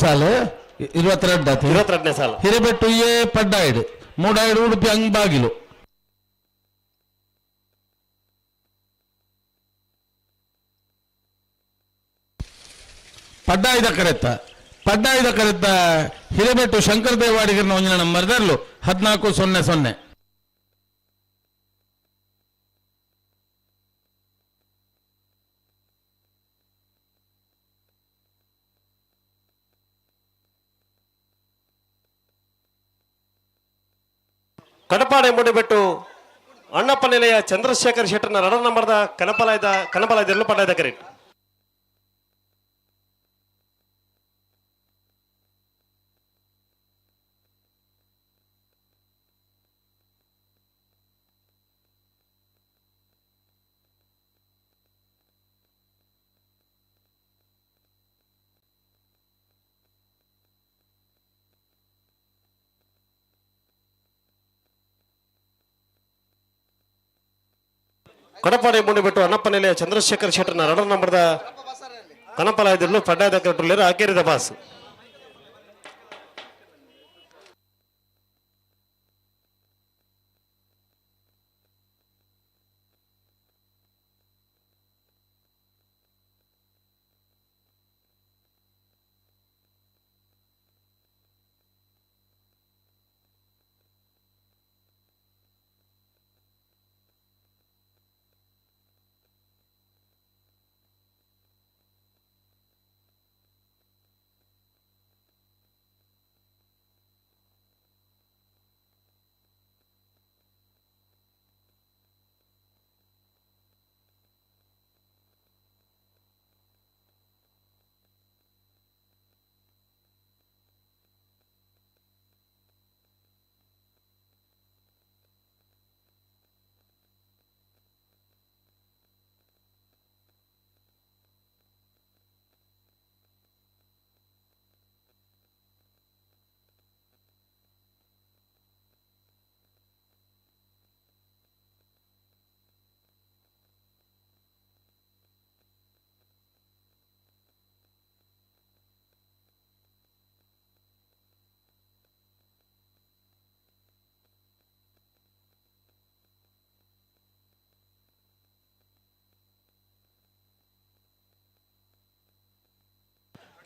ಸಾಲು 22. 22ನೇ ಸಾಲ. ಹಿರೇಬೆಟ್ಟು ಎ ಪಡ್ಡಾಯಿಡು ಮೂಡಾಯಿಡು ಉಡುಪಿ ಅಂಗ್ಬಾಗಿಲು. ಪಡ್ಡಾಯಿದ ಕರೆತ್ತ ಪಡ್ಡಾಯಿದ ಕರೆತ್ತ ಹಿರೇಬೆಟ್ಟು ಶಂಕರ ದೇವಾಡಿಗರನ ಒಂಜಿನ ನಂಬರ್ ದರ್ಲು 14-0-0. ಕಡಪಾಡೆ ಮೂಡಿಬೆಟ್ಟು ಅಣ್ಣಪ್ಪ ನಿಲಯ ಚಂದ್ರಶೇಖರ್ ಶೆಟ್ಟರ್ನ ರಡ ನಂಬರ್ದ ಕನಪಲಾಯ್ದ ಕನಪಲಾಯ್ದ ಪಡ್ಡಾಯ್ದ ಕರೆಕ್ಟ್. ಕಡಪಾಡೆ ಮೂಡಿಬಿಟ್ಟು ಅಣ್ಣಪ್ಪ ನಿಲಯ ಚಂದ್ರಶೇಖರ್ ಶೆಟ್ಟರ್ನ ರಡ ನಂಬರ್ದ ಕನಪಲಾಯ್ದಿರ್ಲು ಪಡ್ಡಾಯ್ದ ಕರೆಕ್ಟ್ ಆಕೇರಿದ ಬಾಸ್.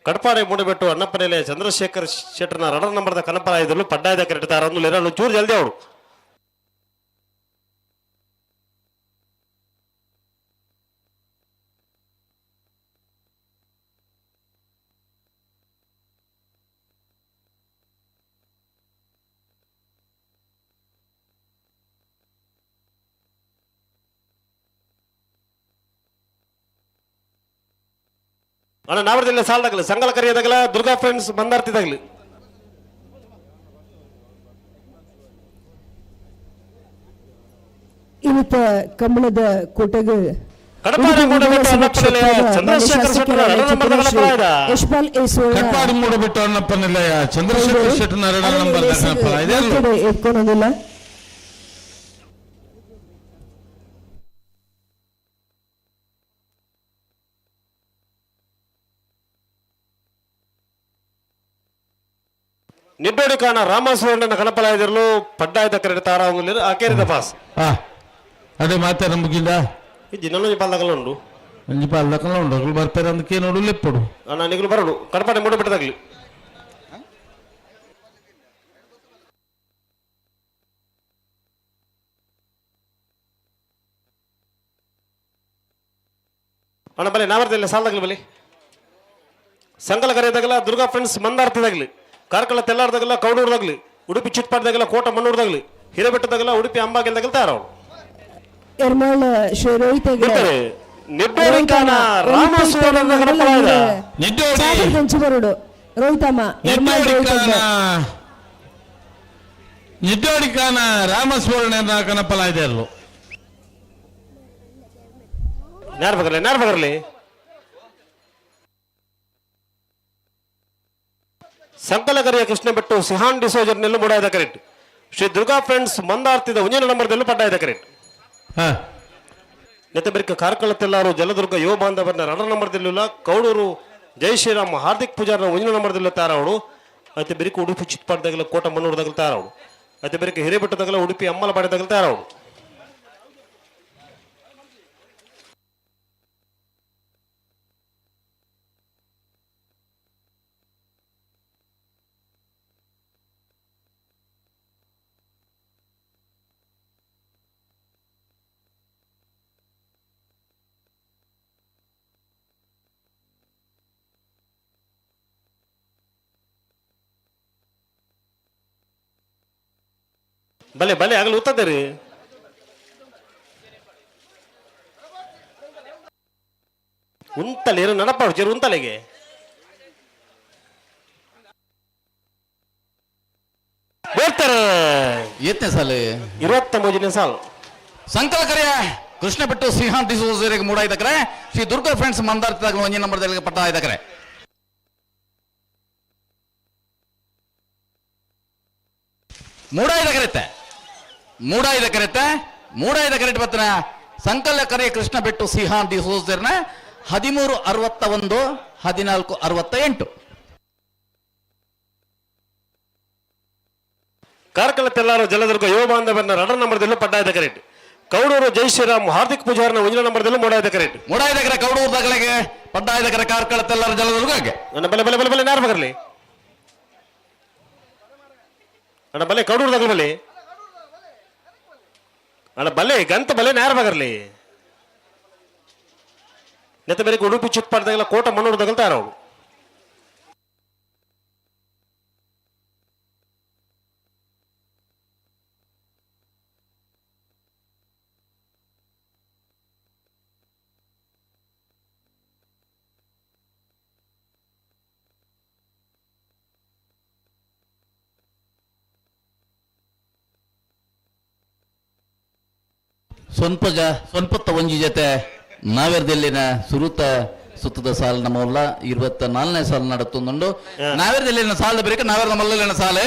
ಕಡಪಾಡೆ ಮೂಡಿಬಿಟ್ಟು ಅಣ್ಣಪ್ಪ ನಿಲಯ ಚಂದ್ರಶೇಖರ್ ಶೆಟ್ಟರ್ನ ರಡ ನಂಬರ್ದ ಕನಪಲಾಯ್ದಲು ಪಡ್ಡಾಯ್ದ ಕರೆಕ್ಟ್ ತಾರಂದು ಲೆರಲು ಚೂರು ಜಲ್ದಿ ಅವಳು. ಅಣ್ಣ ನಾವರದಿಲ್ಲ ಸಾಲದಾಗಲಿ ಸಂಗಲ ಕರಿಯದಾಗಲ ದುರ್ಗಾ ಫ್ರೆಂಡ್ಸ್ ಬಂದಾರ್ತಿದಾಗಲಿ. ಇನ್ನಿತ ಕಂಬಳದ ಕೂಟಗ ಕಡಪಾಡಿ ಮೂಡಬೆಟ್ಟು ಅಣ್ಣಪ್ಪ ನಿಲಯ ಚಂದ್ರಶೇಖರ್ ಶೆಟ್ಟರ್ ರಡ ನಂಬರ್ದ ಕನಪಲಾಯ್ದ. ಯಶ್ಪಾಲ್ ಎ ಸುವರ್ಣ ಕಟ್ಪಾಡಿ ಮೂಡಬಿಟ್ಟು ಅಣ್ಣಪ್ಪ ನಿಲಯ ಚಂದ್ರಶೇಖರ್ ಶೆಟ್ಟರ್ನ ರಡ ನಂಬರ್ ಕನಪಲಾಯ್ದ. ಎತ್ಕೊಳೋದಿಲ್ಲ. ನಿಡ್ಡೋಡಿ ಕಾನ ರಾಮಸುವರ್ಣನ ಕನಪಲಾಯ್ದಿರಲು ಪಡ್ಡಾಯ್ದ ಕರೆಕ್ಟ್ ತಾರ ಆಕೇರಿದ ಪಾಸ್. ಹಾ ಅದೇ ಮಾತೆ ನಮಗಿಂದ. ಇಜ್ಜಿ ನನ್ನೊಂಜಿ ಪಾಲ್ದಾಗಲ ಉಂಡು. ಒಂಜಿ ಪಾಲ್ದಕಲ ಉಂಡು ಅಕುಲು ಬರ್ತಾರೆ ಅಂದಕ್ಕೆ ನೋಡು ಲೆಪ್ಪುಡು. ಅಣ್ಣ ನಿಗುಲು ಬರಡು ಕಡಪಾಡೆ ಮೂಡಬಿಟ್ಟದಾಗ್ಲಿ. ಅಣ್ಣ ಬಲೆ ನಾವರ್ದಿಲ್ಲ ಸಾಲದಾಗ್ಲಿ ಬಲಿ ಸಂಗಲ ಕರೆಯದಾಗಲ ದುರ್ಗಾ ಫ್ರೆಂಡ್ಸ್ ಮಂದಾರ್ತಿದಾಗ್ಲಿ ಕಾರ್ಕಳ ತೆಲ್ಲಾರ್ದಾಗಲ ಕೌಡೂರ್ದಾಗ್ಲಿ ಉಡುಪಿ ಚಿಟ್ಪಾಡ್ದಾಗಲ ಕೋಟ ಮಣ್ಣೂರ್ದಾಗ್ಲಿ ಹಿರೇಬೆಟ್ಟದಾಗಲ ಉಡುಪಿ ಅಂಬಾಗಿಲ್ದಾಗಲ ತಯಾರವಳು. ಎರ್ಮಾಳ್ ಶ್ರೀ ರೋಹಿತ್ ಹೆಗ್ಡೆ. ಬಿಡ್ತಾರೆ ನಿಡ್ಡೋಡಿ ಕಾನ ರಾಮಸುವರ್ಣನ ಕನಪಲಾಯ್ದ. ನಿಡ್ಡೋಡಿ ಚಾಪುರದಂಚು ಬರುಡು ರೋಹಿತಮ್ಮ ಎರ್ಮಾಳ್ ರೋಹಿತ್ ಹೆಗ್ಡೆ. ನಿಡ್ಡೋಡಿ ಕಾನ ರಾಮಸುವರ್ಣ ಕನಪಲಾಯ್ದರ್ಲು. ನ್ಯಾರ್ ಬಗರ್ಲಿ ನ್ಯಾರ್ ಬಗರ್ಲಿ ಸಂಕಲಕರಿಯ ಕೃಷ್ಣ ಬೆಟ್ಟು ಸಿಹಾನ್ ಡಿಸೋಜರ್ ನೆಲ್ಲು ಮೂಡಾಯದ ಕರೆಕ್ಟ್ ಶ್ರೀ ದುರ್ಗಾ ಫ್ರೆಂಡ್ಸ್ ಮಂದಾರ್ತಿದ ಉಂಜಿನ ನಂಬರ್ದಲ್ಲೂ ಪಡ್ಡಾಯದ ಕರೆಕ್ಟ್. ಹಾ ನೆತ್ತಬೆರಿಕ ಕಾರ್ಕಳ ತೆಲ್ಲಾರು ಜಲದುರ್ಗ ಯುವ ಬಾಂಧವರನ್ನ ರಡ ನಂಬರ್ದಲ್ಲಿಲ್ಲ ಕೌಡೂರು ಜೈ ಶ್ರೀರಾಮ್ ಹಾರ್ದಿಕ್ ಪೂಜಾರ್ನ ಒಂಜಿನ ನಂಬರ್ದಲ್ಲಿ ತಯಾರಾವಡು. అయితే ಬೆರಿಕ ಉಡುಪಿ ಚಿತ್ಪಾಡ್ದಾಗಲ ಕೋಟ ಮನ್ನೂರ್ದಾಗಲ ತಯಾರಾವಡು. అయితే ಬೆರಿಕ ಹಿರೇಬೆಟ್ಟದಾಗಲ ಉಡುಪಿ ಅಮ್ಮಲಪಾಡಿದಾಗಲ ತಯಾರಾವಡು. ಬಲೆ ಬಲೆ ಆಗಲು ಉತ್ತದೆ ರೀ. ಉಂತಲೆ ಇರು ನಡಪ ಜರು ಉಂತಲೆಗೆ ಬರ್ತಾರೆ. ಏತ್ನೇ ಸಾಲು? 29ನೇ ಸಾಲು. ಸಂಕಲಕರಿಯ ಕೃಷ್ಣ ಬಿಟ್ಟು ಶ್ರೀಹಾಂತ್ ಡಿಸೋಜರಿಗೆ ಮೂಡಾಯ್ದಕ್ರೆ ಶ್ರೀ ದುರ್ಗಾ ಫ್ರೆಂಡ್ಸ್ ಮಂದಾರ್ತಿದಾಗಲು ಒಂಜಿ ನಂಬರ್ ಪಟ್ಟ ಆಯ್ದಕ್ರೆ. ಮೂಡಾಯ್ದ ಕರೆತ್ತೆ, ಮೂಡಾಯ್ದ ಕರೆತ್ತೆ, ಮೂಡಾಯ್ದ ಕರೆಟ್ ಬತ್ತನ ಸಂಕಲ ಕರೆಯ ಕೃಷ್ಣ ಬೆಟ್ಟು ಸಿಹಾನ್ ಡಿಸೋಜರ್ನ 13 61, 14 68. ಕಾರ್ಕಳ ತೆಲ್ಲಾರು ಜಲದುರ್ಗ ಯುವ ಬಾಂಧವರನ್ನ ರಡರ್ ನಂಬರ್ದಲ್ಲೂ ಪಡ್ಡಾಯ್ದ ಕರೆಟ್. ಕೌಡೂರು ಜೈ ಶ್ರೀರಾಮ್ ಹಾರ್ದಿಕ್ ಪೂಜಾರ್ನ ಒಂಜಿನ ನಂಬರ್ದಲ್ಲೂ ಮೂಡಾಯ್ದ ಕರೆಟ್. ಮೂಡಾಯ್ದ ಕರೆ ಕೌಡೂರು ದಗಳಿಗೆ ಪಡ್ಡಾಯ್ದ ಕರೆ ಕಾರ್ಕಳ ತೆಲ್ಲಾರು ಜಲದುರ್ಗಕ್ಕೆ. ನನ್ನ ಬಲೆ ಬಲೆ ಬಲೆ ಬಲೆ ನಾರು ಬಗರ್ಲಿ ಅಣ್ಣ ಬಲೆ ಕೌಡೂರು ದಗಲ್ ಬಲೆ ಅಣ್ಣ ಬಲೆ ಗಂತ ಬಲೆ ನಾರು ಬಗರ್ಲಿ. ನೆತ್ತ ಬೇರೆ ಉಡುಪಿ ಚಿತ್ಪಾಡ್ದಾಗಲ ಕೋಟ ಮಣ್ಣೂರು ತಗಲ್ತಾರ ಅವರು. ಸ್ವಲ್ಪ ಜ ಸ್ವಲ್ಪತ್ತ ಒಂಜಿ ಜೊತೆ ನಾವೆರ್ದೆಲ್ಲಿನ ಸುರುತ ಸುತ್ತದ ಸಾಲ ನಮ್ಮಲ್ಲ 24ನೇ ಸಾಲ ನಡತ್ತೊಂದುಂಡು. ನಾವೆರ್ದೆಲ್ಲಿನ ಸಾಲದ ಬರೀಕ ನಾವೆರ್ದ ಮಲ್ಲಲಿನ ಸಾಲೆ.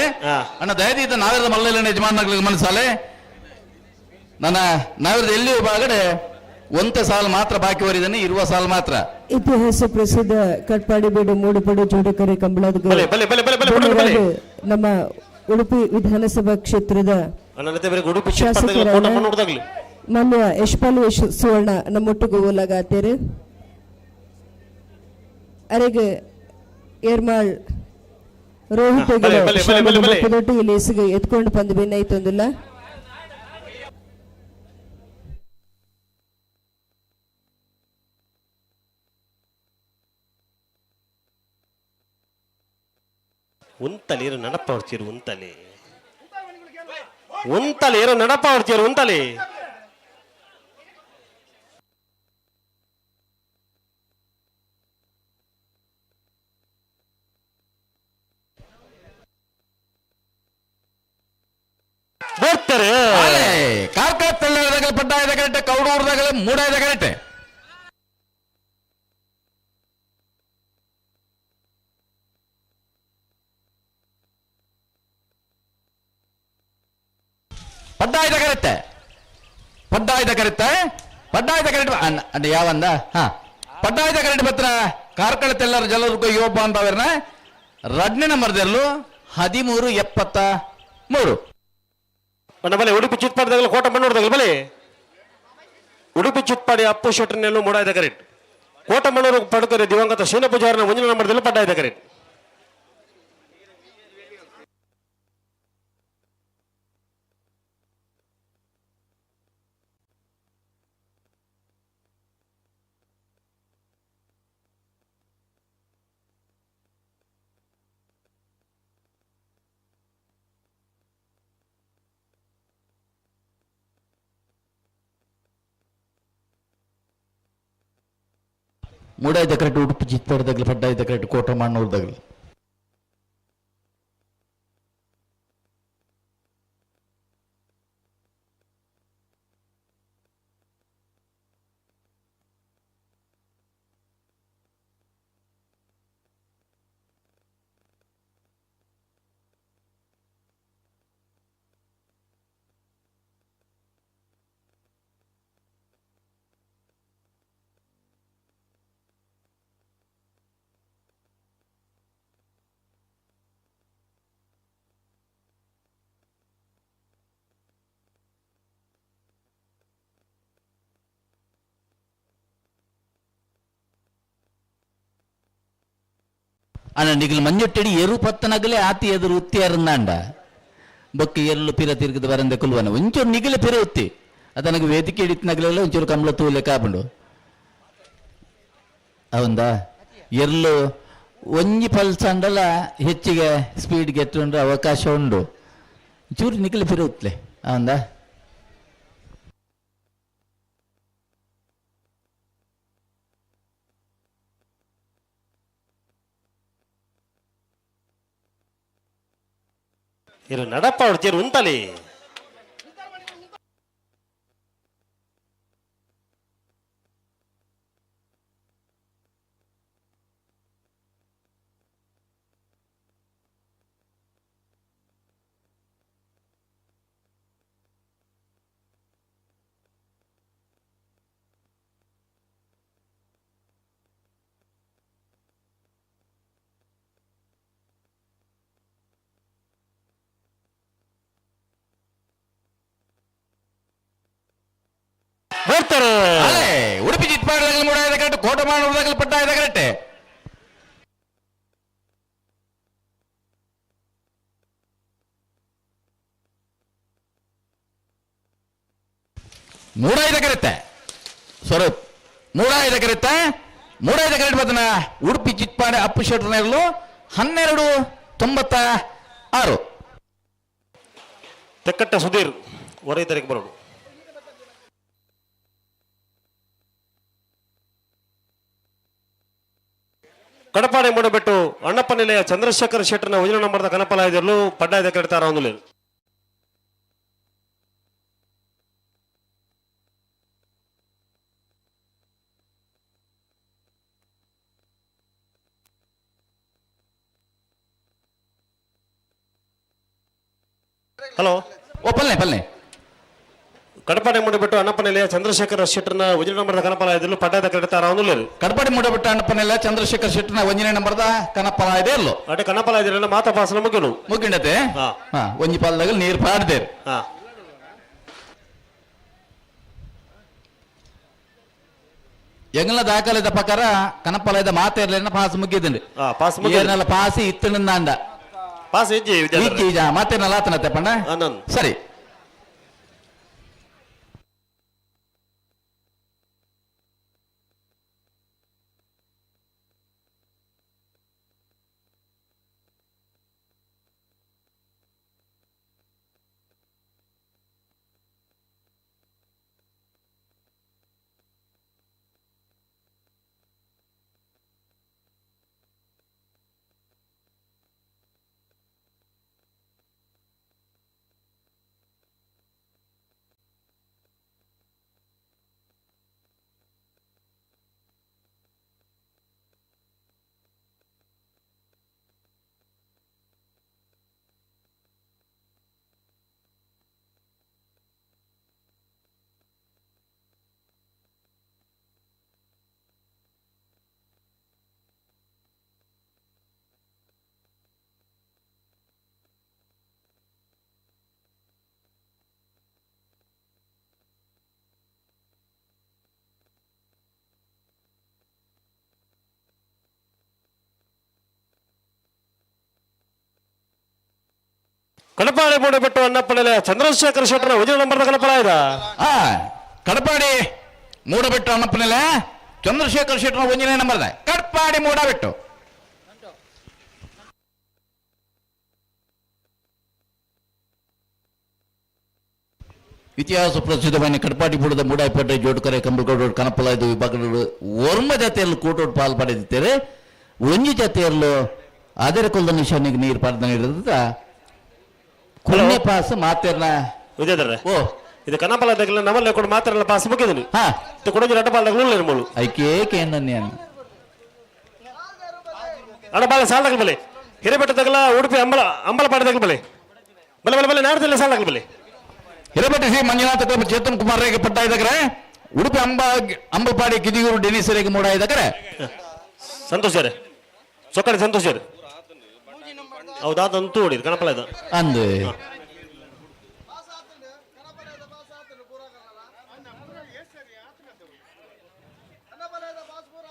ಅಣ್ಣ ದಯದೀತ ನಾವೆರ್ದ ಮಲ್ಲಲಿನ ಯಜಮಾನಗಳಿಗೆ ಮನಸಾಲೆ. ನನ್ನ ನಾವೆರ್ದ ಎಲ್ಲಿಯೂ ಬಾಗಡೆ ಒಂತೆ ಸಾಲು ಮಾತ್ರ ಬಾಕಿ ವರಿದ್ದಾನೆ ಇರುವ ಸಾಲು ಮಾತ್ರ. ಇತಿಹಾಸ ಪ್ರಸಿದ್ಧ ಕಟ್ಪಾಡಿ ಬೀಡು ಮೂಡುಪಡು ಜೋಡುಕರೆ ಕಂಬಳದ ಬಲೆ ಬಲೆ ಬಲೆ ಬಲೆ ಬಲೆ ಬಲೆ ಬಲೆ. ನಮ್ಮ ಉಡುಪಿ ವಿಧಾನಸಭಾ ಕ್ಷೇತ್ರದ ಅಣ್ಣ ನೆತ್ತ ಬೇರೆ ಉಡುಪಿ ಚಿತ್ಪಾಡ್ದಾಗಲ ಕೋಟ ಮಣ್ಣೂರು ತಗಲಿ. ಮಾನ್ಯ ಯಶ್ಪಾಲ್ ಯಶ್ ಸುವರ್ಣ ನಮ್ಮೊಟ್ಟಿಗೆ ಓಲಾಗಾತೇರು. ಅರೆಗೆ ಏರ್ಮಾಳ್ ರೋಹಿತ್ ಬಲೆ, ಬಲೆ, ಬಲೆ, ಬಲೆ, ಬಲೆ. ದೊಡ್ಡ ಇಲ್ಲಿ ಎತ್ಕೊಂಡು ಬಂದು ಬೆನ್ನೈತೊಂದಿಲ್ಲ. ಉಂತಲಿ ಇರು ನಡಪ ಹೊಡ್ತೀರು ಉಂತಲಿ ಉಂತಲಿ ಇರು ನಡಪ ಹೊಡ್ತೀರು ಉಂತಲಿ. ಬರ್ತಾರೆ. ಕಾರ್ಕಳ ತೆಳ್ಳಾರದಾಗಲೇ ಪಡ್ಡಾಯದ ಕರೆಕ್ಟ್, ಕೌಡೂರ್ದಾಗಲೇ ಮೂಡಾಯದ ಕರೆಕ್ಟ್. ಪಡ್ಡಾಯದ ಕರೆಕ್ಟ್, ಪಡ್ಡಾಯದ ಕರೆಕ್ಟ್, ಪಡ್ಡಾಯದ ಕರೆಕ್ಟ್ ಅಂಡ್ ಯಾವಂದ ಹಾ ಪಡ್ಡಾಯದ ಕರೆಕ್ಟ್ ಬತ್ರ ಕಾರ್ಕಳ ತೆಲ್ಲರ ಜಲದುರ್ಗ ಯೋಬ ಅಂತ ರಡ್ನೇ ನಂಬರ್ದಲ್ಲೂ 13 73. ಅಣ್ಣ ಬಲೆ ಉಡುಪಿ ಚಿತ್ಪಾಡಿದಾಗಲೇ ಕೋಟ ಮಣ್ಣೂರ್ದಾಗಲೇ ಬಲೆ. ಉಡುಪಿ ಚಿತ್ಪಾಡಿ ಅಪ್ಪು ಶೆಟ್ಟರ್ನೆಲ್ಲೂ ಮೂಡಾಯದ ಕರೆಕ್ಟ್. ಕೋಟ ಮಣ್ಣೂರು ಪಡ್ಕರೆ ದಿವಂಗತ ಶೀನ ಪೂಜಾರನ ಮುಂದಿನ ನಂಬರ್ದಲ್ಲಿ ಪಡ್ಡಾಯದ ಕರೆಕ್ಟ್. ಮೂಡಾಯ್ದ ಕರೆಕ್ಟ್ ಉಡುಪಿ ಚಿತ್ಪಾಡಿದಾಗಲೇ ಪಡ್ಡಾಯ್ದ ಕರೆಕ್ಟ್ ಕೋಟ ಮಣ್ಣೂರ್ದಾಗಲೇ. ಅಣ್ಣ ನಿಗಲ್ ಮಂಜೊಟ್ಟಡಿ ಎರು ಪತ್ತನಗಲೇ ಆತಿ ಎದುರು ಉತ್ತಿಯಾರಂದಾಂಡ ಬೊಕ್ಕ ಎರ್ಲು ಪಿರ ತಿರುಗದ ಬರಂದೆ ಕುಲ್ವನ ಒಂಚೂರು ನಿಗಲೆ ಪಿರ ಉತ್ತಿ ಅದನಗೆ ವೇದಿಕೆ ಹಿಡಿತನಗಲೆಲ್ಲ ಒಂಚೂರು ಕಮಲ ತೂಲೆ ಕಾಪುಂಡು ಅವಂದ ಎರ್ಲು ಒಂಜಿ ಪಲ್ಸಂಡಲ ಹೆಚ್ಚಿಗೆ ಸ್ಪೀಡ್ ಗೆಟ್ಟುಂಡ್ರೆ ಅವಕಾಶ ಉಂಡು ಚೂರು ನಿಗಲೆ ಪಿರ ಉತ್ಲೆ ಅವಂದ. ಇರು ನಡಪ್ಪ ಅವ್ರು ಜೇರು ಉಂತಲಿ. ಬರ್ತಾರೆ. ಅಲೆ ಉಡುಪಿ ಚಿತ್ಪಾಡಲಾಗಲಿ ಮೂಡ ಕರೆಕ್ಟ್, ಕೋಟಮಾಡಲಾಗಲಿ ಪಟ್ಟ ಇದೆ ಕರೆಕ್ಟ್. ಮೂಡಾಯ್ದ ಕರೆತ್ತೆ ಸ್ವರೂಪ್, ಮೂಡಾಯ್ದ ಕರೆತ್ತೆ, ಮೂಡಾಯ್ದ ಕರೆಕ್ಟ್. ಬದನ ಉಡುಪಿ ಚಿತ್ಪಾಡೆ ಅಪ್ಪು ಶೆಟ್ಟರ್ನಲ್ಲೂ 12.96. ತೆಕ್ಕಟ್ಟ ಸುಧೀರ್ ಹೊರೈ ತಾರೀಕು ಬರೋಡು. ಕಡಪಾಡೆ ಮೂಡಬೆಟ್ಟು ಅಣ್ಣಪ್ಪ ನಿಲಯ ಚಂದ್ರಶೇಖರ್ ಶೆಟ್ಟರ್ನ ಉಜಿನ ನಂಬರ್ದ ಕನಪಲ ಇದ್ರಲು ಪಡ್ಡಾಯದ ಕರೆತಾರ ಒಂದು. ಹಲೋ. ಓ ಪಲ್ಲೆ ಪಲ್ಲೆ. ಕಡಪಾಡೆ ಮೂಡಬೆಟ್ಟು ಅಣ್ಣಪ್ಪ ನಿಲಯ ಚಂದ್ರಶೇಖರ್ ಶೆಟ್ಟರ್ನ ಉಜಿನ ನಂಬರ್ದ ಕನಪಲ ಇದ್ರಲು ಪಡ್ಡಾಯದ ಕರೆತಾರ ಒಂದು. ಕಡಪಾಡಿ ಮೂಡಬಿಟ್ಟ ಅಣ್ಣಪ್ಪನೆಲ್ಲ ಚಂದ್ರಶೇಖರ್ ಶೆಟ್ಟರ್ನ ಒಂಜನೇ ನಂಬರ್ದ ಕನಪಲ ಇದೆ ಅಲ್ಲೋ. ಅಟೆ ಕನಪಲ ಇದ್ರಲ್ಲ ಮಾತಾ ಪಾಸನ ಮುಗಿಲು. ಮುಗಿಂಡತೆ. ಹಾ. ಹಾ, ಒಂಜಿ ಪಾಲ್ದಾಗ ನೀರು ಪಾಡ್ದೇರು. ಹಾ. ಎಂಗಲ ದಾಖಲೆದ ಪ್ರಕಾರ ಕನಪಲದ ಮಾತೇರ್ಲೇನ ಪಾಸ್ ಮುಗಿದಿಂడి. ಹಾ, ಪಾಸ್ ಮುಗಿದು. ಏನೆಲ್ಲ ಪಾಸ್ ಇತ್ತಣಿಂದಾಂಡ. ಪಾಸ್ ಹೆಜ್ಜೆ ವಿದ್ಯಾಧರ. ಈಜ ಮಾತೇನಲ್ಲ ಆತನತ್ತೆ ಪಂಡ. ಆನಂದ್. ಸರಿ. ಕಡಪಾಡೆ ಮೂಡಬೆಟ್ಟು ಅಣ್ಣಪ್ಪ ನಿಲಯ ಚಂದ್ರಶೇಖರ್ ಶೆಟ್ಟರ್ನ ಉಜಿನ ನಂಬರ್ದ ಕನಪಲ ಇದ. ಆ ಕಡಪಾಡಿ ಮೂಡಬೆಟ್ಟು ಅಣ್ಣಪ್ಪನೆಲ್ಲ ಚಂದ್ರಶೇಖರ್ ಶೆಟ್ಟರ್ನ ಒಂಜನೇ ನಂಬರ್ದ ಕಡ್ಪಾಡಿ ಮೂಡಬೆಟ್ಟು. ಇತಿಹಾಸ ಪ್ರಸಿದ್ಧమైన ಕಡ್ಪಾಟಿ ಬುಡದ ಮೂಡಾಯಿಪೇಟೆ ಜೋಡುಕರೆ ಕಂಬಳಗೌಡ ಕನಪಲಾಯ್ದು ವಿಭಾಗಗಳು ಒರ್ಮ ಜಾತಿಯಲ್ಲಿ ಕೂಟೋಟ್ ಪಾಲ್ ಪಡೆದಿದ್ದಾರೆ. ಒಂಜಿ ಜಾತಿಯಲ್ಲೂ ಅದರ ಕೊಲ್ದ ನಿಶಾನಿಗೆ ನೀರು ಪಾರ್ದ ನೀಡಿದ ಕೊನೆ ಪಾಸ್ ಮಾತೇರ್ನ. ವಿದ್ಯಾಧರ. ಓ. ಇದು ಕನಪಲ ದಗಲ ನಮ್ಮಲ್ಲಿ ಕೂಡ ಮಾತ್ರ ಪಾಸ್ ಮುಗಿದನು. ಹಾ. ಇದು ಕೊಡೋದು ರಡ್ಡ ಪಾಲ್ ಮೂಳು. ಐಕೇಕೆ ನಾನು. ಅಡ ಬಾಲ ಸಾಲ ಬಲೆ ಹಿರೇಬೆಟ್ಟ ತಗಲ ಉಡುಪಿ ಅಂಬಲ ಅಂಬಲಪಾಡಿ ತಗಲ ಬಲೆ ಬಲೆ ಬಲೆ ಬಲೆ ನಾಡ್ದಲ್ಲ ಸಾಲ ಬಲೆ. ಹಿರೇಬೆಟ್ಟ ಶ್ರೀ ಮಂಜುನಾಥ ಕ್ಲಬ್ ಚೇತನ್ ಕುಮಾರ್ ರೇಗೆ ಪಟ್ಟ ಇದ್ದಕ್ರೆ, ಉಡುಪಿ ಅಂಬಲ್ಪಾಡಿ ಕಿದಿಯೂರು ಡೆನಿಸ್ ರೇಗೆ ಮೂಡ ಇದ್ದಕ್ರೆ. ಸಂತೋಷ್ ಸರ್ ಸೊಕ್ಕಡೆ ಸಂತೋಷ್ ಸರ್ ಹೌದಾದಂತೂ ಹೊಡಿದು ಕನಪಲ ಇದು. ಅಂದು.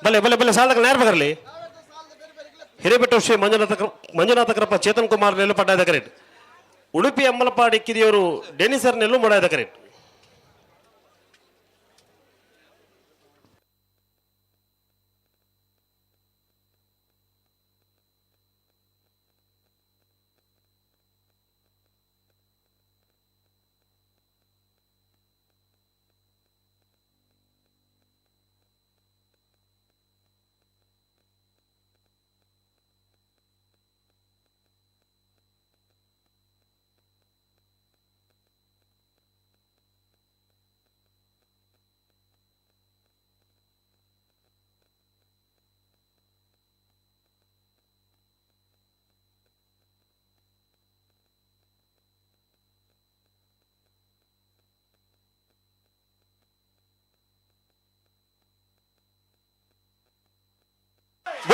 ಬಲೆ ಬಲೆ ಬಲೆ ಸಾಲದಾಗ ನೇರ ಬರಲಿ. ಹಿರೇಬೆಟ್ಟು ಶ್ರೀ ಮಂಜುನಾಥ ಮಂಜುನಾಥ ಕೃಪ ಚೇತನ್ ಕುಮಾರ್ ನೆಲ್ಲು ಪಡ್ಡಾಯದ ಕರೆಟ್. ಉಡುಪಿ ಅಮ್ಮಲಪಾಡಿ ಕಿರಿಯವರು ಡೆನಿಸರ್ ನೆಲ್ಲು ಮೊಡಾಯದ ಕರೆಟ್.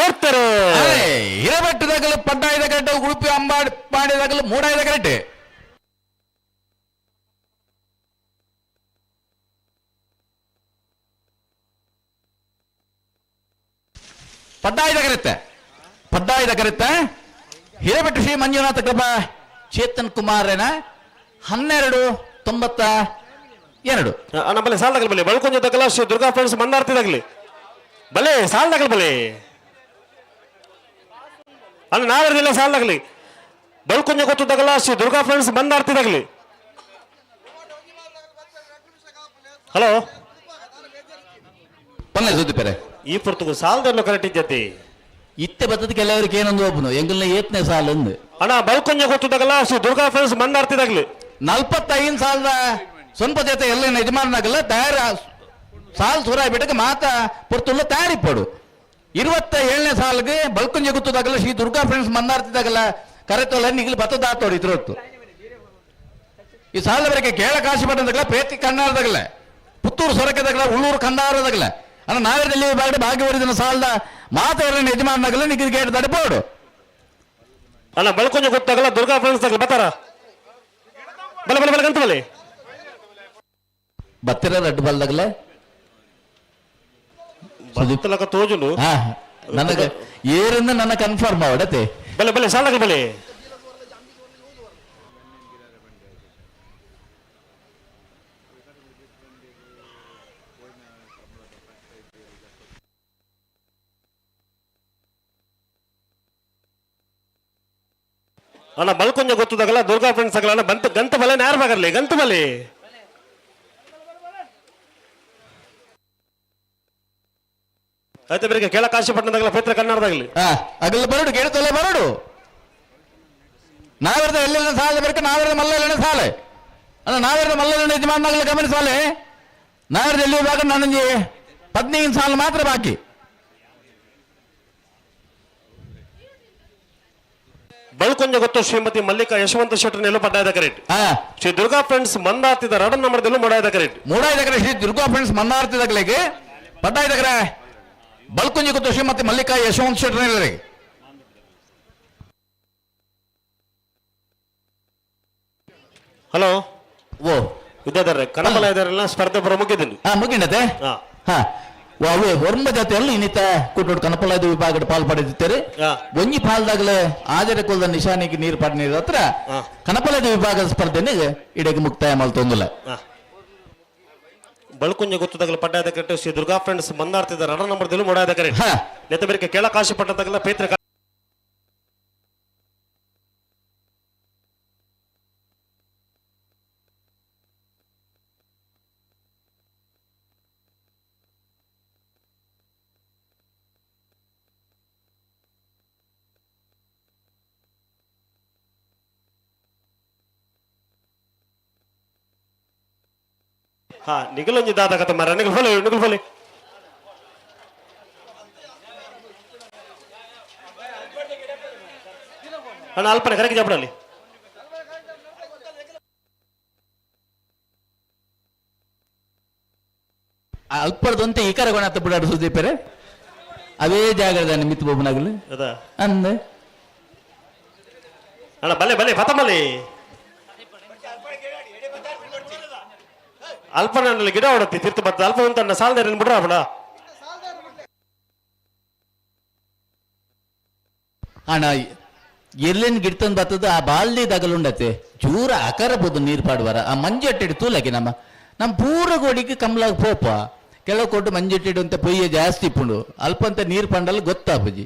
ಓಡ್ತಾರೆ. ಹಿರೇಬೆಟ್ಟದಾಗಲು ಪಡ್ಡಾಯದ ಕರೆಟ್, ಉಡುಪಿ ಅಂಬಾಡಿ ಪಾಂಡ್ಯದಾಗಲು ಮೂಡಾಯದ ಕರೆಟ್. ಪಡ್ಡಾಯದ ಕರೆತ್ತೆ, ಪಡ್ಡಾಯದ ಕರೆತ್ತೆ. ಹಿರೇಬೆಟ್ಟು ಶ್ರೀ ಮಂಜುನಾಥ ಕೃಪಾ ಚೇತನ್ ಕುಮಾರನ 12.92. ಅಣ್ಣ ಬಲೆ ಸಾಲದಾಗಲಿ ಬಲೆ. ಬಳ್ಕೊಂಜ ತಗಲ ಶ್ರೀ ದುರ್ಗಾ ಫ್ರೆಂಡ್ಸ್ ಮಂದಾರ್ತಿದಾಗಲಿ ಬಲೆ, ಸಾಲದಾಗಲಿ ಬಲೆ. ಅಣ್ಣ ನಾವರ್ದಿಲ್ಲ ಸಾಲದಾಗಲಿ. ಬಳ್ಕೊಂಜ ಗೊತ್ತದಾಗಲ ಶ್ರೀ ದುರ್ಗಾ ಫ್ರೆಂಡ್ಸ್ ಮಂದಾರ್ತಿದಾಗಲಿ. ಹಲೋ. ಪನ್ನೆ ಸುದ್ದಿ ಪೆರೆ. ಈ ಪುರ್ತಗು ಸಾಲದಲ್ಲೂ ಕರೆಕ್ಟ್ ಇದ್ದತಿ. ಇತ್ತೆ ಬತ್ತದ ಕೆಲವರಿಗೆ ಏನೊಂದು ಒಬ್ಬನು ಎಂಗಲ್ನ ಏತ್ನೇ ಸಾಲ ಒಂದು. ಅಣ್ಣ ಬಳ್ಕೊಂಜ ಗೊತ್ತದಾಗಲ ಶ್ರೀ ದುರ್ಗಾ ಫ್ರೆಂಡ್ಸ್ ಮಂದಾರ್ತಿದಾಗಲಿ. 45 ಸಾಲದ ಸ್ವಂತ ಜೊತೆ ಎಲ್ಲ ಯಜಮಾನನಾಗಲ್ಲ ತಯಾರ. ಸಾಲ್ ಸುರಾಯ್ ಬಿಟ್ಟಕ್ಕೆ ಮಾತ ಪೊರ್ತುಳ್ಳ ತಯಾರಿಪಡು. 27ನೇ ಸಾಲ್ಗೆ ಬಲ್ಕುಂಜ ಗುತ್ತದಾಗಲ್ಲ ಶ್ರೀ ದುರ್ಗಾ ಫ್ರೆಂಡ್ಸ್ ಮಂದಾರ್ತಿದಾಗಲ್ಲ ಕರೆತೋಲ್ಲ ನಿಗಲು ಬತ್ತದಾತೋಡು ಇದ್ರೊತ್ತು. ಈ ಸಾಲದವರೆಗೆ ಕೇಳ ಕಾಶಿ ಪಟ್ಟಣದಾಗಲ, ಪ್ರೇತಿ ಕನ್ನಾರದಾಗಲ, ಪುತ್ತೂರು ಸೊರಕೆದಾಗಲ, ಉಳ್ಳೂರು ಕಂದಾರದಾಗಲ, ಅಣ್ಣ ನಾಗರದಲ್ಲಿ ಬಾಗಡೆ ಭಾಗ್ಯವರಿದನ ಸಾಲದ ಮಾತ ಎರಡನೇ ಯಜಮಾನನಾಗಲ್ಲ ನಿಗಲ್ ಗೇಟ್ ತಡೆಪೋಡು. ಅಣ್ಣ ಬಳ್ಕೊಂಜ ಗೊತ್ತಾಗಲ್ಲ ದುರ್ಗಾ ಫ್ರೆಂಡ್ಸ್ ಆಗಲಿ ಬತ್ತಾರ. ಬಲೆ ಬಲೆ ಬಲೆ ಗಂತ ಬಲೆ. ಬತ್ತಿರ ರಡ್ಡು ಬಲ್ದಾಗಲೇ. ಬತ್ತಲಕ ತೋಜುನು. ಹಾ, ನನಗೆ ಏರಿಂದ ನನ್ನ ಕನ್ಫರ್ಮ್ ಅವಡತೆ. ಬಲೆ ಬಲೆ ಸಾಲದಾಗಲಿ ಬಲೆ. ಅಣ್ಣ ಬಲ್ಕೊಂಜ ಗೊತ್ತದಾಗಲ್ಲ ದುರ್ಗಾ ಫ್ರೆಂಡ್ಸ್ ಆಗಲ್ಲ. ಅಣ್ಣ ಬಂತ ಗಂತ ಬಲೆ ನ್ಯಾರ ಬಾಗರ್ಲಿ ಗಂತ ಬಲೆ. ಆಯ್ತು, ಬೆಳಿಗ್ಗೆ ಕೇಳ ಕಾಶಿಪಟ್ಟಣದಾಗಲ ಪೇತ್ರ ಕನ್ನಡದಾಗಲಿ. ಹಾ, ಅಗಲ ಬರಡು ಕೇಳ್ತಲ್ಲ ಬರಡು. ನಾವೆರದ ಎಲ್ಲೆಲ್ಲ ಸಾಲ ಬೇಕು, ನಾವೆರದ ಮಲ್ಲ ಸಾಲೆ. ಅಲ್ಲ, ನಾವೆರದ ಮಲ್ಲ ಯಜಮಾನಾಗಲಿ ಗಮನಿಸಾಲೆ. ನಾವೆರದ ಎಲ್ಲಿ ಭಾಗ ನನಗೆ 15 ಸಾಲ ಮಾತ್ರ ಬಾಕಿ. ಬಳ್ಕೊಂಜ ಗೊತ್ತು ಶ್ರೀಮತಿ ಮಲ್ಲಿಕಾ ಯಶವಂತ ಶೆಟ್ಟರ್ ನೆಲ್ಲು ಪಡ್ಡಾಯದ ಕರೆಕ್ಟ್. ಹಾ. ಶ್ರೀ ದುರ್ಗಾ ಫ್ರೆಂಡ್ಸ್ ಮಂದಾರ್ತಿದ ರಡನ್ ನಂಬರ್ದಲ್ಲೂ ಮೊಡಾಯದ ಕರೆಕ್ಟ್. ಮೂಡಾಯ್ದಕರೆ ಶ್ರೀ ದುರ್ಗಾ ಫ್ರೆಂಡ್ಸ್ ಮನ್ನಾರ್ತಿದಾಗಲಿಗೆ, ಪಡ್ಡಾಯ್ದಕರೆ ಬಲ್ಕುಂಜಿ ಗೊತ್ತು ಶ್ರೀಮತಿ ಮಲ್ಲಿಕಾ ಯಶವಂತ ಶೆಟ್ಟರ್. ಹಲೋ. ಓ. ವಿದ್ಯಾಧರ ಕನಮಲ ಇದಾರಲ್ಲ, ಸ್ಪರ್ಧೆ ಬರೋ ಮುಗಿದ್ದೀನಿ. ಹಾ, ಮುಗಿಂಡತೆ. ಹಾ. ಹಾ, ಅವೇ ಹೊರ್ಮ ಜಾತಿಯಲ್ಲಿ ಇನ್ನಿತ ಕುಟ್ಟೋಡು ಕನಪಲಾದ ವಿಭಾಗದ ಪಾಲ್ ಪಡೆದಿದ್ದಾರೆ. ಹಾ. ಒಂಜಿ ಪಾಲ್ದಾಗಲೇ ಆಜರೆ ಕುಲ್ದ ನಿಶಾನಿಗೆ ನೀರು ಪಾಡ್ ನೀರು ಹತ್ರ. ಹಾ. ಕನಪಲದ ವಿಭಾಗದ ಸ್ಪರ್ಧೆನೆ ಇಡಕ್ಕೆ ಮುಕ್ತಾಯ ಮಲ್ತೊಂದಿಲ್ಲ. ಬಳ್ಕುಂಜ ಗೊತ್ತದಾಗಲ ಪಡ್ಡಾಯದ ಕರೆಕ್ಟ್. ಶ್ರೀ ದುರ್ಗಾ ಫ್ರೆಂಡ್ಸ್ ಮಂದಾರ್ತಿದ ರಡನ್ ನಂಬರ್ದಲ್ಲೂ ಮೊಡಾಯದ ಕರೆಕ್ಟ್. ಹಾ. ನೆತ್ತ ಬೇರೆ ಕೇಳ ಕಾಶಿಪಟ್ಟಣದಾಗಲ ಪೇತ್ರ ಹಾ ನಿಗಲೊಂಜಿ ದಾದ ಕಥ ಮಾರ. ನಿಗಲ್ ಫೋಲೆ, ನಿಗಲ್ ಫೋಲೆ. ಅಣ್ಣ ಅಲ್ಪನೆ ಕರೆಗೆ ಜಪಡಲ್ಲಿ. ಅಲ್ಪಡ್ದಂತೆ ಈ ಕರಗೋಣ ಹತ್ತ ಬಿಡಾಡು ಸುದೀಪರೆ. ಅವೇ ಜಾಗದ ನಿಮಿತ್ತ ಬೊಬ್ಬನಾಗಲಿ. ಅದ. ಅಂದೆ. ಅಣ್ಣ ಬಲೆ ಬಲೆ ಪತಮಲಿ. ಅಲ್ಪನಲ್ಲಿ ಗಿಡ ಹೊಡತಿ ತೀರ್ಥ ಬರ್ತದೆ. ಅಲ್ಪ ಉಂಟಣ್ಣ ಸಾಲದ ಬಿಡ್ರ ಅಪ್ಪಣ. ಅಣ್ಣ ಎರ್ಲೆನ್ ಗಿಡ್ತನ್ ಬತ್ತದ ಆ ಬಾಲ್ದಿ ದಗಲುಂಡತೆ ಚೂರ ಅಕರ ಬೋದು ನೀರು ಪಾಡುವಾರ ಆ ಮಂಜಟ್ಟಿಡು ತೂಲಕ್ಕೆ ನಮ್ಮ ನಮ್ಮ ಪೂರ ಗೋಡಿಗೆ ಕಮ್ಲಾಗ ಪೋಪ ಕೆಲವು ಕೊಟ್ಟು ಮಂಜಟ್ಟಿಡು ಅಂತ ಪೊಯ್ಯ ಜಾಸ್ತಿ ಇಪ್ಪುಂಡು ಅಲ್ಪಂತ ನೀರು ಪಂಡಲ್ ಗೊತ್ತಾಪುಜಿ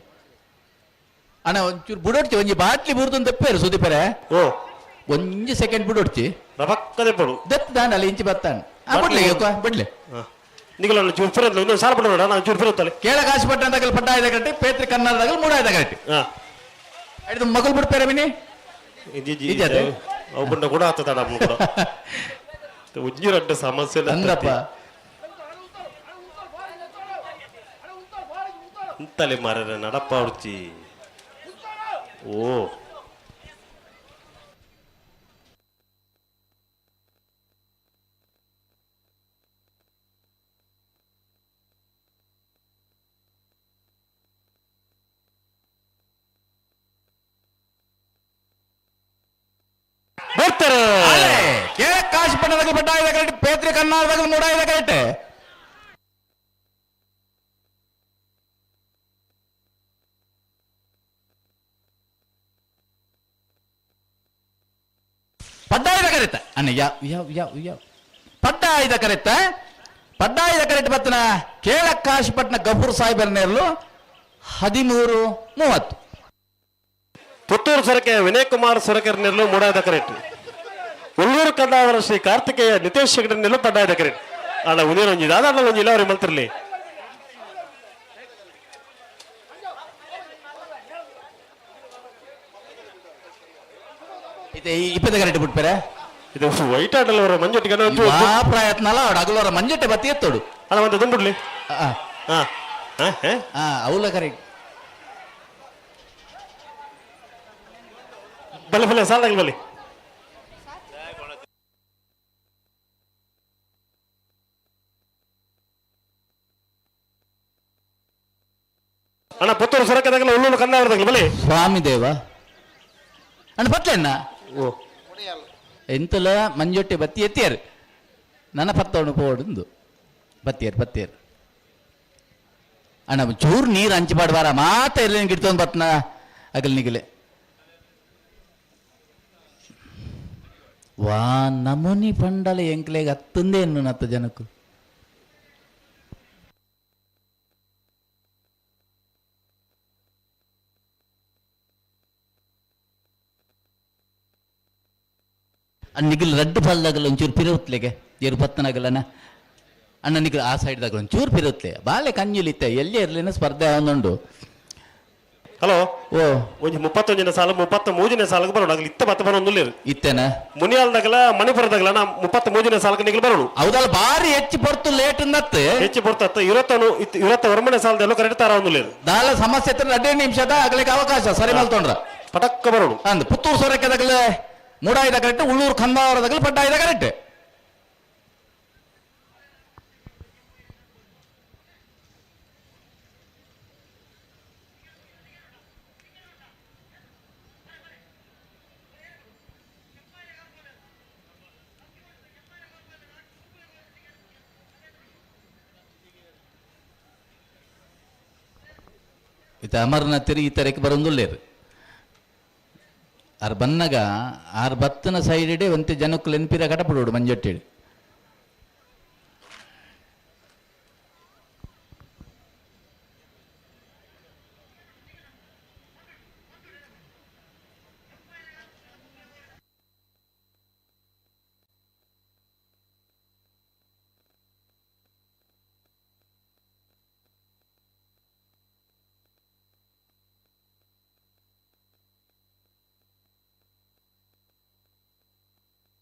ಅಣ್ಣ ಒಂಚೂರು ಬುಡೊಡ್ಚಿ ಒಂಜಿ ಬಾಟ್ಲಿ ಬುರ್ದು ತೆಪ್ಪೇರು ಸುದೀಪರೆ. ಓ. ಒಂಜಿ ಸೆಕೆಂಡ್ ಬುಡೊಡ್ಚಿ. ರಬಕ್ಕದೆ ಪಡು. ದತ್ತು ದಾಂಡಲ್ಲ ಇಂಚಿ ಬತ್ತಾನ ಬಿಡ್ಲಿ ಬಿಡ್ಲಿ. ನಿಗಲ ಚೂರು ಫಿರತ್ಲ ಇನ್ನೊಂದು ಸಾಲ ಬಿಡೋಣ ನಾನು ಚೂರು ಫಿರತ್ತಲೆ. ಕೇಳ ಕಾಶಿ ಪಟ್ಟಣದಾಗಲ್ ಪಟ್ಟಾಯದ ಕಟ್ಟಿ ಪೇತ್ರಿ ಕನ್ನಡದಾಗಲ್ ಮೂಡಾಯದ ಕಟ್ಟಿ. ಹಿಡಿದು ಮಗಲ್ ಬಿಡ್ತಾರೆ ಮಿನಿ. ಇಜ್ಜಿ. ಅವು ಬಂಡ ಕೂಡ ಆತದ ನಮ್ಮ ಕೂಡ ಉಜ್ಜಿರಡ್ಡ ಸಮಸ್ಯೆ. ಅಂದ್ರಪ್ಪ. ಅಂತಲೆ ಮಾರ್ರೆ ನಡಪ್ಪ ಉಡ್ಚಿ ಓ. ಬರ್ತಾರೆ. ಕೇಳ ಕಾಶಿ ಪಟ್ಟಣದಾಗಲ್ ಪಟ್ಟಾಯದ ಕಟ್ಟಿ ಪೇತ್ರಿ ಕನ್ನಡದಾಗಲ್ ಮೂಡಾಯದ ಕಟ್ಟಿ. ಪಡ್ಡಾಯದ ಕರೆತ ಅಣ್ಣ ಯಾವ ಯಾವ ಯಾವ ಯಾವ ಪಡ್ಡಾಯದ ಕರೆತ ಪಡ್ಡಾಯದ ಕರೆಟ್ ಬತ್ತನ ಕೇಳ ಕಾಶಿಪಟ್ಟಣ ಗಫೂರ್ ಸಾಹೇಬರ ನೇರಲು 13:30. ಪುತ್ತೂರು ಸೊರಕೆ ವಿನಯ್ ಕುಮಾರ್ ಸೊರಕೆರ್ ನೆಲ್ಲು ಮೂಡಾಯದ ಕರೆಕ್ಟ್. ಉಳ್ಳೂರು ಕಂದಾವರ ಶ್ರೀ ಕಾರ್ತಿಕೇಯ ನಿತೇಶ್ ಶೆಗಡೆ ನೆಲ್ಲು ಪಡ್ಡಾಯದ ಕರೆಕ್ಟ್. ಅಣ್ಣ ಉನೇರು ಒಂಜಿ ದಾದ ಒಂಜಿ ಇಲ್ಲ ಅವ್ರಿಗೆ ಮಲ್ತಿರ್ಲಿ. ಇದು 20 ಕರೆಕ್ಟ್ ಬಿಟ್ಪೇರೆ. ಇದು ವೈಟ್ ಆಟಲ್ ಅವರ ಮಂಜೊಟ್ಟಿಗೆ ಆ ಪ್ರಯತ್ನ ಅಲ್ಲ ಅವಡು ಅಗಲವರ ಮಂಜಟ್ಟೆ ಬತ್ತಿ ಎತ್ತೋಡು. ಅಣ್ಣ ಒಂದು ದುಂಬಿಡ್ಲಿ. ಆ, ಹಾ ಹಾ ಹಾ. ಆ ಅವಲ ಕರೆಕ್ಟ್. ಬಲೆ ಬಲೆ ಸಾಲಾಗಿ ಬಲೆ. ಅಣ್ಣ ಪುತ್ತೂರು ಸೊರಕೆದಾಗಲ ಉಳ್ಳೂರು ಕಂದಾವರದಾಗಲ ಬಲೆ. ಸ್ವಾಮಿ ದೇವ ಅಣ್ಣ ಪತ್ಲೆ ಅಣ್ಣ. ಓ. ಎಂತಲ ಮಂಜೊಟ್ಟೆ ಬತ್ತಿ ಎತ್ತಿಯಾರು ನನ್ನ ಪತ್ತವನು ಪೋಡುಂದು ಬತ್ತಿಯರು ಬತ್ತಿಯರು ಅಣ್ಣ ಚೂರು ನೀರು ಹಂಚಿ ಪಾಡ್ಬಾರ ಮಾತ ಎಲ್ಲಿ ಗಿಡ್ತೊಂದು ಬತ್ನ ಅಗಲ್ ನಿಗಲೆ ವಾ ನಮೂನಿ ಪಂಡಲ ಎಂಕ್ಲೆಗ್ ಅತ್ತಂದೇ ಎನ್ನು ನತ್ತ ಜನಕ್ಕು. ನಿಗಿಲ್ ರಡ್ಡು ಫಲ್ದಾಗಲ್ಲ ಒಂಚೂರು ಪಿರೌತ್ಲೆಗೆ ಏರು ಪತ್ತನಾಗಲ್ಲನ ಅಣ್ಣ ನಿಗಿಲ್ ಆ ಸೈಡ್ದಾಗ ಒಂಚೂರು ಪಿರೌತ್ಲೆ ಬಾಳೆ ಕಂಜುಲಿತ್ತ ಎಲ್ಲಿ ಇರ್ಲಿನ ಸ್ಪರ್ಧೆ ಅವನುಂಡು. ಹಲೋ. ಓ. ಒಂಜಿ 31ನೇ ಸಾಲ 33ನೇ ಸಾಲಕ್ಕೆ ಬರೋಣ ಆಗಲಿ ಇತ್ತ ಬತ್ತ ಬರೋದು ಇತ್ತೇನ. ಮುನಿಯಾಲ್ದಾಗಲ ಮಣಿಪುರದಾಗಲ ನಾ 33ನೇ ಸಾಲಕ್ಕೆ ನಿಗಲ್ ಬರೋಣ. ಹೌದಲ್ಲ ಬಾರಿ ಹೆಚ್ಚು ಪೊರ್ತು ಲೇಟ್ ನತ್ತು. ಹೆಚ್ಚು ಬರ್ತತ್ತ ಇರತ್ತನು 29ನೇ ಸಾಲದಲ್ಲೂ ಕರೆಕ್ಟ್ ತಾರ ಒಂದುಲ್ಲೇರು. ದಾಲ ಸಮಸ್ಯೆ ಇತ್ತು 2 ನಿಮಿಷದ ಆಗ್ಲಿಕ್ಕೆ ಅವಕಾಶ ಸರಿ ಮಲ್ತೊಂಡ್ರ. ಪಟಕ್ಕ ಬರೋಣ. ಅಂದ್ ಪುತ್ತೂರು ಸೊರಕೆದಾಗಲೇ ಮೂಡಾಯಿದ ಕರೆಕ್ಟ್ ಉಳ್ಳೂರು ಕಂದಾವರದಾಗಲೇ ಪಡ್ಡಾಯಿದ ಕರೆಕ್ಟ್. ಇತ್ತ ಅಮರನಾಥ್ ಈ ತರಕ್ಕೆ ಬರೋದುಲ್ಲೇರು ಆರ್ ಬನ್ನಗ ಆರ್ ಬತ್ತನ ಸೈಡ್ ಒಂತೆ ಜನಕ್ಕೂ ನೆನಪಿರ ಕಟಪಡೋಡು ಮಂಜಟ್ಟೇಳಿ.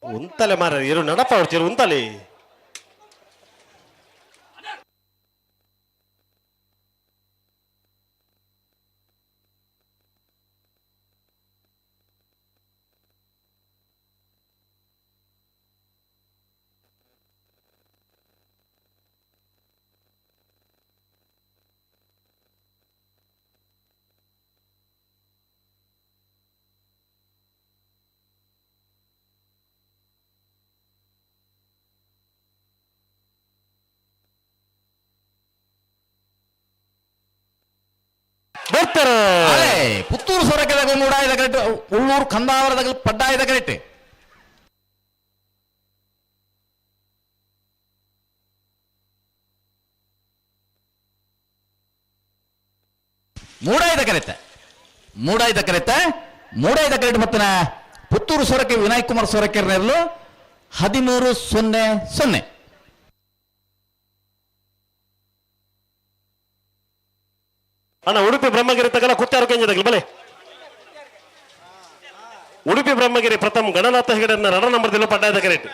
ಉಂತಲೆ ಮಾರ ಇರು ನಡಪ ಹೊಡ್ತೀರು ಉಂತಲೆ. ಬರ್ತಾರೆ. ಪುತ್ತೂರು ಪುತ್ತೂರು ಸೊರಕೆದಾಗ ಮೂಡಾಯದ ಕರೆಕ್ಟ್, ಉಳ್ಳೂರು ಕಂದಾವರದಾಗ ಪಡ್ಡಾಯದ ಕರೆಕ್ಟ್. ಮೂಡಾಯದ ಕರೆತ, ಮೂಡಾಯದ ಕರೆತ, ಮೂಡಾಯದ ಕರೆಕ್ಟ್. ಮತ್ತನ ಪುತ್ತೂರು ಸೊರಕೆ ವಿನಾಯಕ್ ಕುಮಾರ್ ಸೊರಕೆರ್ನೆರ್ಲು 13-0-0. ಅಣ್ಣ ಉಡುಪಿ ಬ್ರಹ್ಮಗಿರಿ ತಗಲ ಕುತ್ತಾರು ಕೆಂಜದಾಗಲಿ ಬಲೆ. ಉಡುಪಿ ಬ್ರಹ್ಮಗಿರಿ ಪ್ರಥಮ ಗಣನಾಥ ಹೆಗಡೆಯನ್ನ ರಡ ನಂಬರ್ದಲ್ಲೂ ಪಡ್ಡಾಯದ ಕರೆಕ್ಟ್.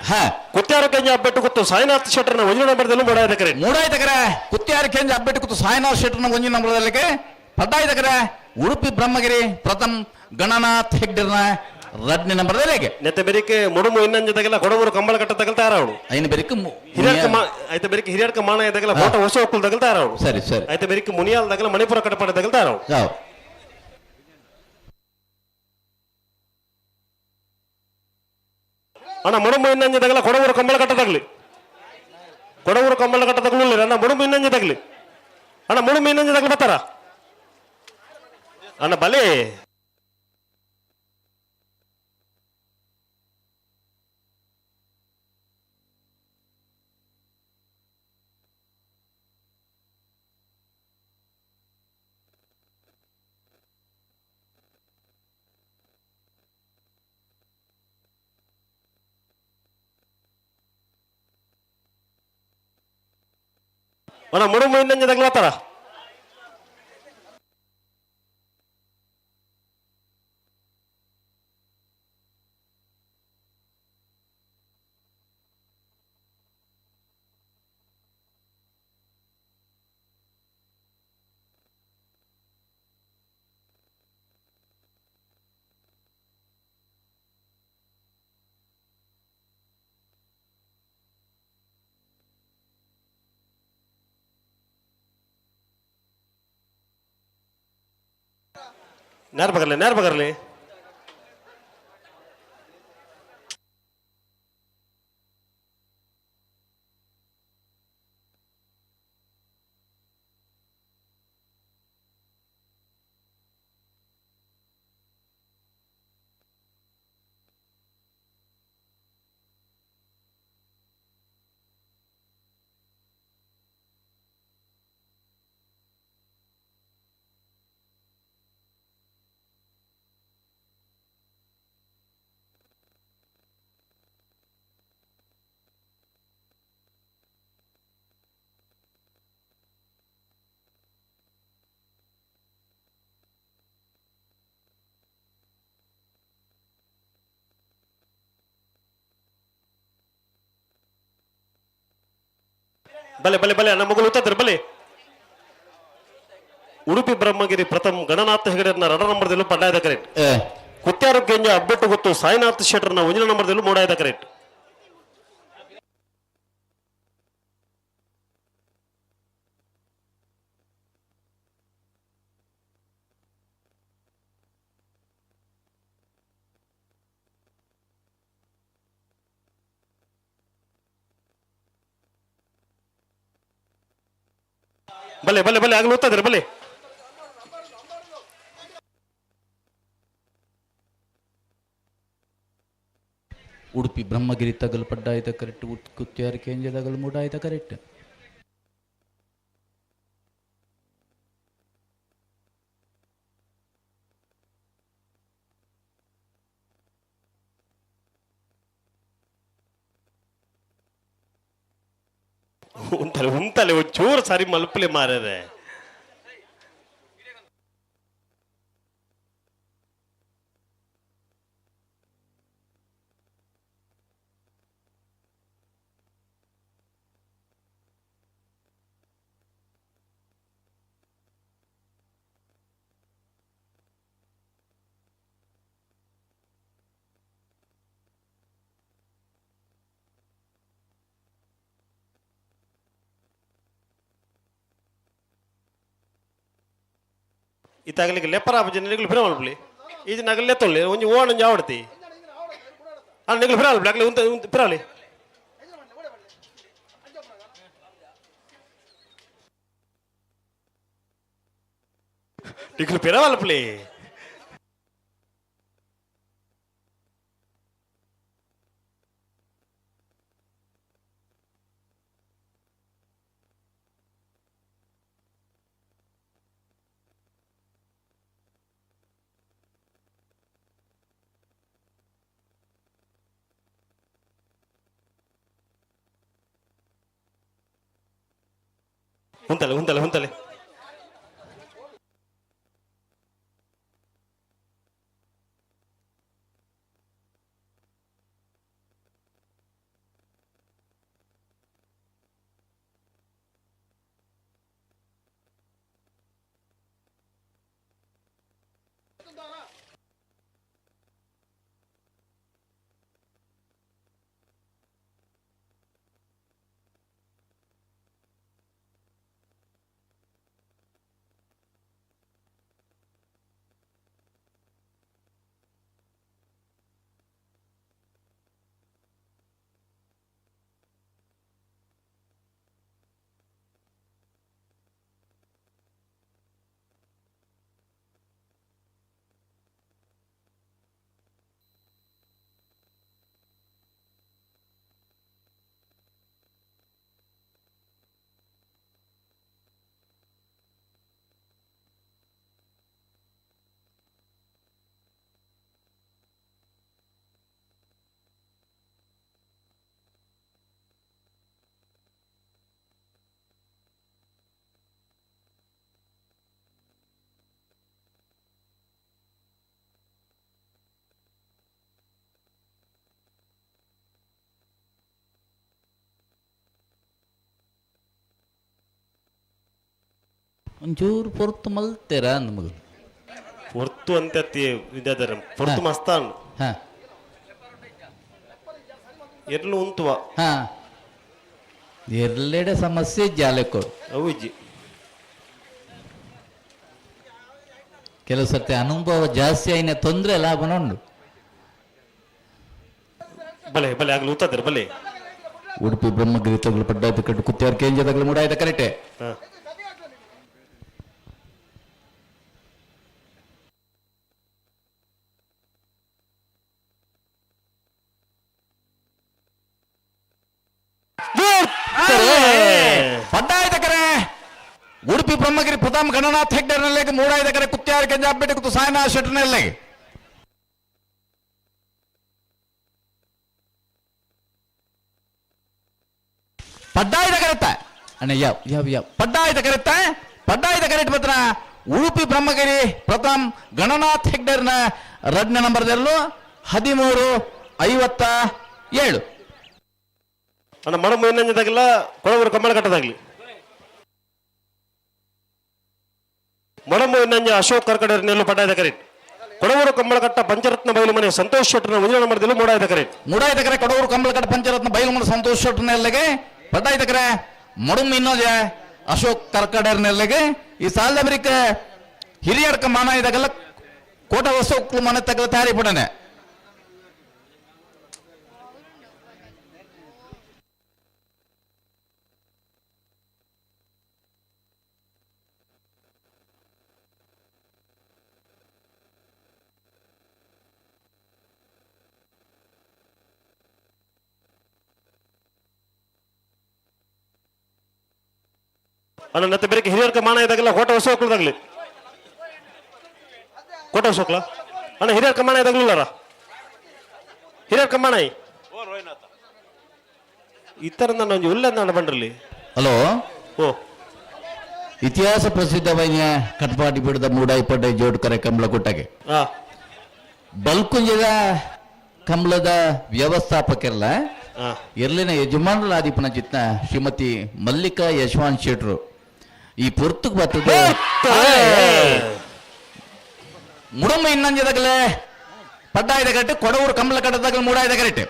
ಕುತ್ಯಾರು ಕೆಂಜ ಅಬ್ಬೆಟ್ಟು ಕುತ್ತು ಸಾಯಿನಾಥ್ ಶೆಟ್ಟರ್ನ ಒಂಜಿ ನಂಬರ್ದಲ್ಲೂ ಮೂಡಾಯದ ಕರೆಕ್ಟ್. ಮೂಡಾಯದ ಕರೆ ಕುತ್ಯಾರು ಕೆಂಜ ಅಬ್ಬೆಟ್ಟು ಕುತ್ತು ಸಾಯಿನಾಥ್ ಶೆಟ್ಟರ್ನ ಒಂಜಿ ನಂಬರ್ದಲ್ಲಿಗೆ ಪಡ್ಡಾಯದ ಕರೆ. ಉಡುಪಿ ಬ್ರಹ್ಮಗಿರಿ ಪ್ರಥಮ ಗಣನಾಥ್ ಹೆಗ್ಡೆರ್ನ ರಡ್ನೇ ನಂಬರ್ದಲ್ಲಿಗೆ. ನೆತ್ತ ಬೆರಿಕೆ ಮುಡುಮು ಇನ್ನಂಜದಾಗೆಲ್ಲ ಕೊಡಮೂರು ಕಂಬಳ ಕಟ್ಟ ತಗಲ್ ತಯಾರಾವಡು. ಐನ ಬೆರಿಕೆ ಹಿರಿಯರ್ಕ ಐತ ಬೆರಿಕೆ ಹಿರಿಯರ್ಕ ಮಾಣ ಇದ್ದಾಗಲ್ಲ ಕೋಟ ಹೊಸ ಒಕ್ಕಲ್ ತಗಲ್ ತಯಾರಾವಡು. ಸರಿ ಸರಿ. ಐತ ಬೆರಿಕೆ ಮುನಿಯಾಲ್ ತಗಲ ಮಣಿಪುರ ಕಟ್ಟಪಾಡ ತಗಲ್ ತಯಾರಾವಡು. ಯಾವ ಅಣ್ಣ ಮುಡುಮು ಇನ್ನಂಜದಾಗಲ್ಲ ಕೊಡಮೂರು ಕಂಬಳ ಕಟ್ಟದಾಗ್ಲಿ, ಕೊಡಮೂರು ಕಂಬಳ ಕಟ್ಟದಾಗಲೂ ಅಣ್ಣ ಮುಡುಮು ಇನ್ನಂಜದಾಗ್ಲಿ, ಅಣ್ಣ ಮುಡುಮು ಇನ್ನಂಜದಾಗ್ಲಿ ಬರ್ತಾರ ಅಣ್ಣ ಬಲೆ. ಅಣ್ಣ ಮುಡುಮು ಇನ್ನಂಜದಾಗ್ಲಿ ಬರ್ತಾರ. ನೇರ ಬಗರ್ಲಿ, ನೇರ ಬಗರ್ಲಿ. ಬಲೆ ಬಲೆ ಬಲೆ ನಮ್ಮ ಮಗಳು ಉತ್ತದ್ರ ಬಲೆ. ಉಡುಪಿ ಬ್ರಹ್ಮಗಿರಿ ಪ್ರಥಮ ಗಣನಾಥ ಹೆಗಡೆಯನ್ನ ರಡ ನಂಬರ್ದಲ್ಲೂ ಪಡ್ಡಾಯದ ಕರೆಕ್ಟ್. ಕುತ್ಯಾರು ಕೆಂಜ ಅಬ್ಬೆಟ್ಟು ಗೊತ್ತು ಸಾಯಿನಾಥ್ ಶೆಟ್ಟರ್ನ ಒಂಜಿನ ನಂಬರ್ದಲ್ಲೂ ಮೂಡಾಯದ ಕರೆಕ್ಟ್. ಬಲೆ ಬಲೆ ಬಲೆ ಆಗಲು ಓದ್ತಾ ಬಲೆ. ಉಡುಪಿ ಬ್ರಹ್ಮಗಿರಿ ತಗಲು ಪಡ್ಡಾಯ್ತ ಕರೆಕ್ಟ್, ಕುತ್ಯಾರು ಕೇಂದ್ರ ತಗಲು ಮೂಡಾಯ್ತ ಕರೆಕ್ಟ್. ಉಂಟಲೆ ಉಂಟಲೆ ಒಂಚೂರು ಸರಿ ಮಲ್ಪಲೆ ಮಾರರೆ. ಇತ್ತಾಗಲಿಕ್ಕೆ ಲೆಪ್ಪರ ನಿಗಲು ಫಿರ ಮಲ್ಪಲಿ ಈಜ ನಗಲ್ ಲೆತ್ತೊಳ್ಳಿ ಒಂಜಿ ಓಣ ಒಂಜಿ ಆವಡ್ತಿ ಅಣ್ಣ ನಿಗಲು ಫಿರ ಮಲ್ಪಲಿ ಆಗಲಿ ಉಂತ ಉಂತ ಫಿರಾಲಿ. ನಿಗಲು ಫಿರ ಮಲ್ಪಲಿ. ಉಂತಲೆ ಉಂತಲೆ ಉಂತಲೆ ಒಂಚೂರು ಪೊರ್ತು ಮಲ್ತೇರಾ ನಮಗೆ ಪೊರ್ತು ಅಂತ ಇದಾದರೆ ಪೊರ್ತು ಮಸ್ತಾನ್ ಹಾ ಎರ್ಲು ಉಂತುವ ಹಾ ಎಲ್ಲೆಡೆ ಸಮಸ್ಯೆ ಜಾಲಕ್ಕೋ ಅವು ಇಜ್ಜಿ ಕೆಲವು ಸರ್ತಿ ಅನುಭವ ಜಾಸ್ತಿ ಆಯ್ನ ತೊಂದರೆ ಲಾಭ ಉಂಡು ಬಲೆ ಬಲೆ ಆಗ್ಲು ಉತ್ತದ್ರ ಬಲೆ ಉಡುಪಿ ಬ್ರಹ್ಮಗಿರಿ ತಗಲು ಪಡ್ಡಾಯ್ತು ಕಟ್ಟು ಕುತ್ತಿಯಾರ್ ಕೇಂಜ ತಗಲು ಮೂಡಾಯ್ತ ಕರೆಕ್ಟೆ ಹಾ ಪಡ್ಡಾಯ್ತ ಕರೆ ಉಡುಪಿ ಬ್ರಹ್ಮಗಿರಿ ಪ್ರಥಮ ಗಣನಾಥ್ ಹೆಗ್ಡರ್ನಲ್ಲಿಗೆ ಮೂಡಾಯ್ದ ಕರೆ ಕುತ್ತಿಯಾರ್ ಕೆಂಜ ಅಬ್ಬೆಟ್ಟು ಕುತ್ತು ಸಾಯನಾ ಶೆಟ್ಟರ್ನಲ್ಲಿಗೆ ಪಡ್ಡಾಯ್ದ ಕರೆತ್ತ ಅಣ್ಣ ಯಾವ ಯಾವ ಯಾವ ಪಡ್ಡಾಯ್ದ ಕರೆತ್ತ ಪಡ್ಡಾಯ್ದ ಕರೆಕ್ಟ್ ಮಾತ್ರ ಉಡುಪಿ ಬ್ರಹ್ಮಗಿರಿ ಪ್ರಥಮ್ ಗಣನಾಥ್ ಹೆಗ್ಡರ್ನ ರಡ್ನ ನಂಬರ್ದಲ್ಲೂ 13:57. ಅಣ್ಣ ಮಡ ಮೈನಂಜದಾಗಿಲ್ಲ ಕೊಳಗೂರು ಕಮ್ಮಳ ಕಟ್ಟದಾಗ್ಲಿ ಮೊಡಮು ಇನ್ನಂಜ ಅಶೋಕ್ ಕರ್ಕಡರ್ ನೆಲ್ಲು ಪಡ್ಡಾಯ್ದ ಕರೆಕ್ಟ್ ಕೊಡವೂರು ಕಂಬಳಕಟ್ಟ ಪಂಚರತ್ನ ಬಯಲು ಮನೆ ಸಂತೋಷ್ ಶೆಟ್ಟರ್ನ ಮುಂದಿನ ನಂಬರ್ದಲ್ಲಿ ಮೂಡಾಯ್ದ ಕರೆಕ್ಟ್ ಮೂಡಾಯ್ದ ಕರೆ ಕೊಡವೂರು ಕಂಬಳಕಟ್ಟ ಪಂಚರತ್ನ ಬಯಲು ಮನೆ ಸಂತೋಷ್ ಶೆಟ್ಟರ್ನೆಲ್ಲಿಗೆ ಪಡ್ಡಾಯ್ದ ಕರೆ ಮಡುಮ್ ಇನ್ನೋಜ ಅಶೋಕ್ ಕರ್ಕಡರ್ನೆಲ್ಲಿಗೆ ಈ ಸಾಲದ ಅಮೆರಿಕ ಹಿರಿಯಡ್ಕ ಮಾನ ಇದಾಗಲ್ಲ ಕೋಟ ಹೊಸ ಮನೆ ತಗಲ ತಯಾರಿ ಪಡನೆ ಅಣ್ಣ ಮತ್ತೆ ಬೇರೆ ಹಿರಿಯರ್ಕ ಮಾನ ಇದಾಗಲ್ಲ ಕೋಟ ಹೊಸ ಹೋಗ್ಲದಾಗ್ಲಿ ಕೋಟ ಹೊಸ ಹೋಗ್ಲ ಅಣ್ಣ ಹಿರಿಯರ್ಕ ಮಾನ ಇದಾಗ್ಲಿಲ್ಲಾರ ಹಿರಿಯರ್ಕ ಮಾನ ಈ ತರ ನಾನು ಒಂಜಿ ಉಲ್ಲ ನಾನು ಬಂಡ್ರಲ್ಲಿ ಹಲೋ ಓ ಇತಿಹಾಸ ಪ್ರಸಿದ್ಧವೈನ ಕಟ್ಪಾಟಿ ಬಿಡದ ಮೂಡಾಯಿಪಡ್ಡೆ ಜೋಡ್ಕರೆ ಕಂಬಳ ಗುಟ್ಟಗೆ ಹಾ ಬಲ್ಕುಂಜದ ಕಂಬಳದ ವ್ಯವಸ್ಥಾಪಕರಲ್ಲ ಹಾ ಎರ್ಲಿನ ಯಜಮಾನರಾದಿಪನ ಚಿತ್ನ ಶ್ರೀಮತಿ ಮಲ್ಲಿಕಾ ಯಶವಂತ್ ಶೆಟ್ರು ಈ ಪೊರ್ತುಗ್ ಬರ್ತದೆ ಮುಡಮ್ಮ ಇನ್ನಂಜದಾಗಲೇ ಪಡ್ಡಾಯ್ದ ಕರೆಕ್ಟ್ ಕೊಡವೂರು ಕಂಬಳ ಕಟ್ಟದಾಗಲೇ ಮೂಡಾಯ್ದ ಕರೆಕ್ಟ್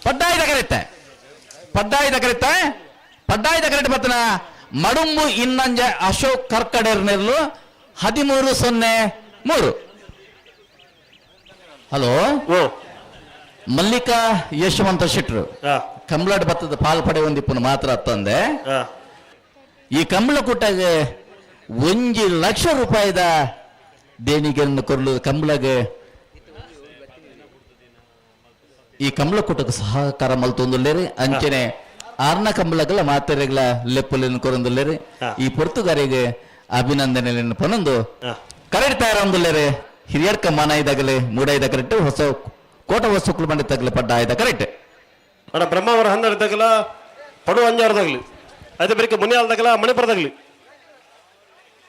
ಪಡ್ಡಾಯ್ದ ಕರೆಕ್ಟ್ ಪಡ್ಡಾಯ್ದ ಕರೆಕ್ಟ್ ಪಡ್ಡಾಯ್ದ ಕರೆಕ್ಟ್ ಬರ್ತನ ಮಡುಂಬು ಇನ್ನಂಜ ಅಶೋಕ್ ಕರ್ಕಡೇರ್ ನೆರ್ಲು 13:03. ಹಲೋ ಓ ಮಲ್ಲಿಕಾ ಯಶವಂತ ಶೆಟ್ರು ಹಾ ಕಂಬಳಡ್ ಭತ್ತದ ಪಾಲ್ ಪಡೆ ಒಂದಿಪ್ಪನು ಮಾತ್ರ ತಂದೆ ಹಾ ಈ ಕಂಬಳ ಕೂಟಾಗ 1 ಲಕ್ಷ ರೂಪಾಯಿದ ದೇಣಿಗೆಯನ್ನು ಕೊರಲು ಕಂಬಳಗೆ ಈ ಕಂಬಳ ಕೂಟಕ್ಕೆ ಸಹಕಾರ ಮಲ್ತೊಂದುಲ್ಲೇರಿ ಅಂಚನೆ ಆರ್ನ ಕಂಬಳಗಲ ಮಾತೆರೆಗಳ ಲೆಪ್ಪುಲೆನ್ ಕೊರೊಂದುಲ್ಲೇರಿ ಹಾ. ಈ ಪೊರ್ತುಗಾರಿಗೆ ಅಭಿನಂದನೆಯನ್ನು ಪನೊಂದು ಹಾ ಕರೆಕ್ಟ್ ತಯಾರೊಂದುಲ್ಲೇರಿ ಹಿರಿಯರ್ಕ ಮನ ಇದಾಗಲೇ ಮೂಡ ಇದ ಕರೆಕ್ಟ್ ಹೊಸ ಕೋಟ ವಸ್ತುಕ್ಲು ಮಂಡಿ ತಗ್ಲು ಪಡ್ಡಾಯ್ದ ಕರೆಕ್ಟ್. ಅಣ್ಣ ಬ್ರಹ್ಮಾವರ ಹನ್ನೆರಡು ಪಡು ಅಂಜಾರದಾಗ್ಲಿ ಅದೇ ಬರೀಕೆ ಮುನಿಯಾಲ್ದಾಗಲ ಮಣಿಪುರದಾಗ್ಲಿ.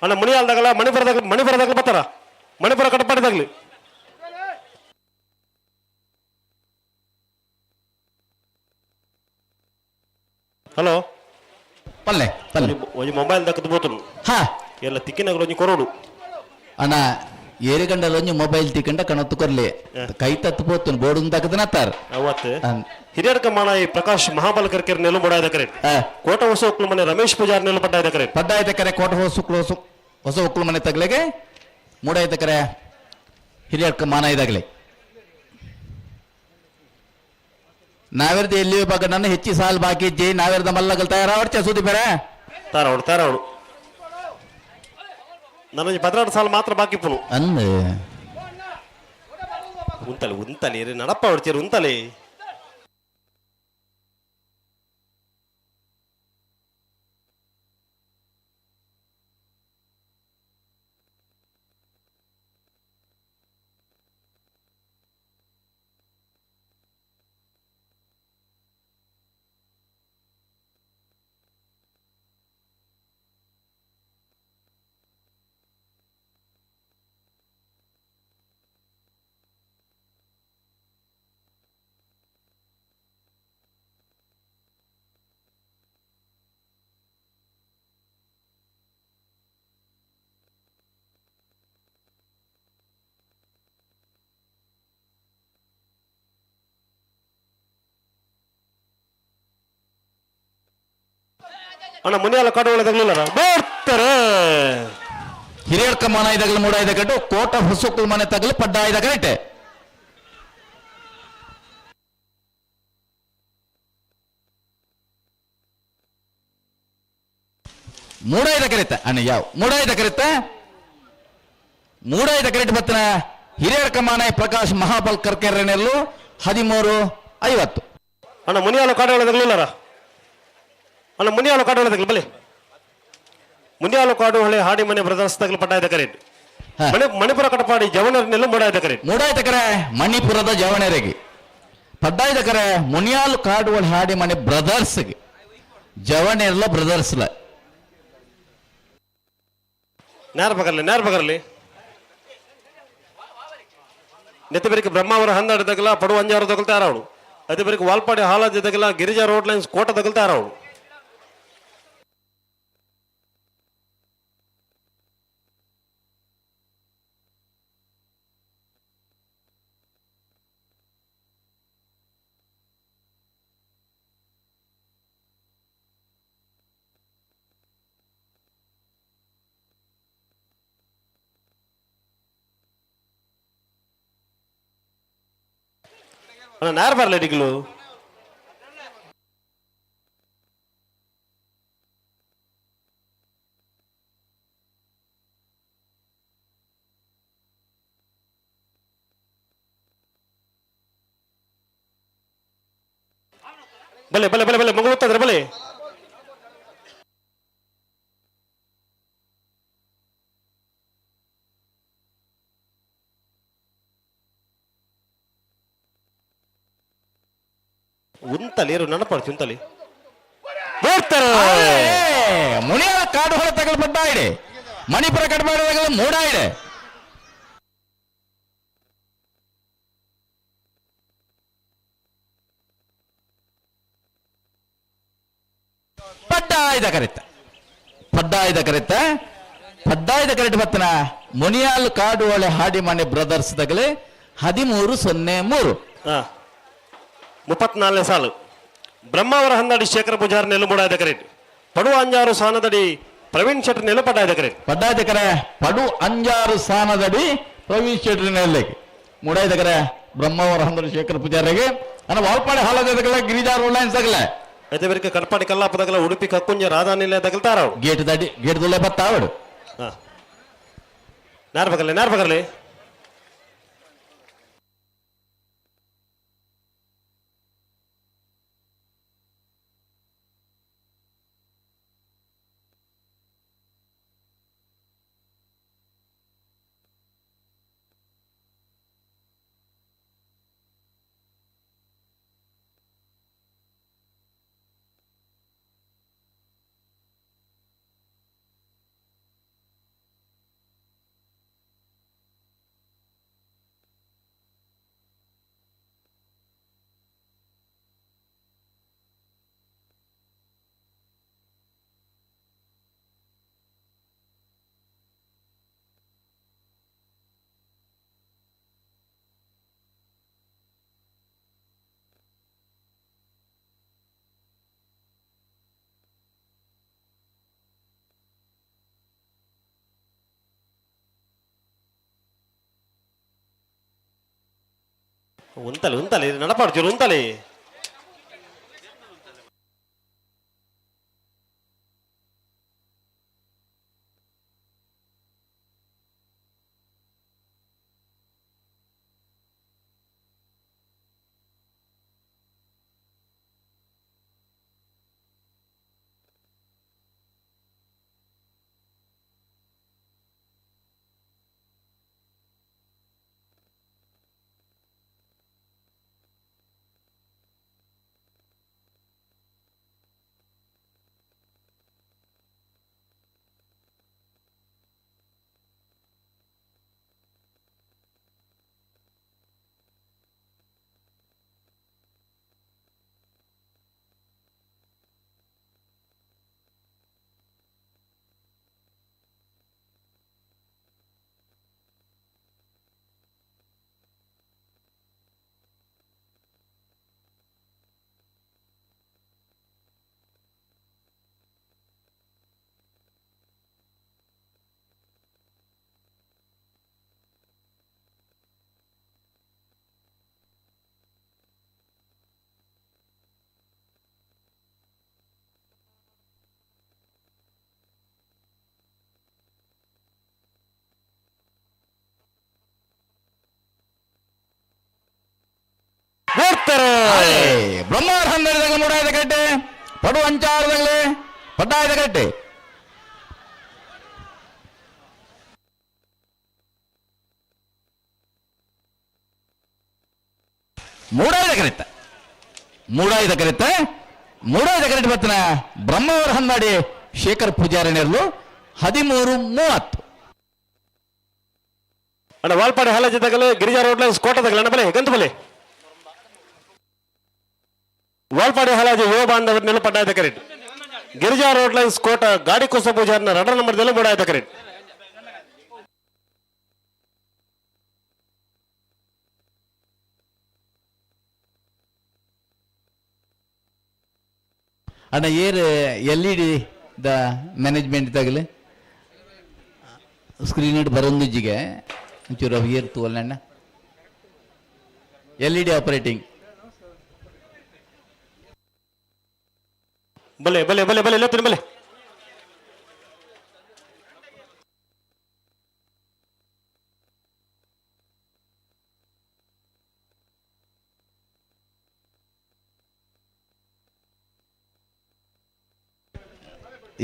ಅಣ್ಣ ಮುನಿಯಾಲ್ದಾಗಲ ಮಣಿಪುರದಾಗ ಮಣಿಪುರದಾಗ್ಲಿ ಬರ್ತಾರ ಮಣಿಪುರ ಕಟಪಾಡಿದಾಗ್ಲಿ. ಹಲೋ. ಪಲ್ಲೆ ಪಲ್ಲೆ. ಒಂಜಿ ಮೊಬೈಲ್ ದಕ್ಕದ ಬೋತನು. ಹಾ. ಎಲ್ಲ ತಿಕ್ಕಿನಗಳು ಒಂಜಿ ಕೊರೋಡು. ಅಣ್ಣ ಏರಿಗಂಡಲ ಒಂಜಿ ಮೊಬೈಲ್ ತಿಕ್ಕಂಡ ಕಣತ್ತು ಕೊರ್ಲಿ ಕೈ ತತ್ತು ಪೋತುನು ಬೋರ್ಡ್ ತಕ್ಕದನ ತಾರ್. ಅವತ್ತು ಹಿರಿಯರ್ಕ ಮಾಣಾಯಿ ಪ್ರಕಾಶ್ ಮಹಾಬಲಕರ್ಕೆರ್ ನೆಲು ಬಡಾಯದ ಕರೆ. ಕೋಟ ಹೊಸ ಒಕ್ಲು ಮನೆ ರಮೇಶ್ ಪೂಜಾರ್ ನೆಲು ಪಡ್ಡಾಯದ ಕರೆ. ಪಡ್ಡಾಯ್ತ ಕರೆ ಕೋಟ ಹೊಸ ಹೊಸ ಹೊಸ ಒಕ್ಕಲು ಮನೆ ತಗ್ಲೆಗೆ ಮೂಡಾಯ್ತ ಕರೆ ಹಿರಿಯರ್ಕ ಮಾನ ಇದಾಗಲಿ. ನಾವೆರ್ದ ಎಲ್ಲಿ ಬಗ್ಗೆ ನನ್ನ ಹೆಚ್ಚಿ ಸಾಲ್ ಬಾಕಿ ಇಜ್ಜಿ ನಾವೆರ್ದ ಮಲ್ಲಗಲ್ ತಯಾರಾವಡ್ಚ ಸೂದಿ ಬೇರೆ. ತಾರವಡು ತಾರವಡು ನನ್ನ 16 ಸಾಲ ಮಾತ್ರ ಬಾಕಿ ಪುನು. ಅಂದ್. ಉಂತಲೆ ಉಂತಲೆ ಇರು ನಡಪ್ಪ ಹೊಡ್ತೀರಿ ಉಂತಲೆ. ಅಣ್ಣ ಮುನಿಯಾಲ ಕಾಡು ಒಳದಾಗ್ಲಿಲ್ಲ ಬರ್ತಾರೆ. ಹಿರಿಯರ್ಕ ಮಾನ ಇದಾಗಲಿ ಮೂಡಾಯ್ದ ಕಟ್ಟು ಕೋಟ ಹೊಸಕ್ಕಲ್ ಮನೆ ತಗಲಿ ಪಡ್ಡಾಯ್ದ ಕರೆಕ್ಟ್. ಮೂಡಾಯ್ದ ಕರೆತ ಅಣ್ಣ ಯಾವ ಮೂಡಾಯ್ದ ಕರೆತ ಮೂಡಾಯ್ದ ಕರೆಕ್ಟ್ ಬತ್ತನ ಹಿರಿಯರ್ಕ ಮಾನ ಪ್ರಕಾಶ್ ಮಹಾಬಲ್ ಕರ್ಕೆರೆನೆಲ್ಲು 13:50. ಅಣ್ಣ ಮುನಿಯಾಲ ಕಾಡು ಒಳದಾಗ್ಲಿಲ್ಲ ಅಣ್ಣ ಮುನಿಯಾಲ ಕಾಡು ಒಳದಾಗ್ಲಿ ಬಲೆ ಮುನಿಯಾಲ ಕಾಡು ಹೊಳೆ ಹಾಡಿ ಮನೆ ಬ್ರದರ್ಸ್ ತಗಲು ಪಡ್ಡಾಯದ ಕರೆ. ಹಾ. ಮಣಿಪುರ ಕಟಪಾಡಿ ಜವನರ್ನೆಲ್ಲ ಮೂಡಾಯದ ಕರೆ. ಮೂಡಾಯ್ದ ಕರೆ ಮಣಿಪುರದ ಜವಣರಿಗೆ ಪಡ್ಡಾಯ್ದ ಕರೆ ಮುನಿಯಾಲ್ ಕಾಡುವಳ ಹಾಡಿ ಮನೆ ಬ್ರದರ್ಸ್ಗೆ ಜವಣೆರ್ಲ ಬ್ರದರ್ಸ್ಲ. ನೇರ ಬಗರ್ಲಿ ನೇರ ಬಗರ್ಲಿ ನೆತ್ತಬೆರಿಗೆ ಬ್ರಹ್ಮಾವರ ಹನ್ನೆರಡು ತಗಲ ಪಡು ಅಂಜಾರು ತಗಲ್ ತಯಾರವಳು ಅದೇ ಬೆರಿಗೆ ವಾಲ್ಪಾಡಿ ಹಾಲಾಜಿ ತಗಲ ಗಿರಿಜಾ ರೋಡ್ ಲೈನ್ಸ್ ಕೋಟ ತಗಲ್ ತಯಾರವಳು. ಅಣ್ಣ ನೇರ ಬರಲಿ ಡಿಗ್ಲು. ಬಲೆ ಬಲೆ ಬಲೆ ಬಲೆ ಮಗಳು ಬಲೆ. ಉಂತಲಿ ಇರು ನೆನಪಾಡ್ತಿ ಉಂತಲಿ ಬರ್ತಾರೆ. ಮುನಿಯಾಲ ಕಾಡು ಹೊರ ತಗಲ್ ಪಡ್ಡಾಯಿಡೆ ಮಣಿಪುರ ಕಟ್ಪಾಡಿ ತಗಲ್ ಮೂಡಾಯಿಡೆ ಪಡ್ಡಾಯ್ದ ಕರೆತ ಪಡ್ಡಾಯ್ದ ಕರೆತ ಪಡ್ಡಾಯ್ದ ಕರೆಟ್ ಬತ್ತನ ಮುನಿಯಾಲ್ ಕಾಡು ಒಳೆ ಹಾಡಿ ಮನೆ ಬ್ರದರ್ಸ್ ತಗಲೆ 13:03. ಹಾ 34ನೇ ಸಾಲು ಬ್ರಹ್ಮಾವರ ಹನ್ನಡಿ ಶೇಖರ ಪೂಜಾರ್ ನೆಲ್ಲು ಮೂಡಾಯ್ದ ಕರೆಟ್ ಪಡುವ ಅಂಜಾರು ಸಾನದಡಿ ಪ್ರವೀಣ್ ಶೆಟ್ಟರ್ ನೆಲ್ಲು ಪಡ್ಡಾಯ್ದ ಕರೆಟ್. ಪಡ್ಡಾಯ್ದ ಕರೆ ಪಡು ಅಂಜಾರು ಸ್ಥಾನದಡಿ ಪ್ರವೀಣ್ ಶೆಟ್ಟರ್ ನೆಲ್ಲಿಗೆ ಮೂಡಾಯ್ದ ಕರೆ ಬ್ರಹ್ಮಾವರ ಹಂದಡಿ ಶೇಖರ ಪೂಜಾರಿಗೆ ಅನ್ನ ವಾಲ್ಪಾಡಿ ಹಾಲದ ಗಿರಿಜಾ ರೋಡ್ ಲೈನ್ಸ್ ತಗಲೆ. అయితే ಬೆರಕೆ ಕಟ್ಪಾಡಿ ಕಲ್ಲಾಪದಗಲ ಉಡುಪಿ ಕಕ್ಕುಂಜ ರಾಧಾ ನಿಲಯ ತಗಲ್ತಾರ. ಗೇಟ್ ದಾಡಿ ಗೇಟ್ ದುಲ್ಲೆ ಬತ್ತಾವಡು. ನೇರ ಬಗರ್ಲಿ ನೇರ ಬಗರ್ಲಿ. ಉಂತಲೆ ಉಂತಲೆ ನಡಪಾಡ್ತೀರು ಉಂತಲೆ. ಬರ್ತಾರೆ. ಬ್ರಹ್ಮಾರ್ ಹಂದರದಾಗ ಮೂಡಾಯದ ಕಟ್ಟೆ ಪಡು ಅಂಚಾರದಾಗಲೇ ಪಡ್ಡಾಯದ ಕಟ್ಟೆ. ಮೂಡಾಯದ ಕರೆತ ಮೂಡಾಯದ ಕರೆತ ಮೂಡಾಯದ ಕರೆಟ್ ಬತ್ತನ ಬ್ರಹ್ಮವರ ಹಂದಾಡಿ ಶೇಖರ್ ಪೂಜಾರಿನೆರ್ಲು 13:30. ಅಣ್ಣ ವಾಲ್ಪಾಡಿ ಹಾಲಜಿದಾಗಲೇ ಗಿರಿಜಾ ರೋಡ್ ಲೈನ್ಸ್ ಕೋಟದಾಗಲೇ ಅಣ್ಣ ಬಲೆ ಗಂತು ಬಲೆ. ವಾಲ್ಪಾಡಿ ಹಾಲಾಜಿ ಯುವ ಬಾಂಧವರ ನೆಲ ಪಡ್ಡಾಯದ ಕರೆಟ್. ಗಿರಿಜಾ ರೋಡ್ ಲೈನ್ಸ್ ಕೋಟ ಗಾಡಿ ಕುಸ ಪೂಜಾರಿನ ರಡರ್ ನಂಬರ್ ದೆಲ್ಲ ಮೂಡಾಯದ ಕರೆಟ್. ಅಣ್ಣ ಏರ್ L E D the management ತಗಲಿ ಸ್ಕ್ರೀನ್ it ಬರೊಂದಿಜ್ಜಿಗೆ ಒಂಚೂರು ಅವು ಏರ್ ತೂವಲ್ಲ ಅಣ್ಣ ಎಲ್ ಇ ಡಿ ಆಪರೇಟಿಂಗ್. ಬಲೆ ಬಲೆ ಬಲೆ ಬಲೆ ಇಲ್ಲ ಬಲೆ.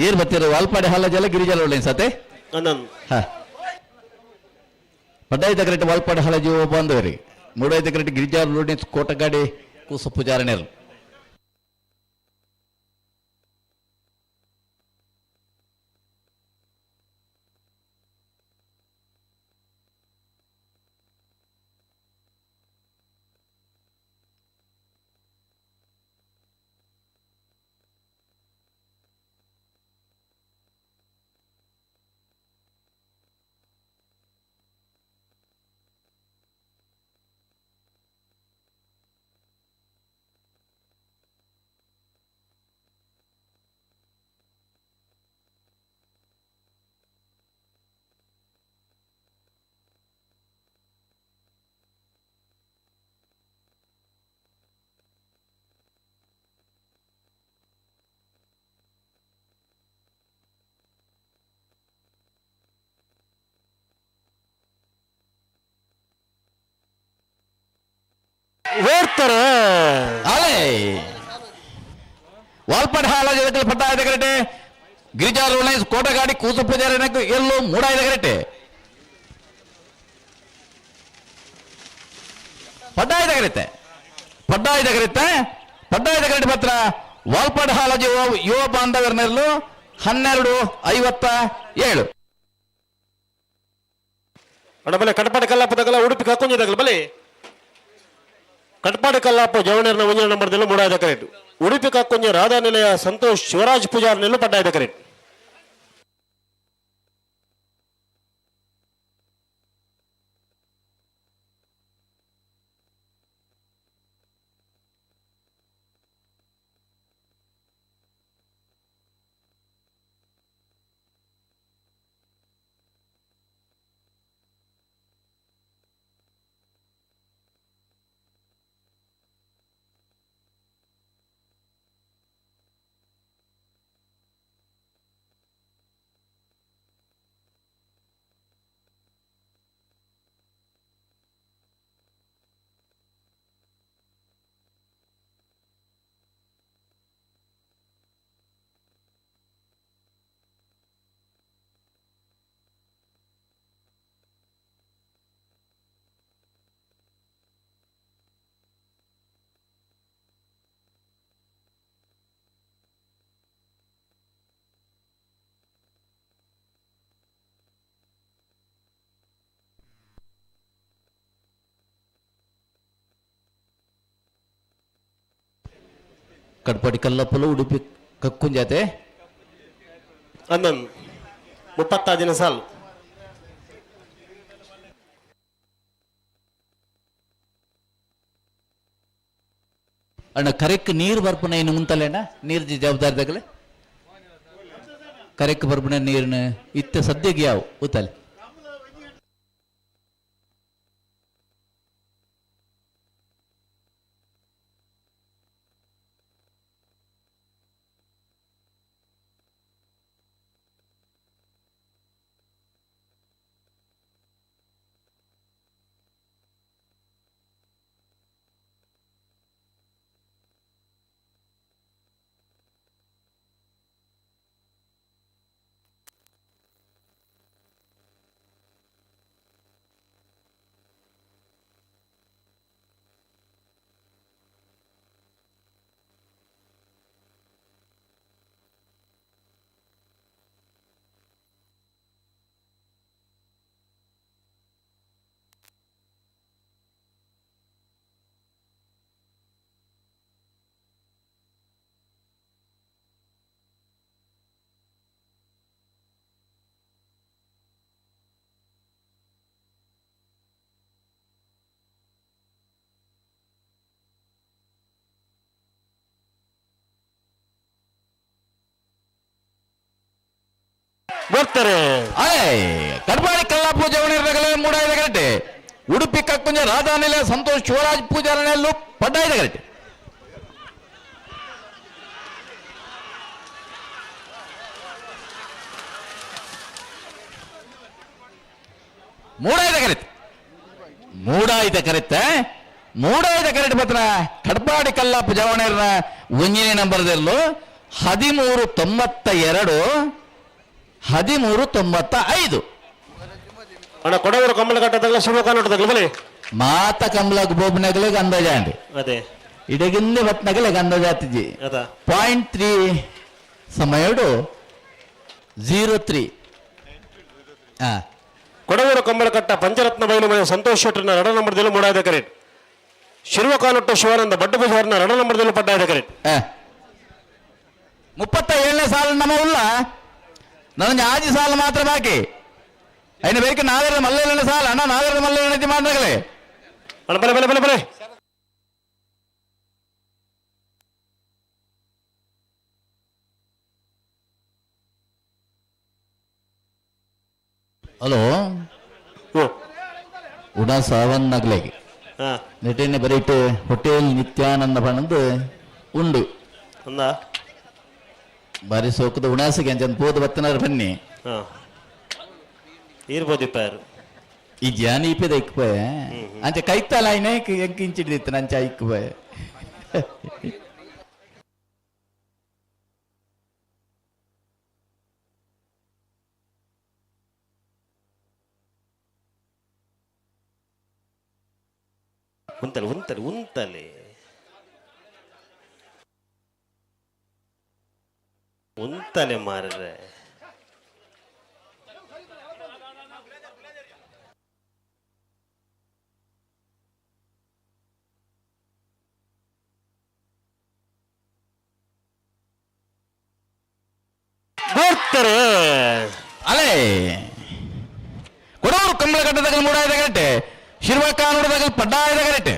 ಏರ್ ಬರ್ತೀರ ವಾಲ್ಪಾಡಿ ಹಾಲ ಜಲ ಗಿರಿಜಲ ಒಳ್ಳೆ ಸತೆ. ಅನ್ನನ್ ಹಾ ಪಡ್ಡಾಯ್ದ ಕರೆಕ್ಟ್ ವಾಲ್ಪಾಡಿ ಹಾಲಜಿ ಬಂದವರಿ ಮೂಡಾಯ್ದ ಕರೆಕ್ಟ್ ಗಿರಿಜಾ ರೋಡ್ ಕೋಟಗಾಡಿ ಕೂಸ ಪೂಜಾರಣೆರು. ಓಡ್ತಾರೆ. ಅಲೆ ವಾಲ್ಪಾಡಿ ಹಾಲ ಜಲಕಲ್ ಪಟ್ಟಾಯದ ಕರೆಟೆ ಗಿರಿಜಾ ರೋಡ್ ಕೋಟಗಾಡಿ ಕೂಸು ಪೂಜಾರಿ ಎಲ್ಲೋ ಮೂಡಾಯದ ಕರೆಟೆ ಪಡ್ಡಾಯದ ಕರೆತೆ ಪಡ್ಡಾಯದ ಕರೆತೆ ಪಡ್ಡಾಯದ ಕರೆಟೆ ಪತ್ರ ವಾಲ್ಪಾಡಿ ಹಾಲಜಿ ಯುವ ಬಾಂಧವರನೆಲ್ಲೂ 12:57. ಅಣ್ಣ ಬಲೆ ಕಟಪಾಡಿ ಕಲ್ಲಾಪದಾಗಲ ಉಡುಪಿ ಕಕ್ಕೊಂಜಿದಾಗಲ ಬಲೆ. ಕಟ್ಪಾಡಿ ಕಲ್ಲಾಪ ಜವಣೇರ್ನ ಒಂಜನ ನಂಬರ್ದಲ್ಲಿ ಮೂಡಾಯದ ಕರೆಟ್. ಉಡುಪಿ ಕಕ್ಕೊಂಜ ರಾಧಾ ನಿಲಯ ಸಂತೋಷ್ ಶಿವರಾಜ್ ಪೂಜಾರ್ ನೆಲ್ಲು ಪಡ್ಡಾಯದ ಕರೆಟ್. ಕಡ್ಪಾಡಿ ಕಲ್ಲಪ್ಪಲು ಉಡುಪಿ ಕಕ್ಕುಂಜಾತೆ ಅಂದನ್ 36ನೇ ಸಾಲು. ಅಣ್ಣ ಕರೆಕ್ಟ್ ನೀರು ಬರ್ಪುನ ಏನು ಮುಂತಲೇನ ನೀರು ಜವಾಬ್ದಾರಿ ತಗಲೆ ಕರೆಕ್ಟ್ ಬರ್ಪುನ ನೀರಿನ ಇತ್ತ ಸದ್ಯಕ್ಕೆ ಯಾವ ಉತ್ತಲೆ ಬರ್ತಾರೆ. ಕಡ್ಬಾಡಿ ಕಲ್ಲಾಪು ಜವಣಿರಗಲೆ ಮೂಡಾಯಿದ ಗರಟೆ ಉಡುಪಿ ಕಕ್ಕುಂಜ ರಾಧಾನಿಲ ಸಂತೋಷ್ ಶಿವರಾಜ್ ಪೂಜಾರನೆಲ್ಲೂ ಪಡ್ಡಾಯಿದ ಗರಟೆ. ಮೂಡಾಯಿದ ಕರೆತ್ ಮೂಡಾಯಿದ ಕರೆತ್ತ ಮೂಡಾಯಿದ ಕರೆಟ್ ಪತ್ರ ಕಡ್ಪಾಡಿ ಕಲ್ಲಾಪು ಜವಣೇರ್ನ ಒಂದನೇ ನಂಬರ್ದಲ್ಲೂ 1392 1395. ಅಣ್ಣ ಕೊಡಗೂರು ಕಂಬಳ ಕಟ್ಟದಾಗಲ ಶಿವ ಕರ್ನಾಟಕದಾಗಲ ಬಲಿ ಮಾತ ಕಮಲಕ್ ಬೋಬ್ನಗಲೆ ಅಂದಾಜ ಅದೇ ಇಡಗಿಂದೆ ಬತ್ನಗಲೆ ಅಂದಾಜಾತಿಜಿ ಅದ 0.3 ಸಮಯಡು 03. ಕೊಡಗೂರು ಕಂಬಳಕಟ್ಟ ಪಂಚರತ್ನ ಬಯಲು ಮನೆ ಸಂತೋಷ್ ಶೆಟ್ಟರ್ನ ರಡ ನಂಬರ್ದಲ್ಲಿ ಮೂಡಾದ ಕರೆಟ್ ಶಿರುವ ಕಾನೊಟ್ಟು ಶಿವಾನಂದ ಬಡ್ಡು ಬಜಾರ್ನ ರಡ ನಂಬರ್ದಲ್ಲಿ ಪಡ್ಡಾದ ಕರೆಟ್. 37ನೇ ಸಾಲು ನಮ್ಮ ಉಲ್ಲ ನನಗೆ ಆಜಿ ಸಾಲು ಮಾತ್ರ ಬಾಕಿ అయిన ಬೇಕೆ ನಾಗರ ಮಲ್ಲೇನ ಸಾಲ ಅಣ್ಣ ನಾಗರ ಮಲ್ಲೇನ ಮಾಡ್ನಗಲೆ. ಅಣ್ಣ ಬಲೆ ಬಲೆ ಬಲೆ ಬಲೆ. ಹಲೋ ಉಡ ಸಾವನ್ ನಗಲೆಗೆ ನೆಟೆನೆ ಬರೀಟು ಹೋಟೆಲ್ ನಿತ್ಯಾನಂದ ಬಣ್ಣದ್ದು ಉಂಡು ಅಂದ ಬಾರಿ ಸೋಕದ ಉಣಾಸಿಗೆ ಅಂಚನ್ ಪೋದು ಬತ್ತನಾರ ಬನ್ನಿ. ಇರ್ಬೋದು ಇಪ್ಪಾರು ಈ ಜಾನ ಇಪ್ಪದ ಇಕ್ಪೋಯ ಅಂಚೆ ಕೈತಲ ಐನೆ ಎಂಕಿಂಚಿಡಿದಿತ್ತು ನಂಚ ಇಕ್ಪೋಯ. ಉಂತಲೆ ಉಂತಲೆ ಉಂತಲೆ ಉಂತಲೆ ಮಾರ್ರೆ. ಬರ್ತಾರೆ. ಅಲೇ ಕೊಡವರು ಕಂಬಳ ಕಟ್ಟದಾಗ ಮೂಡಾಯದ ಗಂಟೆ ಶಿರ್ವಕ್ಕ ನೋಡಿದಾಗ ಪಡ್ಡಾಯದ ಗಂಟೆ.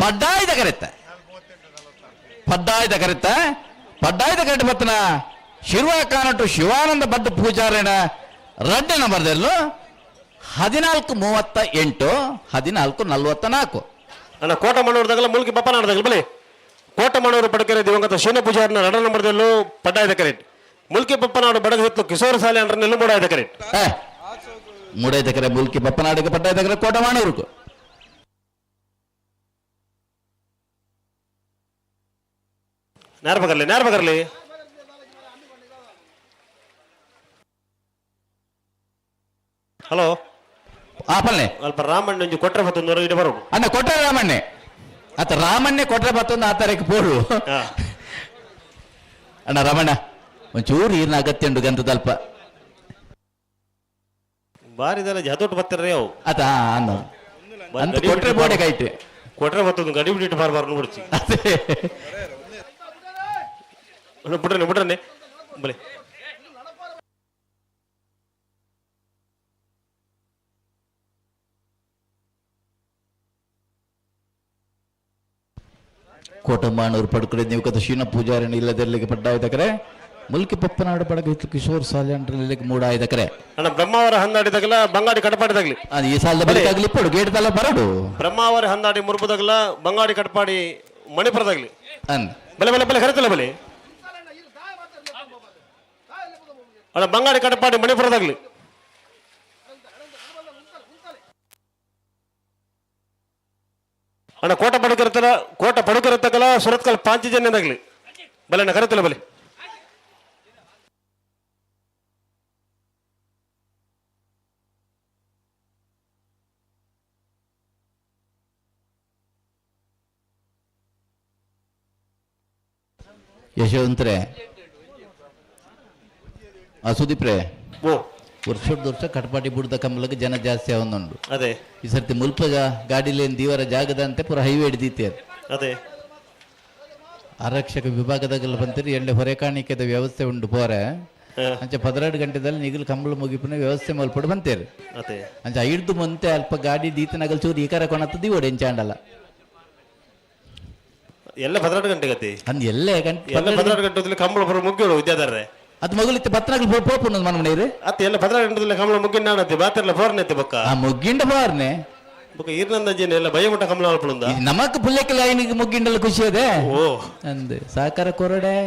ಪಡ್ಡಾಯದ ಕರೆತ್ತ ಪಡ್ಡಾಯದ ಕರೆತ್ತ ಪಡ್ಡಾಯದ ಕರೆಟ್ ಬತ್ತನ ಶಿರ್ವ ಕಾನಟು ಶಿವಾನಂದ ಭಟ್ ಪೂಜಾರೇನ ರಡ್ಡೆ ನಂಬರ್ದಲ್ಲೂ 1438 1444. ಅಣ್ಣ ಕೋಟ ಮಣ್ಣೂರ್ದಾಗಲ್ಲ ಮುಲ್ಕಿ ಬಪ್ಪನಾಡ್ದಾಗಲ್ಲ ಬಲಿ ಕೋಟ ಮಣ್ಣೂರು ಪಡಕೆರೆ ದಿವಂಗತ ಶೂನ್ಯ ಪೂಜಾರನ ರಡ ನಂಬರ್ದಲ್ಲೂ ಪಡ್ಡಾಯದ ಕರೆಟ್ ಮುಲ್ಕಿ ಬಪ್ಪನಾಡು ಬಡಗ ಹಿತ್ತು ಕಿಶೋರ ಸಾಲೆ ಅಂಡ್ರನೆಲ್ಲೂ ಮೂಡಾಯದ ಕರೆಟ್. ಮೂಡಾಯದ ಕರೆ ಮುಲ್ಕಿ ಬಪ್ಪನಾಡಿಗೆ ಪಡ್ಡಾಯದ ಕರೆ ಕೋಟ ಮಾಣೂರುಕು. ನೇರ ಬಗರ್ಲಿ ನೇರ ಬಗರ್ಲಿ. ಹಲೋ ಆಪಲ್ನೆ ಅಲ್ಪ ರಾಮಣ್ಣ ಒಂಜಿ ಕೊಟ್ರೆ ಬತ್ತೊಂದು ಇಡ ಬರೋಡು. ಅಣ್ಣ ಕೊಟ್ರೆ ರಾಮಣ್ಣೆ ಆತ ರಾಮಣ್ಣೆ ಕೊಟ್ರೆ ಬತ್ತೊಂದು ಆ ತಾರೀಕು ಪೋಡು. ಅಣ್ಣ ರಾಮಣ್ಣ ಒಂಚೂರು ಈರ್ನ ಅಗತ್ಯ ಉಂಟು ಗಂತದಲ್ಪ. ಬಾರಿದಲ್ಲ ಜದೊಟ್ಟು ಬತ್ತಿರ್ರಿ ಅವು. ಅತ ಅನ್ನ ಅಂತ ಕೊಟ್ರೆ ಬೋಡೆ ಕೈಟ್. ಕೊಟ್ರೆ ಬತ್ತದ ಗಡಿ ಬಿಟ್ಟಿಟ್ಟು ಬಾರ್ಬಾರ್ದು ಬಿಡ್ಸಿ. ಅದೇ. ಬಿಡ್ರನೆ ಬಿಡ್ರನೆ ಬಲೆ. ಕೋಟಂಬಾಣೂರು ಪಡ್ಕಡೆ ನೀವು ಕಥ ಶೀನ ಪೂಜಾರಿನ ಇಲ್ಲದೆಲ್ಲಿಗೆ ಪಡ್ಡಾಯ್ದಕರೆ ಮುಲ್ಕಿ ಪಪ್ಪನಾಡು ಪಡಗ ಹಿತ್ತು ಕಿಶೋರ್ ಸಾಲ್ಯಾಂಡ್ರಲ್ಲಿಗೆ ಮೂಡಾಯ್ದಕರೆ. ಅಣ್ಣ ಬ್ರಹ್ಮಾವರ ಹಂದಾಡಿದಾಗಲ ಬಂಗಾಡಿ ಕಟಪಾಡಿದಾಗ್ಲಿ. ಅದು ಈ ಸಾಲದ ಬಳಿಕಾಗ್ಲಿ ಪಡು ಗೇಟ್ ತಲ್ಲ ಬರಡು. ಬ್ರಹ್ಮಾವರ ಹಂದಾಡಿ ಮುರುಬುದಾಗಲ ಬಂಗಾಡಿ ಕಟಪಾಡಿ ಮಣಿಪುರದಾಗ್ಲಿ. ಅನ್ ಬಲೆ ಬಲೆ ಬಲೆ ಕರಿತಲ್ಲ ಬಲೆ. ಅಣ್ಣ ಬಂಗಾಡಿ ಕಟಪಾಡಿ ಮಣಿಪುರದಾಗ್ಲಿ. ಅಣ್ಣ ಕೋಟ ಪಡುಕಿರತ್ತಲ್ಲ ಕೋಟ ಪಡುಕಿರತ್ತಕಲ ಸುರತ್ಕಲ್ ಪಾಂಚಜನ್ಯದಾಗ್ಲಿ ಬಲೆ ಅಣ್ಣ ಕರಿತಲ್ಲ ಬಲೆ. ಯಶವಂತ್ರೆ ಆ ಸುದೀಪ್ರೆ. ಓ ವರ್ಷದ ವರ್ಷ ಕಟಪಾಟಿ ಬುಡ್ದ ಕಂಬಲಕ್ಕೆ ಜನ ಜಾಸ್ತಿ ಅವನುಂಡು. ಅದೇ. ಈ ಸರ್ತಿ ಮುಲ್ಪಗ ಗಾಡಿಲೇನು ದೀವರ ಜಾಗದಂತೆ ಪೂರ ಹೈವೇ ಹಿಡಿದೀತಿ. ಅದೇ. ಆರಕ್ಷಕ ವಿಭಾಗದಾಗೆಲ್ಲ ಬಂತೀರಿ ಎಳ್ಳೆ ಹೊರೆ ಕಾಣಿಕೆದ ವ್ಯವಸ್ಥೆ ಉಂಟು ಪೋರೆ. ಅಂಚೆ 12 ಗಂಟೆದಲ್ಲಿ ನಿಗಲ್ ಕಂಬಳ ಮುಗಿಪಿನ ವ್ಯವಸ್ಥೆ ಮಲ್ಪಡು ಬಂತೇರಿ. ಅದೇ. ಅಂಚೆ ಐಡ್ದು ಮುಂತೆ ಅಲ್ಪ ಗಾಡಿ ದೀತನಗಲ್ ಚೂರು ಈ ಕರ ಕೊಣತ್ತದಿ ಓಡಿ ಎಂಚಾಂಡಲ್ಲ. ಎಲ್ಲ 12 ಗಂಟೆ ಗತಿ. ಅಂದ್ ಎಲ್ಲೇ ಗಂಟೆ ಎಲ್ಲ 12 ಗಂಟೆ ಕಂಬಳ ಬರೋ ಮುಗ್ಗಿಳು ವಿದ್ಯಾಧಾರೆ. ಅದು ಮಗುಲಿತ್ತೆ ಪತ್ನಾಗಲ್ ಪೋಪು ಮನ ಮನೆಯರು. ಅತ್ತೆ ಎಲ್ಲ 12 ಗಂಟೆದಲ್ಲಿ ಕಂಬಳ ಮುಗ್ಗಿನ ನಾನತ್ತೆ ಬಾತಿರ್ಲ ಫೋರ್ನೆತ್ತೆ ಬೊಕ್ಕ. ಆ ಮುಗ್ಗಿಂಡ ಬಾರ್ನೆ. ಬೊಕ್ಕ ಈರ್ನಂದ ಜನ ಎಲ್ಲ ಭಯ ಮುಟ್ಟ ಕಂಬಳ ಅಲ್ಪಳುಂದ. ನಮಕ್ ಪುಲ್ಲೆಕ್ಕೆಲ್ಲ ಐನಿಗೆ ಮುಗ್ಗಿಂಡಲ್ಲ ಖುಷಿ ಅದೇ. ಓ ಅಂದ್ ಸಹಕಾರ ಕೊರಡೆ.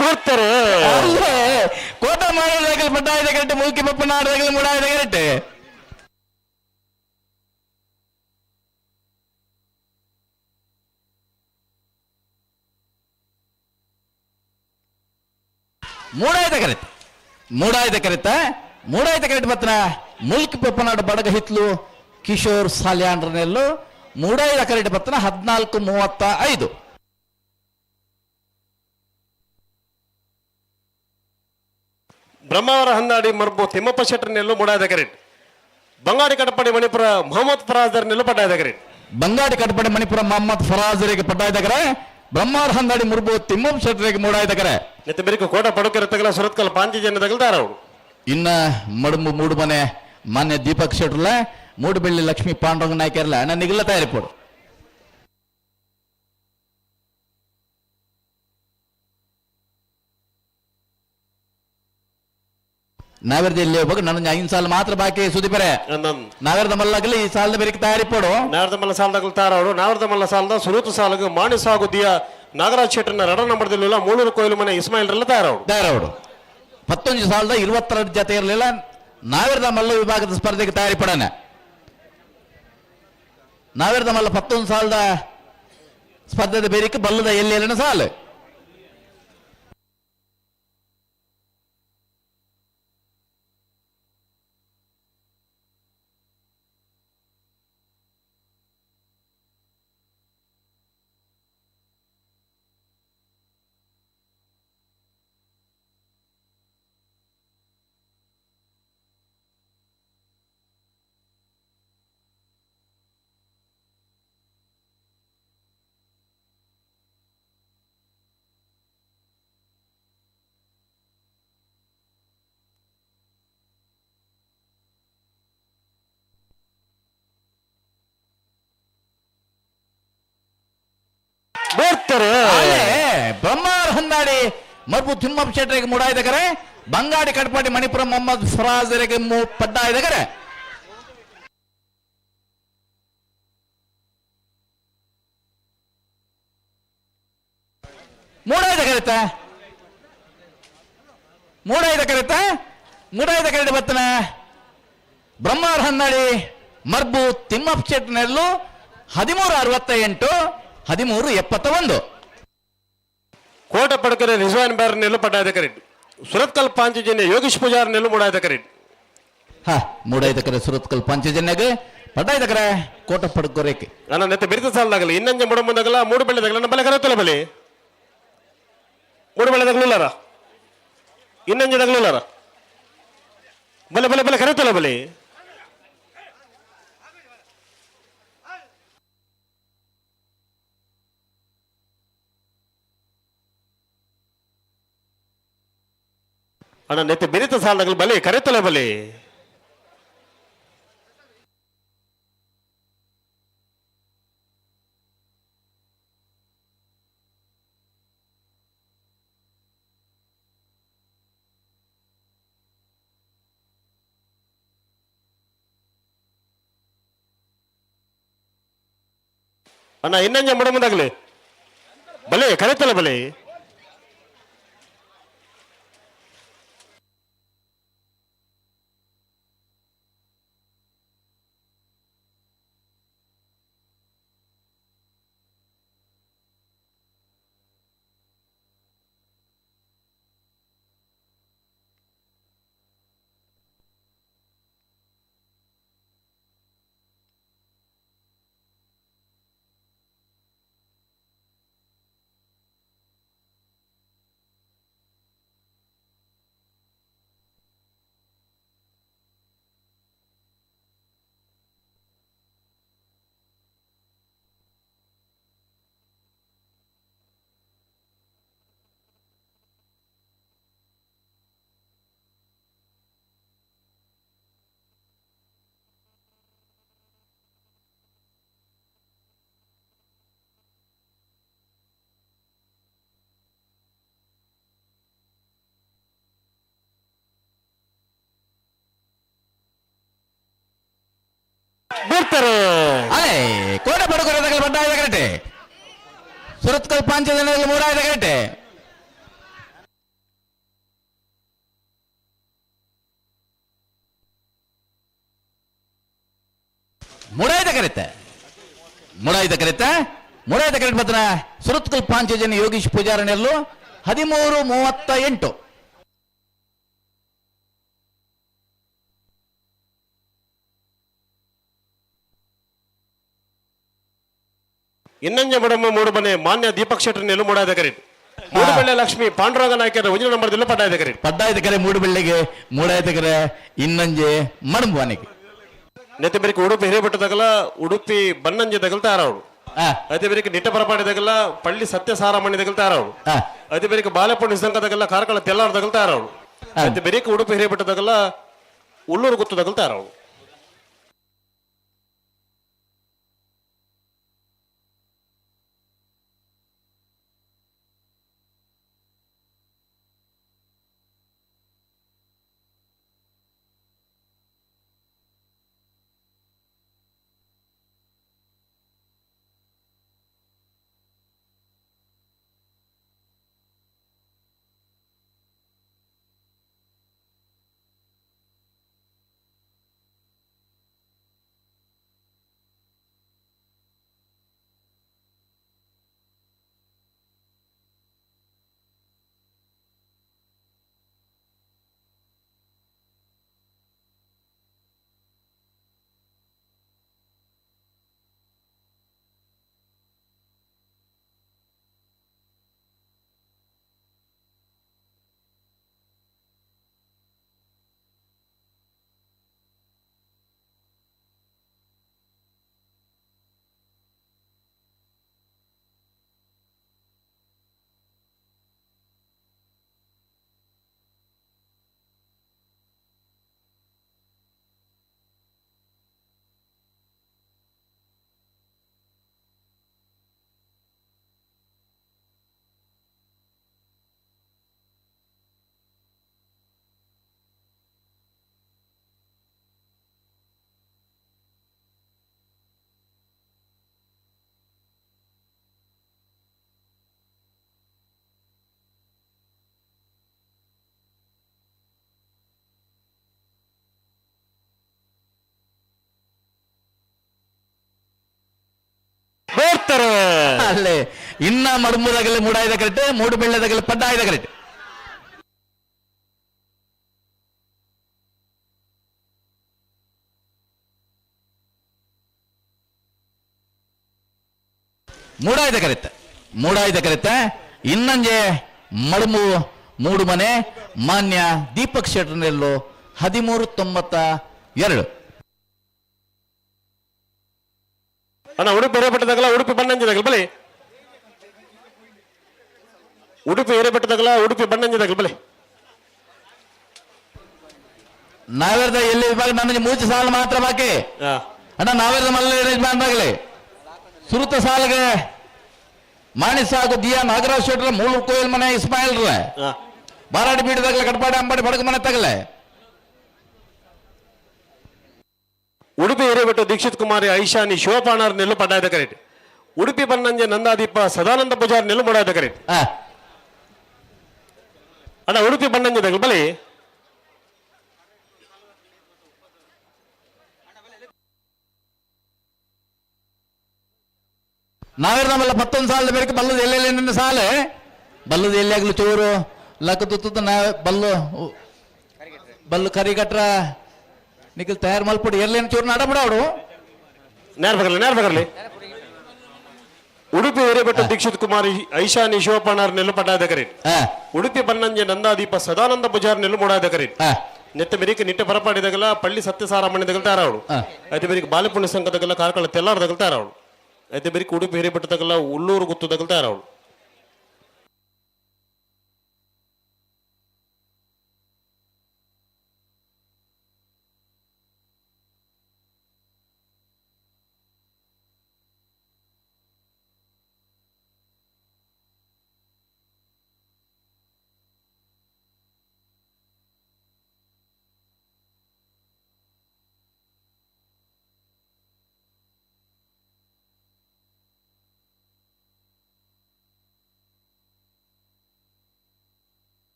ಬರ್ತಾರೆ. ಅಲ್ಲೇ ಕೋಟ ಮಾಡೋದಾಗಲಿ ಪಡ್ಡಾಯ್ದ ಗಂಟೆ ಮುಲ್ಕಿ ಬಪ್ಪನ ಆಡದಾಗಲಿ ಮೂಡಾಯ್ದ ಗಂಟೆ ಮೂಡಾಯ್ದ ಕರೆತ ಮೂಡಾಯ್ದ ಕರೆತ ಮೂಡಾಯ್ದ ಕರೆಟ್ ಬತ್ತನ ಮುಲ್ಕಿ ಪಪ್ಪನಾಡು ಬಡಗ ಹಿತ್ಲು ಕಿಶೋರ್ ಸಾಲ್ಯಾಂಡ್ರನೆಲ್ಲು ಮೂಡಾಯ್ದ ಕರೆಟ್ ಬತ್ತನ 14:35. ಬ್ರಹ್ಮಾವರ ಹಂದಾಡಿ ಮರ್ಬು ತಿಮ್ಮಪ್ಪ ಶೆಟ್ಟರ್ನೆಲ್ಲು ಮೂಡಾಯ್ದ ಕರೆಟ್ ಬಂಗಾಡಿ ಕಟಪಾಡಿ ಮಣಿಪುರ ಮೊಹಮ್ಮದ್ ಫರಾಜರ್ನೆಲ್ಲು ಪಡ್ಡಾಯ್ದ ಕರೆಟ್. ಬಂಗಾಡಿ ಕಟಪಾಡಿ ಮಣಿಪುರ ಮೊಹಮ್ಮದ್ ಫರಾಜರಿಗೆ ಪಡ್ಡಾಯ್ದ ಕರೆ ಬ್ರಹ್ಮಾವರ ಹಂದಾಡಿ ಮುರ್ಬು ತಿಮ್ಮಪ್ಪ ಶೆಟ್ಟರಿಗೆ ಮೂಡಾಯ್ದ ಕರೆ. ನೆತ್ತ ಬೆರಿಕು ಕೋಟ ಪಡುಕಿರತ್ತಗಲ ಸುರತ್ಕಲ್ ಪಾಂಚಿ ಜನದಾಗಲ ದಾರವರು. ಇನ್ನ ಮಡುಂಬು ಮೂಡುಮನೆ ಮಾನ್ಯ ದೀಪಕ್ ಶೆಟ್ಟರ್ಲ ಮೂಡುಬೆಳ್ಳಿ ಲಕ್ಷ್ಮೀ ಪಾಂಡುರಂಗ ನಾಯ್ಕರ್ಲ ನನ್ನಿಗೆಲ್ಲ ತಯಾರಿಪೋಡು. ನಾವೆರ್ದ ಇಲ್ಲಿ ಹೋಗ್ಬೇಕು ನನ್ನ 5 ಸಾಲ ಮಾತ್ರ ಬಾಕಿ ಸುದೀಪರೆ. ನಾವೆರ್ದ ಮಲ್ಲಾಗಲಿ ಈ ಸಾಲದ ಬೇರೆ ತಯಾರಿಪೋಡು. ನಾರದ ಮಲ್ಲ ಸಾಲದಾಗಲು ತಾರವರು ನಾರದ ಮಲ್ಲ ಸಾಲದ ಸುರೂತು ಸಾಲಗ ಮಾಣಿ ಸಾಗು ದಿಯ ನಾಗರಾಜ್ ಶೆಟ್ಟರ್ನ ರಡ ನಂಬರ್ದಿಲ್ಲ ಮೂಳೂರು ಕೊಯ್ಲು ಮನೆ ಇಸ್ಮಾಯಿಲ್ರೆಲ್ಲ ತಯಾರವರು. ತಯಾರವರು 19 ಸಾಲದ 22 ಜೊತೆ ಇರಲಿಲ್ಲ ನಾವೆರ್ದ ಮಲ್ಲ ವಿಭಾಗದ ಸ್ಪರ್ಧೆಗೆ ತಯಾರಿ ಪಡೋಣ. ನಾವೆರ್ದ ಮಲ್ಲ 19 ಸಾಲದ ಸ್ಪರ್ಧೆದ ಬೇರಿಕೆ ಬಲ್ಲದ ಎಲ್ಲಿ ಎಲ್ಲ ಸಾಲು. ಬರ್ತಾರೆ. ಬ್ರಹ್ಮಾರ್ ಹಂದಾಡಿ ಮರ್ಬು ತಿಮ್ಮಪ್ಪ ಶೆಟ್ಟರಿಗೆ ಮೂಡಾಯ್ದಕರೆ ಬಂಗಾಡಿ ಕಟ್ಪಾಡಿ ಮಣಿಪುರ ಮೊಹಮ್ಮದ್ ಫರಾಜರಿಗೆ ಪಡ್ಡಾಯ್ದಕರೆ. ಮೂಡಾಯ್ದ ಕರೆತ ಮೂಡಾಯ್ದ ಕರೆತ ಮೂಡಾಯ್ದ ಕರೆಟ ಬತ್ತನ ಬ್ರಹ್ಮಾರ್ ಹಂದಾಡಿ ಮರ್ಬು ತಿಮ್ಮಪ್ಪ ಶೆಟ್ಟನೆಲ್ಲು 13:68 13:71. ಕೋಟ ಪಡ್ಕರೆ ರಿಜ್ವಾನ್ ಬಾರ್ ನೆಲ್ಲು ಪಡ್ಡಾಯ್ದ ಕರೆಟ್. ಸುರತ್ಕಲ್ ಪಾಂಚಜನ್ಯ ಯೋಗೇಶ್ ಪೂಜಾರ್ ನೆಲ್ಲು ಮೂಡಾಯ್ದ ಕರೆ. ಹಾ, ಮೂಡಾಯ್ದ ಕರೆ ಸುರತ್ಕಲ್ ಪಾಂಚಜನ್ಯಗೆ, ಪಡ್ಡಾಯ್ದ ಕರೆ ಕೋಟ ಪಡ್ಕೊರೇಕೆ. ನನ್ನ ನೆತ್ತ ಬಿರಿತ ಸಾಲದಾಗಲಿ ಇನ್ನಂಜೆ ಮುಡ ಮುಂದಾಗಲ್ಲ ಮೂಡು ಬೆಳೆದಾಗಲ್ಲ ನಮ್ಮ ಬಲೆ ಕರೆತಲ್ಲ ಬಲಿ ಮೂಡು ಬೆಳೆದಾಗಲಿಲ್ಲಾರ ಇನ್ನಂಜೆ ತಗಲಿಲ್ಲಾರ ಬಲೆ ಬಲೆ ಬಲೆ ಕರೆತಲ್ಲ ಬಲಿ. ಅಣ್ಣ ನೆತ್ತ ಬಿರಿತ ಸಾಲದಾಗಲಿ ಬಲಿ ಕರೆತಲ್ಲ ಬಲಿ. ಅಣ್ಣ ಇನ್ನಂಜೆ ಮುಡ ಮುಂದಾಗಲಿ ಬಲೆ ಕರೆತಲ್ಲ ಬಲಿ. ಬರ್ತಾರೆ. ಅದೇ ಕೋಟ ಪಡ್ಕೊರೇದಾಗಲಿ ಪಡ್ಡಾಯ್ದ ಕರೆಟೆ, ಸುರತ್ಕಲ್ ಪಾಂಚಜನ್ಯದಲ್ಲಿ ಮೂಡಾಯ್ದ ಕರೆಟೆ. ಮೂಡಾಯ್ದ ಕರೆತೆ, ಮೂಡಾಯ್ದ ಕರೆತ, ಮೂಡಾಯ್ದ ಕರೆಟ್ ಬತ್ತನ ಸುರತ್ಕಲ್ ಪಾಂಚಜನ್ಯ ಯೋಗೀಶ್ ಪೂಜಾರನೆಲ್ಲೂ 13:38. ಇನ್ನಂಜೆ ಮಡಮ್ಮ ಮೂಡುಬನೆ ಮಾನ್ಯ ದೀಪಕ್ ಶೆಟ್ಟರ್ ನೆಲ್ಲು ಮೂಡಾದ ಕರೆ. ಮೂಡುಬೆಳ್ಳೆ ಲಕ್ಷ್ಮಿ ಪಾಂಡುರಂಗ ನಾಯಕರ ಒಂಜಿನ ನಂಬರ್ ದಿಲ್ಲ ಪಡ್ಡಾಯ್ದ ಕರೆ. ಪಡ್ಡಾಯ್ದ ಕರೆ ಮೂಡುಬೆಳ್ಳೆಗೆ, ಮೂಡಾಯ್ದ ಕರೆ ಇನ್ನಂಜೆ ಮಡಂಬುವನಿಗೆ. ನೆತ್ತೆ ಬೆರಿಕೆ ಉಡುಪಿ ಹಿರೇಬೆಟ್ಟದಾಗಲ ಉಡುಪಿ ಬನ್ನಂಜೆ ದಗಲ್ ತಯಾರವಳು. ಅದೇ ಬೆರಿಕೆ ನಿಟ್ಟ ಪರಪಾಡಿದಾಗಲ ಪಳ್ಳಿ ಸತ್ಯ ಸಾರಾಮಣಿ ದಗಲ್ ತಯಾರವಳು. ಅದೇ ಬೆರಿಕೆ ಬಾಲೆಪೊಣ್ಣು ಸಂಘದಾಗಲ ಕಾರ್ಕಳ ತೆಲ್ಲಾರ್ದಗಲ್ ತಯಾರವಳು. ಅದೇ ಬೆರಿಕೆ ಉಡುಪಿ ಹಿರೇಬೆಟ್ಟದಾಗಲ ಉಳ್ಳೂರು ಗುತ್ತದಾಗಲ್ ತಯಾರವಳು. ಬರ್ತಾರೆ. ಅಲ್ಲೇ ಇನ್ನ ಮಡಂಬುದಾಗಲಿ ಮೂಡಾಯ್ದ ಕರೆಕ್ಟ್, ಮೂಡು ಬೆಳ್ಳೆದಾಗಲಿ ಪಡ್ಡಾಯ್ದ ಕರೆಕ್ಟ್. ಮೂಡಾಯ್ದ ಕರೆತ್ತ, ಮೂಡಾಯ್ದ ಕರೆತ್ತ. ಇನ್ನಂಜೆ ಮಡುಮು ಮೂಡು ಮನೆ ಮಾನ್ಯ ದೀಪಕ್ ಶೆಟ್ಟರ್ನೆಲ್ಲು 13.92. ಅಣ್ಣ ಉಡುಪಿ ಹಿರೇಬೆಟ್ಟದಾಗಲ ಉಡುಪಿ ಬಣ್ಣಂಜದಾಗಲ ಬಲಿ. ಉಡುಪಿ ಹಿರೇಬೆಟ್ಟದಾಗಲ ಉಡುಪಿ ಬಣ್ಣಂಜದಾಗಲ ಬಲಿ. ನಾವೇರ್ದ ಎಲ್ಲಿ ವಿಭಾಗ ನನಗೆ ಮೂಚು ಸಾಲು ಮಾತ್ರ ಬಾಕಿ. ಅಣ್ಣ ನಾವೇರ್ದ ಮಲ್ಲ ಯಜಮಾನ್ರಾಗಲಿ ಸುರುತ ಸಾಲಿಗೆ ಮಾಣಿಸಾಗು ದಿಯಾ ನಾಗರಾಜ್ ಶೆಟ್ಟರ್ ಮೂಳು ಕೋಯಿಲ್ ಮನೆ ಇಸ್ಮಾಯಿಲ್ ರೇ. ಬಾರಾಡಿ ಬೀಡದಾಗಲೆ ಕಟ್ಪಾಡಿ ಅಂಬಾಡಿ ಬಡಗ ಮನೆ ತಗಲೆ. ಉಡುಪಿ ಹಿರೇಬೆಟ್ಟು ದೀಕ್ಷಿತ್ ಕುಮಾರಿ ಐಶಾನಿ ಶಿವಪಾಣರ್ ನೆಲ್ಲು ಪಡ್ಡಾಯದ ಕರೆಟ್. ಉಡುಪಿ ಬನ್ನಂಜೆ ನಂದಾದೀಪ ಸದಾನಂದ ಪೂಜಾರ್ ನೆಲ್ಲು ಮೂಡಾಯದ ಕರೆಟ್. ಅಣ್ಣ ಉಡುಪಿ ಬನ್ನಂಜೆ ಬಲಿ. ನಾವೇರ್ ನಮ್ಮಲ್ಲ ಮತ್ತೊಂದು ಸಾಲದ ಬೇರೆ ಬಲ್ಲದ ಎಲ್ಲೆಲ್ಲಿ ನಿನ್ನ ಸಾಲೆ ಬಲ್ಲದ ಎಲ್ಲಿ ಆಗ್ಲು ಚೂರು ಲಕ್ಕ ತುತ್ತ ನಾ ಬಲ್ಲು ಬಲ್ಲು ಕರಿ ಕಟ್ರ ನಿಖಲ್ ತಯಾರು ಮಲ್ಪುಡಿ ಎಲ್ಲೇನು ಚೂರು ನಡ ಬಿಡ ಅವಡು. ನೇರ ಬಗರ್ಲಿ, ನೇರ ಬಗರ್ಲಿ. ಉಡುಪಿ ಹಿರೇಬೆಟ್ಟು ದೀಕ್ಷಿತ್ ಕುಮಾರಿ ಐಶಾನಿ ಶಿವಪ್ಪಣ್ಣವ್ರ ನೆಲ್ಲು ಪಡ್ಡಾಯದ ಕರೆಟ್. ಉಡುಪಿ ಬನ್ನಂಜೆ ನಂದಾದೀಪ ಸದಾನಂದ ಪೂಜಾರ್ ನೆಲ್ಲು ಮೂಡಾಯದ ಕರೆಟ್. ನೆತ್ತ ಬೆರಿಕೆ ನಿಟ್ಟೆ ಪರಪಾಡಿದಾಗಲ ಪಳ್ಳಿ ಸತ್ಯಸಾರಮ್ಮಣ್ಯದಾಗಲ ತಯಾರಾವಳು. ಐತೆ ಬೆರಿಕೆ ಬಾಲಪುಣ್ಯ ಸಂಘದಾಗಲ ಕಾರ್ಕಳ ತೆಲ್ಲಾರದಾಗಲ ತಯಾರಾವಳು. ಐತೆ ಬೆರಿಕೆ ಉಡುಪಿ ಹಿರೇಬೆಟ್ಟದಾಗಲ ಉಳ್ಳೂರು ಗುತ್ತದಾಗಲ ತಯಾರಾವಳು.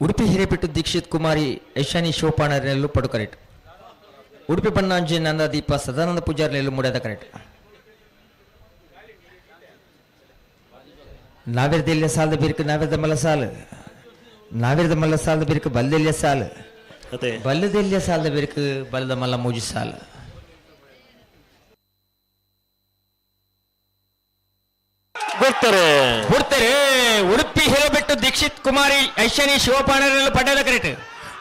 ಉಡುಪಿ ಹಿರೇಪೆಟ್ಟು ದೀಕ್ಷಿತ್ ಕುಮಾರಿ ಐಶಾನಿ ಶಿವಪಾಣರೆಲ್ಲು ಪಡು ಕರೆಟ್. ಉಡುಪಿ ಬಣ್ಣಾಂಜಿ ನಂದಾದೀಪ ಸದಾನಂದ ಪೂಜಾರ್ನೆಲ್ಲು ಮೂಡ್ಯದ ಕರೆಟ್. ನಾವಿರ್ದೆಲ್ಯ ಸಾಲದ ಬಿರುಕು ನಾವಿರ್ದ ಮಲ್ಲ ಸಾಲು, ನಾವಿರ್ದ ಮಲ್ಲ ಸಾಲದ ಬಿರುಕು ಬಲ್ದೆಲ್ಯ ಸಾಲು, ಅದೇ. ಬಲ್ಲದೆಲ್ಯ ಸಾಲದ ಬಿರುಕು ಬಲ್ಲದ ಮಲ್ಲ ಮೂಜಿ ಸಾಲು. ಬಿಡ್ತಾರೆ ಬಿಡ್ತಾರೆ. ಉಡುಪಿ ಹಿರೇಬೆಟ್ಟು ದೀಕ್ಷಿತ್ ಕುಮಾರಿ ಐಶಾನಿ ಶಿವಪಾಣರೆಲ್ಲು ಪಡೆದ ಕರೆಟ್.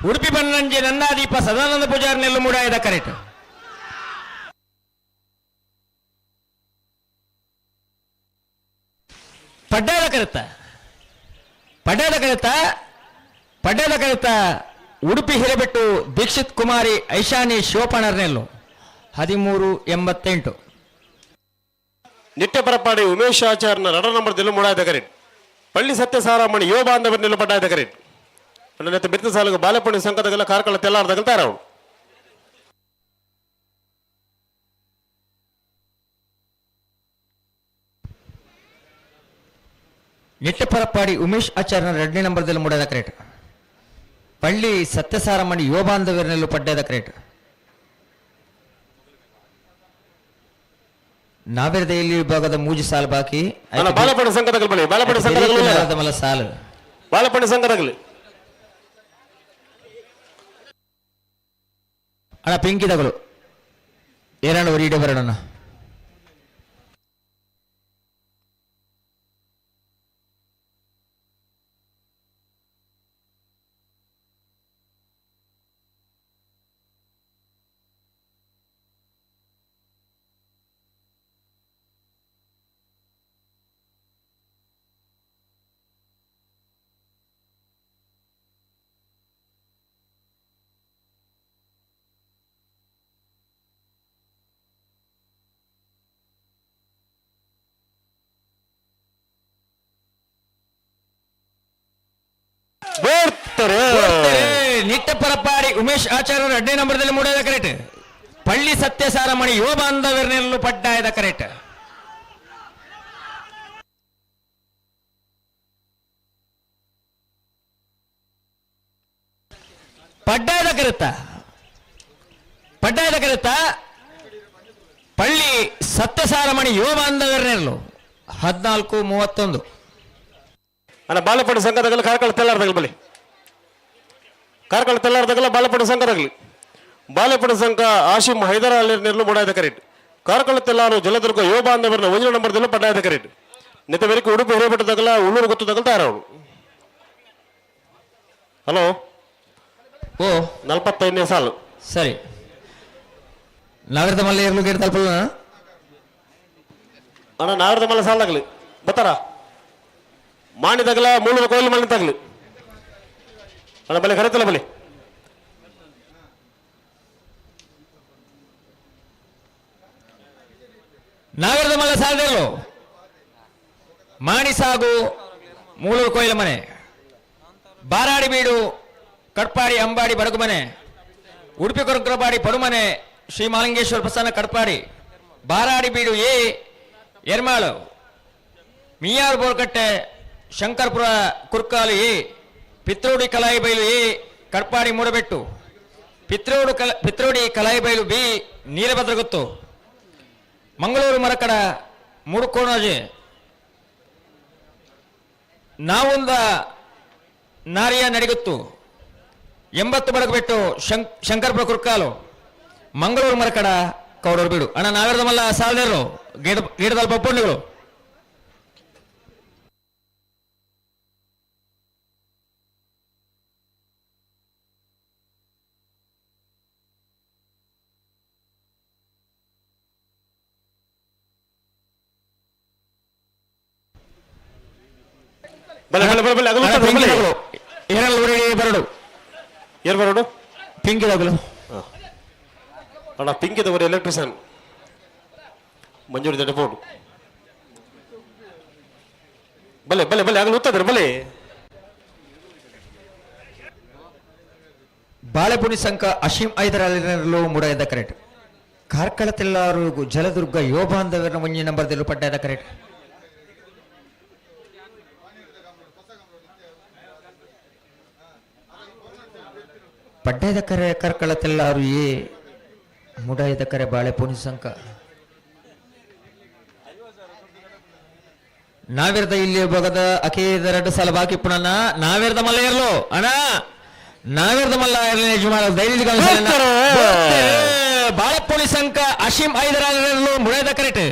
ಉಡುಪಿ ಬನ್ನಂಜೆ ನಂದಾದೀಪ ಸದಾನಂದ ಪೂಜಾರ್ನೆಲ್ಲು ಮೂಡಾಯದ ಕರೆಟ್. ಪಡ್ಡಾದ ಕರೆತ, ಪಡ್ಡಾದ ಕರೆತ, ಪಡ್ಡಾದ ಕರೆತ. ಉಡುಪಿ ಹಿರೇಬೆಟ್ಟು ದೀಕ್ಷಿತ್ ಕುಮಾರಿ ಐಶಾನಿ ಶಿವಪಾಣರ್ನೆಲ್ಲು 13.88. ನಿಟ್ಟೆ ಪರಪಾಡಿ ಉಮೇಶ್ ಆಚಾರ್ಯನ ರಡ ನಂಬರ್ ದಿಲ್ಲು ಮೂಡಾಯದ ಕರೆಟ್. ಪಳ್ಳಿ ಸತ್ಯಸಾರಮ್ಮಣಿ ಯುವ ಬಾಂಧವರು ನಿಲ್ಲು ಪಡ್ಡಾಯದ ಕರೆಟ್. ನೆತ್ತ ಬಿತ್ತ ಸಾಲುಗು ಬಾಲಪುಣ್ಯ ಸಂಘದಾಗಲ ಕಾರ್ಕಳ ತೆಲ್ಲಾರದಾಗಲ ತಯಾರಾವಳು. ನಿಟ್ಟೆಪರಪಾಡಿ ಉಮೇಶ್ ಆಚಾರ್ಯನ ಎರಡನೇ ನಂಬರ್ದಲ್ಲಿ ಮೂಡಾದ ಕ್ರೇಟ್. ಪಳ್ಳಿ ಸತ್ಯಸಾರಮಣಿ ಯುವ ಬಾಂಧವ್ಯರನೆಲ್ಲೂ ಪಡ್ಡಾದ ಕ್ರೇಟ್. ನಾವಿರದೆಯಲ್ಲಿ ವಿಭಾಗದ ಮೂಜಿ ಸಾಲು ಬಾಕಿ. ಅಣ್ಣ ಬಾಲಪುಣ್ಯ ಸಂಘದಾಗಲ ಬಳಿ, ಬಾಲಪುಣ್ಯ ಸಂಘದಾಗಲ ಮಲ್ಲ ಸಾಲು. ಬಾಲಪುಣ್ಯ ಸಂಘದಾಗಲಿ. ಅಣ್ಣ ಪಿಂಕಿದಗಳು ಏರಣ್ಣ ஒரு ಇಡೆ ಬರೋಣ. ಬರ್ತಾರೆ. Nitte Parappadi Umesh ಆಚಾರ್ಯರು 2ನೇ ನಂಬರ್ದಲ್ಲಿ ಮೂಡಾದ ಕರೆಕ್ಟ್. ಪಳ್ಳಿ ಸತ್ಯಸಾರಮಣಿ ಯುವ ಬಾಂಧವರನ್ನೆಲ್ಲೂ ಪಡ್ಡಾಯದ ಕರೆಕ್ಟ್. ಪಡ್ಡಾಯದ ಕರೆತ್ತ ಪಡ್ಡಾಯದ ಕರೆತ್ತ ಪಳ್ಳಿ ಸತ್ಯಸಾರಮಣಿ ಯುವ ಬಾಂಧವರನ್ನೆಲ್ಲೂ 14-31. ಅಲ್ಲ ಬಾಲಪಡಿ ಸಂಘದಾಗಲಿ ಕಾರ್ಕಳ ತೆಲ್ಲಾರ್ದಾಗಲಿ ಬಲಿ ಕಾರ್ಕಳ ತೆಲ್ಲಾರ್ದಾಗಲ್ಲ ಬಾಲಪಡಿ ಸಂಘದಾಗಲಿ ಬಾಲೆಪಡಿ ಸಂಘ ಆಶಿಮ್ ಹೈದರ್ ಅಲಿ ನೆರಳು ಮೂಡಾಯದ ಕರೆಕ್ಟ್. ಕಾರ್ಕಳ ತೆಲ್ಲಾರು ಜಲದುರ್ಗ ಯುವ ಬಾಂಧವರನ್ನ 1 ನಂಬರ್ದಲ್ಲೂ ಪಡ್ಡಾಯದ ಕರೆಕ್ಟ್. ನಿತ ಬೇರೆ ಉಡುಪಿ ಹಿರೇಬೆಟ್ಟದಾಗಲ್ಲ ಉಳ್ಳೂರು ಗೊತ್ತದಾಗಲ್ಲ ತಯಾರವಳು. ಹಲೋ ಓ 45ನೇ ಸಾಲು. ಸರಿ ನಾಗರದ ಮಲ್ಲ ಇರ್ಲು ಗೇಟ್ ತಲುಪಲ್ಲ ಅಣ್ಣ ನಾಗರದ ಮಲ್ಲ ಸಾಲಾಗಲಿ ಬತ್ತಾರ ಮಾಣಿದಾಗಲ ಮೂಳೂರು ಕೋಯಿಲ್ ಮನೆ ತಗಲಿ ಅಣ್ಣ ಬಲೆ ಕರೆತಲ್ಲ ಬಲೆ. ನಾಗರದ ಮಲ್ಲ ಸಾಲದಿರಲು ಮಾಣಿಸಾಗು ಮೂಳೂರು ಕೊಯ್ಲ ಮನೆ ಬಾರಾಡಿ ಬೀಡು ಕಟ್ಪಾಡಿ ಅಂಬಾಡಿ ಬಡಗುಮನೆ ಉಡುಪಿ ಕೊರಕರಪಾಡಿ ಪಡುಮನೆ ಶ್ರೀ ಮಾಲಿಂಗೇಶ್ವರ ಪ್ರಸನ್ನ ಕಟ್ಪಾಡಿ ಬಾರಾಡಿ ಬೀಡು ಎ ಎರ್ಮಾಳು ಮಿಯಾರ್ ಬೋರ್ಕಟ್ಟೆ ಶಂಕರ್ಪುರ ಕುರ್ಕಾಲು ಎ ಪಿತ್ರೋಡಿ ಕಲಾಯಿಬೈಲು ಎ ಕಟ್ಪಾಡಿ ಮೂಡಬೆಟ್ಟು ಪಿತ್ರೋಡಿ ಕಲಾಯಿಬೈಲು ಬಿ ನೀಲಭದ್ರಗುತ್ತು ಮಂಗಳೂರು ಮರಕಡ ಮೂಡುಕೋಣಾಜೆ ನಾವೊಂದ ನಾರಿಯ ನಡಿಗುತ್ತು 80 ಬಡಗಬೆಟ್ಟು ಶಂಕರ್ಪುರ ಕುರ್ಕಾಲು ಮಂಗಳೂರು ಮರಕಡ ಕೌಡೂರು ಬೀಡು. ಅಣ್ಣ ನಾವೆರದ ಮಲ್ಲ ಸಾಲದೇರು ಗೇಡದಲ್ಪ ಪಪ್ಪುಂಡಿಗಳು. ಬಲೆ ಬಲೆ ಬಲೆ ಬಲೆ ಅಗಲು ಬಲೆ ಏರಲ್ ಊರಿಗೆ ಬರಡು ಏರ್ ಬರಡು ಪಿಂಕಿದಾಗಲು ಅಣ್ಣ ಪಿಂಕಿದವರು ಎಲೆಕ್ಟ್ರಿಷಿಯನ್ ಮಂಜೂರು ಡೆಪೋಟ್ ಬಲೆ ಬಲೆ ಬಲೆ ಆಗಲು ಉತ್ತದ್ರ ಬಲೆ. ಬಾಳೆಪುಣಿ ಸಂಘ ಅಶೀಂ ಐದರಲ್ಲಿರಲು ಮುಡಾಯದ ಕರೆಕ್ಟ್. ಕಾರ್ಕಳ ತೆಲ್ಲಾರು ಜಲದುರ್ಗ ಯುವ ಬಾಂಧವರನ್ನ 1 ನಂಬರ್ದಲ್ಲೂ ಪಡ್ಡಾಯದ ಕರೆಕ್ಟ್. ಪಡ್ಡಾಯದ ಕರೆ ಕಾರ್ಕಳ ತೆಲ್ಲಾರು ಎ ಮುಡಾಯದ ಕರೆ ಬಾಳೆಪುಣಿ ಸಂಘ. ನಾವಿರದ ಇಲ್ಲಿ ಭಾಗದ ಅಕೇದ 2 ಸಾಲ ಬಾಕಿ ಪುನಃ ನಾವಿರದ ಮಲ್ಲ ಇರಲು ಅಣ್ಣ ನಾವಿರದ ಮಲ್ಲ ಯಜಮಾನ ಧೈರ್ಯ ಬಾಳಪುಣಿ ಸಂಘ ಅಶೀಂ ಐದರಲ್ಲೂ ಮುಡಾಯದ ಕರೆಕ್ಟ್.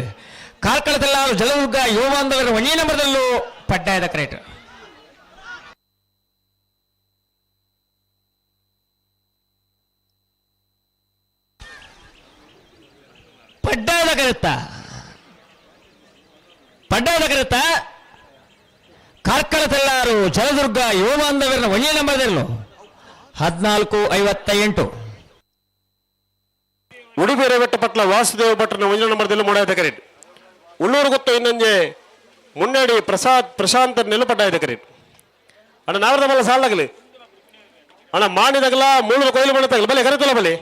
ಕಾರ್ಕಳದಲ್ಲಾರು ಜಲದುರ್ಗ ಯುವ ಬಾಂಧವರ 1 ನಂಬರ್ದಲ್ಲೂ ಪಡ್ಡಾಯದ ಕರೆಕ್ಟ್. ಪಡ್ಡಾಯದ ಕರೆತ್ತ ಪಡ್ಡಾಯದ ಕರೆತ್ತ ಕಾರ್ಕಳ ತೆಲ್ಲಾರು ಜಲದುರ್ಗ ಯುವ ಬಾಂಧವರನ್ನ 1 ನಂಬರ್ದಲ್ಲೂ 14-58. ಉಡುಪಿ ರೇವೆಟ್ಟ ಪಟ್ಲ ವಾಸುದೇವ ಭಟ್ರನ 1 ನಂಬರ್ದಲ್ಲಿ ಮೂಡಾಯದ ಕರೆಕ್ಟ್. ಉಳ್ಳೂರು ಗೊತ್ತು ಇನ್ನೊಂಜೆ ಮುನ್ನಡಿ ಪ್ರಸಾದ್ ಪ್ರಶಾಂತ್ ನೆಲಪಡ್ಡಾಯದ ಕರೆಕ್ಟ್. ಅಣ್ಣ ನಾವರದ ಮಲ್ಲ ಸಾಲಾಗಲಿ ಅಣ್ಣ ಮಾಣಿದಾಗಲ ಮೂಳೂರು ಕೊಯ್ಲು ಮನೆ ತಗಲಿ ಬಲೆ ಕರೆತಲ್ಲ ಬಲೆ.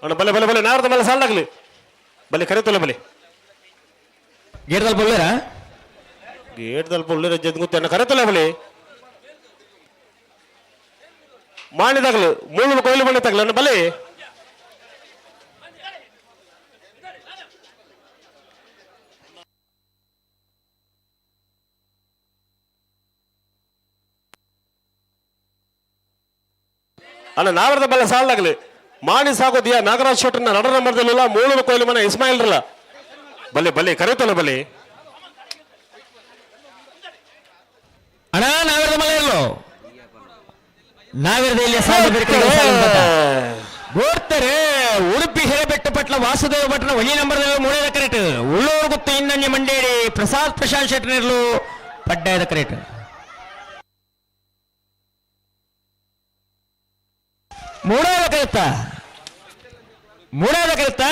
ಅಣ್ಣ ಬಲೆ ಬಲೆ ಬಲೆ ನಾವರದ ಮಲ್ಲ ಸಾಲಾಗಲಿ ಬಲೆ ಕರೆತಲ್ಲ ಬಲೆ. ಗೇಟ್ದಲ್ಲಿ ಬಲ್ಲೇರಾ ಗೇಟ್ದಲ್ಲಿ ಬೊಳ್ಳೇರ ಜದ್ಗುತ್ತೆ ಅಣ್ಣ ಕರೆತಲ್ಲ ಬಲೆ. ಮಾಣಿದಾಗಲು ಮೂಳೂರು ಕೊಯ್ಲು ಮನೆ ತಗಲ ಅಣ್ಣ ಬಲೆ. ಅಣ್ಣ ನಾವರದ ಬಲ್ಲ ಸಾಲಾಗಲಿ ಮಾಣಿ ಸಾಗೋದಿಯ ನಾಗರಾಜ್ ಶೆಟ್ಟರ್ನ ನಡ ನಂಬರ್ದಲ್ಲಿಲ್ಲ ಮೂಳೂರು ಕೊಯ್ಲು ಮನೆ ಇಸ್ಮಾಯಿಲ್ರಲ್ಲ ಬಲೆ ಬಲೆ ಕರೆತಲ್ಲ ಬಲೆ. ಅಣ್ಣ ನಾವಿರದ ಮಲ್ಲ ಇರಲು ನಾವಿರದ ಇಲ್ಲಿ ಗೋಡ್ತಾರೆ ಉಡುಪಿ ಹಿರೇಬೆಟ್ಟ ಪಟ್ಲ ವಾಸುದೇವ ಭಟ್ನ 1 ನಂಬರ್ದಲ್ಲಿ ಮೂರನೇ ಕರೆಕ್ಟ್. ಉಳ್ಳೂರು ಗುತ್ತು ಇನ್ನಂಜೆ ಮಂಡೇರಿ ಪ್ರಸಾದ್ ಪ್ರಶಾಂತ್ ಶೆಟ್ಟರ್ನಿರ್ಲು ಪಡ್ಡಾಯದ ಕರೆಕ್ಟ್. ಮೂಡಾದ ಕರೆತ್ತ ಮೂಡಾದ ಕರೆತ್ತ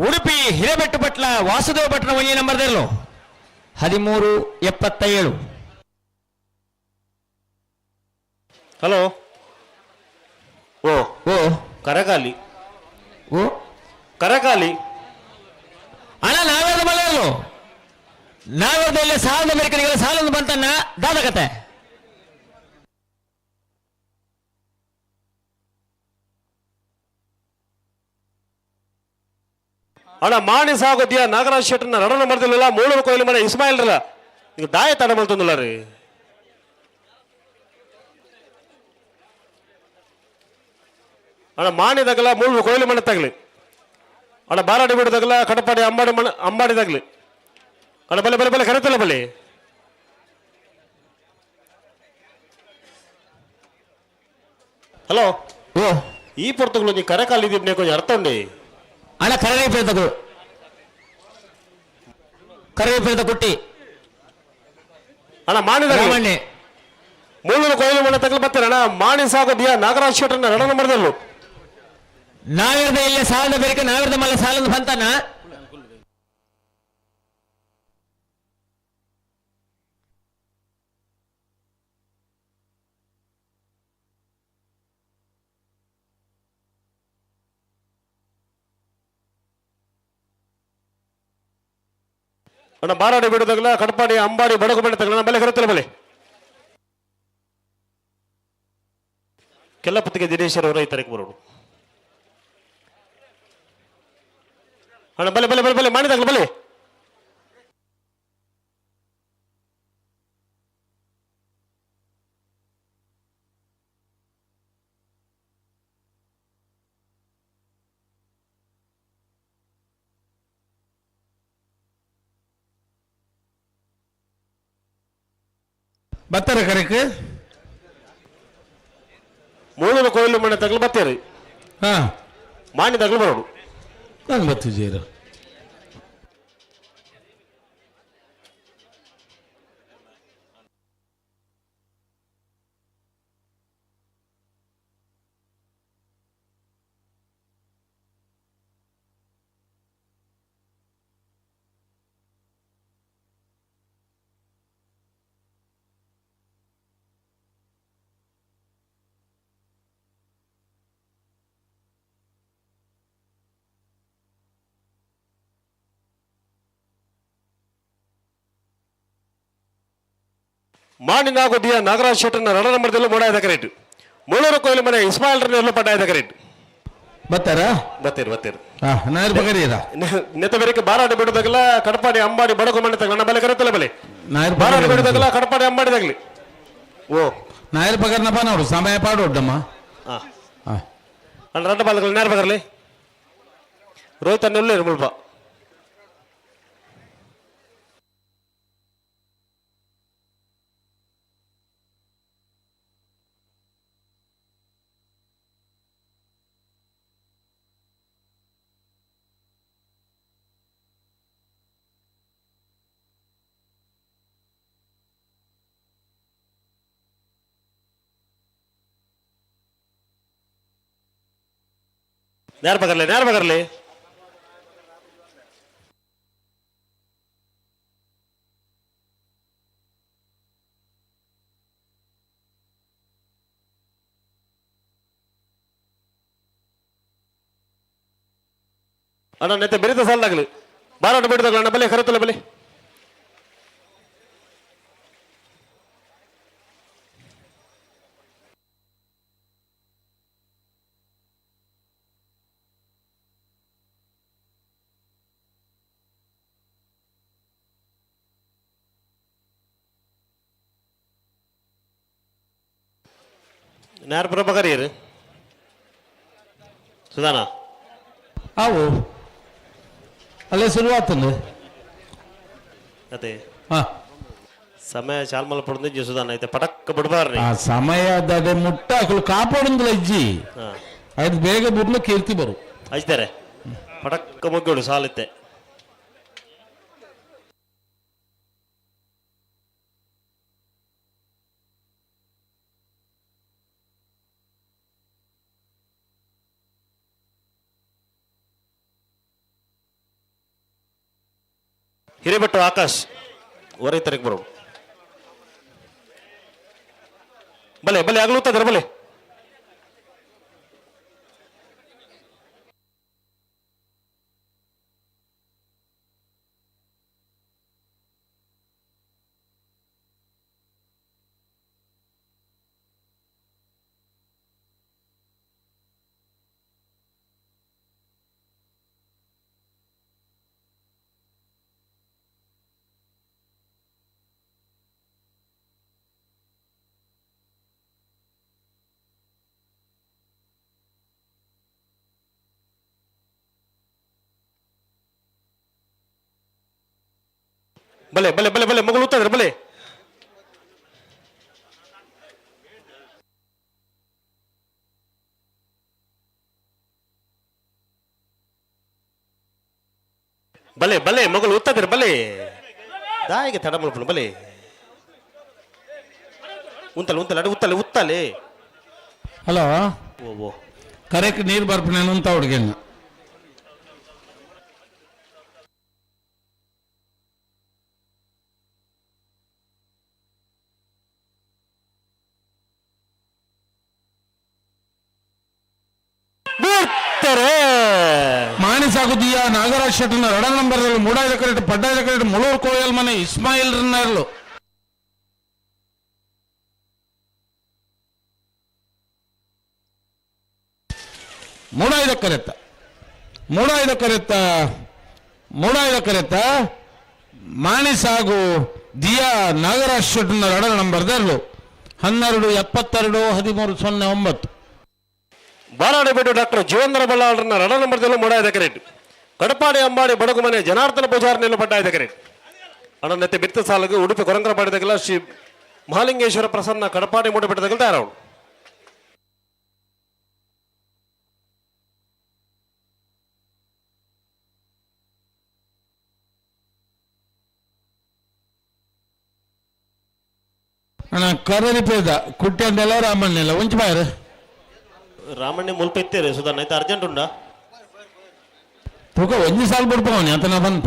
ಉಡುಪಿ ಹಿರೇಬೆಟ್ಟು ಪಟ್ಲ ವಾಸುದೇವ ಭಟ್ನ 1 ನಂಬರ್ದಲ್ಲೂ 13-77. ಹಲೋ. ಓ. ಓ. ಕರಗಾಲಿ. ಓ. ಕರಗಾಲಿ. ಅಣ್ಣ, ನಾವ್ಯಾವ್ದು ಮಲೆಯಲ್ಲು ನಾವ್ಯಾವ್ದು ಇಲ್ಲಿ ಸಾಲದ ಅಮೆರಿಕನಿಗೆಲ್ಲ ಸಾಲೊಂದು ಬಂತಣ್ಣ, ದಾದ ಕತೆ? ಅಣ್ಣ, ಮಾಣಿ ಸಾಗೋದಿಯ ನಾಗರಾಜ್ ಶೆಟ್ಟರ್ನ ನಡನ ಮರದಿಲ್ಲ ಮೂಳೂರು ಕೊಯ್ಲು ಮನೆ ಇಸ್ಮಾಯಿಲ್ರಲ್ಲ ಈಗ ದಾಯ ತಡ ಮಲ್ತಂದಿಲ್ಲ ರೀ. ಅಣ್ಣ, ಮಾಣಿದಾಗಲ ಮೂಳೂರು ಕೊಯ್ಲು ಮನೆ ತಗಲಿ. ಅಣ್ಣ, ಬಾರಾಡಿ ಬಿಡದಾಗಲ ಕಡಪಾಡಿ ಅಂಬಾಡಿ ಮನೆ ಅಂಬಾಡಿ ತಗಲಿ. ಅಣ್ಣ, ಬಲೆ ಬಲೆ ಬಲೆ, ಕರೆತಲ್ಲ ಬಲೆ. ಹಲೋ. ಓ. ಈ ಪೊರ್ತುಗಳು ನೀ ಕರೆಕಾಲ ಇದ್ದೀವಿ, ಕೊಂಚ ಅರ್ಥ ಉಂಡೆ. ಅಣ್ಣ, ಕರಗೈ ಪೇಳ್ತಗಳು, ಕರಗೈ ಪೇಳ್ತ ಕುಟ್ಟಿ. ಅಣ್ಣ, ಮಾಣಿದಾಗ ರಾಮಣ್ಣೆ. ಮೂಳೂರು ಕೊಯ್ಲು ಮನೆ ತಗಲು ಬರ್ತಾರೆ. ಅಣ್ಣ, ಮಾಣಿ ಸಾಗೋದಿಯ ನಾಗರಾಜ್ ಶೆಟ್ಟರ್ನ ನಡನ ಮರದಲ್ಲು. ನಾವಿರದ ಇಲ್ಲಿ ಸಾಲದ ಬೇರೆ ನಾವಿರದ ಮಲ್ಲ ಸಾಲದ ಬಂತಣ್ಣ. ಅಣ್ಣ, ಬಾರಾಡಿ ಬಿಡದಾಗಲ ಕಡಪಾಡಿ ಅಂಬಾಡಿ ಬಡಗು ಬಣ್ಣ ತಗಲ ಬಲೆ, ಕರೆತಲ್ಲ ಬಲೆ. ಕೆಲ್ಲಪತ್ತಿಗೆ ದಿನೇಶ್ವರ ಈ ತಾರೀಕು ಬರೋಡು. ಅಣ್ಣ, ಬಲೆ ಬಲೆ ಬಲೆ ಬಲೆ, ಮಾಡಿದಾಗಲ ಬಲೆ. ಬತ್ತರ ಕರೆಕ್. ಮೂಳೂರು ಕೊಯ್ಲು ಮನೆ ತಗಲು ಬತ್ತೇರಿ. ಹಾ. ಮಾಡಿದಾಗಲೂ ಬರೋಡು. ನಾನು ಬತ್ತಿದ್ದೀರ. ಮಾಣಿನಾಗುದಿಯ ನಾಗರಾಜ್ ಶೆಟ್ಟರ್ನ ನಡನ ಮರದಲ್ಲೂ ಮೂಡಾಯದ ಕರೆಕ್ಟ್. ಮೂಳೂರು ಕೊಯ್ಲು ಮನೆ ಇಸ್ಮಾಯಿಲ್ರನ್ನೆಲ್ಲ ಪಡ್ಡಾಯದ ಕರೆಕ್ಟ್. ಬತ್ತಾರ? ಬತ್ತೀರಿ ಬತ್ತೀರಿ. ಹಾ, ನಾಯರ್ ಬಗರಿಯರ. ನೆತ್ತ ಬೇರೆ ಬಾರಾಡಿ ಬಿಡದಾಗಲ ಕಡಪಾಡಿ ಅಂಬಾಡಿ ಬಡಗು ಮನೆ ತಗಲ ಬಲೆ, ಕರೆತಲ್ಲ ಬಲೆ. ನಾಯರ್. ಬಾರಾಡಿ ಬಿಡದಾಗಲ ಕಡಪಾಡಿ ಅಂಬಾಡಿ ತಗಲಿ. ಓ. ನಾಯರ್ ಬಗರ್ನಪ್ಪ ನೋಡು, ಸಮಯ ಪಾಡೋಡ್ಡಮ್ಮ. ಹಾ. ಹಾ. ಅಣ್ಣ, ರಡ್ಡ ಬಾಲಗಳು ನೇರ ಬಗರ್ಲಿ. ರೋಹಿತ್ ಅಣ್ಣ ಮುಲ್ಪ. ನೇರ ಬಗರ್ಲಿ, ನೇರ ಬಗರ್ಲಿ. ಅಣ್ಣ, ನೆತ್ತೆ ಬೆರಿತ ಸಾಲದಾಗಲಿ ಬಾರಾಟ ಬಿಡದಾಗಲಿ. ಅಣ್ಣ, ಬಲೆ, ಕರೆತಲ್ಲ ಬಲೆ. ನೇರ ಬರ ಸುಧಾನ. ಅವು ಅಲ್ಲೇ ಶುರುವಾತಂದು. ಅದೇ. ಹಾ. ಸಮಯ ಚಾಲ್ಮಲ್ ಪಡೆದು ಸುಧಾನ ಐತೆ, ಪಟಕ್ ಬಿಡಬಾರ್ರಿ. ಆ ಸಮಯದ ಮುಟ್ಟ ಅಕಲು ಕಾಪಾಡೊಂದಿಲ್ಲ ಇಜ್ಜಿ. ಹಾ. ಅದು ಬೇಗ ಬಿಡ್ಲು ಕೀರ್ತಿ ಬರು. ಹಚ್ತಾರೆ, ಪಟಕ್ಕ ಮುಗ್ಗೋಡು ಸಾಲಿತ್ತೆ. ಹಿರೇಬೆಟ್ಟು ಆಕಾಶ್. ಒರೈ ತಾರೀಕು ಬರೋಡು. ಬಲೆ ಬಲೆ ಆಗಲೂತ್ತದ್ರ ಬಲೆ. ಬಲೆ ಬಲೆ ಬಲೆ ಬಲೆ ಮಗಳು ಉತ್ತದ್ರ ಬಲೆ. ಬಲೆ ಬಲೆ ಮಗಳು ಉತ್ತದ್ರ ಬಲೆ. ದಾಯಿಗೆ ತಡ ಮಲ್ಪುನು ಬಲೆ. ಉಂತಲೆ ಉಂತಲೆ ಅಡು ಉತ್ತಲೆ ಉತ್ತಲೆ. ಹಲೋ. ಓ ಓ ಕರೆಕ್ಟ್ ನೀರು ಬರ್ಪಣೆ ಅಂತ ಹುಡುಗಿನ. ಬಿಡ್ತಾರೆ. ಮಾಣಿಸಾಗುದಿಯ ನಾಗರಾಜ್ ಶೆಟ್ಟನ ರಡ ನಂಬರ್ ಮೂಡಾಯಿದ ಕರೆಕ್ಟ್ ಪಡ್ಡಾಯಿದ ಕರೆಕ್ಟ್ ಮುಳೂರು ಕೋಯಲ್ ಮನೆ ಇಸ್ಮಾಯಿಲ್ ರನ್ನರ್ಲು. ಮೂಡಾಯಿದ ಕರೆತ್ತ ಮೂಡಾಯಿದ ಕರೆತ್ತ ಮೂಡಾಯಿದ ಕರೆತ್ತ ಮಾಣಿಸಾಗು ದಿಯಾ ನಾಗರಾಜ್ ಶೆಟ್ಟನ ರಡ ನಂಬರ್ ದರ್ಲು 12 72 13 09. ಬಾಲಾಡಿ ಡಾಕ್ಟರ್ ಜೀವೇಂದ್ರ ಬಲ್ಲಾಳರನ್ನ ರಡ ನಂಬರ್ದಲ್ಲೂ ಮೂಡಾಯಿದ ಕರೆಕ್ಟ್. ಕಡಪಾಡಿ ಅಂಬಾಡಿ ಬಡಗು ಮನೆ ಜನಾರ್ದನ ಪೂಜಾರನೆಲ್ಲ ಪಡ್ಡಾಯಿದ ಕರೆಕ್ಟ್. ಅಣ್ಣನತ್ತೆ ಬಿತ್ತ ಸಾಲಗು ಉಡುಪಿ ಕೊರಂಗ್ರ ಪಾಡಿದಾಗಲ ಶ್ರೀ ಮಹಾಲಿಂಗೇಶ್ವರ ಪ್ರಸನ್ನ ಕಡಪಾಡಿ ಮೂಡಬಿಟ್ಟದಾಗಲ ತಯಾರವಳು. ಅಣ್ಣ ಕರರಿ ಪೇದ ಕುಟ್ಟಿ ರಾಮಣ್ಣೆಲ್ಲ ಒಂಚು ಬಾಯರ್. ರಾಮಣ್ಣ ಮುಲ್ಪ ಇತ್ತೇರೆ ಸುಧಾರಣ ಆಯ್ತು ಅರ್ಜೆಂಟ್ ಉಂಡಾ? ತೂಕ ಒಂಜಿ ಸಾಲು ಬಿಡ್ಪವನಿ ಅಂತ ಬಂತ.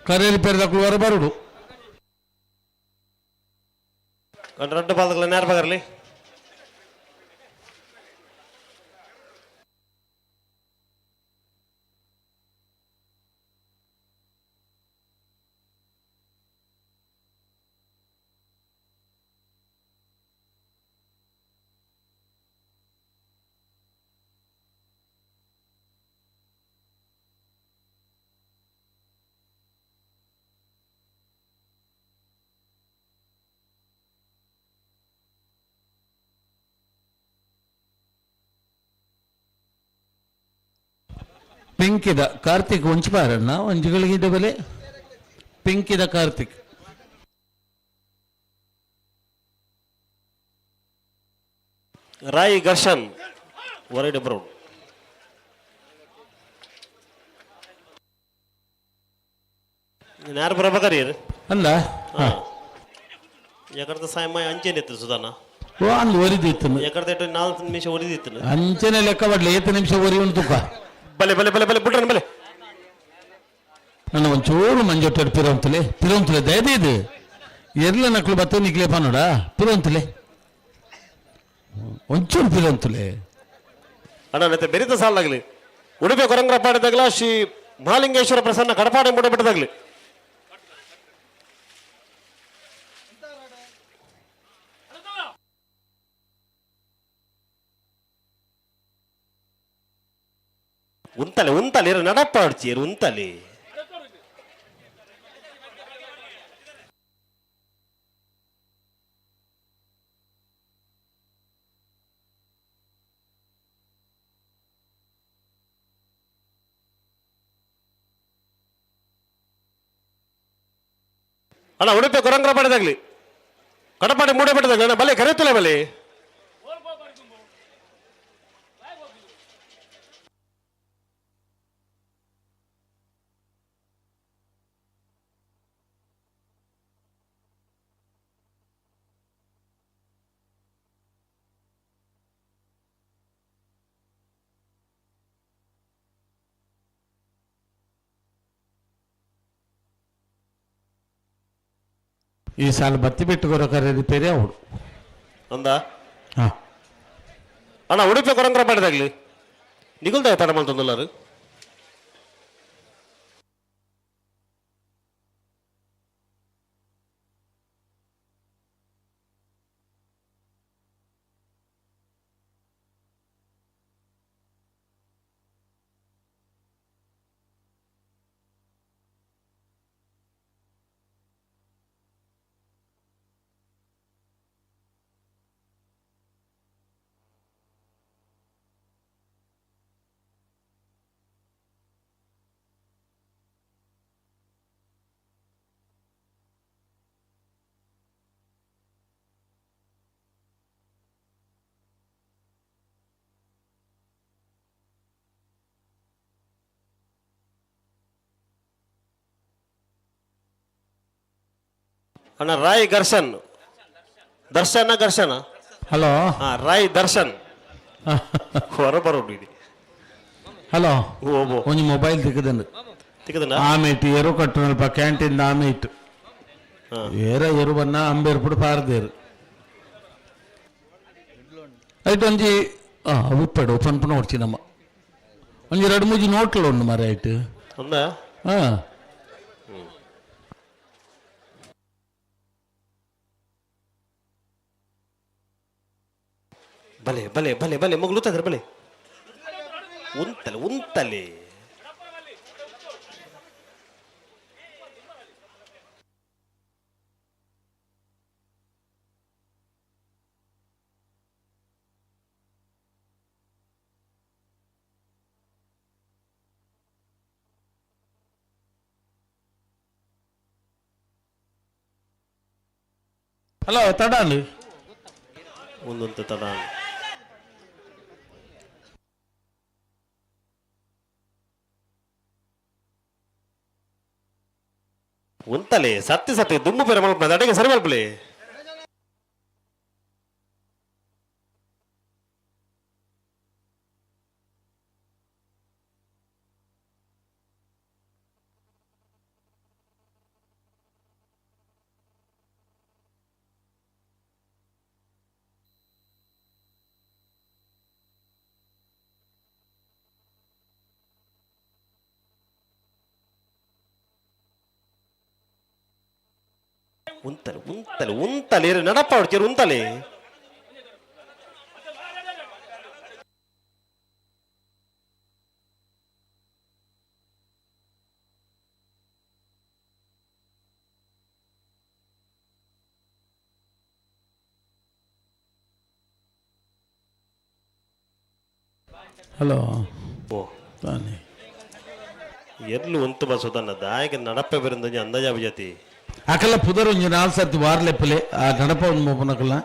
ಕರೇರಿ ಪೇರ್ದಕ್ಕಳು ವರ ಬರುಡು. ರಡ್ಡು ಪಾದಗಳ ನೇರ ಬಗರ್ಲಿ. ಪಿಂಕಿದ ಕಾರ್ತಿಕ್ ಒಂಚು ಬಾರಣ್ಣ ಒಂಜುಗಳಿಗೆ ಬೆಲೆ ಪಿಂಕಿದ ಕಾರ್ತಿಕ್. ರಾಯಿ ಘರ್ಷನ್ ಹೊರಗಡೆ ಬರೋಣ. ಯಾರು ಬರಬೇಕಾರಿ? ಅಲ್ಲ ಯಾಕಂದ್ರೆ ಸಾಯಮ್ಮ ಅಂಚೆನೆ ಇತ್ತು ಸುಧಾನ. ಓ ಅಂದು ಒರಿದಿತ್ತು. ಯಾಕಂದ್ರೆ 4 ನಿಮಿಷ ಒರಿದಿತ್ತು. ಅಂಚನೆ ಲೆಕ್ಕ ಬಡ್ಲಿ ಏತು ನಿಮಿಷ ಒರಿ ಉಂಟು ತುಕ್ಕ. ಬಲೆ ಬಲೆ ಬಲೆ ಬಲೆ ಬಿಟ್ರನ್ ಬಲೆ. ನನ್ನ ಒಂಚೂರು ಮಂಜೊಟ್ಟು ಪಿರೋಂತಲೆ ಪಿರೋಂತಲೆ ದಯದೀದು ಎರ್ಲ ನಕ್ಲು ಬತ್ತ ನಿಕ್ಲೆ ಪನ್ನೋಡ ಪಿರೋಂತಲೆ ಒಂಚೂರು ಪಿರೋಂತಲೆ. ಅಣ್ಣ ಮತ್ತೆ ಬೆರಿತ ಸಾಲಾಗಲಿ ಉಡುಪಿ ಕೊರಂಗ್ರ ಪಾಡಿದಾಗಲ ಶ್ರೀ ಮಹಾಲಿಂಗೇಶ್ವರ ಪ್ರಸನ್ನ ಕಡಪಾಡಿ ಮೂಡಬಿಟ್ಟದಾಗ್ಲಿ. ಉಂತಲೆ ಉಂತಲೆ ಇರು ನಡಪಾಡ್ಚಿ ಇರು ಉಂತಲೆ. ಅಣ್ಣ ಉಡುಪಿ ಕೊರಂಗ್ರ ಪಾಡಿದಾಗ್ಲಿ ಕಡಪಾಡಿ ಮೂಡಬಿಟ್ಟದಾಗ್ಲಿ ಅಣ್ಣ ಬಲೆ ಕರೆಯುತ್ತಲೇ ಬಲೆ. ಈ ಸಾಲ ಬತ್ತಿ ಬಿಟ್ಟು ಕೊರಕರೆ ರಿಪೇರಿ ಅವಡು. ಅಂದ. ಹಾ. ಅಣ್ಣ, ಉಡುಪಿ ಕೊರಂಗ್ರ ಮಾಡಿದಾಗ್ಲಿ ನಿಗುಲ್ದ ತಡ ಮಲ್ತೊಂದುಲ್ಲಾರು. ಅಣ್ಣ, ರಾಯ್ ಘರ್ಷನ್, ದರ್ಶನ, ಘರ್ಷಣ. ಹಲೋ. ಹಾ, ರಾಯ್ ದರ್ಶನ್ ಹೊರ ಬರೋಡು ಇದು. ಹಲೋ. ಓಬೋ. ಒಂಜಿ ಮೊಬೈಲ್ ತಿಕ್ಕದಂಡು. ತಿಕ್ಕದನ. ಆಮೇಟ್ ಎರು ಕಟ್ಟುನಲ್ಪ ಕ್ಯಾಂಟೀನ್ ಆಮೇಟ್. ಹಾ. ಏರ ಎರು ಬನ್ನ ಅಂಬೇರ್ ಪುಡು ಪಾರದೇರು ಐಟ್ ಒಂಜಿ ಉಪ್ಪೆಡು ಪನ್ಪುನ ಹೊಡ್ಚಿ ನಮ್ಮ ಒಂಜಿ ಎರಡು ಮೂಜಿ ನೋಟ್ಲು ಉಂಡು ಮರ ಐಟ್. ಅಂದ. ಹಾ. ಬಲೆ ಬಲೆ ಬಲೆ ಬಲೆ ಮಗಳು ಬಲೆ, ಉಂತಲೆ ಉಂತಲೆ. ಹಲೋ, ತಡಾಂಡು. ಒಂದೊಂದು ತಡ. ಉಂತಲೆ, ಸತ್ಯ ಸತ್ಯ ದುಮ್ಮು ಬೇರೆ ಮಲ್ಪ ಅಡಿಗೆ ಸರಿ ಮಲ್ಪಲೆ. ಉಂತಲೆ ಉಂತಲೆ ಉಂತಲೆ ನಡಪ್ಪ ಹೊಡ್ತೀರಿ ಉಂತಲೆ. ಹಲೋ. ಓ. ತಾನೆ. ಎರ್ಲು ಉಂತು ಬಸೋದನ್ನ ದಾಯಕ ನಡಪ್ಪೆ ಬರಿಂದ ಅಂದಾಜ ಜಾತಿ. ಅಕಲ ಪುದರ್ ಒಂಜಿ ನಾಲ್ ಸರ್ತಿ ವಾರ್ಲೆಪ್ಪಲೆ ಆ ನಡಪ ಒಂದು ಮೋಪನಕಲ್ಲ.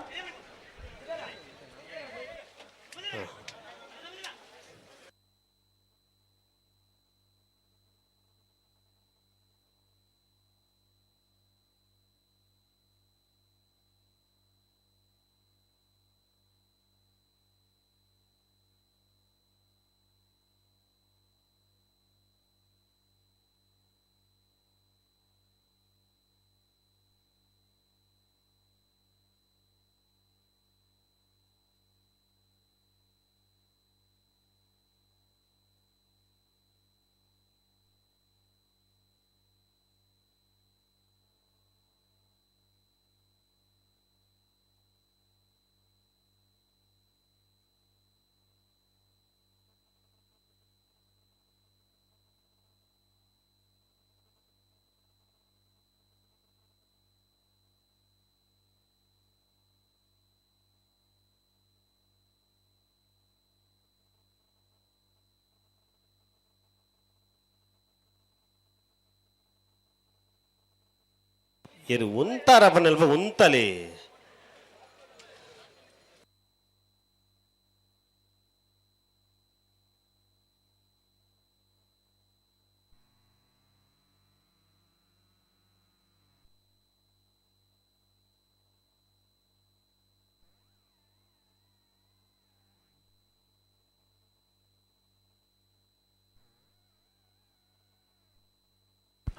ಏನು ಉಂತಾರ ಪನ್ನಲ್ಪ ಉಂತಲೆ.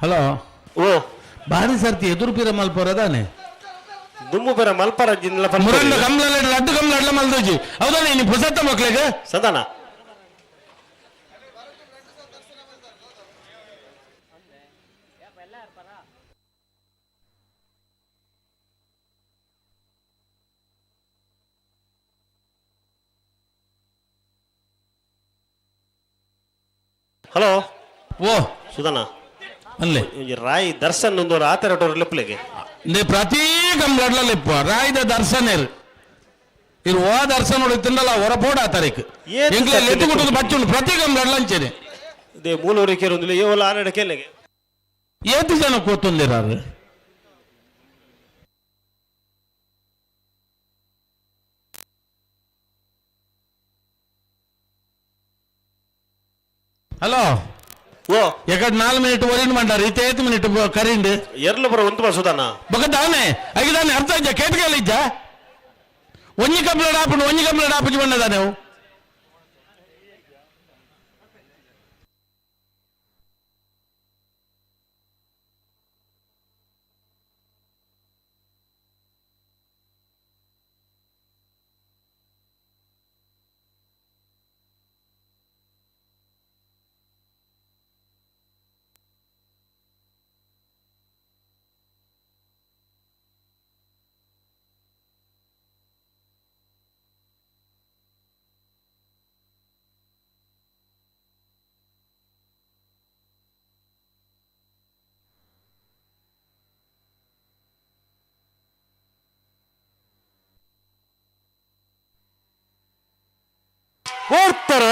ಹಲೋ. ಓ. ಬಾರಿ ಸರ್ತಿ ಎದುರು ಪಿರ ಮಲ್ಪೊರದಾನೆ. ದುಮ್ಮು ಬೇರೆ ಮಲ್ಪರ ಜಿನ್ಲ ಮುರಂಡ ಕಮ್ಲ ಲಡ್ಡು ಕಮ್ಲ ಅಡ್ಲ ಮಲ್ದೋಜಿ ಹೌದಾ ನೀನು ಪುಸತ್ತ ಮಕ್ಳಿಗೆ ಸದಾನ ಹಲೋ ಓ ಸುಧಾನ ಅಲ್ಲೇ ಒಂಜಿ ರಾಯ್ ದರ್ಶನ್ ಒಂದು ಆತರ ಲೆಪ್ಪಲೆಗೆ ನೇ ಪ್ರತಿ ಕಂಪ್ಲೇಂಟ್ಲ ಇಪ್ಪ ರಾಯ್ದ ದರ್ಶನ ಇರು ಓ ದರ್ಶನ ಹೊಡಿತಿಂದಲ್ಲ ಹೊರ ಬೋಡ ಆ ತಾರೀಕು ಏತ್ ಎಂಕ್ಲೆ ಸತ್ಯ ಎತ್ತು ಕೊಟ್ಟದು ಬಚ್ಚುಂಡು ಪ್ರತಿ ಕಂಪ್ಲೇಂಟ್ಲ ಅಂಚೇನೆ ಇದೇ ಮೂಲೂರಿ ಕೇರೊಂದಿಲ್ಲ ಏವಲ್ಲ ಆನೆಡ ಕೇಲೆಗೆ ಏತು ಜನ ಕೂತುಂದಿರಾರು ಹಲೋ ಓ ಎಕಡ್ ನಾಲ್ ಮಿನಿಟ್ ಒರಿನ್ ಮಂಡಾರ ಇತ್ತೆ ಏತ್ ಮಿನಿಟ್ ಕರಿಂಡು ಎರ್ಲು ಬರ ಒಂದು ಬಾ ಸುಧಾನ ಬೊಕ ದಾನೆ ಐದಾನೆ ಅರ್ಥ ಇಜ್ಜ ಕೇಟ್ಗೆಲ್ಲ ಇಜ್ಜ ಒಂಜಿ ಕಂಪ್ಲೇಂಟ್ ಆಪುಂಡು ಒಂಜಿ ಕಂಪ್ಲೇಂಟ್ ಆಪುಜಿ ಬಂದದಾನೆ ಅವು ಓಡ್ತಾರ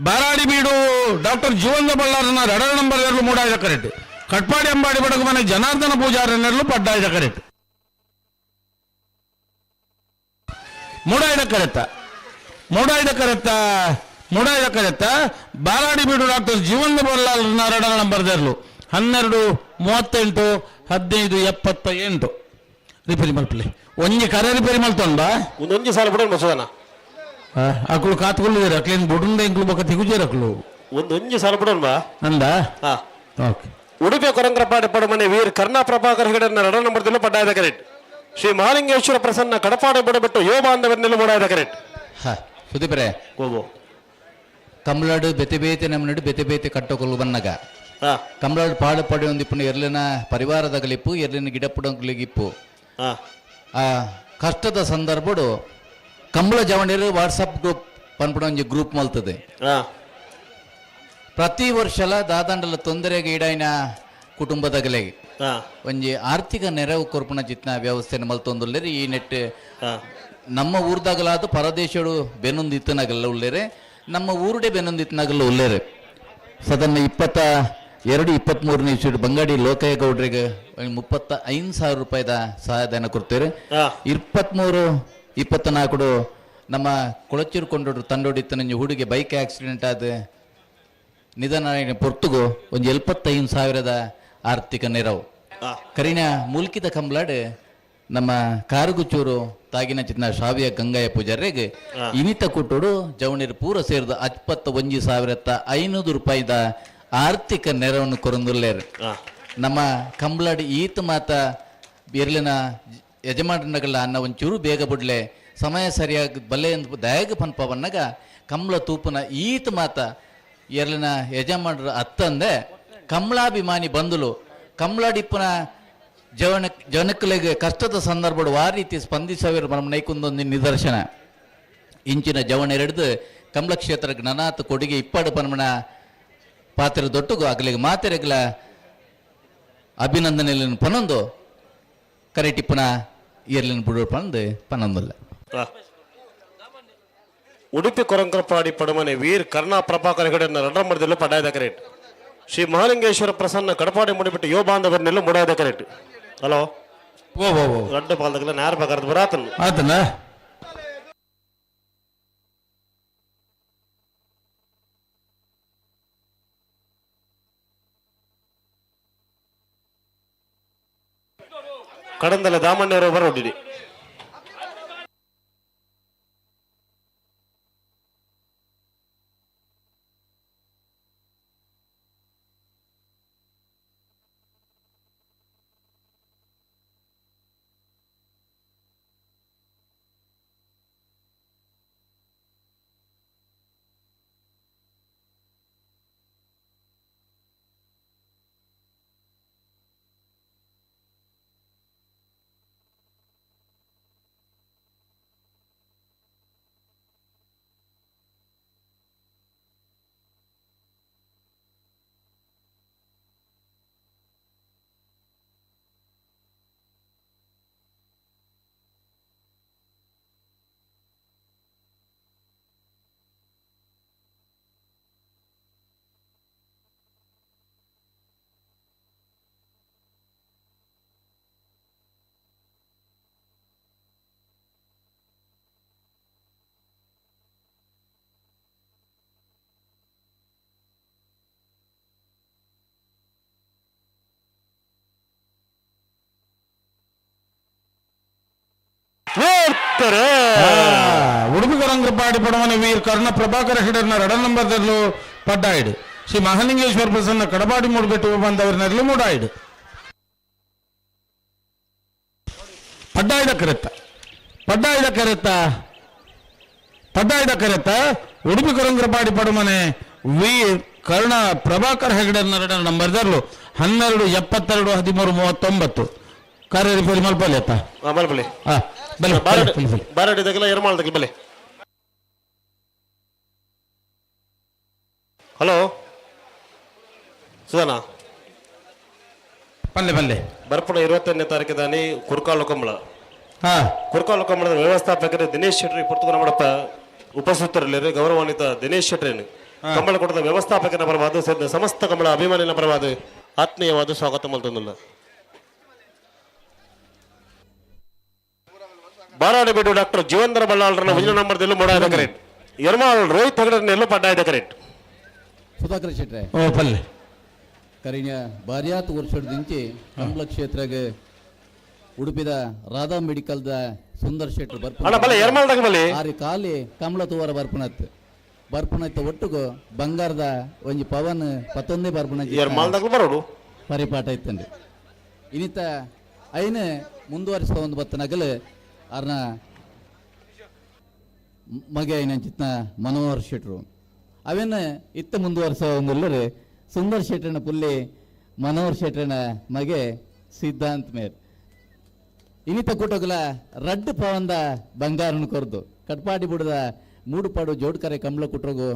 ಬಾರಾಡಿ ಬೀಡು ಡಾಕ್ಟರ್ ಜೀವಂತ ಬಳ್ಳಾರನ ಎರಡರ ನಂಬರ್ ಎರಲು ಮೂಡಾಯ್ದ ಕರೆಕ್ಟ್ ಕಟ್ಪಾಡಿ ಅಂಬಾಡಿ ಬಡಗು ಮನೆ ಜನಾರ್ದನ ಪೂಜಾರನೆರಲು ಪಡ್ಡಾಯ್ದ ಕರೆಕ್ಟ್ ಮೂಡಾಯ್ದ ಕರೆತ್ತ ಮೂಡಾಯ್ದ ಕರೆತ್ತ ಮೂಡಾಯ್ದ ಕರೆತ್ತ ಬಾರಾಡಿ ಬೀಡು ಡಾಕ್ಟರ್ ಜೀವಂತ ಬಳ್ಳಾರನ ಎರಡರ ನಂಬರ್ ಎರಲು 12 38 15 78 ರಿಪೇರಿ ಮಲ್ಪಲೆ ಒಂಜಿ ಕರೆ ರಿಪೇರಿ ಮಲ್ತೊಂಡ ಒಂದೊಂಜಿ ಸಾಲ ಬಿಡೋಣ ಸುಧಾನ ಅಕ್ಳು ಕಾತ್ಕೊಳ್ಳಿದಾರೆ ಅಕ್ಲೇನು ಬುಡುಂಡ ಇಂಕ್ಲು ಬೊಕ್ಕ ತಿಗುಜೇರು ಅಕ್ಳು ಒಂದೊಂಜಿ ಸಾಲ ಬಿಡೋಣ ಬಾ ಅಂದ ಹಾ ಓಕೆ ಉಡುಪಿ ಕೊರಂಗ್ರಪಾಡಿ ಪಡಮನೆ ವೀರ್ ಕರ್ಣಾ ಪ್ರಭಾಕರ್ ಹೆಗಡೆನ ಎರಡ ನಂಬರ್ ದಿಲ್ಲ ಪಡ್ಡಾಯದ ಕರೆಕ್ಟ್ ಶ್ರೀ ಮಹಾಲಿಂಗೇಶ್ವರ ಪ್ರಸನ್ನ ಕಡಪಾಡ ಬಿಡಬಿಟ್ಟು ಯೋ ಬಾಂಧವರನ್ನೆಲ್ಲ ಮೂಡಾಯದ ಕರೆಕ್ಟ್ ಹಾ ಸುದೀಪ್ರೆ ಗೋಬೋ ಕಮ್ಲಾಡು ಬೆತೆ ಬೇತೆ ನಮ್ಮನಡು ಬೆತೆ ಬೇತೆ ಕಟ್ಟೋಕೊಲ್ಲು ಬನ್ನಗ ಹಾ ಕಮ್ಲಾಡು ಪಾಡು ಪಡೆ ಒಂದಿಪ್ಪುನ ಎರ್ಲಿನ ಪರಿವಾರದಗಲಿಪ್ಪು ಎರ್ಲಿನ ಗಿಡಪುಡಂಗ್ಲಿಗಿಪ್ಪು ಹಾ ಆ ಕಷ್ಟದ ಸಂದರ್ಭಡು ಕಂಬಳ ಜವಣಿರು ವಾಟ್ಸಪ್ ಗ್ರೂಪ್ ಪನ್ಪುಣ ಒಂಜಿ ಗ್ರೂಪ್ ಮಲ್ತದೆ ಹಾ ಪ್ರತಿ ವರ್ಷಲ ದಾದಂಡಲ ತೊಂದರೆಗೆ ಈಡಾಯಿನ ಕುಟುಂಬದಗಲೆಗೆ ಹಾ ಒಂಜಿ ಆರ್ಥಿಕ ನೆರವು ಕೊರ್ಪುಣ ಚಿತ್ನ ವ್ಯವಸ್ಥೆನ ಮಲ್ತೊಂದುಲ್ಲೇರಿ ಈ ನೆಟ್ ಹಾ ನಮ್ಮ ಊರ್ದಾಗಲಾದ ಪರದೇಶಡು ಬೆನ್ನೊಂದಿತ್ತನಾಗಲ್ಲ ಉಳ್ಳೇರೆ ನಮ್ಮ ಊರುಡೆ ಬೆನ್ನೊಂದಿತ್ತನಾಗಲ್ಲ ಉಳ್ಳೇರೆ ಸದನ್ನ 22 23ನೇ ಇಸ್ವಿಡ್ ಬಂಗಾಡಿ ಲೋಕಯ್ಯ ಗೌಡ್ರಿಗೆ 35,000 ರೂಪಾಯಿದ ಸಹಾಯಧನ ಕೊಡ್ತೇವೆ. ಹಾ. 23 24 ನಮ್ಮ ಕೊಳಚೂರು ಕೊಂಡೋಡು ತಂಡೋಡಿತ್ತನಂಜಿ ಹುಡುಗಿ ಬೈಕ್ ಆಕ್ಸಿಡೆಂಟ್ ಆದ ನಿಧನ ಪೊರ್ತುಗು ಒಂದು 75,000 ಆರ್ಥಿಕ ನೆರವು. ಹಾ. ಕರಿನ ಮುಲ್ಕಿದ ಕಂಬ್ಲಾಡ್ ನಮ್ಮ ಕಾರುಗುಚೂರು ತಾಗಿನ ಚಿತ್ನ ಶಾವಿಯ ಗಂಗಾಯ ಪೂಜಾರಿಗೆ ಇನಿತ ಕುಟ್ಟೋಡು ಜವಣಿರು ಪೂರ ಸೇರಿದ 51,500 ರೂಪಾಯಿದ ಆರ್ಥಿಕ ನೆರವನ್ನು ಕೊರಂದುಲ್ಲೇರು. ಹಾ. ನಮ್ಮ ಕಂಬ್ಲಾಡ್ ಈತ ಮಾತ ಎರ್ಲಿನ ಯಜಮಾನಗಳ ಅನ್ನ ಒಂಚೂರು ಬೇಗ ಬಿಡ್ಲೆ ಸಮಯ ಸರಿಯಾಗಿ ಬಲ್ಲೆ ಎಂದು ದಯಾಗ ಪನ್ಪವನ್ನಾಗ ಕಂಬ್ಳ ತೂಪುನ ಈತ ಮಾತ ಎರ್ಲಿನ ಯಜಮಾನರ ಅತ್ತಂದೆ ಕಮಲಾಭಿಮಾನಿ ಬಂದುಲು ಕಮಲಾಡಿಪ್ಪನ ಜನಕ್ಕಲಿಗೆ ಕಷ್ಟದ ಸಂದರ್ಭಡು ಆ ರೀತಿ ಸ್ಪಂದಿಸವಿರು ನಮ್ಮ ನೈಕುಂದೊಂದು ನಿದರ್ಶನ. ಇಂಚಿನ ಜವಣೆರಡ್ದು ಕಮಲ ಕ್ಷೇತ್ರಕ್ಕೆ ನನಾತ್ ಕೊಡುಗೆ ಇಪ್ಪಾಡು ಪನ್ಮಣ ಪಾತ್ರ ದೊಟ್ಟುಗು ಅಗಲಿಗೆ ಮಾತೆರೆಗ್ಲ ಅಭಿನಂದನೆಯನ್ನು ಪನೊಂದು ಕರೆಟಿಪ್ಪನ ಇರ್ಲಿನ ಬುಡು ಪಂದು ಪನ್ನೊಂದಲ್ಲ. ಹಾ. ಉಡುಪಿ ಕೊರಂಕರಪಾಡಿ ಪಡಮನೆ ವೀರ್ ಕರ್ಣಾ ಪ್ರಭಾಕರ್ ಹೆಗಡೆನ ಎರಡರ ಮರದಲ್ಲೂ ಪಡ್ಡಾಯದ ಕರೆಕ್ಟ್ ಶ್ರೀ ಮಹಾಲಿಂಗೇಶ್ವರ ಪ್ರಸನ್ನ ಕಡಪಾಡಿ ಮುಡಿಬಿಟ್ಟು ಯೋ ಬಾಂಧವರನ್ನೆಲ್ಲ ಮುಡಾಯದ ಕರೆಕ್ಟ್ ಹಲೋ ಓ ಓ ಓ ರಡ್ಡ ಬಾಲ್ದಾಗಲ ನಾರ್ ಬಗಾರದ ಬರಾತನ್ ಆತನ ಕಡಂದಲ ದಾಮಣ್ಣವರು ಬರೋಡಿಡಿ. ಓಡ್ತಾರೆ. ಉಡುಪಿ ಕೊರಂಗ್ರಪಾಡಿ ಪಡವನ ವೀರ್ ಕರ್ಣ ಪ್ರಭಾಕರ ಹೆಡರ್ನ ರಡ ನಂಬರ್ ದರ್ಲು ಪಡ್ಡಾಯಿಡು. ಶ್ರೀ ಮಹಾಲಿಂಗೇಶ್ವರ ಪ್ರಸನ್ನ ಕಡಪಾಡಿ ಮೂಡ್ಬಿಟ್ಟು ಬಂದವರನ್ನೆಲ್ಲ ಮೂಡಾಯಿಡು. ಪಡ್ಡಾಯಿದ ಕರೆತ್ತ ಪಡ್ಡಾಯಿದ ಕರೆತ್ತ ಪಡ್ಡಾಯಿದ ಕರೆತ್ತ ಉಡುಪಿ ಕೊರಂಗ್ರಪಾಡಿ ಪಡುಮನೆ ವೀರ್ ಕರ್ಣ ಪ್ರಭಾಕರ್ ಹೆಗಡೆರ್ನ ರಡ ನಂಬರ್ ದರ್ಲು 12 72 13 39. ಕಾರ್ಯ ರಿಪೇರಿ ಮಲ್ಪಲ್ಲಿ ಅತ್ತ. ಬಲೆ ಬಲೆ. ಹಾ ಬಲೆ ಬಲೆ ಬಲೆ ಬಲೆ. ಬಾರಾಡಿ ದಗಲ ಎರ್ಮಾಳ್ ದಗಲ ಬಲೆ. ಹಲೋ ಸುಧಾನ. ಪಲ್ಲೆ ಪಲ್ಲೆ. ಬರ್ಪಣ 21ನೇ ತಾರೀಕು ದಾನಿ ಕುರ್ಕಾಲು ಕಂಬಳ. ಹಾ. ಕುರ್ಕಾಲು ಕಂಬಳದ ವ್ಯವಸ್ಥಾಪಕರು ದಿನೇಶ್ ಶೆಟ್ಟಿ ಪುರ್ತಕ ನಮ್ಮಡಪ್ಪ ಉಪಸ್ಥಿತರಲ್ಲಿ ಗೌರವಾನ್ವಿತ ದಿನೇಶ್ ಶೆಟ್ಟರಿನ ಕಂಬಳ ಕೂಟದ ವ್ಯವಸ್ಥಾಪಕನ ಪರವಾದ ಸೇರಿದ ಸಮಸ್ತ ಕಂಬಳ ಅಭಿಮಾನಿನ ಪರವಾದ ಆತ್ಮೀಯವಾದ ಸ್ವಾಗತ ಮಲ್ತೊಂದುಲ್ಲ. ಬಾರಾಡಿ ಬಿಡು ಡಾಕ್ಟರ್ ಜೀವಂತರ ಬಲ್ಲಾಳರನ್ನ ಒಂಜಿ ನಂಬರ್ ದೆಲ್ಲು ಮೂಡಾಯದ ಕರೆಕ್ಟ್. ಎರ್ಮಾಳ್ ರೋಹಿತ್ ಹೆಗಡೆರನ್ನ ಎಲ್ಲೂ ಪಡ್ಡಾಯದ ಕರೆಕ್ಟ್. ಸುಧಾಕರ್ ಶೆಟ್ರೆ. ಓ ಪಲ್ಲೆ. ಕರಿಣ ಬಾರ್ಯಾತ್ ವರ್ಷದಿಂಚಿ ಕಂಬಳ ಕ್ಷೇತ್ರಗೆ ಉಡುಪಿದ ರಾಧಾ ಮೆಡಿಕಲ್ದ ಸುಂದರ್ ಶೆಟ್ರು ಅಣ್ಣ ಬಲೆ ಎರ್ಮಾಳ್ದಾಗ ಬಲೆ. ಆರಿ ಖಾಲಿ ಕಮಲ ತೂವರ ಬರ್ಪುನತ್ ಬರ್ಪುನತ್ತ ಒಟ್ಟುಗು ಬಂಗಾರದ ಒಂಜಿ ಪವನ್ ಪತ್ತೊಂದೇ ಬರ್ಪುನ ಎರ್ಮಾಳ್ದಾಗ ಬರೋಡು. ಪರಿಪಾಠ ಇತ್ತಂడి. ಇನ್ನಿತ ಐನ ಮುಂದುವರಿಸಿದ ಒಂದು ಬತ್ತ ನಗಲು ಅರ್ನ ಮಗೆ ಐನಂಚಿತ್ನ ಮನೋಹರ್ ಶೆಟ್ರು ಅವೇನ ಇತ್ತ ಮುಂದುವರಿಸೋ ಒಂದುಲ್ಲರು ಸುಂದರ್ ಶೆಟ್ಟನ ಪುಲ್ಲಿ ಮನೋಹರ್ ಶೆಟ್ಟನ ಮಗೆ ಸಿದ್ಧಾಂತ್ ಮೇರ್. ಇನ್ನಿತ ಕೂಟಗುಲ ರಡ್ಡು ಪವಂದ ಬಂಗಾರನ ಕೊರ್ದು ಕಟ್ಪಾಡಿ ಬುಡದ ಮೂಡುಪಾಡು ಜೋಡ್ಕರೆ ಕಮಲ ಕುಟ್ರಗು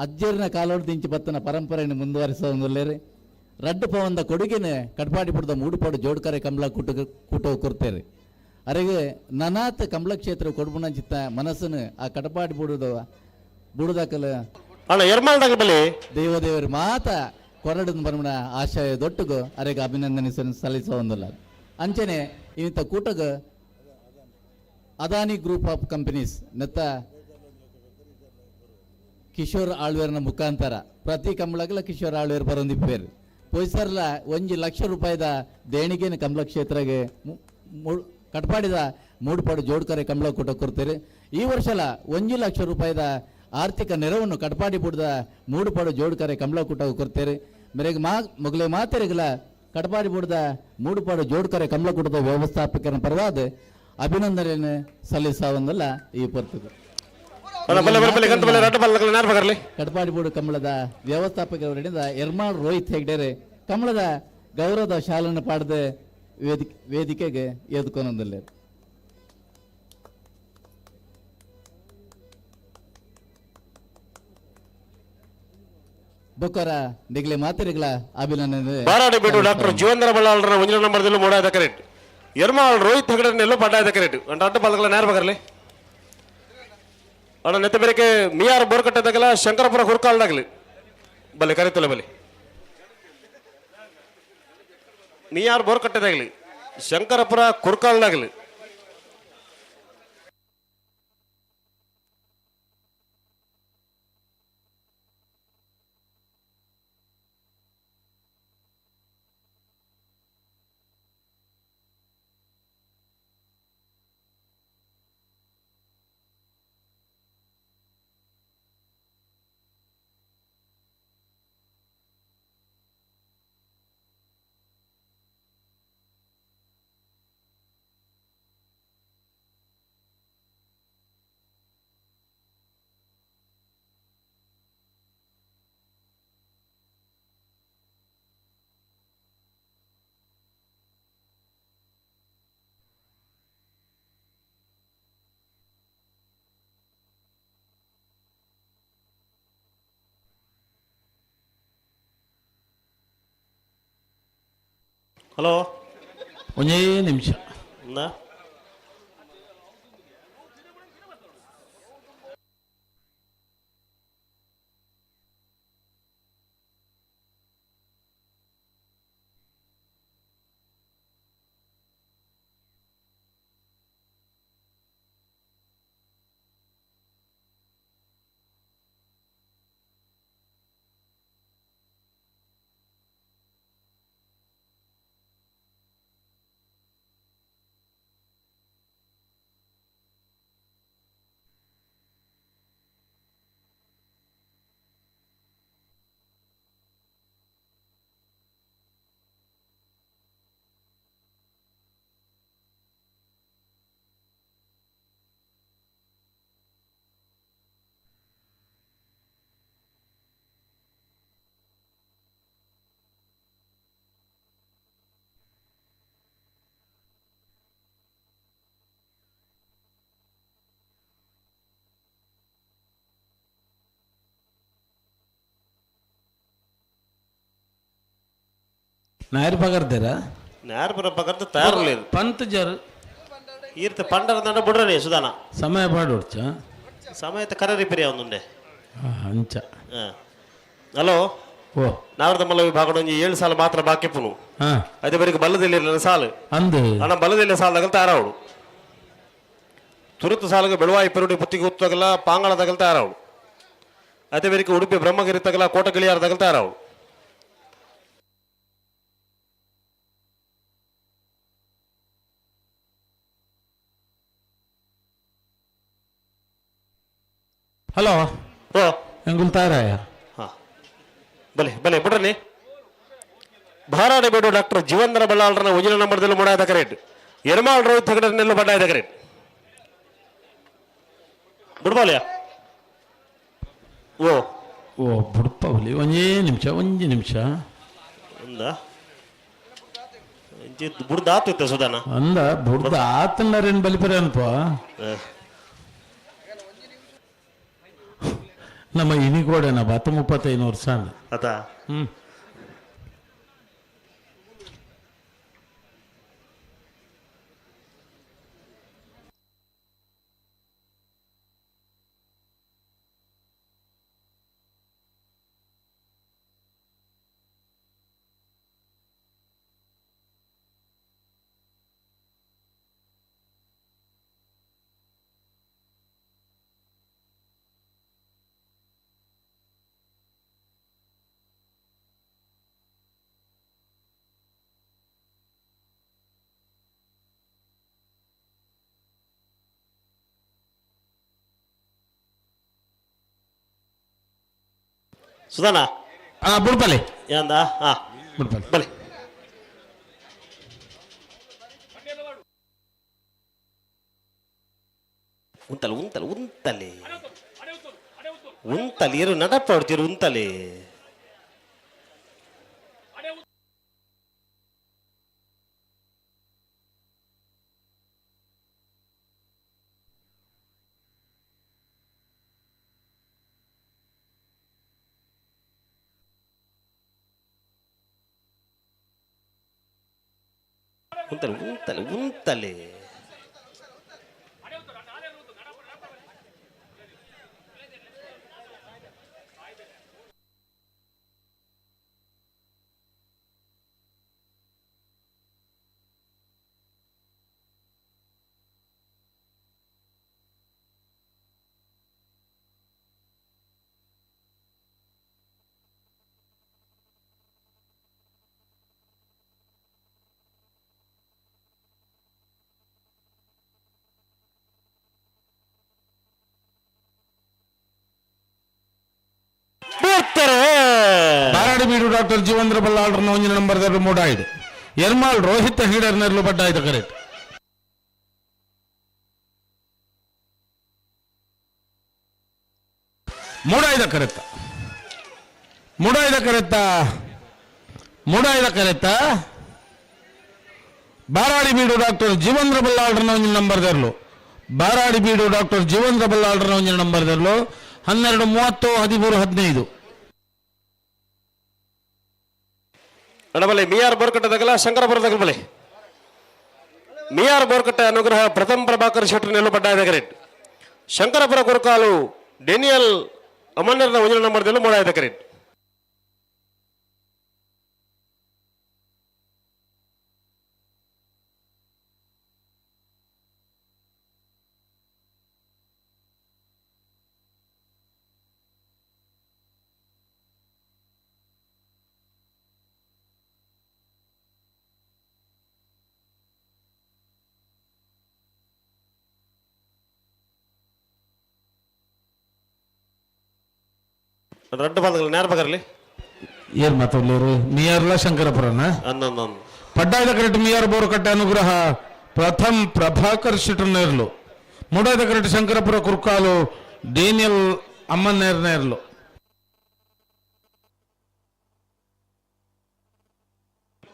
ಅಜ್ಜರ್ನ ಕಾಲೋಡ್ ದಿಂಚಿ ಬತ್ತನ ಪರಂಪರೆಯನ್ನು ಮುಂದುವರಿಸೋ ಒಂದುಲ್ಲೇರಿ. ರಡ್ಡು ಪವಂದ ಕೊಡುಗೆನ ಕಟ್ಪಾಡಿ ಬುಡದ ಮೂಡುಪಾಡು ಜೋಡ್ಕರೆ ಕಮಲ ಕುಟ ಕೂಟ ಕೊರ್ತೇರಿ. ಅರೆಗೆ ನನಾತ್ ಕಮಲ ಕ್ಷೇತ್ರ ಕೊಡ್ಬುಣಂಚಿತ್ತ ಮನಸ್ಸನ್ನು ಆ ಕಟಪಾಡಿ ಬುಡದ ಬುಡದಕಲ ಅಣ್ಣ ಎರ್ಮಾಳ್ದಾಗ ಬಲೆ. ದೇವದೇವರು ಮಾತ ಕೊರಡದ ಬರ್ಮಣ ಆಶಯ ದೊಟ್ಟುಗು ಅರೆಗೆ ಅಭಿನಂದನೆ ಸಲ್ಲಿಸೋ ಒಂದಲ್ಲ. ಅಂಚನೆ ಇನ್ನಿತ ಕೂಟಗ ಅದಾನಿ ಗ್ರೂಪ್ ಆಫ್ ಕಂಪನೀಸ್ ನೆತ್ತ ಕಿಶೋರ್ ಆಳ್ವೇರ್ನ ಮುಖಾಂತರ ಪ್ರತಿ ಕಂಬಳಗಲ ಕಿಶೋರ್ ಆಳ್ವೇರ್ ಬರೊಂದಿಪ್ಪೇರು ಪೊಯ್ಸರ್ಲ 1 ಲಕ್ಷ ರೂಪಾಯಿದ ದೇಣಿಗೆನ ಕಮಲ ಕ್ಷೇತ್ರಗೆ ಕಟ್ಪಾಡಿದ ಮೂಡುಪಾಡು ಜೋಡ್ಕರೆ ಕಮಲ ಕೂಟ ಕೊಡ್ತೀರಿ. ಈ ವರ್ಷಲ 1 ಲಕ್ಷ ರೂಪಾಯಿದ ಆರ್ಥಿಕ ನೆರವನ್ನು ಕಟ್ಪಾಡಿ ಬುಡ್ದ ಮೂಡುಪಾಡು ಜೋಡ್ಕರೆ ಕಮಲ ಕೂಟ ಕೊಡ್ತೀರಿ. ಮೇರೆಗೆ ಮಾ ಮೊಗಲೆ ಮಾತೆರೆಗಲ ಕಟ್ಪಾಡಿ ಬುಡ್ದ ಮೂಡುಪಾಡು ಜೋಡ್ಕರೆ ಕಮಲ ಕೂಟದ ವ್ಯವಸ್ಥಾಪಕರ ಪರವಾದ ಅಭಿನಂದನೆಯನ್ನು ಸಲ್ಲಿಸುವಂದಲ್ಲ ಈ ಪೊರ್ತುಗು. ಅಣ್ಣ ಬಲೆ ಬಲೆ ಬಲೆ ಗಂತ ಬಲೆ ರಡ್ಡು ಬಲ್ಲಗಲ ನೇರ ಬಗರ್ಲಿ. ಕಟ್ಪಾಡಿಬೋಡು ಕಮಲದ ವ್ಯವಸ್ಥಾಪಕರವರಿಂದ ಎರ್ಮಾಳ್ ರೋಹಿತ್ ಹೆಗ್ಡೆರೆ ಕಮಲದ ಗೌರವದ ಶಾಲನ್ನು ಪಾಡದೆ ವೇದಿಕೆಗೆ ಎದ್ಕೊನೊಂದಲ್ಲೇ. ಬೊಕ್ಕರ ದಿಗ್ಲೆ ಮಾತೆರೆಗಳ ಅಭಿನಂದನೆ. ಬಾರಾಡಿ ಬಿಡು ಡಾಕ್ಟರ್ ಜೀವಂತರ ಬಲ್ಲಾಳರನ್ನ ಒಂಜಿ ನಂಬರ್ ದೆಲ್ಲು ಮೂಡಾಯದ ಕರೆಕ್ಟ್. ಎರ್ಮಾಳ್ ರೋಹಿತ್ ಹೆಗಡೆರನ್ನ ಎಲ್ಲೂ ಪಡ್ಡಾಯದ ಕರೆಕ್ಟ್. ಅಂಡ ಅಡ್ಡು ಬಲ್ಲಗಲ ನೇರ ಬಗರ್ಲಿ. ಅಣ್ಣ ನೆತ್ತ ಬೇರೆಕೆ ಮಿಯಾರ್ ಬೋರ್ಕಟ್ಟೆದಾಗಲ ಶಂಕರಪುರ ಹುರ್ಕಾಲ್ದಾಗಲಿ ಬಲೆ ಕರಿತಲ್ಲ ಬಲೆ. ಮಿಯಾರ್ ಬೋರ್ಕಟ್ಟೆದಾಗಲಿ ಶಂಕರಪುರ ಕುರ್ಕಾಲ್ದಾಗಲಿ. ಹಲೋ. ಒಂದೇ ನಿಮಿಷ. ನಾ ನಾಯರ್ ಪಗರ್ದೇರ? ಯಾರು ಬರ ಪಗರ್ದ ತಯಾರು. ಪಂತ್ ಜರ್. ಈರ್ತ ಪಂಡರ ದಂಡ ಬುಡ್ರನೆ ಸುಧಾನ. ಸಮಯ ಪಾಡೋಡ್ಚ. ಸಮಯತ ಕರೆ ರಿಪೇರಿ ಒಂದುಂಡೆ. ಅಂಚ. ಹಲೋ. ಓ. ನಾವರ್ದ ಮಲ್ಲ ವಿಭಾಗ ಒಂಜಿ 7 ಸಾಲ ಮಾತ್ರ ಬಾಕಿ ಪುನು. ಅದೇ ಬರಿಗೆ ಬಲ್ಲದಲ್ಲಿ ಸಾಲು. ಅಂದು. ಅಣ್ಣ ಬಲ್ಲದಲ್ಲಿ ಸಾಲದಾಗ ತಯಾರಾವಡು. ತುರುತು ಸಾಲಿಗೆ ಬೆಳವಾಯಿ ಪೆರುಡಿ ಪುತ್ತಿಗೆ ಉತ್ತಗಲ ಪಾಂಗಳ ತಗಲ್ ತಯಾರಾವಡು. ಅದೇ ಬೇರೆ ಉಡುಪಿ ಬ್ರಹ್ಮಗಿರಿ ತಗಲ ಕೋಟಗಿಳಿಯಾರ ತಗಲ್ ತಯಾರಾವಡು. ಹಲೋ. ಓ. ಎಂಗುಲ್ ತಾರಾಯ. ಹಾ ಬಲೆ ಬಲೆ ಬಿಡ್ರಲ್ಲಿ. ಭಾರಾಡಿ ಬೇಡು ಡಾಕ್ಟರ್ ಜೀವಂತರ ಬಲ್ಲಾಳರನ್ನ ಉಜಿನ ನಂಬರ್ದಲ್ಲಿ ಮೂಡಾಯದ ಕರೇಟ್. ಎರ್ಮಾಳ್ ರೋಹಿತ್ ಹೆಗಡನೆಲ್ಲ ಬಡ್ಡಾಯದ ಕರೇಟ್. ಬಿಡ್ಬಾಲಿಯ. ಓ. ಓ ಬುಡ್ಪವಲಿ, ಒಂಜೇ ನಿಮಿಷ, ಒಂಜಿ ನಿಮಿಷ. ಒಂದ ಬುಡ್ದ ಆತಿತ್ತ ಸುಧಾನ. ಅಂದ ಬುಡ್ದ ಆತಂಡರೇನು ಬಲಿಪರೆ ಅನ್ಪ. ನಮ್ಮ ಇನಿಗೋಡೆನ ಬತ್ತು 35 ವರ್ಷ ಅಂದ. ಆತ. ಹ್ಮ್. ಸುಧಾನ. ಬುಡ್ಪಲೆ. ಯಾಂದ ಹಾ. ಬುಡ್ಪಲೆ. ಬಲೆ. ಉಂತಲೆ ಉಂತಲೆ ಉಂತಲೆ ಉಂತಲೆ ಇರು ನಡಪ ಹೊಡ್ತೀರು ಉಂತಲೆ. ಉಂತಲೆ ಉಂತಲೆ ಉಂತಲೆ. ಬಾರಾಡಿ ಬೀಡು ಡಾಕ್ಟರ್ ಜೀವಂದ್ರ ಬಲ್ಲಾಳ್ರನ್ನ ಒಂಜಿನ ನಂಬರ್ ಮೂಡಾಯಿಡು. ಎರ್ಮಾಳ್ ರೋಹಿತ್ ಹೆಗಡರ್ನೆರ್ಲು ಬಡ್ಡಾಯ್ತು ಕರೆಕ್ಟ್. ಮೂಡಾಯ್ದ ಕರೆತ್ತ, ಮೂಡಾಯ್ದ ಕರೆತ್ತ, ಮೂಡಾಯ್ದ ಕರೆತ್ತ. ಬಾರಾಡಿ ಬೀಡು ಡಾಕ್ಟರ್ ಜೀವಂದ್ರ ಬಲ್ಲಾಳ್ರನ್ನ ಒಂಜಿನ ನಂಬರ್ ದರ್ಲು. ಬಾರಾಡಿ ಬೀಡು ಡಾಕ್ಟರ್ ಜೀವಂದ್ರ ಬಲ್ಲಾಳ್ರನ್ನ ಒಂಜಿನ ನಂಬರ್ ದರ್ಲು. 12:30 13:15. ಬಲೆ ಮಿಯಾರ್ ಬೋರ್ಕಟ್ಟೆ ತಗಲ ಶಂಕರಪುರ ತಗಲ ಬಲೆ. ಮಿಯಾರ್ ಬೋರ್ಕಟ್ಟೆ ಅನುಗ್ರಹ ಪ್ರಥಮ ಪ್ರಭಾಕರ್ ಶೆಟ್ಟರ್ ನೆಲ್ಲು ಬಡ್ಡಾಯದ ಕರೆಕ್ಟ್. ಶಂಕರಪುರ ಕುರುಕಾಲು ಡೇನಿಯಲ್ ಅಮನ್ನರ್ನ ಒಂಜಿನ ನಂಬರ್ದಲ್ಲಿ ಮೂಡಾಯದ ಕರೆಕ್ಟ್. ರಡ್ಡು ಬಾಲ್ಗಳು ನೇರ ಬಗರ್ಲಿ. ಏನ್ ಮಾತಾಡ್ಲಿರು? ಮಿಯಾರ್ಲ ಶಂಕರಪುರನ? ಅನ್ನೊಂದೊಂದು. ಪಡ್ಡಾಯದ ಕರೆಕ್ಟ್ ಮಿಯಾರ್ ಬೋರ್ಕಟ್ಟೆ ಅನುಗ್ರಹ ಪ್ರಥಮ್ ಪ್ರಭಾಕರ್ ಶೆಟ್ಟರ್. ಮೂಡಾಯದ ಕರೆಕ್ಟ್ ಶಂಕರಪುರ ಕುರ್ಕಾಲು ಡೇನಿಯಲ್ ಅಮ್ಮನೇರ್ ನೇರ್ಲು.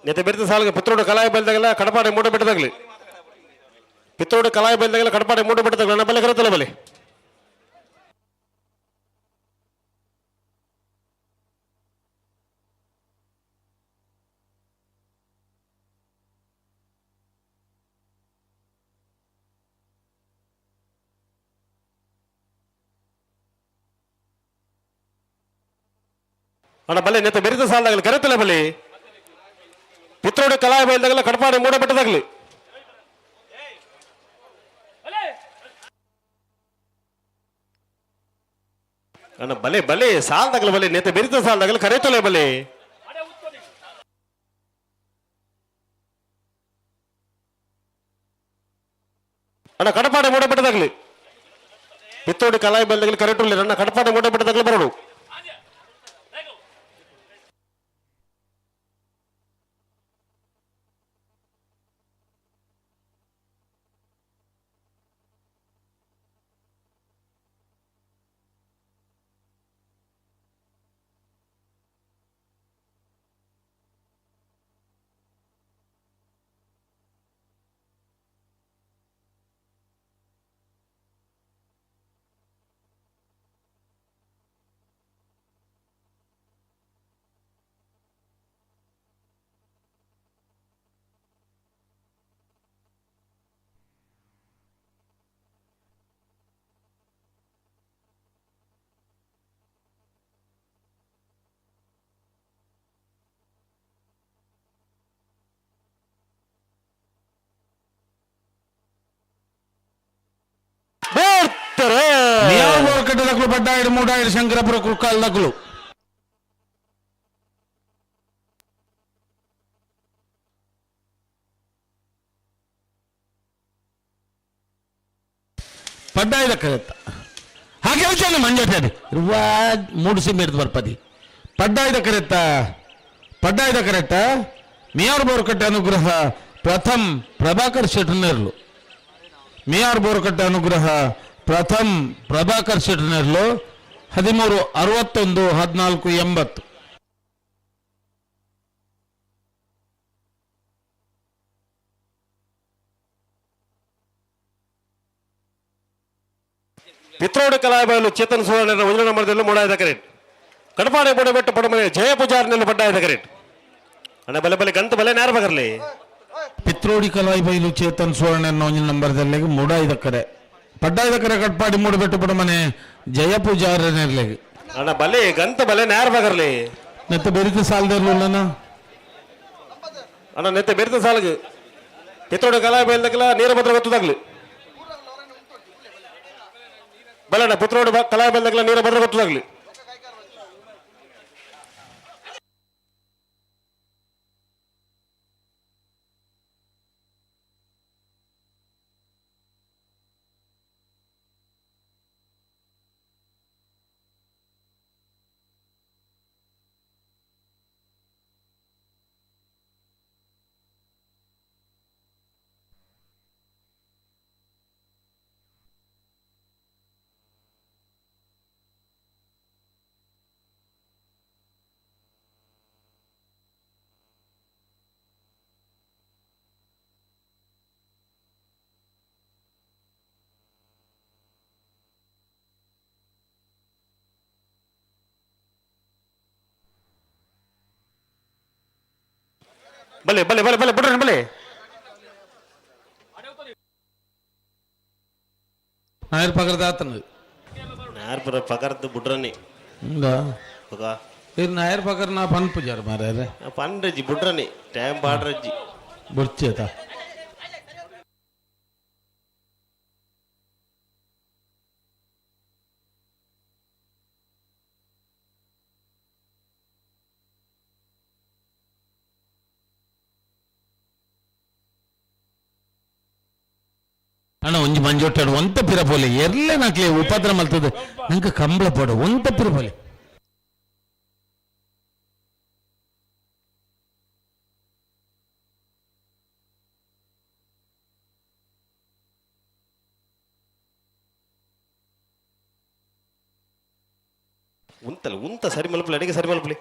ನೆತೆ ಬೆರ್ತ ಸಾಲಿಗೆ ಪಿತ್ರೋಡು ಕಲಾಯ ಬಲ್ದಾಗಲ್ಲ ಕಡಪಾಡೆ ಮೂಟ ಬೆಟ್ಟದಾಗಲಿ. ಪಿತ್ರೋಡು ಕಲಾಯ ಬಲ್ದಾಗಲ್ಲ ಕಡಪಾಡೆ ಮೂಟ ಬೆಟ್ಟದಾಗಲಿ ನನ್ನ ಬಲೆ ಕರೆತಲ್ಲ ಬಲೆ. ಅಣ್ಣ ಬಲೆ ನೆತ್ತ ಬೆರಿತ ಸಾಲದಾಗಲಿ ಕರೆತಲೆ ಬಲಿ. ಪಿತ್ರೋಡಿ ಕಲಾಯ ಬೈಲ್ದಾಗಲ ಕಡಪಾಡಿ ಮೂಡ ಬೆಟ್ಟದಾಗಲಿ. ಅಣ್ಣ ಬಲೆ ಬಲೆ ಸಾಲದಾಗಲ ಬಲೆ ನೆತ್ತ ಬೆರಿತ ಸಾಲದಾಗಲ ಕರೆತಲೆ ಬಲೆ. ಅಣ್ಣ ಕಡಪಾಡಿ ಮೂಡ ಬೆಟ್ಟದಾಗಲಿ. ಪಿತ್ತೋಡಿ ಕಲಾಯ ಬೈಲ್ದಾಗಲಿ ಕರೆಟುಲ್ಲಿ ಅಣ್ಣ ಕಡಪಾಡಿ ಮೂಡ ಬೆಟ್ಟದಾಗಲಿ ಬರೋಡು. ಬೋರ್ಕಟ್ಟದಕ್ಲು ಪಡ್ಡಾಯಿಡು ಮೂಡಾಯಿಡು ಶಂಕರಪುರ ಕುರ್ಕಾಲ್ದಕ್ಲು. ಪಡ್ಡಾಯಿದ ಕರೆತ್ತ ಹಾಗೆ ಯೋಚನೆ ಮಂಜಾಟೆ ಇರುವ ಮೂಡು ಸಿಮ್ ಹಿಡ್ದು ಬರ್ಪದಿ. ಪಡ್ಡಾಯಿದ ಕರೆತ್ತ ಪಡ್ಡಾಯಿದ ಕರೆತ್ತ ಮಿಯಾರ್ ಬೋರ್ಕಟ್ಟೆ ಅನುಗ್ರಹ ಪ್ರಥಮ್ ಪ್ರಭಾಕರ್ ಶೆಟ್ಟರ್ನೇರ್ಲು. ಮಿಯಾರ್ ಬೋರ್ಕಟ್ಟೆ ಅನುಗ್ರಹ ಪ್ರಥಮ್ ಪ್ರಭಾಕರ್ ಶೆಟ್ಟರ್ನೇರ್ಲು 13:61 14:80. ಪಿತ್ರೋಡು ಕಲಾಬಾಯಲು ಚೇತನ್ ಸುವರ್ಣ ಒಂದನೇ ನಂಬರ್ದಲ್ಲಿ ಮೂಡಾಯದ ಕರೆಟ್. ಕಡಪಾಡೆ ಬುಡಬೆಟ್ಟು ಪಡಮನೆ ಜಯ ಪೂಜಾರ್ನೆಲ್ಲ ಪಡ್ಡಾಯದ ಕರೆಟ್. ಅಣ್ಣ ಬಲೆ ಬಲೆ ಗಂತ ಬಲೆ ನೇರ ಬಗರ್ಲಿ. ಪಿತ್ರೋಡಿ ಕಲಾಯಿ ಬೈಲು ಚೇತನ್ ಸುವರ್ಣ ಒಂಜಿ ನಂಬರ್ದಲ್ಲಿ ಮೂಡಾಯ್ದ ಕರೆ ಪಡ್ಡಾಯ್ದ ಕರೆ ಕಟ್ಪಾಡಿ ಮೂಡಬೆಟ್ಟು ಪಡಮನೆ ಜಯ ಪೂಜಾರನೆರ್ಲೆಗ್. ಅಣ್ಣ ಬಲೆ ಗಂತ ಬಲೆ ನೇರ ಬಗರ್ಲಿ. ನೆತ್ತ ಬೆರಿತ ಸಾಲದಿರ್ಲಿಲ್ಲನ. ಅಣ್ಣ ನೆತ್ತ ಬೆರಿತ ಸಾಲಗು ಪಿತ್ರೋಡಿ ಕಲಾಯಿ ಬೈಲ್ದಕ್ಕೆಲ್ಲ ನೀರ ಭದ್ರ ಗೊತ್ತದಾಗ್ಲಿ ಬಲಣ್ಣ. ಪುತ್ರೋಡು ಕಲಾಯಿ ಬೈಲ್ದಕ್ಕೆಲ್ಲ ನೀರ ಭದ್ರ ಗೊತ್ತದಾಗ್ಲಿ. ಬಲೆ ಬಲೆ ಬಲೆ ಬಲೆ ಬಿಡ್ರಿ ಬಲೆ. ನಾಯರ್ ಪಗರ್ದ ಆತನ. ನಾರ್ ಪರ ಪಗರ್ದು ಬುಡ್ರನಿ. ಹಂಗ. ಪಗ. ಇದು ನಾಯರ್ ಪಗರ್ ನಾ ಪನ್ ಪೂಜಾರ ಮಾರ್ರೆ. ಪನ್ರಜ್ಜಿ ಬುಡ್ರನಿ ಟೈಮ್ ಪಾಡ್ರಜ್ಜಿ. ಬುಡ್ಚೇತ. ಅಣ್ಣ ಒಂಜಿ ಮಂಜೊಟ್ಟಾಡು ಒಂತ ಪಿರ ಪೋಲೆ ಎರ್ಲೆ ನಾಕ್ಲೆ ಉಪದ್ರ ಮಲ್ತದೆ ನಂಗೆ ಕಂಬಳ ಪೋಡು ಒಂತ ಪಿರ ಪೋಲೆ. ಉಂತಲ್ಲ ಉಂತ ಸರಿ ಮಲ್ಪಲಿ ಅಡಿಗೆ ಸರಿ ಮಲ್ಪಲಿ.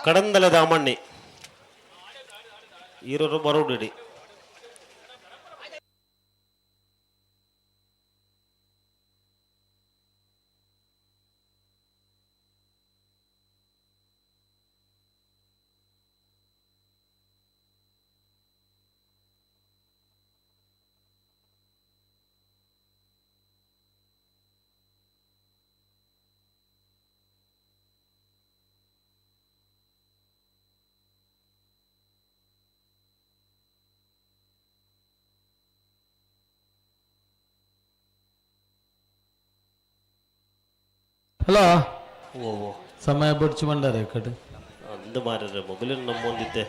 ಕಡಂದಲೆ ದಾಮಣ್ಣಿ ಈರರು ಬರೋಡಿಡಿ. ಹಲೋ ಓ ಸಮಯ ಬಡ್ಚು ಬಂಡಾರೆ ಕಡೆ ಅಂದು ಮಾರಿದ್ರೆ ಮೊಬೈಲ್ ನಮ್ಮೊಂದಿದ್ದೆ.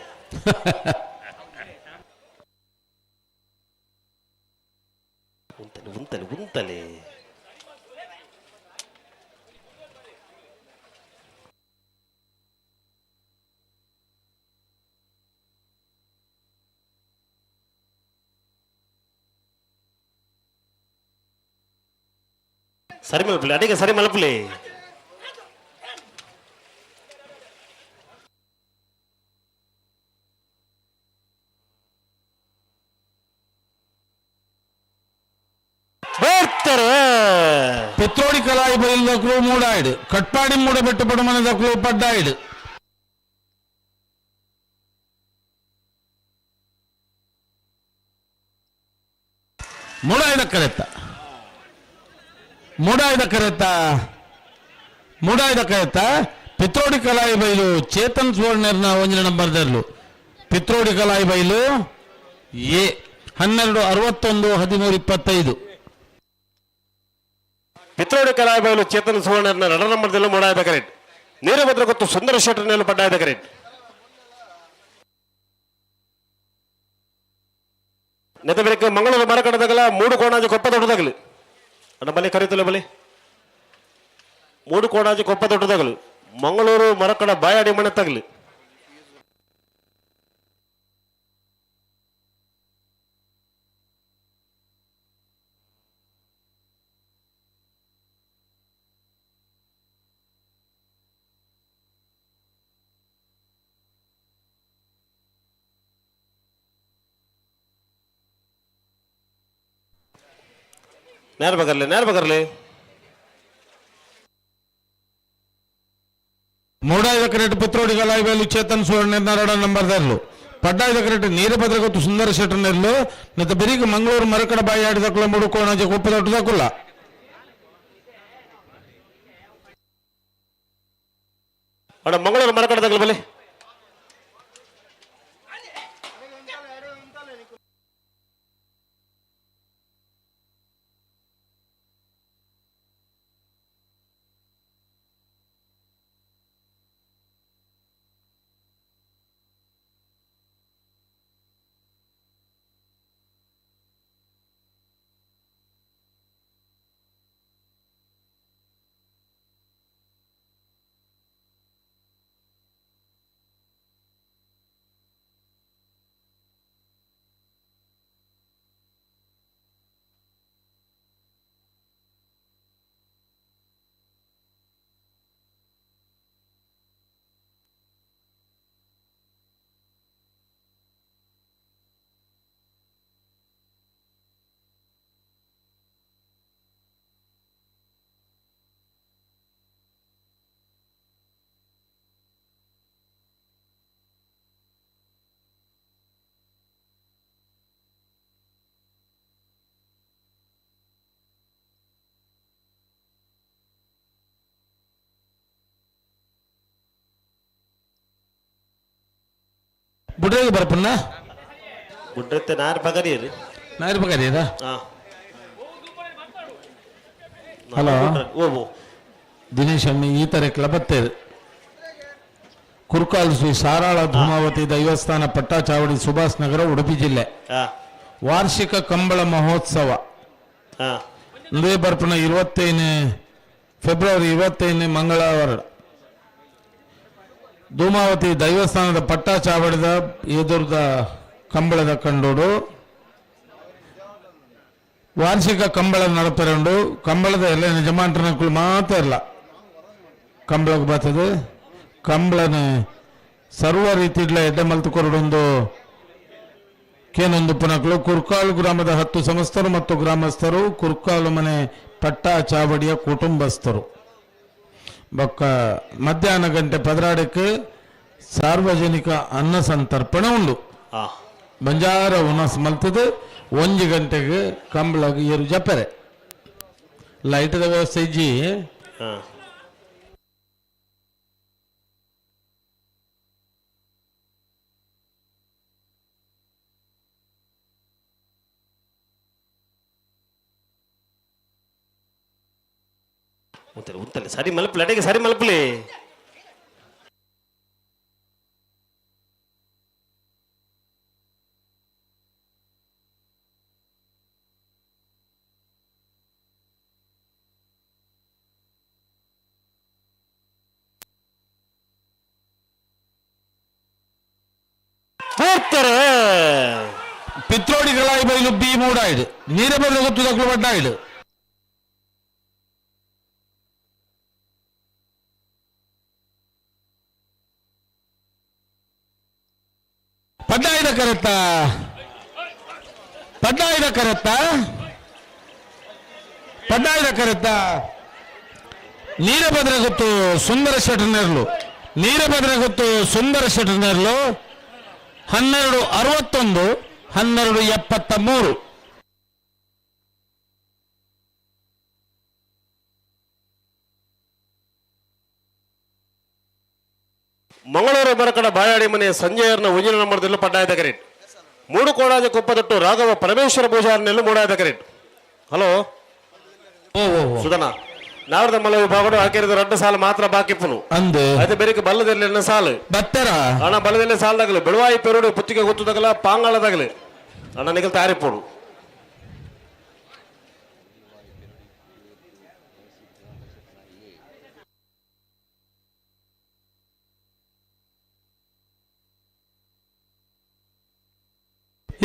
ಉಂತಲೆ ಉಂತಲೆ ಉಂತಲೆ. ಸರಿ ಮಲ್ಪಲಿ ಅಡಿಗೆ ಸರಿ ಮಲ್ಪಲಿ. ಬರ್ತಾರೆ. ಪೆತ್ರೋಡಿ ಕಲಾಯಿ ಬೈಲ್ದಕ್ಲು ಮೂಡಾಯ್ಡು ಕಟ್ಪಾಡಿ ಮೂಡ ಬೆಟ್ಟು ಪಡುಮನದಕ್ಲು ಪಡ್ಡಾಯ್ಡು. ಮೂಡಾಯ್ದ ಕರೆತ್ತ ಮೂಡಾಯ್ದ ಕರೆತ್ತ ಮೂಡಾಯ್ದ ಕರೆತ್ತ ಪಿತ್ರೋಡಿ ಕಲಾಯಿ ಬೈಲು ಚೇತನ್ ಸುವರ್ಣರ್ನ ಒಂಜಿನ ನಂಬರ್ ದರ್ಲು ಪಿತ್ರೋಡಿ ಕಲಾಯಿ ಬೈಲು ಎ 12 61 13 25. ಪಿತ್ರೋಡಿ ಕಲಾಯಿ ಬೈಲು ಚೇತನ್ ಸುವರ್ಣರ್ನ ರಡ ನಂಬರ್ದಲ್ಲೂ ಮೂಡಾಯ್ದ ಕರೆಕ್ಟ್. ನೀರಭದ್ರ ಗೊತ್ತು ಸುಂದರ ಶೆಟ್ಟರ್ನೆಲ್ಲ ಪಡ್ಡಾಯ್ದ ಕರೆಕ್ಟ್. ನೆತಬೆಳಗ್ಗೆ ಮಂಗಳೂರು ಮರಕಡದಾಗಲ ಮೂಡು ಕೋಣಾಜಿ ಕೊಪ್ಪ ದೊಡ್ಡದಾಗಲಿ ಅಣ್ಣ ಬಲಿ ಕರೀತಲ್ಲ ಬಲಿ ಮೂಡು ಕೋಣಾಜಿ ಕೊಪ್ಪ ದೊಡ್ಡದಾಗಲು ಮಂಗಳೂರು ಮರಕಡ ಬಾಯಾಡಿ ಮನೆ ತಗಲಿ. ನೇರ ಬಗರ್ಲಿ ನೇರ ಬಗರ್ಲಿ. ಮೂಡಾಯ್ದ ಕರೆಕ್ಟ್ ಪತ್ರೋಡಿ ಕಲಾಯಿ ಬೈಲು ಚೇತನ್ ಸುವರ್ಣ ನರಡ ನಂಬರ್ ದರ್ಲು ಪಡ್ಡಾಯ್ದ ಕರೆಕ್ಟ್ ನೀರಭದ್ರ ಗೊತ್ತು ಸುಂದರ ಶೆಟ್ಟರ್ನೆರ್ಲು ನತ್ತ ಬೆರಿಗ ಮಂಗಳೂರು ಮರಕಡ ಬಾಯಾಡಿದಕ್ಕುಲ ಮೂಡು ಕೋಣಾಜಿ ಕೊಪ್ಪ ದೊಡ್ಡದಕ್ಕುಲ್ಲ. ಅಣ್ಣ ಮಂಗಳೂರು ಮರಕಡದಾಗಲಿ ಬಲಿ. ಬುಡ್ರೆಗೆ ಬರ್ಪನ್ನ ಗುಡ್ರತ್ತೆ ನಾರ್ ಬಗರಿ ನಾರ್ ಬಗರಿಯದ. ಹಾ. ಹಲೋ. ಓ ದಿನೇಶ್ ಅಮ್ಮಿ ಈ ತರ ಕ್ಲಬತ್ತೇರು ಕುರ್ಕಾಲ್ ಶ್ರೀ ಸಾರಾಳ ಧೂಮಾವತಿ ದೈವಸ್ಥಾನ ಪಟ್ಟಾಚಾವಡಿ ಸುಭಾಷ್ ನಗರ ಉಡುಪಿ ಜಿಲ್ಲೆ ವಾರ್ಷಿಕ ಕಂಬಳ ಮಹೋತ್ಸವ ಇಂದೇ ಬರ್ಪನ 25 ಫೆಬ್ರವರಿ 25 ಮಂಗಳವಾರ ಧೂಮಾವತಿ ದೈವಸ್ಥಾನದ ಪಟ್ಟಾಚಾವಡಿದ ಎದುರ್ದ ಕಂಬಳದ ಕಂಡೋಡು ವಾರ್ಷಿಕ ಕಂಬಳ ನಡಪೆರಂಡು ಕಂಬಳದ ಎಲ್ಲ ಯಜಮಾನ್ರನಕ್ಕಳು ಮಾತ್ರ ಇಲ್ಲ ಕಂಬಳಕ್ಕೆ ಬರ್ತದೆ ಕಂಬಳನ ಸರ್ವ ರೀತಿಡ್ಲ ಎಡ್ಡೆ ಮಲ್ತು ಕೊರಡೊಂದು ಕೇನೊಂದು ಪುನಕ್ಲು ಕುರ್ಕಾಲು ಗ್ರಾಮದ 10 ಸಂಸ್ಥರು ಮತ್ತು ಗ್ರಾಮಸ್ಥರು ಕುರ್ಕಾಲು ಮನೆ ಪಟ್ಟ ಚಾವಡಿಯ ಕುಟುಂಬಸ್ಥರು. ಬೊಕ್ಕ ಮಧ್ಯಾಹ್ನ ಗಂಟೆ 12ಕ್ಕೆ ಸಾರ್ವಜನಿಕ ಅನ್ನ ಸಂತರ್ಪಣೆ ಉಂಡು. ಬಂಜಾರ ಉನಸ್ ಮಲ್ತದೆ 1 ಗಂಟೆಗೆ ಕಂಬಳಗ ಏರು ಜಪ್ಪರೆ ಲೈಟ್ದ ವ್ಯವಸ್ಥೆ ಇಜ್ಜಿ. ಉಂತಲೆ ಸರಿ ಮಲ್ಪಲಿ ಅಡಿಗೆ ಸರಿ ಮಲ್ಪಲಿ. ಪಿತ್ರೋಡಿಗಳಾಯಿ ಬೈಲು ಬಿ ಮೂಡಾಯ್ಡು ನೀರ ಬದಲು ಗೊತ್ತು ದಕ್ಕಲು ಬಡ್ಡಾಯ್ಡು. ಪಡ್ಡಾಯ್ದ ಕರೆತ್ತ ಪಡ್ಡಾಯ್ದ ಕರೆತ್ತ ಪಡ್ಡಾಯ್ದ ಕರೆತ್ತ ನೀರ ಬದ್ರ ಗೊತ್ತು ಸುಂದರ ಶೆಟ್ಟರ್ನೇರ್ಲು ನೀರ ಬದ್ರ ಗೊತ್ತು ಸುಂದರ ಶೆಟ್ಟರ್ನೇರ್ಲು 12:61 12:73. ಮಂಗಳೂರು ಬರಕಡ ಬಾಯಾಡಿ ಮನೆ ಸಂಜಯರ್ನ ಉಜಿನ ನಂಬರ್ದಲ್ಲೂ ಪಡ್ಡಾಯದ ಕರೆಟ್. ಮೂಡು ಕೋಡಾಜ ಕೊಪ್ಪದೊಟ್ಟು ರಾಘವ ಪರಮೇಶ್ವರ ಪೂಜಾರನೆಲ್ಲೂ ಮೂಡಾಯದ ಕರೆಟ್. ಹಲೋ ಸುಧನ ನಾರದ ಮಲ ವಿಭಾಗಡು ಹಾಕಿರದ ರಡ್ಡ ಸಾಲು ಮಾತ್ರ ಬಾಕಿ ಪುನು ಅಂದು ಅದೇ ಬೇರೆ ಬಲ್ಲದಲ್ಲಿ ಸಾಲು ಬತ್ತರ ಅಣ್ಣ ಬಲ್ಲದಲ್ಲಿ ಸಾಲದಾಗಲಿ ಬೆಳವಾಯಿ ಪೆರುಡು ಪುತ್ತಿಗೆ ಗೊತ್ತದಾಗಲ ಪಾಂಗಾಳದಾಗಲಿ ಅಣ್ಣ ನಿಗಲ್ ತಾರಿಪೋಡು.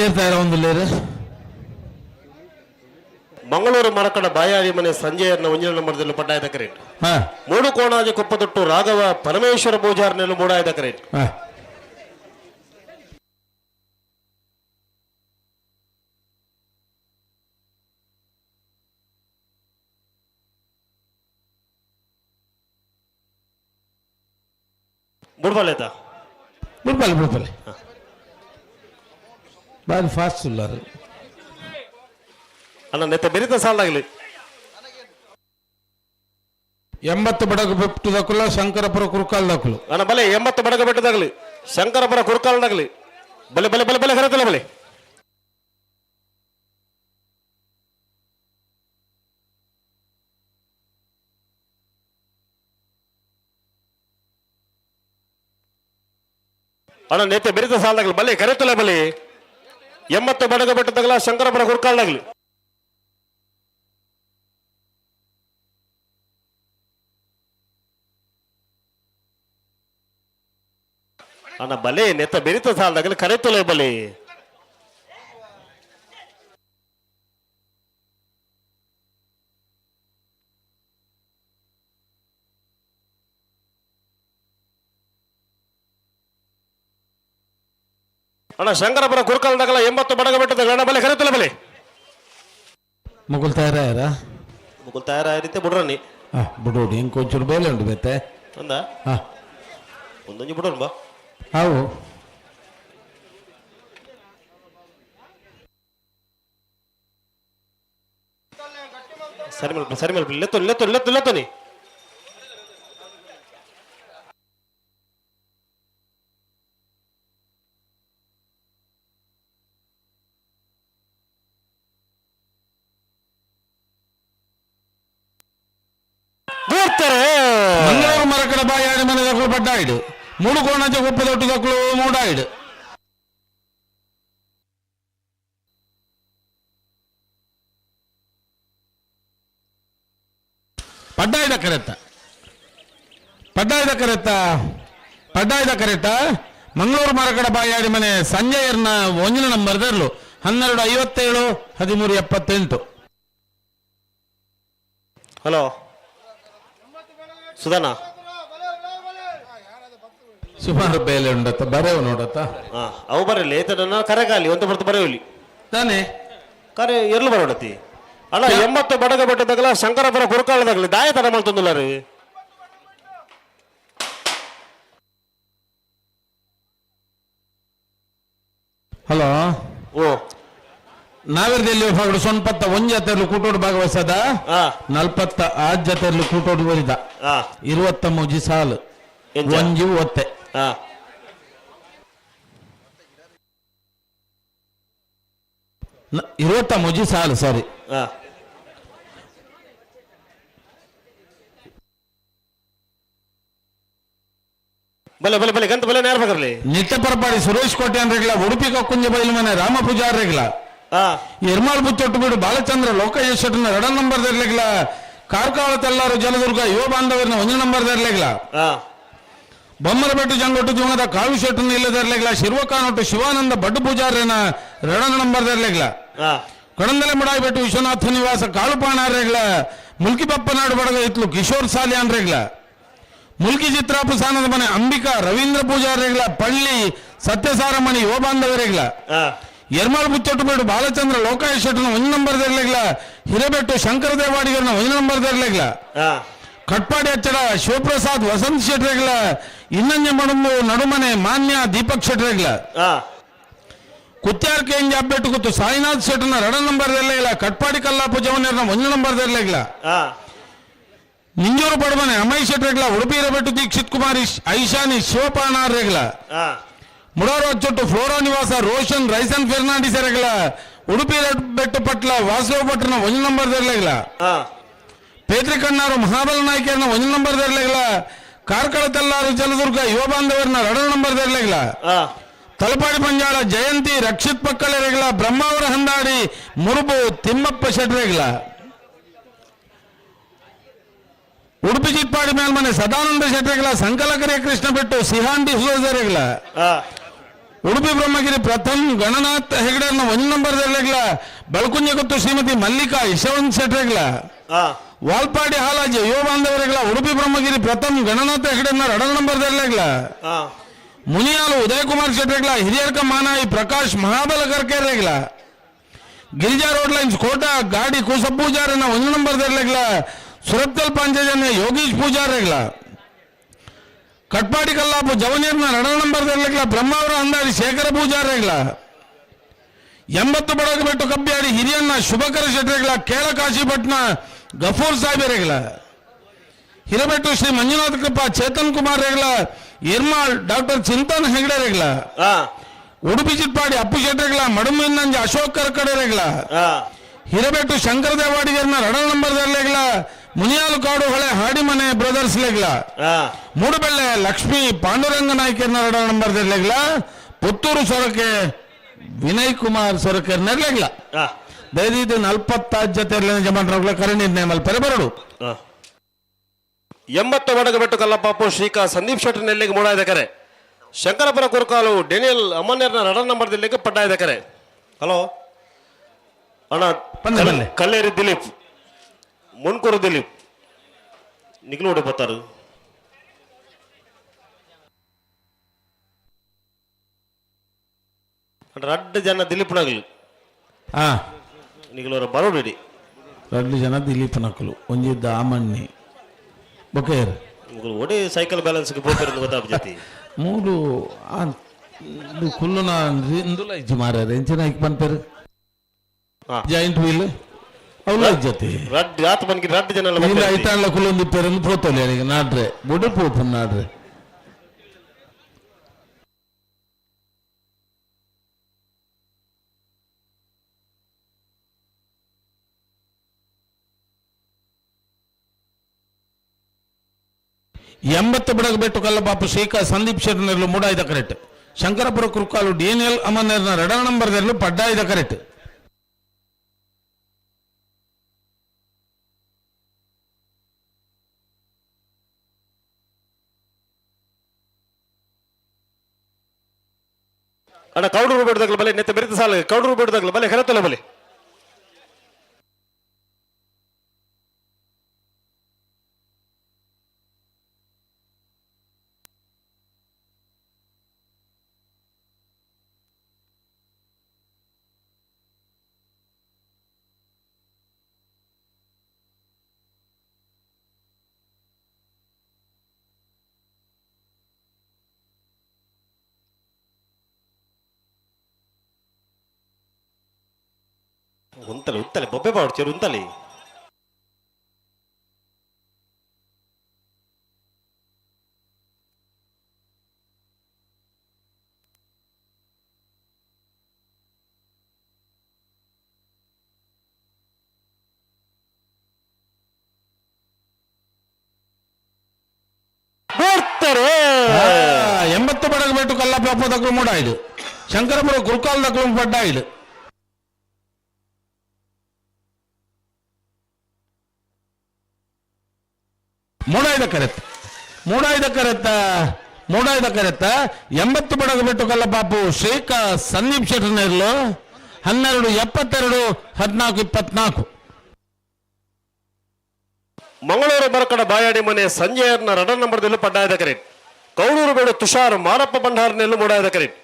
ಏರ್ತಾರ ಒಂದು ಲೇರು. ಮಂಗಳೂರು ಮರಕಡ ಬಾಯಾರಿ ಮನೆ ಸಂಜಯರ್ನ ಒಂಜಿನ ನಂಬರ್ದಲ್ಲಿ ಪಡ್ಡಾಯದ ಕರೆಟ್. ಮೂಡು ಕೋಣಾಜಿ ಕೊಪ್ಪದೊಟ್ಟು ರಾಘವ ಪರಮೇಶ್ವರ ಪೂಜಾರ್ನೆಲ್ಲ ಮೂಡಾಯದ ಕರೆಟ್. ಬುಡ್ಬಾಲ್ ಆಯ್ತಾ? ಬುಡ್ಬಾಲ್ ಬುಡ್ಬಾಲ್ ಬಾರಿ ಫಾಸ್ಟ್ ಉಲ್ಲಾರು. ಅಣ್ಣ ನೆತ್ತ ಬೆರಿತ ಸಾಲಾಗಲಿ. 80 ಬಡಗು ಬೆಟ್ಟದಕ್ಕುಲ ಶಂಕರಪುರ ಕುರ್ಕಾಲ್ದಕ್ಕುಲು. ಅಣ್ಣ ಬಲೆ 80 ಬಡಗ ಬೆಟ್ಟದಾಗಲಿ ಶಂಕರಪುರ ಕುರ್ಕಾಲ್ದಾಗಲಿ ಬಲೆ ಬಲೆ ಬಲೆ ಬಲೆ ಕರೆತಲ್ಲ ಬಲೆ. ಅಣ್ಣ ನೆತ್ತ ಬೆರಿತ ಸಾಲದಾಗಲಿ ಬಲೆ ಕರೆತಲ್ಲ ಬಲೆ 80 ಬಡಗ ಬೆಟ್ಟದಾಗಲ ಶಂಕರಪುರ ಕುರ್ಕಾಲ್ದಾಗಲಿ. ಅಣ್ಣ ಬಲೆ ನೆತ್ತ ಬೆರಿತ ಸಾಲದಾಗಲಿ ಕರೆತೊಲೆ ಬಲೆ. ಅಣ್ಣ ಶಂಕರಪುರ ಕುರ್ಕಾಲ್ದಾಗಲ 80 ಬಡಗ ಬೆಟ್ಟದಾಗ ಅಣ್ಣ ಬಲೆ ಕರೆತೊಲೆ ಬಲೆ. ಮುಗುಲ್ ತಯಾರ ಮುಗುಲ್ ತಯಾರಾಯಿತೆ ಬಿಡ್ರನಿ. ಬಿಡೋಡಿ ಇಂಕೊಂಚೂರು ಬೇಲೆ ಉಂಟು ಬೇತೆ ಅಂದ ಒಂದೊಂಜಿ ಬಿಡೋಣ ಬಾ. ಅವು ಸರಿ ಮಲ್ಪ ಸರಿ ಮಲ್ಪ ಲೆತ್ತೋ ಲೆತ್ತೋ ಲೆತ್ತೋ ಲೆತ್ತೋನಿ. ಮಂಗಳೂರು ಮರಕಡ ಬಾಯಾಡಿ ಮನೆ ದಕ್ಕಲು ಪಡ್ಡಾಯಿಡು ಮೂಡು ಕೋಣಂಚ ಕುಪ್ಪದೊಟ್ಟು ದಕ್ಕಲು ಮೂಡಾಯಿಡು. ಪಡ್ಡಾಯ್ದ ಕರೆತ್ತ ಪಡ್ಡಾಯ್ದ ಕರೆತ್ತ ಪಡ್ಡಾಯ್ದ ಕರೆತ್ತ ಮಂಗಳೂರು ಮರಕಡ ಬಾಯಾಡಿ ಮನೆ ಸಂಜಯರ್ನ ಒಂಜಿನ ನಂಬರ್ ದರ್ಲು 12:57 13:78. ಹಲೋ ಸುಧಾನ ಸುಮಾರು ಬೇಲೆ ಉಂಡತ್ತ ಬರೆವು ನೋಡತ್ತ. ಅವು ಬರಲಿ ಏತನ ಕರೆಗಾಲಿ ಒಂದು ಬರ್ತು ಬರೆಯಲಿ. ತಾನೆ. ಕರೆ ಎರ್ಲು ಬರೋಡತಿ ಅಣ್ಣ. 80 ಬಡಗ ಬೆಟ್ಟದಾಗಲ ಶಂಕರಪುರ ಕುರುಕಾಳದಾಗಲಿ ದಾಯ ತರ ಮಲ್ತೊಂದುಲ್ಲ ರೀ. ಹಲೋ. ಓ. ನಾವೆರ್ದಲ್ಲಿ ಫಾಗಡು ಸೊನ್ಪತ್ತ ಒಂಜ ಜತೆರ್ಲು ಕೂಟೋಡು ಭಾಗವಹಿಸದ. ನಲ್ಪತ್ತ ಆಜ್ ಜತೆರ್ಲು ಕೂಟೋಡು ಬರಿದ. 23 ಸಾಲು. ಎಂಚ? ಒಂಜಿ ಒತ್ತೆ. 23 ಸಾಲು, ಸಾರಿ. ಬಲೆ ಬಲೆ ಬಲೆ ಗಂತ ಬಲೆ ನೇರ ಬಗರ್ಲಿ. ನಿತ್ಯ ಪರಪಾಡಿ ಸುರೇಶ್ ಕೋಟೆ ರೆಗ್ಲ, ಉಡುಪಿ ಕಕ್ಕುಂಜ ಬೈಲು ಮನೆ ರಾಮ ಪೂಜಾರ್ ರೆಗ್ಲ. ಎರ್ಮಾಳ್ ಬುಚ್ಚೊಟ್ಟು ಬೀಡು ಬಾಲಚಂದ್ರ ಲೋಕೇಶ್ ಎರಡ ನಂಬರ್ ದರ್ಲೆಗ್ಲ, ಕಾರ್ಕಳ ತೆಲ್ಲಾರು ಜಲದುರ್ಗ ಯುವ ಬಾಂಧವರನ್ನ ಒಂದು ನಂಬರ್ ದರ್ಲೆಗ್ಲ. ಬೊಮ್ಮರಬೆಟ್ಟು ಜಂಗೊಟ್ಟು ಜೀವನದ ಕಾಳು ಶೆಟ್ಟನ ಇಲ್ಲದರ್ಲೆಗ್ಲ, ಶಿರ್ವಕಾನೊಟ್ಟು ಶಿವಾನಂದ ಬಡ್ಡು ಪೂಜಾರ್ಯನ ಎರಡ ನಂಬರ್ ದರ್ಲೆಗ್ಲ. ಕಡಂದಲೆ ಮುಡಾಯಿಬೆಟ್ಟು ವಿಶ್ವನಾಥ ನಿವಾಸ ಕಾಳುಪಾಣಾರ್ರೆಗ್ಲ, ಮುಲ್ಕಿ ಬಪ್ಪನಾಡು ಬಡಗ ಇತ್ಲು ಕಿಶೋರ್ ಸಾಲಿಯಾನ್ರೆಗ್ಲ, ಮುಲ್ಕಿ ಚಿತ್ರಾಪು ಸಾನದ ಮನೆ ಅಂಬಿಕಾ ರವೀಂದ್ರ ಪೂಜಾರ್ರೆಗ್ಲ, ಪಳ್ಳಿ ಸತ್ಯಸಾರಮಣಿ ಯುವ ಬಾಂಧವರೆಗ್ಲ. ಎರ್ಮಾಳ್ ಬುಚ್ಚೊಟ್ಟು ಬೇಡು ಬಾಲಚಂದ್ರ ಲೋಕಾಯ ಶೆಟ್ಟನ ಒಂದು ನಂಬರ್ ದರ್ಲೆಗ್ಲ, ಹಿರೇಬೆಟ್ಟು ಶಂಕರ ದೇವಾಡಿಗರನ ಒಂದು ನಂಬರ್ ದರ್ಲೆಗ್ಲ. ಕಟ್ಪಾಡಿ ಅಚ್ಚಡ ಶಿವಪ್ರಸಾದ್ ವಸಂತ್ ಶೆಟ್ರೆಗ್ಲ, ಇನ್ನಂಜೆ ಮಡಂಬು ನಡುಮನೆ ಮಾನ್ಯ ದೀಪಕ್ ಶೆಟ್ರೆಗ್ಲ. ಕುತ್ಯಾರ್ ಕೇಂಜ ಅಬ್ಬೆಟ್ಟು ಕೂತು ಸಾಯಿನಾಥ್ ಶೆಟ್ಟನ ಎರಡ ನಂಬರ್ ದರ್ಲೆಗ್ಲ, ಕಟ್ಪಾಡಿ ಕಲ್ಲಾಪು ಜವನೇರ್ನ ಒಂದು ನಂಬರ್ ದರ್ಲೆಗ್ಲ. ನಿಂಜೂರು ಪಡಮನೆ ಅಮಯ್ ಶೆಟ್ರೆಗ್ಲ, ಉಡುಪಿ ಹಿರೇಬೆಟ್ಟು ದೀಕ್ಷಿತ್ ಕುಮಾರಿ ಐಶಾನಿ ಶಿವಪಾಣಾರ್ರೆಗ್ಲ. ಮುಡಾರು ಅಚ್ಚೊಟ್ಟು ಫ್ಲೋರಾ ನಿವಾಸ ರೋಷನ್ ರೈಸನ್ ಫೆರ್ನಾಂಡಿಸ್ ರೆಗ್ಲ, ಉಡುಪಿ ಬೆಟ್ಟು ಪಟ್ಲ ವಾಸುದೇವ ಭಟ್ರನ ಒಂದು ನಂಬರ್ ದರ್ಲೆಗ್ಲ. ಪೇತ್ರಿ ಕಣ್ಣಾರು ಮಹಾಬಲ ನಾಯ್ಕರ್ನ ಒಂದು ನಂಬರ್ ದರ್ಲೆಗ್ಲ, ಕಾರ್ಕಳ ತಲ್ಲಾರು ಜಲದುರ್ಗ ಯುವ ಬಾಂಧವರನ್ನ ಎರಡ ನಂಬರ್ ದರ್ಲೆಗ್ಲ. ತಲಪಾಡಿ ಪಂಜಾಳ ಜಯಂತಿ ರಕ್ಷಿತ್ ಪಕ್ಕಳೆರೆಗ್ಲ, ಬ್ರಹ್ಮಾವರ ಹಂದಾಡಿ ಮುರುಬು ತಿಮ್ಮಪ್ಪ ಶೆಟ್ರೆಗ್ಲ. ಉಡುಪಿ ಚಿಟ್ಪಾಡಿ ಮೇಲ್ಮನೆ ಸದಾನಂದ ಶೆಟ್ರೆಗ್ಲ, ಸಂಕಲಕರಿಯ ಕೃಷ್ಣ ಬೆಟ್ಟು ಸಿಹಾಂಡಿ ಸುರೇಶರೆಗ್ಲ. ಉಡುಪಿ ಬ್ರಹ್ಮಗಿರಿ ಪ್ರಥಮ್ ಗಣನಾಥ್ ಹೆಗಡೆರ್ನ ಒಂದು ನಂಬರ್ ದರ್ಲೆಗ್ಲ, ಬೆಳಕುಂಜೆ ಗೊತ್ತು ಶ್ರೀಮತಿ ಮಲ್ಲಿಕಾ ಯಶವಂತ್ ಶೆಟ್ರೆಗ್ಲ. ವಾಲ್ಪಾಡಿ ಹಾಲಾಜಿ ಯುವ ಬಾಂಧವರೆಗ್ಲ, ಉಡುಪಿ ಬ್ರಹ್ಮಗಿರಿ ಪ್ರಥಮ್ ಗಣನಾಥ ಹೆಗಡೆರ್ನ ಎರಡ ನಂಬರ್ ದರ್ಲೆಗ್ಲ. ಮುನಿಯಾಲು ಉದಯಕುಮಾರ್ ಶೆಟ್ರೆಗ್ಲ, ಹಿರಿಯರ್ಕ ಮಾನಾಯಿ ಪ್ರಕಾಶ್ ಮಹಾಬಲ ಕರ್ಕೆರೆಗ್ಲ. ಗಿರಿಜಾ ರೋಡ್ ಲೈನ್ಸ್ ಕೋಟ ಗಾಡಿ ಕುಸ ಪೂಜಾರನ ಒಂದು ನಂಬರ್ ದರ್ಲೆಗ್ಲ, ಸುರತ್ಕಲ್ ಪಾಂಚಜನ್ಯ ಯೋಗೀಶ್ ಪೂಜಾರೆಗ್ಲ. ಕಟ್ಪಾಡಿ ಕಲ್ಲಾಪು ಜವನೀರ್ನ ಎರಡ ನಂಬರ್ ದರ್ಲೆಗ್ಲ, ಬ್ರಹ್ಮಾವರ ಅಂದಾಡಿ ಶೇಖರ ಪೂಜಾರೆಗ್ಲ. 80 ಬಡಗ ಬೆಟ್ಟು ಕಬ್ಬಿಯಾಡಿ ಹಿರಿಯನ್ನ ಶುಭಕರ ಶೆಟ್ರೆಗ್ಲ, ಕೇಳಕಾಶಿಪಟ್ನ ಗಫೂರ್ ಸಾಹೇಬರೆಗ್ಲ. ಹಿರಬೆಟ್ಟು ಶ್ರೀ ಮಂಜುನಾಥ ಕೃಪಾ ಚೇತನ್ ಕುಮಾರ್ ರೆಗ್ಲ, ಎರ್ಮಾಳ್ ಡಾಕ್ಟರ್ ಚಿಂತನ್ ಹೆಗಡೆ ರೆಗ್ಲ. ಉಡುಪಿ ಚಿಟ್ಪಾಡಿ ಅಪ್ಪು ಶೆಟ್ರೆಗ್ಲ, ಮಡುಮಿನ್ನಂಜ ಅಶೋಕ್ ಕರ್ಕಡೆ ರೆಗ್ಲ. ಹಿರಬೆಟ್ಟು ಶಂಕರ ದೇವಾಡಿಗರ್ನ ಎರಡ ನಂಬರ್ ದರ್ಲೆಗ್ಲ, ಮುನಿಯಾಲು ಕಾಡು ಹೊಳೆ ಹಾಡಿಮನೆ ಬ್ರದರ್ಸ್ ಲೆಗ್ಲ. ಮೂಡುಬೆಳ್ಳೆ ಲಕ್ಷ್ಮೀ ಪಾಂಡುರಂಗ ನಾಯ್ಕರ್ನ ಎರಡ ನಂಬರ್ ದರ್ಲೆಗ್ಲ, ಪುತ್ತೂರು ಸೊರಕೆ ವಿನಯ್ ಕುಮಾರ್ ಸೊರಕೆ ನೆರ್ಲೆಗ್ಲ. ದಯದೀದು ನಲ್ಪತ್ತಾರು ಜೊತೆ ಜಮಾನ್ರಗ್ಲ ಕರೆ ನಿರ್ಣಯ ಮಲ್ಪರೆ ಬರಡು. 80 ಬಡಗಬೆಟ್ಟು ಕಲ್ಲಪಾಪು ಶ್ರೀಕಾ ಸಂದೀಪ್ ಶೆಟ್ಟರ್ ನೆಲ್ಲಿಗೆ ಮೂಡಾಯ್ದ ಕರೆ. ಶಂಕರಪುರ ಕುರುಕಾಲು ಡೆನಿಯಲ್ ಅಮ್ಮನೇರ್ನ ರಡ ನಂಬರ್ ದಿಲ್ಲಿಗೆ ಪಡ್ಡಾಯ್ದ ಕರೆ. ಹಲೋ ಅಣ್ಣ. ಬಂದೆ, ಬಂದೆ. ಕಲ್ಲೇರಿ ದಿಲೀಪ್, ಮುನ್ಕೂರು ದಿಲೀಪ್ ನಿಗ್ಲು ಹೊಡಿ ಬರ್ತಾರು. ರಡ್ಡು ಜನ ದಿಲೀಪ್ ನಗಲು. ನಿಗ್ಲವರ ಬರೋಡಿ. ರಡ್ಡು ಜನ ದಿಲೀಪ್ ನಕಲು ಒಂಜಿದ್ದ ಆಮಣ್ಣಿ ಬೊಕೇರ್. ಒಡಿ ಸೈಕಲ್ ಬ್ಯಾಲೆನ್ಸ್ ಪೋಪಿರಂದು ಗೊತ್ತಾಪ ಜೊತೆ. ಮೂಲು ಕುಲ್ಲುನ ಇಂದುಲ ಇಜ್ಜಿ ಮಾರ್ಯಾರ ಎಂಚಿನ ಐಕ್ ಪನ್ಪೇರು. ಜಾಯಿಂಟ್ ವೀಲ್ ಅವಲ ಇಜ್ಜತಿ. ರಡ್ಡು ಆತ ಬನ್ಕಿ ರಡ್ಡು ಜನ ಎಲ್ಲ ಇಲ್ಲ. ಬರ್ತಾರೆ. ಐತಾಂಡ್ಲ ಕುಲ್ಲೊಂದಿಪ್ಪೇರಂದು ಪೋತೊಲಿ ಅಡಿಗೆ ನಾಡ್ರೆ ಬುಡು ಪೋಪು ನಾಡ್ರೆ. 80 ಬಡಗಬೆಟ್ಟು ಕಲ್ಲಬಾಪು ಶ್ರೀಕಾ ಸಂದೀಪ್ ಶೆಟ್ಟರ್ನೆರ್ಲು ಮೂಡಾಯ್ದ ಕರೆಕ್ಟ್. ಶಂಕರಪುರ ಕುರ್ಕಾಲು ಡಿಎನ್ಎಲ್ ಅಮನ್ನೆರ್ನ ಎರಡ ನಂಬರ್ ದೆರ್ಲು ಪಡ್ಡಾಯ್ದ ಕರೆಕ್ಟ್. ಅಣ್ಣ, ಕೌಡೂರು ಬೇಡದಾಗಲ ಬಲೆ ನೆತ್ತ ಬೆರೆತ ಸಾಲ ಕೌಡೂರು ಬೇಡದಾಗಲ ಬಲೆ ಹೆರತಲ್ಲ ಬಲೆ. ಉಂತಲೆ ಉಂತಲೆ ಬೊಬ್ಬೆ ಪಾಡ್ಚೇರು ಉಂತಲೆ. ಬರ್ತಾರೆ. 80 ಬಡಗಬೆಟ್ಟು ಕಲ್ಲಪ್ಪ ದಕ್ಕಲು ಮೂಡಾಯ್ದು ಶಂಕರಪುರ ಗುರುಕಾಲ್ ದಕ್ಕಲು ಪಡ್ಡಾಯ್ದು. ಮೂಡಾಯ್ದ ಕರೆತ್ತ ಮೂಡಾಯ್ದ ಕರೆತ್ತ ಮೂಡಾಯ್ದ ಕರೆತ್ತ 80 ಬಡಗಬೆಟ್ಟು ಕಲ್ಲಪಾಪು ಶ್ರೀಕ ಸಂದೀಪ್ ಶೆಟ್ಟರ್ನೇರ್ಲು 12 72 14 24. ಮಂಗಳೂರು ಬರಕಡ ಬಾಯಾಡಿ ಮನೆ ಸಂಜಯರ್ನ ರಡ ನಂಬರ್ದಲ್ಲೂ ಪಡ್ಡಾಯದ ಕರೆಟ್. ಕೌಡೂರು ಬೇಡು ತುಷಾರ್ ಮಾರಪ್ಪ ಭಂಡಾರನೆಲ್ಲೂ ಮೂಡಾಯದ ಕರೆಟ್.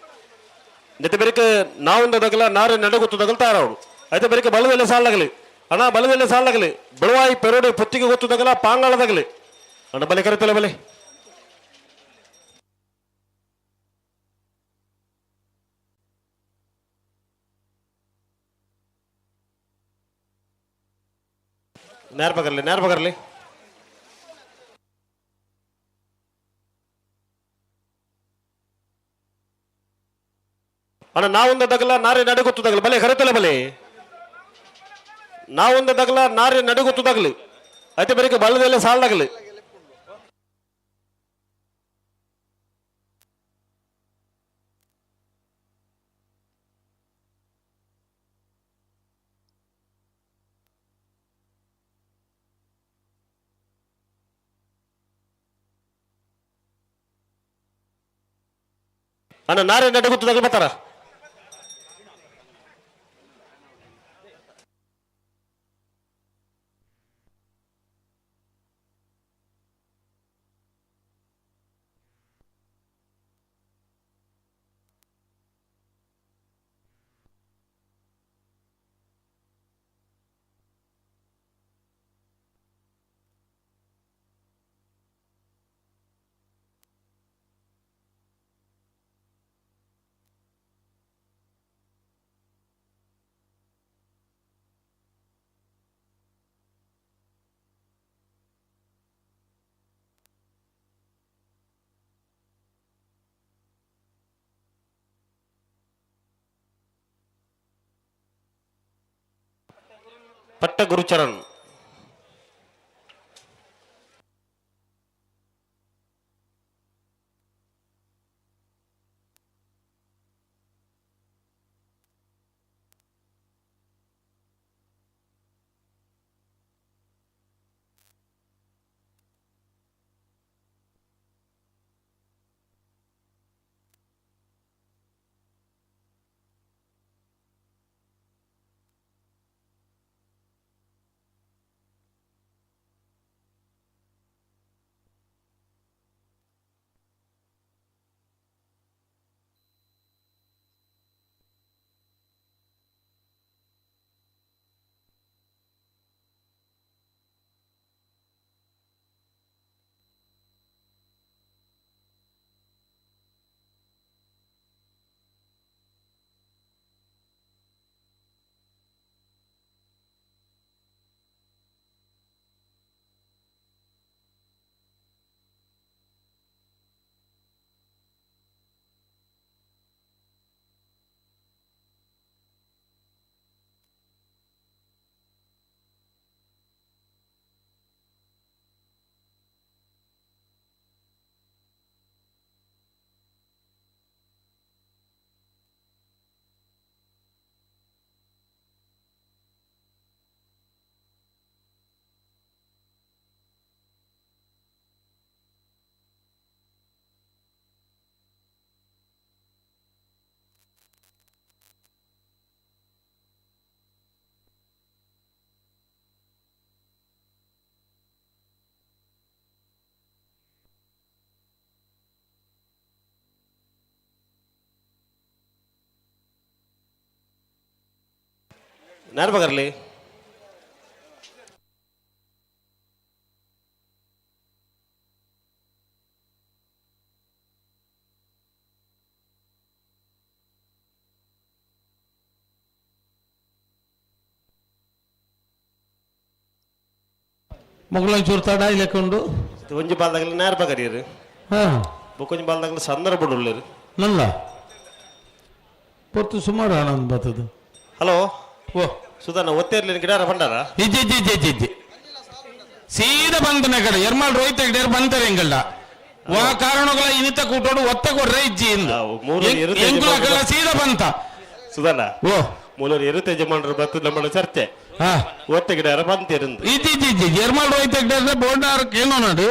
ಜೊತೆ ಬೆರಿಕೆ ನಾವೊಂದದಗಲ ನಾರು ನಡಗುತ್ತದಗಲ ತಾರವಡು అయితే ಬೆರಿಕೆ ಬಲದಲ್ಲೇ ಸಾಲಾಗಲಿ ಅಣ್ಣ ಬಲದಲ್ಲೇ ಸಾಲಾಗಲಿ ಬೆಳವಾಯಿ ಪೆರೋಡಿ ಪುತ್ತಿಗೆ ಗೊತ್ತದಗಲ ಪಾಂಗಾಳದಾಗಲಿ ಅಣ್ಣ ಬಲೆ ಕರೆತಲೆ ಬಲೆ. ನೇರ ಬಗರ್ಲಿ ನೇರ ಬಗರ್ಲಿ. ಅಣ್ಣ ನಾವೊಂದು ದಗಲ ನಾರಿ ನಡುಗುತ್ತದಗಲ ಬಲೆ ಕರೆತಲೆ ಬಲೆ. ನಾವೊಂದು ದಗಲ ನಾರಿ ನಡುಗುತ್ತದಾಗಲಿ అయితే ಬೆರಿಕೆ ಬಲದಲ್ಲೇ ಸಾಲಾಗಲಿ. ಅಣ್ಣ ನಾರಿ ನಡುಗುತ್ತದಾಗಲಿ ಬರ್ತಾರ. ಪಟ್ಟ ಗುರುಚರಣ್ ನೇರ ಬಗರ್ಲಿ. ಮೊಗಲೊಂಚೂರು ತಡ ಇಲೆಕೊಂಡು. ಒಂಜಿ ಬಾಲ್ದಾಗಲ ನೇರ ಬಗರಿಯರು. ಹಾ. ಬೊಕ್ಕೊಂಜಿ ಬಾಲ್ದಾಗಲ ಸಂದರ್ಭ ಉಳ್ಳರು. ನಲ್ಲ ಪೊರ್ತು ಸುಮಾರು ಹಣ ಬರ್ತದೆ. ಹಲೋ. ಓ. ಸುಧಾನ ಒತ್ತೇರ್ಲಿನ ಗಿಡಾರ ಭಂಡಾರ. ಇಜ್ಜಿ ಇಜ್ಜಿ ಇಜ್ಜಿ ಇಜ್ಜಿ ಇಜ್ಜಿ ಸೀದಾ ಬಂದನೆ ಕಡೆ ಎರ್ಮಾಲ್ ರೋಹಿತ್ ಹೆಗ್ಡೆರ್ ಬಂತಾರೆ ಎಂಗಲ್ಡ ವಾ ಕಾರಣಗಳ ಇನಿತ ಕೂಟೋಡು ಒತ್ತ ಕೊಡ್ರೆ ಇಜ್ಜಿ ಇಂದು. ಆ, ಮೂರು ಇರುತ್ತೆ. ಎಂಕುಲ ಅಕಲ್ಲ ಸೀದಾ ಬಂತ. ಸುಧಾನ. ಓ. ಮೂಲೂರು ಇರುತ್ತೆ ಯಜಮಾನರು ಬತ್ತು ನಮ್ಮ ಚರ್ಚೆ. ಹಾ. ಒತ್ತೆ ಗಿಡಾರ ಬಂತೇರಿಂದ. ಇಜ್ಜಿ ಇಜ್ಜಿ ಇಜ್ಜಿ ಎರ್ಮಾಲ್ ರೋಹಿತ್ ಹೆಗ್ಡೆರ್ ಬೋರ್ಡಾರ್ ಏನೋ ನೋಡಿ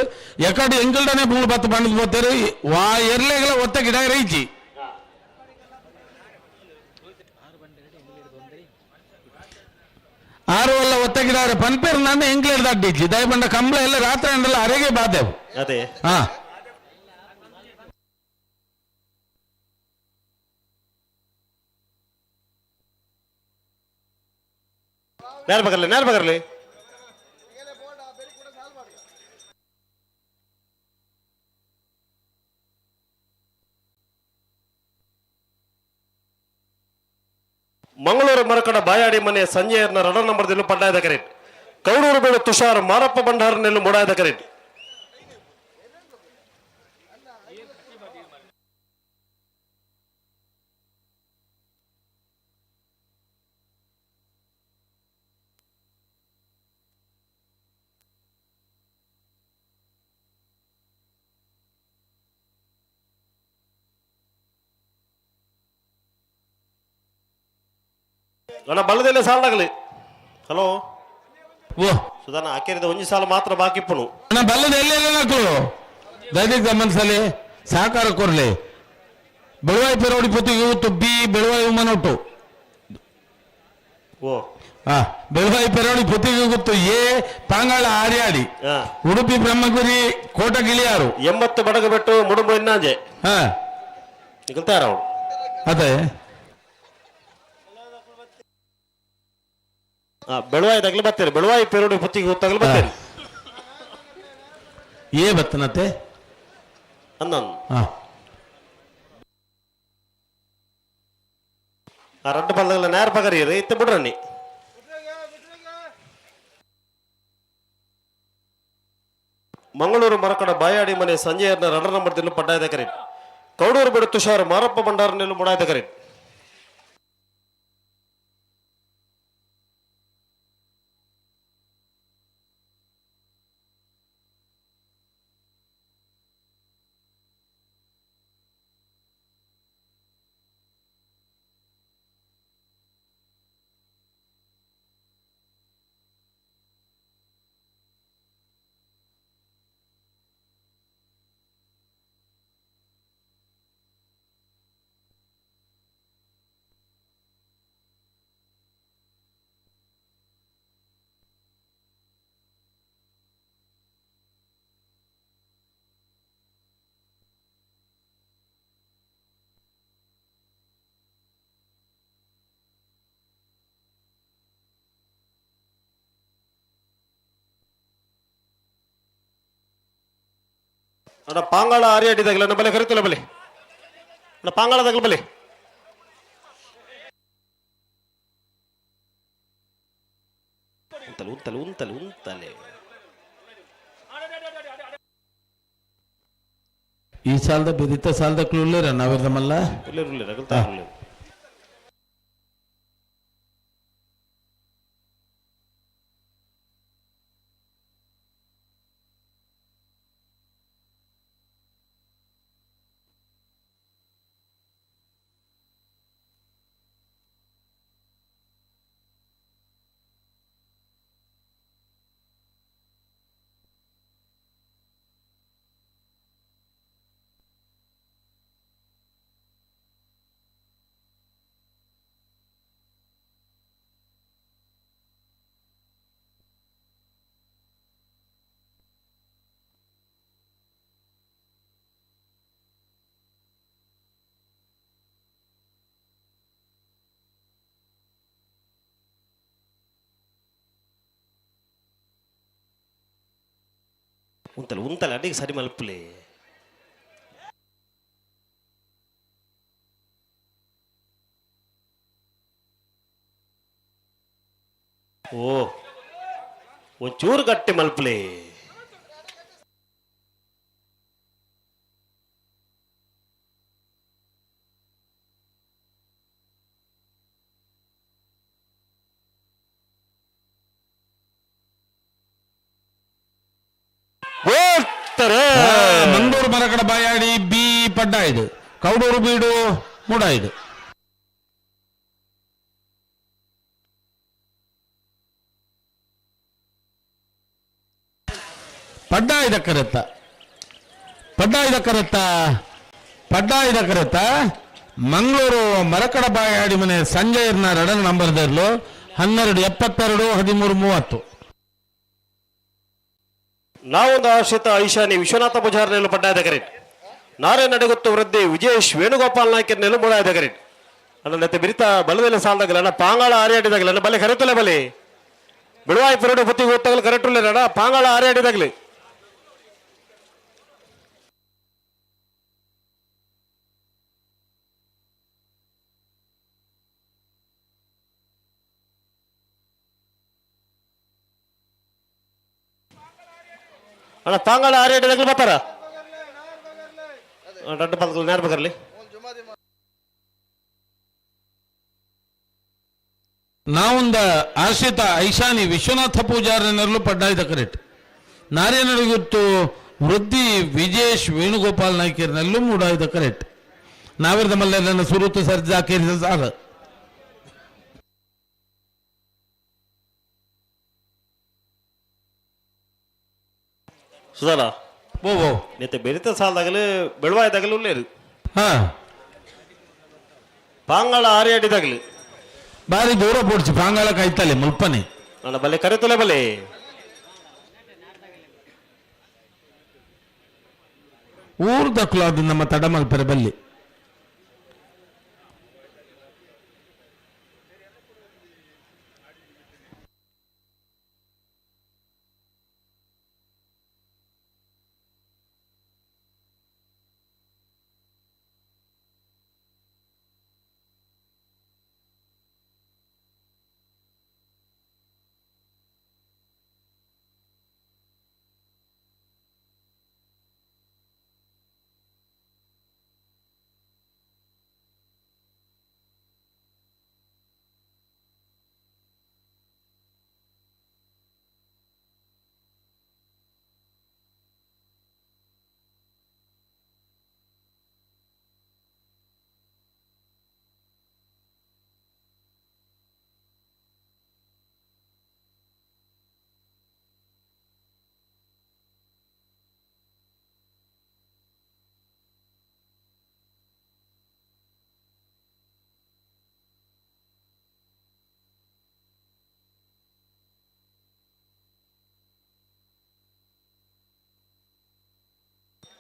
ಎಕಡೆ ಎಂಗಲ್ಡನೆ ಮೂಳು ಬತ್ತು ಬಂಡದ್ ಬೋತೇರು ವಾ ಎರ್ಲೆಗಳ ಒತ್ತ ಗಿಡ ಇಜ್ಜಿ. ಆರು ಅಲ್ಲ ಒತ್ತ ಗಿಡ ಪನ್ಪೇರು ನಾನು ಎಂಗ್ಲೇಡ್ ದಾಟಿಜ್ಜಿ ದಯಬಂಡ ಕಂಬಳ ಎಲ್ಲ ರಾತ್ರಿ ಅಂಡಲ್ಲ ಅರೆಗೆ ಬಾದೆವು. ಅದೇ. ಹಾ. ನೇರ ಬಗರ್ಲಿ ನೇರ ಬಗರ್ಲಿ. ಮಂಗಳೂರು ಮರಕಡ ಬಾಯಾಡಿ ಮನೆ ಸಂಜಯರ್ನ ರಡ ನಂಬರ್ದಲ್ಲಿ ಪಡ್ಡಾಯದ ಕರೆಟ್ ಕೌಡೂರು ಬೇಡು ತುಷಾರ್ ಮಾರಪ್ಪ ಭಂಡಾರನೆಲ್ಲು ಮುಡಾಯದ ಕರೆಟ್. ಅಣ್ಣ ಬಲ್ಲದಲ್ಲೇ ಸಾಲಾಗಲಿ. ಹಲೋ. ಓ. ಸುಧಾನ ಆಕೆರಿದ ಒಂಜಿ ಸಾಲ ಮಾತ್ರ ಬಾಕಿ ಇಪ್ಪನು. ಅಣ್ಣ ಬಲ್ಲದ ಎಲ್ಲೆಲ್ಲ ನಕ್ಕಳು ದೈದಿಕ್ ಗಮನಿಸಲಿ ಸಹಕಾರ ಕೊರ್ಲಿ. ಬೆಳುವಾಯಿ ಪೆರೋಡಿ ಪೊತ್ತಿಗೆ ಇವತ್ತು ಬಿ ಬೆಳುವಾಯಿ ಉಮ್ಮನೊಟ್ಟು. ಓ. ಹಾ ಬೆಳುವಾಯಿ ಪೆರೋಡಿ ಪೊತ್ತಿಗೆ ಗೊತ್ತು ಎ ಪಾಂಗಾಳ ಆರ್ಯಾಡಿ. ಹಾ. ಉಡುಪಿ ಬ್ರಹ್ಮಗಿರಿ ಕೋಟಗಿಳಿಯಾರು. 80 ಬಡಗ ಬೆಟ್ಟು ಮುಡುಂಬ ಇನ್ನಾಂಜೆ. ಹಾ. ಈಗ ತಯಾರ ಅವಳು. ಅದೇ. ಬೆಳುವಾಯಿ ತಗಲಿ ಬರ್ತೀರಿ ಬೆಳುವಾಯಿ ಪೆರೋಡಿ ಪುತ್ತಿಗೆ ತಗಲಿ ಬರ್ತೀರಿ. ಏ ಬತ್ತನತೆ. ಅಂದ. ಹಾ. ಆ ರಡ್ಡು ಬಲ್ಲಗಲ ನೇರ ಪಗರಿಯರು ಇತ್ತ ಬಿಡ್ರಣ್ಣಿ. ಮಂಗಳೂರು ಮರಕಡ ಬಾಯಾಡಿ ಮನೆ ಸಂಜಯರ್ನ ರಡ ನಂಬರ್ ತಿನ್ನು ಪಡ್ಡಾಯದ ಕರೆಟ್ ಕೌಡೂರು ಬಿಡು ತುಷಾರ್ ಮಾರಪ್ಪ ಭಂಡಾರನೆಲ್ಲು ಮುಡಾಯದ ಕರೆಟ್. ಅಣ್ಣ ಪಾಂಗಾಳ ಆರ್ಯಾಡಿದಾಗಲ ನಮ್ಮ ಬಲೆ ಕರಿತಲ್ಲ ಬಲೆ ಅಣ್ಣ ಪಾಂಗಾಳದಾಗಲ ಬಲೆ. ಉಂತಲೆ ಉಂತಲೆ ಉಂತಲೆ ಉಂತಲೆ. ಈ ಸಾಲದ ಬೆದಿತ ಸಾಲದ ಕ್ಲೂಲೇರ ನಾವಿರ್ದಮಲ್ಲ. ಉಲ್ಲೇರು ಉಲ್ಲೇರು ಅಗಲ್ತಾ ಉಲ್ಲೇರು. ಉಂತಲೆ ಉಂತಲೆ ಅಡಿಗೆ ಸರಿ ಮಲ್ಪುಲೆ. ಓ. ಒಂಚೂರು ಗಟ್ಟಿ ಮಲ್ಪಲೆ. ಮಂಗಳೂರು ಮರಕಡ ಬಾಯಾಡಿ ಬಿ ಪಡ್ಡಾಯ್ದು, ಕೌಡೂರು ಬೀಡು ಮೂಡಾಯ್ದು. ಪಡ್ಡಾಯ್ದ ಕರೆತ್ತ, ಪಡ್ಡಾಯ್ದ ಕರೆತ್ತ, ಪಡ್ಡಾಯ್ದ ಕರೆತ್ತ. ಮಂಗಳೂರು ಮರಕಡ ಬಾಯಾಡಿ ಮನೆ ಸಂಜಯರ್ನ ರಡನ ನಂಬರ್ದರ್ಲು 12:72 13:30. ನಾವೊಂದು ಆಶ್ರಿತ ಐಶಾನಿ ವಿಶ್ವನಾಥ ಪೂಜಾರ್ ನೆಲ್ಲು ಪಡ್ಡಾಯದ ಕರೆಟ್. ನಾರೇ ನಡುಗುತ್ತು ವೃದ್ಧಿ ವಿಜೇಶ್ ವೇಣುಗೋಪಾಲ್ ನಾಯ್ಕರ್ ನೆಲ್ಲು ಮೂಡಾಯದ ಕರೆಟ್. ಅಣ್ಣ ನೆತ್ತೆ ಬಿರಿತ ಬಲದೆಲ್ಲ ಸಾಲದಾಗಲ್ಲ ಅಣ್ಣ, ಪಾಂಗಾಳ ಆರ್ಯಾಡಿದಾಗಲ್ಲ ಅಣ್ಣ, ಬಲೆ ಕರೆತಲೆ ಬಲೆ ಬಿಡುವಾಯಿ ಪುರಡು ಬುತ್ತಿ ಗೊತ್ತಾಗಲು ಕರೆಕ್ಟ್ ಅಣ್ಣ, ಪಾಂಗಾಳ ಆರ್ಯಾಡಿದಾಗಲಿ. ಅಣ್ಣ ಪಾಂಗಾಳ ಆರ್ಯಾಡಿದಾಗಲಿ ಬರ್ತಾರ ದೊಡ್ಡ ಪದಗಳು ನೇರ ಬಗರ್ಲಿ. ನಾವೊಂದ ಆಶ್ರಿತ ಐಶಾನಿ ವಿಶ್ವನಾಥ ಪೂಜಾರನಲ್ಲೂ ಪಡ್ಡಾಯ್ದ ಕರೆಕ್ಟ್. ನಾರೇನಡಿಗುತ್ತು ವೃದ್ಧಿ ವಿಜೇಶ್ ವೇಣುಗೋಪಾಲ್ ನಾಯ್ಕರ್ನಲ್ಲೂ ಮೂಡಾಯ್ದ ಕರೆಕ್ಟ್. ನಾವಿರದ ಮಲ್ಲೆಲ್ಲ ಸುರುತು ಸರ್ಜಾ ಸಾಲ. ಸುಧಾಲ ಓ ಓ ನೆತ್ತೆ ಬೆರಿತ ಸಾಲದಾಗಲು ಬೆಳುವಾಯ್ದಾಗಲು ಉಲ್ಲೇರು. ಹಾ ಪಾಂಗಾಳ ಆರ್ಯಾಡಿದಾಗಲಿ ಬಾರಿ ದೂರ ಪೋಡ್ಚಿ ಪಾಂಗಾಳ ಕಾಯ್ತಲೆ ಮುಲ್ಪನೆ. ನನ್ನ ಬಲೆ ಕರೆತಲೆ ಬಲೆ. ಊರು ದಕ್ಕಲಾದ ನಮ್ಮ ತಡಮಲ್ಪರೆ ಬಲ್ಲಿ.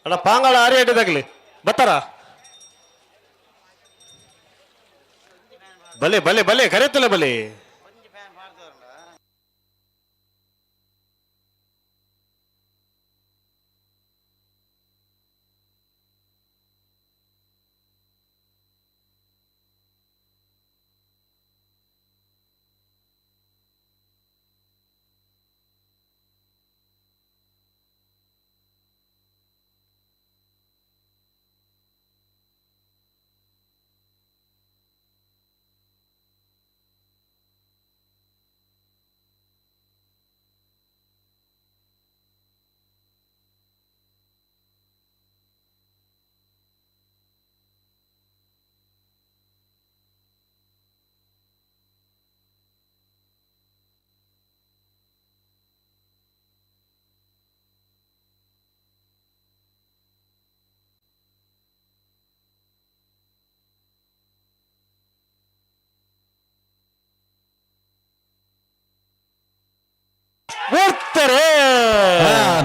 ಅಣ್ಣ ಪಾಂಗಾಳ ಆರ್ಯಾಡಿದಾಗಲಿ ಬರ್ತಾರ ಬಲೆ ಬಲೆ ಬಲೆ ಕರೆತಲೆ ಬಲೆ.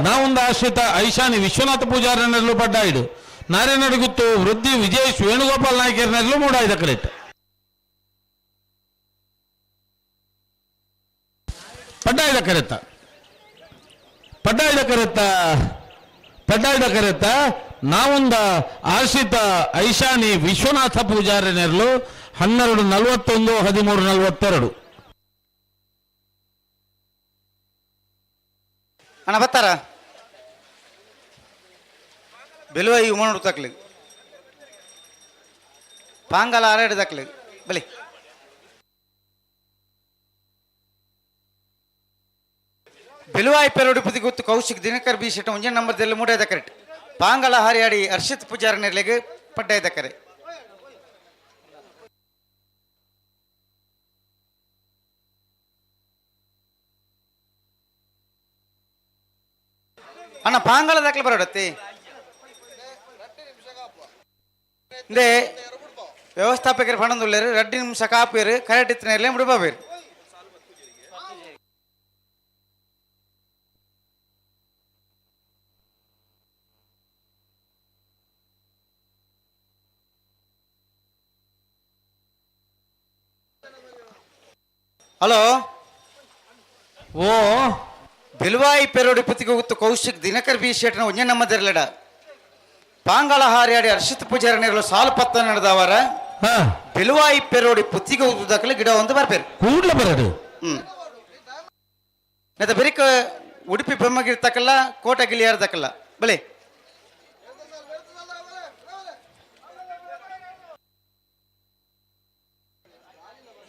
ನಾವೊಂದು ಆಶ್ರಿತ ಐಶಾನಿ ವಿಶ್ವನಾಥ ಪೂಜಾರನಲ್ಲೂ ಪಡ್ಡಾಯ್ದು, ನಾರೇನಡುಗುತ್ತು ವೃದ್ಧಿ ವಿಜೇಶ್ ವೇಣುಗೋಪಾಲ್ ನಾಯ್ಕರ್ನಲ್ಲೂ ಮೂಡಾಯ್ದ ಕರೆಕ್ಟ್. ಪಡ್ಡಾಯ್ದ ಕರೆತ್ತ, ಪಡ್ಡಾಯ್ದ ಕರೆತ್ತ, ಪಡ್ಡಾಯ್ದ ಕರೆತ್ತ. ನಾವೊಂದ ಆಶ್ರಿತ ಐಶಾನಿ ವಿಶ್ವನಾಥ ಪೂಜಾರನೆರಲು 12:41 13:42. ಅಣ್ಣ ಬರ್ತಾರ ಬೆಲುವಾಯಿ ಉಮನೂರು ತಕ್ಲಿ ಪಾಂಗಲ ಆರೇಡು ತಕ್ಲಿ ಬಲಿ ಬೆಲುವಾಯಿ ಪೆರೋಡು ಗೊತ್ತು ಕೌಶಿಕ್ ದಿನಕರ್ ಬಿ ಶೆಟ್ಟ ಒಂಜೆ ನಂಬರ್ ದೆಲ್ಲ ಮೂಡಾಯ್ದ ಕರೆಕ್ಟ್ ಪಾಂಗಲ ಹಾರಿಯಾಡಿ ಹರ್ಷಿತ್ ಪೂಜಾರಿ ನೆರ್ಲೆಗ್ ಪಡ್ಡಾಯ್ದ ಕರೆ. ಅಣ್ಣ ಪಾಂಗಲ ದಾಖಲೆ ಬರೋಡತ್ತಿ ಇಂದೇ ವ್ಯವಸ್ಥಾಪಕರು ಪಣಂದುಳ್ಳೇರು ರಡ್ಡಿ ನಿಮಿಷ ಕಾಪೇರು ಕರೆಕ್ಟ್ ಇತ್ತನೇರ್ಲೆ ಮುಡುಬಾಬೇರು. ಹಲೋ ಓ ಬಿಲ್ವಾಯಿ ಪೆರೋಡಿ ಪುತ್ತಿಗೆ ಗೊತ್ತು ಕೌಶಿಕ್ ದಿನಕರ್ ಬಿ ಶೆಟ್ನ ಒಂಜೆ ನಮ್ಮದಿರ್ಲಡ ಪಾಂಗಾಳ ಹಾರಿಯಾಡಿ ಹರ್ಷಿತ್ ಪೂಜಾರಿ ನೆರಳು ಸಾಲು ಪತ್ತ ನಡೆದವರ ಹಾ ಬಿಲ್ವಾಯಿ ಪೆರೋಡಿ ಪುತ್ತಿಗೆ ದಾಖಲೆ ಗಿಡ ಒಂದು ಬರ್ಪೇರು. ಕೂಡ್ಲೆ ಬರಡು. ಹ್ಮ್ ನತ್ತ ಬೆರಿಕ ಉಡುಪಿ ಬ್ರಹ್ಮಗಿರಿ ತಕಲ್ಲ ಕೋಟಗಿಲಿಯಾರ ತಕಲ್ಲ ಬಲೆ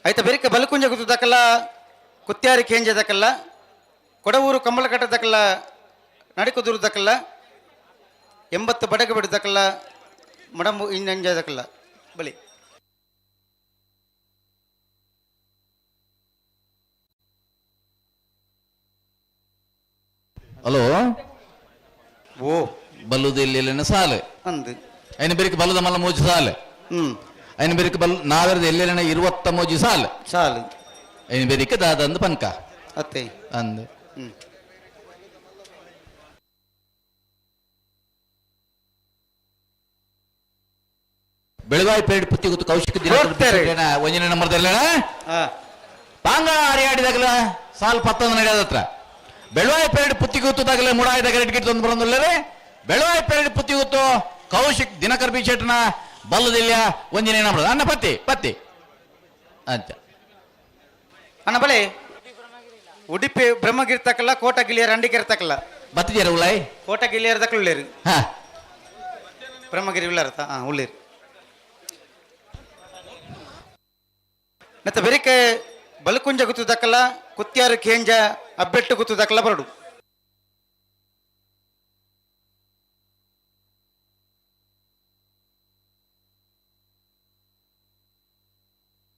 ಆಯ್ತಾ ಬೆರಿಕ ಬಲಕುಂಜ ಗುತ್ತದಕ್ಕಲ್ಲ ಕುತ್ಯಾರಿ ಕೇಂಜದಕ್ಕಲ್ಲ ಕೊಡವೂರು ಕಂಬಳಕಟ್ಟದಕ್ಕಲ್ಲ ನಡಿಕುದುರುದಕ್ಕಲ್ಲ 80 ಬಡಗ ಬಿಡದಕ್ಕಲ್ಲ ಮಡಂಬು ಇನ್ನಂಜದಕ್ಕಲ್ಲ ಬಲಿ. ಹಲೋ ಓ ಬಲ್ಲುದು ಇಲ್ಲಿ ಸಾಲು ಅಂದು ಐನ ಬೆರಿಕೆ ಬಲ್ಲದ ಮಲ್ಲ ಮೋಜಿ ಸಾಲು. ಹ್ಮ್ ಐನ ಬೆರಿಕೆ ಬಲ್ ನಾವೆರದ ಎಲ್ಲೆಲ್ಲ 20 ಮೋಜಿ ಸಾಲು. ಸಾಲು ಐನ ಬೆರಿಕೆ ದಾದಂದು ಪನ್ಕ ಅತ್ತೆ ಅಂದು. ಹ್ಮ್ ಬೆಳಗಾವಿ ಪೇಡ್ ಪುತ್ತಿ ಗೊತ್ತು ಕೌಶಿಕ ದಿನ ಹೋಗ್ತಾರೆ. ಒಂದನೇ ನಂಬರ್ದಲ್ಲ ಹಾ ಪಾಂಗ ಆಡಿದಾಗಲ ಸಾಲು ಪತ್ತೊಂದು ನಡೆಯೋದತ್ರ ಬೆಳವಾಯಿ ಪೇಡ್ ಪುತ್ತಿ ಗೊತ್ತದಾಗಲೇ ಮುಡಾಯ್ದಾಗ ರೆಡ್ ತಂದು ಬರೋದಿಲ್ಲರೆ ಬೆಳವಾಯಿ ಪೇಡ್ ಪುತ್ತಿ ಗೊತ್ತು ಕೌಶಿಕ್ ದಿನಕರ್ ಬಿ ಶೆಟ್ನ ಬಲ್ಲದಿಲ್ಲ ಒಂದಿನ ನಂಬರ್ ಅನ್ನ ಪತ್ತಿ ಪತ್ತಿ ಅಂತ. ಅಣ್ಣ ಬಲೆ ಉಡುಪಿ ಬ್ರಹ್ಮಗಿರಿ ತಕಲ್ಲ ಕೋಟಗಿಲಿಯರ್ ಅಂಡಿಕೆರೆ ತಕಲ್ಲ ಬತ್ತಿದ್ಯಾರ ಉಳ್ಳಾಯ್ ಕೋಟಗಿಲಿಯರ್ ತಕಲ ಉಳ್ಳೇರು ಹಾ ಬ್ರಹ್ಮಗಿರಿ ಉಳ್ಳಾರತ ಹಾ ಉಳ್ಳೇರು ಮತ್ತೆ ಬೆರಿಕೆ ಬಲಕುಂಜ ಗುತ್ತದಕ್ಕಲ್ಲ ಕುತ್ಯಾರು ಕೇಂಜ ಅಬ್ಬೆಟ್ಟು ಗುತ್ತದಕ್ಕಲ್ಲ ಬರಡು.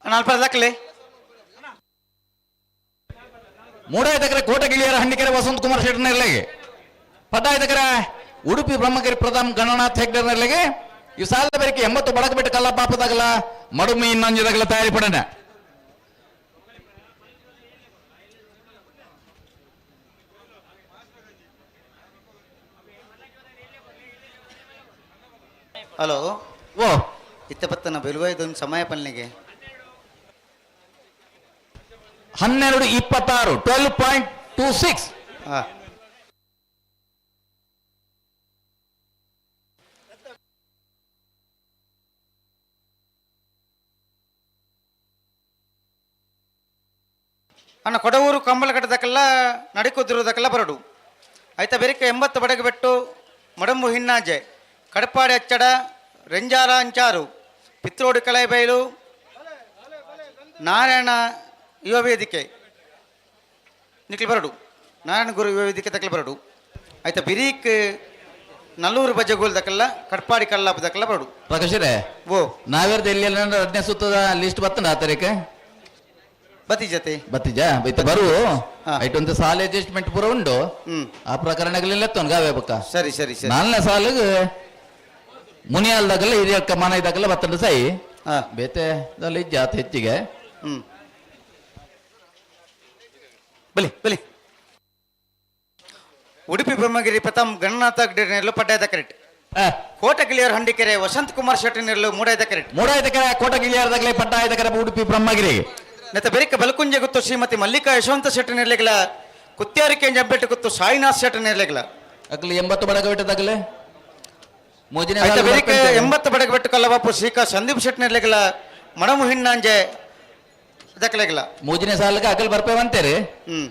ಅಣ್ಣ ಅಲ್ಪ ದಾಖಲೆ ಮೂಡಾಯ್ತಕರೆ ಕೋಟಗಿಳಿಯರ ಹಂಡಿಕೆರೆ ವಸಂತ ಕುಮಾರ್ ಶೆಟ್ಟರ್ನಲ್ಲಿಗೆ ಪದ್ದಾಯ್ತಕರೆ ಉಡುಪಿ ಬ್ರಹ್ಮಗಿರಿ ಪ್ರಥಮ್ ಗಣನಾಥ್ ಹೆಗ್ಡರ್ನಲ್ಲಿಗೆ ಈ ಸಾಲದ ಬೇರಿಕೆ 80 ಬಡಕ ಬಿಟ್ಟು ಕಲ್ಲ ಪಾಪದಾಗಲ ಮಡುಮಿ ಇನ್ನೊಂಜದಾಗಲ ತಯಾರಿ ಪಡಣ. ಹಲೋ ಓ ಇತ್ತ ಪತ್ತನ ಬೆಲುವಾಯ್ದೊಂದು ಸಮಯ ಪಲ್ನಿಗೆ 12:26 12.26. ಹಾ ಅಣ್ಣ ಕೊಡವೂರು ಕಂಬಳಕಟ್ಟದಕ್ಕೆಲ್ಲ ನಡಿಕುದಿರುವುದಕ್ಕೆಲ್ಲ ಬರಡು ಆಯ್ತಾ ಬೆರಿಕೆ 80 ಬಡಗ ಬೆಟ್ಟು ಮಡಂಬು ಹಿನ್ನಾಜೆ ಕಡಪಾಡಿ ಅಚ್ಚಡ ರೆಂಜಾರ ಅಂಚಾರು ಪಿತ್ರೋಡು ಕಳೆಬೈಲು ನಾರಾಯಣ ಯುವ ವೇದಿಕೆ ನಿಕ್ಲಿ ಬರಡು ನಾರಾಯಣ ಗುರು ಯುವ ವೇದಿಕೆ ತಕ್ಕಲು ಬರಡು ಆಯ್ತಾ ಬಿರೀಕ್ ನಲ್ಲೂರು ಬಜ್ಜಗೋಲ್ದಕ್ಕೆಲ್ಲ ಕಡ್ಪಾಡಿ ಕಲ್ಲಾಪದಕ್ಕೆಲ್ಲ ಬರಡು. ಪ್ರಕಾಶರೇ ಓ ನಾವೇರ್ದ ಎಲ್ಲಿ ಹದಿನೈದು ಸುತ್ತದ ಲಿಸ್ಟ್ ಬತ್ತಂಡ ಆ ತಾರೀಕೆ ಬತ್ತಿ ಜತೆ ಬತ್ತಿಜಾ ಬೈತ ಬರು ಹಾ. ಐಟೊಂದು ಸಾಲ ಅಡ್ಜಸ್ಟ್ಮೆಂಟ್ ಪೂರ ಉಂಡು ಹ್ಮ್ ಆ ಪ್ರಕರಣಗಳೆಲ್ಲ ತೊನ್ಗಾವೆ ಬಕ್ಕ. ಸರಿ ಸರಿ ಸರಿ ನಾಲ್ನೇ ಸಾಲಿಗೆ ಮುನಿಯಾಲ್ದಾಗಲ್ಲ ಹಿರಿಯ ಮನ ಇದ್ದಾಗಲ್ಲ ಬತ್ತಂಡ ಸೈ ಹಾ ಬೇತೆ ಜಾತ ಹೆಚ್ಚಿಗೆ. ಹ್ಮ್ ಬಲಿ ಬಲಿ ಉಡುಪಿ ಬ್ರಹ್ಮಗಿರಿ ಪ್ರಥಮ್ ಗಣನಾಥ ನೆರಳು ಪಡ್ಡಾಯದ ಕರೆಕ್ಟ್ ಕೋಟಗಿಳಿಯರ್ ಹಂಡಿಕೆರೆ ವಸಂತ್ ಕುಮಾರ್ ಶೆಟ್ಟಿ ನೆರಳು ಮೂಡಾಯದ ಕರೆಕ್ಟ್ ಮೂಡಾಯ್ತಕರೆ ಕೋಟಗಿಳಿಯಾರ್ದಾಗಲೇ ಪಟ್ಟಾಯ್ತಕರೆ ಉಡುಪಿ ಬ್ರಹ್ಮಗಿರಿ ನೆತ್ತ ಬೆರಿಕ ಬಲಕುಂಜ ಗುತ್ತು ಶ್ರೀಮತಿ ಮಲ್ಲಿಕಾ ಯಶವಂತ ಶೆಟ್ಟಿ ನೆರಳಿಗಳ ಕುತ್ಯಾರಿಕೆ ಜಬ್ಬೆಟ್ಟು ಗುತ್ತು ಸಾಯಿನಾಥ್ ಶೆಟ್ಟಿ ನೆರಳಿಗಳ ಅಕ್ಲಿ 80 ಬಡಗ ಬಿಟ್ಟದಾಗಲೇ ಮೋಜಿನ ಆಯ್ತಾ ಬೆರಿಕೆ 80 ಬಡಗ ಬೆಟ್ಟು ಕಲ್ಲಬಾಪು ಶ್ರೀಕಾ ಸಂದೀಪ್ ಶೆಟ್ಟಿ ನೆರಳಿಗಳ ಮಡಮು ಹಿಣ್ಣಾಂಜೆ ದಕ್ಕಲೆಗಳ ಮೂಜಿನ ಸಾಲಕ್ಕೆ ಅಗಲ್ ಬರ್ಪೇವಂತೇರಿ. ಹ್ಮ್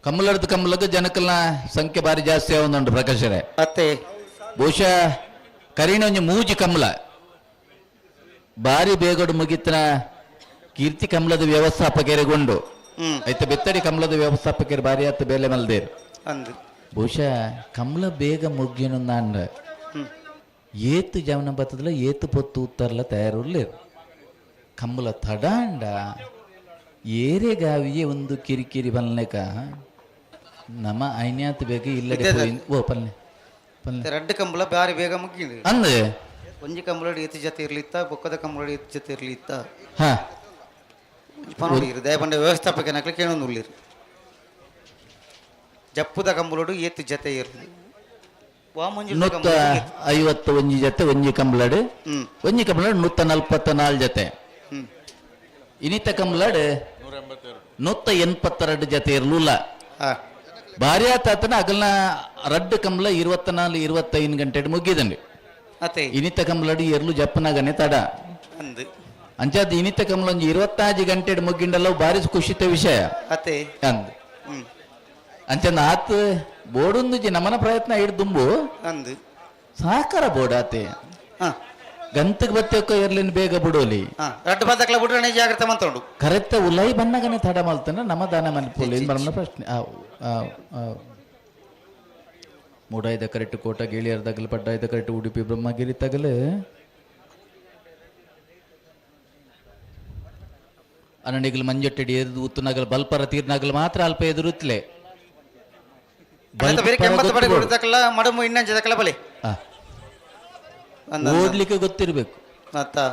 ಕಮ್ಮಲರ್ದ ಕಮ್ಮಲಕ್ಕೆ ಜನಕಲ್ನ ಸಂಖ್ಯೆ ಬಾರಿ ಜಾಸ್ತಿ ಆವೊಂದುಂಡು ಪ್ರಕಾಶರೇ. ಅತ್ತೆ. ಬಹುಶಃ ಕರೀಣ ಒಂಜಿ ಮೂಜಿ ಕಮ್ಮಲ ಬಾರಿ ಬೇಗಡು ಮುಗಿತನ ಕೀರ್ತಿ ಕಮಲದ ವ್ಯವಸ್ಥಾಪಕರಿಗೊಂಡು ಐತ ಬೆತ್ತಡಿ ಕಮಲದ ವ್ಯವಸ್ಥಾಪಕರು ಬಾರಿ ಆತ ಬೇಲೆ ಮಲ್ದೇರು. ಅಂದು ಬಹುಶಃ ಕಮಲ ಬೇಗ ಮುಗ್ಗಿನಂದ ಏತು ಜವನ ಬತ್ತದಲ್ಲ ಏತು ಪೊತ್ತು ಉತ್ತರ್ಲ ತಯಾರುಲ್ಲೇರು. ಕಮ್ಮಲ ತಡಾಂಡ ಏರೆಗಾವಿಯೇ ಒಂದು ಕಿರಿಕಿರಿ ಬಲ್ನೆಕ ನಮ್ಮ ಐನ್ಯಾತ್ ಬೇಗ ಇಲ್ಲಡೆ ಓ ಪಲ್ನೆ ಪಲ್ನೆ ರಡ್ಡು ಕಂಬಳ ಬಾರಿ ಬೇಗ ಮುಗ್ಗಿಂಡು ಅಂದೆ ಒಂಜಿ ಕಂಬಳಡ್ ಏತು ಜತೆ ಇರ್ಲಿತ್ತ ಬೊಕ್ಕದ ಕಂಬಳಡ್ ಏತು ಜತೆ ಇರ್ಲಿತ್ತ ಹಾ ಪನೋಡಿರು ದಯಪಂಡ ವ್ಯವಸ್ಥಾಪಕನಕ್ಲೆ ಕೇಳೊಂದು ಉಳ್ಳಿರು ಜಪ್ಪುದ ಕಂಬಳೋಡು ಏತು ಜತೆ ಇರ್ಲಿ ವಾಮಂಜು 151 ಜತೆ ಒಂಜಿ ಕಂಬಳಡ್ ಒಂಜಿ ಕಂಬಳಡ್ 144 ಜತೆ ಇನಿತ ಕಂಬಳಡ್ 182 ಜತೆ ಇರ್ಲೂಲ. ಭಾರಿ ಆತನ ಅಗಲ್ನ ರಡ್ಡು ಕಂಬಳ 24 25 ಗಂಟೆ ಮುಗ್ಗಿದಂಡಿ. ಅತ್ತೆ ಇನಿತ ಕಂಬಳಡ್ ಎರ್ಲು ಜಪ್ಪನಾಗನೆ ತಡ ಅಂದು ಅಂಚಾದ ಇನಿತ ಕಂಬಳ ಒಂಜಿ 25 ಗಂಟೆ ಮುಗ್ಗಿಂಡಲ್ಲ ಭಾರಿ ಖುಷಿತ ವಿಷಯ ಅತ್ತೆ ಅಂದ್ ಅಂಚಂದ ಆತ್ ಬೋಡೊಂದು ನಮನ ಪ್ರಯತ್ನ ಹಿಡ್ದುಂಬು ಅಂದು ಸಾಕಾರ ಬೋರ್ಡ್ ಆತೆ ಗಂತಕ್ಕೆ ಬತ್ತಕ್ಕ ಎರ್ಲಿನ ಬೇಗ ಬಿಡೋಲಿ ರಡ್ಡು ಬದಕ್ಲ ಬಿಡ್ರಣೆ ಜಾಗ್ರತೆ ಮಂತೋಡು ಕರೆಕ್ಟ್ ಉಲೈ ಬನ್ನಗನೆ ತಡ ಮಲ್ತನ ನಮ್ಮ ದಾನ ಮಲ್ಪೋಲಿ ಇದು ಬರನ ಪ್ರಶ್ನೆ. ಮೂಡಾಯ್ದ ಕರೆಕ್ಟ್ ಕೋಟ ಗಿಳಿಯರ್ ತಗಲು ಪಡ್ಡಾಯ್ದ ಕರೆಕ್ಟ್ ಉಡುಪಿ ಬ್ರಹ್ಮಗಿರಿ ತಗಲು ಅನಣಿಗಲು ಮಂಜಟ್ಟಡಿ ಎದ್ದು ಉತ್ತುನಗಲು ಬಲ್ಪರ ತೀರ್ನಗಲು ಮಾತ್ರ ಅಲ್ಪ ಎದುರುತ್ತಲೆ ಓಡ್ಲಿಕ್ಕೆ ಗೊತ್ತಿರ್ಬೇಕು. ಆಯ್ತಾ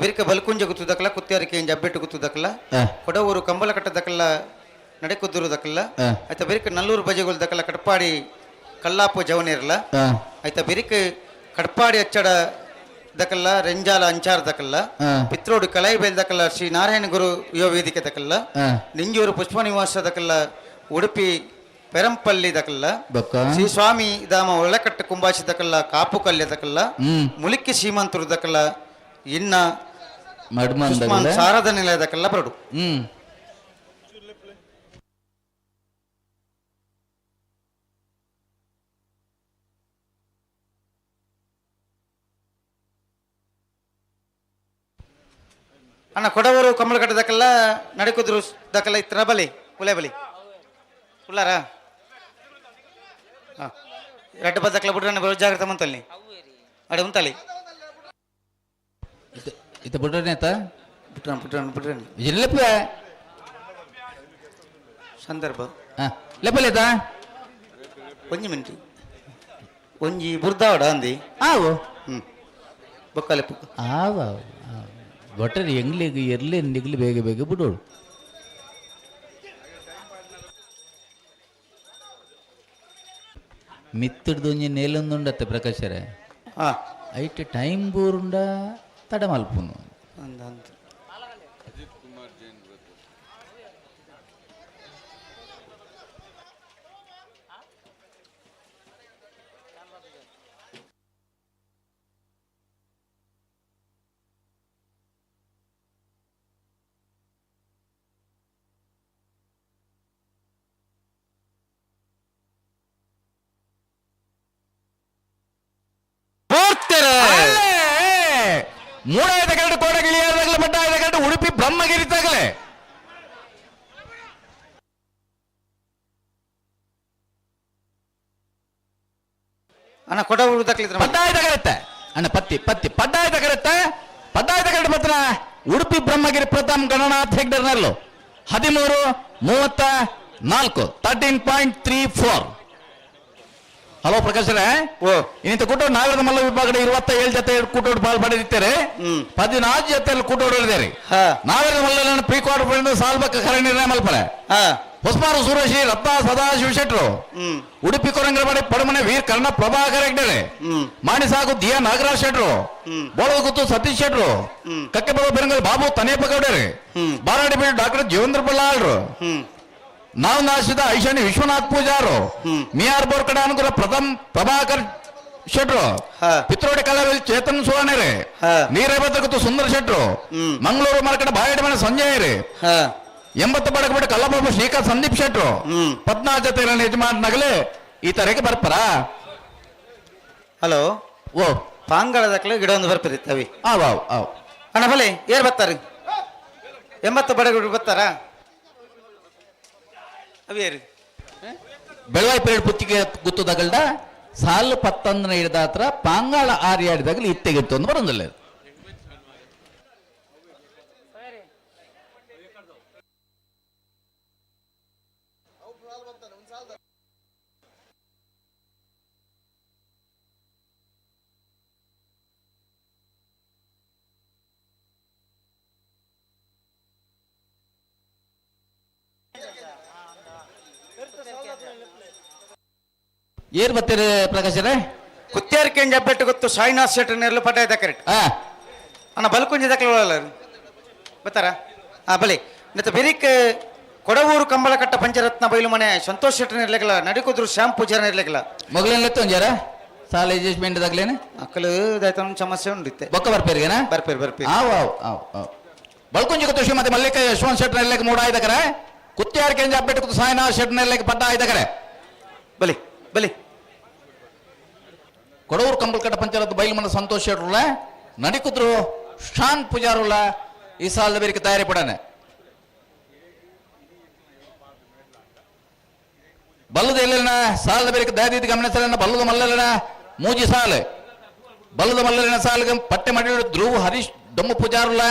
ಬೆರಿಕ ಬಲ್ಕುಂಜ ಗುತ್ತದಕ್ಕಲ್ಲ ಕುತ್ತಿಯಾರಿಕೆ ಜಬ್ಬೆಟ್ಟು ಗುತ್ತದಕ್ಕಲ್ಲ ಕೊಡವೂರು ಕಂಬಳ ಕಟ್ಟದಕ್ಕಲ್ಲ ನಡೆಕುದ್ದಿರುದಕ್ಕಲ್ಲ ಆಯ್ತಾ ಬೆರಿಕ ನಲ್ಲೂರು ಬಜೆಗೊಳ್ದಕ್ಕಲ್ಲ ಕಟ್ಪಾಡಿ ಕಲ್ಲಾಪು ಜವನಿರಲ್ಲ ಆಯ್ತಾ ಬೆರಿಕ ಕಟ್ಪಾಡಿ ಅಚ್ಚಡ ದಕಲ್ಲ ರೆಂಜಾಲ ಅಂಚಾರ ದಕಲ್ಲ ಪಿತ್ರೋಡು ಕಲೈ ದಕಲ್ಲ ಶ್ರೀ ನಾರಾಯಣ ಗುರು ಯುವ ವೇದಿಕೆ ದಕಲ್ಲ ನಿಂಜೂರು ಪುಷ್ಪ ನಿವಾಸ ದಕಲ್ಲ ಉಡುಪಿ ಪೆರಂಪಲ್ಲಿ ದಕಲ್ಲ ಶ್ರೀ ಸ್ವಾಮಿ ಧಾಮ ಒಳಕಟ್ಟು ಕುಂಬಾಶಿ ದಕಲ್ಲ ಕಾಪು ಕಲ್ಯ ದಕಲ್ಲ ಮುಲಿಕ್ಕಿ ಸೀಮಂತರು ದಕಲ್ಲ ಇನ್ನ ಸಾರದ ನಿಲಯ ದಕಲ್ಲ ಬರಡು. ಅಣ್ಣ ಕೊಡವರು ಕಮಲಗಡ್ಡ ದಕಲ್ಲ ನಡಿಕುದ್ರು ದಕಲ್ಲ ಇತ್ರ ಬಲಿ ಉಲೆ ಬಲಿ ಉಲ್ಲಾರ ಹಾಂ ರಡ್ಡು ಬದಕ್ಲ ಬಿಡ್ರಣ್ಣ ಬರೋ ಜಾಗ್ರತೆ ಮಂತಲ್ಲಿ ಅಡೆ ಉಂತಲ್ಲಿ ಇತ್ತ ಬಿಡ್ರಣ್ಣ ಆತ ಬಿಟ್ರಣ ಬಿಟ್ರಣ ಬಿಟ್ರಣ ಇಲ್ಲಪ್ಪ ಸಂದರ್ಭ ಹಾಂ ಲೆಪ್ಪಲೇತ ಒಂಜಿ ಮಿನಿಟ್ ಒಂಜಿ ಬುರ್ದಾವಡ ಅಂದಿ ಆವು ಹ್ಞೂ ಬೊಕ್ಕಲೆ ಪುಕ್ಕ ಆವ ಒಟ್ಟರೆ ಎಂಗ್ಲಿಗೆ ಎರ್ಲಿ ನಿಗ್ಲಿ ಬೇಗ ಬೇಗ ಬಿಡೋಳು. ಮಿತ್ತಿಡ್ದು ಒಂಜಿ ನೇಲೊಂದುಂಡತ್ತೆ ಪ್ರಕಾಶರೇ. ಹಾಂ ಐಟ್ ಟೈಮ್ ಬೂರುಂಡ ತಡ ಮಲ್ಪುನು. ಅಂದ ಅಂದ ಮೂಡಾಯ್ದ ಕರಡು ಕೋಟಗಿಳಿಯಾದಾಗಲೇ ಪಟ್ಟಾಯ್ದ ಕರಡು ಉಡುಪಿ ಬ್ರಹ್ಮಗಿರಿ ತಗಲೆ. ಅಣ್ಣ ಕೊಡವರು ದಕ್ಲಿದ್ರ ಪಡ್ಡಾಯ್ದ ಕರತ್ತೆ ಅಣ್ಣ ಪತ್ತಿ ಪತ್ತಿ ಪಡ್ಡಾಯ್ದ ಕರತ್ತೆ ಪಡ್ಡಾಯ್ದ ಕರಡು ಪತ್ರ ಉಡುಪಿ ಬ್ರಹ್ಮಗಿರಿ ಪ್ರಥಮ್ ಗಣನಾಥ್ ಹೆಗ್ಡರ್ನಲ್ಲು 13:34 13.34. ಹಲೋ ಪ್ರಕಾಶರೇ, ಇನ್ನಿಂತ ಕೂಟೋಡು ನಾಗರದ ಮಲ್ಲ ವಿಭಾಗದ 27 ಜೊತೆ ಕೂಟೋಡು ಪಾಲ್ ಪಡೆದಿದ್ದಾರೆ, 14 ಜೊತೆಯಲ್ಲಿ ಕೂಟೋಡು ಇದ್ದಾರೆ. ನಾಗರದ ಮಲ್ಲ pre quarter final ಸಾಲ್ಬಕ್ಕ ಖರೆ ನಿರ್ಣಯ ಮಲ್ಪಲೆ. ಹೊಸ್ಮಾರು ಸುರೇಶಿ ರತ್ನ ಸದಾಶಿವ ಶೆಟ್ರು, ಉಡುಪಿ ಕೊರಂಗರವಾಡಿ ಪಡಮನೆ ವೀರ್ ಕರ್ಣ ಪ್ರಭಾಕರ್ ಹೆಗ್ಡೆ, ಮಾಣಿಸಾಗು ದಿಯಾ ನಾಗರಾಜ್ ಶೆಟ್ರು, ಬೋಳಗುತ್ತು ಸತೀಶ್ ಶೆಟ್ರು, ಕಕ್ಕೆಬಾಬು ಬೆರಂಗಲ್ ಬಾಬು ತನೇಪ ಗೌಡರೆ, ಬಾರಾಡಿ ಬೀಡು ಡಾಕ್ಟರ್ ಜೀವೇಂದ್ರ ಬಲ್ಲಾಳ್ರು, ನಾವು ನಾಶಿದ ಐಶಾನಿ ವಿಶ್ವನಾಥ್ ಪೂಜಾರು, ಮಿಯಾರ್ ಬೋರ್ಕಡೆ ಅನುಕೂಲ ಪ್ರಥಮ್ ಪ್ರಭಾಕರ್ ಶೆಟ್ರು, ಪಿತ್ರೋಡಿ ಕಲಾವಿದ ಚೇತನ್ ಸುವರ್ಣರೇ, ನೀರೇಬದ್ರಗುತ್ತು ಸುಂದರ್ ಶೆಟ್ರು, ಮಂಗಳೂರು ಮಾರ್ಕೆಟ್ ಬಾಯಡಿ ಮನೆ ಸಂಜಯ್ ರೇ, 80 ಬಡಗಬಿಟ್ಟು ಕಲ್ಲಬಾಬು ಶ್ರೀಕಾಂತ್ ಸಂದೀಪ್ ಶೆಟ್ರು 14 ಜೊತೆ ಯಜಮಾನನಾಗಲೇ ಈ ತರಕ್ಕೆ ಬರ್ಪರಾ. ಹಲೋ. ಓ. ಪಾಂಗಳದಕ್ಕಲೆ ಗಿಡ ಒಂದು ಬರ್ಪಿರಿತ್ತವಿ. ಆವ್ ಆವ್ ಆವ್. ಅಣ್ಣ ಬಲೆ, ಏರ್ ಬರ್ತಾರೆ? 80 ಬಡಗಬಿಟ್ಟು ಬರ್ತಾರಾ ಅವಿ ಏರು? ಬೆಳವಾಯಿ ಪೇರಡ್ ಪುತ್ತಿಗೆ ಗುತ್ತದಾಗಲ್ಡ ಸಾಲು ಪತ್ತಂದನ ಹಿಡಿದ ಹತ್ರ ಪಾಂಗಾಳ ಆರಿಯಾಡಿದಾಗಲಿ ಇತ್ತೆಗಿತ್ತು ಅಂತ ಬರೋದಿಲ್ಲ. ಏರ್ ಬರ್ತೀರಿ ಪ್ರಕಾಶರೇ? ಕುತ್ತಿಯಾರ್ ಕೆಂಜ ಬೆಟ್ಟು ಗೊತ್ತು ಸಾಯಿನಾಥ್ ಶೆಟ್ಟರ್ ನೆರಳು ಪಟ್ಟಾಯ್ತ ಕರೆಕ್ಟ್. ಅಣ್ಣ ಬಲ್ಕುಂಜಿ ದಕ್ಕಲ ಬರ್ತಾರ? ಹಾ ಬಲಿ. ಮತ್ತು ಬೆರಿಕ್ ಕೊಡವೂರು ಕಂಬಳಕಟ್ಟ ಪಂಚರತ್ನ ಬೈಲು ಮನೆ ಸಂತೋಷ್ ಶೆಟ್ಟರ್ ಇರ್ಲಿಕ್ಕಿಲ್ಲ, ನಡಿಕುದ್ರು ಶ್ಯಾಮ್ ಪೂಜಾರ ಇರ್ಲಿಕ್ಕಿಲ್ಲ. ಮೊಗಲೇನ್ ಒಂಜಾರ ಸಾಲ ಅಡ್ಜಸ್ಟ್ಮೆಂಟ್ ದಾಗ್ಲೇನೆ. ಅಕ್ಕಲು ಇದಾಯ್ತು, ಸಮಸ್ಯೆ ಉಂಡಿತ್ತೆ. ಬೊಕ್ಕ ಬರ್ಪೇರಿಗೆನಾ? ಬರ್ಪೇರು ಬರ್ಪೇರು. ಆವ್ ಆವ್ ಆವ್ ಆವ್. ಬಲ್ಕುಂಜಿ ಗೊತ್ತು ಶ್ರೀಮತಿ ಮಲ್ಲಿಕ ಯಶವಂತ್ ಶೆಟ್ಟರ್ ಇರ್ಲಿಕ್ಕೆ ಮೂಡ ಆಯ್ದಕರೆ, ಕುತ್ತಿಯಾರ್ ಕೆಂಜ ಅಬ್ಬೆಟ್ಟು ಕೂತು ಸಾಯಿನಾಥ್ ಶೆಟ್ಟರ್ ಇರ್ಲಿಕ್ಕೆ ಪಟ್ಟ ಆಯ್ದಕರೆ. ಬಲಿ ಬಲಿ. ಕೊಡವೂರು ಕಂಬಳಕಟ್ಟ ಪಂಚರತ್ನ ಬೈಲು ಮನೆ ಸಂತೋಷ್ ಶೆಟ್ಟರುಲ್ಲ, ನಡಿಕುದ್ರು ಶಾನ್ ಪೂಜಾರುಲ್ಲ ಈ ಸಾಲದ ಬೇರಿಕೆ ತಯಾರಿ ಪಡನೆ. ಬಲ್ಲದ ಎಲ್ಲೆಲ್ಲ ಸಾಲದ ಬೇರಿಕೆ ದಯದೀತಿ ಗಮನಿಸಲನ್ನ. ಬಲ್ಲದ ಮಲ್ಲನ ಮೂಜಿ ಸಾಲು, ಬಲ್ಲದ ಮಲ್ಲನ ಸಾಲಿಗೆ ಪಟ್ಟೆ ಮಾಡಿ ಧ್ರುವ ಹರೀಶ್ ದೊಮ್ಮ ಪೂಜಾರುಲ್ಲ,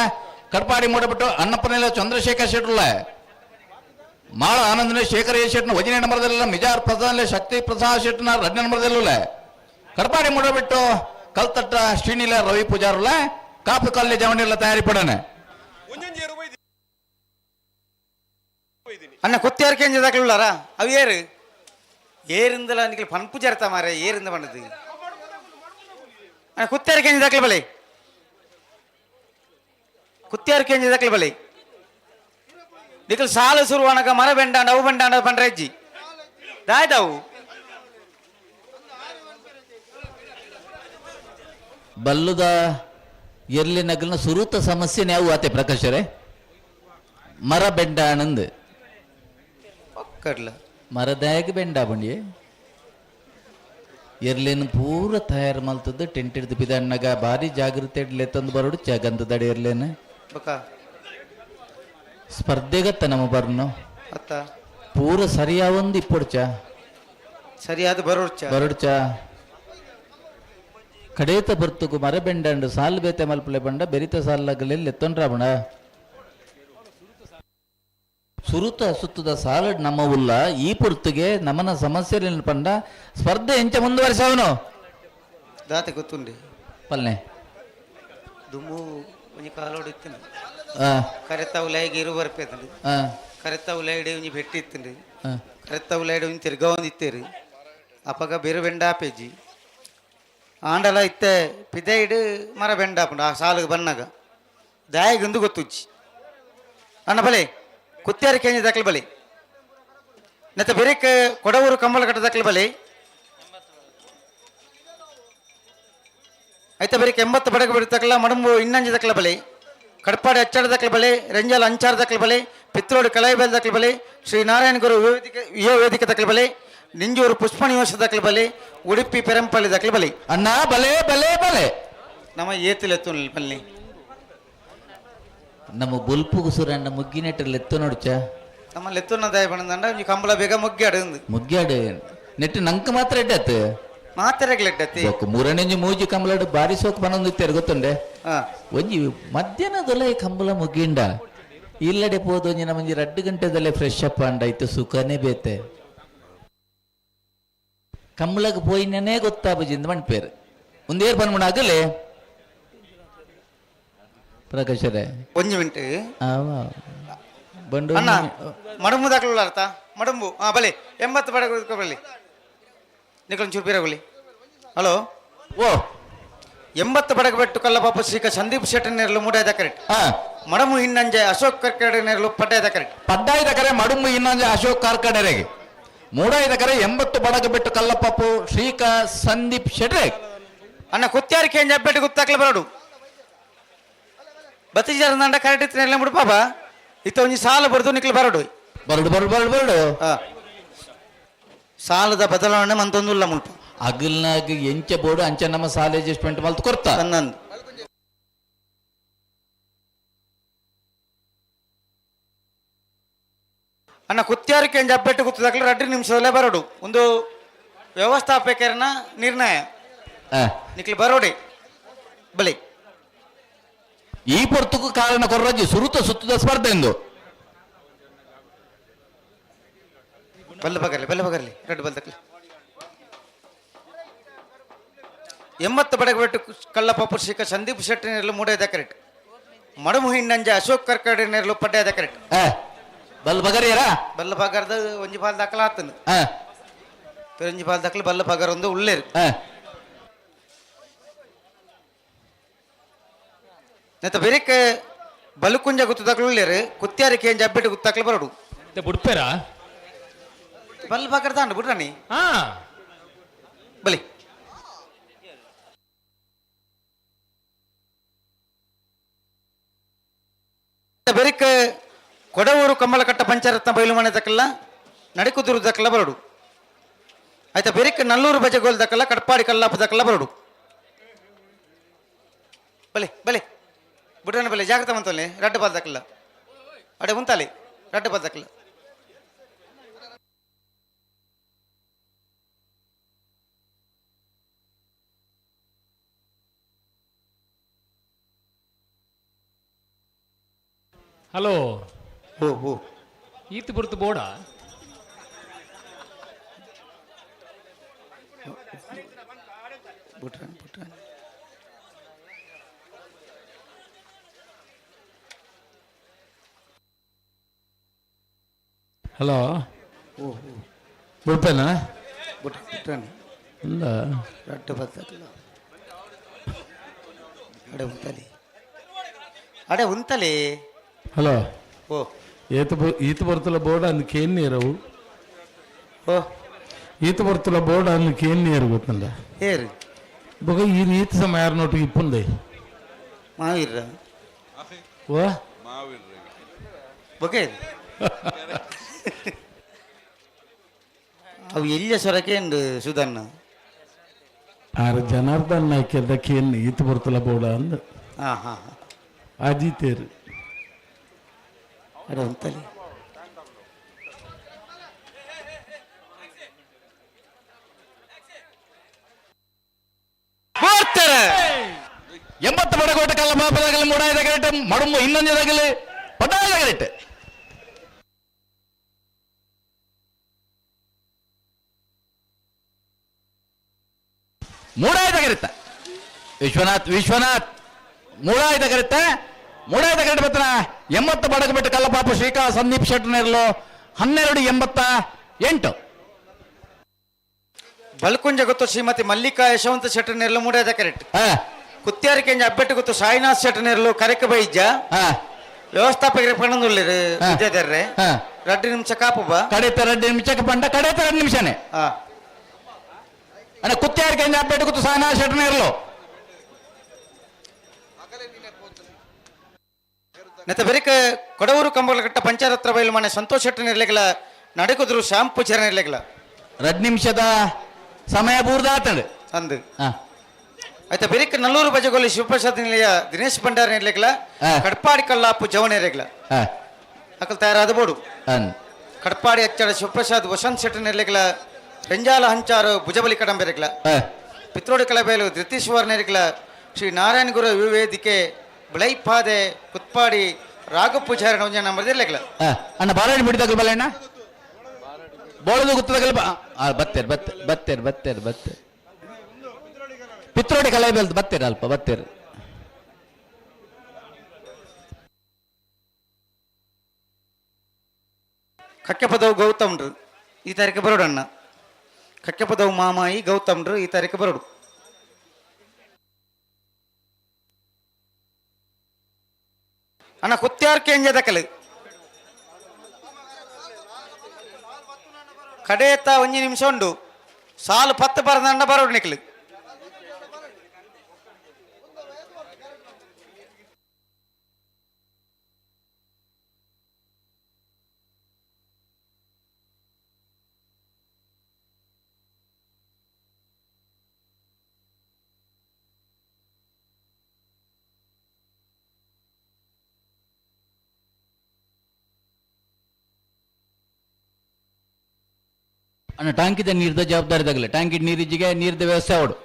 ಕಡ್ಪಾಡಿ ಮೂಡಬಿಟ್ಟು ಅಣ್ಣಪ್ಪನೆಲ್ಲ ಚಂದ್ರಶೇಖರ್ ಶೆಟ್ಟರುಲ್ಲ, ಮಾಳ ಆನಂದನೇ ಶೇಖರ್ ಎ ಶೆಟ್ನ ವಜನೆ ನಂಬರ್ದಲ್ಲ, ಮಿಜಾರ್ ಪ್ರಸಾದ್ಲೆ ಶಕ್ತಿ ಪ್ರಸಾದ್ ಶೆಟ್ನ ರಡ್ನ ನಂಬರ್ದಲ್ಲ, ಕಡ್ಪಾಡಿ ಮೂಡಬಿಟ್ಟು ಕಲ್ತಟ್ಟ ಶ್ರೀನಿಲ ರವಿ ಪೂಜಾರುಲ್ಲ, ಕಾಪು ಕಾಲೇ ಜವಣಿಲ್ಲ ತಯಾರಿ ಪಡನೆ. ಅಣ್ಣ ಕುತ್ತಿಯಾರ್ ಕೆಂಜ ದಾಖಲಾರ ಅವು ಏರು ಏರಿಂದಲ ನಿಖಲ್ ಪನ್ ಪೂಜಾರ್ತ ಮಾರೆ ಏರಿಂದ ಬಂದದ್ದು. ಅಣ್ಣ ಕುತ್ತಿಯಾರ್ ಕೆಂಜ ದಾಖಲೆ ಬಲಿ, ಕುತ್ತಿಯಾರ್ ಕೆಂಜ ದಾಖಲೆ ಬಲಿ. ನಿಖಲ್ ಸಾಲು ಸುರುವಣಕ ಮರ ಬೆಂಡಾಂಡ ಅವು ಬೆಂಡಾಂಡ ಪಂಡ್ರೆಜ್ಜಿ ದಾಯ್ದವು. ಬಲ್ಲುದ ಎರ್ಲಿ ನಗಲ್ನ ಸುರೂತ ಸಮಸ್ಯೆ ಯಾವ ಆತೆ ಪ್ರಕಾಶರೇ? ಮರ ಬೆಂಡ ಆನಂದ್ ಒಕ್ಕಡ್ಲ ಮರದಾಯಕ ಬೆಂಡ ಬಂಡಿ ಎರ್ಲಿನ ಪೂರ ತಯಾರು ಮಲ್ತದ್ದು ಟೆಂಟ್ ಹಿಡ್ದು ಬಿದಣ್ಣಗ ಭಾರಿ ಜಾಗೃತಿ ಇಡ್ಲೆ ತಂದು ಬರೋಡು ಚಗಂತದಡಿ ಎರ್ಲೇನ. ಬಕ್ಕ ಸ್ಪರ್ಧೆಗತ್ತ ನಮ್ಮ ಬರ್ನು ಅತ್ತ ಪೂರ ಸರಿಯಾವೊಂದು ಇಪ್ಪೊಡ್ಚ ಸರಿಯಾದ ಬರೋಡ್ಚ ಬರೋಡ್ಚ ಕಡೇತ ಬರ್ತುಕು ಮರ ಬೆಂಡಂಡು ಸಾಲು ಬೇತೆ ಮಲ್ಪಲೆ ಬಂಡ ಬೆರಿತ ಸಾಲಗಲೆಲ್ಲಿ ಎತ್ತೊಂಡ್ರಾಬಣ ಸುರುತ ಸುತ್ತದ ಸಾಲಡ್ ನಮ್ಮ ಉಲ್ಲ ಈ ಪುರ್ತುಗೆ ನಮನ ಸಮಸ್ಯೆ ಪಂಡ ಸ್ಪರ್ಧೆ ಎಂಚ ಮುಂದುವರಿಸವನು. ದಾತೆ ಗೊತ್ತುಂಡಿ. ಪಲ್ನೆ ದುಮ್ಮು ಒಂಜಿ ಕಾಲೋಡು ಇತ್ತಿನ ಕರೆತ ಉಲಾಯಿಗೆ ಇರು ಬರ್ಪೇತಂడి, ಕರೆತ ಉಲಾಯಿಡೆ ಒಂಜಿ ಭೆಟ್ಟಿ ಇತ್ತಂಡಿ, ಕರೆತ ಉಲಾಯಿಡೆ ಒಂಜಿ ತಿರ್ಗ ಒಂದು ಇತ್ತೇರಿ. ಅಪಗ ಬೇರು ಬೆಂಡ ಆಪೇಜಿ ಆಂಡಲ ಇತ್ತೆ ಪಿದೆ ಇಡು ಮರ ಬೆಂಡ ಆಪುಂಡು ಆ ಸಾಲಿಗೆ ಬನ್ನಾಗ ದಾಯಿಗಿಂದು ಗೊತ್ತುಜ್ಜಿ. ಅಣ್ಣ ಬಲೆ ಕುತ್ತಿಯಾರಿ ಕೆಂಜಿ ದಾಖಲೆ ಬಲಿ ನೆತ್ತ ಬೆರಿಕ್ ಕೊಡವೂರು ಕಂಬಳಕಟ್ಟ ದಾಖಲೆ ಬಲಿ. ಐತ ಬೆರಿಕ್ 80 ಬಡಗ ಬಿಡ್ತಕ್ಕಲ್ಲ ಮಡಂಬು ಇನ್ನಂಜಿ ದಾಖಲೆ ಬಲಿ, ಕಡ್ಪಾಡಿ ಅಚ್ಚಾಡ ದಾಖಲೆ ಬಲಿ, ರಂಜಾಲ ಅಂಚಾರ ದಾಖಲೆ ಬಲಿ, ಪಿತ್ರೋಡು ಕಲಾಯಿಬೆಲ್ ದಾಖಲೆ ಬಲಿ, ಶ್ರೀ ನಾರಾಯಣ ಗುರು ಯುವ ವೇದಿಕೆ ದಾಖಲೆ ಬಲಿ, ನಿಂಜೂರು ಪುಷ್ಪ ನಿವಾಸ ದಾಖಲೆ ಬಲಿ, ಉಡುಪಿ ಪೆರಂಪಳ್ಳಿ ದಾಖಲೆ ಬಲಿ. ಅಣ್ಣ ಬಲೆ ಬಲೆ ಬಲೆ. ನಮ್ಮ ಏತಿಲೆತ್ತು ಪಲ್ಲಿ ನಮ್ಮ ಬೊಲ್ಪುಗು ಸುರಣ್ಣ ಮುಗ್ಗಿನೆಟ್ಟಲ್ಲಿ ಎತ್ತು ನೋಡ್ಚ. ನಮ್ಮ ಲೆತ್ತುನ ದಯ ಬಂದಂಡ ಒಂಜಿ ಕಂಬಳ ಬೇಗ ಮುಗ್ಗ್ಯಾಡು ಅಂದು. ಮುಗ್ಗ್ಯಾಡು ನೆಟ್ಟು ನಂಕ ಮಾತ್ರ ಎಡ್ಡತ್ತು. ಮಾತೆರೆಗ್ಲೆಡ್ಡತ್ತಿ. ಬೊಕ್ಕ ಮೂರನೆಂಜಿ ಮೂಜಿ ಕಂಬಳಡು ಬಾರಿ ಸೋಕು ಬನ್ನೊಂದು ಇತ್ತೆರ್ ಗೊತ್ತುಂಡೆ. ಒಂಜಿ ಮಧ್ಯಾಹ್ನದೊಲೆ ಕಂಬಳ ಮುಗ್ಗಿಂಡ ಇಲ್ಲಡೆ ಪೋದು ಒಂಜಿ ನಮ್ಮಂಜಿ 2 ಗಂಟೆದಲ್ಲೇ ಫ್ರೆಶ್ ಅಪ್ ಅಂಡ ಇತ್ತು ಸುಖನೇ ಬೇತೆ. ಕಂಬಳಗ್ ಪೋಯಿನೇ ಗೊತ್ತಾಬುಜಿಂದ ಮಣ್ಪೇರು ಒಂದೇರ್ ಪನ್ಮುಣ ಆಗಲೇ ಪ್ರಕಾಶರೇ. ಒಂಜಿ ಮಿಂಟ್. ಬಂಡು ಅಣ್ಣ ಮಡಂಬು ದಾಖಲು ಅರ್ಥ ಮಡಂಬು ಹಾ ಬಲೆ 80 ಬಡ ಬಲಿ ನಿಖಲ್ ಒಂಚೂರು ಬೀರಗುಲಿ. ಹಲೋ. ಓ. 80 ಬಡಗ ಬೆಟ್ಟು ಕಲ್ಲಪಾಪ ಶ್ರೀಕ ಸಂದೀಪ್ ಶೆಟ್ಟರ್ ನೇರಲು ಮೂಡಾಯ್ದ ಕರೆಕ್ಟ್. ಮಡಮು ಹಿನ್ನಂಜೆ ಅಶೋಕ್ ಕರ್ಕಡೆ ನೇರಲು ಪಡ್ಡಾಯ್ದ ಕರೆಕ್ಟ್. ಪಡ್ಡಾಯ್ದ ಕರೆ ಮಡುಮು ಇನ್ನಂಜೆ ಅಶೋಕ್ ಕಾರ್ಕಡೆರೆಗೆ ಮೂಡಾಯ್ದ ಕರೆ 80 ಬಡಗ ಬೆಟ್ಟು ಕಲ್ಲಪಾಪು ಶ್ರೀಕ ಸಂದೀಪ್ ಶೆಟ್ರೆ. ಅಣ್ಣ ಕುತ್ತಿಯಾರ ಕೇಂಜ ಅಬ್ಬೆಟ್ಟು ಗುತ್ತಾಕ್ಲೆ ಬರಡು ಬತ್ತಿಜಾರ ನಂಡ ಕರೆಕ್ಟ್ ಇತ್ತು ನೆಲ್ಲ ಮುಡು ಪಾಪ. ಇತ್ತ ಒಂಜಿ ಸಾಲ ಬರೆದು ನಿಕ್ಲು ಬರಡು. ಬರಡು ಬರಡು ಬರಡು ಬರಡು. ಸಾಲದ ಬದಲಾವಣೆ ಮಂತೊಂದುಲ್ಲ ಮುಲ್ಪ. ಅಗಲ್ನಾಗ ಎಂಚ ಬೋರ್ಡು ಅಂಚ ನಮ್ಮ ಸಾಲ ಅಡ್ಜಸ್ಟ್ಮೆಂಟ್ ಮಲ್ತ್ ಕೊರ್ತ. ತನ್ನಂದು. ಅಣ್ಣ ಕುತ್ಯಾರಕ್ಕೆ ಎಂಜ ಅಬ್ಬೆಟ್ಟು ಗುತ್ತದಾಗಲಿ 2 ನಿಮಿಷದಲ್ಲೇ ಬರೋಡು. ಒಂದು ವ್ಯವಸ್ಥಾಪಕರನ ನಿರ್ಣಯ. ನಿಕ್ಲು ಬರೋಡಿ ಬಲಿ. ಈ ಪೊರ್ತುಕು ಕಾರಣ ಕೊರ್ರಜ್ಜಿ ಸುರುತ ಸುತ್ತದ ಸ್ಪರ್ಧೆ ಎಂದು. ಬಲ್ಲ ಬಗರ್ಲಿ ಬಲ್ಲ ಬಗರ್ಲಿ ರೆಡ್ ಬಲ್ದಕ್ಲಿ. 80 ಬಡಗಬೆಟ್ಟು ಕಳ್ಳಪಾಪು ಶಿಖ ಸಂದೀಪ್ ಶೆಟ್ಟಿ ನೆರಳು ಮೂಡೇದ ಕರೆಕ್ಟ್. ಮಡಮು ಹಿನ್ನಂಜ ಅಶೋಕ್ ಕರ್ಕಡೆ ನೆರಳು ಪಡ್ಡೇದ ಕರೆಕ್ಟ್. ಬಲ್ ಬಗರಿಯರ? ಬಲ್ಲ ಬಗರ್ದ ಒಂಜಿ ಬಾಲ್ ದಾಖಲ ಆತನು. ಪೆರಂಜಿ ಬಾಲ್ ದಾಖಲೆ ಬಲ್ಲ ಬಗರ್ ಒಂದು ಉಳ್ಳೇರು. ನೆತ್ತ ಬೆರಿಕೆ ಬಲುಕುಂಜ ಗುತ್ತದಾಕ್ಲು ಉಳ್ಳೇರು ಕುತ್ಯಾರಿಕೆ ಎಂಜ ಅಬ್ಬೆಟ್ಟು ಗುತ್ತಾಕ್ಲು ಬರೋಡು. ಬುಡ್ಪೇರಾ? ಬಲ್ಲ ಬಗರ್ದ ಅಂಡು ಬಿಡ್ರಾಣಿ. ಹಾ. ಬಲಿ. ಬೆರಿಕ್ ಕೊಡವೂರು ಕಮ್ಮಲಕಟ್ಟ ಪಂಚರತ್ನ ಬಯಲು ಮನೆ ದಕ್ಕಲ್ಲ ನಡಿಕುದುರು ದಕ್ಕಲ್ಲ ಬರಡು. ಆಯ್ತಾ ಬೆರಿಕ್ ನಲ್ಲೂರು ಬಜಗೋಲ್ ದಕ್ಕಲ್ಲ ಕಟ್ಪಾಡಿ ಕಲ್ಲಾಪ ದಕ್ಕಲ್ಲ ಬರಡು. ಬಲೆ ಬಲೆ ಬುಡ್ರನ ಬಲೆ ಜಾಗ್ರತೆ ಮಂತಲ್ಲಿ ರಡ್ಡು ಬಾಲ್ ದಕ್ಕಲ್ಲ ಅಡೆ ಉಂತಾಲಿ ರಡ್ಡು ಬಾಲ್ ದಕ್ಕಲ್ಲ. ಹಲೋ. ಓ ಓ. ಈತ ಬುರ್ತು ಬೋಡ? ಬುಡ್ರನ್ ಬುಡ್ರನ್. ಹಲೋ. ಬುಡ್ಪೇನಾ? ಬುಡ್ರನ್. ಇಲ್ಲ. ರಡ್ಡು ಬಾಲ್ ದಕ್ಕಲ್ಲ ಅಡೆ ಉಂತಾಲಿ ಅಡೆ ಉಂತಾಲಿ. ಹಲೋ. ಓ. ಏತ ಈತ ಬರ್ತಲ ಬೋರ್ಡ್ ಅಂದ್ ಕೇನ್ ನೀರವು. ಓ. ಈತ ಬರ್ತಲ ಬೋರ್ಡ್ ಅಂದ್ ಕೇನ್ ನೀರು ಗೊತ್ತಲ್ಲ. ಏರು. ಬೊಗ ಈ ರೀತಿ ಸಮಯ ಯಾರ ನೋಟಿಗೆ ಇಪ್ಪುಂದೆ. ಮಾವೀರ. ಓ. ಬೊಕೆ ಅವು ಎಲ್ಲಿಯ ಸೊರಕೆ ಉಂಡು ಸುಧನ್ನ. ಆರು ಜನಾರ್ದನ್ ನಾಯ್ಕದ ಕೇನ್ ಈತ ಬರ್ತಲ ಬೋರ್ಡ್ ಅಂದ್. ಹಾ ಹಾ. ಅಜಿತೇರು. ಅಡೆ ಉಂತಲಿ. ಬರ್ತಾರೆ 80 ಬಡಗೋಟ ಕಲ್ಲ ಮಾಪದಾಗಲಿ ಮೂಡಾಯದ ಗರೆಟ್ ಮಡುಂಬು ಇನ್ನೊಂದದಾಗಲಿ ಪಡ್ಡಾಯದ ಗರೆಟ್. ಮೂಡಾಯದ ಗರಿತ ವಿಶ್ವನಾಥ್ ವಿಶ್ವನಾಥ್ ಮೂಡಾಯದ ಗರಿತ ಮೂಡಾಯದ ಗರಿಟ ಬತ್ತನ 80 ಬಡಗಬೆಟ್ಟು ಕಲ್ಲಪಾಪು ಶ್ರೀಕಾ ಸಂದೀಪ್ ಶೆಟ್ಟರ್ನೆರ್ಲು 12:88. ಬಲ್ಕುಂಜ ಗೊತ್ತು ಶ್ರೀಮತಿ ಮಲ್ಲಿಕಾ ಯಶವಂತ ಶೆಟ್ಟರ್ನೆರ್ಲು ಮೂಡಾಯದ ಕರೆಕ್ಟ್. ಕುತ್ಯಾರಿಕೆಂಜ ಅಬ್ಬೆಟ್ಟು ಗೊತ್ತು ಸಾಯಿನಾಥ್ ಶೆಟ್ಟರ್ನೆರ್ಲು ಕರೆಕ ಬೈಜ. ವ್ಯವಸ್ಥಾಪಕರ ಪಣಂದುಳ್ಳಿರು ವಿದ್ಯಾಧರ್ರೆ. 2 ನಿಮಿಷ ಕಾಪು ಬಾ. ಕಡೆತ 2 ನಿಮಿಷಕ್ಕೆ ಪಂಡ ಕಡೆತ 2 ನಿಮಿಷನೇ. ಅಣ್ಣ ಕುತ್ಯಾರಿಕೆಂಜ ಅಬ್ಬೆಟ್ಟು ಗೊತ್ತು ಸಾಯಿನಾಥ್ ಶೆಟ್ಟರ್ನೆರ್ಲು. ನೆತ್ತ ಬೆರಿಕ ಕೊಡವೂರು ಕಂಬಳಘಟ್ಟ ಪಂಚಾರತ್ರ ಬಯಲು ಮನೆ ಸಂತೋಷ್ ಶೆಟ್ಟರ್ ಇರ್ಲಿಕ್ಕಿಲ್ಲ ನಡಿಕುದ್ರು ಶ್ಯಾಮ್ ಪೂಜಾರಿ ಇರ್ಲಿಕ್ಕಿಲ್ಲ. 2 ನಿಮಿಷದ ಸಮಯ ಬೂರ್ದಾತಂಡು. ಅಂದು. ಆಯ್ತಾ ಬೆರಿಕ ನಲ್ಲೂರು ಬಜಗೋಲಿ ಶಿವಪ್ರಸಾದ್ ನಿಲಯ ದಿನೇಶ್ ಭಂಡಾರಿ ಇರ್ಲಿಕ್ಕಿಲ್ಲ ಕಡ್ಪಾಡಿ ಕಲ್ಲಾಪು ಜವನ್ ಇರ್ಲಿಕ್ಕಿಲ್ಲ. ಅಕಲ್ ತಯಾರಾದ ಬೋಡು. ಕಡ್ಪಾಡಿ ಅಚ್ಚಡ ಶಿವಪ್ರಸಾದ್ ವಸಂತ್ ಶೆಟ್ಟರ್ ಇರ್ಲಿಕ್ಕಿಲ್ಲ ರೆಂಜಾಲ ಹಂಚಾರು ಭುಜಬಲಿ ಕಡಂಬ ಇರ್ಲಿಕ್ಕಿಲ್ಲ. ಪಿತ್ರೋಡಿ ಕಲಬೇಲು ಧೃತೀಶ್ವರ ಇರ್ಲಿಕ್ಕಿಲ್ಲ ಶ್ರೀ ನಾರಾಯಣ ಗುರು ವಿವೇದಿಕೆ ಬಿಳೈಪಾದೆ ಕುತ್ಪಾಡಿ ರಾಘ ಪೂಜಾರಿ ಒಂಜ ನಂಬರ್ ಇರ್ಲಿಕ್ಕಿಲ್ಲ. ಅಣ್ಣ ಬಾರಾಡಿ ಬಿಡಿದಾಗಲ್ ಬಲ್ಲ ಅಣ್ಣ ಬೋಳದು ಗುತ್ತದಾಗಲ್ ಬತ್ತೇರ್ ಬತ್ತೆ ಬತ್ತೇರ್ ಬತ್ತೇರ್ ಬತ್ತೇರ್ ಪಿತ್ರೋಡಿ ಕಲೆ ಬೆಲ್ದು ಬತ್ತೀರ ಅಲ್ಪ ಬತ್ತೀರ. ಕಕ್ಕೆಪದವು ಗೌತಮ್ರು ಈ ತಾರೀಕು ಬರೋಡು ಅಣ್ಣ. ಕಕ್ಕೆಪದವು ಮಾಮಾಯಿ ಗೌತಮ್ರು ಈ ತಾರೀಕು ಬರೋಡು. ಅಣ್ಣ ಕುತ್ಯಾರ್ಕೆ ಎಂಜದಕಲು ಕಡೇತ ಒಂಜಿ ನಿಮಿಷ ಉಂಡು ಸಾಲು 10 ಬರದ ಅಣ್ಣ ಬರೋಡು ನಿಕ್ಲು. ಅಣ್ಣ ಟಾಂಕಿದ ನೀರ್ದ ಜವಾಬ್ದಾರಿ ತಗಲೆ ಟ್ಯಾಂಕಿ ನೀರಿಜ್ಜಿಗೆ ನೀರ್ದ ವ್ಯವಸ್ಥೆ ಅವಡು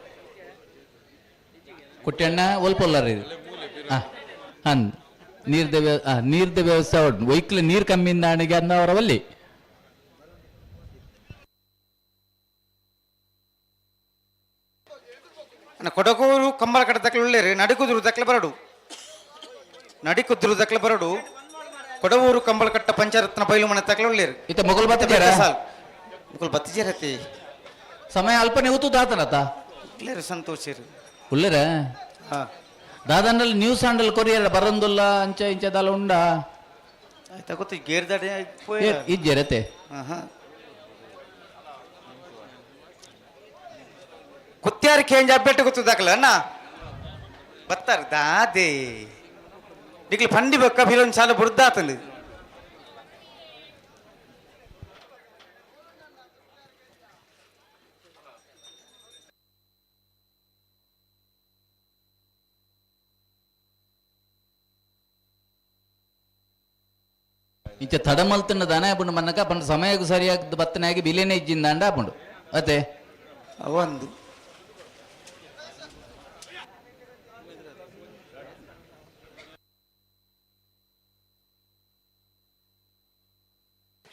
ಕುಟ್ಟಣ್ಣ ಒಲ್ಪೊಲ್ಲರ್ ಇದು ಹನ್ ನೀರ್ದ ನೀರ್ದ ವ್ಯವಸ್ಥೆ ಅವಡು ಒಯ್ಕ್ಲ ನೀರು ಕಮ್ಮಿಂದ ಅಣಿಗೆ ಅಂದ ಅವರವಲ್ಲಿ ಅಣ್ಣ ಕೊಡಗೂರು ಕಂಬಳ ಕಡೆ ತಕ್ಕಲು ಉಳ್ಳೇರಿ ನಡಿಕುದುರು ತಕ್ಕಲೆ ಬರಡು ನಡಿಕುದುರು ತಕ್ಕಲೆ ಬರಡು ಕೊಡವೂರು ಕಂಬಳಕಟ್ಟ ಪಂಚರತ್ನ ಬೈಲು ಮನೆ ತಕ್ಕಲೆ ಉಳ್ಳೇರಿ ಇತ್ತ ಮೊಗಲ್ ಬತ್ತಿದ್ದೀರಾ ಸಾಲ್ ಮುಕುಲ್ ಬತ್ತಿಜರತಿ ಸಮಯ ಅಲ್ಪನೆ ಊತು ದಾತನತ ಉಳ್ಳೇರಿ ಸಂತೋಷಿರಿ ಉಳ್ಳೇರ ಹಾ ದಾದನಲ್ಲಿ ನ್ಯೂಸ್ ಹ್ಯಾಂಡಲ್ ಕೊರಿಯರ್ ಬರಂದುಲ್ಲ ಅಂಚ ಇಂಚ ದಾಲ ಉಂಡ ಆಯ್ತಾ ಗೊತ್ತು ಗೇರ್ದಾಡಿ ಇಜ್ಜರತೆ ಆಹಾ. ಕುತ್ಯಾರ ಕೇಂಜ ಅಬ್ಬೆಟ್ಟು ಗೊತ್ತದಾಕಲ ಅಣ್ಣ ಬತ್ತಾರ ದಾದೆ ನಿಕ್ಲು ಪಂಡಿ ಬೊಕ್ಕ ಫಿಲೊಂದು ಸಾಲ ಬುಡ್ದಾತಂದು ಇಂಚ ತಡಮಲ್ತನ್ನ ದನ ಆಪುಂಡು ಮನ್ನಕ ಪಂಡ ಸಮಯಕ್ಕೆ ಸರಿಯಾದ ಬತ್ತನಾಗಿ ಬಿಲೇನೆ ಇಜ್ಜಿಂದಾಂಡ ಆಪುಂಡು ಅತ್ತೆ ಒಂದು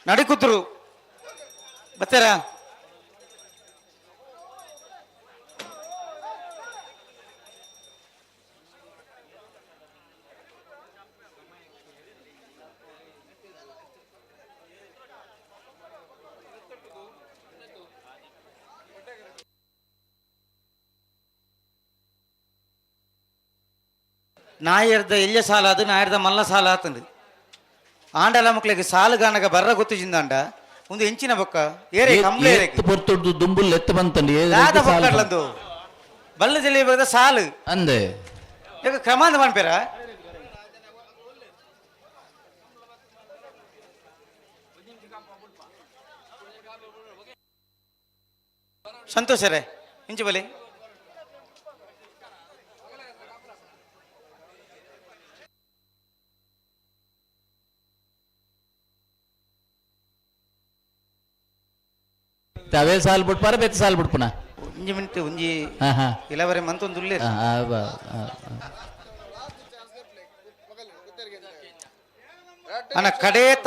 ನಡಿಕುದ್ರು ಬತ್ತೀರಾ ನಾಯರ್ದ ಎಲ್ಯ ಸಾಲ ಅದು ನಾಯರ್ದ ಮಲ್ಲ ಸಾಲ ಆತಂದು ಆಂಡಲ ಮಕ್ಳಿಗೆ ಸಾಲುಗಾನಗ ಬರ್ರ ಗೊತ್ತಿಜಿಂದಾಂಡ ಒಂದು ಎಂಚಿನ ಬೊಕ್ಕ ಏರೆ ಕಂಬ್ಲೆ ಎತ್ತು ಪೊರ್ತುಡ್ದು ದುಂಬುಲ್ ಎತ್ತು ಬಂತಂಡು ದಾದ ಬೊಕ್ಕಡ್ಲಂದು ಬಲ್ಲ ಜಲಿ ಬಗದ ಸಾಲು ಅಂದೆ ಯಾಕ ಕ್ರಮ ಅಂದ ಮನ್ಪೇರ ಸಂತೋಷರೇ ಇಂಚು ಬಲಿ ಅವೇ ಸಾಲ್ ಬಿಟ್ಪಾರ ಬೆತ್ತ ಸಾಲ್ ಬಿಡ್ಪುನ ಒಂಜಿ ಮಿನಿಟ್ ಒಂಜಿ ಹಾ ಹಾ ಇಲ್ಲವರೆ ಮಂತೊಂದು ಉಲ್ಲೇರಿ ಆ, ಆ, ಬ- ಆ, ಆ. ಅಣ್ಣ ಕಡೇತ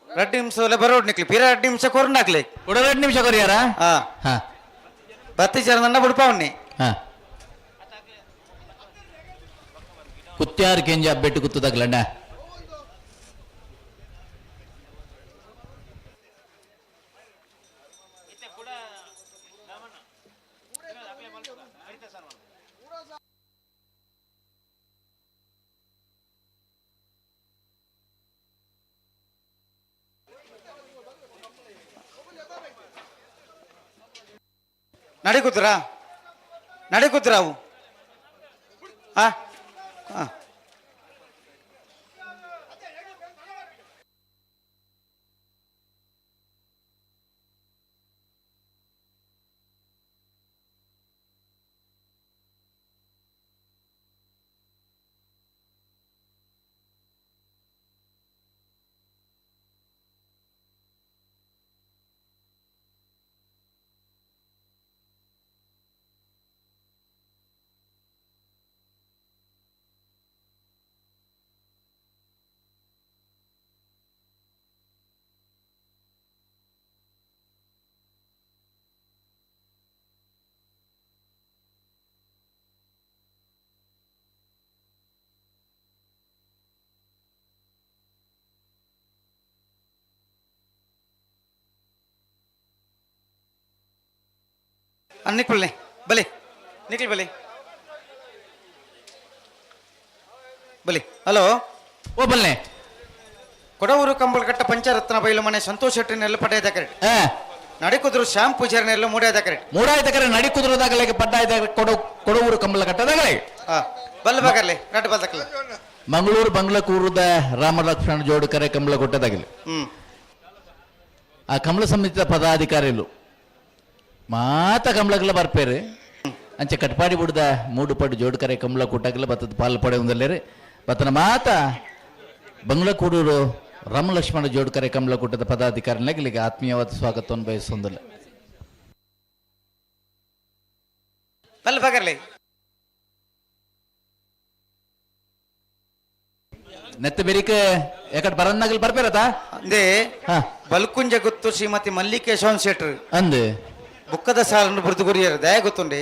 ರಡ್ಡು ನಿಮಿಷ ಬರೋಡ್ ನಿಕ್ಲಿ ಪಿರ ರಡ್ಡು ನಿಮಿಷ ಕೊರಂಡಾಕ್ಲಿ ಕೂಡ ಎರಡು ನಿಮಿಷ ಕೊರಿಯಾರ ಹಾ ಹಾ ಬತ್ತಿ ಚರದನ್ನ ಬುಡ್ಪಾವನ್ನಿ ಹಾ ಕುತ್ಯಾರು ಕೆಂಜ ಬೆಟ್ಟು ಕುತ್ತದಾಗ್ಲಣ್ಣ ನಡಿ ಕೂತ್ರಾ ನಡಿ ಕೂತ್ರಾ ಅವು ಹಾ ಹಾ ನಿಕ್ಬಲ್ಲೆ ಬಲೆ ನಿಕ್ಲಿ ಬಲೆ ಬಲೆ ಹಲೋ ಓ ಬಲ್ಲೆ ಕೊಡವೂರು ಕಂಬಳಕಟ್ಟ ಪಂಚರತ್ನ ಬೈಲು ಮನೆ ಸಂತೋಷ್ ಶೆಟ್ಟಿನೆಲ್ಲ ಪಡೆಯದ ಕರೆಕ್ಟ್ ಹಾ ನಡಿಕುದ್ರು ಶ್ಯಾಮ್ ಪೂಜಾರಿನೆಲ್ಲ ಮೂಡ್ಯಾದ ಕರೆಕ್ಟ್ ಮೂಡಾಯ್ತ ಕರೆ ನಡಿ ಕುದುರದಾಗಲೇ ಪಡ್ಡಾಯ್ತ ಕೊಡ ಕೊಡವೂರು ಕಂಬಳ ಕಟ್ಟದಾಗಲೇ ಹಾ ಬಲ್ಲ ಬಾಗರ್ಲೆ ರಡ್ಡು ಬಲ್ದಕ್ಕಲ್ಲ ಮಂಗಳೂರು ಬಂಗ್ಲಕೂರದ ರಾಮ ಲಕ್ಷ್ಮಣ ಜೋಡು ಕರೆ ಕಂಬಳ ಕೊಟ್ಟದಾಗಲಿ ಹ್ಮ್ ಆ ಕಮಲ ಸಮಿತಿಯ ಪದಾಧಿಕಾರಿಲು ಮಾತ ಕಮಲಗಲ ಬರ್ಪೇರು ಅಂಚೆ ಕಟ್ಪಾಡಿ ಬುಡ್ದ ಮೂಡು ಪಡು ಜೋಡು ಕರೆ ಕಮಲ ಕೂಟಗಲ ಬತ್ತದ ಪಾಲು ಪಡೆ ಒಂದಲ್ಲೇರಿ ಬತ್ತನ ಮಾತ ಬಂಗ್ಲಕೂಡೂರು Ramalakshmana ಜೋಡ್ಕರೆ ಕಮಲಕೂಟದ ಪದಾಧಿಕಾರಿಗಳಿಗೆ ಆತ್ಮೀಯವಾದ ಸ್ವಾಗತವನ್ನು ಬಯಸುವುದಿಲ್ಲ. ಬಲ್ ಬಗರ್ಲಿ ನೆತ್ತ ಬೆರಿಕೆ ಯಾಕಡೆ ಬರನ್ನಾಗಲಿ ಬರ್ಬೇರತಾ ಅಂದೇ ಬಲ್ಕುಂಜ ಗೊತ್ತು ಶ್ರೀಮತಿ ಮಲ್ಲಿಕೇಶವನ್ ಶೆಟ್ರು ಅಂದೆ ಬುಕ್ಕದ ಸಾಲನ್ನು ಬುರ್ದು ಗುರಿಯರು ದಯ ಗೊತ್ತುಂಡಿ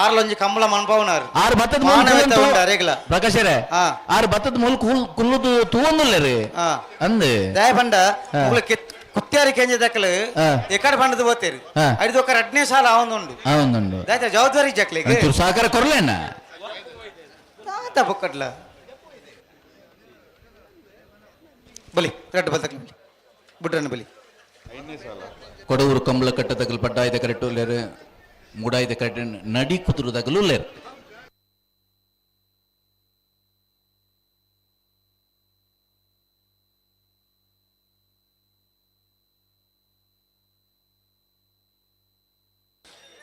ಆರ್ಲೊಂಜಿ ಕಂಬಳ ಮನ್ಪವನಾರು ಆರು ಭತ್ತದ ಅರೆಗ್ಲ ಪ್ರಕಾಶರೇ ಆರು ಭತ್ತದ ಮೂಲ ಕುಲ್ಲುದು ತೂವೊಂದುಲ್ಲ ರೀ ಅಂದೆ ದಯ ಬಂಡ ಕುತ್ಯಾರಿ ಕೆಂಜ ದಕ್ಕಲು ಎಕಡೆ ಬಂಡದ ಹೋತೇರಿ ಐದು ಒಕ್ಕರ್ ಅಡ್ನೇ ಸಾಲ ಅವನುಂಡು ಅವನುಂಡು ದಯತ ಜವಾಬ್ದಾರಿ ಜಕ್ಲಿಗೆ ಸಹಕಾರ ಕೊರ್ಲೇನ ತಾತ ಬುಕ್ಕಡ್ಲ ಬಲಿ ರೆಡ್ ಬಲ್ತಕ್ಲಿ ಬಲಿ ಬುಡ್ರನ್ನ ಬಲಿ ಕೊಡವೂರು ಕಂಬಳ ಕಟ್ಟದಗಲು ಪಡ್ಡಾಯ್ದ ಕರೆಕ್ಟು ಲೇರು ಮೂಡಾಯ್ದ ಕರೆಕ್ಟ್ ನಡಿ ಕುದುರುದಾಗಲೂ ಲೇರು.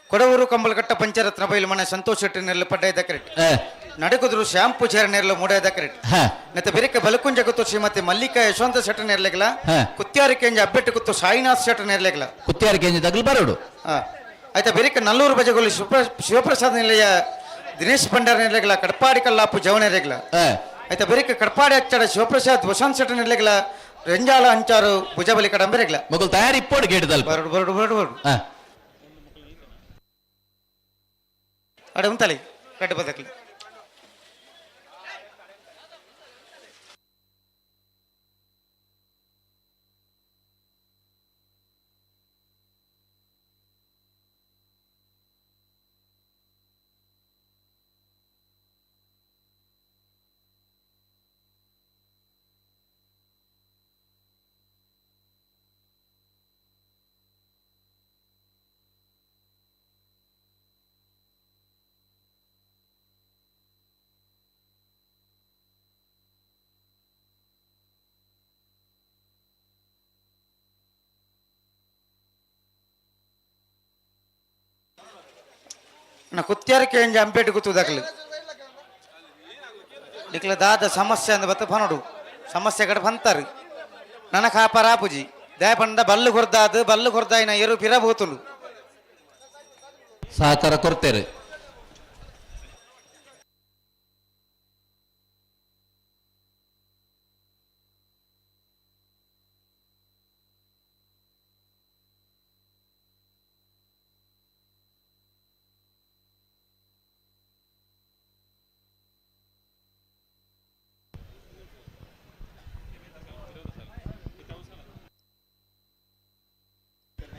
ಕೊಡವೂರು ಕಂಬಳಕಟ್ಟ ಪಂಚರತ್ನ ಬೈಲು ಮನೆ ಸಂತೋಷ್ ಶೆಟ್ಟಿ ನೆರಳು ಪಡ್ಡಾಯ್ದ ಕರೆಕ್ಟ್ ನಡುಕುದ್ರು ಶ್ಯಾಮ್ ಪೂಜಾರಿ ನೆರಳು ಮೂಡಾಯ್ದ ಕರೆಕ್ಟ್ ನೆತ್ತ ಬೆರಿಕೆ ಬಲಕುಂಜ ಗುತ್ತು ಶ್ರೀಮತಿ ಮಲ್ಲಿಕಾ ಯಶವಂತ ಶೆಟ್ಟಿ ನೆರಲೆಗಲ ಕುತ್ಯಾರಿ ಕೆಂಜ ಅಬ್ಬೆಟ್ಟು ಕುತ್ತು ಸಾಯಿನಾಥ್ ಶೆಟ್ಟಿ ನೆರಲೆಗಲ ಕುತ್ಯಾರಿ ಕೆಂಜ ತಗಲು ಬರೋಡು ಆಯ್ತಾ ಬೆರಿಕೆ ನಲ್ಲೂರು ಬಜಗೋಲಿ ಶಿವಪ್ರಸಾದ್ ನಿಲಯ ದಿನೇಶ್ ಭಂಡಾರ ನೆರಲೆಗಲ ಕಡ್ಪಾಡಿ ಕಲ್ಲಾಪು ಜವನೆರೆಗಲ ಆಯ್ತಾ ಬೆರಿಕೆ ಕಡ್ಪಾಡಿ ಅಚ್ಚಡ ಶಿವಪ್ರಸಾದ್ ವಸಂತ ಶೆಟ್ಟಿ ನೆರಲೆಗಲ ರೆಂಜಾಲ ಅಂಚಾರು ಭುಜಬಲಿ ಕಡಂಬೆರೆಗಲ ಮೊದಲು ತಯಾರಿ ಇಪ್ಪೋಡು ಗೇಟ್ ಬರಡು ಬರಡು ಬರಡು ಬರಡು ಅಡೆ ಉಂತಲಿ ಕಡ್ಡು ಬದಕ್ಲಿ ನಾ ಕುತ್ಯಾರಕ್ಕೆ ಎಂಜ ಅಂಪೇಟೆ ಕೂತು ದಾಖಲೆ ಇಕ್ಲ ದಾದ ಸಮಸ್ಯೆ ಅಂದ ಬತ್ತ ಫನೋಡು ಸಮಸ್ಯೆ ಕಡೆ ಬಂತಾರೆ ನನ್ನ ಕಾಪಾರ ಪೂಜಿ ದಯಪಂಡ ಬಲ್ಲು ಕೊರ್ದಾದು ಬಲ್ಲು ಕೊರ್ದಾಯಿನ ಎರು ಪಿರ ಬೋತುಂಡು ಸಹಕಾರ ಕೊಡ್ತೇವೆ.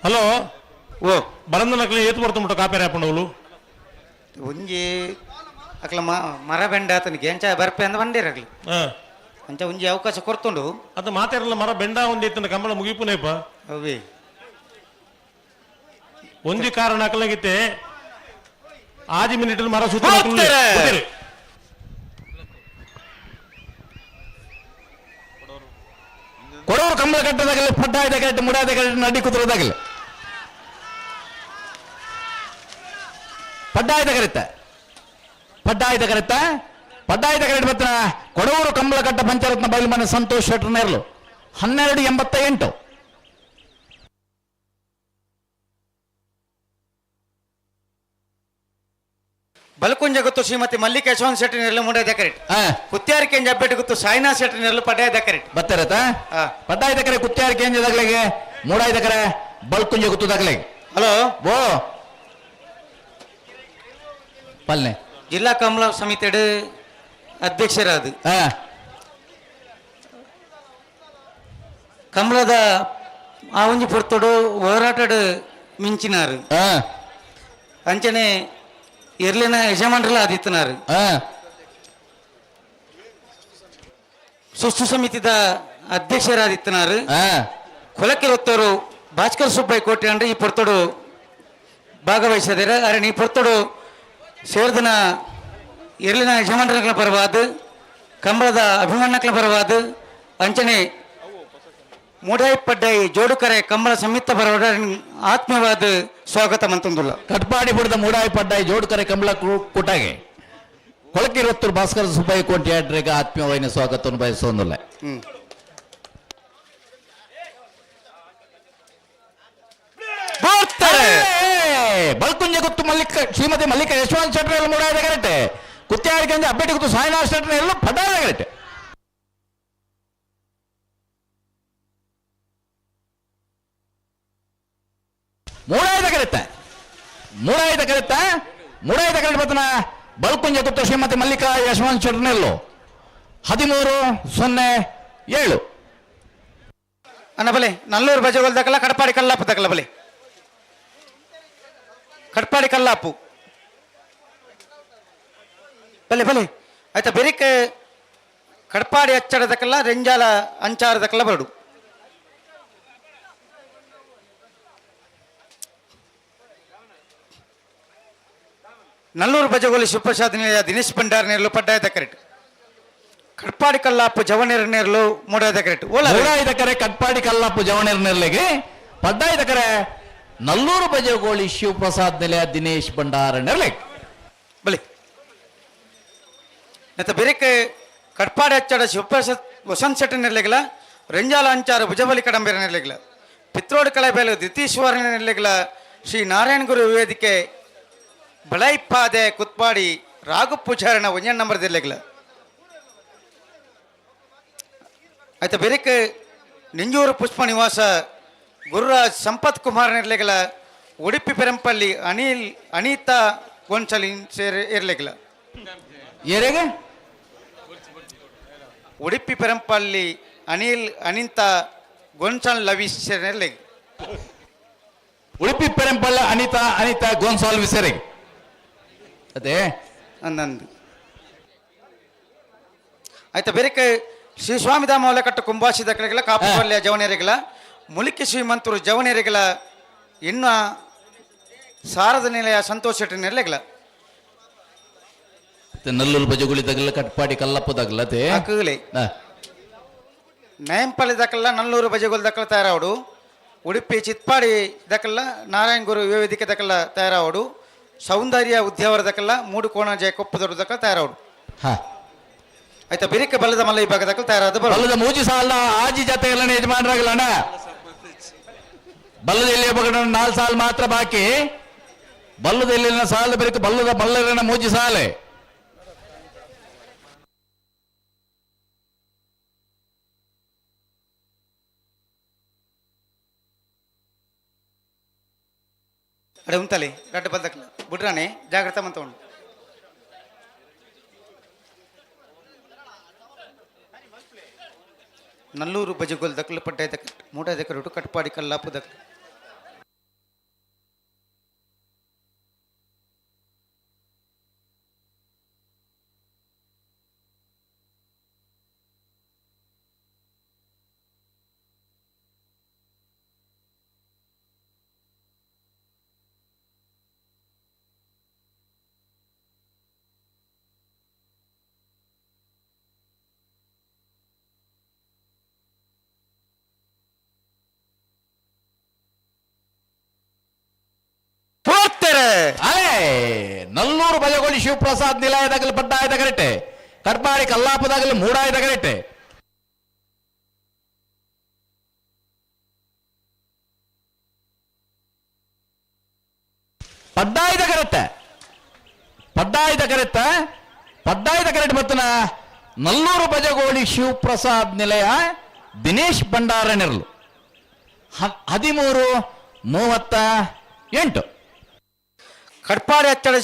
ಹಲೋ ಓ ಬರಂದ ನಕಲಿ ಏತು ಬರ್ತುಂಟು ಕಾಪೇರಿ ಹಾಕೊಂಡವಳು ಒಂಜಿ ಅಕ್ಲ ಮರ ಬೆಂಡ ಆತನಿಗೆ ಎಂಚ ಬರ್ಪೆ ಅಂದ ಬಂದಿರಗ್ಲಿ ಅಂಚ ಒಂಜಿ ಅವಕಾಶ ಕೊರ್ತುಂಡು ಅದು ಮಾತಾಡಲ್ಲ ಮರ ಬೆಂಡ ಒಂದು ಇತ್ತು ಕಂಬಳ ಮುಗಿಪುನೇಪ ಅವೇ ಒಂಜಿ ಕಾರಣ ಅಕಲಗಿತ್ತೆ ಆಜಿ ಮಿನಿಟ್ ಮರ ಸುತ್ತ ಹೋಗ್ತಾರೆ. ಕೊಡವರು ಕಂಬಳ ಕಟ್ಟದಾಗಲಿ ಪಡ್ಡಾಯ್ದ ಕರೆಕ್ಟ್ ಮುಡಾಯ್ದ ಕರೆಕ್ಟ್ ನಡಿ ಕುದುರದಾಗಲಿ ಪಡ್ಡಾಯ್ದ ಕರೆಕ್ಟ್ ಪಡ್ಡಾಯ್ದ ಕರೆಕ್ಟ್ ಪಡ್ಡಾಯ್ದ ಕರೆಕ್ಟ್ ಬತ್ತ ಕೊಡವೂರು ಕಂಬಳಕಟ್ಟ ಪಂಚರತ್ನ ಬೈಲು ಮನೆ ಸಂತೋಷ್ ಶೆಟ್ಟರ್ ನೇರಲು 12:88. ಬಲಕುಂಜ ಗೊತ್ತು ಶ್ರೀಮತಿ ಮಲ್ಲಿಕಾ ಯಶವಂತ ಶೆಟ್ಟಿ ನೆರಳು ಮುಂಡೆ ಕರೆಕ್ಟ್ ಕುತ್ಯಾರಿ ಕೆಂಜ ಅಬ್ಬೆಟ್ಟು ಗೊತ್ತು ಸಾಯಿನಾಥ್ ಶೆಟ್ಟಿ ನೆರಳು ಪಡ್ಡಾಯ್ದ ಕರೆಕ್ಟ್ ಬತ್ತಾರತ ಪಡ್ಡಾಯ್ದ ಕರೆ ಕುತ್ಯಾರಿ ಕೆಂಜದಾಗ್ಲಿಗೆ ಮೂಡಾಯ್ದ ಕರೆ ಬಲ್ಕುಂಜ ಗೊತ್ತದಾಗ್ಲಿಗೆ. ಹಲೋ ಓ ಪಲ್ನೆ ಜಿಲ್ಲಾ ಕಮಲ ಸಮಿತಿ ಅಧ್ಯಕ್ಷರಾದ ಕಮಲದ ಆ ಒಂಜಿ ಪೊರ್ತುಡು ಹೋರಾಟಡ್ ಮಿಂಚಿನಾರು ಅಂಚನೆ ಎರ್ಲಿನ ಯಜಮಾನ್ರಲ್ಲ ಆದಿತ್ತನಾರು ಸುಸ್ತು ಸಮಿತಿದ ಅಧ್ಯಕ್ಷರಾದಿತ್ತನಾರು ಕೊಲಕಿರೊತ್ತವರು ಭಾಸ್ಕರ್ ಸುಬ್ಬಯ್ಯ ಕೋಟೆ ಅಂದ್ರೆ ಈ ಪೊರ್ತುಡು ಭಾಗವಹಿಸದಿರ ಅರೆ ಈ ಪೊರ್ತುಡು ಸೇರ್ದನ ಎರ್ಲಿನ ಯಜಮಾನ್ರ ಪರವಾದ ಕಂಬಳದ ಅಭಿಮಾನಗಳ ಪರವಾದ ಅಂಚನೆ ಮೂಡಾಯಿ ಜೋಡುಕರೆ ಕಂಬಳ ಸಂಯುಕ್ತ ಪರವಾದ ಆತ್ಮೀಯವಾದ ಸ್ವಾಗತ ಮಂತಂದುಲ್ಲ. ಕಟ್ಪಾಡಿ ಬುಡದ ಮೂಡಾಯಿ ಪಡ್ಡಾಯಿ ಜೋಡುಕರೆ ಕಂಬಳ ಕೂಟಾಗೆ ಕೊಳಕಿರೊತ್ತೂರು ಭಾಸ್ಕರ ಸುಬ್ಬಯ್ಯ ಕೋಟೆ ಆತ್ಮೀಯವಾದ ಸ್ವಾಗತವನ್ನು ಬಯಸೋದಿಲ್ಲ. ಬಲ್ಕುಂಜೆ ಗುತ್ತು ಮಲ್ಲಿಕ ಶ್ರೀಮತಿ ಮಲ್ಲಿಕ ಯಶವಂತ ಶೆಟ್ಟರ್ ಮೂಡಾಯದ ಕರೆಟೆ ಕುತ್ಯಾಡಿಕಂಜೆ ಅಬ್ಬೆಟ್ಟಿ ಗುತ್ತು ಸಾಯಿನಾಥ್ ಶೆಟ್ಟರ್ ಎಲ್ಲೂ ಪಡ್ಡಾಯದ ಕರೆಟೆ ಮೂಡಾಯದ ಕರೆತ ಮೂಡಾಯದ ಕರೆತ ಮೂಡಾಯದ ಕರೆಟ್ ಬತ್ತನ ಬಲ್ಕುಂಜೆ ಗುತ್ತು ಶ್ರೀಮತಿ ಮಲ್ಲಿಕಾ ಯಶವಂತ ಶೆಟ್ಟರ್ನೆಲ್ಲು 13-07. ಅಣ್ಣ ಬಲೆ ನಲ್ಲೂರು ಬಜಗೋಲ್ ದಕ್ಕಲ ಕಡಪಾಡಿ ಕಲ್ಲಾಪು ದಕ್ಕಲ ಬಲೆ ಕಟ್ಪಾಡಿ ಕಲ್ಲಾಪು ಬಲೆ ಬಲೆ ಆಯ್ತಾ ಬೆರಿಕ್ ಕಡ್ಪಾಡಿ ಅಚ್ಚಡದಕ್ಕಲ್ಲ ರೆಂಜಾಲ ಅಂಚಾರದಕ್ಕಲ್ಲ ಬರಡು. ನಲ್ಲೂರು ಬಜಗೋಲಿ ಶಿವಪ್ರಸಾದ್ ನಿಲಯ ದಿನೇಶ್ ಭಂಡಾರ್ ನೇರ್ಲು ಪಡ್ಡಾಯದ ಕರೆಟ್ ಕಟ್ಪಾಡಿ ಕಲ್ಲಾಪು ಜವನೇರ ನೇರ್ಲು ಮೂಡಾಯದ ಕರೆಟ್ ಓಲ ಮೂಡಾಯದ ಕರೆ ಕಟ್ಪಾಡಿ ಕಲ್ಲಾಪು ಜವನೇರ ನೆರ್ಲೆಗೆ ಪಡ್ಡಾಯದ ಕರೆ ನಲ್ಲೂರು ಬಜಗೋಳಿ ಶಿವಪ್ರಸಾದ್ ನಿಲಯ ದಿನೇಶ್ ಭಂಡಾರ ನೆರ್ಲೆಗೆ ಬಲಿ ನೆತ್ತ ಬೆರಿಕ್ ಕಟ್ಪಾಡಿ ಅಚ್ಚಡ ಶಿವಪ್ರಸಾದ್ ವಸಂತ್ ಶೆಟ್ಟಿ ನೆರ್ಲೆಗಿಲ ರೆಂಜಾಲ ಅಂಚಾರ ಭುಜಬಲಿ ಕಡಂಬೇರ ನೆರ್ಲೆಗಿಲ ಪಿತ್ರೋಡ್ ಕಳೆಬೇಲು ದಿತೀಶ್ವರ ನೆರ್ಲೆಗಿಲ ಶ್ರೀ ನಾರಾಯಣ ಗುರು ವೇದಿಕೆ ಬಳೈಪಾದೆ ಕುತ್ಪಾಡಿ ರಾಘು ಪೂಜಾರನ ಒಂಜನ್ ನಂಬರ್ ದಿರ್ಲೆಗಿಲ ಆಯ್ತಾ ಬೆರಿಕ್ ನಿಂಜೂರು ಪುಷ್ಪ ನಿವಾಸ ಗುರುರಾಜ್ ಸಂಪತ್ ಕುಮಾರ್ ನೆರ್ಲೆಗಿಲ ಉಡುಪಿ ಪೆರಂಪಳ್ಳಿ ಅನಿಲ್ ಅನಿತಾ ಗೊಂಚಲಿನ್ ಸೇರ್ ಇರ್ಲೆಗಿಲ ಏರೆಗೆ ಉಡುಪಿ ಪೆರಂಪಳ್ಳಿ ಅನಿಲ್ ಅನಿತಾ ಗೊಂಚಲ್ ಲವೀಶ್ ಸೇರ್ಲೆಗ್ ಉಡುಪಿ ಪೆರಂಪಳ್ಳಿ ಅನಿತಾ ಅನಿತಾ ಗೋನ್ಸಾಲ್ವಿಸರಿಗೆ ಅದೇ ಅಂದಂದು ಆಯ್ತಾ ಬೇರೆಕ ಶ್ರೀ ಸ್ವಾಮಿಧಾಮ ಒಲಕಟ್ಟು ಕುಂಬಾಸಿ ದಕ್ಕಲಿಗಳ ಕಾಪುಪಲ್ಯ ಜವನೇರಿಗಳ ಮುಲಿಕಿ ಶ್ರೀಮಂತರು ಜವನೇರಿಗಳ ಇನ್ನ ಸಾರದ ನಿಲಯ ಸಂತೋಷ್ ಶೆಟ್ಟಿ ನೆರಳೆಗಳ ನಲ್ಲೂರು ಬಜಗುಳಿ ತಗಲ ಕಟ್ಪಾಡಿ ಕಲ್ಲಪ್ಪ ತಗಲತೆ ಅಕ್ಕಗಲೆ ನಯಂಪಳ್ಳಿ ದಕ್ಕಲ್ಲ ನಲ್ಲೂರು ಬಜಗುಲ್ ದಕ್ಕಲ ತಯಾರಾವಡು ಉಡುಪಿ ಚಿತ್ಪಾಡಿ ದಕ್ಕಲ್ಲ ನಾರಾಯಣ ಗುರು ವೇದಿಕೆ ದಕ್ಕಲ್ಲ ತಯಾರಾವಡು ಸೌಂದರ್ಯ ಉದ್ಯಾವರ ದಕ್ಕಲ್ಲ ಮೂಡುಕೋಣ ಜಯ ಕೊಪ್ಪದೊಡ್ಡ ದಕ್ಕಲ ತಯಾರಾವಡು ಹಾ ಆಯ್ತಾ ಬಿರಿಕ ಬಲದ ಮಲ್ಲ ಈ ಭಾಗದಕ್ಕಲ್ಲ ತಯಾರಾದ ಬರು ಬಲ್ಲದ ಮೂಜಿ ಸಾಲ ಆಜಿ ಜತೆ ಎಲ್ಲ ಯಜಮಾನರಾಗಲಣ್ಣ ಬಲ್ಲದ ಎಲ್ಲಿಯ ಬಗಡ ನಾಲ್ ಸಾಲ್ ಮಾತ್ರ ಬಾಕಿ ಬಲ್ಲದ ಎಲ್ಲಿನ ಸಾಲ ಬೆರಕು ಬಲ್ಲದ ಬಲ್ಲರನ ಮೂಜಿ ಸಾಲೆ ಅಡೆ ಉಂತಲೆ ರಡ್ಡ ಬಲ್ದಕ್ಕಲ್ಲ ಬುಡ್ರಾನೆ ಜಾಗ್ರತೆ ಮಂತ ಉಂಡು ನಲ್ಲೂರು ಬಜಗೋಲ್ ದಕ್ಕಲು ಪಡ್ಡಾಯ ದಕ್ಕ ಮೂಡ ದಕ್ಕರು ಕಟ್ಪಾಡಿ ಕಲ್ಲಾಪು ದಕ್ಕ ಪೋರ್ತೆರೆ ಅಲೇ ನಲ್ಲೂರು ಬಜಗೋಳಿ ಶಿವಪ್ರಸಾದ್ ನಿಲಯದಾಗಲಿ ಪಡ್ಡಾಯದ ಕರೆಟೆ ಕಟ್ಪಾಡಿ ಕಲ್ಲಾಪದಾಗಲಿ ಮೂಡಾಯದ ಕರೆಟೆ ಪಡ್ಡಾಯದ ಕರೆತ್ತೆ ಪಡ್ಡಾಯದ ಕರೆತ್ತ ಪಡ್ಡಾಯದ ಕರೆಟ್ ಬತ್ತನ ನಲ್ಲೂರು ಬಜಗೋಳಿ ಶಿವಪ್ರಸಾದ್ ನಿಲಯ ದಿನೇಶ್ ಭಂಡಾರನೆರ್ಲು 13:38. ಕಟ್ಪಾಡಿ ಅಚ್ಚಡ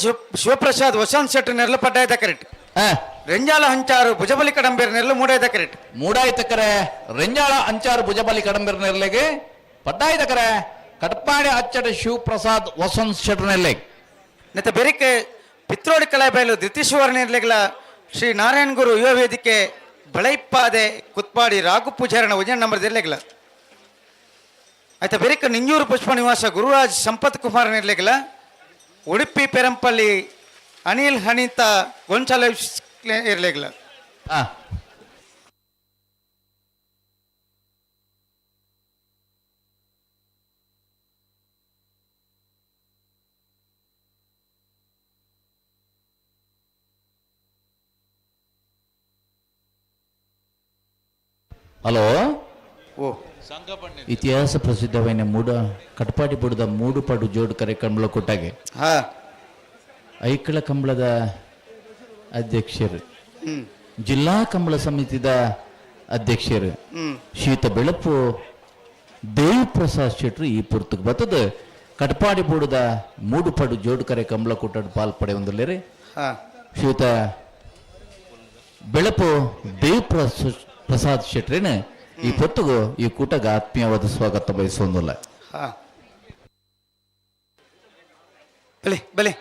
ಶಿವಪ್ರಸಾದ್ ವಸಂತ್ ಶೆಟ್ಟಿ ನೆರಳು ಪಡ್ಡಾಯ ಕರೆಕ್ಟ್ ರೆಂಜಾಲ ಹಂಚಾರು ಭುಜಬಲಿ ಕಡಂಬೇರ್ ನೆರಳು ಮೂಡಾಯದ ಕರೆಕ್ಟ್ ಮೂಡಾಯ್ತಕರೆ ರೆಂಜಾಳ ಅಂಚಾರು ಭುಜಬಲಿ ಕಡಂಬೇರ್ ನೆರಳಿಗೆ ಪಡ್ಡಾಯ್ತಕರೆ ಕಟ್ಪಾಡಿ ಅಚ್ಚಡ ಶಿವಪ್ರಸಾದ್ ವಸಂತ್ ಶೆಟ್ಟರ್ ನೆರಳಿಗೆ ನೆತ್ತ ಬೆರಿಕೆ ಪಿತ್ರೋಡಿ ಕಲಾಬೈಲು ದ್ವಿತೀಶ್ವರ ನೆರಳಿಗಳ ಶ್ರೀ ನಾರಾಯಣ ಗುರು ಯುವ ವೇದಿಕೆ ಬಳೈಪಾದೆ ಕುತ್ಪಾಡಿ ರಾಘು ಪೂಜಾರನ ವಜನ್ ನಂಬರ್ ದಿರ್ಲೆಗಿಲ್ಲ ಆಯ್ತಾ ಬೆರಿಕ ನಿಂಜೂರು ಪುಷ್ಪ ನಿವಾಸ ಗುರುರಾಜ್ ಸಂಪತ್ ಕುಮಾರ್ ನೆರಳಿಗಳ ಉಡುಪಿ ಪೆರಂಪಳ್ಳಿ ಅನಿಲ್ ಹನಿತಾ ಗೊಂಚಾಲ ಇರ್ಲಿಲ್ಲ ಆ ಹಲೋ ಓ ಇತಿಹಾಸ ಪ್ರಸಿದ್ಧವೈನ ಮೂಡ ಕಟ್ಪಾಡಿ ಬುಡದ ಮೂಡು ಪಡು ಜೋಡು ಕಾರ್ಯಕ್ರಮಲ ಕೊಟ್ಟಾಗೆ. ಹಾ. ಐಕಳ ಕಂಬಳದ ಅಧ್ಯಕ್ಷರು, ಜಿಲ್ಲಾ ಕಂಬಳ ಸಮಿತಿದ ಅಧ್ಯಕ್ಷರು ಶೀತ ಬೆಳಪು ದೇವಿಪ್ರಸಾದ್ ಶೆಟ್ರು ಈ ಪುರ್ತಕ್ಕೆ ಬತ್ತದ ಕಟ್ಪಾಡಿ ಬೂಡದ ಮೂಡುಪಡು ಜೋಡುಕರೆ ಕಂಬಳ ಕೂಟಡ್ ಪಾಲ್ ಪಡೆಯೊಂದುಲ್ಲೇರಿ. ಹಾ. ಶ್ರೀಯುತ ಬೆಳಪು ದೇವಿಪ್ರಸಾದ್ ಪ್ರಸಾದ್ ಶೆಟ್ರಿನ ಈ ಪೊತ್ತುಗು ಈ ಕೂಟಗ ಆತ್ಮೀಯವಾದ ಸ್ವಾಗತ ಬಯಸೊಂದುಲ್ಲ. ಹಾ, ಬಲೆ ಬಲೆ.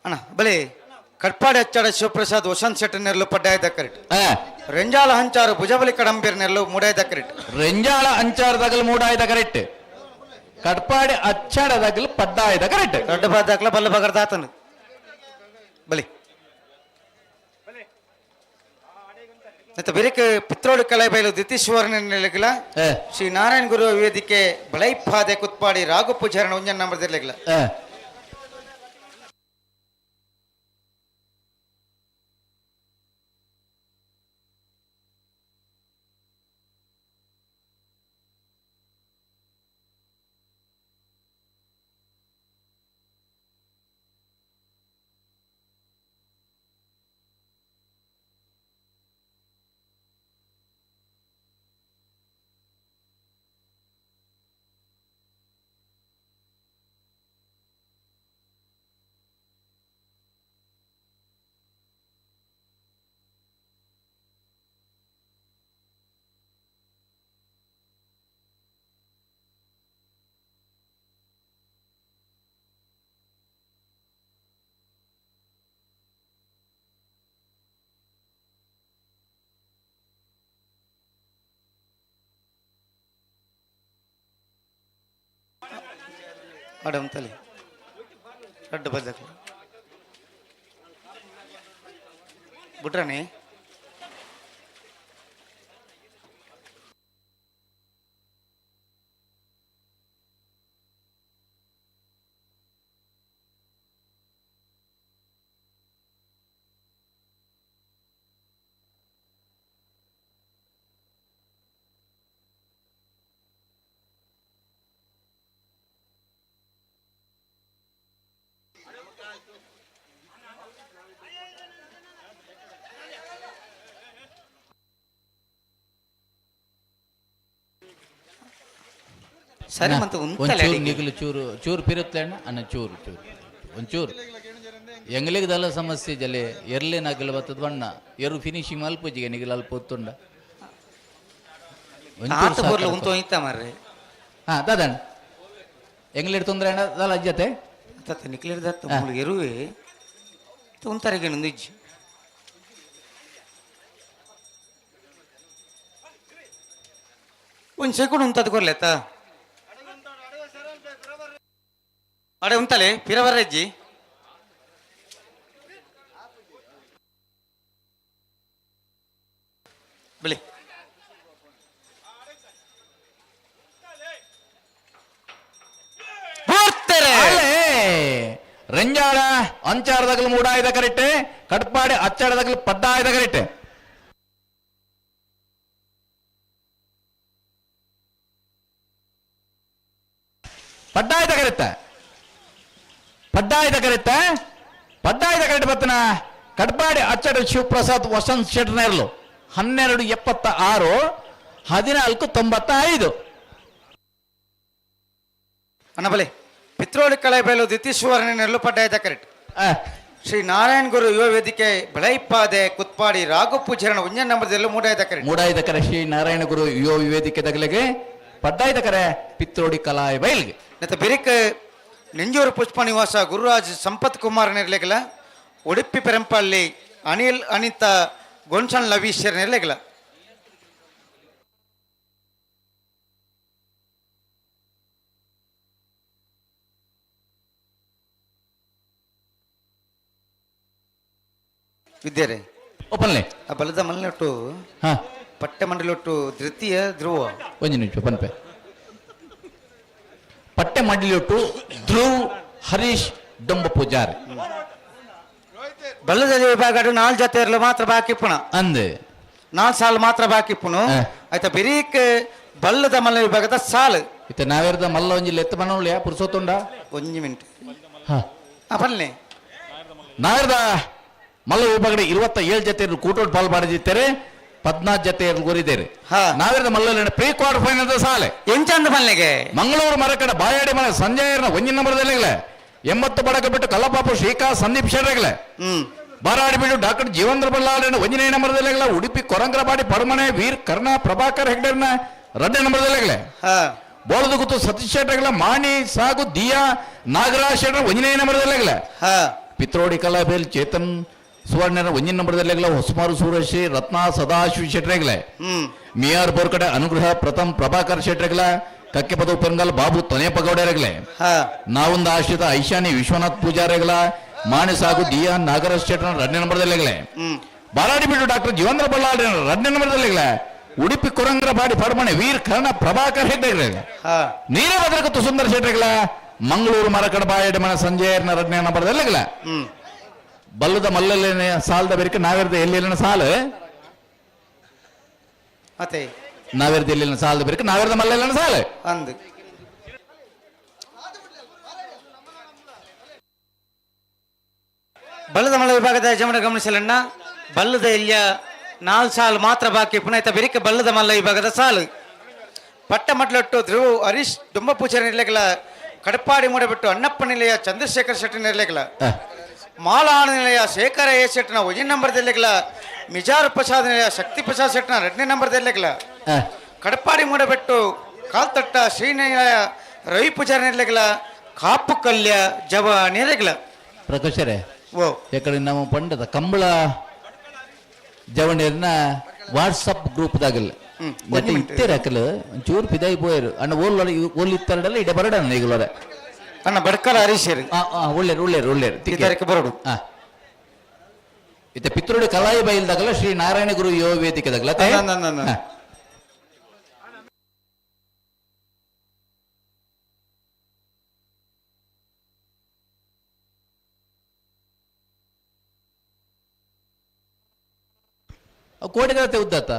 ಅಣ್ಣ ಬಲೆ. ಕಟ್ಪಾಡಿ ಅಚ್ಚಾಡ ಶಿವಪ್ರಸಾದ್ ವಸಂತ್ ಶೆಟ್ಟಿ ನೆರಳು ಪಡ್ಡಾಯದ ಕರೆಕ್ಟ್. ರೆಂಜಾಲ ಹಂಚಾರು ಭುಜಬಲಿ ಕಡಂಬೀರ್ ನೆರಳು ಮೂಡಾಯದ ಕರೆಕ್ಟ್. ರೆಂಜಾಳ ಅಂಚಾರದಾಗಲು ಮೂಡಾಯ್ದ ಕರೆಕ್ಟ್, ಕಟ್ಪಾಡಿ ಅಚ್ಚಾಡದಾಗಲು ಪಡ್ಡಾಯ್ದ ಕರೆಕ್ಟ್. ದೊಡ್ಡ ಬಾದಾಕ್ಲ ಬಲ್ಲ ಬಗರ್ದಾತನು ಬಲಿ. ಮತ್ತೆ ಬೆರಿಕ ಪಿತ್ರೋಡು ಕಲೆ ಬೈಲು ದಿತೀಶ್ವರನ ನೆಲಗಿಲ. ಶ್ರೀ ನಾರಾಯಣ ಗುರು ವೇದಿಕೆ ಬಳೈಪಾದೆ ಕುತ್ಪಾಡಿ ರಾಘು ಪೂಜಾರಣ ಒಂಜನ್ ನಂಬರ್ದಿರ್ಲಿಲ್ಲ. ಅಡಂತಲೆ ಅಡ್ಡ ಬದಕ ಬಿಟ್ರಾನೆ. ಸರಿ ಮತ್ತೆ ಉಂತಲೆ. ಒಂಚೂರು ನಿಗಲು ಚೂರು ಚೂರು ಪಿರುತ್ತಲೆ ಅಣ್ಣ ಅಣ್ಣ, ಚೂರು ಚೂರು ಒಂಚೂರು. ಎಂಗ್ಲಿಗೆ ದಲ್ಲ ಸಮಸ್ಯೆ ಜಲೆ ಎರ್ಲೆ ನಗಲು ಬತ್ತದ ಬಣ್ಣ ಎರು ಫಿನಿಶಿಂಗ್ ಮಲ್ಪುಜಿಗೆ ನಿಗಲು ಅಲ್ಪ ಹೊತ್ತುಂಡ ಒಂಚೂರು ಆತ ಬೋರ್ಲ ಸಹಕಾರ ಉಂತು ಹೋಯ್ತ ಮಾರ್ರೆ. ಹಾ ದಾದಣ್ಣ, ಎಂಗ್ಲಿಡ್ ತೊಂದರೆ ಅಣ್ಣ ದಾಲ ಅಜ್ಜತೆ. ತತ್ತ ನಿಕ್ಲಿರ್ದತ್ತ ಮೂಲು ಎರುವೆ ಉಂತಾರಿಗೆ ಇಜ್ಜಿ. ಒಂದು ಸೆಕೆಂಡ್ ಉಂತದ್ ಕೊರ್ಲೆತ್ತ ಅಡೆ ಉಂತಲೆ ಪಿರವರ್ರಜ್ಜಿ ಬಿಳಿ. ಪೂರ್ತೆರೆ ರೆಂಜಾಳ ಅಂಚಾರದಾಗಲು ಮೂಡಾಯ್ದ ಕರೆಕ್ಟ್, ಕಟ್ಪಾಡಿ ಅಚ್ಚಾಡದಾಗಲು ಪಡ್ಡಾಯ್ದ ಕರೆಕ್ಟ್. ಪಡ್ಡಾಯ್ದ ಕರೆಕ್ಟ್, ಪಡ್ಡಾಯ್ದ ಕರೆಕ್ಟ್, ಪಡ್ಡಾಯ್ದ ಕರೆಕ್ಟ್. ಬತ್ತನ ಕಟ್ಪಾಡಿ ಅಚ್ಚಡ ಶಿವಪ್ರಸಾದ್ ವಸಂತ್ ಶೆಟ್ನರ್ಲು 12.76, 14.95. ಅಣ್ಣಬಲೆ ಪಿತ್ರೋಳಿ ಕಳೆ ಬಯಲು ದಿತೀಶ್ವರನ ನೆರಳು ಪಡ್ಡಾಯ್ದ ಕರೆಕ್ಟ್. ಶ್ರೀ ನಾರಾಯಣ ಗುರು ಯುವ ವೇದಿಕೆ ಬೆಳೈಪಾದೆ ಕುತ್ಪಾಡಿ ರಾಘು ಪೂಜಾರಣ ಒಂಜನ್ ನಂಬರ್ದಲ್ಲೂ ಮೂಡಾಯ್ದ ಕರೆಕ್ಟ್. ಮೂಡಾಯ್ದ ಕರೆ ಶ್ರೀ ನಾರಾಯಣ ಗುರು ಯುವ ವೇದಿಕೆ ತಗಲಿಗೆ, ಪಡ್ಡಾಯ್ದ ಕರೆ ಪಿತ್ರೋಡಿ ಕಲಾಯ ಬಯಲ್ಗೆ. ಮತ್ತೆ ಬಿರಿಕ್ ನೆಂಜೂರು ಪುಷ್ಪ ನಿವಾಸ ಗುರುರಾಜ್ ಸಂಪತ್ ಕುಮಾರ್ ನಿರ್ಲೆಗಲ, ಉಡುಪಿ ಪೆರಂಪಳ್ಳಿ ಅನಿಲ್ ಅನಿತಾ ಗೊಂಸನ್ ಲವೀಶ್ವರ್ ನಿರ್ಲೆಗಲ. ವಿದ್ಯರೆ ಓಪನ್ಲೆ ಆ ಬಲದ ಮಲ್ನೊಟ್ಟು ಹಾ ಪಟ್ಟೆ ಮಂಡಲೊಟ್ಟು ದ್ವಿತೀಯ ಧ್ರುವ ಒಂಜಿ ನಿಮಿಷ ಪನ್ಪೆ ಪಟ್ಟೆ ಮಂಡಲಿಯೊಟ್ಟು ಧ್ರುವ್ ಹರೀಶ್ ಡೊಂಬ ಪೂಜಾರಿ ಬಲ್ಲದ ವಿಭಾಗ ನಾಲ್ ಜೊತೆ ಇರಲು ಮಾತ್ರ ಬಾಕಿ ಪುಣ ಅಂದೆ ನಾಲ್ ಸಾಲು ಮಾತ್ರ ಬಾಕಿ ಪುನು ಹಾ. ಆಯ್ತಾ ಬಿರೀಕ್ ಬಲ್ಲದ ಮಲ್ಲ ವಿಭಾಗದ ಸಾಲು ಇತ್ತ ನಾವೇರ್ದ ಮಲ್ಲ ಒಂಜಿ ಲೆತ್ತ ಮನೋಳ್ಯ ಪುರುಸೋತುಂಡ ಒಂಜಿ ಮಿನಿಟ್ ಹಾ ಆ ಬಲ್ಲೆ ನಾವೇರ್ದ ಮಲ್ಲ ವಿಭಾಗದ 27 ಜೊತೆ ಕೂಟೋಟ್ ಪಾಲ್ ಮಾಡಿದ್ದಾರೆ 14 ಜೊತೆ ಗೋರಿದ್ದೇರೆ ಹಾ. ನಾವೇರ್ದ ಮಲ್ಲ ಪ್ರೀ ಕ್ವಾರ್ಟರ್ ಫೈನಲ್ ಸಾಲೆ ಎಂಚಂದ ಮಲ್ಲೆಗೆ ಮಂಗಳೂರು ಮರಕಡ ಬಾಯಾಡಿ ಮನೆ ಸಂಜಯರ್ನ ಒಂಜಿನ ನಂಬರ್ದಲ್ಲಿ 80 ಬಡಕ ಬಿಟ್ಟು ಕಲ್ಲಪಾಪು ಶ್ರೀಕಾಂತ್ ಸಂದೀಪ್ ಶೆಟ್ಟರ್ಗಳೇ ಹ್ಮ್ ಬಾರಾಡಿ ಬಿಡು ಡಾಕ್ಟರ್ ಜೀವಂದ್ರ ಬಲ್ಲಾಳನ ಒಂದನೇ ನಂಬರ್ದಲ್ಲಿ ಉಡುಪಿ ಕೊರಂಗ್ರಬಾಡಿ ಪರಮನೆ ವೀರ್ ಕರ್ಣ ಪ್ರಭಾಕರ್ ಹೆಗ್ಡೆರ್ನ ಎರಡನೇ ನಂಬರ್ದಲ್ಲಿ ಹಾ ಬೋಳದ ಗುತ್ತು ಸತೀಶ್ ಶೆಟ್ಟರ್ಗಳ ಮಾಣಿ ಸಾಗು ದಿಯಾ ನಾಗರಾಜ್ ಶೆಟ್ಟರ್ ಒಂದನೇ ನಂಬರ್ದಲ್ಲಿ ಹಾ ಪಿತ್ರೋಡಿ ಕಲಾಬೇಲ್ ಚೇತನ್ ಸುವರ್ಣರ ಒಂದನೇ ನಂಬರ್ದಲ್ಲಿ ಹೊಸಮಾರು ಸೂರಶಿ ರತ್ನ ಸದಾಶಿವ ಶೆಟ್ಟರ್ಗಳೇ ಹ್ಮ್ ಮಿಯಾರ್ ಬೋರ್ಕಡೆ ಅನುಗ್ರಹ ಪ್ರಥಮ್ ಪ್ರಭಾಕರ್ ಶೆಟ್ಟರ್ಗಳ ಕಕ್ಕೆಪದ ಪೆರಂಗಲ್ ಬಾಬು ತೊನೆಪಗೌಡರಗಳೇ ಹಾ ನಾವೊಂದು ಆಶ್ರಿತ ಐಶಾನಿ ವಿಶ್ವನಾಥ್ ಪೂಜಾರಿಗಳ ಮಾಣಿ ಸಾಗು ದಿಯಾ ನಾಗರಾಜ್ ಶೆಟ್ಟರ್ ಎರಡನೇ ನಂಬರ್ದಲ್ಲಿಗಳೇ ಹ್ಮ್ ಬಾರಾಡಿ ಬಿಟ್ಟು ಡಾಕ್ಟರ್ ಜೀವಂದ್ರ ಬಲ್ಲಾಳಿ ಎರಡನೇ ನಂಬರ್ದಲ್ಲಿಗಳೇ ಉಡುಪಿ ಕುರಂಗ್ರ ಬಾಡಿ ಪರಮಣೆ ವೀರ್ ಕರ್ಣ ಪ್ರಭಾಕರ್ ಹೆಗ್ಡೆಗಳೇ ಹಾ ನೀರಭದ್ರಕತ್ತು ಸುಂದರ ಶೆಟ್ಟರ್ಗಳ ಮಂಗಳೂರು ಮರಕಡ ಬಾಯಡ ಮನೆ ಸಂಜಯರ್ನ ಎರಡನೇ ನಂಬರ್ದಲ್ಲಿಗಳ ಹ್ಮ್ ಬಲ್ಲದ ಮಲ್ಲಲ್ಲೇನೆ ಸಾಲದ ಬೆರಕೆ ನಾವೇರ್ದ ಎಲ್ಲಿ ಸಾಲು ಮತ್ತೆ ನಾವೇರ್ದ ಎಲ್ಲಿ ಸಾಲದ ಬೆರಕೆ ನಾವೇರ್ದ ಮಲ್ಲಲ್ಲ ಸಾಲು ಅಂದು ಬಲ್ಲದ ಮಲ್ಲ ವಿಭಾಗದ ಯಜಮಾನ ಗಮನಿಸಲಣ್ಣ ಬಲ್ಲದ ಎಲ್ಲಿಯ ನಾಲ್ ಸಾಲು ಮಾತ್ರ ಬಾಕಿ ಪುನಃ ಬೆರಿಕೆ ಬಲ್ಲದ ಮಲ್ಲ ವಿಭಾಗದ ಸಾಲು ಪಟ್ಟ ಮಟ್ಲೊಟ್ಟು ಧ್ರುವ ಹರೀಶ್ ದುಂಬ ಪೂಜಾರಿ ನಿಲಯಗಳ ಕಡಪಾಡಿ ಮೂಡಬಿಟ್ಟು ಅಣ್ಣಪ್ಪ ನಿಲಯ ಚಂದ್ರಶೇಖರ್ ಶೆಟ್ಟಿ ನಿಲಯಗಳ ಮಾಲಾಣ ನಿಲಯ ಶೇಖರ ಎ ಶೆಟ್ಟಿನ ಒಂದನೇ ನಂಬರ್ ದೆಲ್ಲೆಗಳ ಮಿಜಾರ್ ಪ್ರಸಾದ್ ನಿಲಯ ಶಕ್ತಿ ಪ್ರಸಾದ್ ಶೆಟ್ಟಿನ ಎರಡನೇ ನಂಬರ್ ದೆಲ್ಲೆಗಳ ಕಡಪಾಡಿ ಮೂಡಬೆಟ್ಟು ಕಾಲ್ತಟ್ಟ ಶ್ರೀನಿಲಯ ರವಿ ಪೂಜಾರಿ ನಿಲಯಗಳ ಕಾಪು ಕಲ್ಯ ಜವ ನಿಲಯಗಳ ಪ್ರಕಾಶರೇ ಓ ಯಾಕಂದ್ರೆ ನಮ್ಮ ಪಂಡದ ಕಂಬಳ ಜವಣಿಯರ್ನ ವಾಟ್ಸಪ್ ಗ್ರೂಪ್ದಾಗಲ್ಲ ಹ್ಮ್. ಮತ್ತೆ ಇತ್ತೇರ ಹಾಕಲು ಒಂಚೂರು ಪಿದಾಯಿ ಪೋಯರು ಅಣ್ಣ ಓಲ್ ಓಲ್ ಇತ್ತಾರಡಲ್ಲ ಇಡ ಬರಡ ಈಗಲೋರೆ ಅಣ್ಣ ಬಡ್ಕಲ ಹರೀಶ್ ಒಳ್ಳೇರು ಒಳ್ಳೇರು ಒಳ್ಳೇರು ಈ ತಾರೀಕು ಬರೋಡು ಇತ್ತ ಪಿತೃಡಿ ಕಲಾಯಿ ಬೈಲ್ದಾಗಲ್ಲ ಶ್ರೀ ನಾರಾಯಣ ಗುರು ಯೋಗ ವೇದಿಕೆದಾಗಲ್ಲ ಅಲ್ಲ, ಅಲ್ಲ, ಅಲ್ಲ, ಅಲ್ಲ. ಕೋಟಿಗತೆ ಉದ್ದಾತ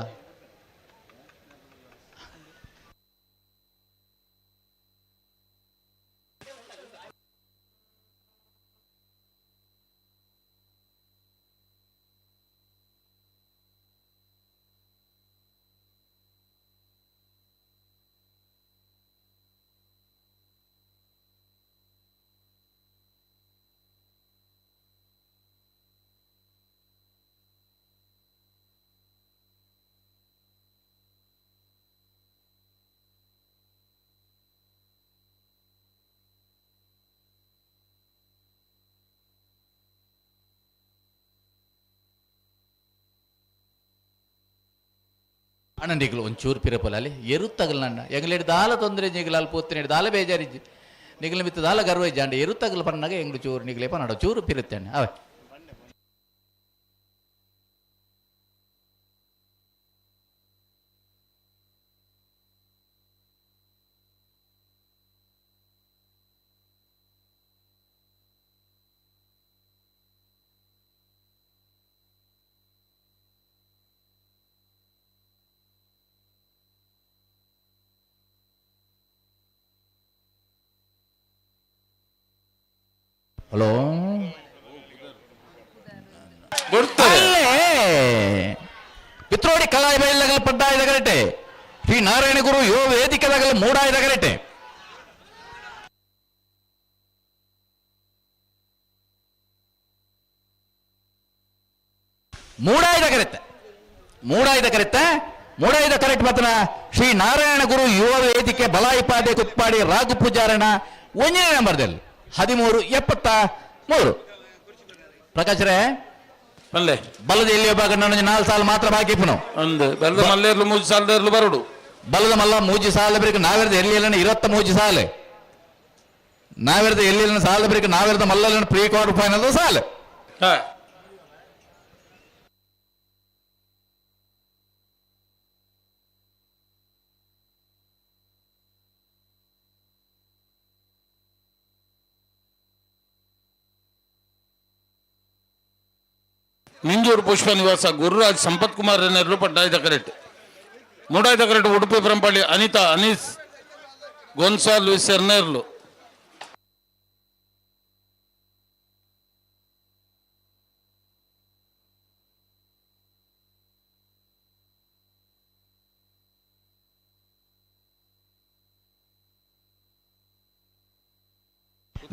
ಅಣ್ಣಂಡಿಗಳು ಒಂಚೂರು ಪಿರಪಲಾಲಿ ಎರುತ್ತಗಲ್ ನನ್ನ ಎಂಗ್ಲೇಡ್ ದಾಲ ತೊಂದರೆ ನಿಗಲ ಅಲ್ಪ ಪೋತ್ತಿನ ದಾಲ ಬೇಜಾರಿಜ್ಜಿ ನಿಗಲ ಮಿತ್ತ ದಾಲ ಗರ್ವ ಇಜ್ಜಾಂಡ ಎರುತ್ತಗಲ್ ಪನ್ನಾಗ ಎಂಗ್ಲು ಚೂರು ನಿಗಲೇ ಪನ್ನಾಡ ಚೂರು ಪಿರುತ್ತೇನೆ ಅವೇ ಹಲೋ ಪಿತ್ರೋಡಿ ಕಲಾಯಿ ಬೈಲಗಲ ಪಡ್ಡಾಯ್ದ ಗರಟೆ ಶ್ರೀ ನಾರಾಯಣ ಗುರು ಯೋ ವೇದಿಕೆದಾಗಲ ಮೂಡಾಯ್ದ ಗರಟೆ ಮೂಡಾಯ್ದ ಕರೆತ್ತೆ ಮೂಡಾಯ್ದ ಕರೆತ್ತೆ ಮೂಡಾಯ್ದ ಕರೆಕ್ಟ್ ಮಾತನ ಶ್ರೀ ನಾರಾಯಣ ಗುರು ಯುವ ವೇದಿಕೆ ಬಲಾಯಿಪಾದೆ ಕುತ್ಪಾಡಿ ರಾಘು ಪೂಜಾರಣ ಒಂದನೇ ನಂಬರ್ದಲ್ಲಿ 1373 ಪ್ರಕಾಶ್ರೇ ಪಲ್ಲೆ ಬಲದ ಎಲ್ಲಿ ಭಾಗ ನನ್ನ 4 ಸಾಲ ಮಾತ್ರ ಬಾಕಿ ಪುನಃ ಅಂದು ಬಲದ ಮಲ್ಲೇರ್ಲು ಮೂಜಿ ಸಾಲದೇರ್ಲು ಬರೋಡು ಬಲದ ಮಲ್ಲ ಮೂಜಿ ಸಾಲ ಬೇಕು ನಾವೆರ್ದ ಎಲ್ಲಿ ಎಲ್ಲ ಇರತ್ತ ಮೂಜಿ ಸಾಲೆ ನಾವೆರ್ದ ಎಲ್ಲಿ ಸಾಲ ಬೇಕು ನಾವೆರ್ದ ಮಲ್ಲ pre quarter final ಸಾಲ ಹಾ. Minjur ಪುಷ್ಪ ನಿವಾಸ ಗುರುರಾಜ್ ಸಂಪತ್ ಕುಮಾರ್ ಎನ್ನೆರ್ಲು ಪಡ್ಡಾಯ್ದ ಕರೆಕ್ಟ್. ಮೂಡಾಯ್ದ ಕರೆಕ್ಟ್ ಉಡುಪಿ ಪರಂಪಳ್ಳಿ ಅನಿತಾ ಅನೀಸ್ ಗೊನ್ಸಾಲ್ವಿಸ್ ಎರ್ನೇರ್ಲು.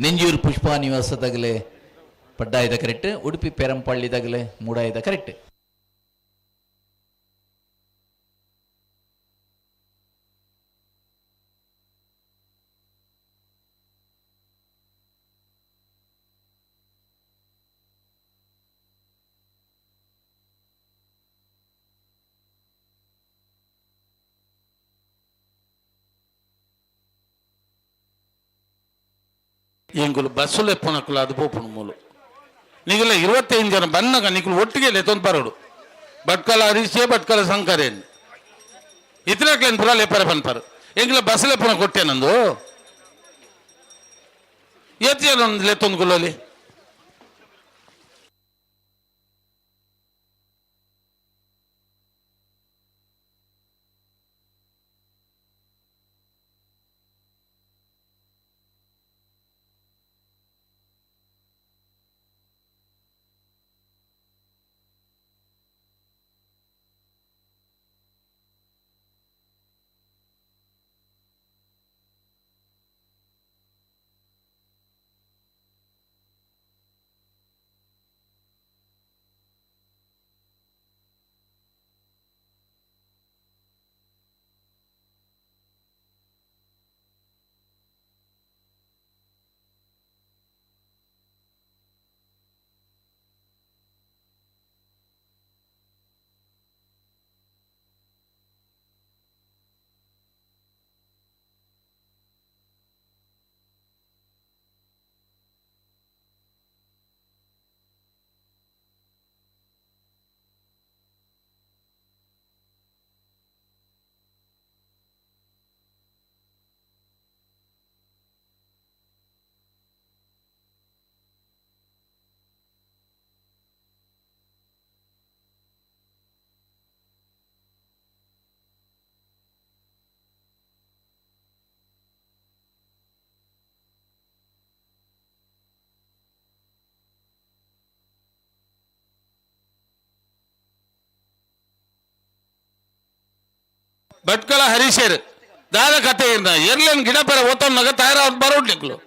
ನೆಂಜೂರು ಪುಷ್ಪ ನಿವಾಸದಾಗಲೇ ಪಡ್ಡಾಯ್ದ ಕರೆಕ್ಟ್. ಉಡುಪಿ ಪೆರಂಪಳ್ಳಿದಾಗಲೇ ಮೂಡಾಯ್ದ ಕರೆಕ್ಟ್. ಎಂಕುಲು ಬಸ್ಸುಲು ಎಪ್ಪನಕ್ಕುಲು ಅದು ಪೋಪುಣು ಮೂಲು ನೀಗೆಲ್ಲ 25 ಜನ ಬನ್ನಗ ನಿಕುಲು ಒಟ್ಟಿಗೆ ಲೆತ್ತೊಂದು ಬರೋಡು. ಭಟ್ಕಲ ಹರೀಶೇ ಭಟ್ಕಲ ಶಂಕರೇನ್ ಇತರಕ್ಲೇನು ಪುರ ಲೆಪ್ಪರ ಪನ್ಪರು. ಎಂಕುಲ ಬಸ್ ಲೆಪ್ಪನ ಕೊಟ್ಟೆ ನಂದು ಏತ್ ಜನ ಲೆತ್ತೊಂದು ಕುಲ್ಲಲ್ಲಿ. ಭಟ್ಕಳ ಹರೀಶರ್ ದಾದ ಕತೆ ಎರ್ಲನ್ ಗಿಡ ಪರ ಓತೊನ್ನಗ ತಯಾರ ಬರೋಡ್ಲಿಕ್ಲು.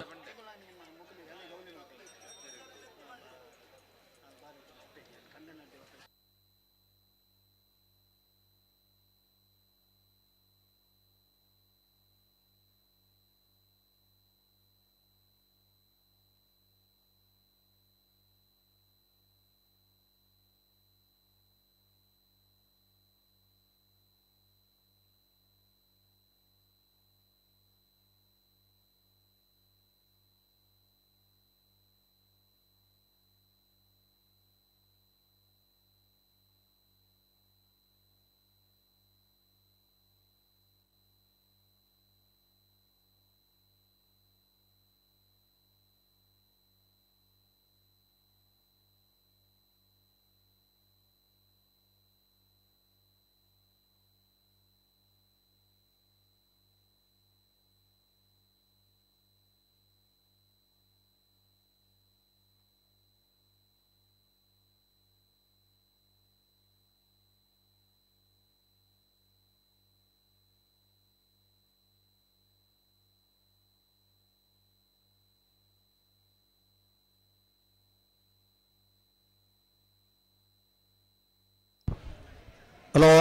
ಹಲೋ.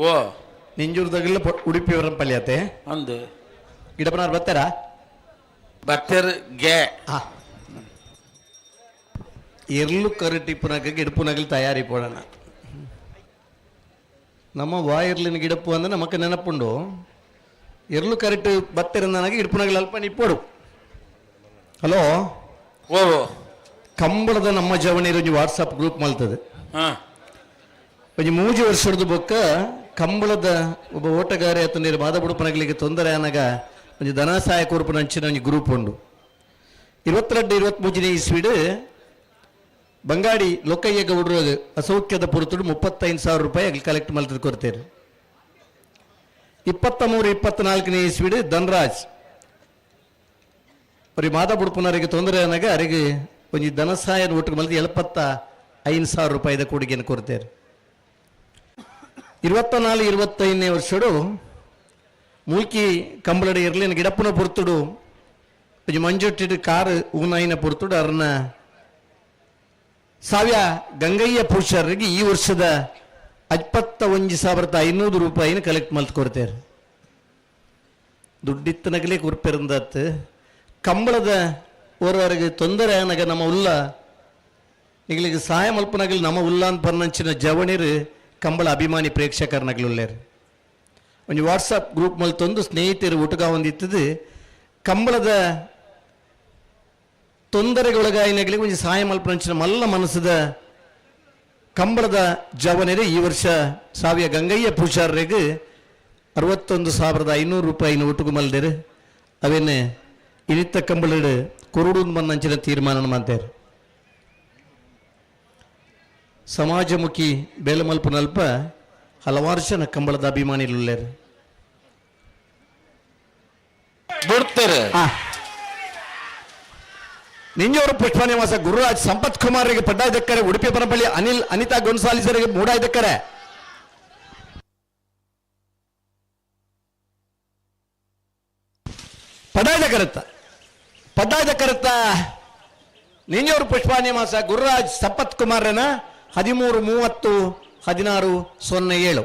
ಓ ನಿಂಜೂರ್ದಾಗೆಲ್ಲ ಉಡುಪಿ ಪಲ್ಯತೆ ಅಂದು ಗಿಡಪನಾರ್ ಬರ್ತಾರಾ? ಬತ್ತರ್ ಗೆ ಹಾ ಎರ್ಲು ಕರಟಿಪ್ಪುನಾಗ ಗಿಡಪುನಾಗಲಿ ತಯಾರಿ ಪೋಡೋಣ. ನಮ್ಮ ವಾಯಿರ್ಲಿನ ಗಿಡಪ್ಪು ಅಂದ್ರೆ ನಮಕ್ ನೆನಪುಂಡು. ಎರ್ಲು ಕರೆಕ್ಟ್ ಬತ್ತಿರಂದನಾಗ ಗಿಡಪುನಾಗಲಿ ಅಲ್ಪ ನಿಪ್ಪೋಡು. ಹಲೋ. ಓ ಕಂಬಳದ ನಮ್ಮ ಜವನಿರು ಒಂಜಿ ವಾಟ್ಸಪ್ ಗ್ರೂಪ್ ಮಲ್ತದೆ. ಹಾ ಒಂಜಿ ಮೂಜಿ ವರ್ಷದ ಬೊಕ್ಕ ಕಂಬಳದ ಒಬ್ಬ ಓಟಗಾರೆ ಆತನ ಮಾದ ಬುಡುಪನಗಲಿಗೆ ತೊಂದರೆ ಆನಾಗ ಒಂಜಿ ಧನ ಸಹಾಯ ಕೊರ್ಪುನ ಅಂಚಿನ ಒಂಜಿ ಗ್ರೂಪ್ ಉಂಡು. 22 23ನೇ ಇಸ್ವಿಡ್ Bangadi Lokayya ಗೌಡರು ಅಸೌಖ್ಯದ ಪುರತುಡು 35,000 ರೂಪಾಯಿ ಅಲ್ಲಿ ಕಲೆಕ್ಟ್ ಮಲ್ತದ ಕೊಡ್ತೇರು. 23 24ನೇ ಇಸ್ವಿಡು ಧನರಾಜ್ ಬರೀ ಮಾದಬುಡುಪನವರಿಗೆ ತೊಂದರೆ ಅನ್ನಾಗ ಅರಿಗೆ ಒಂಜಿ ಧನಸಹಾಯ ಒಟ್ಟಿಗೆ ಮಲ್ತು 75,000 ರೂಪಾಯಿದ ಕೊಡುಗೆಯನ್ನು ಕೊಡ್ತೇರು. 24 25ನೇ ವರ್ಷಡು ಮೂಲ್ಕಿ ಕಂಬಳಡಿ ಇರಲಿ ಗಿಡಪ್ಪನ ಪುರ್ತುಡು ಒಂಜಿ ಮಂಜೊಟ್ಟಿಡು ಕಾರು ಊನಾಯಿನ ಪುರ್ತುಡು ಅರ್ನ ಸಾವಿಯ ಗಂಗಯ್ಯ ಪುರುಷರಿಗೆ ಈ ವರ್ಷದ 21,500 ರೂಪಾಯಿನ ಕಲೆಕ್ಟ್ ಮಲ್ತು ಕೊಡ್ತೇರು. ದುಡ್ಡಿತ್ತನಗಲೇ ಕುರ್ಪೆರಂದತ್ತು ಕಂಬಳದ ಓರ್ವರೆಗೆ ತೊಂದರೆ ಆನಗ ನಮ್ಮ ಉಲ್ಲ ನಿಗಳಿಗೆ ಸಹಾಯ ಮಲ್ಪನಗಲಿ ನಮ್ಮ ಉಲ್ಲ ಅಂತ ಪರ್ನಂಚಿನ ಜವಣಿರು ಕಂಬಳ ಅಭಿಮಾನಿ ಪ್ರೇಕ್ಷಕರನಗಲುಳ್ಳೇರು. ಒಂದು ವಾಟ್ಸಪ್ ಗ್ರೂಪ್ ಮಲ್ತೊಂದು ಸ್ನೇಹಿತರು ಊಟಗ ಒಂದಿತ್ತದು ಕಂಬಳದ ತೊಂದರೆಗೊಳಗಾಯಿನಗಲಿಗೆ ಒಂದು ಸಹಾಯ ಮಲ್ಪನಂಚಿನ ಮಲ್ಲ ಮನಸ್ಸದ ಕಂಬಳದ ಜವನರೇ ಈ ವರ್ಷ ಸಾವಿಯ ಗಂಗಯ್ಯ ಪೂಜಾರರಿಗೆ 61,500 ರೂಪಾಯಿನ ಒಟ್ಟುಗು ಮಲ್ದೇರು. ಅವೇನೆ ಇನಿತ್ತ ಕಂಬಳಡು ಕುರುಡು ಬಂದಂಚಿನ ತೀರ್ಮಾನ ಮಾಡ್ತಾರೆ. ಸಮಾಜಮುಖಿ ಬೇಲಮಲ್ಪನಲ್ಪ ಹಲವಾರು ಜನ ಕಂಬಳದ ಅಭಿಮಾನಿಗಳುಳ್ಳೇರು. ಬಿಡ್ತಾರೆ. ನಿಂಜವರು ಪುಷ್ಪನಿವಾಸ ಗುರುರಾಜ್ ಸಂಪತ್ ಕುಮಾರ್ರಿಗೆ ಪಡ್ಡಾಯ್ದಕ್ಕರೆ, ಉಡುಪಿ ಪರಪಳ್ಳಿ ಅನಿಲ್ ಅನಿತಾ ಗೊಂಸಾಲಿಸರಿಗೆ ಮೂಡಾಯ್ದಕ್ಕರೆ. ಪಡ್ಡಾಯ್ದಕ್ಕರತ್ತ ಪಡ್ಡಾಯ್ದಕ್ಕರತ್ತ ನಿಂಜವರು ಪುಷ್ಪನಿವಾಸ ಗುರುರಾಜ್ ಸಂಪತ್ ಕುಮಾರ್ರನ 13 30 16 07.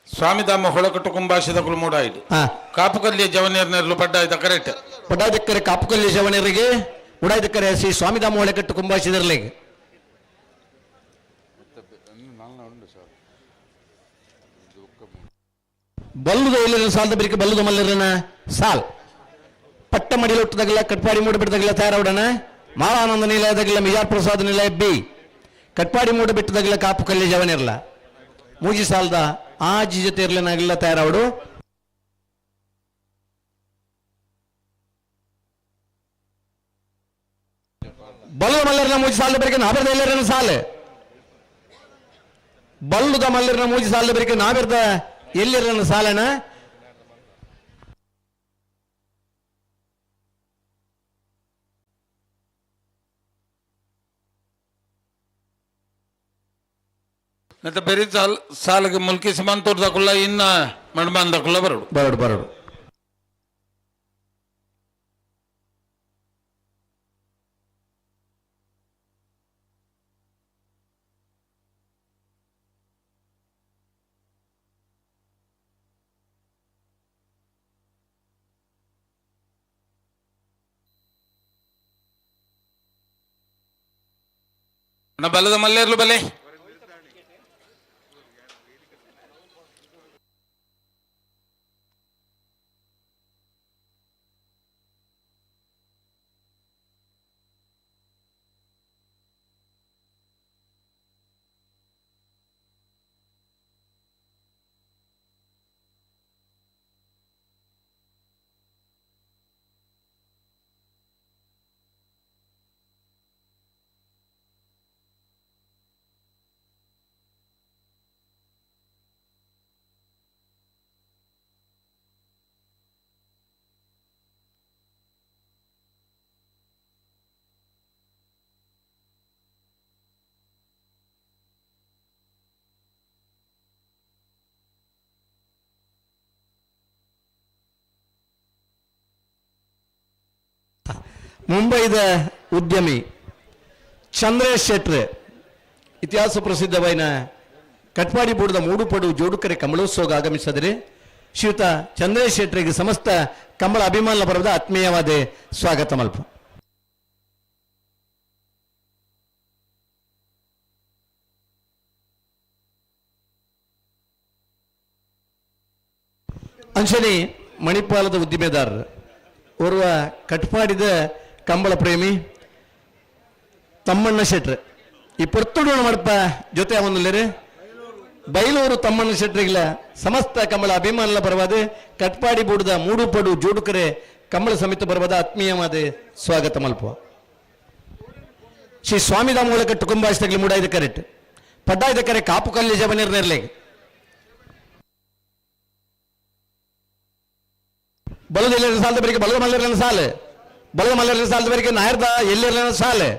ಸ್ವಾಮಿಧಾಮ ಹೊಳಕಟ್ಟು ಕುಂಬಾಶಿದ ಕುಲಮೂಡಾಯಿಡು ಕಾಪುಕಲ್ಲಿಯ ಜವನಿಯರ್ನೆರ್ಲು ಪಡ್ಡಾಯ್ದ ಕರೆಕ್ಟ್ ಪಡ್ಡಾಯ್ದಕ್ಕರೆ ಕಾಪುಕಲ್ಲಿಯ ಜವನಿಯರಿಗೆ ಉಡಾಯ್ದಕ್ಕರೆ ಶ್ರೀ ಸ್ವಾಮಿಧಾಮ ಹೊಳಕಟ್ಟು ಕುಂಬಾಶಿದರ್ಲಿಗೆ. ಬಲ್ಲುದ ಎಲ್ಲರ ಸಾಲದ ಬರಿಕೆ ಬಲ್ಲುದ ಮಲ್ಲರನ ಸಾಲ್ ಪಟ್ಟ ಮಡಿಲೊಟ್ಟದಾಗಲ್ಲ ಕಟ್ಪಾಡಿ ಮೂಡಬಿಟ್ಟದಾಗಲ್ಲ ತಯಾರಾವಡಣ ಮಾಳಾನಂದ ನಿಲಯದಾಗಲ್ಲ ಮಿಜಾರ್ ಪ್ರಸಾದ್ ನಿಲಯ ಬಿ ಕಟ್ಪಾಡಿ ಮೂಡಬಿಟ್ಟದಾಗಲ್ಲ ಕಾಪುಕಲ್ಲಿಯ ಜವನಿರ್ಲ ಮೂಜಿ ಸಾಲದ ಆಜಿ ಜೊತೆ ಇರ್ಲೇನಾಗಲಿಲ್ಲ ತಯಾರಾವಡು. ಬಲ್ಲುದ ಮಲ್ಲರನ ಮೂಜಿ ಸಾಲದ ಬರಿಕೆ ನಾಬೆರ್ದ ಎಲ್ಲರನ ಸಾಲ ಬಲ್ಲುದ ಮಲ್ಲರನ ಮೂಜಿ ಸಾಲದ ಬರಿಕೆ ನಾಬೆರ್ದ ಎಲ್ಲಿರನ ಸಾಲನ. ಮತ್ತೆ ಬೇರೆ ಸಾಲ್ ಸಾಲಿಗೆ ಮುಲ್ಕಿ ಸೀಮಾಂತೂರ್ದಕ್ಕುಲ್ಲ ಇನ್ನ ಮಣ್ಬಂದಕ್ಕುಲ್ಲ ಬರಡು ಬರಡು ಬರಡು. ಬಲದ ಮಲ್ಲೇರ್ಲು ಬಲೆ ಮುಂಬೈದ ಉದ್ಯಮಿ ಚಂದ್ರೇಶ್ ಶೆಟ್ರ್ ಇತಿಹಾಸ ಪ್ರಸಿದ್ಧವೈನ ಕಟ್ಪಾಡಿ ಬೂಡದ ಮೂಡುಪಡು ಜೋಡುಕರೆ ಕಮಲೋತ್ಸವಕ್ಕೆ ಆಗಮಿಸಿದರೆ ಶ್ರೀಯುತ ಚಂದ್ರೇಶ್ ಶೆಟ್ಟರಿಗೆ ಸಮಸ್ತ ಕಂಬಳ ಅಭಿಮಾನ ಪರ್ವದ ಆತ್ಮೀಯವಾದ ಸ್ವಾಗತ ಮಲ್ಪ. ಅಂಚನೆ ಮಣಿಪಾಲದ ಉದ್ದಿಮೆದಾರರು ಓರ್ವ ಕಟ್ಪಾಡಿದ ಕಂಬಳ ಪ್ರೇಮಿ ತಮ್ಮಣ್ಣ ಶೆಟ್ರ್ ಈ ಪೊರ್ತುಡು ಮಾಡಪ್ಪ ಜೊತೆ ಅವನಲ್ಲಿ ಬೈಲೂರು ತಮ್ಮಣ್ಣ ಶೆಟ್ರಿಗಿಲ್ಲ ಸಮಸ್ತ ಕಂಬಳ ಅಭಿಮಾನಲ ಪರವಾದ ಕಟ್ಪಾಡಿ ಬೂಡದ ಮೂಡುಪಡು ಜೋಡುಕರೆ ಕಂಬಳ ಸಮಿತಿ ಬರಬದ ಆತ್ಮೀಯವಾದ ಸ್ವಾಗತ ಮಲ್ಪ. ಶ್ರೀ ಸ್ವಾಮಿದ ಮೂಲಕ ಟುಕುಂಬಾಯಿಸ್ತಗ್ಲಿ ಮೂಡಾಯ್ದ ಕರೆಕ್ಟ್ ಪಡ್ಡಾಯ್ದ ಕರೆ ಕಾಪು ಕಲ್ಲಿ ಜವನಿರ್ ನೆರ್ಲೆಗ್ ಬಲದ ಎಲ್ಲರ ಸಾಲದ ಬರಿಗೆ ಬಲದ ಮಲ್ಲರ್ಲನ ಸಾಲು, ಬಲದ ಮಲ್ಲರ್ಲನ ಸಾಲದ ಬರಿಗೆ ನಾಯರ್ದ ಎಲ್ಲೆರ್ಲನ ಸಾಲು.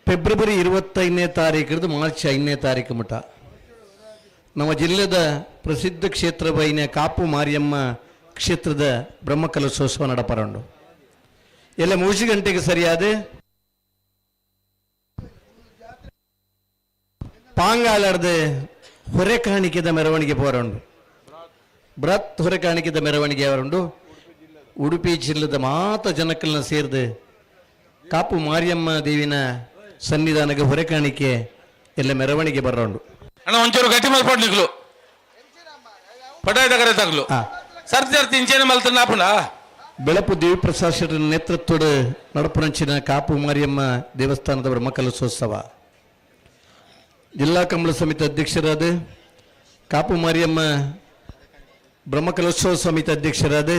ಫೆಬ್ರವರಿ 25ನೇ ತಾರೀಕು ಹಿಡಿದು ಮಾರ್ಚ್ 5ನೇ ತಾರೀಕು ಮಟ್ಟ ನಮ್ಮ ಜಿಲ್ಲೆದ ಪ್ರಸಿದ್ಧ ಕ್ಷೇತ್ರ ಬೈನ ಕಾಪು ಮಾರಿಯಮ್ಮ ಕ್ಷೇತ್ರದ ಬ್ರಹ್ಮಕಲಶೋತ್ಸವ ನಡಪರಂಡು. ಎಲ್ಲ 3 ಗಂಟೆಗೆ ಸರಿಯಾದ ಪಾಂಗಾಲಾಡದೆ ಹೊರೆ ಕಾಣಿಕೆದ ಮೆರವಣಿಗೆ ಪೋರಂಡು, ಬೃಹತ್ ಹೊರೆ ಕಾಣಿಕೆದ ಮೆರವಣಿಗೆ ಅವರುಂಡು. ಉಡುಪಿ ಜಿಲ್ಲೆದ ಮಾತ ಜನಕ್ಕಲ್ನ ಸೇರಿದು ಕಾಪು ಮಾರಿಯಮ್ಮ ದೇವಿನ ಸನ್ನಿಧಾನಕ್ಕೆ ಹೊರೆ ಕಾಣಿಕೆ ಎಲ್ಲ ಮೆರವಣಿಗೆ ಬರೋಂಡು. ಅಣ್ಣ ಒಂಚೂರು ಗಟ್ಟಿ ಮಲ್ಪಡ್ಲಿಕ್ಲು ಪಟಾಯ್ದ ಕರೆ ತಗ್ಲು ಸರ್ತಿ ಸರ್ತಿ ಇಂಚೇನೆ ಮಲ್ತನ ಆಪುಂಡ. ಬೆಳಪು ದೇವಿಪ್ರಸಾದ್ ಶೆಟ್ಟರ ನೇತೃತ್ವದ ನಡಪುನಂಚಿನ ಕಾಪು ಮಾರಿಯಮ್ಮ ದೇವಸ್ಥಾನದ ಬ್ರಹ್ಮಕಲಶೋತ್ಸವ ಜಿಲ್ಲಾ ಕಂಬಳ ಸಮಿತಿ ಅಧ್ಯಕ್ಷರಾದ ಕಾಪು ಮಾರಿಯಮ್ಮ ಬ್ರಹ್ಮಕಲಶೋತ್ಸವ ಸಮಿತಿ ಅಧ್ಯಕ್ಷರಾದ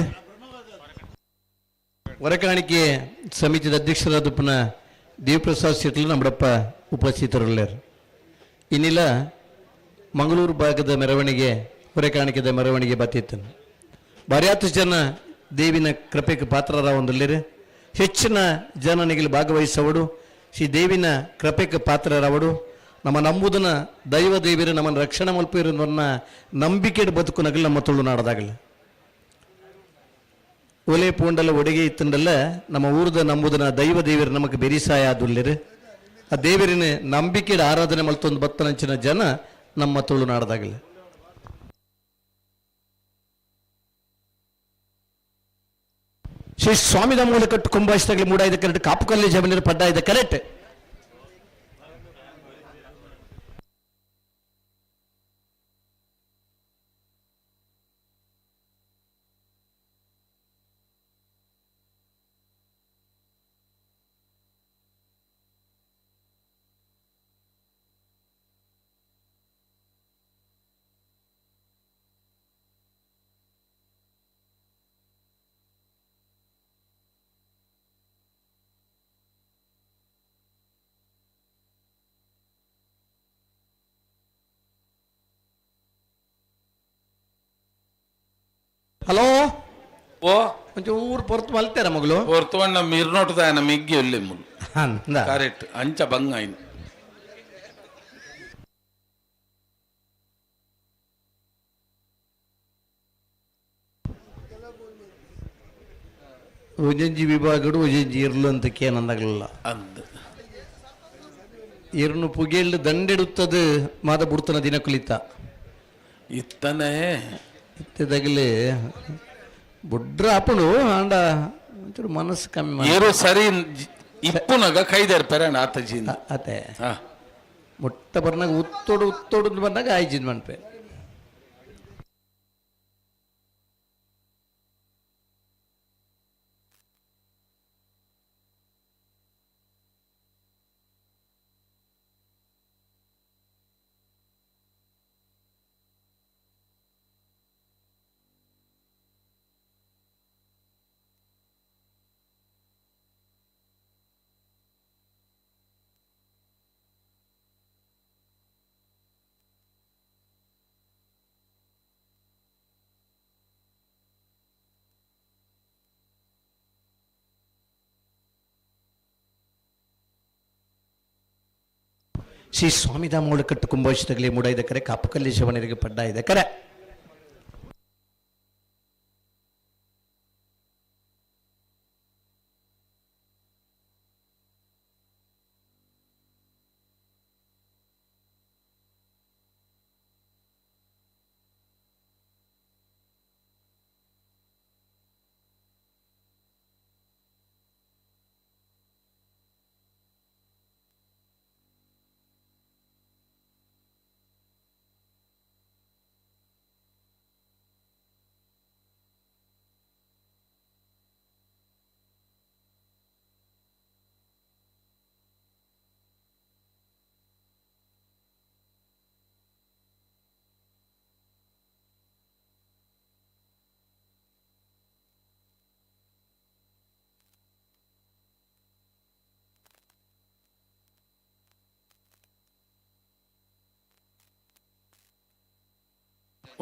ಹೊರಕಾಣಿಕೆ ಸಮಿತಿಯ ಅಧ್ಯಕ್ಷರಾದ ಪುನಃ ದೇವಿಪ್ರಸಾದ್ ಶೆಟ್ಟರು ನಮ್ಮಡಪ್ಪ ಉಪಸ್ಥಿತರುಳ್ಳರು. ಇನ್ನಿಲ್ಲ ಮಂಗಳೂರು ಭಾಗದ ಮೆರವಣಿಗೆ ಹೊರೆಕಾಣಿಕೆದ ಮೆರವಣಿಗೆ ಬತ್ತಿತ್ತನು. ಬಾರ್ಯಾತು ಜನ ದೇವಿನ ಕೃಪೆಗೆ ಪಾತ್ರರ ಒಂದುಲ್ಲಿರು. ಹೆಚ್ಚಿನ ಜನನಿಗೆ ಭಾಗವಹಿಸವಡು ಶ್ರೀ ದೇವಿನ ಕೃಪೆಗೆ ಪಾತ್ರರವಡು. ನಮ್ಮ ನಂಬುದನ ದೈವ ದೇವಿರು ನಮ್ಮನ್ನು ರಕ್ಷಣೆ ಮಲ್ಪಿರುವನ್ನ ನಂಬಿಕೆ ಬದುಕು ನಗಲು ನಮ್ಮ ತುಳುನಾಡದಾಗಲ್ಲ. ಒಲೆ ಪೂಂಡಲ ಒಡಗೆ ಇತ್ತಂಡಲ್ಲ ನಮ್ಮ ಊರದ ನಂಬುದನ ದೈವ ದೇವಿರು ನಮಗೆ ಬೆರಿಸಾಯ ಆದುಲ್ಲಿರು. ಆ ದೇವರಿನ ನಂಬಿಕೆ ಆರಾಧನೆ ಮಲ್ತೊಂದು ಬತ್ತನಂಚಿನ ಜನ ನಮ್ಮ ತುಳುನಾಡದಾಗಲ್ಲ. ಶ್ರೀ ಸ್ವಾಮಿದ ಮೂಲಕ ಕುಂಭಾಯಿಸಿದಾಗಲಿ ಮೂಡಾಯ್ದ ಕರೆಕ್ಟ್ ಕಾಪುಕಲ್ಲಿ ಜಮೀನರು ಪಡ್ಡಾಯ್ದ ಕರೆಕ್ಟ್. ಹಲೋ ಓ ಒಂಚೂರು ಪೊರ್ತು ಮಲ್ತಾರ ಮಗಳು ಪೊರ್ತು ಅಣ್ಣ ಮಿರ್ನೋಟದ ಮಿಗ್ಗಿ ಒಲ್ಲೆ ಮುಲ್ ಅಂದ ಕರೆಕ್ಟ್ ಅಂಚ ಬಂಗ ಆಯ್ನು. ಒಂಜೊಂಜಿ ವಿಭಾಗಡು ಒಂಜೊಂಜಿ ಇರ್ಲು ಅಂತ ಕೇನಂದಾಗಲಿಲ್ಲ ಅಂದ್ ಇರ್ನು ಪುಗೆಲ್ಲು ದಂಡೆಡುತ್ತದು ಮಾದ ಬುಡ್ತನ ದಿನ ಕುಲಿತ ಇತ್ತನೇ ಇತ್ತದಾಗಲಿ ಬುಡ್ರ ಅಪ್ಪಣು ಆಂಡ ಒಂಚೂರು ಮನಸ್ಸು ಕಮ್ಮಿ ಮಾಡಿ ಏರು ಸರಿ ಇಪ್ಪುನಗ ಕೈದಾರ ಪೆರಣ ಆತ ಜೀನ ಅತೆ ಮುಟ್ಟ ಬರ್ನಾಗ ಉತ್ತೋಡು ಉತ್ತೋಡು ಬಂದಾಗ ಆಯ್ಜಿದ್ ಮನ್ಪೆ. ಶ್ರೀ ಸ್ವಾಮಿಧಾಮ ಒಳಕಟ್ಟು ಕುಂಭೋಷಿತಗಲಿ ಮೂಡಾಯ್ದ ಕರೆ ಕಾಪುಕಲ್ಲಿ ಶಿವನರಿಗೆ ಪಡ್ಡಾಯ್ದ ಕರೆ.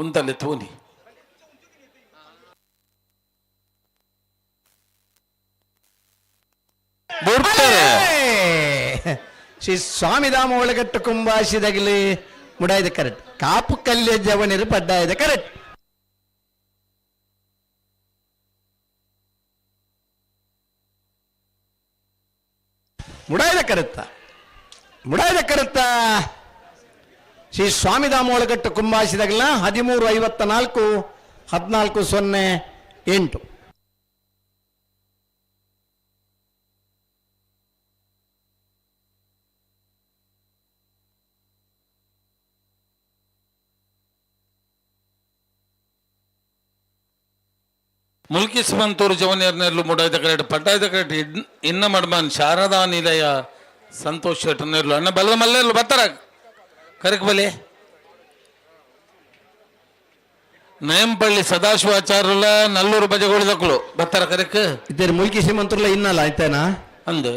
ಉಂತಲೆ ತೂನಿ ಶ್ರೀ ಸ್ವಾಮಿಧಾಮ ಒಳಗಟ್ಟು ಕುಂಬಾಶಿದಗಲಿ ಮುಡಾಯ್ದ ಕರೆಕ್ಟ್. ಕಾಪು ಕಲ್ಯ ಜವನಿರು ಪಡ್ಡಾಯ್ದ ಕರೆಕ್ಟ್. ಮುಡಾಯ್ದ ಕರೆತ್ತ ಮುಡಾಯ್ದ ಕರೆತ್ತ ಶ್ರೀ ಸ್ವಾಮಿಧಾಮ ಒಳಗಟ್ಟು ಕುಂಬಾಶಿದಾಗಲ 13:54 14:08. ಮುಲ್ಕಿ ಸಿಮಂತೂರು ಜವನಿಯರ್ನೆಲ್ಲು ಮುಡಾಯ್ದ ಕರೆಕ್ಟ್ ಪಡ್ಡಾಯ್ದ ಕರೆಕ್ಟ್. ಇನ್ನ ಮಡ್ಮನ್ ಶಾರದಾ ನಿಲಯ ಸಂತೋಷ್ ಶೆಟ್ಟರ್ನೆಲ್ಲು ಅಣ್ಣ ಬಲ್ಲ ಮಲ್ಲೆಲ್ಲು ಬರ್ತಾರ ಕರಕ್ ಬಲಿ. ನಯಂಪಳ್ಳಿ ಸದಾಶಿವಾಚಾರ್ಯುಲ ನಲ್ಲೂರು ಬಜಗೋಳಿದಕ್ಕಳು ಬರ್ತಾರ ಕರಕ್. ಇದ್ದೇನೆ ಮುಲ್ಕಿ ಶ್ರೀಮಂತರುಲ ಇನ್ನಲ್ಲ ಆಯ್ತೇನಾ ಅಂದು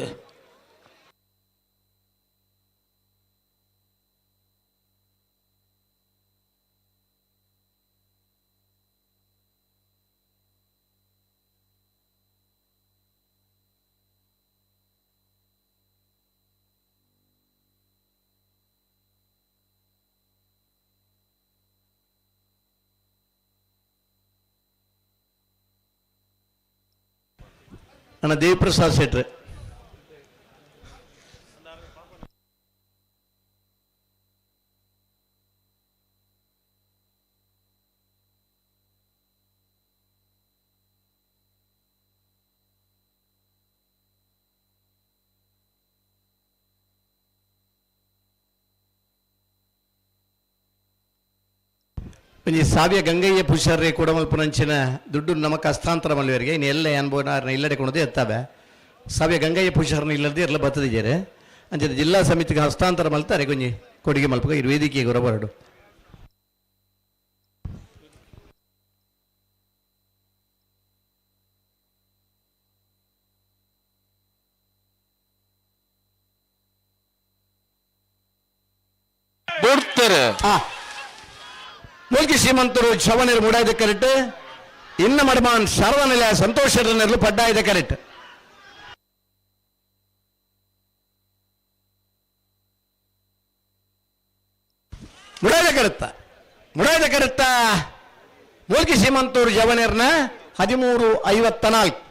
ನನ್ನ ದೇವಿಪ್ರಸಾದ್ ಶೆಟ್ರು. ಒಂಜಿ ಸಾವಿಯ ಗಂಗಯ್ಯ ಪುಷಾರ್ರೆ ಕೊಡಮಲ್ಪುನಂಚಿನ ದುಡ್ಡು ನಮಕ್ ಹಸ್ತಾಂತರ ಮಲ್ವರಿಗೆ ಇನ್ನು ಎಲ್ಲ ಅನ್ಬೋನಾರ್ನ ಇಲ್ಲಡೆ ಕೊಡೋದೇ ಎತ್ತಾವೆ. ಸಾವಿಯ ಗಂಗಯ್ಯ ಪುಷಾರ್ನ ಇಲ್ಲದೆ ಎಲ್ಲ ಬತ್ತದಿದ್ದಾರೆ ಅಂಚೆ ಜಿಲ್ಲಾ ಸಮಿತಿಗೆ ಹಸ್ತಾಂತರ ಮಲ್ತಾರೆ ಕೊಂಜಿ ಕೊಡುಗೆ ಮಲ್ಪಗ ಇರು ವೇದಿಕೆಗೆ ಹೊರಬರಡು. ಬಿಡ್ತಾರೆ. ಮೂಲ್ಕಿ ಶ್ರೀಮಂತರು ಶವನರು ಮೂಡಾಯ್ದ ಕರೆಕ್ಟ್. ಇನ್ನ ಮಡಮಾನ್ ಶಾರದಾ ನಿಲಯ ಸಂತೋಷ್ ಶೆಟ್ಟರ್ನೆಲ್ಲು ಪಡ್ಡಾಯ್ದ ಕರೆಕ್ಟ್. ಮುಡಾಯ್ದ ಕರೆತ್ತ ಮುಡಾಯ್ದ ಕರೆತ್ತ ಮೂಲ್ಕಿ ಶ್ರೀಮಂತರು ಜವನೇರ್ನ 13:54.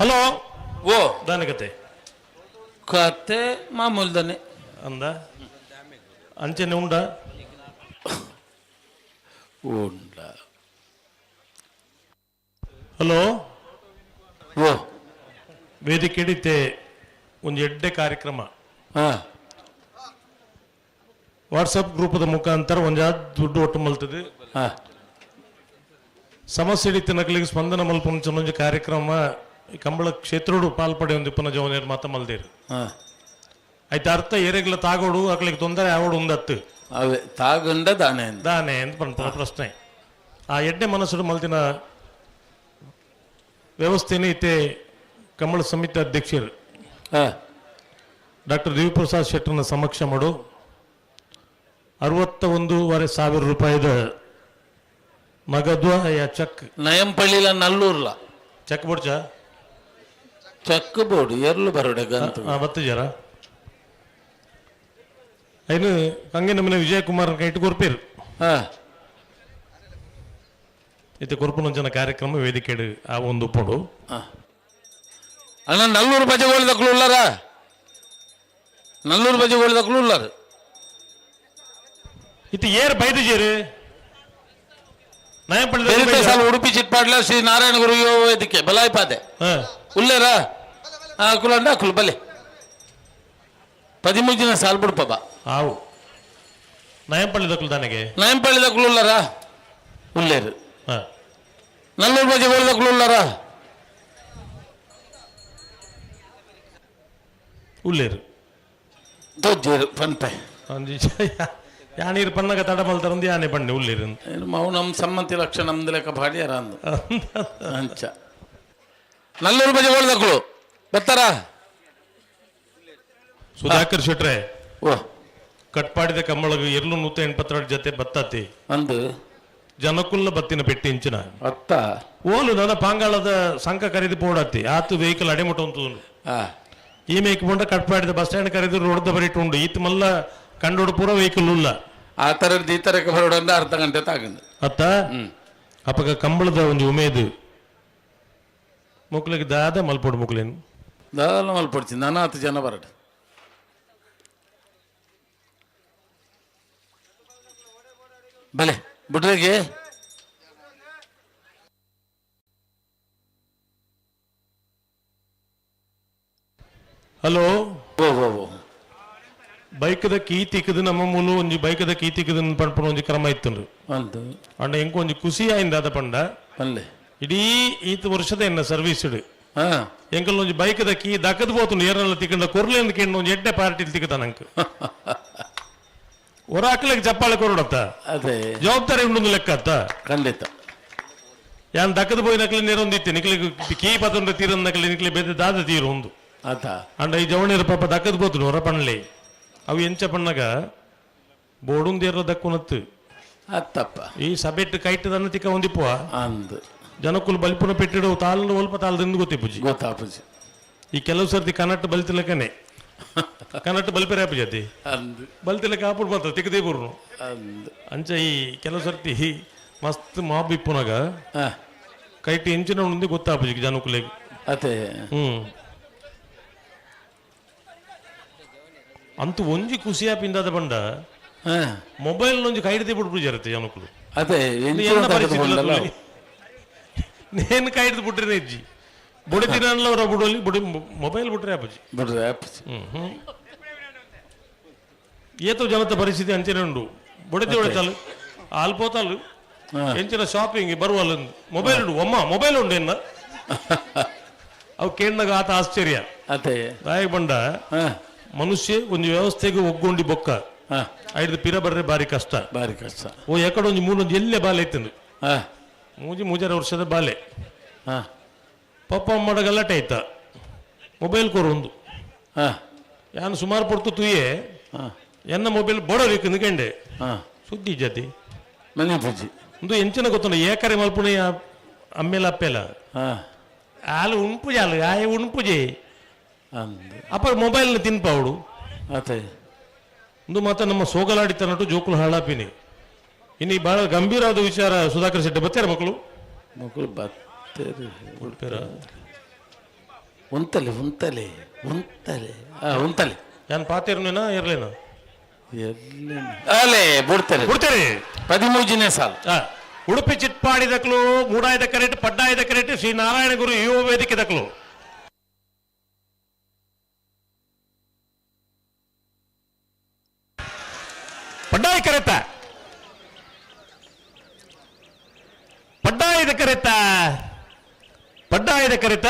ಹಲೋ. ಓ ದಾನ ಕತೆ ಕತೆ ಮಾಮೂಲು ದಾನೆ ಅಂದ ಅಂಚನೆ ಉಂಡ ಉಂಡ. ಹಲೋ. ಓ ವೇದಿಕೆ ಹಿಡಿತೆ ಒಂದು ಎಡ್ಡೆ ಕಾರ್ಯಕ್ರಮ. ವಾಟ್ಸಪ್ ಗ್ರೂಪದ ಮುಖಾಂತರ ಒಂದು ದುಡ್ಡು ಒಟ್ಟು ಮಲ್ತದೆ. ಸಮಸ್ಯೆ ಹಿಡಿತ ನಕಲಿಗೆ ಸ್ಪಂದನ ಮಲ್ಪುಂಚನ ಒಂಜಿ ಕಾರ್ಯಕ್ರಮ ಈ ಕಂಬಳ ಕ್ಷೇತ್ರೋಡು ಪಾಲ್ಪಡೆ ಒಂದು ಇಪ್ಪನ ಜವನೇರು ಮಾತ ಮಲ್ದೇರು. ಆಯ್ತು ಅರ್ಥ ಏರೆಗ್ಲ ತಾಗೋಡು ಅಕ್ಲಿಗೆ ತೊಂದರೆ ಆಗೋಡು ಉಂದತ್ತು. ಅವೇ ತಾಗುಂಡ ದಾನೆ ಅಂದ. ದಾನೆ ಅಂತ ಪನ್ಪುನ ಪ್ರಶ್ನೆ. ಆ ಎಡ್ಡೆ ಮನಸ್ಸುಡು ಮಲ್ತಿನ ವ್ಯವಸ್ಥೆನೇ ಇತ್ತೆ ಕಂಬಳ ಸಮಿತಿ ಅಧ್ಯಕ್ಷರು ಡಾಕ್ಟರ್ ದೇವಿಪ್ರಸಾದ್ ಶೆಟ್ಟರ್ನ ಸಮಕ್ಷ ಮಾಡು 61,500 ರೂಪಾಯಿದ ನಗದು ಚೆಕ್ ನಯಂಪಳ್ಳಿಲ ನಲ್ಲೂರ್ಲ ಚೆಕ್ ಬೋರ್ಡ್ ಚಾ ಚೆಕ್ ಬೋರ್ಡ್ ಎರ್ಲು ಬರೋಡೆ ಗಂತು ಬತ್ತು ಜರ ಐನು ಹಂಗೆ ನಮ್ಮನೆ ವಿಜಯಕುಮಾರ್ ಕೈಟ್ ಕೊರ್ಪೇರು ಇತ್ತೆ ಕೊರ್ಪುನಂಚನ ಕಾರ್ಯಕ್ರಮ ವೇದಿಕೆ ಆ ಒಂದು ಉಪ್ಪುಂಡು ಅಣ್ಣ ನಲ್ಲೂರು ಬಜೆಗೋಳಿ ದಕ್ಕಲು ಉಳ್ಳಾರ ನಲ್ಲೂರು ಬಜೆಗೋಳಿ ದಕ್ಕಲು ಉಳ್ಳಾರು ಇತ್ತೆ ಏರ್ ಬೈದು ಜೇರು ಬೆರಿತ ಸಾಲು ಉಡುಪಿ ಚಿಟ್ಪಾಡ್ಲ ಶ್ರೀ ನಾರಾಯಣ ಗುರು ವೇದಿಕೆ ಬಲಾಯಿಪಾದೆ ಉಲ್ಲೇರ ಅಕುಲಂಡ ಅಕುಲು ಬಲೆ 13 ದಿನ ಸಾಲು ಬಿಡ್ಪಬ ಆವು ನಯಂಪಳ್ಳಿ ದಕ್ಕಲು ತಾನೆಗೆ ನಯಂಪಳ್ಳಿ ದಕ್ಕಲು ಉಳ್ಳಾರ ಉಲ್ಲೇರು ನಲ್ಲೂರು ಬಜೆಗೋಳಿ ದಕ್ಕಲು ಉಳ್ಳಾರ ಉಲ್ಲೇರು ದೊಜ್ಜೇರು ಪನ್ಪೆ ಯಾನೀರು ಪನ್ನಗ ತಡ ಮಲ್ತರಂದು ಯಾನೆ ಪಣ್ಣೆ ಉಲ್ಲೇರು ಮೌನಂ ಸಮ್ಮತಿ ಲಕ್ಷ ನಮ್ದು ಲೆಕ್ಕ ಭಾಡ್ಯಾರ ಅಂದು ಅಂಚ ನಲ್ಲೂರು ಬಜೆಗೋಳಿ ದಕ್ಕಲು ಬರ್ತಾರ ಸುಧಾಕರ್ ಶೆಟ್ರೆ ಓ ಕಟ್ಪಾಡಿದ ಕಮ್ಮಳಗು ಎರ್ಲು 182 ಜೊತೆ ಬತ್ತಾತಿ ಅಂದು ಜನಕುಲ್ಲ ಬತ್ತಿನ ಪೆಟ್ಟಿ ಇಂಚಿನ ಅತ್ತ ಓಲು ನನ್ನ ಪಾಂಗಾಳದ ಸಂಕ ಖರೀದಿ ಪೋಡತ್ತಿ ಆತು ವೆಹಿಕಲ್ ಅಡೆಮುಟ ಉಂಟು ಈ ಮೇಕ್ ಪೋಂಡ ಕಟ್ಪಾಡಿದ ಬಸ್ ಸ್ಟ್ಯಾಂಡ್ ಖರೀದಿ ರೋಡ್ ಬರಿಟ್ಟು ಉಂಡು ಈತ ಮಲ್ಲ ಕಂಡೋಡು ಪೂರ ವೆಹಿಕಲ್ ಉಲ್ಲ ಆ ಥರದ್ದು ಈ ಥರಕ್ಕೆ ಬರೋಡಂದ್ರೆ ಅರ್ಧ ಗಂಟೆ ತಾಗಂದು ಅತ್ತ ಅಪ್ಪಗ ಕಂಬಳದ ಒಂದು ಉಮೇದು ಮುಕ್ಲಿಗೆ ದಾದ ಮಲ್ಪೋಡು ಮುಕ್ಲೇನು ದಾದ ಮಲ್ಪೊಡ್ತೀನಿ ನಾನು ಹತ್ತು ಜನ ಬರಡು ಬಲೆ ಬಿಡ್ರಿಗೆ ಹಲೋ ಓ ಓ ಓ ಬೈಕ್ದ ಕೀ ತಿಕ್ಕದು ನಮ್ಮ ಮೂಲು ಒಂಜಿ ಬೈಕ್ದ ಕೀ ತಿಕ್ಕದು ಪಂಪುನ ಒಂಜಿ ಕ್ರಮ ಇತ್ತುಂಡು ಅಂದು ಅಂಡ ಎಂಕ್ ಒಂಜಿ ಖುಷಿ ಆಯಿಂದ ಅದ ಪಂಡ ಪನ್ಲೆ ಇಡೀ ಈತ ವರ್ಷದ ಎನ್ನ ಸರ್ವಿಸ್ ಎಂಕಲ್ ಒಂಜಿ ಬೈಕ್ದ ಕೀ ದಕ್ಕದ್ ಪೋತುಂಡು ಏರಲ್ಲ ತಿಕ್ಕಂಡ ಕೊರ್ಲೇಂದು ಕೇಂದ್ರ ಒಂಜಿ ಎಡ್ಡೆ ಪಾರ್ಟಿ ತಿಕ್ಕದ ನಂಗೆ ಒರಾಕ್ಲಿಗೆ ಚಪ್ಪಾಳೆ ಕೊರಡತ್ತ ಅದೇ ಜವಾಬ್ದಾರಿ ಉಂಡು ಲೆಕ್ಕ ಅತ್ತ ಖಂಡಿತ ಯಾನ್ ದಕ್ಕದ ಪೋಯಿ ನಕಲಿ ನೀರೊಂದಿತ್ತು ನಿಕ್ಲಿ ಕೀ ಪತಂಡ ತೀರೊಂದು ನಕಲಿ ನಿಕ್ಲಿ ಬೇತೆ ದಾದ ತೀರು ಒಂದು ಆತ ಅಂಡ ಈ ಜವಣಿಯರ ಪಾಪ ದಕ್ಕದ ಪೋತುಂಡು ಹೊರ ಪಣ್ಲೆ ಅವು ಎಂಚ ಪಣ್ಣಗ ಬೋಡುಂದೇರ ದಕ್ಕುನತ್ತು ಅತ್ತಪ್ಪ ಈ ಸಬೆಟ್ಟು ಕೈಟ್ಟದನ್ನ ತಿಕ್ಕ ಹೊಂದಿಪ್ಪುವ ಅಂದು ಜನಕ್ಕುಲ್ ಬಲ್ಪುನ ಪೆಟ್ಟಿಡು ತಾಲನ್ನು ಒಲ್ಪ ತಾಲದಿಂದ ಗೊತ್ತಿಪ್ಪುಜಿ ಗೊತ್ತಾಪುಜಿ ಈ ಕೆಲವು ಸರ್ತಿ ಕನ್ನಟ್ ಬಲ್ತಿಲಕನೆ ಕನ್ನಟ್ ಬಲ್ಪೆರೆ ಆಪುಜತಿ ಅಂದು ಬಲ್ತಿಲಕ ಆಪುಡ್ ಮಾತ್ರ ತಿಕ್ಕದೇ ಬುರ್ನು ಅಂದು ಅಂಚ ಈ ಕೆಲವು ಸರ್ತಿ ಮಸ್ತ್ ಮಾಬ್ ಇಪ್ಪುನಾಗ ಕೈಟ್ ಎಂಚಿನ ಉಂದು ಗೊತ್ತಾಪುಜಿ ಜನಕುಲೆಗ್ ಅದೇ ಅಂತೂ ಒಂಜಿ ಖುಷಿ ಆಪಿಂದಾದ ಬಂಡ ಮೊಬೈಲ್ ಒಂಜಿ ಕೈಡ್ದೆ ಬಿಡ್ಬಿಡು ಜರತ್ತೆ ಜನಕುಲು ಅದೇ ನೇನು ಕೈಡ್ದು ಬಿಟ್ರೆ ಇಜ್ಜಿ ಬುಡಿ ತಿನ್ನಲ್ಲ ಬುಡೋಲಿ ಬುಡಿ ಮೊಬೈಲ್ ಬಿಟ್ರೆ ಅಪ್ಪಜಿ ಬಿಡ್ರೆ ಅಪ್ಪಜಿ ಹ್ಮ್ ಏತೋ ಜನತ ಪರಿಸ್ಥಿತಿ ಅಂಚನೆ ಉಂಡು ಬುಡತಿ ಹೊಡೆತಾಳು ಆಲ್ಪೋತಾಳು ಎಂಚಿನ ಶಾಪಿಂಗ್ ಬರುವಲ್ಲ ಮೊಬೈಲ್ ಉಂಡು ಒಮ್ಮ ಮೊಬೈಲ್ ಉಂಡು ಎನ್ನ ಅವು ಕೇಳಿದಾಗ ಆತ ಆಶ್ಚರ್ಯ ಅದೇ ರಾಯ ಬಂಡ ಮನುಷ್ಯ ಒಂದು ವ್ಯವಸ್ಥೆಗೆ ಒಗ್ಗೊಂಡಿ ಬೊಕ್ಕ ಐದು ಪಿರ ಬರ್ರೆ ಬಾರಿ ಕಷ್ಟ ಬಾರಿ ಕಷ್ಟ ಓ ಎಕಡೆ ಒಂಜಿ ಮೂರೊಂದು ಎಲ್ಲೇ ಬಾಲೆ ಇತ್ತು ಮೂಜಿ ಮೂಜಾರು ವರ್ಷದ ಬಾಲೆ ಪಪ್ಪ ಅಮ್ಮಡ ಗಲಾಟೆ ಆಯ್ತ ಮೊಬೈಲ್ ಕೊರು ಒಂದು ಯಾನು ಸುಮಾರು ಪೊರ್ತು ತುಯ್ಯೆ ಎನ್ನ ಮೊಬೈಲ್ ಬಡೋರಿಕ್ ಕಂಡೆ ಸುದ್ದಿ ಜಾತಿ ಮನೆ ಪೂಜಿ ಒಂದು ಎಂಚಿನ ಗೊತ್ತುಂಡ ಏಕರೆ ಮಲ್ಪುಣೆ ಅಮ್ಮೇಲ ಅಪ್ಪೆಲ ಆಲು ಉಣ್ಪುಜಿ ಆಲು ಆಯೆ ಉಣ್ಪುಜಿ ಅಪ್ಪ ಮೊಬೈಲ್ ತಿನ್ಪ ಅವಳು ಅದೇ ಒಂದು ಮಾತ ನಮ್ಮ ಸೋಗಲಾಡಿ ತನ್ನಟು ಜೋಕುಲು ಹಾಳಾಪಿನಿ ಇನ್ನು ಈ ಬಹಳ ಗಂಭೀರವಾದ ವಿಚಾರ ಸುಧಾಕರ್ ಶೆಟ್ಟಿ ಬರ್ತಾರೆ ಮಕ್ಕಳು ಮಕ್ಕಳು ಬರ್ತಾರೆ ಉಂತಲೆ ಉಂತಲೆ ಉಂತಲೆ ಉಂತಲೆ ನಾನು ಪಾತೇರ್ನೇನಾ ಇರ್ಲೇನಾ ಅಲ್ಲೇ ಬಿಡ್ತಾರೆ ಬಿಡ್ತಾರೆ 13ನೇ ಸಾಲ ಉಡುಪಿ ಚಿಟ್ಪಾಡಿ ದಕ್ಲು ಮೂಡಾಯದ ಕರೆಟ್ ಪಡ್ಡಾಯದ ಕರೆಟ್ ಶ್ರೀ ನಾರಾಯಣ ಗುರು ಯುವ ವೇದಿಕೆ ದಕ್ಲು ಪಡ್ಡಾಯ ಕರೆತ ಪಡ್ಡಾಯದ ಕರೆತ ಪಡ್ಡಾಯದ ಕರೆತ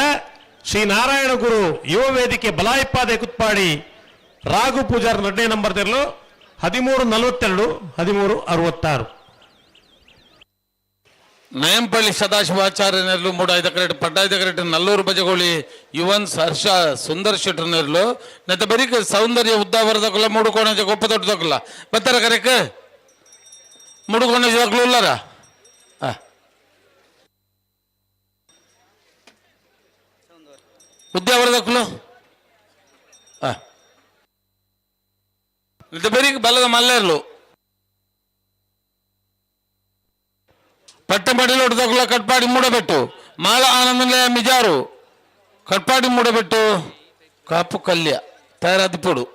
ಶ್ರೀ ನಾರಾಯಣ ಗುರು ಯುವ ವೇದಿಕೆ ಬಲಾಯಿಪಾದೆ ಕುತ್ಪಾಡಿ ರಾಘು ಪೂಜಾರ್ ನಡ್ಡೆ ನಂಬರ್ ತೆರಲು 13:42 13:66. ನಯಂಪಳ್ಳಿ ಸದಾಶಿವಾಚಾರ್ಯನೆರ್ಲು ಮೂಡಾಯ್ದ ಕರೆಟ್ ಪಡ್ಡಾಯ್ದ ಕರೆಟ್ ನಲ್ಲೂರು ಬಜಗೋಳಿ ಯುವನ್ ಹರ್ಷ ಸುಂದರ್ ಶೆಟ್ಟರ್ನೆರ್ಲು ನೆತ್ತ ಬರಿಕ್ ಸೌಂದರ್ಯ ಉದ್ದಾವರದಕುಲ ಮೂಡುಕೋಣ ಗೊಪ್ಪ ದೊಡ್ಡದಕುಲ ಬತ್ತರ ಕರೆಕ್ ಮೂಡುಕೋಣ ದಕ್ಕಲು ಉಲ್ಲಾರ ಆ. ಉದ್ಯಾವರದಕ್ಕಲು ಆ. ನೆತ್ತ ಬರಿಕ್ ಬಲದ ಮಲ್ಲೇರ್ಲು ಪಟ್ಟಮಡಿಲೊಡ್ದಕುಲ ಕಟ್ಪಾಡಿ ಮೂಡಬೆಟ್ಟು ಮಾಳ ಆನಂದಲಯ ಮಿಜಾರು ಕಟ್ಪಾಡಿ ಮೂಡಬೆಟ್ಟು ಕಾಪು ಕಲ್ಯ ತಯಾರಾದಿಪ್ಪುಡು.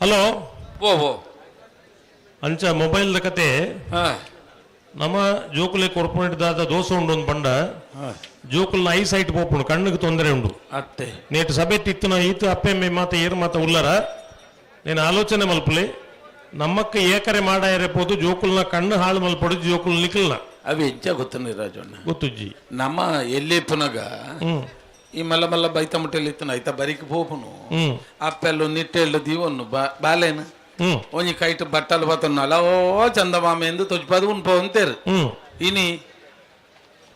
ಹಲೋ. ಓ ಓ. ಅಂಚ ಮೊಬೈಲ್ದ ಕತೆ. ಹಾ. ನಮ್ಮ ಜೋಕುಲೆ ಕೊರ್ಪೊರೇಟ್ ದಾದ ದೋಸೆ ಉಂಡು ಒಂದು ಪಂಡ ಜೋಕುಲ್ನ I site ಪೋಪುಂಡು, ಕಣ್ಣುಗೆ ತೊಂದರೆ ಉಂಡು. ಅತ್ತೆ. ನೇಟ್ ಸಭೆ ತಿತ್ತುನ ಈತ ಅಪ್ಪೆ ಮೇ ಮಾತ ಏರ್ ಮಾತ ಉಲ್ಲರ నేను ಆಲೋಚನೆ ಮಲ್ಪಲೆ ನಮ್ಮಕ್ಕ ಏಕರೆ ಮಾಡಾಯರೆ ಪೋದು ಜೋಕುಲ್ನ ಕಣ್ಣು ಹಾಳು ಮಲ್ಪಡು ಜೋಕುಲ್ ನಿಖಲ್ನ. ಅవి ಎಂಚ ಗೊತ್ತನಿ ರಾಜಣ್ಣ? ಗೊತ್ತುಜ್ಜಿ. ನಮ್ಮ ಎಲ್ಲಿ ಪುನಗ ಈ ಮಲ್ಲ ಮಲ್ಲ ಬೈತ ಮುಟ್ಟೆಲ್ಲಿ ಇತ್ತನ ಐತ ಬರಿಕ್ ಪೋಪುನು. ಅಪ್ಪೆಲ್ಲು ನಿಟ್ಟೆಲ್ಲು ದೀವನ್ನು ಬಾಲೇನು ಒಂಜಿ ಕೈಟ್ ಬಟ್ಟಲು ಬತ್ತನ್ನು ಓ ಚಂದಮಾಮೆ ಎಂದು ತೊಜ್ಪಾದು ಉನ್ಪ ಅಂತೇರು. ಇನಿ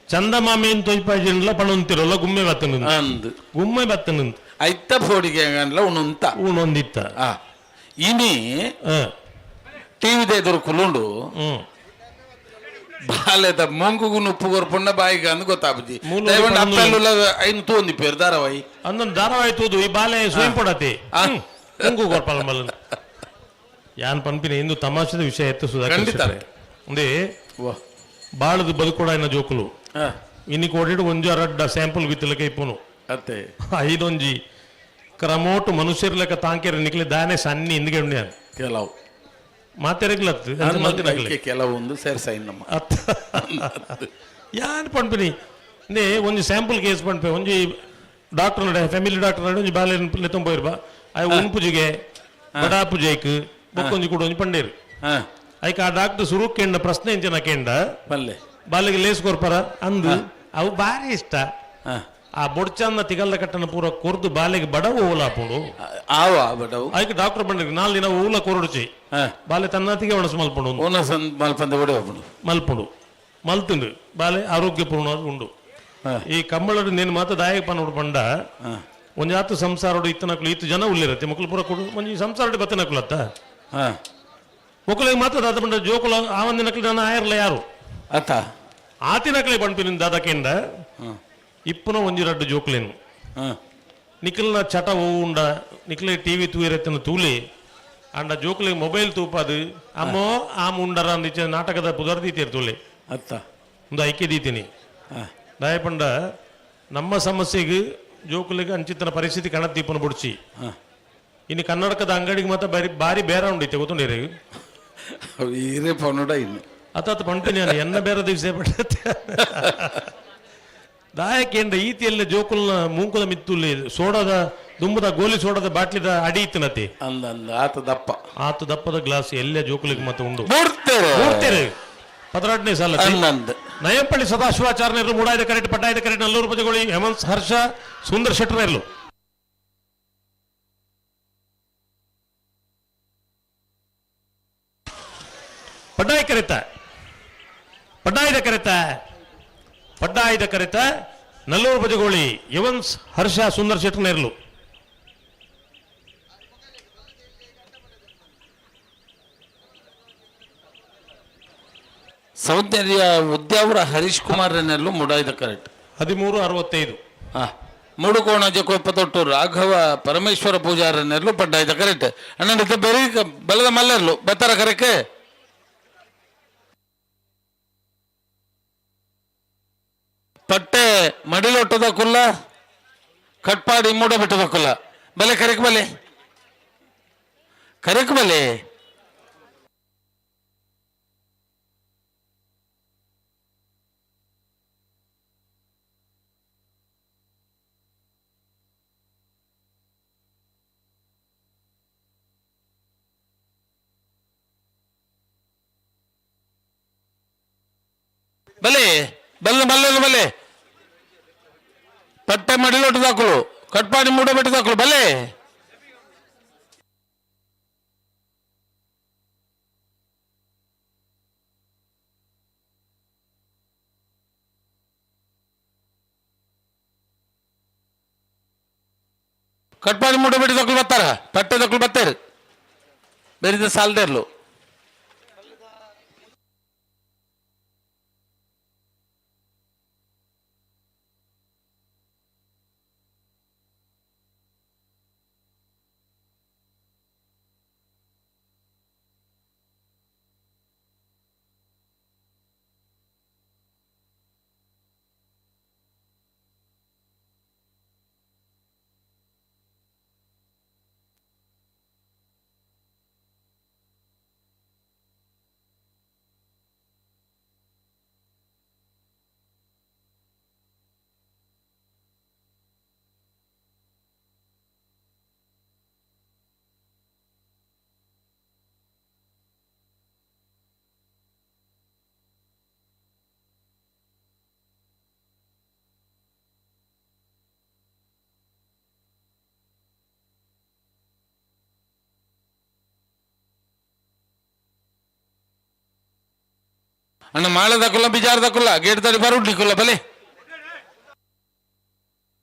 ಚಂದಮಾಮೆ ಎಂದು ತೊಜ್ಪಾಜಿಂಡ್ಲ ಪಣುಂತಿರಲ್ಲ ಗುಮ್ಮೆ ಬತ್ತನು. ಅಂದು. ಗುಮ್ಮೆ ಬತ್ತನು. ಐತ ಫೋಡಿಗೆ ಅಂಡ್ಲ ಉಣುಂತ. ಉಣೊಂದಿತ್ತ. ಆ ಇನಿ ಟಿವಿದ ಎದುರು ಕುಲುಂಡು ಬಾಲೆದ ಮೊಂಗುಗು ಉಪ್ಪು ಕೊರ್ಪುಂಡ ಬಾಯಿಗೆ ಅಂದ್ ಗೊತ್ತಾಪುಜಿ. ದಯವಂಡ ಅಪ್ಪೆಲ್ಲುಲ ಐನ್ ತೂಂದಿ ಪೇರ್ ಧಾರಾವಾಹಿ. ಅಂದನ್ ಧಾರಾವಾಹಿ ತೂದು ಈ ಬಾಲೆ ಸ್ವಯಂ ಪಡತಿ ಮುಂಗು ಕೊರ್ಪಲ ಮಲ್ಲನ್ ಯಾನ್ ಪನ್ಪಿನ ಇಂದು ತಮಾಷೆದ ವಿಷಯ ಎತ್ತು ಸುಧಾಕರ್. ಖಂಡಿತ. ಶೆಟ್ರೆ. ಒಂದೇ ಬಾಳದು ಬದುಕೊಡ ಜೋಕುಲು ಇನಿ ಕೋಡಿಡು ಒಂಜಿ ಅರಡ್ಡ ಸ್ಯಾಂಪಲ್ ಬಿತ್ತಲಕ ಇಪ್ಪುನು. ಅತ್ತೆ. ಐದೊಂಜಿ ಕ್ರಮೋಟು ಮನುಷ್ಯರ್ಲೆಕ್ಕ ತಾಂಕೇರ ನಿಕ್ಲೆ ದಾನೆ ಸನ್ನಿ ಇಂದಿಗೆ ಉಂಡೆ. ಕೆಲವು ಮಾತೆರೆಗ್ಲತ್ತು. ಕೆಲವೊಂದು ಸೇರ್ಸೈನ್ ನಮ್ಮ. ಅತ್ತ ಯಾನ್ ಪನ್ಪಿನಿ ನೇ ಒಂಜಿ ಸ್ಯಾಂಪಲ್ ಕೇಸ್ ಪನ್ಪೆ. ಒಂಜಿ ಡಾಕ್ಟರ್ ನಡೆ ಫ್ಯಾಮಿಲಿ ಡಾಕ್ಟರ್ ನಡೆ ಒಂಜಿ ಬಾಲೆ ಲೆತ್ತೊಂದು ಪೋಯಿರ್ಬಾ ಆಯ್ ಉನ್ಪುಜಿಗೆ ಬಡಾ ಪೂಜೆಕ್ ಬೊಕ್ಕೊಂಜಿ ಕೂಡ ಒಂಜಿ ಪಂಡೇರು. ಐಕ್ ಆ ಡಾಕ್ಟರ್ ಸುರು ಕೇಂಡ ಪ್ರಶ್ನೆ ಎಂಚಿನ ಕೇಂಡ? ಪಲ್ಲೆ. ಬಾಲೆಗೆ ಲೇಸ್ ಕೊರ್ಪರ ಅಂದು ಅವು ಬಾರಿ ಇಷ್ಟ. ಆ ಬೊಡ್ಚನ್ನ ತಿಗಲ್ದ ಕಟ್ಟನ ಪೂರ ಕೊರ್ದು ಬಾಲೆಗೆ ಬಡವು ಓಲಾಪುಂಡು. ಆವ ಬಡವು. ಐಕ್ ಡಾಕ್ಟರ್ ಬಂಡಿಗೆ ನಾಲ್ ದಿನ ಊಲ ಕೊರಡುಚಿ ಬಾಲೆ ತನ್ನತಿಗೆ ಒಣಸು ಮಲ್ಪುಂಡು. ಒಣಸು ಮಲ್ಪಂದ ಬಡವು. ಮಲ್ಪುಂಡು ಮಲ್ತುಂಡು ಬಾಲೆ ಆರೋಗ್ಯಪೂರ್ಣ ಉಂಡು. ಈ ಕಂಬಳಡು ನೇನು ಮಾತ ದಾಯಕ ಪನ್ನೋಡು ಪಂಡ ಒಂಜಾತು ಸಂಸಾರೋಡು ಇತ್ತನಕ್ಲು ಇತ್ತು ಜನ ಉಳ್ಳಿರತ್ತೆ ಮಕ್ಕಳು ಪೂರ ಕೊಡು ಒಂಜಿ ಸಂಸಾರೋಡು ಬತ್ತನಕ್ಲತ್ತ ಮಕ್ಕಳಿಗೆ ಮಾತ್ರ ದಾದ ಪಂಡ ಜೋಕುಲ ಆ ಒಂದಿನಕ್ಲು ನಾನು ಆಯರ್ಲ ಯಾರು ಅತ್ತ ಆತಿನಕ್ಲೆ ಪನ್ಪಿನ ದಾದಕೇಂಡ ಇಪ್ಪುನ ಒಂಜಿ ರಡ್ಡು ಜೋಕುಲೇನು ನಿಖಲ್ನ ಚಟ ಉಂಡ ನಿಖಲೆ ಟಿವಿ ತೂಯಿರತ್ತಿನ ತೂಲಿ ಅಂಡ ಜೋಕುಲಿಗೆ ಮೊಬೈಲ್ ತೂಪಾದು ಅಮ್ಮೋ ಆ ಮುಂಡರ ಅಂದಿಚ ನಾಟಕದ ಪುದರ್ ದೀತಿರ್ ತೂಲೆ. ಅತ್ತ. ಒಂದು ಐಕ್ಯ ದೀತೀನಿ ದಯಪಂಡ ನಮ್ಮ ಸಮಸ್ಯೆಗೆ ಜೋಕುಲಿಗೆ ಅಂಚಿತನ ಪರಿಸ್ಥಿತಿ ಕಣದ ದೀಪನ ಬುಡ್ಚಿ. ಇನ್ನು ಕನ್ನಡಕದ ಅಂಗಡಿಗೆ ಮಾತ್ರ ಬಾರಿ ಬಾರಿ ಬೇರೆ ಉಂಡಿತ್ತೆ ಗೊತ್ತುಂಡಿರಿ. ಈರೇ ಪನ್ನುಡ ಇನ್ನು. ಅತ್ತ ಪಂಪಿನಿ ನಾನು ಎನ್ನ ಬೇರೆ ದಿವಸ ಪಟ್ಟತ್ತೆ ದಾಯಕೇಂದ್ರ ಈತಿಯಲ್ಲ ಜೋಕುಲ್ನ ಮೂಂಕುದ ಮಿತ್ತುಲ್ಲಿ ಸೋಡದ ದುಂಬದ ಗೋಲಿ ಸೋಡದ ಬಾಟ್ಲಿದ ಅಡಿ ಇತ್ತನತಿ. ಅಂದ ಅಂದ ಆತ ದಪ್ಪ. ಆತ ದಪ್ಪದ ಗ್ಲಾಸ್ ಎಲ್ಲ ಜೋಕುಲಿಗೆ ಮತ್ತೆ ಉಂಡು. ಮೂಡ್ತೇರೆ. ಮೂಡ್ತೇರೆ. ಪದರಾಡ್ನೇ ಸಾಲ. ಅಂದಂದ. ನಯಂಪಳ್ಳಿ ಸದಾಶಿವಾಚಾರ್ಯರು ಮೂಡಾಯ್ದ ಕರೆಕ್ಟ್ ಪಟ್ಟಾಯ್ದ ಕರೆಕ್ಟ್ ನಲ್ಲೂರು ಪಜಗೋಳಿ ಹೇಮಂತ್ ಹರ್ಷ ಸುಂದರ್ ಶೆಟ್ಟರ್ ಪಡ್ಡಾಯ ಕರೆತ ಪಡ್ಡಾಯ್ದ ಕರೆತ ಪಡ್ಡಾಯ್ದ ಕರೆತ ನಲ್ಲೂರು ಬಜಗೋಳಿ ಯವನ್ಸ್ ಹರ್ಷ ಸುಂದರ್ ಶೆಟ್ಟರ್ನೇರ್ಲು. ಸೌಂದರ್ಯ ಉದ್ಯಾವರ ಹರೀಶ್ ಕುಮಾರ್ ನೆಲ್ಲು ಮುಡಾಯ್ದ ಕರೆಕ್ಟ್. 13:65. ಮೂಡುಕೋಣ ಜಕೋಪ ತೊಟ್ಟು ರಾಘವ ಪರಮೇಶ್ವರ ಪೂಜಾರನೆಲ್ಲು ಪಡ್ಡಾಯ್ದ ಕರೆಕ್ಟ್. ಅಣ್ಣ ಬೇರೆ ಬಲದ ಮಲ್ಲರ್ಲು ಬತ್ತಾರ ಕರೆಕ್ಕೆ. ಪಟ್ಟೆ ಮಡಿಲೊಟ್ಟದ ಕುಲ್ಲ ಕಟ್ಪಾಡಿ ಮೂಡ ಬಿಟ್ಟದ ಕುಲ್ಲ ಬಲೆ ಕರೆಕ್ ಬಲೆ ಕರೆಕ್ ಬಲೆ. ಬಲೆ ಬಲ್ಲ ಬಲ್ಲ ಬಲೆ ಪಟ್ಟೆ ಮಡಿಲೊಟ್ಟು ದಾಕಲು ಕಟ್ಪಾಡಿ ಮೂಡಬೆಟ್ಟು ದಾಕಲು ಬಲೆ ಕಟ್ಪಾಡಿ ಮೂಡಬೆಟ್ಟು ದಾಕಲು ಬರ್ತಾರ ಪಟ್ಟೆ ದಾಕಲು ಬರ್ತಾರೆ ಬೇರೆ ಸಾಲದೇರ್ಲು ಅಣ್ಣ ಮಾಳದಕ್ಕಲ್ಲ ಬಿಜಾರದಕ್ಕಲ್ಲ ಗೇಟ್ ತಡಿ ಬರುಡ್ಲಿಕ್ಕಲ್ಲ ಬಲೆ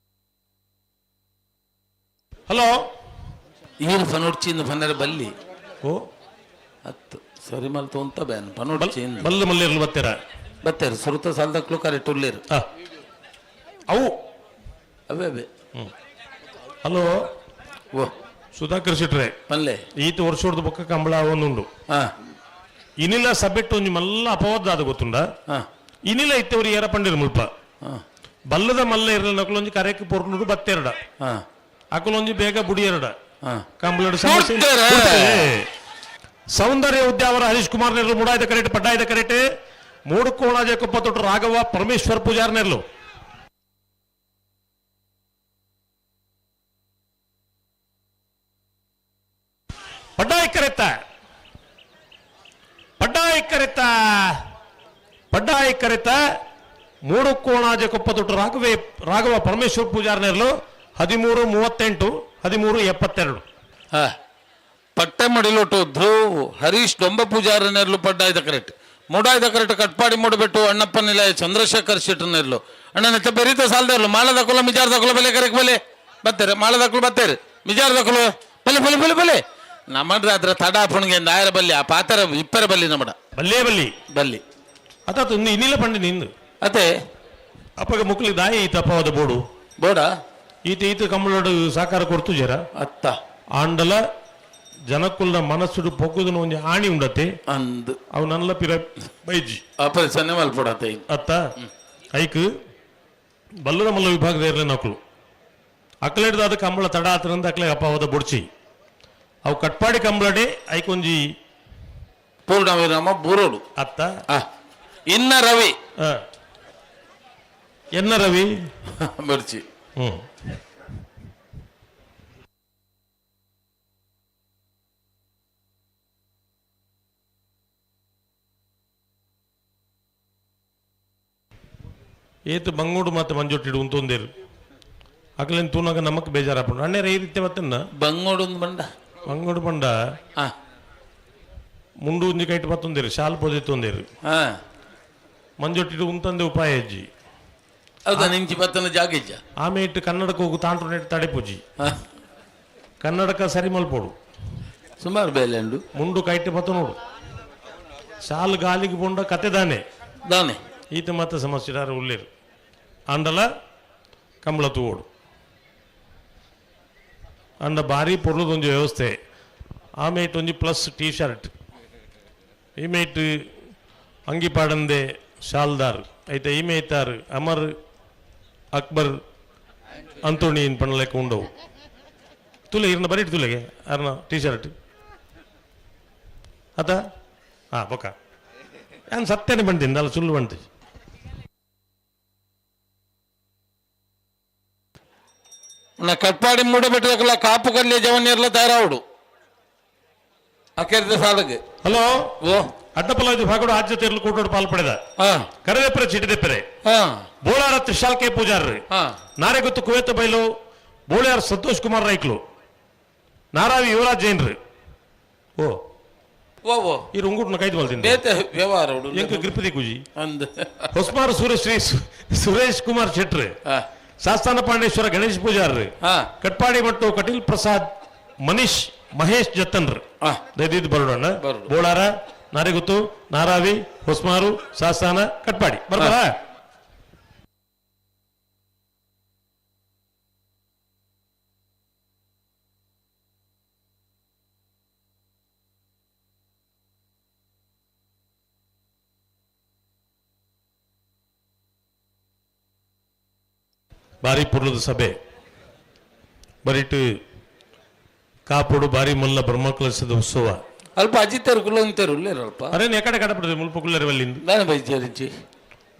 ಹಲೋ ಈರು ಫನೋಡ್ಚಿಂದ ಫನ್ನರ ಬಲ್ಲಿ ಓ ಹತ್ತು ಸರಿ ಮಲ್ತು ಅಂತ ಬ್ಯಾನ್ ಫನೋಡ್ಚಿಂದ ಬಲ್ಲ ಮಲ್ಲಿರ್ಲು ಬತ್ತೀರ ಬತ್ತೇರು ಸುರುತ ಸಾಲದಕ್ಲು ಕರೆಕ್ಟ್ ಉಳ್ಳೇರು ಅವು ಅವೇ ಅವೇ ಹಲೋ ಓ ಸುಧಾಕರ್ ಶೆಟ್ರೆ ಪಲ್ಲೆ ಈತ ವರ್ಷದ ಬೊಕ್ಕ ಕಂಬಳ ಒಂದುಂಡು ಹಾ ಇನಿಲ ಸಬೆಟ್ಟು ಒಂಜಿ ಮಲ್ಲ ಅಪವಾದ ಆದ ಗೊತ್ತುಂಡ ಹಾ ಇನಿಲ ಇತ್ತವರು ಏರ ಪಂಡಿರು ಮುಲ್ಪ ಹಾ ಬಲ್ಲದ ಮಲ್ಲ ಇರಲ ನಕಲೊಂಜಿ ಕರೆಕ್ ಪೊರ್ಲುಡು ಬತ್ತೆರಡ ಹಾ ಅಕಲೊಂಜಿ ಬೇಗ ಬುಡಿಯರಡ ಹಾ ಕಂಬಳಡು ಸಮಸ್ಯೆ ಕೊಡ್ತಾರೆ. ಕೊಡ್ತಾರೆ. ಸೌಂದರ್ಯ ಉದ್ಯಾವರ ಹರೀಶ್ ಕುಮಾರ್ ನೆರ್ಲು ಮುಡಾಯ್ದ ಕರೆಟ್ ಪಡ್ಡಾಯ್ದ ಕರೆಟ್ ಮೂಡುಕೋಣಾಜೆ ಕೊಪ್ಪತೊಟ್ಟು ರಾಘವ ಪರಮೇಶ್ವರ್ ಪೂಜಾರ್ ನೆರ್ಲು ಪಡ್ಡಾಯಿ ಕರೆತ್ತ ಪಡ್ಡಾಯಿ ಕರೆತ್ತ ಪಡ್ಡಾಯಿ ಕರೆತ್ತ ಮೂಡುಕೋಣಾಜೆ ಕೊಪ್ಪತೊಟ್ಟು ರಾಘವ ಪರಮೇಶ್ವರ್ ಪೂಜಾರ್ ನೆರ್ಲು 13:38 13:72. ಹಾ ಪಟ್ಟೆ ಮಡಿಲೊಟ್ಟು ಧ್ರುವ್ ಹರೀಶ್ ಡೊಂಬ ಪೂಜಾರ ನೆರ್ಲು ಪಡ್ಡಾಯ್ದ ಕರೆಕ್ಟ್ ಮೂಡಾಯ್ದ ಕರೆಕ್ಟ್ ಕಟ್ಪಾಡಿ ಮೂಡಬಿಟ್ಟು ಅಣ್ಣಪ್ಪ ನಿಲಯ ಚಂದ್ರಶೇಖರ್ ಶೆಟ್ಟರ್ ನೆರ್ಲು ಅಣ್ಣ ನೆತ್ತ ಬೆರೀತ ಸಾಲದೇರ್ಲು ಮಾಳದಕ್ಕುಲ ಮಿಜಾರ್ದಕ್ಕುಲ ಬಲೆ ಕರೆಕ್ ಬಲೆ ಬತ್ತೇರೆ ಮಾಳದಕ್ಕುಲು ಬತ್ತೇರೆ ಮಿಜಾರ್ದಕ್ಕುಲು ಬಲೆ ಬಲೆ ಬಲೆ ಬಲೆ ನಮ್ಮಡ್ರ ಅದ್ರ ತಡ ಪುಣ್ಗೆ ಆಯರ ಬಲ್ಲಿ ಆ ಪಾತರ ಇಪ್ಪರ ಬಲ್ಲಿ ನಮ್ಮಡ ಬಲ್ಲೇ ಬಲ್ಲಿ ಬಲ್ಲಿ ಅತ ಇನ್ನು ಇನ್ನಿಲ್ಲ ಪಂಡಿ ನಿಂದು ಅತ್ತೆ ಅಪ್ಪಗ ಮುಕ್ಲಿ ದಾಯಿ ಈತ ಅಪ್ಪವಾದ ಬೋಡು ಬೋಡ ಈತ ಈತ ಕಂಬಳಡು ಸಾಕಾರ ಕೊಡ್ತು ಜರ ಅತ್ತ ಆಂಡಲ ಜನಕುಲ್ನ ಮನಸ್ಸುಡು ಪೊಗ್ಗುದನ ಒಂಜಿ ಆಣಿ ಉಂಡತೆ ಅಂದ್ ಅವು ನಲ್ಲ ಪಿರ ಬೈಜಿ ಆಪರೇಷನ್ ಮಲ್ಪಡತ್ತೆ ಅತ್ತ ಐಕ್ ಬಲ್ಲದ ಮಲ್ಲ ವಿಭಾಗದ ಇರಲಿ ನಕಲು ಅಕ್ಲೆಡ್ದಾದ ಕಂಬಳ ತಡ ಆತರಂದ ಅಕ್ಲೆ ಅಪ್ಪವಾದ ಬೊಡ್ಚಿ ಅವು ಕಟ್ಪಾಡಿ ಕಂಬಳಡೆ ಐಕೊಂಜಿ ಪೂರ್ಣ ವಿರಾಮ ಬೂರೋಡು ಅತ್ತ ಆ ಇನ್ನ ರವಿ ಆ. ಎನ್ನ ರವಿ ಬರ್ಚಿ ಹ್ಮ್ ಏತು ಬಂಗೋಡು ಮತ್ತು ಮಂಜೊಟ್ಟಿಡು ಉಂತೊಂದೇರು ಅಕ್ಲೇನು ತೂನಾಗ ನಮಕ್ ಬೇಜಾರಾಪುಂಡು ಅಣ್ಣೇರ ಈ ರೀತಿ ಮತ್ತನ್ನ ಬಂಗೋಡು ಬಂಡ ಬಂಗೋಡು ಬಂಡ ಆ ಮುಂಡು ಒಂಜಿ ಕೈಟ್ ಮತ್ತೊಂದೇರು ಶಾಲ್ ಪೊದೆತ್ತೊಂದೇರು ಹಾ ಮಂಜೊಟ್ಟಿಡು ಉಂತಂದೆ ಉಪಾಯ ಅಜ್ಜಿ ಹೌದಾ ನಿಂಚಿ ಬತ್ತನ ಜಾಗ ಇಜ್ಜ ಆಮೆ ಇಟ್ಟು ಕನ್ನಡಕ್ಕೆ ಹೋಗು ತಾಂಟ್ರು ನೆಟ್ಟು ತಡೆಪೂಜಿ ಹಾ ಕನ್ನಡಕ ಸರಿ ಮಲ್ಪೋಡು ಸುಮಾರು ಬೇಲೆ ಉಂಡು ಮುಂಡು ಕೈಟ್ ಬತ್ತ ನೋಡು ಶಾಲ್ ಗಾಲಿಗೆ ಪೊಂಡ ಕತೆ ದಾನೆ ದಾನೆ ಈತ ಮತ್ತೆ ಸಮಸ್ಯೆ ಯಾರು ಉಳ್ಳೇರು ಅಂಡಲ ಕಂಬಳ ತೂವೋಡು ಅಂಡ ಭಾರಿ ಪೊರ್ಲದೊಂಜಿ ವ್ಯವಸ್ಥೆ ಆಮೇಟ್ ಒಂಜಿ ಪ್ಲಸ್ ಟೀ ಶರ್ಟ್ ಈಮೇಟ್ ಅಂಗಿ ಪಾಡಂದೆ ಶಾಲ್ದಾರ್ ಐತೆ ಈಮೇತಾರ್ ಅಮರ್ ಅಕ್ಬರ್ ಅಂತೋಣಿ ಪಣ್ಣಲೆಕ್ಕ ಉಂಡವು ತುಲೆ ಇರ್ನ ಬರೀಟ್ ತುಲೆಗೆ ಅರ್ನ ಟೀ ಶರ್ಟ್ ಅತ ಹಾ ಬೊಕ್ಕ ನಾನು ಸತ್ಯನೇ ಬಂತೀನಿ ಅಲ್ಲ ಸುಳ್ಳು ಬಂತಿ ನಾ ಕಟ್ಪಾಡಿ ಮೂಡಬಿಟ್ಟಿರಕಲ್ಲ ಕಾಪು ಕಲ್ಲಿ ಜವನ್ಯರ್ಲ ತಯಾರಾవుಡು ಅಕೆರ್ದ ಸಾಲಗೆ ಹಲೋ ಓ ಅಡ್ಡಪಲ ವಿಭಾಗಡು ಆಜ್ಯ ತೇರ್ಲು ಕೂಟೋಡು ಪಾಲ್ ಪಡೆದ ಕರದೆಪ್ಪರೆ ಚಿಟಿದೆಪ್ಪರೆ ಬೋಳಾರ ತ್ರಿಶಾಲ್ ಕೆ ಪೂಜಾರ್ರು ನಾರೆಗುತ್ತು ಕುವೇತ ಬೈಲು ಬೋಳಿಯಾರ್ ಸಂತೋಷ್ ಕುಮಾರ್ ರೈಕ್ಲು ನಾರಾವಿ ಯುವರಾಜ್ ಜೈನ್ರು. ಓ ಓ ಓ ಈ ರುಂಗುಟ್ನ ಕೈದು ಮಲ್ತಿಂದ ಬೇತೆ ವ್ಯವಹಾರ ಎಂಕ ಗ್ರಿಪದಿ ಕುಜಿ ಅಂದ್ ಹೊಸ್ಮಾರು ಸೂರ್ಯಶ್ರೀ ಸುರೇಶ್ ಕುಮಾರ್ ಶೆಟ್ರು ಶಾಸ್ತಾನ ಪಾಂಡೇಶ್ವರ ಗಣೇಶ್ ಪೂಜಾರ್ರು ಕಟ್ಪಾಡಿ ಮಟ್ಟು ಕಟೀಲ್ ಪ್ರಸಾದ್ ಮನೀಶ್ ಮಹೇಶ್ ಜತನ್ರು ದಯದಿದ್ದು ಬರೋಣ. ಬೋಳಾರ ನಾರಿಗುತ್ತು ನಾರಾವಿ ಹೊಸ್ಮಾರು ಸಾಸ್ತಾನ ಕಟ್ಪಾಡಿ ಬರ್ತಾರ. ಬಾರಿ ಪುರ್ಲದ ಸಭೆ ಬರಿಟು ಕಾಪುಡು ಬಾರಿ ಮುಲ್ಲ ಬ್ರಹ್ಮಕಲಶದ ಉತ್ಸವ ಅಲ್ಪ ಅಜಿತರು ಕುಲ್ಲಂತರು ಅಲ್ಪ ಅರೆ ಎಕಡೆ ಕಡಪಡದೆ ಮುಲ್ಪ ಕುಲ್ಲರೆ ವಲ್ಲಿಂದು ನಾನು ಬೈಜಾರಿಂಚಿ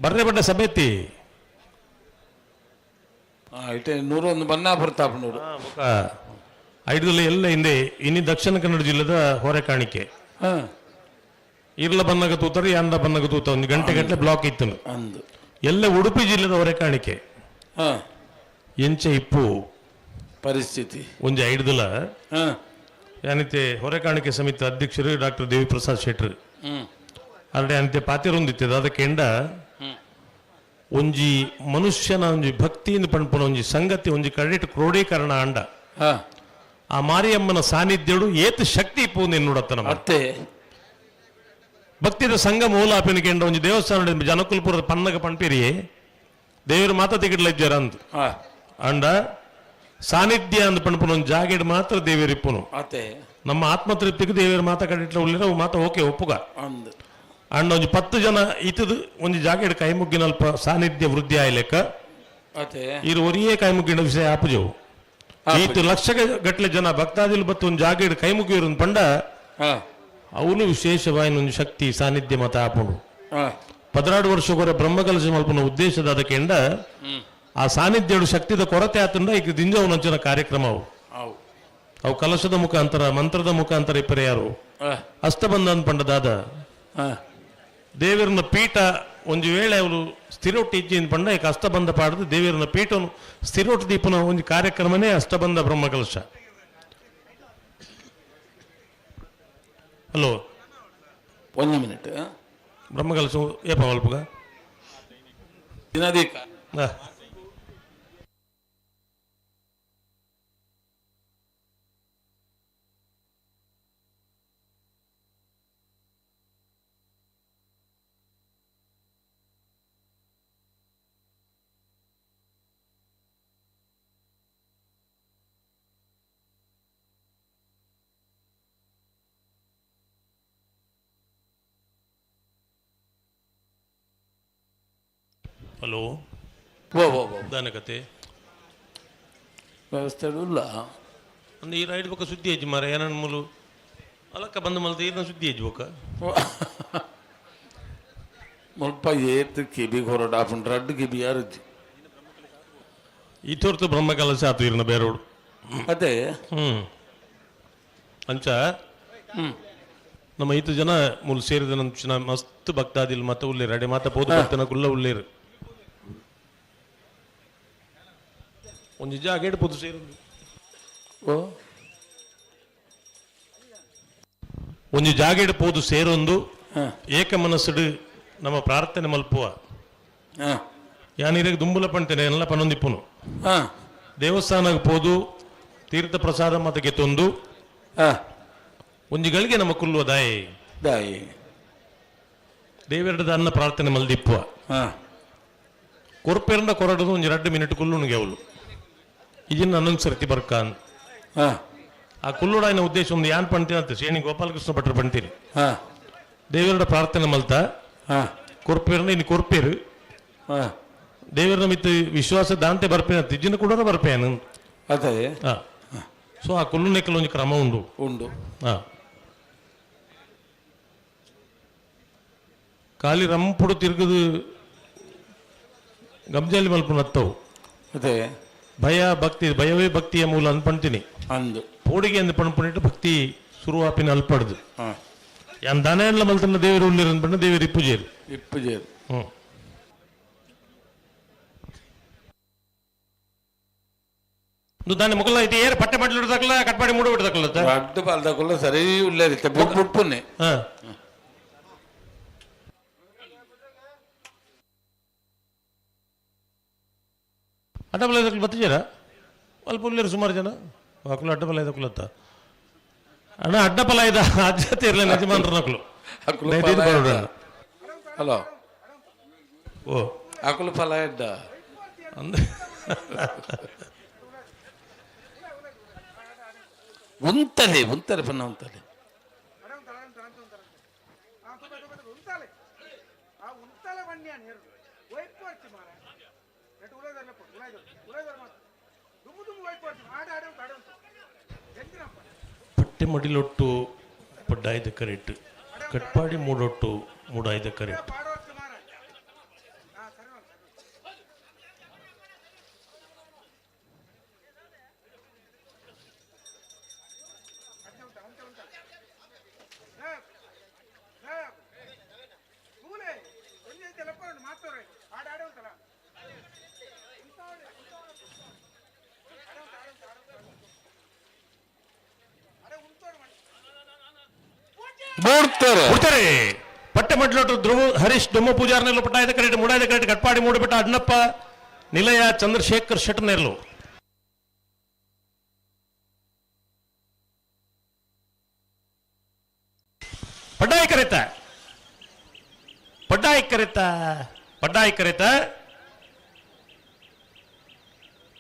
ಬರ್ರೆ ಬಡ್ಡ ಸಭೆತಿ ಇಟ್ಟೆ 101 ಬನ್ನಾಪುರ ತಾಪನೂರು ಐದುದಲ್ಲಿ ಎಲ್ಲ ಹಿಂದೆ ಇನ್ನು ದಕ್ಷಿಣ ಕನ್ನಡ ಜಿಲ್ಲೆದ ಹೊರೆ ಕಾಣಿಕೆ ಇರ್ಲ ಬನ್ನಗ ತೂತಾರೆ ಯಾಂದ ಬನ್ನಗ ತೂತ ಒಂದು ಗಂಟೆ ಗಂಟೆ ಬ್ಲಾಕ್ ಇತ್ತು ಅಂದು ಎಲ್ಲ ಉಡುಪಿ ಜಿಲ್ಲೆದ ಹೊರೆ ಕಾಣಿಕೆ ಎಂಚೆ ಇಪ್ಪು ಪರಿಸ್ಥಿತಿ ಒಂಜಿ ಐಡ್ದಲ ಯಾನಿತೆ ಹೊರೆ ಕಾಣಿಕೆ ಸಮಿತಿ ಅಧ್ಯಕ್ಷರು ಡಾಕ್ಟರ್ ದೇವಿಪ್ರಸಾದ್ ಶೆಟ್ರು ಅರಡೆ ಅಂತೆ ಪಾತಿರೊಂದಿತ್ತದ ಅದಕ್ಕೆ ಎಂಡ ಒಂಜಿ ಮನುಷ್ಯನ ಒಂಜಿ ಭಕ್ತಿಯಿಂದ ಪಣ್ಪುನ ಒಂಜಿ ಸಂಗತಿ ಒಂಜಿ ಕಡೆಟ್ ಕ್ರೋಢೀಕರಣ ಅಂಡ ಆ ಮಾರಿಯಮ್ಮನ ಸಾನ್ನಿಧ್ಯಡು ಏತ್ ಶಕ್ತಿ ಇಪ್ಪು ನಿನ್ನುಡತ್ತ ನಮ್ಮ ಅತ್ತೆ ಭಕ್ತಿದ ಸಂಘ ಮೂಲ ಅಪಿನಕೆಂಡ ಒಂಜಿ ದೇವಸ್ಥಾನ ಜನಕುಲ್ಪುರದ ಪನ್ನಗ ಪಣ್ಪಿರಿಯೇ ದೇವರು ಮಾತ ತಿಗಿಡ್ಲ ಇಜ್ಜಾರ ಅಂದ್ ಅಂಡ ಸಾನ್ನಿಧ್ಯ ಅಂದ್ ಪಣ್ಪುನ ಒಂಜಿ ಜಾಗೆಡ್ ಮಾತ್ರ ದೇವಿರಿಪ್ಪುನು ಅತ್ತೆ ನಮ್ಮ ಆತ್ಮತೃಪ್ತಿಗೆ ದೇವರ ಮಾತ ಕಡಿಟ್ಲ ಉಳ್ಳಿರ ಅವು ಮಾತ ಓಕೆ ಒಪ್ಪುಗ ಅಂದ್ ಅಂಡ ಒಂಜಿ 10 ಜನ ಇತದು ಒಂಜಿ ಜಾಗೆಡ್ ಕೈಮುಗ್ಗಿನಲ್ಪ ಸಾನ್ನಿಧ್ಯ ವೃದ್ಧಿ ಆಯ್ಲೆಕ್ಕ ಅತ್ತೆ ಇರು ಒರಿಯೇ ಕೈಮುಗ್ಗಿನ ವಿಷಯ ಆಪುಜವು ಈತ ಲಕ್ಷ ಗಟ್ಟಲೆ ಜನ ಭಕ್ತಾದಿಲು ಬತ್ತು ಒಂದು ಜಾಗೆಡ್ ಕೈಮುಗಿರು ಪಂಡ ಅವನು ವಿಶೇಷವಾಯಿನ ಒಂದು ಶಕ್ತಿ ಸಾನ್ನಿಧ್ಯ ಮತ ಆಪುಂಡು. 12 ವರ್ಷಗೊರ ಬ್ರಹ್ಮಕಲಶ ಮಲ್ಪನ ಉದ್ದೇಶದ ಅದಕ್ಕೆ ಎಂಡ ಆ ಸಾನ್ನಿಧ್ಯಡು ಶಕ್ತಿದ ಕೊರತೆ ಆತಂಡ ಈಗ ದಿಂಜವನಂಚಿನ ಕಾರ್ಯಕ್ರಮ ಅವು ಅವು ಕಲಶದ ಮುಖಾಂತರ ಮಂತ್ರದ ಮುಖಾಂತರ ಇಪ್ಪರೆ ಯಾರು ಅಷ್ಟಬಂಧ ಪಂಡದಾದ ದೇವರನ್ನ ಪೀಠ ಒಂದು ವೇಳೆ ಅವರು ಸ್ಥಿರೋಟಿ ಇಜ್ಜಿನ ಪಂಡ ಈಗ ಅಷ್ಟಬಂಧ ಪಾಡದು ದೇವರನ್ನ ಪೀಠವನ್ನು ಸ್ಥಿರೋಟಿ ದೀಪನ ಒಂದು ಕಾರ್ಯಕ್ರಮನೇ ಅಷ್ಟಬಂಧ ಬ್ರಹ್ಮಕಲಶ. ಹಲೋ ಒಂದು ಮಿನಿಟ್ ಬ್ರಹ್ಮಕಲಶ ಏಪ ಮಲ್ಪುಗ ದಿನದೀಕ ಹಲೋ ಓ ಓ ಓ ದಾನಕತೆ ವ್ಯವಸ್ಥೆ ಇಲ್ಲ ಅಂದ್ರೆ ಈ ರೈಡ್ ಬೊಕ್ಕ ಸುದ್ದಿ ಹೆಜ್ಜೆ ಮಾರ ಏನನ್ ಮೂಲು ಅಲಕ್ಕ ಬಂದ ಮಲ್ತ ಈರ್ನ ಸುದ್ದಿ ಹೆಜ್ಜೆ ಬೊಕ್ಕ ಮುಲ್ಪ ಏತ್ ಕಿಬಿ ಹೊರಡ ಆಪುಂಡು ರಡ್ಡು ಕಿಬಿ ಯಾರುಜ್ಜಿ ಈ ತೋರ್ತು ಬ್ರಹ್ಮಕಲಶ ಆತು ಈರ್ನ ಬೇರೋಡು ಅದೇ ಅಂಚ ನಮ್ಮ ಐತು ಜನ ಮೂಲು ಸೇರಿದ ನಂಚಿನ ಮಸ್ತ್ ಭಕ್ತಾದಿಲ್ ಮತ ಉಳ್ಳೇರು ಅಡೆ ಮಾತ ಪೋದು ಭಕ್ತನ ಕುಲ್ಲ ಉಳ್ಳೇರು ಒಂಜಿ ಜಾಗೆಡ್ ಪೋದು ಸೇರುಂದು ಓ ಒಂಜಿ ಜಾಗೆಡ್ ಪೋದು ಸೇರೊಂದು ಏಕ ಮನಸ್ಸುಡು ನಮ್ಮ ಪ್ರಾರ್ಥನೆ ಮಲ್ಪುವ ಯಾನಿರಗ್ ದುಂಬುಲ ಪಂತೇನೆ ಎಲ್ಲ ಪನೊಂದಿಪ್ಪುನು ದೇವಸ್ಥಾನಕ್ಕೆ ಪೋದು ತೀರ್ಥ ಪ್ರಸಾದ ಮತ ಗೆತ್ತೊಂದು ಒಂಜಿ ಗಳಿಗೆ ನಮ್ಮ ಕುಲ್ಲುವ ದಾಯಿ ದಾಯಿ ದೇವೆರಡದ ಅನ್ನ ಪ್ರಾರ್ಥನೆ ಮಲ್ದಿಪ್ಪುವ ಕೊರ್ಪೆರಂಡ ಕೊರಡದು ಒಂಜಿ 2 ಮಿನಿಟ್ ಕುಲ್ಲುನಿಗೆ ಅವಳು ಇದನ್ನ ಅನ್ನೊಂದು ಸರ್ತಿ ಬರ್ಕಾನ್ ಆ ಕುಲ್ಲುಡಾಯಿನ ಉದ್ದೇಶ ಒಂದು ಯಾನ್ ಪಂತೀನಿ ಅಂತ ಶ್ರೇಣಿ ಗೋಪಾಲಕೃಷ್ಣ ಭಟ್ರು ಪಂತೀನಿ ದೇವರ ಪ್ರಾರ್ಥನೆ ಮಲ್ತ ಕೊರ್ಪೇರ್ನ ಇನ್ನು ಕೊರ್ಪೇರು ದೇವರ ಮಿತ್ ವಿಶ್ವಾಸ ದಾಂತೆ ಬರ್ಪೇನ ತಿಜ್ಜಿನ ಕೂಡ ಬರ್ಪೇನು ಅದೇ ಸೊ ಆ ಕುಲ್ಲು ಒಂಜಿ ಕ್ರಮ ಉಂಡು ಉಂಡು ಖಾಲಿ ರಂಪುಡು ತಿರುಗದು ಗಂಜಾಲಿ ಮಲ್ಪುನತ್ತವು ಅದೇ ಭಯ ಭಕ್ತಿ ಭಯವೇ ಭಕ್ತಿಯ ಮೂಲ ಅನ್ಪಂತೀನಿ ಅಂದು ಪೋಡಿಗೆ ಅಂದ್ ಪಣ್ಪುಣಿಟ್ಟು ಭಕ್ತಿ ಶುರುವಾಪಿನ ಅಲ್ಪಡ್ದು. ಯಾನ್ ದಾನೆಲ್ಲ ಮಲ್ತನ ದೇವರು ಉಳ್ಳೇರು ಪಂಡ ದೇವರು ಇಪ್ಪುಜೇರು ಇಪ್ಪುಜೇರು. ದಾನೆ ಮೊಗಲ ಐತಿ ಏರ್ ಪಟ್ಟೆ ಪಟ್ಲು ತಕಲ ಕಟ್ಪಾಡಿ ಮೂಡು ಬಿಟ್ಟು ತಕಲ ಅಡ್ಡು ಪಾಲ್ದಕುಲ್ಲ ಸರಿ ಉಳ್ಳೇರಿತ್ತೆ ಬುಟ್ ಬುಟ್ಪುನ್ನೆ. ಅಡ್ಡಬಲ ಇದಕ್ಕೆ ಬತ್ತಿಜರ ಅಲ್ಪ ಉಳ್ಳೇರು ಸುಮಾರು ಜನ ಅಕುಲು ಅಡ್ಡಬಲ ಇದಕ್ಕುಲತ್ತ ಅಣ್ಣ ಅಡ್ಡಪಲ ಇದ ಆದ್ಯತೆ ಇರಲಿಲ್ಲ ಯಜಮಾನ್ರ ನಕಲು. ಅಕುಲು. ಹಲೋ. ಓ. ಅಕುಲು ಫಲ ಇದ್ದ ಅಂದ ಉಂತಲೆ ಉಂತಲೆ ಪನ್ನ ಉಂತಲೆ. ಪಟ್ಟೆ ಮಡಿಲೊಟ್ಟು ಪಡ್ಡಾಯ್ದ ಕರೆಕ್ಟ್, ಕಟ್ಪಾಡಿ ಮೂಡೊಟ್ಟು ಮೂಡಾಯ್ದ ಕರೆಕ್ಟ್. ಬೂಡ್ತಾರೆ. ಪಟ್ಟೆ ಮಡ್ಲೊಟ್ಟು ಧ್ರುವ ಹರೀಶ್ ದೊಮ್ಮ ಪೂಜಾರ್ನೆಲ್ಲ ಪಟ್ಟಾಯ್ದ ಕರೆಕ್ಟ್ ಮೂಡಾಯ್ದ ಕರೆಕ್ಟ್ ಕಟ್ಪಾಡಿ ಮೂಡಬಿಟ್ಟ ಅಣ್ಣಪ್ಪ ನಿಲಯ ಚಂದ್ರಶೇಖರ್ ಶೆಟ್ಟನೆರ್ಲು. ಪಡ್ಡಾಯಿ ಕರೆತ ಪಡ್ಡಾಯಿ ಕರೆತ ಪಡ್ಡಾಯಿ ಕರೆತ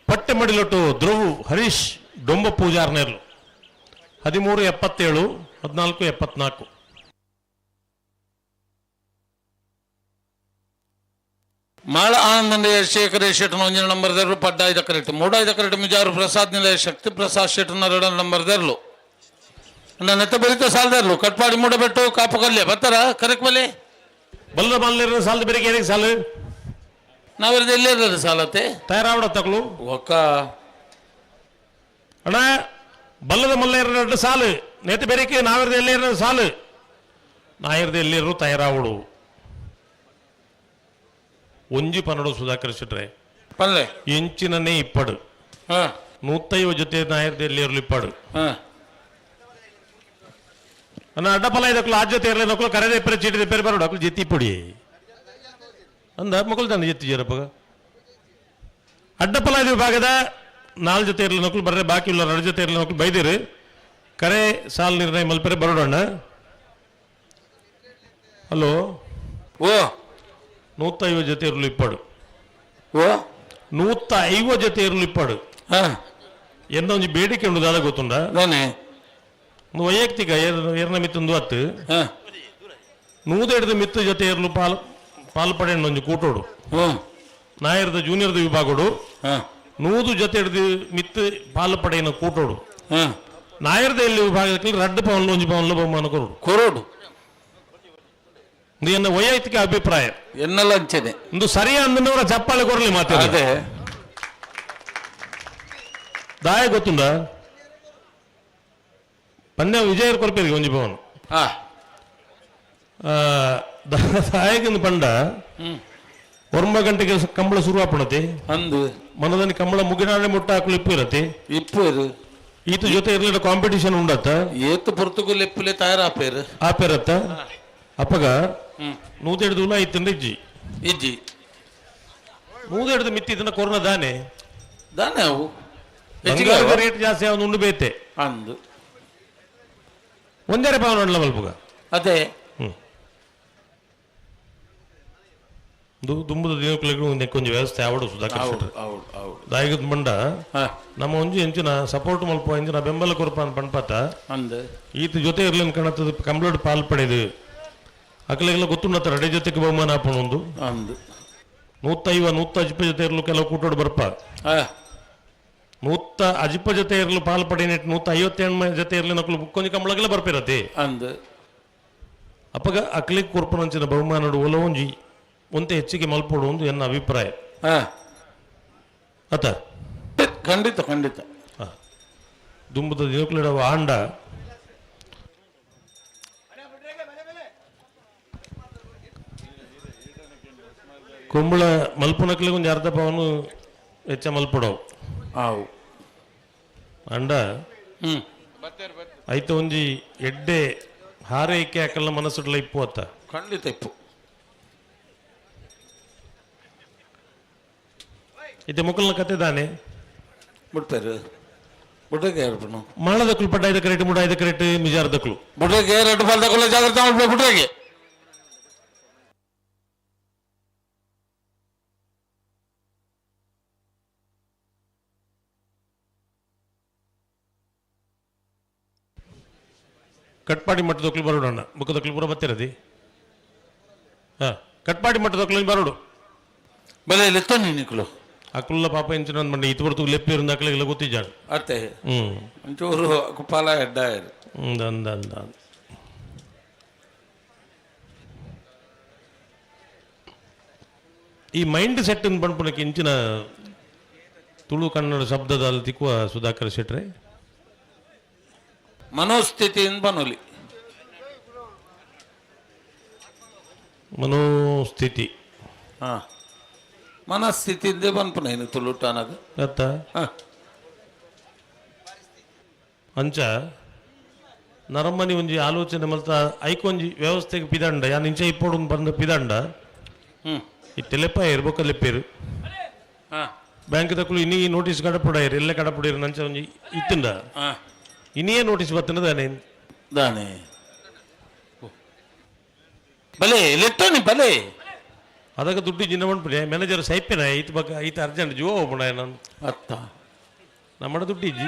ಪಟ್ಟೆ ಮಡಿಲೊಟ್ಟು ಧ್ರುವ ಹರೀಶ್ ಡೊಂಬ ಪೂಜಾರ್ನೆರ್ಲು 13.77 14.74. ಮಾಳ ಆನಂದ ಶೇಖರ ಶೆಟ್ಟನ ಒಂಜಿನ ನಂಬರ್ ದೆರ್ಲು ಪಡ್ಡಾಯ್ದ ಕರೆಕ್ಟ್ ಮೂಡಾಯ್ದ ಕರೆಕ್ಟ್ ಮಿಜಾರು ಪ್ರಸಾದ್ ನಿಲಯ ಶಕ್ತಿ ಪ್ರಸಾದ್ ಶೆಟ್ಟನ ಎರಡನ ನಂಬರ್ ದೆರ್ಲು ನೆತ್ತ ಬರಿತ ಸಾಲದರ್ಲು ಕಟ್ಪಾಡಿ ಮೂಡಬೆಟ್ಟು ಕಾಪು ಕಲ್ಯ ಬರ್ತಾರ ಕರೆಕ್ಟ್ ಬಲೆ ಬಲ್ಲ ಮಲ್ಲೇರ ಸಾಲದ ಬೇರೆ ಏನಿಗೆ ಸಾಲು ನಾವೆಲ್ಲ ಎಲ್ಲೇ ಸಾಲತ್ತೆ ತಯಾರಾವಡ ತಕಲು ಒಕ್ಕ ಅಣ್ಣ ಬಲ್ಲದ ಮಲ್ಲೇರ ಎರಡು ಸಾಲು ನೇತ ಬೇರೆಕೆ ನಾವಿರದ ಎಲ್ಲೇರ ಸಾಲು ನಾಯಿರದ ಎಲ್ಲೇರು ತಯಾರಾವಡು ಒಂಜಿ ಪನ್ನಡು ಸುಧಾಕರ್ ಶೆಟ್ರೆ ಪಲ್ಲೆ ಎಂಚಿನನೇ ಇಪ್ಪಡು ನೂತ್ತೈವ ಜೊತೆ ನಾಯರ್ದ ಎಲ್ಲೇರ್ಲು ಇಪ್ಪಡು ಅಣ್ಣ ಅಡ್ಡಪಲ ಇದಕ್ಕಲು ಆ ಜೊತೆ ಇರಲಿ ನಕ್ಕಲು ಕರೆದ ಇಪ್ಪರೆ ಚೀಟಿ ಇಪ್ಪರೆ ಬರೋಡು ಅಕ್ಕಲು ಜೆತ್ತಿ ಇಪ್ಪಡಿ ಅಂದ ಮಕ್ಕಳು ತಾನೆ ಜೆತ್ತಿ ಜರಪ್ಪಗ ಅಡ್ಡಪಲ ಇದು ವಿಭಾಗದ ನಾಲ್ ಜೊತೆ ಇರಲಿ ನಕ್ಕಲು ಬರ್ರೆ ಬಾಕಿ ಇಲ್ಲ ಎರಡು ಜೊತೆ ಇರಲಿ ನಕ್ಕಲು ಬೈದಿರಿ ಕರೆ ಸಾಲ್ ನಿರ್ಣಯ ಮಲ್ಪರೆ ಬರೋಡಣ್ಣ. ಹಲೋ. ಓ. ನೂತ್ತೈವ ಜೊತೆ ಇರಲು ಇಪ್ಪಡು. ಓ. 150 ಜೊತೆ ಇರಲು ಇಪ್ಪಡು. ಎಂದ ಒಂಜಿ ಬೇಡಿಕೆ ಉಂಡು ದಾದ ಗೊತ್ತುಂಡ ಒಂದು ವೈಯಕ್ತಿಕ ಏರ್ನ ಮಿತ್ತೊಂದು ಹತ್ತು ನೂದೆಡ್ದು ಮಿತ್ತು ಜೊತೆ ಇರಲು ಪಾಲ್ ಪಾಲ್ ಪಡೆಯಣ್ಣ ಒಂಜಿ ಕೂಟೋಡು ನಾಯರ್ದ ಜೂನಿಯರ್ದ ವಿಭಾಗಡು ನೂದು ಜೊತೆ ಹಿಡ್ದು ಮಿತ್ತು ಪಾಲ್ ಪಡೆಯನ ಕೂಟೋಡು ನಾಯರ್ದ ಎಲ್ಲಿ ವಿಭಾಗಕ್ಕೆ ರಡ್ಡು ಪವನ್ಲು ಒಂಜಿ ಪವನ್ಲು ಬಹುಮಾನ ಕೊರೋಡು ಕೊರೋಡು ಇದು ಎನ್ನ ವೈಯಕ್ತಿಕ ಅಭಿಪ್ರಾಯ. ಎನ್ನಲ್ಲ ಅಂಚನೆ ಒಂದು ಸರಿಯ ಅಂದನವರ ಚಪ್ಪಾಳೆ ಕೊರಲಿ ಮಾತಾಡ ಅದೇ ದಾಯ ಗೊತ್ತುಂಡ ಪಂದ್ಯ ವಿಜಯ ಕೊರಪೇರಿಗೆ ಒಂಜಿ ಪವನ್ ದಾಯಕಂದು ಪಂಡ ಒಂಬ ಗಂಟೆಗೆ ಕಂಬಳ ಶುರು ಆಪಣತಿ ಅಂದು ಮನದಲ್ಲಿ ಕಂಬಳ ಮುಗಿನಾಡೆ ಮುಟ್ಟ ಹಾಕಲು ಇಪ್ಪು ಇರತ್ತೆ ಇಪ್ಪು ಇರು ಈತ ಜೊತೆ ಇರಲಿಲ್ಲ ಕಾಂಪಿಟಿಷನ್ ಉಂಡತ್ತ ಏತು ಪೊರ್ತುಗು ಲೆಪ್ಪುಲೆ ತಯಾರಾಪೇರು ಆಪೇರತ್ತ ಅಪ್ಪಗ ನೂತೆಡ್ದು ಉಲ ಇತ್ತಂದ್ರೆ ಇಜ್ಜಿ ಇಜ್ಜಿ ನೂದೆಡ್ದು ಮಿತ್ತಿದ್ದನ್ನ ಕೊರೋನಾ ದಾನೆ ದಾನೆ ಅವು ಹೆಚ್ಚಿಗೆ ಬಂಗಾರದ ರೇಟ್ ಜಾಸ್ತಿ ಅವನು ಉಂಡು ಬೇತೆ ಅಂದು ಒಂದೇರೆ ಪಾವನ ಉಂಡ್ಲ ಮಲ್ಪುಗ ಅದೇ ದುಂಬುದ ದಿನಕ್ಕುಲೆಗ್ ಒಂಜಿ ಕೊಂಚ ವ್ಯವಸ್ಥೆ ಆವಡು ಸುಧಾಕರ್ ಹೌದು ಶೆಟ್ರ್. ಹೌದು ಹೌದು ದಾಯಿಗದ ಬಂಡ ನಮ್ಮ ಒಂಜಿ ಎಂಚಿನ ಸಪೋರ್ಟ್ ಮಲ್ಪ ಎಂಚಿನ ಬೆಂಬಲ ಕೊರಪ ಅಂತ ಪಣ್ಪಾತ ಅಂದು ಈತ ಜೊತೆ ಇರ್ಲಿನ್ ಕಾಣತ್ತದ ಕಂಪ್ಲೀಟ್ ಪಾಲ್ ಪಡೆದು ಅಕಲೆಗೆಲ್ಲ ಗೊತ್ತುಂಡತ್ತ ರಡೆ ಜೊತೆಗೆ ಬಹುಮಾನ ಆಪಣ ಒಂದು ಅಂದು ನೂತ್ತೈವ ನೂತ್ತ ಅಜಿಪ ಜೊತೆ ಇರಲು ಕೆಲವು ಕೂಟೋಡು ಬರ್ಪ ನೂತ್ತ ಅಜಿಪ ಜೊತೆ ಇರಲು ಪಾಲ್ ಪಡೆಯನೆಟ್ 157 ಜೊತೆ ಇರಲಿ ನಕಲು ಕೊಂಚ ಕಂಬಳಗೆಲ್ಲ ಬರ್ಪಿರತ್ತೆ ಅಂದು ಅಪ್ಪಗ ಅಕ್ಲಿಕ್ ಕೊರ್ಪನಂಚಿನ ಬಹುಮಾನಡು ಒಲ ಒಂಜಿ ಒಂತೆ ಹೆಚ್ಚಿಗೆ ಮಲ್ಪೋಡು ಒಂದು ಎನ್ನ ಅಭಿಪ್ರಾಯ. ಅತ ಖಂಡಿತ ಖಂಡಿತ. ದುಂಬುದ ದಿನಕುಲಿಡವ ಆಂಡ ಕುಂಬಳ ಮಲ್ಪುನಕ್ಲಿಗೆ ಒಂಜಿ ಅರ್ಧ ಪವನು ಹೆಚ್ಚ ಮಲ್ಪಡವು ಆವು ಅಂಡ ಐತ ಒಂಜಿ ಎಡ್ಡೆ ಹಾರೈಕೆ ಅಕಲ್ನ ಮನಸ್ಸುಡ್ಲ ಇಪ್ಪು ಅತ್ತ ಖಂಡಿತ ಇಪ್ಪು ಇತ್ತೆ ಮುಕಲ್ನ ಕತೆ ದಾನೆ ಬಿಡ್ತಾರೆ ಬುಡ್ಡಗೆ ಯಾರು ಮಾಳದಕ್ಲು ಪಡ್ಡಾಯ್ದ ಕರೆಕ್ಟ್ ಮುಡಾಯ್ದ ಕರೆಕ್ಟ್ ಮಿಜಾರ್ದಕ್ಲು ಬುಡ್ಡಗೆ ಎರಡು ಫಲದಕ್ಕಲ್ಲ ಜಾಗ್ರತೆ ಮಾಡ್ಬೇಕು ಬುಡ್ಡಗೆ ಕಟ್ಪಾಡಿ ಮಟ್ಟದಕ್ಲು ಬರೋಡಣ್ಣ ಮುಖದಕ್ಲು ಪೂರ ಬತ್ತಿರದಿ ಹಾ ಕಟ್ಪಾಡಿ ಮಟ್ಟದಕ್ಲು ಬರೋಡು ಬಲೆ ಲೆತ್ತೊಂದು ನಿಕ್ಕಲು ಅಕುಲ್ಲ ಪಾಪ ಇಂಚಿನ ಒಂದು ಮಂಡಿ ಇತ್ತು ಬರ್ತು ಲೆಪ್ಪಿ ಇருந்து ಅಕ್ಲಿಗೆಲ್ಲ ಗೊತ್ತಿದ್ದಾಳು ಅತ್ತೆ ಹ್ಮ್ ಒಂಚೂರು ಕುಪಾಲ ಎಡ್ಡ ಅಂದ ಅಂದ ಅಂದ ಈ ಮೈಂಡ್ ಸೆಟ್ ಪನ್ಪುನಕ್ಕೆ ಇಂಚಿನ ತುಳು ಕನ್ನಡ ಶಬ್ದದ ಅಲ್ಲಿ ತಿಕ್ಕುವ ಸುಧಾಕರ್ ಶೆಟ್ರೆ ಮನೋಸ್ಥಿತಿಯಿಂದ ಬನೋಲಿ ಮನೋಸ್ಥಿತಿ ಹಾ ಮನಸ್ಥಿತಿಯಿಂದ ಬನ್ಪುನ ಏನು ತುಳುಟಾನಗ ಅತ್ತ ಹಾ ಅಂಚ ನರಮ್ಮನಿ ಒಂಜಿ ಆಲೋಚನೆ ಮಲ್ತ ಐಕೊಂಜಿ ವ್ಯವಸ್ಥೆಗೆ ಪಿದಂಡ ಯಾನ್ ಇಂಚ ಇಪ್ಪೊಡು ಬಂದ ಪಿದಂಡ ಹ್ಮ್ ಈ ತೆಲೆಪ್ಪ ಇರ್ಬೊಕ್ಕ ಲೆಪ್ಪೇರು ಹಾ ಬ್ಯಾಂಕ್ ದಕ್ಕಲು ಇನಿ ನೋಟಿಸ್ ಕಡಪುಡಾಯಿರು ಎಲ್ಲ ಕಡಪುಡಾಯಿರು ನಂಚ ಒಂಜಿ ಇತ್ತುಂಡ ಹಾ ಇನಿಯೇ ನೋಟಿಸ್ ಬತ್ತನ ದಾನೆ ದಾನೆ ಬಲೆ ಲೆಟ್ಟೋನಿ ಬಲೆ ಅದಕ್ಕೆ ದುಡ್ಡು ಜಿನ್ನ ಮನ್ಪುಡೆ ಮ್ಯಾನೇಜರ್ ಸೈಪೇನ ಐತ್ ಬಕ್ಕ ಐತ ಅರ್ಜೆಂಟ್ ಜುವ ಹೋಗ್ಬಿಡ ನಾನು ಅತ್ತ ನಮ್ಮಡ ದುಡ್ಡು ಇಜ್ಜಿ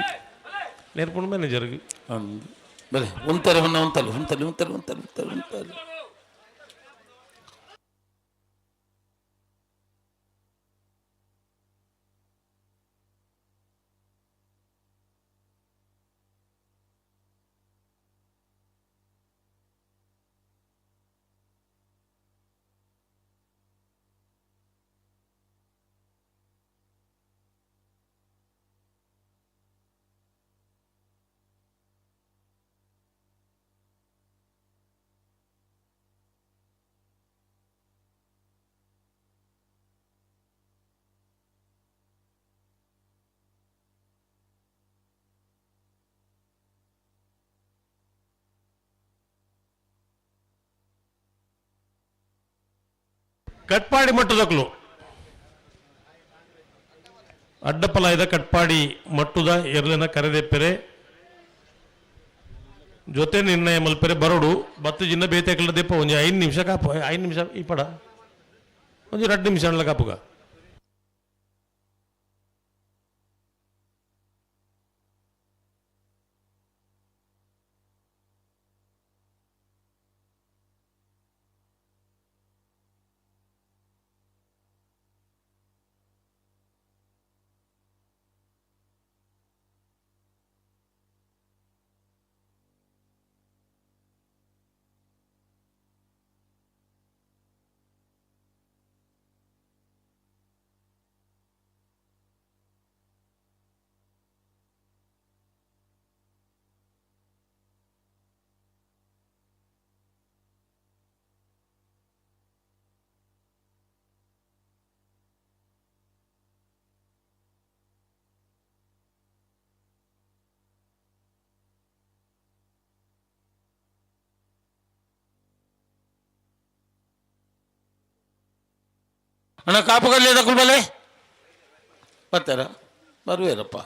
ನೇರ್ಪುಂಡು ಮ್ಯಾನೇಜರ್ಗೆ ಅಂದು ಬಲೆ ಉಂತಲೆ ಹೊನ್ನ ಉಂತಲೆ ಉಂತಲೆ ಉಂತಲೆ ಉಂತಲೆ ಉಂತಲೆ ಉಂತಲೆ ಕಟ್ಪಾಡಿ ಮಟ್ಟದಕ್ಲು ಅಡ್ಡಪಲಾಯದ ಕಟ್ಪಾಡಿ ಮಟ್ಟುದ ಎರ್ಲೆನ ಕರೆದೆಪ್ಪೆರೆ ಜೊತೆ ನಿರ್ಣಯ ಮಲ್ಪೆರೆ ಬರೋಡು ಬತ್ತು ಜಿನ್ನ ಬೇತೆಕಲ ದೆಪ್ಪ ಒಂಜಿ ಐದು ನಿಮಿಷ ಕಾಪು ಐದು ನಿಮಿಷ ಈ ಪಡ ಒಂಜಿ ಎರಡು ನಿಮಿಷ ಅಣ್ಣ ಕಾಪುಗ ಅಣ್ಣ ಕಾಪುಗಲ್ಲಿ ದಕ್ಕಲು ಬಲೆ ಬರ್ತಾರ ಬರುವೇರಪ್ಪ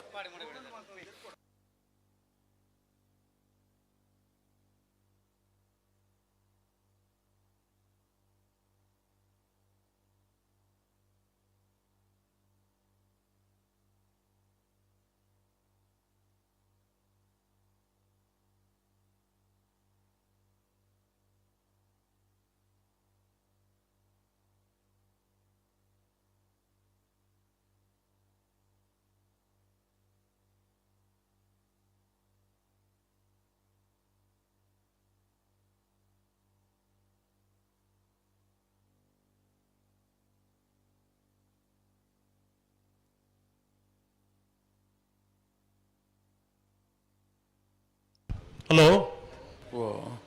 ಹಲೋ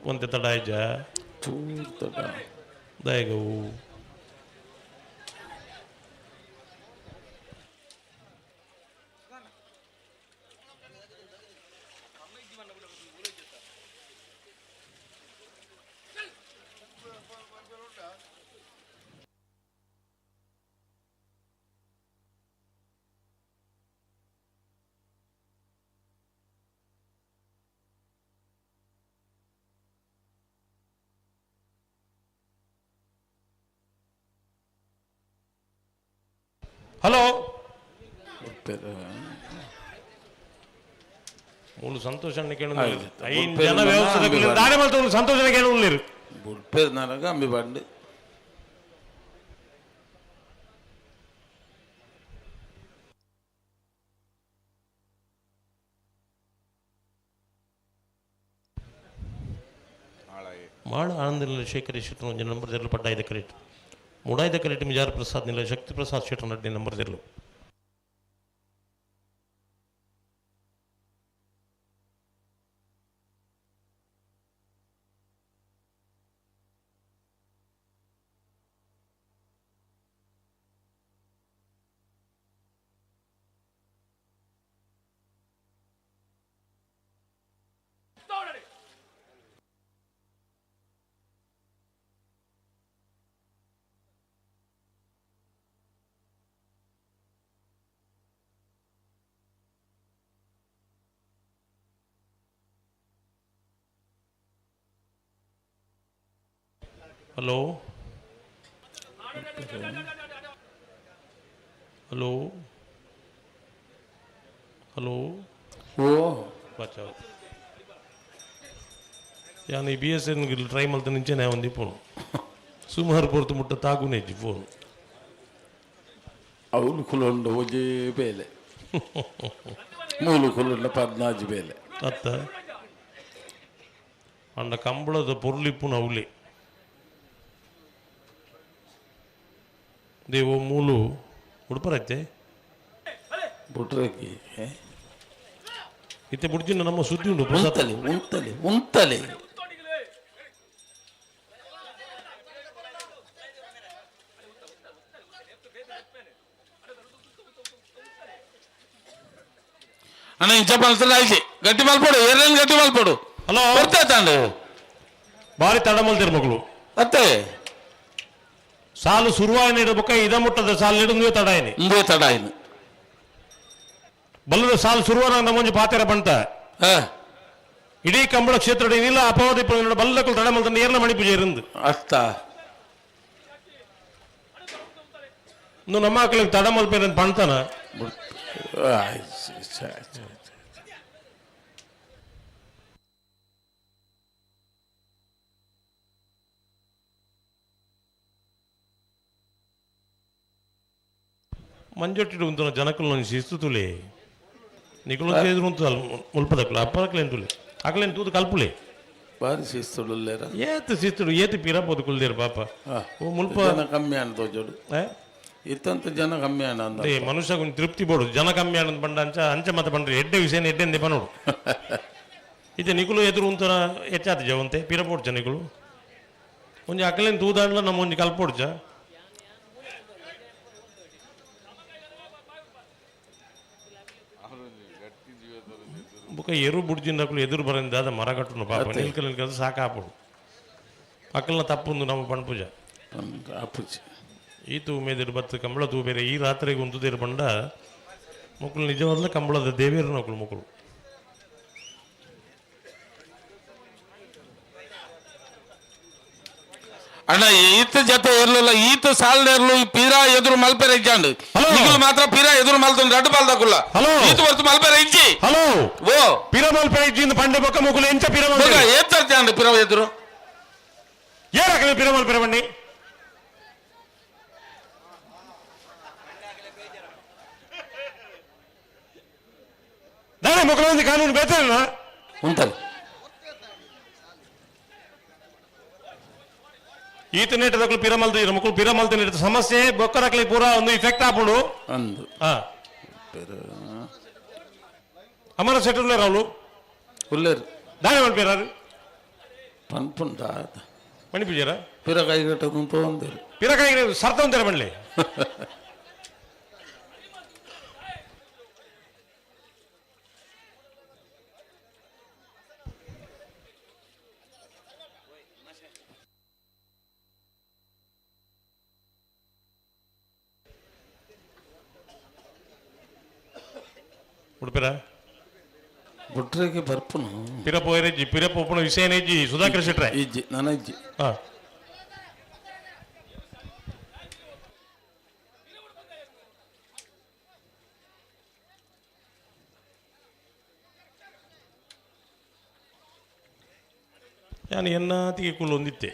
ಒಂತೆ ತಡ ಆಯ್ಜ ಚೂರು ತಡ ದಯಗವು ಹಲೋ ಮೂಲು ಸಂತೋಷ ಐನ್ ಜನ ವ್ಯವಸ್ಥೆ ದಾರೆ ಮಲ್ತು ಸಂತೋಷ ಕೇಳುಲ್ಲೇರು. ಬುಡ್ಪೇರ್ ನನಗ ಅಂಬಿ ಬಂಡು. ಮಾಳ ಆನಂದ ಶೇಖರ್ ಶೆಟ್ಟರ್ ಒಂಜಿ ನಂಬರ್ ದೆರ್ಲು ಪಡ್ಡಾಯ್ದ ಕರೆಟ್ ಮುಡಾಯ್ದ ಕರೆಟ್ ಮಿಜಾರ್ ಪ್ರಸಾದ್ ನಿಲ್ಲ ಶಕ್ತಿ ಪ್ರಸಾದ್ ಶೆಟ್ಟರ್ ನಡ್ಡಿ ನಂಬರ್ ದೆರ್ಲು. ಹಲೋ ಹಲೋ ಹಲೋ ಓ ಬಚಾವ್ ಯಾನ್ ಈ ಬಿ ಎಸ್ ಎನ್ ಟ್ರೈ ಮಲ್ತ ನಿಂಚೆನೆ ಒಂದಿ ಫೋನ್ ಸುಮಾರು ಪೊರ್ತು ಮುಟ್ಟ ತಾಗುನೇಜಿ ಫೋನ್. ಅವನು ಕುಲೊಂಡು ಒಂಜೇ ಬೇಲೆ ಮೂಲು ಕುಲೊಂಡ ಪದ್ನಾಜಿ ಬೇಲೆ. ಅತ್ತ ಅಂಡ ಕಂಬಳದ ಪೊರ್ಲಿಪ್ಪುನ ಅವಲೆ ದೇವೋ ಮೂಲು ಉಡುಪರೈತೆ ಬುಟ್ರಕ್ಕೆ ಇತ್ತೆ ಬುಡ್ಜಿನ ನಮ್ಮ ಸುದ್ದಿ ಉಂಟು ಪ್ರಸಾದ್. ಉಂತಲೆ ಉಂತಲೆ ಉಂತಲೆ. ಅಣ್ಣ ಇಂಚ ಮಲ್ತಲ್ಲ ಆಯ್ತು ಗಟ್ಟಿ ಮಲ್ಪಡು ಏನೇನು ಗಟ್ಟಿ ಮಲ್ಪಡು. ಹಲೋ. ಗೊತ್ತಾಯ್ತಾಂಡು ಬಾರಿ ತಡ ಮಲ್ತಿರ ಮಗಳು. ಅತ್ತೆ ಸಾಲು ಸುರುವಾಯಿನ ಇಡಬೇಕ ಇದ ಮುಟ್ಟದ ಸಾಲು ಇಡಂದು ತಡ ಏನಿ ಇಂದೇ ತಡ ಇನ್ನು ಬಲ್ಲದ ಸಾಲು ಸುರುವಾನ ನಮ್ಮೊಂಜಿ ಪಾತೆರ ಬಂತ. ಇಡೀ ಕಂಬಳ ಕ್ಷೇತ್ರ ಇಲ್ಲ ಅಪವಾದ ಬಲ್ಲಕ್ಕೂ ತಡ ಮಲ್ತಂದು ಏರ್ಲ ಮಣಿ ಪೂಜೆ ಇರಂದು. ಅತ್ತ ಇನ್ನು ನಮ್ಮ ಮಕ್ಕಳಿಗೆ ತಡ ಮಲ್ಪೇರ ಅಂತ ಪಣ್ತಾನ. ಮಂಜೊಟ್ಟಿಡು ಉಂತುನ ಜನಕುಲು ಶಿಸ್ತು ತುಲೆ ನಿಕುಲು ಎದುರು ಉಂತು ಮುಲ್ಪದಕ್ಲು ಅಪ್ಪದಕ್ಲೇನು ತುಲೆ ಅಕ್ಲೇನು ತೂದು ಕಲ್ಪುಲೆ. ಬಾರಿ ಶಿಸ್ತುಡುಲ್ಲೇರ. ಏತ್ ಶಿಸ್ತುಡು ಏತ್ ಪಿರ ಪೋದು ಕುಲ್ದೇರು ಪಾಪ. ಓ ಮುಲ್ಪ ಜನ ಕಮ್ಮಿ ಅಣ್ಣ ತೋಜೋಡು. ಇತ್ತಂತ ಜನ ಕಮ್ಮಿ ಅಣ್ಣ ಅಂದ. ಅದೇ ಮನುಷ್ಯ ಕೊಂಚ ತೃಪ್ತಿ ಬೋಡು ಜನ ಕಮ್ಮಿ ಆನಂದ್ ಬಂಡ ಅಂಚ ಅಂಚ ಮತ ಬಂಡ್ರಿ ಎಡ್ಡೆ ವಿಷಯ ಎಡ್ಡೆ ಪನೋಡು. ಇತ್ತೆ ನಿಕುಲು ಎದುರು ಉಂತುನ ಹೆಚ್ಚಾತ ಜವಂತೆ ಪಿರ ಪೋಡ್ಚ ನಿಕುಲು ಒಂಜಿ ಅಕಲೇನು ತೂದಾಂಡ್ಲ ನಮ್ಮ ಒಂಜಿ ಕಲ್ಪೋಡ್ಚ. ಬೊಕ ಎರು ಬುಡ್ಜಿಂದಕ್ಲು ಎದುರು ಬರಂದ ಅದ ಮರ ಕಟ್ಟುನು ಪಾಪ. ನಿಲ್ಕಲ್ ನಿಲ್ಕಲ್ ಸಾಕಾಪುಡು ಅಕ್ಕಲ್ನ ತಪ್ಪುಂದು ನಮ್ಮ ಪಣ್ಪುಜ. ಅಪ್ಪುಜಿ ಈ ತೂ ಮೇದಿರು ಬತ್ತು ಕಂಬಳ ತೂ ಬೇರೆ ಈ ರಾತ್ರಿಗೆ ಉಂತುದಿರು ಪಂಡ ಮುಕ್ಕಳು ನಿಜವಾದ್ಲ ಕಂಬಳದ ದೇವೇರು ನಕುಲು ಮುಕ್ಕಳು. ಅಣ್ಣ ಈತ ಜೊತೆ ಇರ್ಲಿಲ್ಲ ಈತ ಸಾಲ್ ಇರ್ಲು ಈ ಪೀರಾ ಎದುರು ಮಲ್ಪೆರೆ ಇಜ್ಜಾಂಡು. ಹಲೋ. ಈಗಲೂ ಮಾತ್ರ ಪೀರಾ ಎದುರು ಮಲ್ತೊಂದು ರಡ್ಡು ಬಾಲ್ದಕುಲ್ಲ. ಹಲೋ. ಈತ ಹೊರ್ತು ಮಲ್ಪೆರೆ ಇಜ್ಜಿ. ಹಲೋ. ಓ ಪಿರಮಲ್ ಇಜ್ಜಿಂದ ಪಂಡೆ ಬೊಕ್ಕ ಮುಕುಲು ಎಂಚ ಪಿರಮಲ್ ಮಗ ಏತ್ ತರ್ಜಾಂಡು ಪಿರ ಎದುರು. ಏರಾಕಲೆ ಪಿರಮಲ್ ಪಿರಬಣ್ಣಿ ದಾನೆ ಮುಕುಲು ಒಂದು ಕಾನೂನು ಬೇತೇನ ಉಂತಲೆ ಈತ ನೇಟದಕ್ಲು ಪಿರಮಲ್ದ ಮುಕುಲು ಪಿರಮಲ್ದ ನೇಟ ಸಮಸ್ಯೆ ಬೊಕ್ಕರಕ್ಲಿ ಪೂರ ಒಂದು ಇಫೆಕ್ಟ್ ಆಪುಂಡು. ಅಂದು. ಅಮರ ಸೆಟರ್ಲೇರ್ ಅವಳು ಉಲ್ಲೇರು ದಾನೆ ಮಲ್ಪೇರಾರು ಪನ್ಪುಂಡ ಮಣಿ ಪೂಜಾರ ಪಿರ ಕೈಗಟ್ಟ ತಗೊಂದಿರು ಪಿರಕಾಯಿ ಸರ್ತ ಒಂತರ ಬಣ್ಲೆ ಉಡುಪಿರ ಬುಟ್ರೆಗೆ ಬರ್ಪುನು ಪಿರ ಪೋಯರೆಜ್ಜಿ ಪಿರ ಪೋಪುನ ವಿಷಯನೇಜ್ಜಿ ಸುಧಾಕರ್ ಶೆಟ್ರೆ ಇಜ್ಜಿ ನನ್ನ ಇಜ್ಜಿ. ಹಾ ಯಾನ್ ಎನ್ನಾತಿಗೆ ಕುಲ್ಲೊಂದಿತ್ತೆ.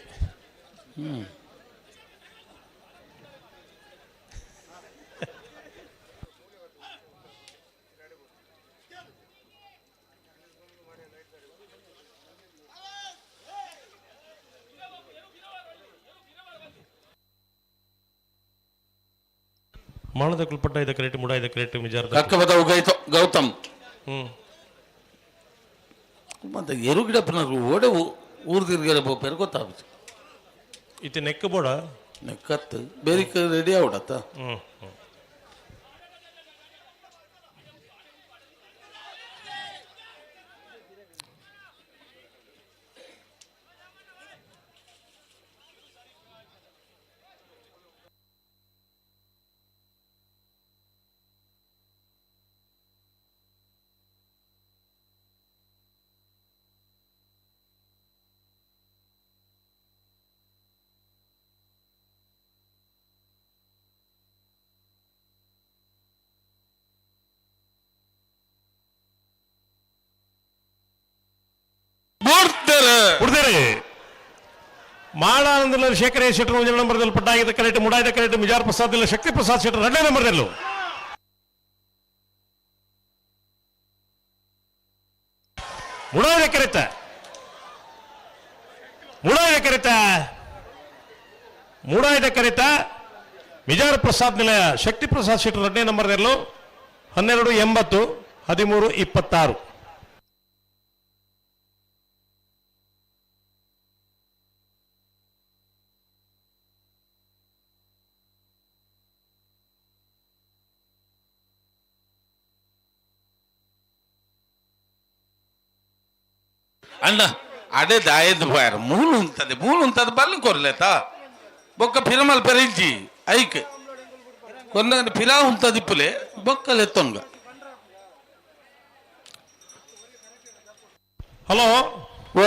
ಮಾಣದ ಕುಲ್ಪಟ್ಟ ಇದ ಕ್ರೇಟ್ ಮುಡ ಇದ ಕ್ರೇಟ್ ಮಿಜಾರ್ ಕಕ್ಕಬದ ಗೌತಮ್. ಮತ್ತೆ ಎರು ಗಿಡಪ್ಪನವರು ಓಡೆ ಊರು ತಿರ್ಗರೆ ಪೋಪೇರು ಗೊತ್ತಾಗುತ್ತೆ. ಇತ್ತೆ ನೆಕ್ ಬೋಡ ನೆಕ್ಕತ್ತು ಬೇರೆ ರೆಡಿ ಆವಡತ್ತ. ಮಾಳಾನಂದದಲ್ಲಿ ಶೇಖರ ಶೆಟ್ಟರ್ ಒಂಜಿ ನಂಬರ್ದಲ್ಲಿ ಪಟ್ಟಾಗಿದ್ದ ಕರೆಕ್ಟ್ ಮುಡಾಯ್ದ ಕರೆಕ್ಟ್ ಮಿಜಾರ್ ಪ್ರಸಾದ್ ಇಲ್ಲ ಶಕ್ತಿ ಪ್ರಸಾದ್ ಶೆಟ್ಟರ್ ಎರಡನೇ ನಂಬರ್ದಲ್ಲೂ. ಮುಡಾಯ್ದ ಕರೆತ ಮುಡಾಯ್ದ ಕರೆತ ಮುಡಾಯ್ದ ಕರೆತ ಮಿಜಾರ್ ಪ್ರಸಾದ್ ನಿಲಯ ಶಕ್ತಿ ಪ್ರಸಾದ್ ಶೆಟ್ಟರ್ ಎರಡನೇ ನಂಬರ್ದಲ್ಲೂ 12 80 13 26. ಅಣ್ಣ ಅಡೆ ದಾಯದ ಬಾಯರ್ ಮೂಲು ಉಂತದೆ ಮೂಲು ಉಂತದ ಬಲ್ಲಿ ಕೊರ್ಲೇತ ಬೊಕ್ಕ ಫಿರಮಲ್ ಪೆರಿಜ್ಜಿ ಐಕ್ ಕೊರ್ನ ಫಿರಾ ಉಂತದಿಪ್ಪುಲೆ ಬೊಕ್ಕಲೆ ತೊಂಗ. ಹಲೋ ಓ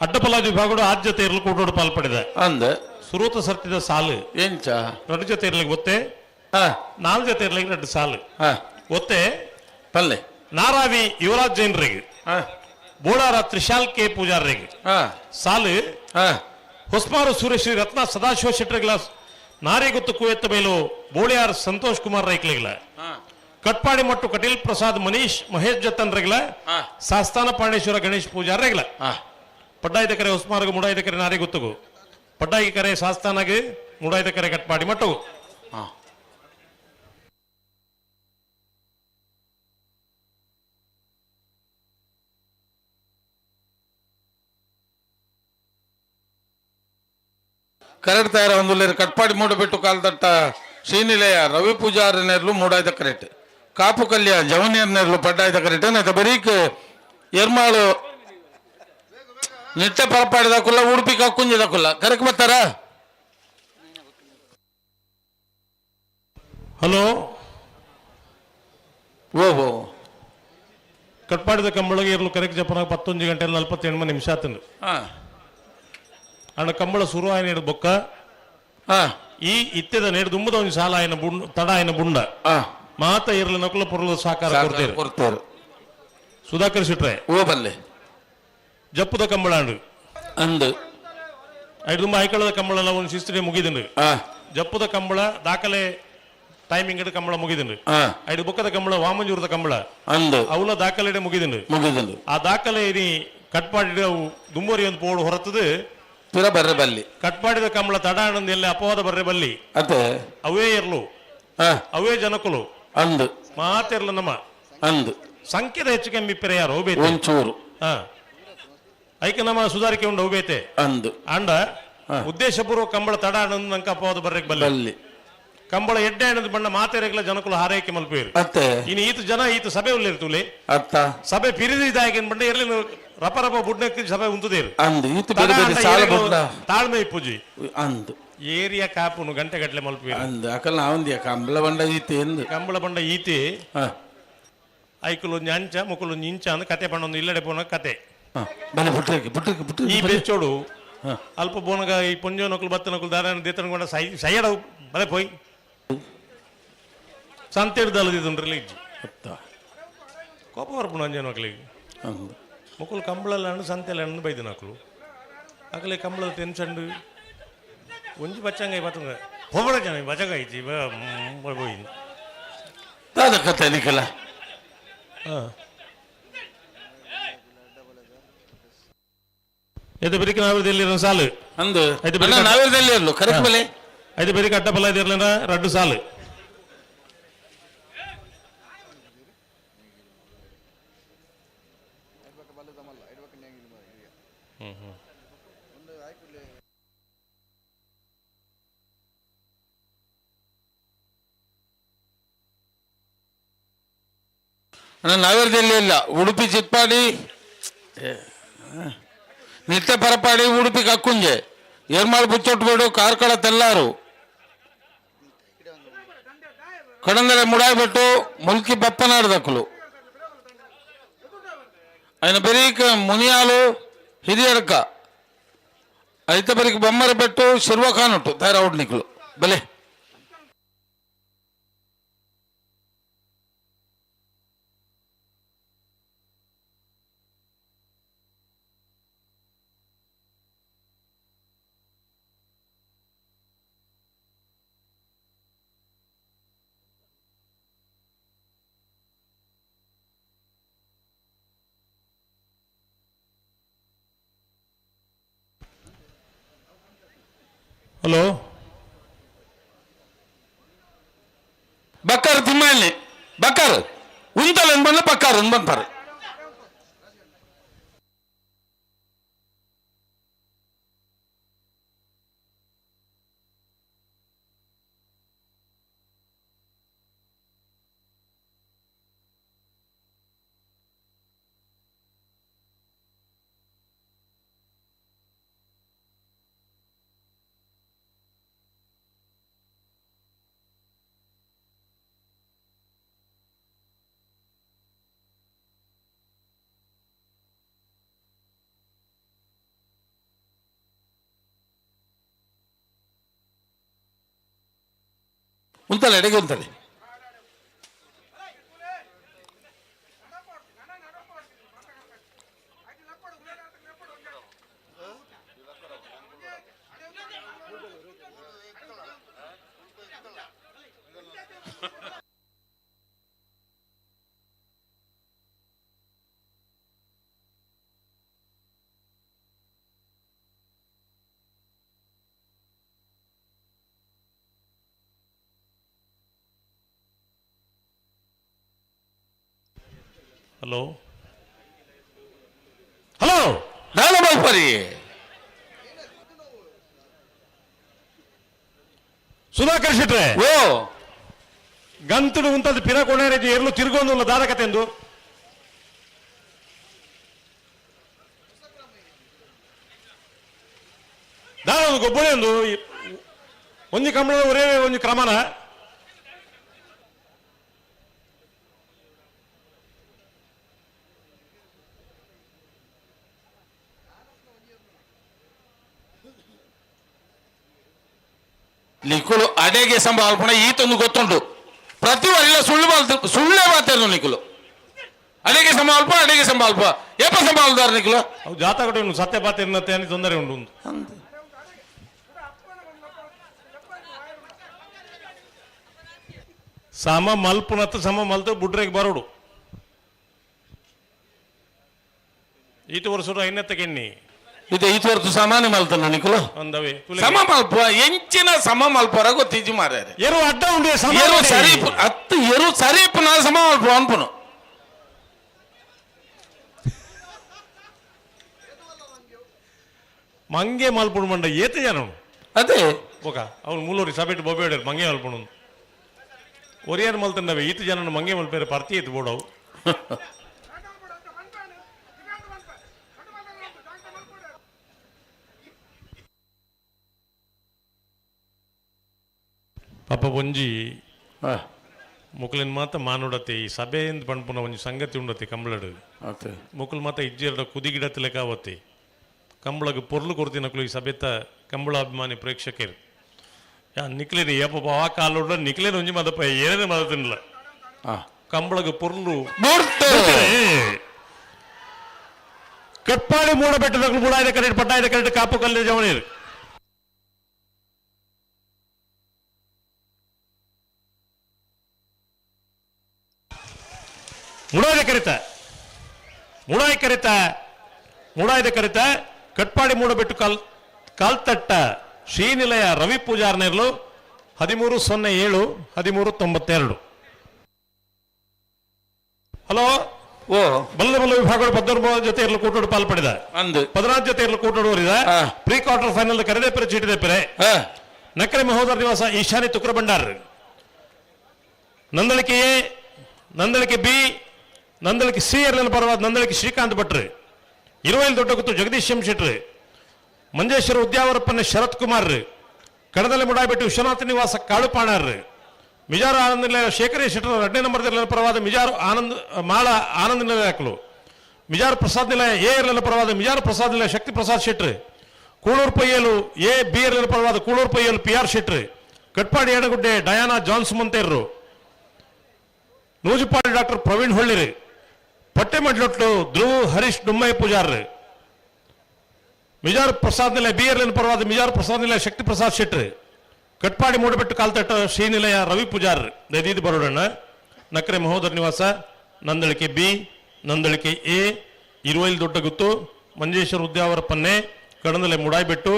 ಅಡ್ಡಪಲಾಜಿ ವಿಭಾಗಡು ಆದ್ಯತೆ ಇರಲು ಕೂಟೋಡು ಪಾಲ್ಪಡಿದೆ ಅಂದ ಸುರೂತ ಸರ್ತಿದ ಸಾಲು ಎಂಚ ಎರಡು ಜೊತೆ ಇರ್ಲಿಕ್ಕೆ ಒತ್ತೆ ನಾಲ್ಕು ಜೊತೆ ಇರ್ಲಿಕ್ಕೆ ಎರಡು ಸಾಲು ಒತ್ತೆ ಪಲ್ಲೆ ನಾರಾವಿ ಯುವರಾಜ್ ಜೈನ್ರಿಗೆ ಬೋಳಾರ ತ್ರಿಶಾಲ್ ಕೆ ಪೂಜಾರ್ರಿಗೆ ಸಾಲು ಹೊಸ್ಮಾರು ಸೂರ್ಯಶ್ರೀ ರತ್ನ ಸದಾಶಿವ ಶೆಟ್ಟರ್ಗಳ ನಾರಿಗುತ್ತು ಕುವೆತ್ತ ಮೇಲು ಬೋಳಿಯಾರ್ ಸಂತೋಷ್ ಕುಮಾರ್ ರೈಕ್ಲಿಗಳ ಕಟ್ಪಾಡಿ ಮಟ್ಟು ಕಟೀಲ್ ಪ್ರಸಾದ್ ಮನೀಶ್ ಮಹೇಶ್ ಜತನ್ರಿಗಳ ಸಾಸ್ತಾನ ಪಾಂಡೇಶ್ವರ ಗಣೇಶ್ ಪೂಜಾರ್ರಿಗಳ ಪಡ್ಡಾಯ್ದ ಕರೆ ಹೊಸ್ಮಾರ್ಗ ಮುಡಾಯ್ದ ಕರೆ ನಾರಿಗುತ್ತಗು ಪಡ್ಡಾಯಿ ಕರೆ ಸಾಸ್ತಾನಾಗ ಮುಡಾಯ್ದ ಕರೆ ಕಟ್ಪಾಡಿ ಮಟ್ಟು. ಕರೆಕ್ಟ್ ತಯಾರ ಒಂದು ಕಟ್ಪಾಡಿ ಮೂಡಬಿಟ್ಟು ಕಾಲದಟ್ಟ ಶ್ರೀನಿಲಯ ರವಿ ಪೂಜಾರಿ ನೆರ್ಲು ಮೂಡಾಯ್ದ ಕರೆಕ್ಟ್ ಕಾಪು ಕಲ್ಯ ಜವನಿಯರ್ ನೆರ್ಲು ಪಡ್ಡಾಯ್ದ ಕರೆಕ್ಟ್ ನೈತ ಬರೀಕ್ ಎರ್ಮಾಳು ನಿಟ್ಟೆ ಪರಪಾಡಿದ ಕುಲ್ಲ ಉಡುಪಿ ಕಕ್ಕುಂಜಿದ ಕುಲ್ಲ ಕರೆಕ್ಟ್ ಬರ್ತಾರ. ಹಲೋ ಓಹೋ ಕಟ್ಪಾಡಿದ ಕಂಬಳಗೆ ಇರಲು ಕರೆಕ್ಟ್ ಜಪನ 11 ಗಂಟೆ 48 ನಿಮಿಷ ಆತನು. ಅಣ್ಣ ಕಂಬಳ ಸುರು ಆಯ್ನ ಬೊಕ್ಕ ಈ ಇತ್ತೆದ ನೇಡು ದುಂಬದ ಒಂದು ಸಾಲ ಆಯ್ನ ಬುಂಡ ತಡ ಆಯ್ನ ಬುಂಡ ಮಾತ ಇರಲು ನಕುಲ ಪೊರಲು ಸಹಕಾರ ಕೊಡ್ತೇವೆ ಕೊಡ್ತೇವೆ. ಸುಧಾಕರ್ ಶೆಟ್ರೆ ಓ ಬಲ್ಲೆ ಜಪ್ಪುದ ಕಂಬಳಾಂಡು ಅಂದು ಐದು ದುಂಬ ಐಕಳದ ಕಂಬಳ ಒಂದು ಶಿಸ್ತಿಗೆ ಮುಗಿದಿಂಡು. ಜಪ್ಪುದ ಕಂಬಳ ದಾಖಲೆ ಟೈಮಿಂಗ್ ಕಂಬಳ ಮುಗಿದಿಂಡು. ಐದು ಬೊಕ್ಕದ ಕಂಬಳ ವಾಮಂಜೂರದ ಕಂಬಳ ಅಂದು ಅವಲ ದಾಖಲೆ ಮುಗಿದಿಂಡು ಮುಗಿದಿಂಡು. ಆ ದಾಖಲೆ ಇನಿ ಕಟ್ಪಾಡಿ ಅವು ದುಂಬರಿ ಒಂದು ಪೋಡು ಹೊರತದು ಪಿರ ಬರ್ರೆ ಬಲ್ಲಿ ಕಟ್ಪಾಡಿದ ಕಂಬಳ ತಡಾಣಂದು ಎಲ್ಲಿ ಅಪವಾದ ಬರ್ರೆ ಬಲ್ಲಿ ಅತ್ತೆ ಅವೇ ಇರ್ಲು ಅವೇ ಜನಕುಲು ಅಂದು ಮಾತಿರ್ಲ ನಮ್ಮ ಅಂದು ಸಂಖ್ಯೆದ ಹೆಚ್ಚು ಕಮ್ಮಿ ಪೆರೆ ಯಾರು ಹೋಗ್ಬೇಕು ಒಂಚೂರು ಐಕೆ ನಮ್ಮ ಸುಧಾರಿಕೆ ಉಂಡು ಹೋಗ್ಬೇತೆ ಅಂದು ಅಂಡ ಉದ್ದೇಶಪೂರ್ವಕ ಕಂಬಳ ತಡ ಆನಂದ್ ನಂಗೆ ಅಪವಾದ ಬರ್ರೆಕ್ ಬಲ್ಲಿ ಕಂಬಳ ಎಡ್ಡೆ ಅಣ್ಣದ ಬಣ್ಣ ಮಾತೆರೆಗ್ಲ ಜನಕುಲು ಹಾರೈಕೆ ಮಲ್ಪೇರು ಅತ್ತೆ ಇನ್ನು ಈತ ಜನ ಈತ ಸಭೆ ಉಲ್ಲಿರ್ತುಲೆ ಅತ್ತ ಸಭೆ ಪಿರಿದಿದ್ದಾಗಿನ ಬಣ್ಣ ಇರ್ಲಿ ರಪ ರಪ ಬುಡ್ನಕ್ಕೆ ಸಭೆ ಉಂತದೇರು ಅಂದು ಈತ ಬೇರೆ ಬೇರೆ ಸಾಲ ಬುಡ್ನ ತಾಳ್ಮೆ ಪೂಜಿ ಅಂದು ಏರಿಯಾ ಕಾಪುನು ಗಂಟೆ ಗಟ್ಟಲೆ ಮಲ್ಪೇರು ಅಂದು ಅಕಲ್ ನಾವಂದಿಯ ಕಂಬಳ ಬಂಡ ಈತೆ ಎಂದು ಕಂಬಳ ಬಂಡ ಈತೆ ಐಕುಲು ಒಂಜಿ ಅಂಚ ಮುಕುಲು ಒಂಜಿ ಇಂಚ ಅಂದ್ ಕತೆ ಪಣ್ಣೊಂದು ಇಲ್ಲಡೆ ಪೋನ ಕತೆ ಬಲೆ ಬುಟ್ರಕ್ಕೆ ಬುಟ್ರಕ್ಕೆ ಬುಟ್ರಕ್ಕೆ ಈ ಬೆಚ್ಚೋಡು ಅಲ್ಪ ಬೋನಗ ಈ ಪೊಂಜೋ ನಕುಲು ಬತ್ತ ನಕುಲು ದಾರ ದೇತನಗೊಂಡ ಸೈ ಸೈಯಡ ಬಲೆ ಪೋಯ್ ಸಂತೆಡ್ದಲ್ಲದಿದ್ದುಂಡ್ರಲ್ಲಿ ಇಜ್ಜಿ ಕೋಪ ಬರ್ಪುಂಡು ಅಂಜನ ಮಕ್ಳಿಗೆ ಮುಕುಲು ಕಂಬಳಲ್ಲ ಹಣ್ಣು ಸಂತೆಲ್ಲ ಹಣ್ಣು ಬೈದು ನಕಲು. ಅಗಲೆ ಕಂಬಳದ ಟೆನ್ಷನ್ ಒಂಜಿ ಬಚ್ಚಂಗಾಯಿ ಬತ್ತಂಗ ಪೊಬಳ ಜನ ಬಚ್ಚಂಗಾಯಿ ಹೋಯಿ ದಾದ ಕತೆ ನಿಖಲ ಹಾಂ ಇದು ಬೆರಿಕೆ ನಾವಿರಲಿಲ್ಲ ಸಾಲು ಅಂದು ಐದು ಬೆರಿಕೆ ನಾವಿರದಲ್ಲಿ ಇರಲು ಕರೆಕ್ಟ್ ಬಲೆ ಐದು ಬೆರಿಕೆ ಅಡ್ಡ ಬಲ ಇರಲಿಲ್ಲ ರಡ್ಡು ಸಾಲು ನಾವಿರದಲ್ಲಿ ಇಲ್ಲ ಉಡುಪಿ ಚಿತ್ಪಾಡಿ ನಿತ್ಯ ಪರಪಾಡಿ ಉಡುಪಿ ಕಕ್ಕುಂಜೆ ಏರ್ಮಾಳು ಬುಚ್ಚೊಟ್ಟುಬೇಡು ಕಾರ್ಕಳ ತೆಲ್ಲಾರು ಕಡಂದಲೆ ಮುಡಾಯ್ಬೆಟ್ಟು ಮುಲ್ಕಿ ಬಪ್ಪನಾಡದಕ್ಕಲು ఆయన బెరీక్ మునియాలు ಹಿರಿಯಡ್ಕ ಐತ ಬರೀಕ್ ಬೊಮ್ಮರ ಬೆಟ್ಟು ಶಿರ್ವಖಾನುಟ್ಟು ತಯಾರಾవుడు ನಿಕ್ಲು ಬಲೆ ಹಲೋ ಬಕ್ಕಾರ್ ತಿಮ್ಮಣ್ಣಿ ಬಕ್ಕಾರ್ ಉಂತಲ್ ಬಂದ ಬಕ್ಕಾರ್ ಬಂತಾರೆ ಉಂತಲೆ ಎಡೆಗೆ ಉಂತಲೆ ಹಲೋ ಹಲೋ ದಾದ ಬಲ್ಪರಿ ಸುಧಾಕರ್ ಶೆಟ್ರೆ ಓ ಗಂತುಡು ಉಂತದ್ದು ಪಿರ ಕೊಣೇರಿಗೆ ಎರ್ಲು ತಿರುಗೊಂದುಲ್ಲ ದಾದ ಕತೆಂದು ದಾದ ಒಂದು ಗೊಬ್ಬರ ಒಂದು ಒಂಜಿ ಕಂಬಳದ ಒರೇ ಒಂಜಿ ಕ್ರಮನ ನಿಕ್ಕುಲು ಅಡೆಗೆ ಸಂಭಾಳ್ಪಣ ಈತೊಂದು ಗೊತ್ತುಂಟು. ಪ್ರತಿ ಇಲ್ಲ ಸುಳ್ಳು ಬಾಲ್ತು ಸುಳ್ಳೇ ಮಾತಾಡು ನಿಕ್ಕುಲು ಅಡೆಗೆ ಸಂಭಾಳ್ಪ ಅಡೆಗೆ ಸಂಭಾಳ್ಪ ಏಪ ಸಂಭಾಳ್ದಾರ ನಿಕ್ಕುಲು ಅವು ಜಾತಕ ಸತ್ಯ ಪಾತ್ರ అని ತೊಂದರೆ ಉಂಟು ಸಮ ಮಲ್ಪುನತ್ತು ಸಮ ಮಲ್ತು ಬುಡ್ರೆಗೆ ಬರೋಡು. ಈತ ವರ್ಷ ಐನತ್ತ ಕೆಣ್ಣಿ. ಇದು ಈತ ವರ್ಷ ಸಾಮಾನ್ಯ ಮಲ್ತನ ನಿಕ್ಕುಲು ಅಂದವೆ ಸಮ ಮಲ್ಪ ಎಂಚಿನ ಸಮ ಮಲ್ಪರ ಗೊತ್ತಿಜ್ಜಿ ಮಾರ್ಯಾರೆ. ಎರು ಅಡ್ಡ ಉಂಡು ಸಮ ಎರು ಸರಿ ಅತ್ತು ಎರು ಸರಿ ನಾ ಸಮ ಮಲ್ಪ ಅನ್ಪುನು. ಮಂಗೆ ಮಲ್ಪುಡು ಮಂಡ ಏತ ಜನ ಅದೇ. ಬೊಕ ಅವ್ನು ಮೂಲೂರಿ ಸಭೆಟ್ ಬೊಬೇಡರು ಮಂಗೆ ಮಲ್ಪುಡು ಒರಿಯರ್ ಮಲ್ತಂಡವೆ ಈತ ಜನ ಮಂಗೆ ಮಲ್ಪೇರೆ ಪರ್ತಿ ಇತ್ತು ಬೋಡವು. ಪಾಪ ಒಂಜಿ ಮುಕುಲಿನ ಮಾತ ಮಾನುಡತೆ ಈ ಸಭೆಯಿಂದ ಪಣ್ಪುನ ಒಂಜಿ ಸಂಗತಿ ಉಂಡತೆ ಕಂಬಳಡು. ಮುಕುಲ್ ಮಾತ ಇಜ್ಜಿರಡ ಕುದಿಗಿಡತೆ ಲೆಕ್ಕಾವತ್ತೆ ಕಂಬಳಗ್ ಪೊರ್ಲು ಕೊರ್ತಿನಕುಲು ಈ ಸಭೆತ ಕಂಬಳ ಅಭಿಮಾನಿ ಪ್ರೇಕ್ಷಕರು. ಯಾ ನಿಕ್ಲೇನಿ ಏಪ ಆ ಕಾಲೋಡ ನಿಕ್ಲೇನಿ ಒಂಜಿ ಮದಪ್ಪ ಏನೇ ಮದ ತಿನ್ನಲ ಕಂಬಳಗ್ ಪೊರ್ಲು. Katpadi ಮೂಡಬೆಟ್ಟದಕ್ಕಲು ಮೂಡಾಯ್ದ ಕರೆಟ್ ಪಟ್ಟಾಯ್ದ ಕರೆಟ್ ಕಾಪು ಕಲ್ಲು ಜವನೀರು. ಮುಡಾಯ್ದ ಕರಿತ ಮುಡಾಯ್ ಕರಿತ ಮುಡಾಯ್ದ ಕರಿತ ಕಟ್ಪಾಡಿ ಮೂಡಬೆಟ್ಟು ಕಾಲ್ತಟ್ಟ ಶ್ರೀನಿಲಯ ರವಿ ಪೂಜಾರ್ ನೇರ್ಲು 13:07 13:92. ಹಲೋ ಓ ಬಲ್ಲ ಬಲ್ಲ ವಿಭಾಗಗಳು 19 ಜೊತೆ ಇರಲು ಕೂಟೋಡು ಪಾಲ್ ಪಡೆದ ಅಂದು 14 ಜೊತೆ ಇರಲು ಕೂಟೋಡು pre quarter final ಕರೆದೇ ಪೆರೆ ಚೀಟಿದೆ ಪೆರೆ. ನಕರೆ ಮಹೋದರ ನಿವಾಸ Ishani Tukra Bhandar, Nandalike A, Nandalike B, Nandalike C ಎರಲಿನ ಪರವಾದ ನಂದಳಿಕೆ ಶ್ರೀಕಾಂತ್ ಭಟ್ರು, ಇರುವೈಲ್ ದೊಡ್ಡಗುತ್ತು ಜಗದೀಶ್ ಎಂ ಶೆಟ್ರು, ಮಂಜೇಶ್ವರ ಉದ್ಯಾವರಪ್ಪನ ಶರತ್ ಕುಮಾರ್, ಕಡದಲೆ ಮುಡಾಬಿಟ್ಟು ವಿಶ್ವನಾಥ ನಿವಾಸ ಕಾಳುಪಾಣಾರ್, ಮಿಜಾರು ಆನಂದ ನಿಲಯ ಶೇಖರೇ ಶೆಟ್ಟರ್ 2ನೇ ನಂಬರ್ ಪರವಾದ ಮಿಜಾರು ಆನಂದ್ ಮಾಳ ಆನಂದ ನಿಲಯಕಲು, ಮಿಜಾರು ಪ್ರಸಾದ್ ನಿಲಯ ಎ ಎರಲಿನ ಪರವಾದ ಮಿಜಾರು ಪ್ರಸಾದ್ ನಿಲಯ ಶಕ್ತಿ ಪ್ರಸಾದ್ ಶೆಟ್ರು, ಕೂಳೂರು ಪಯ್ಯಲು ಎ ಬಿ ಎರಲಿನ ಪರವಾದ Kulur Payyalu P R Shetru, Katpadi Enagudde Diana John ಸುಮಂತೇರ್ರು, ನೂಜುಪಾಡಿ doctor Praveen ಹೊಳ್ಳಿರಿ, ಪಟ್ಟೆಮಡ್ಲೊಟ್ಲು Dhruva Harish ಡುಮ್ಮಯ್ಯ ಪೂಜಾರ್ರು, Mijar Prasad ನಿಲಯ ಬಿ ಎರ್ಲಿನ ಪರವಾದ ಮಿಜಾರು ಪ್ರಸಾದ್ ನಿಲಯ ಶಕ್ತಿ ಪ್ರಸಾದ್ ಶೆಟ್ರು, ಕಟ್ಪಾಡಿ ಮೂಡಬೆಟ್ಟು ಕಾಲ್ತಟ್ಟ ಶ್ರೀನಿಲಯ ರವಿ Pujar ದೈದೀದ್ ಬರೋಡಣ್ಣ, Nakre Mahodara Nivasa Nandalike B, Nandalike A, Iruvail Doddagutthu Manjeshwara Udyavara Panne, Kadandale Mudaibettu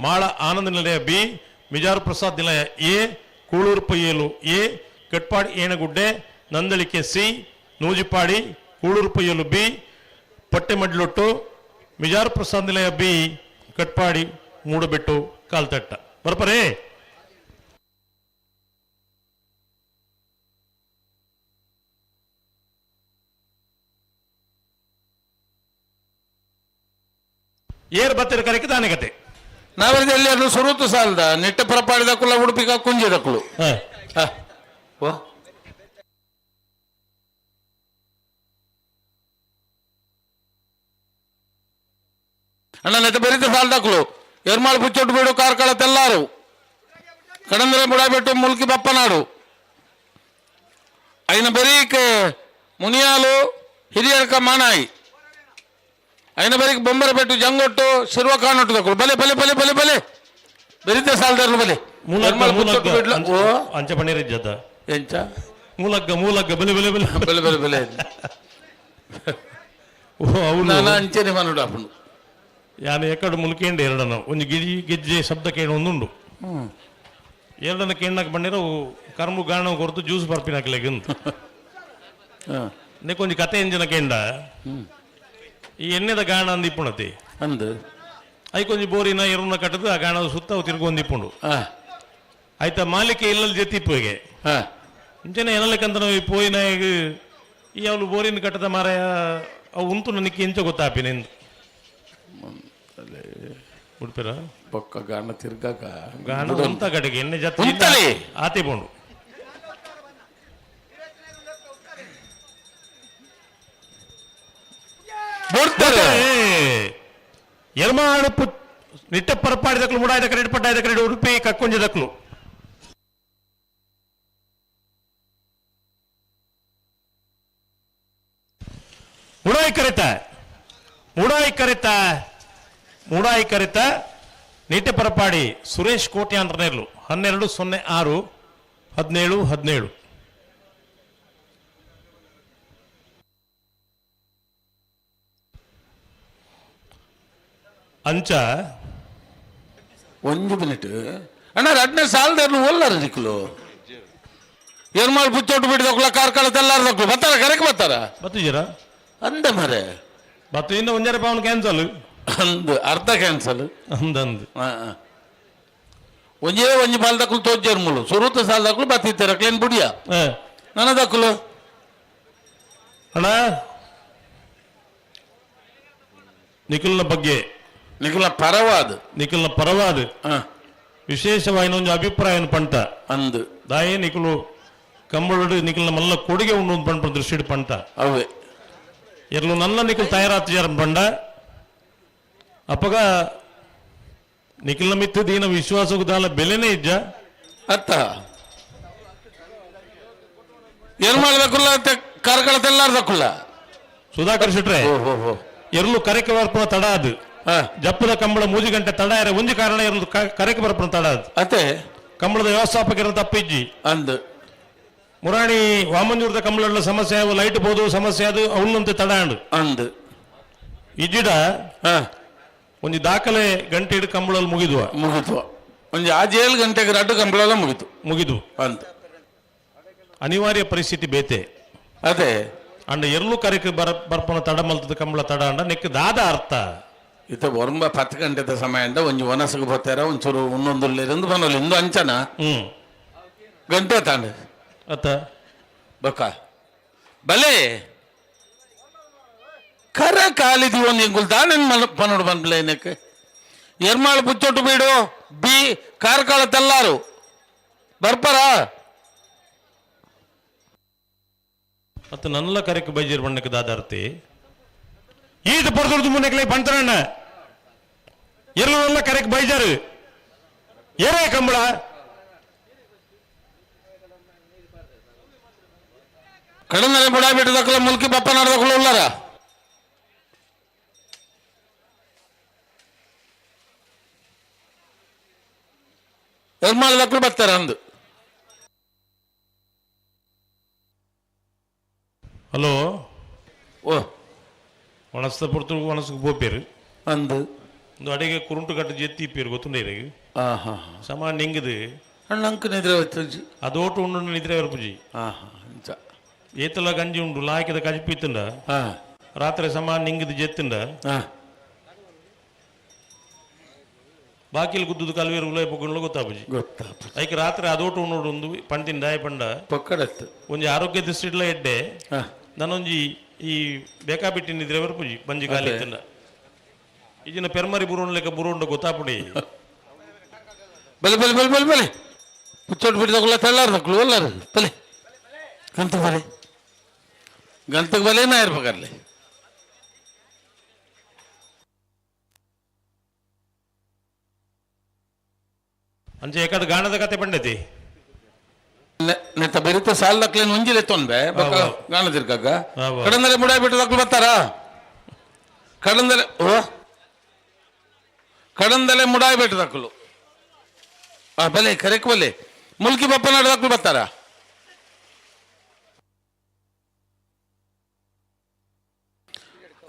Mala Ananda Nilaya B, Mijaru Prasad Nilaya A, Kulur Payyalu A, Katpadi Enagudde Nandalike C, Nujipadi Kulur Payyalu B, Pattemadlottu Mijaru Prasad Nilaya B, Katpadi Moodabettu Kalthatta. ಬರ್ಪರೇ air ಬತ್ತಿರ ಕರೆಕ್ಕೆ ದಾನಿಗತೆ ನಾವೆಲ್ಲ ಎಲ್ಲರೂ ಸುರುತು ಸಾಲದ ನೆಟ್ಟ ಪರಪಾಡಿದಕ್ಕುಲ್ಲ ಉಡುಪಿಗ ಕುಂಜಿದಕ್ಕಲು. ಅಣ್ಣ ನೆಟ್ಟ ಬೆರಿತ ಸಾಲದಕ್ಕಲು ಎರ್ಮಾಳು ಪುಚ್ಚೊಟ್ಟು ಬೀಡು ಕಾರ್ಕಳ ತೆಲ್ಲಾರು ಕಡಂದ್ರೆ ಬುಡಾಬೆಟ್ಟು ಮುಲ್ಕಿ ಬಪ್ಪನಾಡು ಐನ ಬೆರೀಕ್ ಮುನಿಯಾಲು ಹಿರಿಯರ್ಕ ಮಾನಾಯಿ ಐನ ಬೆರೀಕ್ ಬೊಂಬರಪೆಟ್ಟು ಜಂಗೊಟ್ಟು ಶಿರ್ವ ಕಾಣೊಟ್ಟು ದಕ್ಕಲು ಬಲೆ ಬಲೆ ಬಲೆ ಬಲೆ ಬಲೆ ಬೆರಿತ ಸಾಲದಾರಲು ಬಲೆ ಅಂಚ ಪಣ್ಣೀರ್ ಇಜ್ಜದ ಎಂಚ ಮೂಲಗ್ಗ ಮೂಲಗ್ಗ ಬಲೆ ಬಲೆ ಬಲೆ ಬಲೆ ಬಲೆ ಬಲೆ ಓ ಅವನು ನಾನು ಅಂಚನೆ ಮನುಡು ಅಪ್ಪನು ಯಾನು ಎಕ್ಕಡು ಮುಲ್ಕೇಂಡು ಎರಡನ ಒಂದು ಗಿಜಿ ಗೆಜ್ಜೆ ಶಬ್ದ ಕೇಳು ಒಂದುಂಡು ಎರಡನ ಕೇಣ್ಣಕ್ಕೆ ಬಂದಿರೋ ಕರ್ಮು ಗಾಣ ಕೊರ್ತು ಜ್ಯೂಸ್ ಬರ್ಪಿನಾಕಲೆಗಂತ ನೆ ಕೊಂಚ ಕತೆ ಎಂಜಿನ ಕೇಂಡ ಈ ಎಣ್ಣೆದ ಗಾಣ ಅಂದ ಇಪ್ಪುಣತಿ ಅಂದು I ಕೊಂಚ ಬೋರಿನ ಎರುನ ಕಟ್ಟದು ಆ ಗಾಣದ ಸುತ್ತ ಅವು ತಿರ್ಗೊಂದು ಇಪ್ಪುಂಡು ಆಯ್ತಾ ಮಾಲಿಕೆ ಇಲ್ಲಲ್ಲಿ ಜೆತ್ತಿಪ್ಪುಗೆ ಇಂಚನೆ ಏನಲ್ಲಕ್ಕಂತ ನಾವು ಈ ಪೋಯಿನ ಈ ಅವಳು ಬೋರಿನ ಕಟ್ಟದ ಮಾರಾಯ ಅವು ಉಂಟು ನನಗೆ ಎಂಚ ಗೊತ್ತಾಪಿ ನಿಂದು ಉಡುಪಿರ ಪಕ್ಕ ಗಾಣ ತಿರ್ಗಾಕ ಗಾಣ ಉಂತ ಕಡೆಗೆ ಎಣ್ಣೆ ಜತ್ತಿ ಉಂತಲೆ. ಆತೆ ಪೋಂಡು ಬುಡ್ತಾರೆ. ಎರ್ಮಾಡು ನಿಟ್ಟ ಪರಪಾಡಿದಕ್ಲು ಮುಡಾಯ್ದ ಕರೆಡ್ ಪಟ್ಟಾಯ್ದ ಕರೆಡ್ ಉಡುಪಿ ಕಕ್ಕೊಂಜದಕ್ಲು ಮುಡಾಯಿ ಕರೆತ ಮುಡಾಯಿ ಕರೆತ ಮುಡಾಯಿ ಕರೆತ ನಿಟ್ಟೆ ಪರಪಾಡಿ ಸುರೇಶ್ ಕೋಟೆ ಅಂತನೇರ್ಲು 12:06 17 17. ಅಂಚ ಒಂದು ಮಿನಿಟ್ ಅಣ್ಣ ರಡ್ನೇ ಸಾಲದಾರ್ಲು ಒಲ್ಲಾರ ನಿಕ್ಲು ಎರ್ಮಾಳು ಪುಚ್ಚೊಟ್ಟು ಬಿಡಿದಕ್ಲ ಕಾರ್ಕಳ ತೆಲ್ಲಾರ್ದಕ್ಲು ಬರ್ತಾರ ಕರೆಕ್ ಬರ್ತಾರ ಬತ್ತಿದ್ದೀರಾ ಅಂದ ಮರೆ ಬತ್ತು ಇನ್ನು ಒಂಜಾರೆ ಪವನ್ ಕ್ಯಾನ್ಸಲ್ ಅಂದು ಅರ್ಧ ಕ್ಯಾನ್ಸಲ್ ಅಂದ ಅಂದು ಒಂಜೇ ಒಂಜಿ ಬಾಲ್ದಕ್ಲು ತೋಜ್ಜೇರ್ ಮುಲು ಸುರುತ ಸಾಲದಕ್ಲು ಬತ್ತಿತ್ತರ ಕ್ಲೇನ್ ಬುಡಿಯ ನನ್ನ ದಕ್ಕಲು ಅಣ್ಣ ನಿಖಿಲ್ನ ಬಗ್ಗೆ ನಿಖಿಲ್ನ ಪರವಾದ ನಿಖಿಲ್ನ ಪರವಾದ ವಿಶೇಷವಾಗಿ ಒಂದು ಅಭಿಪ್ರಾಯ ಪಂಟ ಅಂದು ದಾಯೇ ನಿಖಲು ಕಂಬಳಡು ನಿಖಿಲ್ನ ಮಲ್ಲ ಕೊಡುಗೆ ಉಂಡು ಪಂಪ ದೃಷ್ಟಿ ಪಂಟ ಅವೇ ಎರ್ಲು ನನ್ನ ನಿಖಿಲ್ ತಯಾರಾತಿಜಾರ ಪಂಡ ಅಪ್ಪಗ ನಿಖಿಲ್ನ ಮಿತ್ತು ದೀನ ವಿಶ್ವಾಸಕ್ಕೂ ದಾಲ ಬೆಲೆನೇ ಇಜ್ಜ ಅತ್ತ ಏನ್ ಮಾಡ್ಬೇಕಲ್ಲ ಕಾರ್ಕಳ ತೆಲ್ಲಾರ್ದಕ್ಕಲ್ಲ ಸುಧಾಕರ್ ಶೆಟ್ರೆ ಓ ಹೋ ಹೋ ಎರ್ಲು ಕರೆಕೆ ಬರ್ಪುನ ತಡ ಅದು. ಜಪ್ಪದ ಕಂಬಳ ಮೂಜಿ ಗಂಟೆ ತಡ ಇರ ಒಂಜಿ ಕಾರಣ ಎರ್ಲು ಕರೆಕೆ ಬರ್ಪುನ ತಡ ಅದು. ಅತ್ತೆ. ಕಂಬಳದ ವ್ಯವಸ್ಥಾಪಕರ ತಪ್ಪಿಜ್ಜಿ. ಅಂದ್. ಮುರಾಣಿ ವಾಮಂಜೂರದ ಕಂಬಳ ಸಮಸ್ಯೆ ಆವು, ಲೈಟ್ ಬೋದು ಸಮಸ್ಯೆ ಅದು ಅವನಂತೆ ತಡ ಅಂಡು. ಅಂದ್. ಇಜ್ಜಿಡ ಒಂಜಿ ದಾಖಲೆ ಗಂಟೆ ಇಡು ಕಂಬಳಲ್ಲಿ ಮುಗಿದುವ. ಮುಗಿತು. ಒಂಜಿ ಆಜ್ 7 ಗಂಟೆಗೆ ರಡ್ಡು ಕಂಬಳ ಮುಗಿತು. ಮುಗಿದು. ಅಂದ್. ಅನಿವಾರ್ಯ ಪರಿಸ್ಥಿತಿ ಬೇತೆ. ಅದೇ. ಅಂಡ ಎರ್ಲು ಕರೆಕ್ ಬರ್ಪನ ತಡ ಮಲ್ತದ ಕಂಬಳ ತಡ ಅಂಡ ನೆಕ್ ದಾದ ಅರ್ಥ. ಇತ್ತ ಒರಂಬ 10 ಗಂಟೆದ ಸಮಯ ಅಂಡ ಒಂಜಿ ವನಸಗೆ ಬರ್ತಾರ ಒಂಚೂರು ಒಂದೊಂದು ಬನ್ನೊಲ್ಲ ಇಂದು ಅಂಚನ. ಗಂಟೆ ತಾಂಡು. ಅತ್ತ. ಬಕ್ಕ ಬಲೆ ಕರ ಕಾಲಿದಿ ಒಂದು ಎಂಗುಲ್ ದಾನೆನ್ ಪನ್ನೋಡು ಬಂದ್ಲೆ ನೆಕ್ ಎರ್ಮಾಳು ಪುಚ್ಚೊಟ್ಟು ಬೀಡು ಬಿ ಕಾರ್ಕಳ ತೆಲ್ಲಾರು ಬರ್ಪರ. ಮತ್ತು ನಲ್ಲ ಕರೆಕ್ ಬೈಜೀರ್ ಬಣ್ಣಕ್ಕೆ ದಾದಾರ್ತಿ ಈತ ಪೊರ್ದುರ್ದು ಮುನ್ನೆಕ್ಲೆ ಬಂತರಣ್ಣ ಎರ್ಲು ನಲ್ಲ ಕರೆಕ್ ಬೈಜಾರು ಏರೇ ಕಂಬಳ. ಕಡಂದಲೆ ಬುಡಾ ಬಿಟ್ಟು ದಕ್ಕಲ ಮುಲ್ಕಿ ಬಪ್ಪ ನಡ್ದಕ್ಕಲು ಉಳ್ಳಾರ. ಎರ್ಮಾಳು ದಕ್ಕಲು ಬರ್ತಾರ ಅಂದು. ಹಲೋ. ಓ. ಒಣಸ್ದ ಪೊರ್ತು ಒಣಸ್ಗೆ ಪೋಪೇರು. ಅಂದು. ಒಂದು ಅಡಿಗೆ ಕುರುಂಟು ಕಟ್ಟು ಜೆತ್ತಿ ಇಪ್ಪೇರು ಗೊತ್ತುಂಡ. ಸಮಾನ ನಿಂಗದು. ಅಣ್ಣ ಅಂಕ ನಿದ್ರೆ ಹೋಯ್ತು. ಅದೋಟು ಉಂಡು ನಿದ್ರೆ ಬರ್ಪುಜಿ. ಅಂಚ. ಏತಲ ಗಂಜಿ ಉಂಡು ಲಾಕಿದ ಕಜಿಪಿ ಇತ್ತುಂಡ. ರಾತ್ರಿ ಸಮಾನ ನಿಂಗದು ಜೆತ್ತುಂಡ. ಬಾಕಿಲ್ ಗುದ್ದುದು ಕಲ್ವೇರು ಉಲೈ ಪೊಗ್ಗುಂಡ್ಲ ಗೊತ್ತಾಪುಜಿ. ಗೊತ್ತಾಪುಜಿ. ಐಕ್ ರಾತ್ರಿ ಅದೋಟು ಉಣ್ಣೋಡು ಒಂದು ಪಂತಿನ ದಾಯ ಪಂಡ. ಪೊಕ್ಕಡತ್ತು. ಒಂಜಿ ಆರೋಗ್ಯ ದೃಷ್ಟಿಡ್ಲ ಎಡ್ಡೆ. ನಾನೊಂಜಿ ಈ ಬೇಕಾಬಿಟ್ಟಿ ನಿದ್ರೆ ಬರ್ಪುಜಿ ಬಂಜಿ ಖಾಲಿ ಇತ್ತುಂಡ. ಈಜಿನ ಪೆರ್ಮರಿ ಬುರುಂಡ್ ಲೆಕ್ಕ ಬುರುಂಡ ಗೊತ್ತಾಪುಡಿ. ಬಲೆ ಬಲೆ ಬಲೆ ಬಲೆ ಬಲೆ ಪುಚ್ಚೋಟು ಬಿಟ್ಟಿದಕ್ಕಲ್ಲ ತೆಲ್ಲಾರ್ದಕ್ಕಲು ಎಲ್ಲಾರು ಬಲೆ ಗಂತ ಬಲೆ ಗಂತಕ್ಕೆ ಬಲೆ ನಾ ಇರ್ಬೇಕಲ್ಲಿ. ಅಂಚೆ ಏಕಾದ ಗಾಣದ ಕತೆ ಪಂಡತಿ. ನೆತ್ತ ಬೆರಿತ ಸಾಲ ದಕ್ಲೇನು ಒಂಜಿಲೆ ತೊಂಬೆ ಬಕ್ಕ ಗಾಣದಿರ್ಕಾಗ ಕಡಂದಲೆ ಮುಡಾಯ್ ಬಿಟ್ಟು ದಕ್ಲು ಬರ್ತಾರ ಕಡಂದಲೆ ಓ ಕಡಂದಲೆ ಮುಡಾಯ್ ಬಿಟ್ಟು ದಕ್ಲು ಆ ಬಲೆ ಕರೆಕ್ ಬಲೆ ಮುಲ್ಕಿ ಬಪ್ಪನಾಡು ದಕ್ಲು ಬರ್ತಾರ.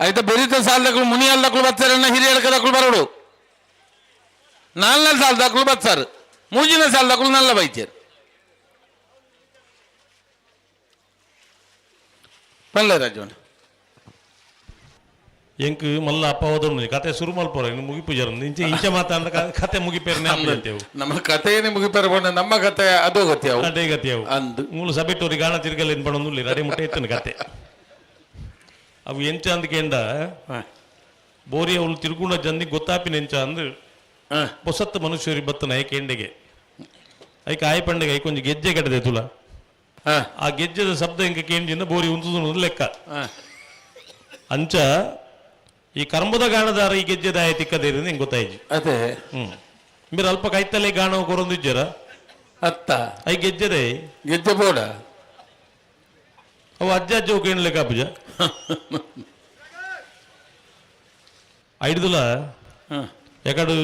ಆಯ್ತಾ ಬೆರಿತ ಸಾಲ ದಕ್ಲು ಮುನಿಯಾಲ್ ದಕ್ಲು ಬರ್ತಾರನ್ನ ಹಿರಿಯಡ್ಕ ದಕ್ಲು ಬರೋಡು ನಾಲ್ನೇ ಸಾಲ ದಕ್ಲು ಬರ್ತಾರೆ ಮೂಜಿನ ಸಾಲ ದಕ್ಲು ನಲ್ಲ ಬೈತೇರು ಪಲ್ಲೆ ರಾಜವಣ್ಣ. ಎಂಕ್ ಮಲ್ಲ ಅಪ್ಪ ಹೋದನು ಕತೆ ಶುರು ಮಲ್ಪೋರ ಇನ್ನು ಮುಗಿಪುಜಾರ ಇಂಚೆ ಇಂಚೆ ಮಾತಾಡ ಕತೆ ಮುಗಿಪೇರನೆ ಅಂತೇವು. ನಮ್ಮ ಕಥೆಯೇ ಮುಗಿಪೇರ ಬೋಣ ನಮ್ಮ ಕತೆ ಅದು ಗತಿ ಅವು. ಅದೇ ಗತಿ ಅವು. ಅಂದು. ಮೂಲು ಸಬೆಟ್ಟೋರಿ ಗಾಣ ತಿರ್ಗಲ್ಲ ಏನ್ ಪಣೊಂದುಲ್ಲಿ ರಡೆ ಮುಟ್ಟೆ ಇತ್ತನು ಕತೆ ಅವು ಎಂಚ ಅಂದ್ಕೇಂಡ ಬೋರಿ ಅವಳು ತಿರುಗುಣ ಜಂದಿ ಗೊತ್ತಾಪಿನ ಎಂಚ ಅಂದ್ ಪೊಸತ್ತು ಮನುಷ್ಯರಿ ಬತ್ತನ ಐಕೆಂಡೆಗೆ ಐಕ ಆಯ್ ಪಂಡೆಗೆ ಐಕೊಂಜಿ ಗೆಜ್ಜೆ ಕಟ್ಟದೆ ತುಲ ಆ ಗೆಜ್ಜೆದ ಶಬ್ದ ಎಂಕ ಕೇಂಜಿಂದ ಬೋರಿ ಉಂತುದು ಲೆಕ್ಕ. ಅಂಚ ಈ ಕರ್ಮದ ಗಾಣದಾರ ಈ ಗೆಜ್ಜೆದಾಯ ತಿಕ್ಕದೇರಿ ಹೆಂಗ್ ಗೊತ್ತಾಯ್ತು. ಅದೇ. ಬೇರೆ ಅಲ್ಪ ಕೈತಲೆ ಗಾಣ ಕೊರೊಂದಿಜ್ಜರ ಅತ್ತ I ಗೆಜ್ಜೆದೆ ಗೆಜ್ಜೆ ಬೋಡ ಅವು ಅಜ್ಜ ಅಜ್ಜ ಕೇಳಲಿಕ್ಕೆ ಅಪ್ಪುಜ ಐಡ್ದುಲ ಯಾಕಡು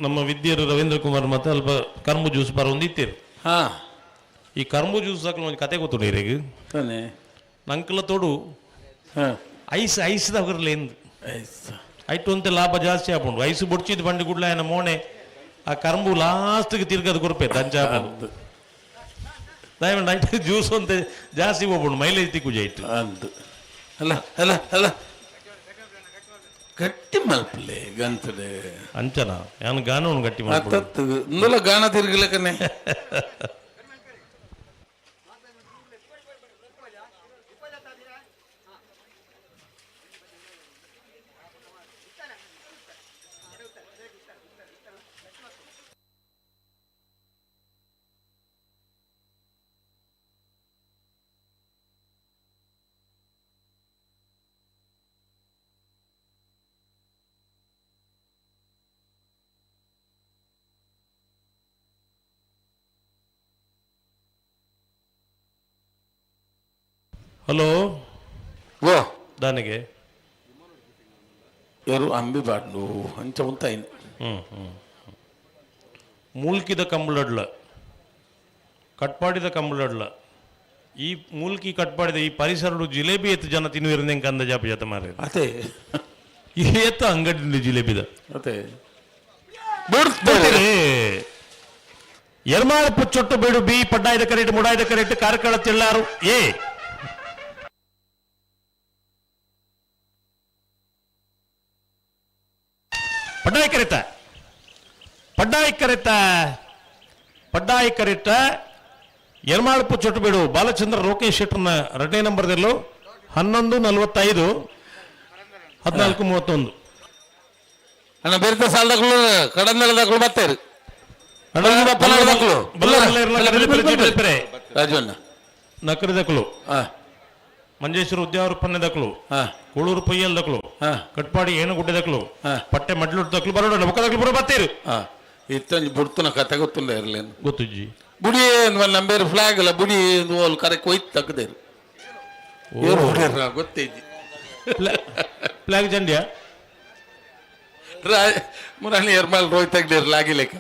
ನಮ್ಮ ವಿದ್ಯರು ರವೀಂದ್ರ ಕುಮಾರ್ ಮತ್ತೆ ಅಲ್ಪ ಕರ್ಮು ಜ್ಯೂಸ್ ಬರ ಒಂದು ಇತ್ತೀರು. ಈ ಕರ್ಮು ಜ್ಯೂಸ್ ಹಾಕಲು ಒಂದು ಕತೆ ಗೊತ್ತು ನೀರಿಗೆ. ನಂಕಲ ತೋಡು ಐಸ್ ಐಸ್ದ ಎಂದು ಐಟು ಅಂತ ಲಾಭ ಜಾಸ್ತಿ ಆಪುಂಡು ಐಸ್ ಬೊಡ್ಚಿದ್ ಬಂಡಿ ಗುಡ್ಲ ಏನ ಮೋಣೆ ಆ ಕರ್ಂಬು ಲಾಸ್ಟ್ಗೆ ತಿರ್ಗದು ಕೊರ್ಪೆ ದಂಚ ಆಪುಂಡು ದಯಮಂಡ ಐಟ್ ಜ್ಯೂಸ್ ಅಂತ ಜಾಸ್ತಿ ಹೋಗ್ಬೋದು ಮೈಲೇಜ್ ತಿಕ್ಕುಜ ಐಟು. ಅಂದು ಅಲ್ಲ ಅಲ್ಲ ಅಲ್ಲ ಗಟ್ಟಿ ಮಲ್ಪಲೆ ಗಂತಡೆ ಅಂಚನ ಯಾನು ಗಾನವನ್ನು ಗಟ್ಟಿ ಮಲ್ಪಡು. ಅತ್ತತ್ತು ಇಂದುಲ ಗಾನ ತಿರ್ಗಲಕನೆ. ಹಲೋ. ಓ. ದಾನಿಗೆ. ಎರು ಅಂಬಿ ಬಾಡ್ಲು ಅಂಚ ಉಂತಾಯಿನ. ಹ್ಞೂ ಹ್ಞೂ ಮೂಲ್ಕಿದ ಕಂಬಳಡ್ಲ, ಕಟ್ಪಾಡಿದ ಕಂಬಳಡ್ಲ, ಈ ಮೂಲ್ಕಿ ಕಟ್ಪಾಡಿದ ಈ ಪರಿಸರಡು ಜಿಲೇಬಿ ಎತ್ತು ಜನ ತಿನ್ನುವಿರಂದೆ ಅಂದ ಜಾಪ ಜಾತ ಮಾರೆ. ಅದೇ. ಏತ ಅಂಗಡಿ ಜಿಲೇಬಿದ. ಅದೇ ಬಿಡ್ತಾರೆ. ಎರ್ಮಾಳ ಪುಚ್ಚೊಟ್ಟು ಬೇಡು ಬಿ ಪಡ್ಡಾಯ್ದ ಕರೆಟ್ ಮುಡಾಯ್ದ ಕರೆಟ್ ಕಾರ್ಕಳ ತಿಳ್ಳಾರು ಎ. ಪಡ್ಡಾಯಿ ಕರೆತ ಪಡ್ಡಾಯಿ ಕರೆತ ಪಡ್ಡಾಯಿ ಕರೆಟ ಎರ್ಮಾಳಪು ಚೊಟ್ಟುಬೇಡು ಬಾಲಚಂದ್ರ ರೋಕೇಶ್ ಶೆಟ್ಟರ್ನ ಎರಡನೇ ನಂಬರ್ದಲ್ಲೂ 11:45 14:31. ಅಣ್ಣ ಬೇರೆ ಸಾಲದಾಗ್ಲು ಕಡಂದಲದಾಗ್ಲು ಬರ್ತಾರೆ. ರಾಜವಣ್ಣ. ನಕರಿದಕಲು, ಮಂಜೇಶ್ವರ ಉದ್ಯಾವರ ಪನ್ನೆದಕಲು, ಕೂಳೂರು ಪೊಯ್ಯಲ್ ದಕ್ಲು, ಕಟ್ಪಾಡಿ ಏನುಗುಡ್ಡೆದಕ್ಲು, ಪಟ್ಟೆ ಮಡ್ಲುಟ್ಟು ದಕ್ಲು ಬರೋಡ ಬೊಕ್ಕದಕ್ಲು ಬರೋ ಬತ್ತೀರು. ಇತ್ತೊಂಜಿ ಬುಡ್ತುನ ಕತೆ ಗೊತ್ತುಲ್ಲ ಇರ್ಲೇನು? ಗೊತ್ತುಜ್ಜಿ. ಬುಡಿ ನಂಬೇರು ಫ್ಲಾಗ್ ಅಲ್ಲ ಬುಡಿ ಓಲ್ ಕರೆ ಕೊಯ್ತು ತಕ್ಕದೇರು ಗೊತ್ತೈಜಿ. ಫ್ಲಾಗ್ ಜಂಡಿಯ ಮುರಾಣಿ ಎರ್ಮಾಲ್ ರೋಯ್ ತೆಗ್ದಿರ್ ಲಾಗಿಲೇಕ.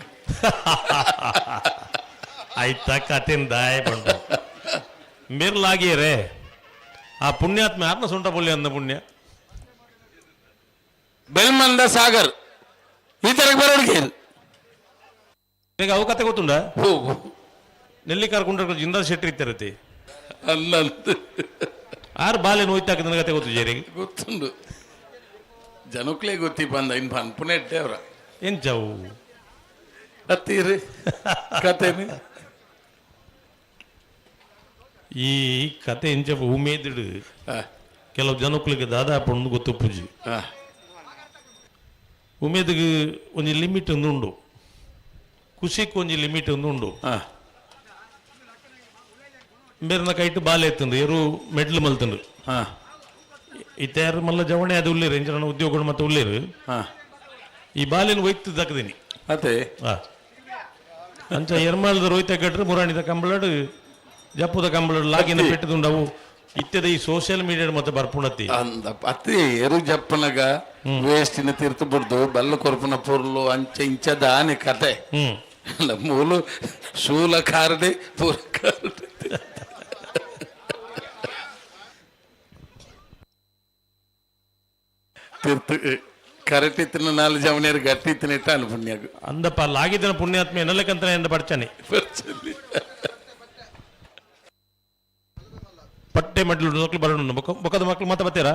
ಆಯ್ತಾ ಕತೆನ್ ದಾಯ ಬಂಡು ಮೇರ್ಲಾಗಿಯರೇ ಆ ಪುಣ್ಯಾತ್ಮ ಆತ್ಮ ಸುಂಟ ಪುಲ್ಯ ಅಂದ ಪುಣ್ಯ. ಬೆಲ್ಮಂದ ಸಾಗರ್ ಈ ತರಕ್ಕೆ ಬರೋಡಿಗೆ. ಈಗ ಅವು ಕತೆ ಗೊತ್ತುಂಡ? ನೆಲ್ಲಿಕಾರ ಕುಂಡ್ರ ಜಿಂದಾಲ್ ಶೆಟ್ಟಿ ಇತ್ತಿರತಿ. ಅಲ್ಲ ಆರು ಬಾಲೆ ನೋಯ್ತಾಕ ನನ್ನ ಕತೆ ಗೊತ್ತು ಜೇರಿಗೆ? ಗೊತ್ತುಂಡು, ಜನಕ್ಲೇ ಗೊತ್ತಿ ಬಂದ ಇನ್ ಪನ್ಪುನೆ ಅವರ. ಎಂಚವು? ಅತ್ತೀರಿ ಕತೆನಿ. ಈ ಕತೆ ಎಂಚ ಉಮೇದಿಡು ಕೆಲವು ಜನಕ್ಕಳಿಗೆ ದಾದಾ ಪಂಡು ಗೊತ್ತು ಪೂಜಿ. ಉಮೇದಿಗೆ ಒಂಜಿ ಲಿಮಿಟ್ ಒಂದು ಉಂಡು, ಖುಷಿಕ್ ಒಂಜಿ ಲಿಮಿಟ್ ಒಂದು ಉಂಡು. ಬೇರೆನ ಕೈಟ್ ಬಾಲೆ ಎತ್ತುಂಡು ಎರು ಮೆಡ್ಲು ಮಲ್ತುಂಡು. ಇತ್ತಾರು ಮಲ್ಲ ಜವಣೆ ಅದು ಉಳ್ಳೇರು ಎಂಚನ ಉದ್ಯೋಗ ಮತ್ತೆ ಉಳ್ಳೇರು. ಈ ಬಾಲೆನ ಒಯ್ತು ದಕ್ಕದಿನಿ. ಅದೇ. ಅಂಚ ಎರ್ಮಾಲ್ದ ರೋಯ್ತ ಕಟ್ರೆ ಮುರಾಣಿದ ಕಂಬಳಡು ಜಪ್ಪುದ ಕಂಬಳಡು ಲಾಗಿನ ಪೆಟ್ಟದುಂಡವು ಇತ್ಯದ ಈ ಸೋಷಿಯಲ್ ಮೀಡಿಯಾ ಮತ್ತೆ ಬರ್ಪುಣತಿ. ಅಂದ ಅತಿ ಎರು ಜಪ್ಪನಗ ವೇಸ್ಟಿನ ತೀರ್ತು ಬಿಡ್ದು ಬಲ್ಲ ಕೊರ್ಪುನ ಪೊರ್ಲು ಅಂಚ ಇಂಚ ದಾನಿ ಕತೆ. ಮೂಲು ಶೂಲ ಕಾರಡೆ ಪೂರ ಕಾರಡೆ ತೀರ್ತು ಕರೆಕ್ಟ್ ನಾಲ್ ಜವನಿಯರು ಗಟ್ಟಿ ಇಟ್ಟಾನು ಪುಣ್ಯಾಗ. ಅಂದಪ್ಪ ಲಾಗಿದ್ದನ ಪುಣ್ಯಾತ್ಮ ಎನ್ನಲೆಕ್ಕಂತ ಎಂದ ಪಡ್ಚಾನೆ. ಪಟ್ಟೆ ಮಡ್ಲು ಮಕ್ಕಳು ಬರೋಣ ಬೊಕ್ಕದ ಮಕ್ಕಳು ಮತ್ತೆ ಬತ್ತೀರಾ?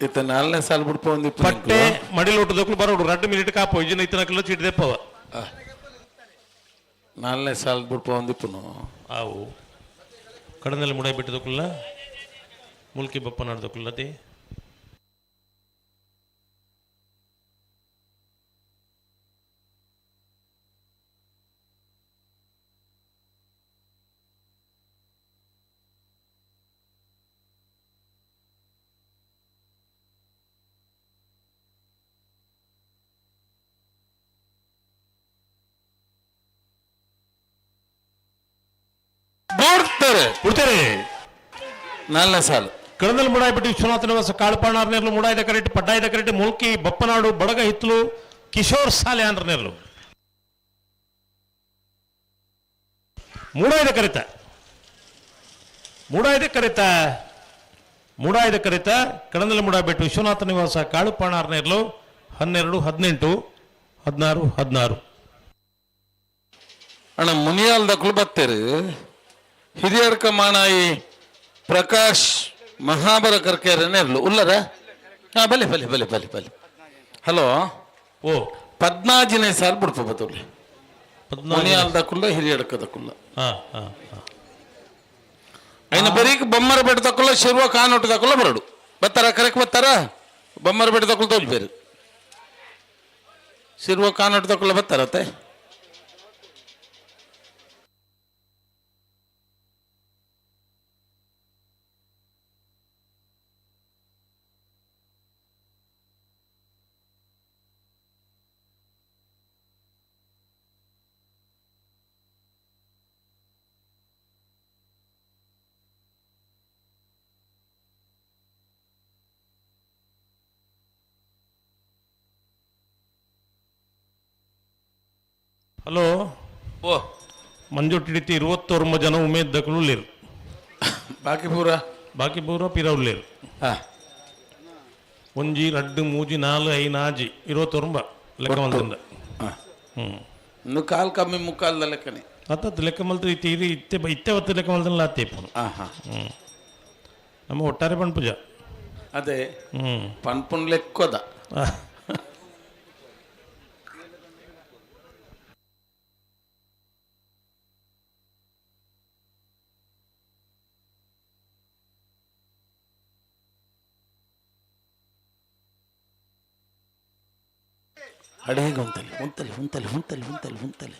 ಇತ್ತ ನಾಲ್ನೇ ಸಾಲ ಬಿಡ್ಪ ಒಂದು. ಪಟ್ಟೆ ಮಡಿಲೋಟದಕ್ಕೂ ಬರೋಡು 2 ಮಿನಿಟ್ ಕಾಪು ಇಜಿನ ಇತ್ತನಕ್ಕೆಲ್ಲ ಚೀಟ್ ದೆಪ್ಪವ. ನಾಲ್ನೇ ಸಾಲ ಬಿಡ್ಪ ಒಂದಿಪ್ಪುನು. ಆವು ಕಡನಲ್ಲಿ ಮುಡಾಯಿ ಬಿಟ್ಟದಕ್ಕಲ್ಲ ಮುಲ್ಕಿ ಬಪ್ಪ ನಾಡ್ದಕ್ಕಲ್ಲತಿ. ಬಿಡ್ತಾರೆ. ಬಿಡ್ತಾರೆ. ನಾಲ್ನೇ ಸಾಲು. ಕಡದಲ್ಲಿ ಮುಡಾಯಿ ಬಿಟ್ಟು ವಿಶ್ವನಾಥ ನಿವಾಸ ಕಾಳುಪಾಣಾರ್ ನೇರ್ಲು ಮುಡಾಯ್ದ ಕರೆಟ್ ಪಡ್ಡಾಯ್ದ ಕರೆಟ್ ಮುಲ್ಕಿ ಬಪ್ಪನಾಡು ಬಡಗ ಹಿತ್ಲು ಕಿಶೋರ್ ಸಾಲೆ ಅಂದ್ರ ನೇರ್ಲು ಮೂಡಾಯ್ದ ಕರಿತ ಮೂಡಾಯ್ದ ಕರಿತ ಮೂಡಾಯ್ದ ಕರಿತ ಕಡಂದಲ ಮುಡಾಬಿಟ್ಟು ವಿಶ್ವನಾಥ ನಿವಾಸ ಕಾಳುಪಾಣಾರ್ ನೇರ್ಲು 12 18 16 16. ಅಣ್ಣ ಮುನಿಯಾಲ್ದಕ್ಲು ಬತ್ತೇರು ಹಿರಿಯರ್ಕ ಮಾಣಾಯಿ ಪ್ರಕಾಶ್ ಮಹಾಬರ ಕರ್ಕೇರ ನೇರ್ಲು ಉಲ್ಲರ. ಹಾ ಬಲೆ ಬಲೆ ಬಲೆ ಬಲೆ ಬಲೆ. ಹಲೋ. ಓ ಪದ್ನಾಜಿನೇ ಸಾರ್ ಬಿಡ್ಪ ಬತ್ತೋಲಿ ಮುನಿಯಾಲ್ದಕ್ಕುಲ್ಲ ಹಿರಿಯಡ್ಕದಕ್ಕುಲ್ಲ. ಹಾ ಹಾ ಹಾ. అయిన బరీకి బొమ్మర పెడతక్కుల శిర్వ కానొట్టు తక్కువ బరడు బత్తారా కరెక్ట్ బత్తారా బొమ్మర పెడతక్కులు తోచిపోయారు ಶಿರ್ವ ಕಾನೊಟ್ಟು ತక్కుల ಬತ್ತಾರತ್ತೆ. ಹಲೋ. ಓ. ಮಂಜೊಟ್ಟಿಡಿತಿ 29 ಜನ ಉಮೇದ್ ದಕ್ಕಲು ಉಳ್ಳೇರು. ಬಾಕಿ ಪೂರ? ಬಾಕಿ ಪೂರ ಪಿರ ಉಳ್ಳೇರು. ಹಾ. ಒಂಜಿ ರಡ್ಡು ಮೂಜಿ ನಾಲು ಐದು ಆಜಿ 29 ಲೆಕ್ಕ ಮಲ್ತಂದ. ಹ್ಮ್. ಇನ್ನು ಕಾಲು ಕಮ್ಮಿ ಮುಕ್ಕಾಲ್ದ ಲೆಕ್ಕನೆ. ಅತ್ತತ್ತು ಲೆಕ್ಕ ಮಲ್ತು ಇತ್ತೆ ಇದು ಇತ್ತೆ ಇತ್ತೆ ಒತ್ತು ಲೆಕ್ಕ ಮಲ್ತಲ್ಲ ಅತ್ತೆ ಇಪ್ಪನು. ಹಾ ಹಾ. ಹ್ಮ್. ನಮ್ಮ ಒಟ್ಟಾರೆ ಪಣ್ಪುಜ. ಅದೇ. ಹ್ಮ್. ಪನ್ಪುನ್ ಲೆಕ್ಕೋದ. ಅಡೇಗ ಉಂತಲೆ ಉಂತಲೆ ಉಂತಲೆ ಉಂತಲೆ ಉಂತಲೆ ಉಂತಲೆ.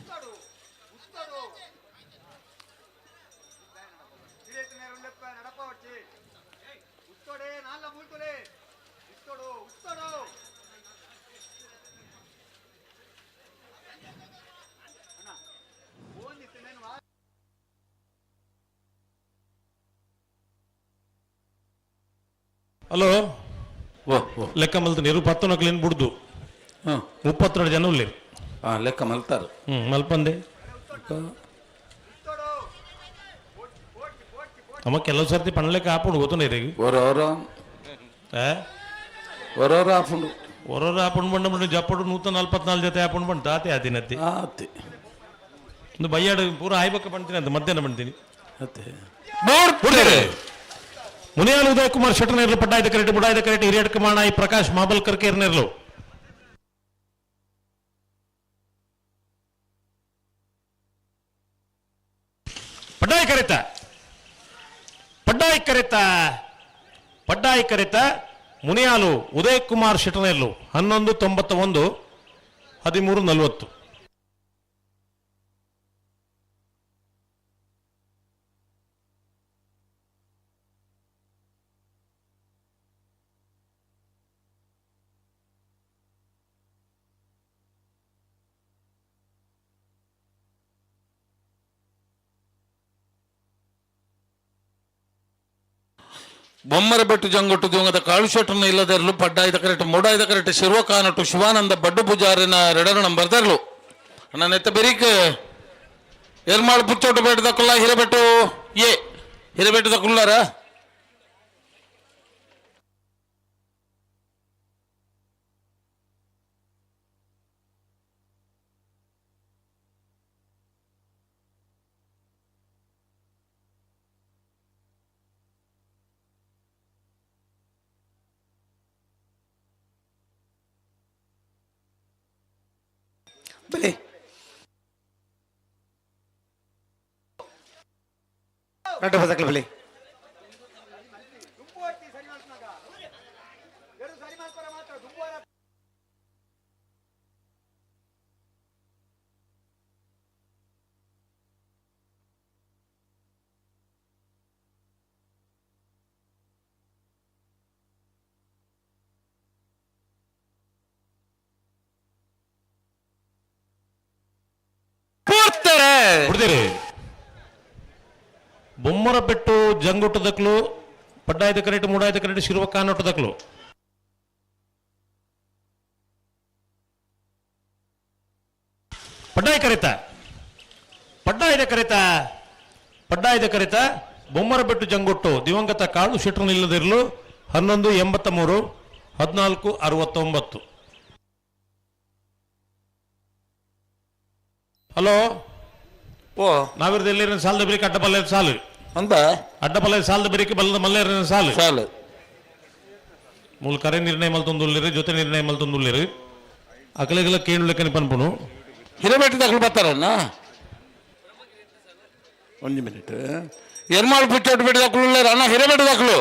ಹಲೋ. ಓ ಓ. ಲೆಕ್ಕ ಮಲ್ತು ನೀರು ಪತ್ತೊನಕ್ಲೇನು ಬುಡ್ದು. ಹ್ಮ್. 32 ಜನ ಉಳ್ಳೇರು. ಹಾ ಲೆಕ್ಕ ಮಲ್ತಾರು. ಹ್ಮ್ ಮಲ್ಪಂದೆ. ಅಮ್ಮ ಕೆಲವು ಸರ್ತಿ ಪಣ್ಲೆಕ್ಕ ಆಪುಂಡು ಗೊತ್ತುಂಡ ಇರೆಗ್. ಒರೋರ ಒರೋರ ಆಪುಂಡು. ಒರೋರ ಆಪುಂಡು ಬಂಡ ಬಂಡು ಜಪ್ಪಡು 144 ಜೊತೆ ಆಪುಂಡು ಬಂಡು ತಾತೆ ಆತಿನತ್ತಿ. ಆತಿ. ಒಂದು ಬಯ್ಯಾಡು ಪೂರ ಆಯ್ಬಕ್ಕ ಬಂತೀನಿ ಅಂತ ಮಧ್ಯಾಹ್ನ ಬಂತೀನಿ. ಅತ್ತೆ. ಮುನಿಯಾಲ್ ಉದಯ್ ಕುಮಾರ್ ಶೆಟ್ಟರ್ನೇರ್ಲು ಪಡ್ಡಾಯ್ದ ಕರೆಕ್ಟ್ ಬುಡಾಯ್ದ ಕರೆಕ್ಟ್ ಹಿರಿಯಡ್ಕ ಮಾಣಾಯಿ ಪ್ರಕಾಶ್ ಮಾಬಲ್ಕರ್ ಕೇರ್ನೇರ್ಲು. ಪಡ್ಡಾಯಿ ಕರೆತ ಪಡ್ಡಾಯಿ ಕರೆತ ಪಡ್ಡಾಯಿ ಕರೆತ ಮುನಿಯಾಲು ಉದಯ್ ಕುಮಾರ್ ಶೆಟ್ಟರ್ನೇರ್ಲು 11:91 13:40. ಬೊಮ್ಮರ ಬೆಟ್ಟು ಜಂಗೊಟ್ಟು ದಿವಂಗತ ಕಾಳು ಶೆಟ್ಟರ್ನ ಇಲ್ಲದಿರಲು ಪಡ್ಡಾಯ್ದ ಕರೆಕ್ಟ್ ಮೂಡಾಯ್ದ ಕರೆಕ್ಟ್ ಶಿರ್ವಕಾನಟ್ಟು ಶಿವಾನಂದ ಬಡ್ಡು ಪೂಜಾರಿನ ರೆಡರು ನಂಬರ್ದರ್ಲು. ನನ್ನ ಎತ್ತ ಬೆರೀಕ್ ಎರ್ಮಾಳು ಪುಚ್ಚೋಟು ಬೇಟದ ಕುಲ್ಲ ಹಿರಬೆಟ್ಟು ಎ ಹಿರಬೆಟ್ಟದ ಕುಲ್ಲಾರ. ಬಲಿ ರಡ್ಡು ಪದಕಲು ಬಲಿ. ಬಿಡ್ತೀರಿ ಬೊಮ್ಮರ ಪೆಟ್ಟು ಜಂಗುಟ್ಟದಕ್ಲು ಪಡ್ಡಾಯ್ದ ಕರೆಕ್ಟ್ ಮೂಡಾಯ್ದ ಕರೆಕ್ಟ್ ಶಿರುವ ಕಾನೊಟ್ಟದಕ್ಲು. ಪಡ್ಡಾಯಿ ಕರೆತ ಪಡ್ಡಾಯ್ದ ಕರೆತ ಪಡ್ಡಾಯ್ದ ಕರೆತ ಬೊಮ್ಮರ ಬೆಟ್ಟು ಜಂಗುಟ್ಟು ದಿವಂಗತ ಕಾಳು ಶೆಟ್ಟರ್ನಿಲ್ಲದಿರಲು 11:83 14:69. ಹಲೋ. ಓ. ನಾವಿರ್ದ ಎಲ್ಲಿರ ಸಾಲದ ಬೆರಿಕೆ ಅಡ್ಡ ಬಲ್ಲೆ ಸಾಲು. ಅಂತ ಅಡ್ಡ ಬಲ್ಲೆ ಸಾಲದ ಬೆರಿಕೆ ಬಲ್ಲದ ಮಲ್ಲೇರಿನ ಸಾಲು. ಸಾಲು. ಮೂಲ ಕರೆ ನಿರ್ಣಯ ಮಲ್ತೊಂದುಳ್ಳಿರಿ ಜೊತೆ ನಿರ್ಣಯ ಮಲ್ತೊಂದುಳ್ಳಿರಿ ಅಕಲೆಗಲ ಕೇಳು ಲೆಕ್ಕನೆ ಪನ್ಪುನು. ಹಿರಬೆಟ್ಟದಕ್ಲು ಬರ್ತಾರನ್ನ ಒಂದು ಮಿನಿಟ್. ಎರ್ಮಾಳು ಪುಚ್ಚೋಟು ಬೆಟ್ಟದಕ್ಲು ಅಣ್ಣ ಹಿರಬೆಟ್ಟದಕ್ಲು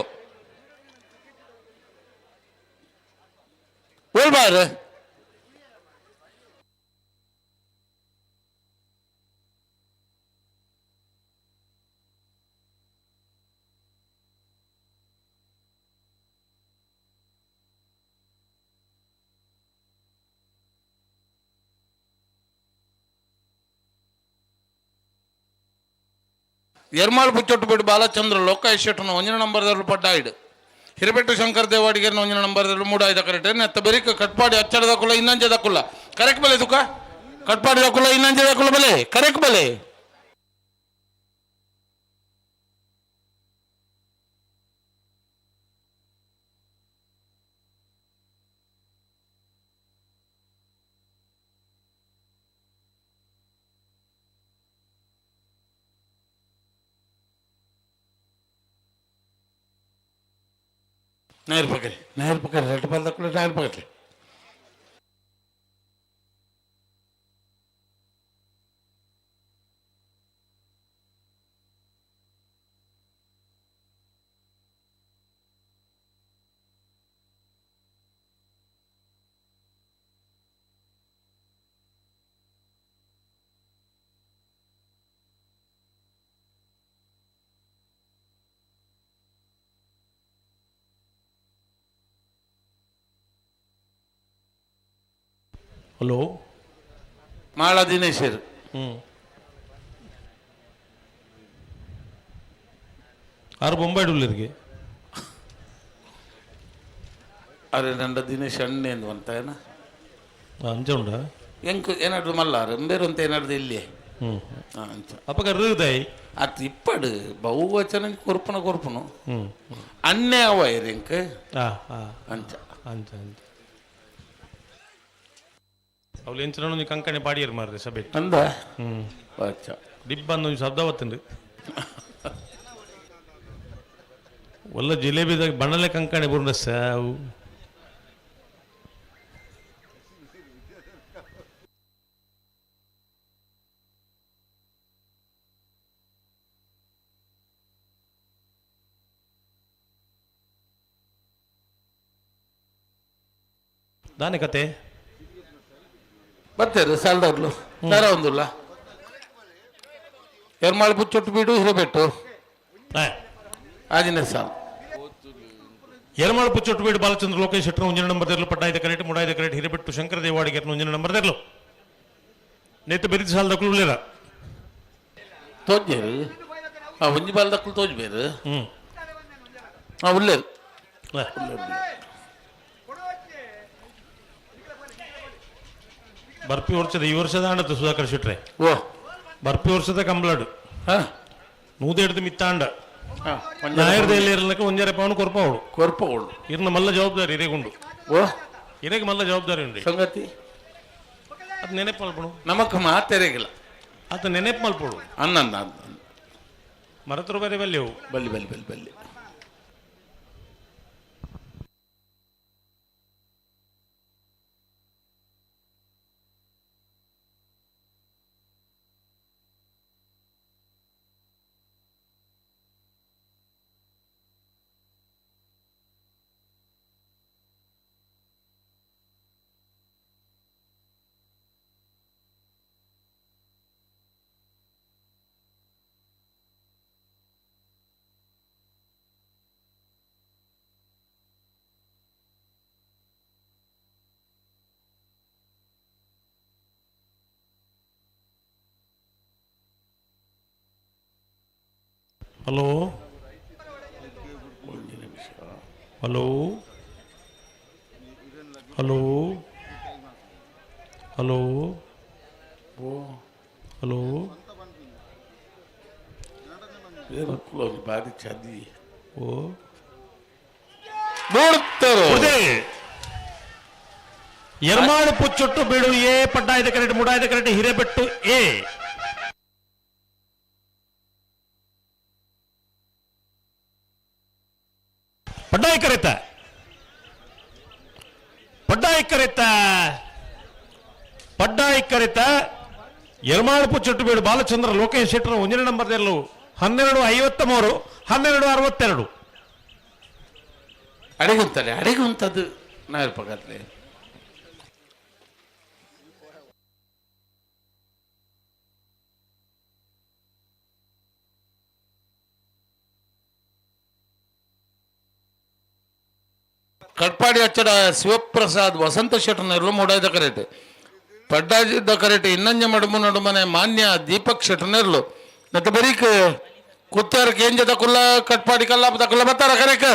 ಓಲ್ಬಾರು. ಎರ್ಮಾಳು ಪುಚ್ಚೊಟ್ಟು ಬಾಲಚಂದ್ರ ಲೋಕಾಯ್ ಶೆಟ್ಟನ ಒಂಜಿನ ನಂಬರ್ದಲ್ಲಿ ಪಡ್ಡಾಯ್ಡು ಹಿರಬೆಟ್ಟು ಶಂಕರ್ ದೇವಾಡಿಗರ್ನ ಒಂಜಿನ ನಂಬರ್ದಲ್ಲಿ ಮೂಡಾಯ್ದ ಕರೆಕ್ಟ್ ನೆತ್ತ ಬೆರಿಕ ಕಟ್ಪಾಡಿ ಅಚ್ಚಡದ ಕುಲ್ಲ ಇನ್ನಂಜದ ಕುಲ್ಲ ಕರೆಕ್ಟ್ ಬೆಲೆ ತುಕ. ಕಟ್ಪಾಡಿ ದಕ್ಕುಲ ಇನ್ನಂಜೆ ದಕ್ಕುಲ ಬಲೆ ಕರೆಕ್ ಬಲೆ. ನಾಯರ್ ಪಕ್ಕಲೆ ನಾಯರ್ ಪಕ್ಕಲೆ ರೆಡ್ ಬಾಲ್ ದಕ್ಕುಲ ನಾಯರ್ ಪಕ್ಕಲೆ. ಹಲೋ. ಮಾಳ ದಿನೇಶರು. ಹ್ಞೂ, ಆರು ಬೊಂಬೈ ಉಲ್ಲಿರಿಗೆ. ಅರೆ ನಂಡ ದಿನೇಶ್ ಅಣ್ಣೆ ಎಂದು ಅಂತ ಏನ? ಅಂಚ ಉಂಡ. ಎಂಕ್ ಏನಾದ್ರು ಮಲ್ಲಾರು ಬೇರೆ ಅಂತ ಏನಾದ್ರು ಇಲ್ಲಿ. ಹ್ಞೂ. ಅಂಚ. ಅಪ್ಪಗ ರುದಾಯಿ. ಅತ್ ಇಪ್ಪಡು ಬಹುವಚನ ಕೊರ್ಪುನ ಕೊರ್ಪುನು. ಹ್ಞೂ. ಅಣ್ಣೆ ಅವ ಎಂಕ್. ಹಾಂ ಹಾಂ. ಅಂಚ. ಅಂಚ ಅಂಚ. ಅವ್ಲು ಎಂಚಿನ ಒಂಜಿ ಕಂಕಣಿ ಪಾಡಿಯರ್ ಮಾರ್ರೆ ಸಭೆ. ಅಂದ. ಹ್ಞೂ. ಅಚ್ಚ. ದಿಬ್ಬಂದು ಒಂಜಿ ಶಬ್ದ ಬತ್ತುಂಡು. ಒಲ್ಲ ಜಿಲೇಬಿದಾಗ ಬಣ್ಣಲೆ ಕಂಕಣಿ ಬುರುಂಡ ಅವು. ದಾನೆ ಕತೆ. ಬರ್ತಾರೆ ಸಾಲದವ್ರು ದಾರ ಒಂದುಲ್ಲ ಎರ್ಮಾಳು ಪುಚ್ಚೊಟ್ಟು ಬೀಡು ಹಿರಬೆಟ್ಟು ಆದಿನ ಸಾಲ. ಎರ್ಮಾಳು ಪುಚ್ಚೊಟ್ಟು ಬೀಡು ಬಾಲಚಂದ್ರ ಲೋಕೇಶ್ ಶೆಟ್ಟರ್ ಒಂಜಿನ ನಂಬರ್ ತೆರಲು, ಪಟ್ಟಾಯ್ದ ಕರೆಕ್ಟ್ ಮುಡಾಯ್ದ ಕರೆಕ್ಟ್ ಹಿರಬೆಟ್ಟು ಶಂಕರ ದೇವಾಡಿಗೆರ್ ಒಂಜಿನ ನಂಬರ್ ತೆರಲು ನೇತು ಬೆರಿದ ಸಾಲದ ಉಳ್ಳೇರ. ತೋಜ್ಜೇರು ಆ ಒಂಜಿ ಬಾಲ್ದಕ್ಕಲು ತೋಜ್ಬೇರು. ಹ್ಞೂ. ಆ ಉಳ್ಳೇರು. ಬರ್ಪಿ ವರ್ಷದ ಈ ವರ್ಷದ ಆಂಡತ್ತು ಸುಧಾಕರ್ ಶೆಟ್ರೆ. ಓ. ಬರ್ಪಿ ವರ್ಷದ ಕಂಬ್ಲಾಡು. ಹಾ. ನೂದೆಡ್ದು ಮಿತ್ತಾಂಡ. ಹಾ. ನಾಯರ್ದ ಎಲ್ಲಿ ಇರಲಿಕ್ಕೆ ಒಂಜರೆ ಪವನ್ ಕೊರ್ಪ ಅವಳು. ಕೊರ್ಪ ಅವಳು. ಇರ್ನ ಮಲ್ಲ ಜವಾಬ್ದಾರಿ ಇರೇಗುಂಡು. ಓ. ಇರೇಗ ಮಲ್ಲ ಜವಾಬ್ದಾರಿ ಉಂಡು. ಸಂಗತಿ. ಅದು ನೆನಪು ಮಲ್ಪಡು. ನಮಕ್ ಮಾತೆರೆಗಿಲ್ಲ. ಅದು ನೆನಪು ಮಲ್ಪಡು. ಅನ್ನಂದ. ಮರತರು ಬೇರೆ ಬಲ್ಲಿ ಅವು. ಬಲ್ಲಿ ಬಲ್ಲಿ ಬಲ್ಲಿ ಬಲ್ಲಿ. Hello hello hello hello hello. ಬಾರಿ ಚದಿ. ಓ. ನೋಡ್ತಾರೆ. ಎರ್ಮಾಳು ಪುಚ್ಚೊಟ್ಟು ಬೀಡು ಎ, ಪಡ್ಡಾಯ್ದ ಕರೆಕ್ಟ್ ಮುಡಾಯ್ದ ಕರೆಕ್ಟ್ ಹಿರೇಬೆಟ್ಟು ಎ. ಪಡ್ಡಾಯಿ ಕರೆತ ಪಡ್ಡಾಯಿ ಕರೆತ ಪಡ್ಡಾಯಿ ಕರೆತ ಎರ್ಮಾಳು ಪುಚ್ಚೊಟ್ಟು ಬೀಡು ಬಾಲಚಂದ್ರ ಲೋಕೇಶ್ ಶೆಟ್ಟರ್ ಒಂದನೇ ನಂಬರ್ ಎಲ್ಲವು. 12:53, 12:62. ಅಡೆಗುಂತಾರೆ ಅಡೆಗುಂತದ್ದು ನಾಯರ್ ಪಕ್ಕತ್ಲೆ. ಕಟ್ಪಾಡಿ ಅಚ್ಚಡ ಶಿವಪ್ರಸಾದ್ ವಸಂತ ಶೆಟ್ಟರ್ನೆಲ್ಲ ಮೂಡಾಯ್ದ ಕರೆಟ್ ಪಡ್ಡಾಜಿದ್ದ ಕರೆಟ್ ಇನ್ನಂಜ ಮಡುಮು ನಡುಮನೆ ಮಾನ್ಯ ದೀಪಕ್ ಶೆಟ್ಟರ್ನೆರ್ಲು ಮತ್ತೆ ಬರೀಕ್ ಕುತ್ತಾರ ಕೇಂಜದ ಕುಲ್ಲ ಕಟ್ಪಾಡಿ ಕಲ್ಲಾಪದ ಕುಲ್ಲ ಬತ್ತಾರ ಕರೆಕ್.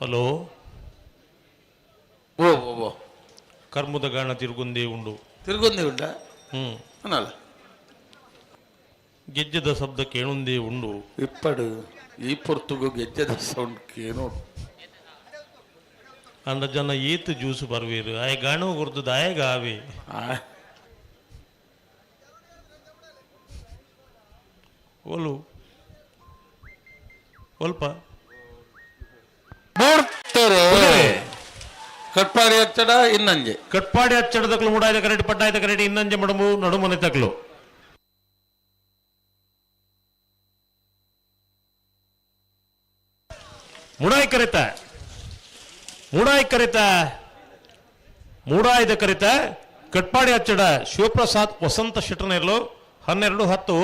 ಹಲೋ. ಓ ಓ ಓ. ಕರ್ಮದ ಗಾಣ ತಿರುಗುಂದೇ ಉಂಡು. ತಿರುಗೊಂದೇ ಉಂಡ. ಹ್ಮ್. ಅನ್ನಲ್ಲ. ಗೆಜ್ಜೆದ ಶಬ್ದ ಕೇಳುಂದೇ ಉಂಡು. ಇಪ್ಪಡು ಈ ಪೊರ್ತುಗು ಗೆಜ್ಜೆದ ಸೌಂಡ್ ಕೇನೋ. ಅಂದ ಜನ ಏತ್ ಜ್ಯೂಸ್ ಬರ್ವೇರು ಆಯ ಗಾಣ ಗುರ್ದು ದಾಯಗ ಆವೆ. ಓಲು ಒಲ್ಪ. ಮೂರ್ತರು ಕಟ್ಪಾಡಿ ಹಚ್ಚಡ ಇನ್ನಂಜೆ. ಕಟ್ಪಾಡಿ ಹಚ್ಚಡದಕ್ಲು ಮೂಡಾಯ್ದ ಕರೆಟ್ ಪಟ್ಟಾಯ್ದ ಕರೆಟ್ ಇನ್ನಂಜೆ ಮಡಮು ನಡುಮನೆ ತಕ್ಲು. ಮುಡಾಯ್ ಕರೆತ ಮೂಡಾಯ್ ಕರೆತ ಮೂಡಾಯ್ದ ಕರೆತ ಕಟ್ಪಾಡಿ ಹಚ್ಚಡ ಶಿವಪ್ರಸಾದ್ ವಸಂತ ಶೆಟ್ಟನೆರ್ಲು 12 10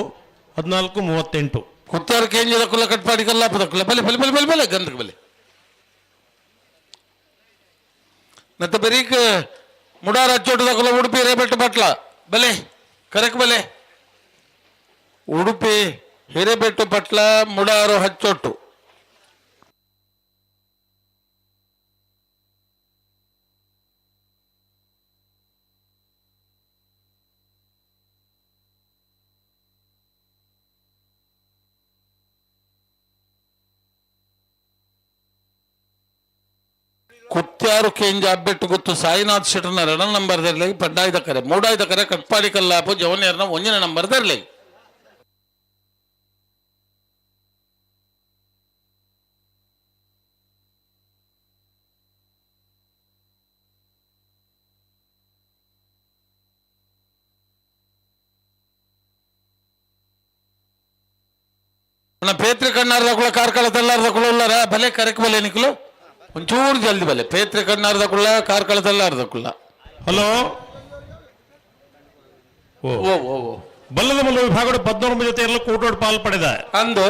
14 38. ಕುತ್ತಾರ ಕೇಂದ್ರ ಕುಲ್ಲ ಕಟ್ಪಾಡಿ ಕಲ್ಲಾಪದ ಕುಲ್ಲ ಬಲೆ ಬಲೆ ಬಲೆ ಬಲೆ ಬಲೆ ಗಂಧಕ ಬಲೆ ಮತ್ತೆ ಬರೀಕ್ ಮುಡಾರ ಹಚ್ಚೋಟದ ಕುಲ ಉಡುಪಿ ಹಿರೇಬೆಟ್ಟು ಬಟ್ಲ ಬಲೆ ಕರೆಕ್ ಬಲೆ ಉಡುಪಿ ಹಿರೇಬೆಟ್ಟು ಪಟ್ಲ ಮುಡಾರು ಹಚ್ಚೊಟ್ಟು. ಕುತ್ಯಾರು ಕೇಂಜ ಅಬ್ಬೆಟ್ಟು ಗೊತ್ತು ಸಾಯಿನಾಥ್ ಶೆಟ್ಟರ್ನ ಎರಡನೇ ನಂಬರ್ ದರ್ಲಿ ಪಡ್ಡಾಯ್ದ ಕರೆ ಮೂಡಾಯ್ದ ಕರೆ ಕಟ್ಪಾಡಿ ಕಲ್ಲಾಪು ಜವನಿಯರ್ನ ಒಂದನೇ ನಂಬರ್ ದರ್ಲಿ. ಪೇತ್ರಿ ಕಣ್ಣಾರ್ದ ಕುಳ ಕಾರ್ಕಳ ತಲ್ಲಾರ್ದ ಕುಳ ಉಳ್ಳಾರ ಬಲೆ ಕರೆಕ್ ಬಲೆ ನಿಕ್ಲು ಒಂಚೂರು ಜಲ್ದಿ ಬಲೆ ಪೇತ್ರಿ ಕಣ್ಣಾರ್ದ ಕುಳ್ಳ ಕಾರ್ಕಳ ತಲ್ಲಾರ್ದ ಕುಳ್ಳ. ಹಲೋ. ಓ ಓ ಓ ಓ. ಬಲ್ಲದ ಮಲ್ಲ ವಿಭಾಗದ 19 ಜೊತೆಯಲ್ಲೂ ಕೂಟೋಡ್ ಪಾಲ್ ಪಡೆದ. ಅಂದು.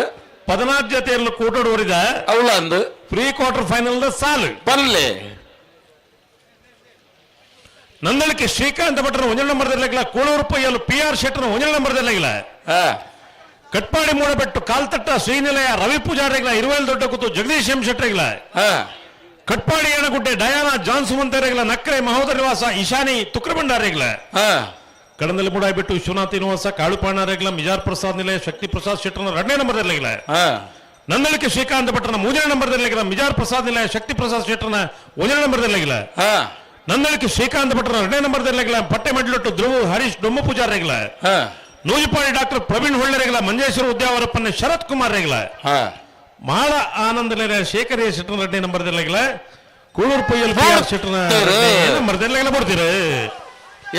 14 ಜೊತೆಯಲ್ಲೂ ಕೂಟೋಡ್ ಓಡಿದ. ಅವಳ ಅಂದು. ಪ್ರೀ ಕ್ವಾರ್ಟರ್ ಫೈನಲ್ the ಸಾಲು. ಬಲ್ಲೆ. ನಂದಳಿಕೆ ಶ್ರೀಕಾಂತ ಭಟ್ರ ಒಂದನೇ ನಂಬರ್ ದರ್ಲಿಲ್ಲ ಕೂಳೂರು ಪೈಯಲು ಪಿ ಆರ್ ಶೆಟ್ಟರ್ ಒಂದನೇ ನಂಬರ್ ದರ್ಲಿಲ್ಲ. ಕಟ್ಪಾಡಿ ಮೂಡಬೆಟ್ಟು ಕಾಲ್ತಟ್ಟ ಶ್ರೀನಿಲಯ ರವಿ ಪೂಜಾರಿಗಳ ಇರುವೇಲ್ ದೊಡ್ಡ ಕೂತು ಜಗದೀಶ್ ಎಂ ಶೆಟ್ಟರಿಗಳ. ಕಟ್ಪಾಡಿ ಏಣಗುಡ್ಡೆ ಡಯಾನಾ ಜಾನ್ ಸುಮಂತರಿಗಳ ನಕ್ರೆ ಮಹೋದರ ನಿವಾಸ ಇಶಾನಿ ತುಕ್ರಭಂಡಾರಿಗಳ. ಕಡನಲ್ಲಿ ಮೂಡಾಯ್ಬಿಟ್ಟು ವಿಶ್ವನಾಥ್ ನಿವಾಸ ಕಾಳುಪಾಣಾರಿಗಳ ಮಿಜಾರ್ ಪ್ರಸಾದ್ ನಿಲಯ ಶಕ್ತಿ ಪ್ರಸಾದ್ ಶೆಟ್ಟರ್ನ ಎರಡನೇ ನಂಬರ್ ದರ್ಲಿಲ್ಲ. ನಂದಳಿಕೆ ಶ್ರೀಕಾಂತ ಭಟ್ರನ ಮೂರನೇ ನಂಬರ್ ದರ್ಲಿಲ್ಲ ಮಿಜಾರ್ ಪ್ರಸಾದ್ ನಿಲಯ ಶಕ್ತಿ ಪ್ರಸಾದ್ ಶೆಟ್ಟರ್ನ ಒಂದನೇ ನಂಬರ್ ದರ್ಲಿಲ್ಲ. ನಂದಳಿಕೆ ಶ್ರೀಕಾಂತ ಭಟ್ರನ ಎರಡನೇ ನಂಬರ್ ದರ್ಲಿಲ್ಲ ಪಟ್ಟೆ ಮಡ್ಲೊಟ್ಟು ಧ್ರುವ ಹರೀಶ್ ಡೊಮ್ಮ ಪೂಜಾರಿಗಳ. ನೂಜಿಪಾಡಿ ಡಾಕ್ಟರ್ ಪ್ರವೀಣ್ ಹೊಳ್ಳೆರೆಗಳ ಮಂಜೇಶ್ವರ ಉದ್ಯಾವರಪ್ಪನ ಶರತ್ ಕುಮಾರ್ ರೆಗಳ. ಮಾಳ ಆನಂದ ಶೇಖರ್ ಶೆಟ್ಟರ್ ಎರಡನೇ ನಂಬರ್ ದರ್ಲಿಲ್ಲ ಕೂಳೂರು ಪೊಯ್ಯಲ್ ಪಿ ಆರ್ ಶೆಟ್ಟರ್ನ ನಂಬರ್ ದರ್ಲಿಲ್ಲ ಬರ್ತೀರ.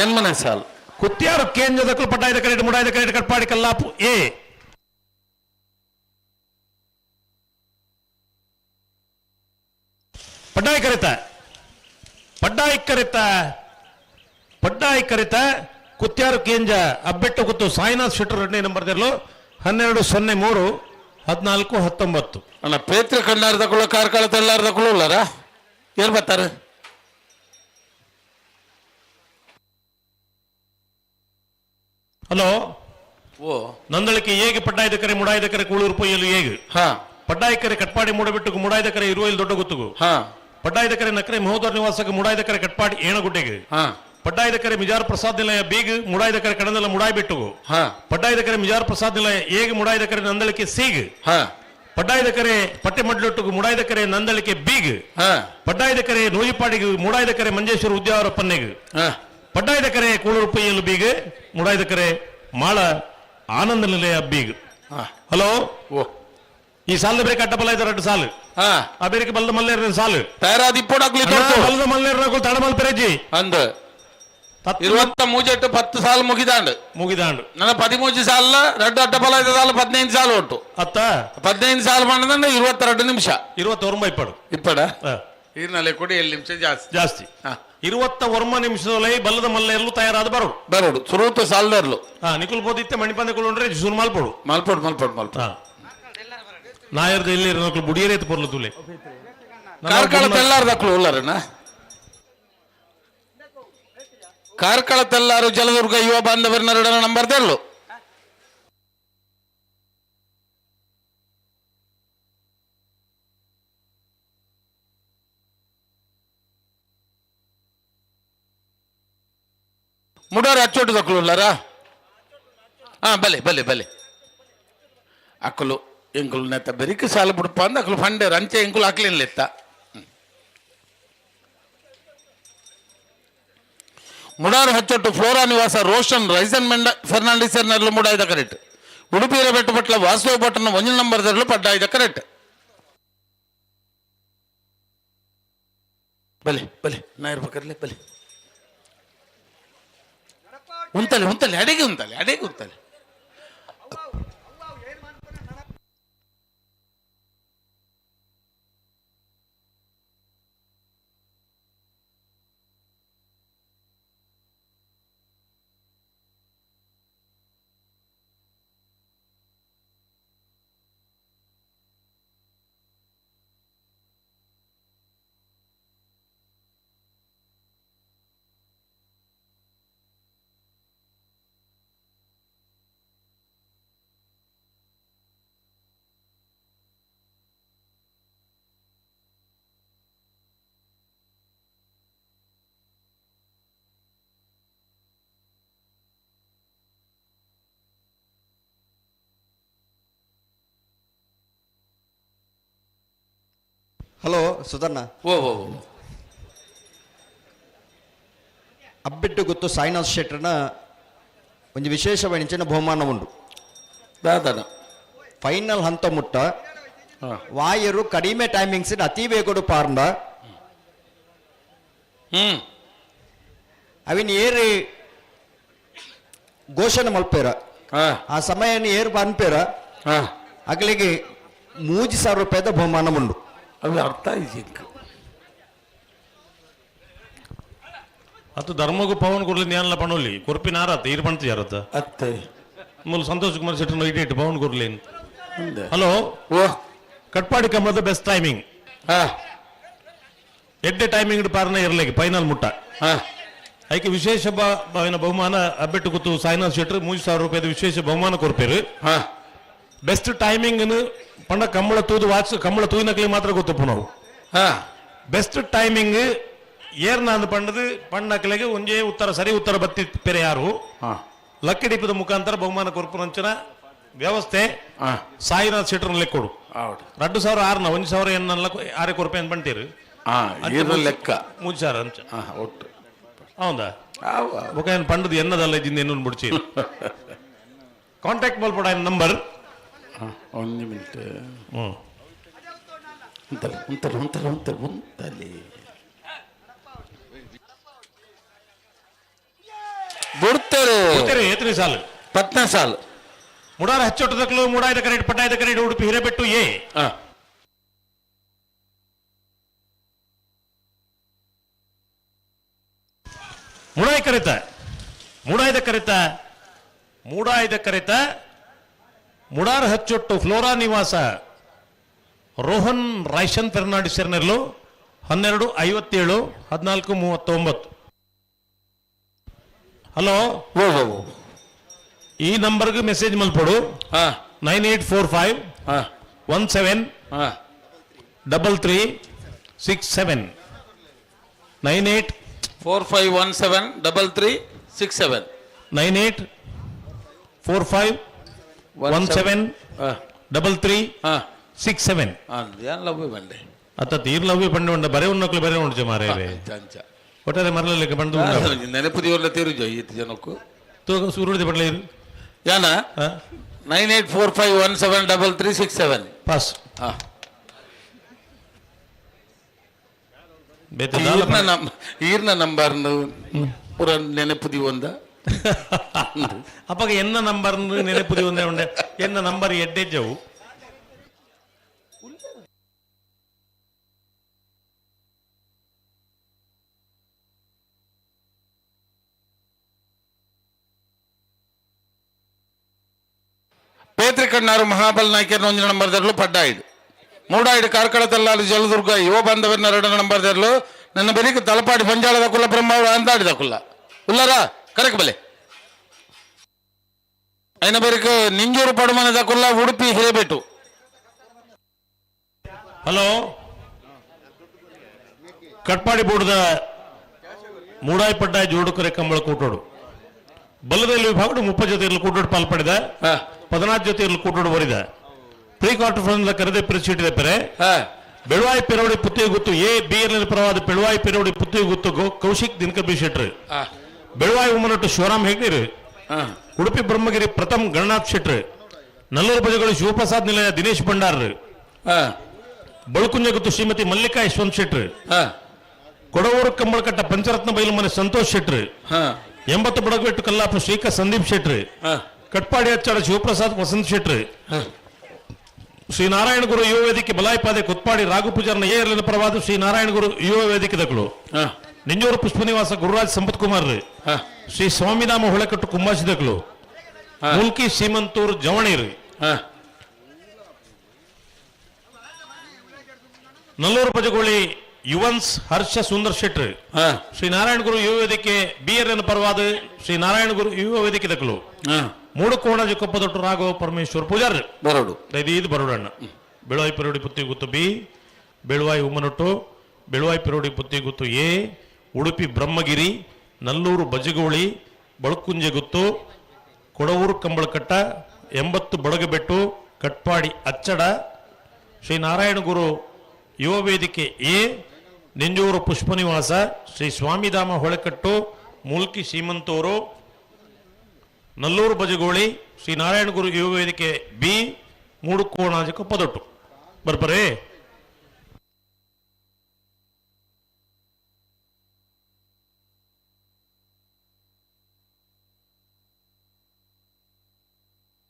ಎನ್ಮನೆ ಸಾಲು. ಕುತ್ಯಾರು ಕೇಂದ್ರದಕ್ಕೂ ಪಟ್ಟಾಯ್ದ ಕರೆಟ್ ಮುಡಾಯ್ದ ಕರೆಟ್ ಕಟ್ಪಾಡಿ ಕಲ್ಲಾಪು ಎ. ಪಡ್ಡಾಯಿ ಕರೆತ ಪಡ್ಡಾಯಿ ಕರೆತ ಪಡ್ಡಾಯಿ ಕರೆತ ಕುತ್ಯಾರು ಕೇಂಜ ಅಬ್ಬೆಟ್ಟು ಗುತ್ತು ಸಾಯಿನಾಥ್ ಶೆಟ್ಟರ್ ಎರಡನೇ ನಂಬರ್ ದರ್ಲು 12 0 3 14 19. ಅಣ್ಣ ಪೇತ್ರಿ ಕಣ್ಣಾರ್ದ ಕುಳ್ಳ ಕಾರ್ಕಳ ತಲ್ಲಾರ್ದ ಕುಳ್ಳ ಉಳ್ಳಾರ ಏನ್ ಬರ್ತಾರೆ? ಹಲೋ. ಓ. ನಂದಳಿಕೆ ಹೇಗೆ ಪಡ್ಡಾಯ್ದ ಕರೆ ಮುಡಾಯ್ದ ಕರೆ ಕೂಳೂರು ಪೊಯ್ಯಲು ಹೇಗೆ? ಪಡ್ಡಾಯಿ ಕರೆ ಕಟ್ಪಾಡಿ ಮೂಡಬಿಟ್ಟು ಮುಡಾಯ್ದ ಕರೆ ಇರುವಲ್ಲಿ ದೊಡ್ಡ ಗುತ್ತುಗು. ಪಡ್ಡಾಯ್ದ ಕರೆ ನಕ್ರೆ ಮಹೋದರ ನಿವಾಸಕ್ಕೆ ಮುಡಾಯ್ದ ಕರೆ ಕಟ್ಪಾಡಿ ಏಣಗುಡ್ಡೆಗೆ. ಪಡ್ಡಾಯ್ದ ಕರೆ ಮಿಜಾರ್ ಪ್ರಸಾದ್ ನಿಲಯ ಬೀಗ್ ಮುಡಾಯ್ದ ಕರೆ ಕಡಂದಲ ಮುಡಾಯ್ ಬಿಟ್ಟುಗು. ಪಡ್ಡಾಯ್ದ ಕರೆ ಮಿಜಾರ್ ಪ್ರಸಾದ್ ನಿಲಯ ಏಗ್ ಮುಡಾಯ್ದ ಕರೆ ನಂದಳಿಕೆ ಸೀಗ್. ಪಡ್ಡಾಯ್ದ ಕರೆ ಪಟ್ಟೆ ಮಡ್ಲೊಟ್ಟುಗು ಮುಡಾಯ್ದ ಕರೆ ನಂದಳಿಕೆ ಬೀಗ್. ಪಡ್ಡಾಯ್ದ ಕರೆ ನೂಜಿಪಾಡಿಗೆ ಮುಡಾಯ್ದ ಕರೆ ಮಂಜೇಶ್ವರ ಉದ್ಯಾವರ ಪನ್ನೆಗ್. ಪಡ್ಡಾಯ್ದ ಕರೆ ಕೂಳೂರು ಪೈಯಲು ಬೀಗ್ ಮುಡಾಯ್ದ ಕರೆ ಮಾಳ ಆನಂದ ನಿಲಯ ಬೀಗ್. ಹಲೋ. ಓ. ಈ ಸಾಲದ ಬೇರೆ ಅಡ್ಡ ಬಲ ಇದ್ದಾರೆ ಎರಡು ಸಾಲು. ಆ ಬೇರೆ ಬಲದ ಮಲ್ಲೇರ ಸಾಲು. ತಯಾರಾದ ಇಪ್ಪೋಡಾಗ್ಲಿ. ಬಲದ ಮಲ್ಲೇರ ತಡಮಲ್ ಪೆರೆಜಿ. ಅಂದ್ ಇರುವತ್ತ ಮೂಜೆಟ್ಟು 10 ಸಾಲು ಮುಗಿದಾಂಡು. ಮುಗಿದಾಂಡು. ನನ್ನ 13 ಸಾಲ ಎರಡು ಅಡ್ಡ ಬಲ ಇದ್ದ ಸಾಲು 15 ಸಾಲು ಒಟ್ಟು. ಅತ್ತ. 15 ಸಾಲು ಮಾಡಿದ್ರೆ 22 ನಿಮಿಷ. 29 ಇಪ್ಪಡು. ಇಪ್ಪಡ ಈರ್ನಲೆ ಕೊಡಿ 7 ನಿಮಿಷ ಜಾಸ್ತಿ. ಜಾಸ್ತಿ. 29 ನಿಮಿಷದಲ್ಲಿ ಬಲ್ಲದ ಮಲ್ಲೇರ್ಲು ತಯಾರಾದ ಬರೋಡು. ಬರೋಡು ಸುರೂತ ಸಾಲದರ್ಲು. ನಿಕುಲ್ ಬೋದಿತ್ತೆ ಮಣಿಪಂದೆ ಕುಲುಂಡ್ರೆ ಜೂನ್ ಮಾಲ್ಪೋಡು. ಮಲ್ಪೋಡು ಮಲ್ಪೋಡು ಮಲ್ಪೋಡು. ನಾಯರ್ದ ಎಲ್ಲಿ ನಕಲು ಬುಡಿಯರೇತು ಪೊರ್ಲು ತುಲೆ. ಕಾರ್ಕಳ ತೆಲ್ಲಾರ್ದಕ್ಲು ಉಳ್ಳಾರಣ್ಣ. ಕಾರ್ಕಳ ತೆಲ್ಲಾರು ಜಲದುರ್ಗ ಯುವ ಬಾಂಧವರ ಎರಡನೇ ನಂಬರ್ ತೆಲ್ಲು. ಮುಡಾರ ಅಚ್ಚೋಟು ದಕ್ಕಲು ಹಾ ಬಲೆ ಬಲೆ ಬಲೆ ಅಕ್ಕಲು ಎಂಕುಲು ನೆತ್ತ ಬೆರಿಕ್ ಸಾಲ ಬುಡಪ ಅಂದ ಅಕ್ಕಲು ಫಂಡೇರು ಅಂಚೆ ಎಂಕುಲು ಅಕ್ಲೇನ್ಲೆತ್ತ. ಮುಡಾರು ಹಚ್ಚೊಟ್ಟು ಫ್ಲೋರಾ ನಿವಾಸ ರೋಷನ್ ರೈಸನ್ ಮೆಂಡ ಫೆರ್ನಾಂಡಿಸ್ ನೆರಳು ಮೂಡಾಯ್ದ ಕರೆಕ್ಟ್. ಉಡುಪಿಯ ಬೆಟ್ಟಪಟ್ಲ ವಾಸುವ ಭಟ್ಟನ ಒಂಜಿ ನಂಬರ್ ದರಲು ಪಡ್ಡಾಯ್ದ ಕರೆಕ್ಟ್. ಬಲೆ ಬಲೆ ನಾಯರ್ ಬಕರ್ಲೆ ಬಲೆ ಉಂತಲೆ ಉಂತಲೆ ಅಡಿಗೆ ಉಂತಲೆ ಅಡಿಗೆ ಉಂತಲೆ. ಹಲೋ ಸುಧರ್ಣ. ಓ ಓ ಓ. ಅಬ್ಬಿಟ್ಟು ಗೊತ್ತು ಸಾಯಿನಾಥ್ ಶೆಟ್ಟರ್ನ ಒಂದು ವಿಶೇಷವಾದ ಬಹುಮಾನ ಉಂಟು. ದಾದನ ಫೈನಲ್ ಹಂತ ಮುಟ್ಟ ವಾಯರು ಕಡಿಮೆ ಟೈಮಿಂಗ್ಸ್ ಅತಿ ವೇಗಡು ಪಾರ್ಂಡ ಅವಿನ ಏರು ಘೋಷಣೆ ಮಲ್ಪೇರ ಆ ಸಮಯ ಏರು ಅನ್ಪೇರ ಅಗಲಿಗೆ 3000 ರೂಪಾಯಿದ ಬಹುಮಾನ ಉಂಡು. ಅದು ಅರ್ಥ ಆಯ್ತು. ಅದು ಧರ್ಮಗೂ ಪವನ್ ಕೊರ್ಲಿ ನ್ಯಾನ್ಲ ಪಣೋಲಿ ಕೊರ್ಪಿ ನಾರತ್ತ ಈರ್ ಪಣ್ತಿ ಯಾರತ್ತ ಅತ್ತೆ ಮೂಲ ಸಂತೋಷ್ ಕುಮಾರ್ ಶೆಟ್ಟರ್ ಇಟ್ಟು ಪವನ್ ಕೊರ್ಲಿ. ಹಲೋ ಓ ಕಟ್ಪಾಡಿ ಕಂಬಳದ ಬೆಸ್ಟ್ ಟೈಮಿಂಗ್ ಎಡ್ಡೆ ಟೈಮಿಂಗ್ ಪಾರನ ಇರಲಿಕ್ಕೆ ಫೈನಲ್ ಮುಟ್ಟ ಐಕೆ ವಿಶೇಷ ಬಹುಮಾನ ಅಬ್ಬೆಟ್ಟು ಕೂತು ಸಾಯಿನಾಥ್ ಶೆಟ್ಟರ್ 3000 ರೂಪಾಯಿದ ವಿಶೇಷ ಬಹುಮಾನ ಕೊರ್ಪೇರು. ಬೆಸ್ಟ್ ಟೈಮಿಂಗ್ ಪಂಡ ಕಂಬಳ ತೂದು ವಾಚ್ ಕಂಬಳ ತೂಯಿನಕ್ಲಿ ಮಾತ್ರ ಗೊತ್ತಪ್ಪ ನಾವು. ಬೆಸ್ಟ್ ಟೈಮಿಂಗ್ ಏರ್ನಾಂದು ಪಂಡದು ಪಣ್ಣಕ್ಲೆಗೆ ಒಂಜೇ ಉತ್ತರ ಸರಿ ಉತ್ತರ ಬತ್ತಿ ಪೆರೆ ಯಾರು ಲಕ್ಕಿಡಿಪದ ಮುಖಾಂತರ ಬಹುಮಾನ ಕೊರ್ಪುನಂಚಿನ ವ್ಯವಸ್ಥೆ ಸಾಯಿನಾಥ್ ಶೆಟ್ಟರ್ ಲೆಕ್ಕೊಡು. 2006ನ 1000 ಎನ್ನ ಆರೆ ಕೊರ್ಪೆ ಅಂತ ಬಂತೀರು ಲೆಕ್ಕ 3000 ಅಂಚ ಒಟ್ಟು ಹೌದಾ ಬೊಕ ಏನು ಪಂಡದು ಎನ್ನದಲ್ಲ ಇದ್ದಿಂದ ಎನ್ನೊಂದು ಬಿಡ್ಚಿ ಕಾಂಟ್ಯಾಕ್ಟ್ ಮಲ್ಪಡ ನಂಬರ್ ಒಂದು ಮಿನಿಟ್. ಉಂತಲೆ ಉಂತಲೆ ಉಂತಲೆ ಉಂತಲೆ ಉಂತಲೆ ಬಿಡ್ತಾರೆ ಬಿಡ್ತಾರೆ ಏತನೇ ಸಾಲು ಪತ್ನೇ ಸಾಲು. ಮುಡಾರ ಹಚ್ಚೊಟ್ಟದಕ್ಲು ಮೂಡಾಯ್ದ ಕರೆಕ್ಟ್ ಪಟ್ಟಾಯ್ದ ಕರೆಕ್ಟ್ ಉಡುಪಿ ಹಿರೇಬೆಟ್ಟು ಎ ಮೂಡಾಯಿ ಕರಿತ ಮೂಡಾಯ್ದ ಕರಿತ ಮೂಡಾಯ್ದ ಕರಿತ ಮುಡಾರ್ ಹಚ್ಚೊಟ್ಟು ಫ್ಲೋರಾ ನಿವಾಸ ರೋಹನ್ ರಾಯ್ಷನ್ ಫೆರ್ನಾಂಡಿಸ್ ನೆರಳು 12:57 14:39. ಹಲೋ ಈ ನಂಬರ್ಗೆ ಮೆಸೇಜ್ ಮಲ್ಪಡು 9845 17 33 67 98 45 17 33 67 98 45 17 33 67. ಲವ್ ಬಂಡೆ ಅತ್ತ ತೀರ್ ಲವ್ ಪಂಡೆ ಉಂಡ ಬರೆ ಉಣ್ಣಕ್ಲು ಬರೆ ಉಂಡು ಮಾರೇ ಒಟ್ಟಾರೆ ಮರಲಕ್ಕೆ ಬಂದು ನೆನಪು ದೇವರ ತೀರು ಈತ ಜನಕ್ಕೂ ಸೂರುಡಿದ ಪಡ್ಲ ಯಾನ 9845 17 33 67 ಪಾಸ್. ಈರ್ನ ನಂಬರ್ ಪೂರ ನೆನಪು ದಿವಂದ ಅಪ್ಪಗ ಎನ್ನ ನಂಬರ್ ನೆನಪು ದಿವಂದ ಉಂಡೆ ಎನ್ನ ನಂಬರ್ ಎಡ್ಡೆಜ್ಜವು. ಪೇತ್ರಿ ಕಣ್ಣಾರು ಮಹಾಬಲ್ ನಾಯ್ಕರ್ ಒಂಜಿ ನಂಬರ್ ದರ್ಲು ಪಡ್ಡಾಯ್ದು ಮೂಡಾಯ್ಡು ಕಾರ್ಕಳ ತಲ್ಲಾಲು ಜಲದುರ್ಗ ಯುವ ಬಾಂಧವರ್ನ ಎರಡು ನಂಬರ್ ದರ್ಲು ನನ್ನ ಬೆರಿಕ ತಲಪಾಡಿ ಪಂಜಾಳದ ಕುಲ್ಲ ಬ್ರಹ್ಮ ಅಂದಾಡಿದ ಕುಲ್ಲ ಉಲ್ಲರ ಕರೆಕ್ ಬಲೆ ಐನ ಬೆರಿಕ ನಿಂಜೂರು ಪಡುಮನದ ಕುಲ್ಲ ಉಡುಪಿ ಹಿರೇಬೆಟ್ಟು. ಹಲೋ ಕಟ್ಪಾಡಿ ಬೋರ್ಡ್ದ ಮೂಡಾಯಿ ಪಡ್ಡಾಯಿ ಜೋಡುಕರೆ ಕಂಬಳ ಕೂಟೋಡು. ಬಲ್ಲದಲ್ಲಿ ವಿಭಾಗಡು 30 ಜೊತೆ ಕೂಟೋಡು ಪಾಲ್ಪಡಿದ 14 ಜೊತೆ ಕೂಟೋಡು ಬರಿದ pre quarter final ಕರೆದೆ ಪ್ರಿಸೀಟ್ ಪೆರೆ Belvai ಪೆರೋಡಿ Puttige ಗುತ್ತು ಎ ಬಿ ಎಲ್ ಪರವಾದ ಬೆಳವಾಯಿ ಪೆರೋಡಿ ಪುತ್ತಿಗೆ ಗುತ್ತು ಕೌಶಿಕ್ ದಿನಕರ್ ಬಿ ಶೆಟ್ರು ಬೆಳವಾಯಿ ಉಮ್ಮನಟ್ಟು ಶಿವರಾಮ್ ಹೆಗ್ನೀರು ಉಡುಪಿ ಬ್ರಹ್ಮಗಿರಿ ಪ್ರಥಮ್ ಗಣನಾಥ್ ಶೆಟ್ರು ನಲ್ಲೂರು ಬಜಗಳು ಶಿವಪ್ರಸಾದ್ ನಿಲಯ ದಿನೇಶ್ ಭಂಡಾರ್ ಬಳುಕುಂಜ ಗುತ್ತು ಶ್ರೀಮತಿ ಮಲ್ಲಿಕಾ ಯಶವಂತ್ ಶೆಟ್ರು ಕೊಡವೂರು ಕಂಬಳಕಟ್ಟ ಪಂಚರತ್ನ ಬೈಲು ಮನೆ ಸಂತೋಷ್ ಶೆಟ್ರು 80 ಬಡಗಬೆಟ್ಟು ಕಲ್ಲಾಪು ಶ್ರೀಕ ಸಂದೀಪ್ ಶೆಟ್ರು ಕಟ್ಪಾಡಿ ಅಚ್ಚಾಡ ಶಿವಪ್ರಸಾದ್ ವಸಂತ್ ಶೆಟ್ರು ಶ್ರೀ ನಾರಾಯಣ ಗುರು ಯುವ ವೇದಿಕೆ ಬಲಾಯಿಪಾದೆ ಕೊತ್ಪಾಡಿ ರಾಘು ಪೂಜಾರ್ನ ಎ ಪರವಾದ ಶ್ರೀ ನಾರಾಯಣ ಗುರು ಯುವ ವೇದಿಕೆ ದಕ್ಕಲು ನಿಂಜೂರು ಪುಷ್ಪನಿವಾಸ ಗುರುರಾಜ್ ಸಂಪತ್ ಕುಮಾರ್ ಶ್ರೀ ಸ್ವಾಮಿನಾಮ ಹೊಳೆಕಟ್ಟು ಕುಂಬಾಸಿದಕ್ಲು ಮುಲ್ಕಿ ಸೀಮಂತೂರ್ ಜವಣೀರ್ ನಲ್ಲೂರು ಪಜಗೋಳಿ ಯುವನ್ಸ್ ಹರ್ಷ ಸುಂದರ್ ಶೆಟ್ರು ಶ್ರೀ ನಾರಾಯಣ ಗುರು ಯುವ ವೇದಿಕೆ ಬಿ ಆರ್ ಎನ್ ಪರವಾದ ಶ್ರೀ ನಾರಾಯಣ ಗುರು ಯುವ ವೇದಿಕೆ ದಕ್ಕಲು ಮೂಡು ಕೋಣಜಿ ಕೊಪ್ಪದೊಟ್ಟು ರಾಘವ ಪರಮೇಶ್ವರ್ ಪೂಜಾರ್ ಬರೋಡು ಇದು ಬರೋಡಣ್ಣ ಬೆಳವಾಯಿ ಪೆರೋಡಿ ಪುತ್ತಿ ಗುತ್ತು ಬಿ ಬೆಳವಾಯಿ ಉಮ್ಮನೊಟ್ಟು ಬೆಳವಾಯಿ ಪೆರೋಡಿ ಪುತ್ತಿ ಗುತ್ತು ಎ ಉಡುಪಿ ಬ್ರಹ್ಮಗಿರಿ ನಲ್ಲೂರು ಬಜಗೋಳಿ ಬಳಕುಂಜೆ ಗುತ್ತು ಕೊಡವೂರು ಕಂಬಳಕಟ್ಟ 80 ಬಡಗಬೆಟ್ಟು ಕಟ್ಪಾಡಿ ಅಚ್ಚಡ ಶ್ರೀ ನಾರಾಯಣ ಗುರು ಯುವ ವೇದಿಕೆ ಎ ನಿಂಜೂರು ಪುಷ್ಪನಿವಾಸ ಶ್ರೀ ಸ್ವಾಮಿಧಾಮ ಹೊಳೆಕಟ್ಟು ಮೂಲ್ಕಿ ಸೀಮಂತೂರು ನಲ್ಲೂರು ಬಜಗೋಳಿ ಶ್ರೀ ನಾರಾಯಣ ಗುರು ಯುವ ವೇದಿಕೆ ಬಿ ಮೂಡುಕೋಣಾಜಿ ಕೊಪ್ಪದೊಟ್ಟು ಬರ್ಬರೇ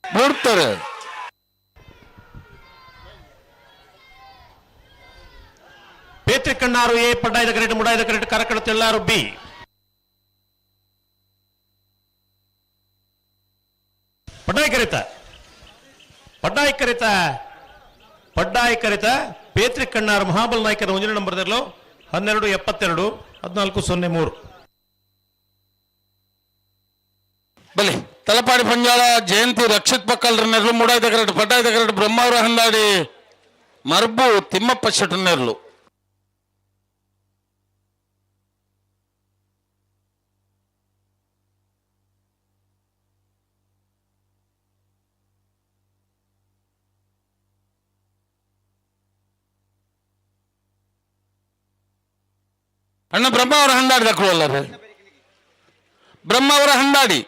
ಮೂಡ್ತಾರೆ ಪೇತ್ರಿ ಕಣ್ಣಾರು ಎ ಪಡ್ಡಾಯ್ದ ಕರೆಕ್ಟ್ ಮುಡಾಯ್ದ ಕರೆಕ್ಟ್ ಕರಕಡ ತೆಳ್ಳಾರು ಬಿ ಪಡ್ಡಾಯಿ ಕರಿತ ಪಡ್ಡಾಯಿ ಕರಿತ ಪಡ್ಡಾಯಿ ಕರಿತ ಪೇತ್ರಿ ಕಣ್ಣಾರು ಮಹಾಬಲ ನಾಯಕರ ಒಂದನೇ ನಂಬರ್ 12 72 14 03. ಬಲಿ ತಲಪಾಡಿ ಪಂಜಾಳ ಜಯಂತಿ ರಕ್ಷಿತ್ ಪಕ್ಕಲ್ರ ನೆರಳು ಮೂಡಾಯ್ದ ಕರೆಕ್ಟ್ ಪಡ್ಡಾಯ್ದ ಕರೆಕ್ಟ್ ಬ್ರಹ್ಮಾವರ ಹಂದಾಡಿ ಮರ್ಬು ತಿಮ್ಮಪ್ಪ ಶೆಟ್ಟರ್ ನೆರಳು. ಅಣ್ಣ ಬ್ರಹ್ಮ ಅವರ ಹಂದಾಡಿ ದಕ್ಕಳಲ್ಲ ರೀ ಬ್ರಹ್ಮ ಅವರ ಹಂದಾಡಿ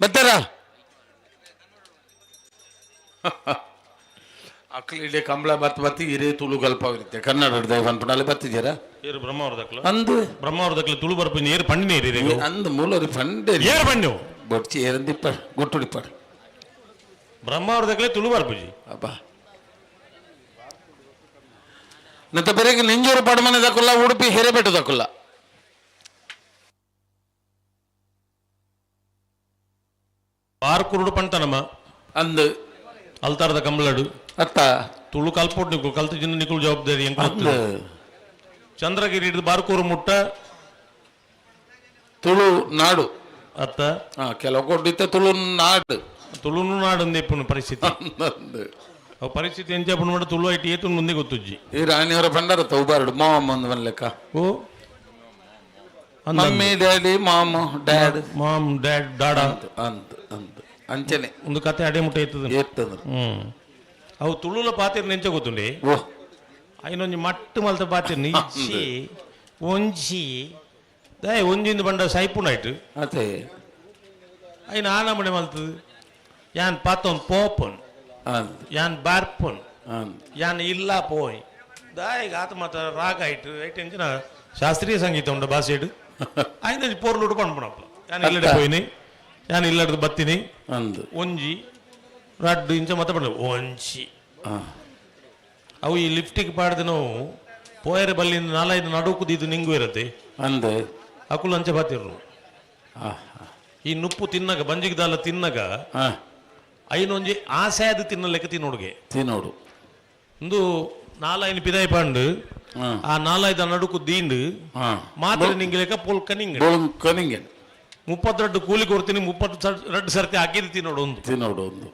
ಬರ್ತಾರ ಅಕ್ಲು ಇಡೀ ಕಂಬಳ ಬತ್ ಬತ್ತಿ ಹಿರೇ ತುಳು ಗಲ್ಪಾವಿರುತ್ತೆ ಕನ್ನಡ ದೈವ ಅನ್ಪುಣಲ್ಲಿ ಬತ್ತಿದ್ದೀರಾ ಏರು ಬ್ರಹ್ಮ ಅವ್ರ ದಕ್ಕಲು ಅಂದು ಬ್ರಹ್ಮ ಅವ್ರ ದಕ್ಕಲು ತುಳು ಬರ್ಪಿನ ಏರು ಪಂಡಿನ ಏರಿ ಅಂದು ಮೂಲರಿ ಪಂಡೆ ಏರು ಪಂಡು ಬೊಡ್ಚಿ ಏರಂದಿಪ್ಪ ಗುಟ್ಟುಡಿಪ್ಪ ಬ್ರಹ್ಮ ಅವ್ರ ದಕ್ಕಲೆ ತುಳು ಬರ್ಪುಜಿ ಅಬ್ಬಾ ನಂತ ಬೇರೆ ನಿಂಜೂರು ಪಡಮನೆ ದಕ್ಕುಲ್ಲ ಉಡುಪಿ ಹಿರೇಬೆಟ್ಟು ದಕ್ಕುಲ್ಲ ಬಾರ್ ಕುರುಡು ಪಂಟನಮ್ಮ ಅಂದು ಅಲ್ತಾರದ ಕಂಬಳಡು ಅತ್ತ ತುಳು ಕಲ್ಪೋಟ್ ನಿಕ್ಕು ಕಲ್ತು ಜಿನ್ನ ನಿಕ್ಕುಲು ಜವಾಬ್ದಾರಿ ಎಂಕ್ ಅಂದು ಚಂದ್ರಗಿರಿ ಹಿಡಿದು ಬಾರ್ಕೂರು ಮುಟ್ಟ ತುಳು ನಾಡು ಅತ್ತ ಹಾ ಕೆಲವು ಕೊಟ್ಟಿತ್ತ ತುಳು ನಾಡು ತುಳುನು ನಾಡು ಅಂದೆ ಪರಿಸ್ಥಿತಿ ಅಂದು ಅವು ಪರಿಸ್ಥಿತಿ ಎಂಚ ಪುಣ್ಣ ತುಳು ಐಟಿ ಏತು ಮುಂದೆ ಗೊತ್ತುಜ್ಜಿ ಈ ರಾಣಿಯವರ ಪಂಡರ ತೌಬಾರಡು ಮಾಮ ಒಂದು ಲೆಕ್ಕ ಓ mummy daddy mom dad mom dad ಡಾಡ ಅಂತ ಅಂತ ಅಂಚನೆ ಒಂದು ಕತೆ ಅಡೆ ಮುಟ್ಟ ಎತ್ತದ ಎತ್ತಂದ್ರೆ ಹ್ಮ್ ಅವು ತುಳುಲ ಪಾತಿರ್ ನೆಂಚ ಗೊತ್ತುಂಡಿ ಓ ಐನೊಂಜಿ ಮಟ್ಟು ಮಲ್ತ ಪಾತಿರ್ನಿ ಇಚ್ಚಿ ಒಂಜಿ ದಾಯ್ ಒಂಜಿಂದ ಬಂಡ ಸೈಪುಣ ಆಯ್ತು ಅದೇ ಐನ ಆನಮಣೆ ಮಲ್ತದು ಯಾನ್ ಪಾತೊನ್ ಪೋಪನ್ ಅಂತ ಯಾನ್ ಬಾರ್ಪನ್ ಅಂತ ಯಾನ್ ಇಲ್ಲ ಪೋಯ್ ದಾಯ್ ಆತ ಮಾತ ರಾಗ ಆಯ್ತು ಐಟ್ ಎಂಚಿನ ಶಾಸ್ತ್ರೀಯ ಸಂಗೀತ ಉಂಡು ಭಾಷೆಡು ಐನ ಪೋರ್ಲುಡು ಪಣ್ಪುಣಪ್ಪ ಯಾನ್ ಇಲ್ಲಡೆ ಪೋಯಿನಿ ಯಾನ್ ಇಲ್ಲಡ್ದು ಬತ್ತೀನಿ ಅಂದು ಒಂಜಿ ರಡ್ಡು ಇಂಚ ಮತ್ತ ಪಂಡ ಒಂಜಿ ಅವು ಈ ಲಿಫ್ಟಿಗೆ ಪಾಡ್ದು ನಾವು ಪೋಯರೆ ಬಲ್ಲಿಂದ ನಾಲೈದು ನಡುಕು ಇದು ನಿಂಗು ಇರತ್ತೆ ಅಂದು ಅಕುಲು ಅಂಚೆ ಬಾತಿರ್ರು ಈ ನುಪ್ಪು ತಿನ್ನಗ ಬಂಜಿಗೆ ದಾಲ ತಿನ್ನಗ ಐನೊಂಜಿ ಆಸೆ ಅದು ತಿನ್ನಲೆಕ್ಕ ತಿನ್ನೋಡುಗೆ ತಿನ್ನೋಡು ಒಂದು ನಾಲೈನು ಪಿದಾಯಿ ಪಾಂಡು ಆ ನಾಲೈದು ನಡುಕು ದೀಂಡು ಮಾತ್ರ ನಿಂಗೆ ಲೆಕ್ಕ ಪೊಲ್ಕ ನಿಂಗೆ ಬೊಳ್ಕ ನಿಂಗೆ 32 ಕೂಲಿ ಕೊಡ್ತೀನಿ 32 ಸರ್ತಿ ಹಾಕಿದ್ದು ತಿನ್ನೋಡು ಒಂದು ತಿನ್ನೋಡು ಒಂದು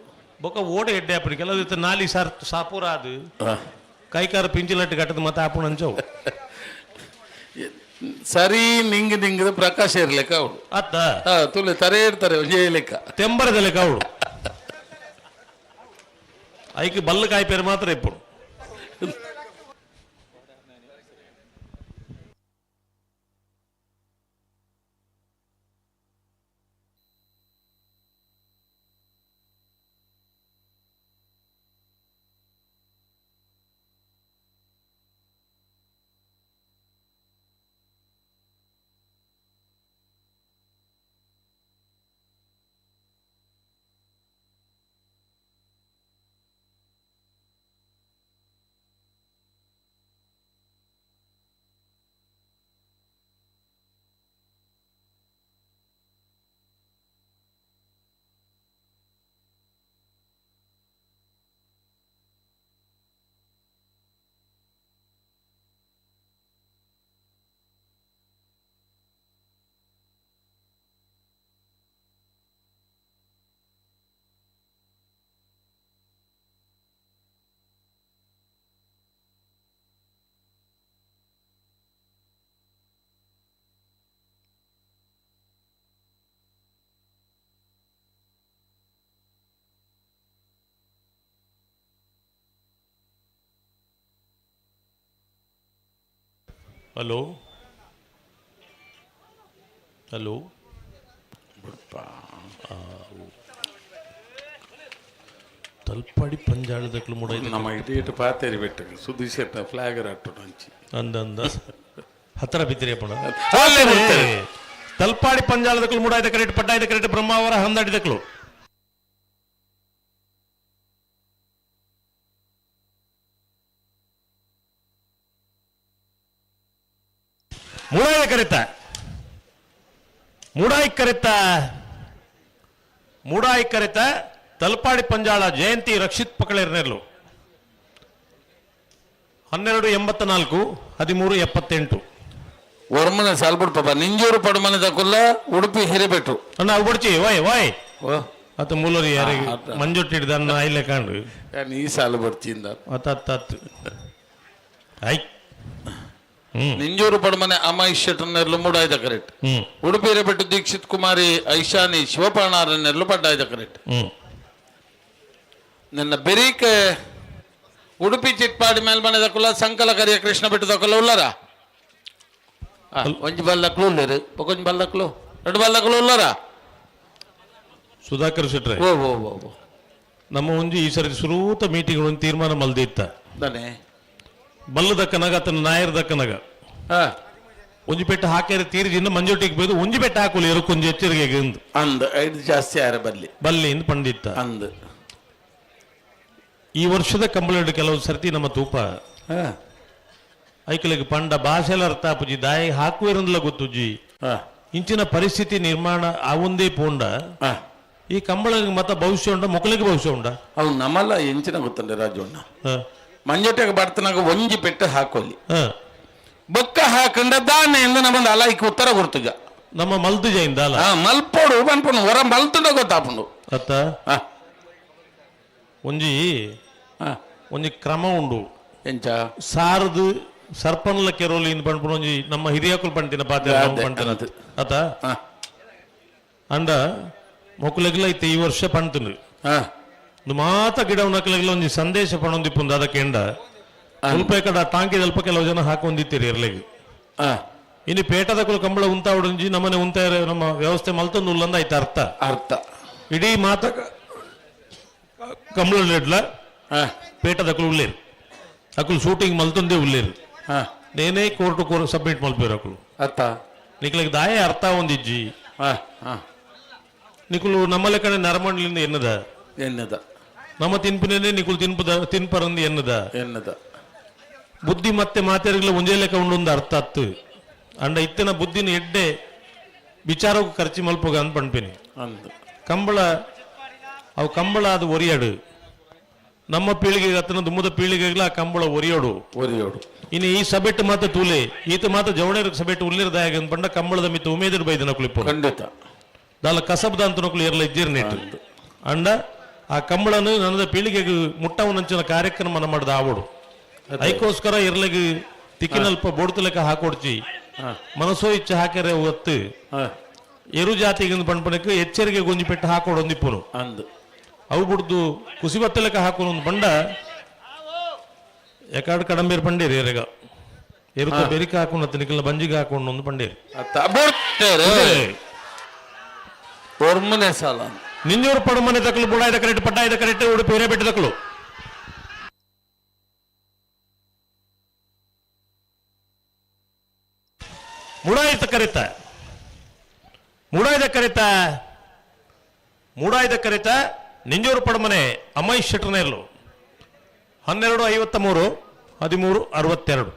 ಬೊಕ್ಕ ಓಡೆ ಎಡ್ಡೆ ಆಪುನಿ ಕೆಲವು ನಾಲಿ ಸಾರ್ ಸಾಪುರ ಅದು ಕೈಕಾರ ಪಿಂಚಿಲಟ್ಟು ಕಟ್ಟದ ಮತ್ತೆ ಆಪುಣ ಅಂಚವು. ಸರಿ ನಿಂಗ್ ನಿಂಗದ ಪ್ರಕಾಶ ಇರ್ಲಿಕ್ಕ ಅವಳು ಅತ್ತ ತುಲೆ ತರೆ ಇರ್ತಾರೆ ಒಂಜೇ ಲೆಕ್ಕ ತೆಂಬರದ ಲೆಕ್ಕ ಅವಳು ಐಕ್ ಬಲ್ಲು ಕಾಯ್ಪೇರು ಮಾತ್ರ ಇಪ್ಪು ಹಲೋ ಹಲೋ ತಲ್ಪಾಡಿ ಪಂಜಾಳದಕ್ಲು ಮೂಡ ನಮ್ಮ ಇಡೀ ಪಾತೇರಿ ಬೆಟ್ಟಕ್ಕೆ ಸುದೀಶ್ ಫ್ಲಾಗ್ ಅಟ್ಟು ಹಂಚಿ ಅಂದ ಅಂದ ಹತ್ತಿರ ಬಿದ್ದಿರಿಯಪ್ಪಣ ಅಲ್ಲೇ ಬಿಡ್ತಾರೆ. ತಲ್ಪಾಡಿ ಪಂಜಾಳದಕ್ಲು ಮೂಡಾಯ್ದ ಕರೆಕ್ಟ್ ಪಟ್ಟಾಯ್ದ ಕರೆಕ್ಟ್ ಬ್ರಹ್ಮಾವರ ಹಂದಾಡಿದಕ್ಲು ಮೂಡಾಯ ಕರೆತ ಮೂಡಾಯಿ ಕರೆತ ಮೂಡಾಯಿ ಕರೆತ ತಲ್ಪಾಡಿ ಪಂಜಾಳ ಜಯಂತಿ ರಕ್ಷಿತ್ ಪಕಳೇರ್ನೆರ್ಲು 12.84 13.78 ಒರ್ಮನೆ ಸಾಲ್ಬಿಡ್ ಪಾಪ ನಿಂಜೂರು ಪಡುಮನೆ ತಕೊಲ್ಲ ಉಡುಪಿ ಹಿರೇಬೆಟ್ಟು ಅಣ್ಣ ಅವು ಬಡ್ಚಿ ವಾಯ್ ವಾಯ್ ಓ ಅತ ಮೂಲರಿ ಯಾರಿಗೆ ಆತ. ಮಂಜೊಟ್ಟಿಡ್ದ ಅನ್ನ ಐಲೆ ಕಾಂಡು ಯಾನ್ ಈ ಸಾಲು ಬರ್ಚಿಂದ ಅತ್ತ ಅತ್ತ ಅತ್ತು I Ninjuru ಪಡುಮನೆ ಅಮೈಶ್ ಶೆಟ್ಟರ್ನೆರ್ಲು ಮೂಡಾಯ್ದ ಕರೆಕ್ಟ್ ಹ್ಮ್ ಉಡುಪಿ ಹಿರೇಬೆಟ್ಟು ದೀಕ್ಷಿತ್ ಕುಮಾರಿ ಐಶಾನಿ ಶಿವಪರ್ಣಾರನ್ನೆರ್ಲು ಪಡ್ಡಾಯ್ದ ಕರೆಕ್ಟ್ ಹ್ಮ್ ನನ್ನ ಬೆರೀಕ್ ಉಡುಪಿ ಚಿಟ್ಪಾಡಿ ಮೇಲ್ಮನೆ ದಕ್ಕುಲ ಸಂಕಲ ಕರಿಯ ಕೃಷ್ಣ ಬೆಟ್ಟು ದಕ್ಕುಲ ಉಲ್ಲರ ಒಂಜಿ ಬಲ್ಲಕ್ಲು ಉಲ್ಲೇರು ಒಂಜಿ ಬಲ್ಲಕ್ಲು ಎರಡು ಬಲ್ಲಕ್ಲು ಉಲ್ಲರ ಸುಧಾಕರ್ ಶೆಟ್ರೆ ಓ ಓ ಓ ಓ ನಮ್ಮ ಒಂಜಿ ಈ ಸರಿ ಸುರೂತ ಮೀಟಿಂಗ್ ಒಂದು ತೀರ್ಮಾನ ಮಲ್ದಿತ್ತ ದನೆ ಬಲ್ಲದಕ್ಕನಗ ಆತನ ನಾಯರ್ದಕ್ಕನಗ ಹಾ ಒಂಜಿ ಪೆಟ್ಟು ಹಾಕ್ಯಾರ ತೀರ್ಜಿಂದ ಮಂಜೊಟ್ಟಿಗೆ ಬೈದು ಒಂಜಿ ಪೆಟ್ಟು ಹಾಕುಲಿ ಎರುಕೊಂಜಿ ಎಚ್ಚರಿಕೆ ಇಂದು ಅಂದ್ ಐದು ಜಾಸ್ತಿ ಆರ ಬರ್ಲಿ ಬಲ್ಲಿ ಇಂದು ಪಂಡಿತ್ತ ಅಂದ್ ಈ ವರ್ಷದ ಕಂಬಳ ಕೆಲವು ಸರ್ತಿ ನಮ್ಮ ತೂಪ ಹಾ ಐಕಲಿಗೆ ಪಂಡ ಭಾಷೆಲ ಅರ್ಥ ಆಪುಜಿ ದಾಯಿ ಹಾಕುವಿರಂದ್ಲ ಗೊತ್ತುಜಿ ಹಾ ಇಂಚಿನ ಪರಿಸ್ಥಿತಿ ನಿರ್ಮಾಣ ಆವೊಂದೇ ಪೋಂಡ ಹಾ ಈ ಕಂಬಳಗೆ ಮತ ಭವಿಷ್ಯ ಉಂಡ ಮೊಕ್ಕಲಿಗೆ ಭವಿಷ್ಯ ಉಂಡ ಅವು ನಮ್ಮಲ್ಲ ಎಂಚಿನ ಗೊತ್ತುಂಡೆ ರಾಜಣ್ಣ ಹ, ಮಂಜೊಟ್ಟಿಗೆ ಬರ್ತನಾಗ ಒಂಜಿ ಪೆಟ್ಟು ಹಾಕೋಲಿ ಹ. ಬೊಕ್ಕ ಹಾಕಂಡ ದಾನೆ ಎಂದು ನಮ್ಮಂದು ಅಲ ಉತ್ತರ ಕೊಡ್ತುಜ ನಮ್ಮ ಮಲ್ತು ಜೈಂದ ಅಲ್ಲ ಹಾ ಮಲ್ಪೋಡು ಪನ್ಪುಂಡು ಹೊರ ಮಲ್ತುಂಡ ಗೊತ್ತಾಪುಂಡು ಅತ್ತ ಹಾ ಒಂಜಿ ಹಾ ಒಂಜಿ ಕ್ರಮ ಉಂಡು ಎಂಚ ಸಾರದು ಸರ್ಪನ್ಲ ಕೆರೋಲಿ ಇಂದ್ ಪನ್ಪುನ ಒಂಜಿ ನಮ್ಮ ಹಿರಿಯಕುಲು ಪಂತಿನ ಪಾತ್ರ ಅದೇ, ಪಂತಿನ ಅದೇ. ಅತ ಹಾ ಅಂಡ ಮೊಕ್ಕಲೆಗ್ಲ ಇತ್ತೆ ಈ ವರ್ಷ ಪಂತುಂಡು ಹಾ ಮಾತ ಗಿಡ ಉಣಕಲೆಗ್ಲ ಒಂಜಿ ಸಂದೇಶ ಪಣೊಂದಿಪ್ಪುಂದು ಅದಕ್ಕೆ ಎಂಡ ಸ್ವಲ್ಪ ಕಡ ಟಾಂಕಿ ಅಲ್ಪ ಕೆಲವು ಜನ ಹಾಕೊಂಡಿತ್ತೀರಿ ಇರ್ಲೆಗ್ ಹಾ ಇನ್ನು ಪೇಟದ ಕುಲ ಕಂಬಳ ಉಂತಾವಡಂಜಿ ನಮ್ಮನೆ ಉಂತ ನಮ್ಮ ವ್ಯವಸ್ಥೆ ಮಲ್ತೊಂದು ಉಲ್ಲಂದ ಆಯ್ತು ಅರ್ಥ ಅರ್ಥ ಇಡೀ ಮಾತ ಕಂಬಳ ಇಡ್ಲ ಹಾ ಪೇಟದ ಕುಲು ಉಳ್ಳೇರು ಅಕುಲು ಶೂಟಿಂಗ್ ಮಲ್ತೊಂದೇ ಉಳ್ಳೇರು ಹಾ ನೇನೇ ಕೋರ್ಟ್ ಕೋರ್ ಸಬ್ಮಿಟ್ ಮಲ್ಪೇರು ಅಕುಲು ಅರ್ಥ ನಿಕ್ಲಗ್ ದಾಯ ಅರ್ಥ ಒಂದಿಜ್ಜಿ ಹಾ ಹಾ ನಿಕುಲು ನಮ್ಮ ಲೆಕ್ಕನೆ ನರಮಂಡ್ಲಿಂದ ಎನ್ನದ ಎನ್ನದ ನಮ್ಮ ತಿನ್ಪಿನೇ ನಿಕುಲು ತಿನ್ಪದ ತಿನ್ಪರಂದು ಎನ್ನದ ಎನ್ನದ ಬುದ್ಧಿ ಮತ್ತೆ ಮಾತೆರ್ಗಲ ಒಂಜೇ ಲೆಕ್ಕ ಉಂಡೊಂದು ಅರ್ಥ ಅತ್ತು ಅಂಡ ಇತ್ತಿನ ಬುದ್ಧಿನ ಎಡ್ಡೆ ವಿಚಾರಕ್ಕೂ ಖರ್ಚು ಮಲ್ಪುಗ ಅಂತ ಪಣ್ಪಿನಿ ಅಂದು ಕಂಬಳ ಅವು ಕಂಬಳ ಅದು ಒರಿಯಾಡು ನಮ್ಮ ಪೀಳಿಗೆಗೆ ಅತ್ತನ ದುಮ್ಮದ ಪೀಳಿಗೆಗಳ ಆ ಕಂಬಳ ಒರಿಯೋಡು ಒರಿಯೋಡು ಇನ್ನು ಈ ಸಬೆಟ್ಟು ಮಾತ ತೂಲೆ ಈತ ಮಾತ ಜವಣೇರ್ ಸಬೆಟ್ಟು ಉಲ್ಲಿರದಾಯ ಅಂತ ಪಂಡ ಕಂಬಳದ ಮಿತ್ತ ಉಮೇದಿರ್ ಬೈದ ನಕುಲಿಪ್ಪು ಖಂಡಿತ ದಾಲ ಕಸಬ್ದ ಅಂತ ನಕುಲು ಎರ್ಲ ಇಜ್ಜಿರ್ ನೆಟ್ಟು ಅಂಡ ಆ ಕಂಬಳನು ನನ್ನ ಪೀಳಿಗೆಗೆ ಮುಟ್ಟವನಂಚಿನ ಕಾರ್ಯಕ್ರಮ ಮಾಡಿದ ಆವಡು ಐಕೋಸ್ಕರ ಇರ್ಲಗ್ ತಿಕ್ಕಿನಲ್ಪ ಬೋಡ್ತಲೆಕ್ಕ ಹಾಕೊಡ್ಚಿ ಮನಸ್ಸೋ ಇಚ್ಛೆ ಹಾಕರೆ ಒತ್ತು ಎರು ಜಾತಿಗೆ ಪಣ್ಪಣಕ್ಕೆ ಎಚ್ಚರಿಕೆ ಗುಂಜಿ ಪೆಟ್ಟು ಹಾಕೋಡೊಂದಿಪ್ಪುನು ಅಂದು ಅವು ಬುಡ್ದು ಕುಸಿ ಬತ್ತಲಕ ಹಾಕೋನು ಒಂದು ಬಂಡ ಎಕಾಡ್ ಕಡಂಬೇರ್ ಪಂಡೇರಿ ಎರೆಗ ಎರುತ ಬೆರಿಕ ಹಾಕೊಂಡು ಅತ್ತ ನಿಕಲ್ನ ಬಂಜಿಗೆ ಹಾಕೊಂಡು ಒಂದು ಪಂಡೇರಿ. ಅತ್ತ ಬುಡ್ತೇರು ಒರ್ಮನೆ ಸಾಲ. ನಿಂಜೂರು ಪಡುಮನೆ ತಕಲು ಬುಡಾಯ್ದ ಕರೆಕ್ಟ್ ಪಡ್ಡಾಯ್ದ ಕರೆಕ್ಟ್ ಉಡುಪಿ ಹಿರೇಬೆಟ್ಟು ತಕಲು. ಮುಡಾಯ್ತ ಕರಿತ ಮುಡಾಯ್ದ ಕರಿತ ಮೂಡಾಯ್ದ ಕರಿತ ನಿಂಜೂರು ಪಡಮನೆ ಅಮ್ಮೈ ಶೆಟ್ಟರ್ನೇರ್ಲು 12:53 13:62.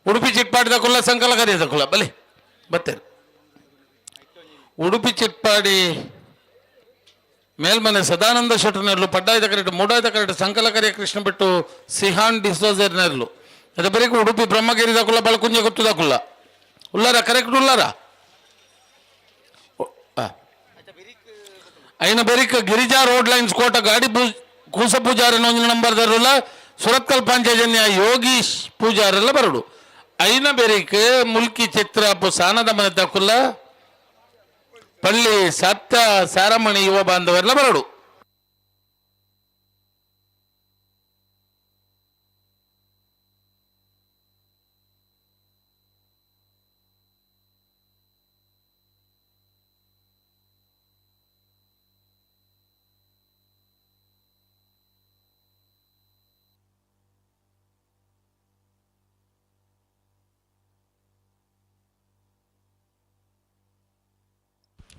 ಉಡುಪಿ ಚಿಟ್ಪಾಡಿದ ಕುಲ್ಲ ಸಂಕಲ ಕರೆಯದ ಕುಲ್ಲ ಬಲಿ ಬತ್ತೇರು. ಉಡುಪಿ ಚಿಟ್ಪಾಡಿ ಮೇಲ್ಮನೆ ಸದಾನಂದ ಶೆಟ್ಟರ್ನೆರ್ಲು ಪಡ್ಡಾಯ್ದ ಕರೆಕ್ಟ್ ಮೂಡಾಯ್ದ ಕರೆಕ್ಟ್ ಸಂಕಲ ಕರಿಯ ಕೃಷ್ಣ ಬಿಟ್ಟು ಸಿಹಾನ್ ಡಿಸೋಜರ್ನೆರ್ಲು ಅದೇ ಬರೀ ಉಡುಪಿ ಬ್ರಹ್ಮಗಿರಿದ ಕುಲ್ಲ ಬಳಕುಂಜ ಗೊತ್ತದ ಕುಲ್ಲ ಉಲ್ಲಾರ ಕರೆಕ್ಟ್ ಉಲ್ಲಾರ. ಐನ ಬೆರಿಕ ಗಿರಿಜಾ ರೋಡ್ ಲೈನ್ಸ್ ಕೋಟ ಗಾಡಿ ಕೂಸ ಪೂಜಾರಿ ಒಂಜಿನ ನಂಬರ್ ದರುಲ್ಲ ಸುರತ್ಕಲ್ ಪಂಚಜನ್ಯ ಯೋಗೀಶ್ ಪೂಜಾರೆಲ್ಲ ಬರಡು. ಐನ ಬೆರಿಕ್ ಮುಲ್ಕಿ ಚಿತ್ರ ಸಾನದ ಮನೆ ತಕುಲ್ಲ ಪಳ್ಳಿ ಸತ್ತ ಸಾರಮಣಿ ಯುವ ಬಾಂಧವರೆಲ್ಲ ಬರಡು.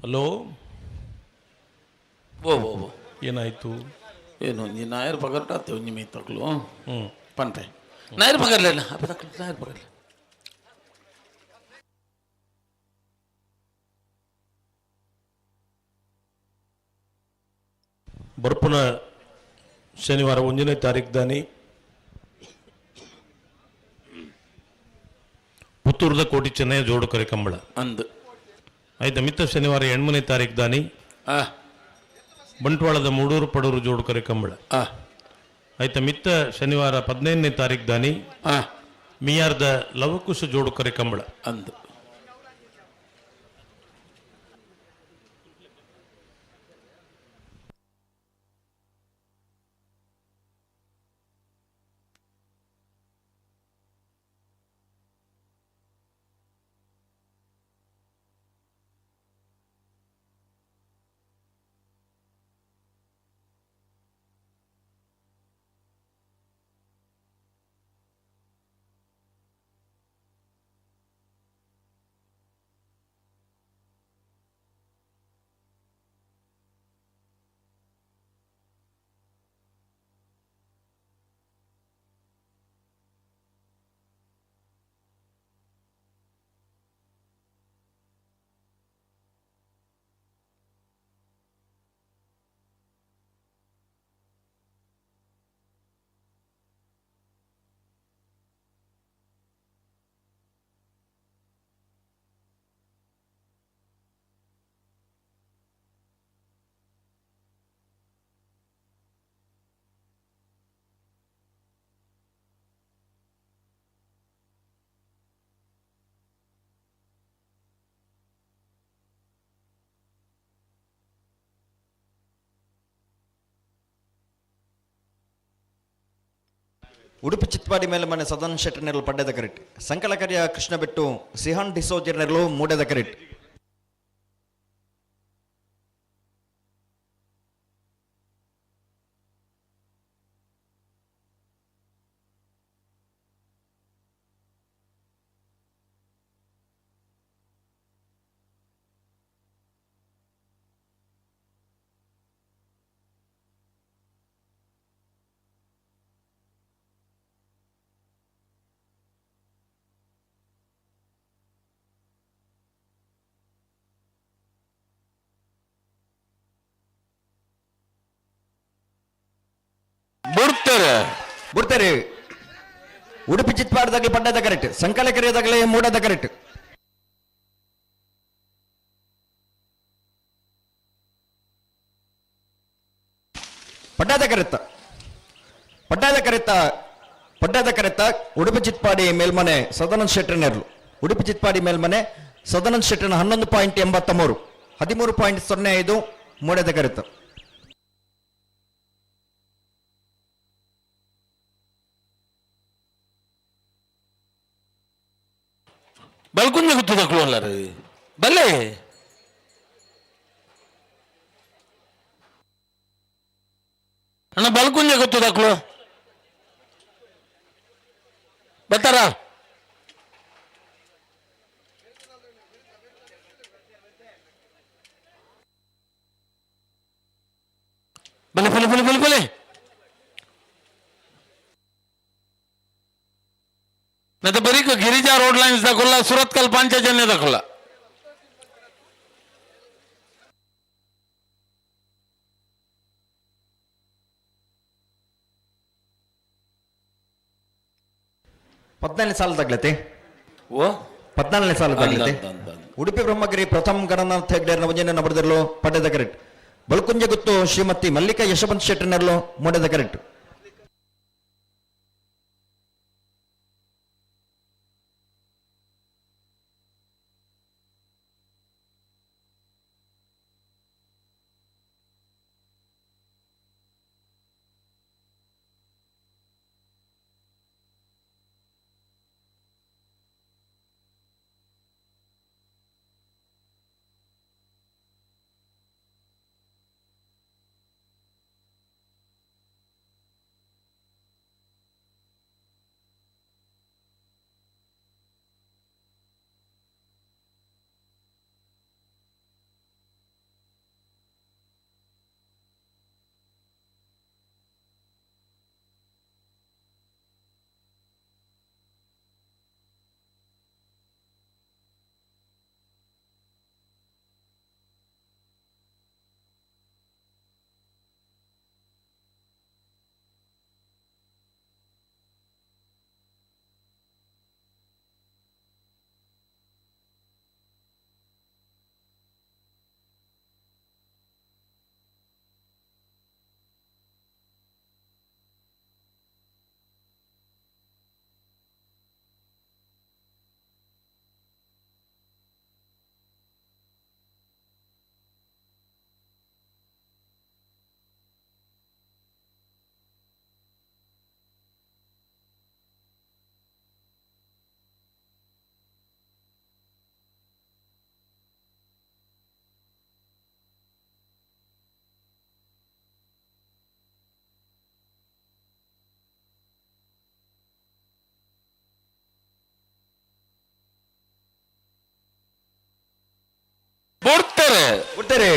ಹಲೋ. ಓ ಓ ಓ. ಏನಾಯ್ತು? ಏನು ನೀ ನಾಯರ್ ಪಗರ್ಟಾತೆ ಒಂಜಿ ಮೈ ತಕ್ಲು ಪನ್ಪೆ ನಾಯರ್ ಪಗರ್ಲಿಲ್ಲ ಅಪ್ಪ ತಕ್ಲು ನಾಯರ್ ಪಗರ್ಲೆ. ಬರ್ಪುನ ಶನಿವಾರ 1ನೇ ತಾರೀಕು ದಾನಿ ಪುತ್ತೂರ್ದ ಕೋಟಿ ಚೆನ್ನಯ್ಯ ಜೋಡುಕರೆ ಕಂಬಳ ಅಂದು. ಆಯ್ತಾ? ಮಿತ್ತ ಶನಿವಾರ 8ನೇ ತಾರೀಕು ದಾನಿ ಬಂಟ್ವಾಳದ ಮೂಡೂರು ಪಡೂರು ಜೋಡುಕರೆ ಕಂಬಳ. ಆಯ್ತಾ? ಮಿತ್ತ ಶನಿವಾರ 15ನೇ ತಾರೀಕು ದಾನಿ ಮಿಯಾರ್ದ ಲವಕುಶ ಜೋಡುಕರೆ ಕಂಬಳ. ಅಂದು. ಉಡುಪಿ ಚಿತ್ಪಾಡಿ ಮೇಲೆ ಮನೆ ಸದನ್ ಶೆಟ್ಟರ್ನೆರಳು ಪಡ್ಡೆದ ಕರೆಟ್ ಸಂಕಲಕರಿಯ ಕೃಷ್ಣ ಬೆಟ್ಟು ಸಿಹಾನ್ ಡಿಸೋಜರ್ನೆರಳು ಮೂಡೆದ ಕರೆಟ್. ಬಿಡ್ತಾರೆ ಬಿಡ್ತಾರೆ. ಉಡುಪಿ ಚಿತ್ಪಾಡದಾಗಲಿ ಪಡ್ಡದ ಕರೆಕ್ಟ್ ಸಂಕಲಕರಿಯದಾಗಲಿ ಮೂಡದ ಕರೆಕ್ಟ್ ಪಡ್ಡದ ಕರೆತ್ತ ಪಡ್ಡದ ಕರೆತ್ತ ಪಡ್ಡದ ಕರೆತ್ತ ಉಡುಪಿ ಚಿತ್ಪಾಡಿ ಮೇಲ್ಮನೆ ಸದಾನಂದ ಶೆಟ್ಟರ್ನೆರ್ಲು ಉಡುಪಿ ಚಿತ್ಪಾಡಿ ಮೇಲ್ಮನೆ ಸದಾನಂದ ಶೆಟ್ಟರ್ನ 11.83 13.05 ಮೂಡದ ಕರೆತ್ತ. ಬಲ್ಕುಂಜ ಗುತ್ತದಕ್ಲು ಅಲ್ಲರ ಬಲ್ಲೆ ಅಣ್ಣ ಬಲ್ಕುಂಜ ಗೊತ್ತದಕ್ಲು ಬರ್ತಾರ? ಬಲೆ ಬಲೆ ಬಲೆ ಬಲೆ ಬಲೆ ನತ್ತ ಬರೀಕ ಗಿರಿಜಾ ರೋಡ್ ಲೈನ್ಸ್ ದಾಕೊಲ್ಲ ಸುರತ್ಕಲ್ ಪಾಂಚಜನ್ಯ ದಾಕೊಲ್ಲ. 14ನೇ ಸಾಲ ತಗ್ಲತೆ. ಓ 14ನೇ ಸಾಲ ತಗ್ಲತೆ. ಉಡುಪಿ ಬ್ರಹ್ಮಗಿರಿ ಪ್ರಥಮ ಗಣನಾಥ ಹೆಗ್ಡೆರ್ನ ಒಂಜನೆ ನಬಡದಿರಲು ಪಡ್ಡದ ಕರೆಕ್ಟ್ ಬಲ್ಕುಂಜ ಗುತ್ತು ಶ್ರೀಮತಿ ಮಲ್ಲಿಕಾ ಯಶವಂತ ಶೆಟ್ಟರ್ನೆರ್ಲು ಮೂಡದ ಕರೆಕ್ಟ್. ಬಿಡ್ತಾರೆ ಬಿಡ್ತಾರೆ.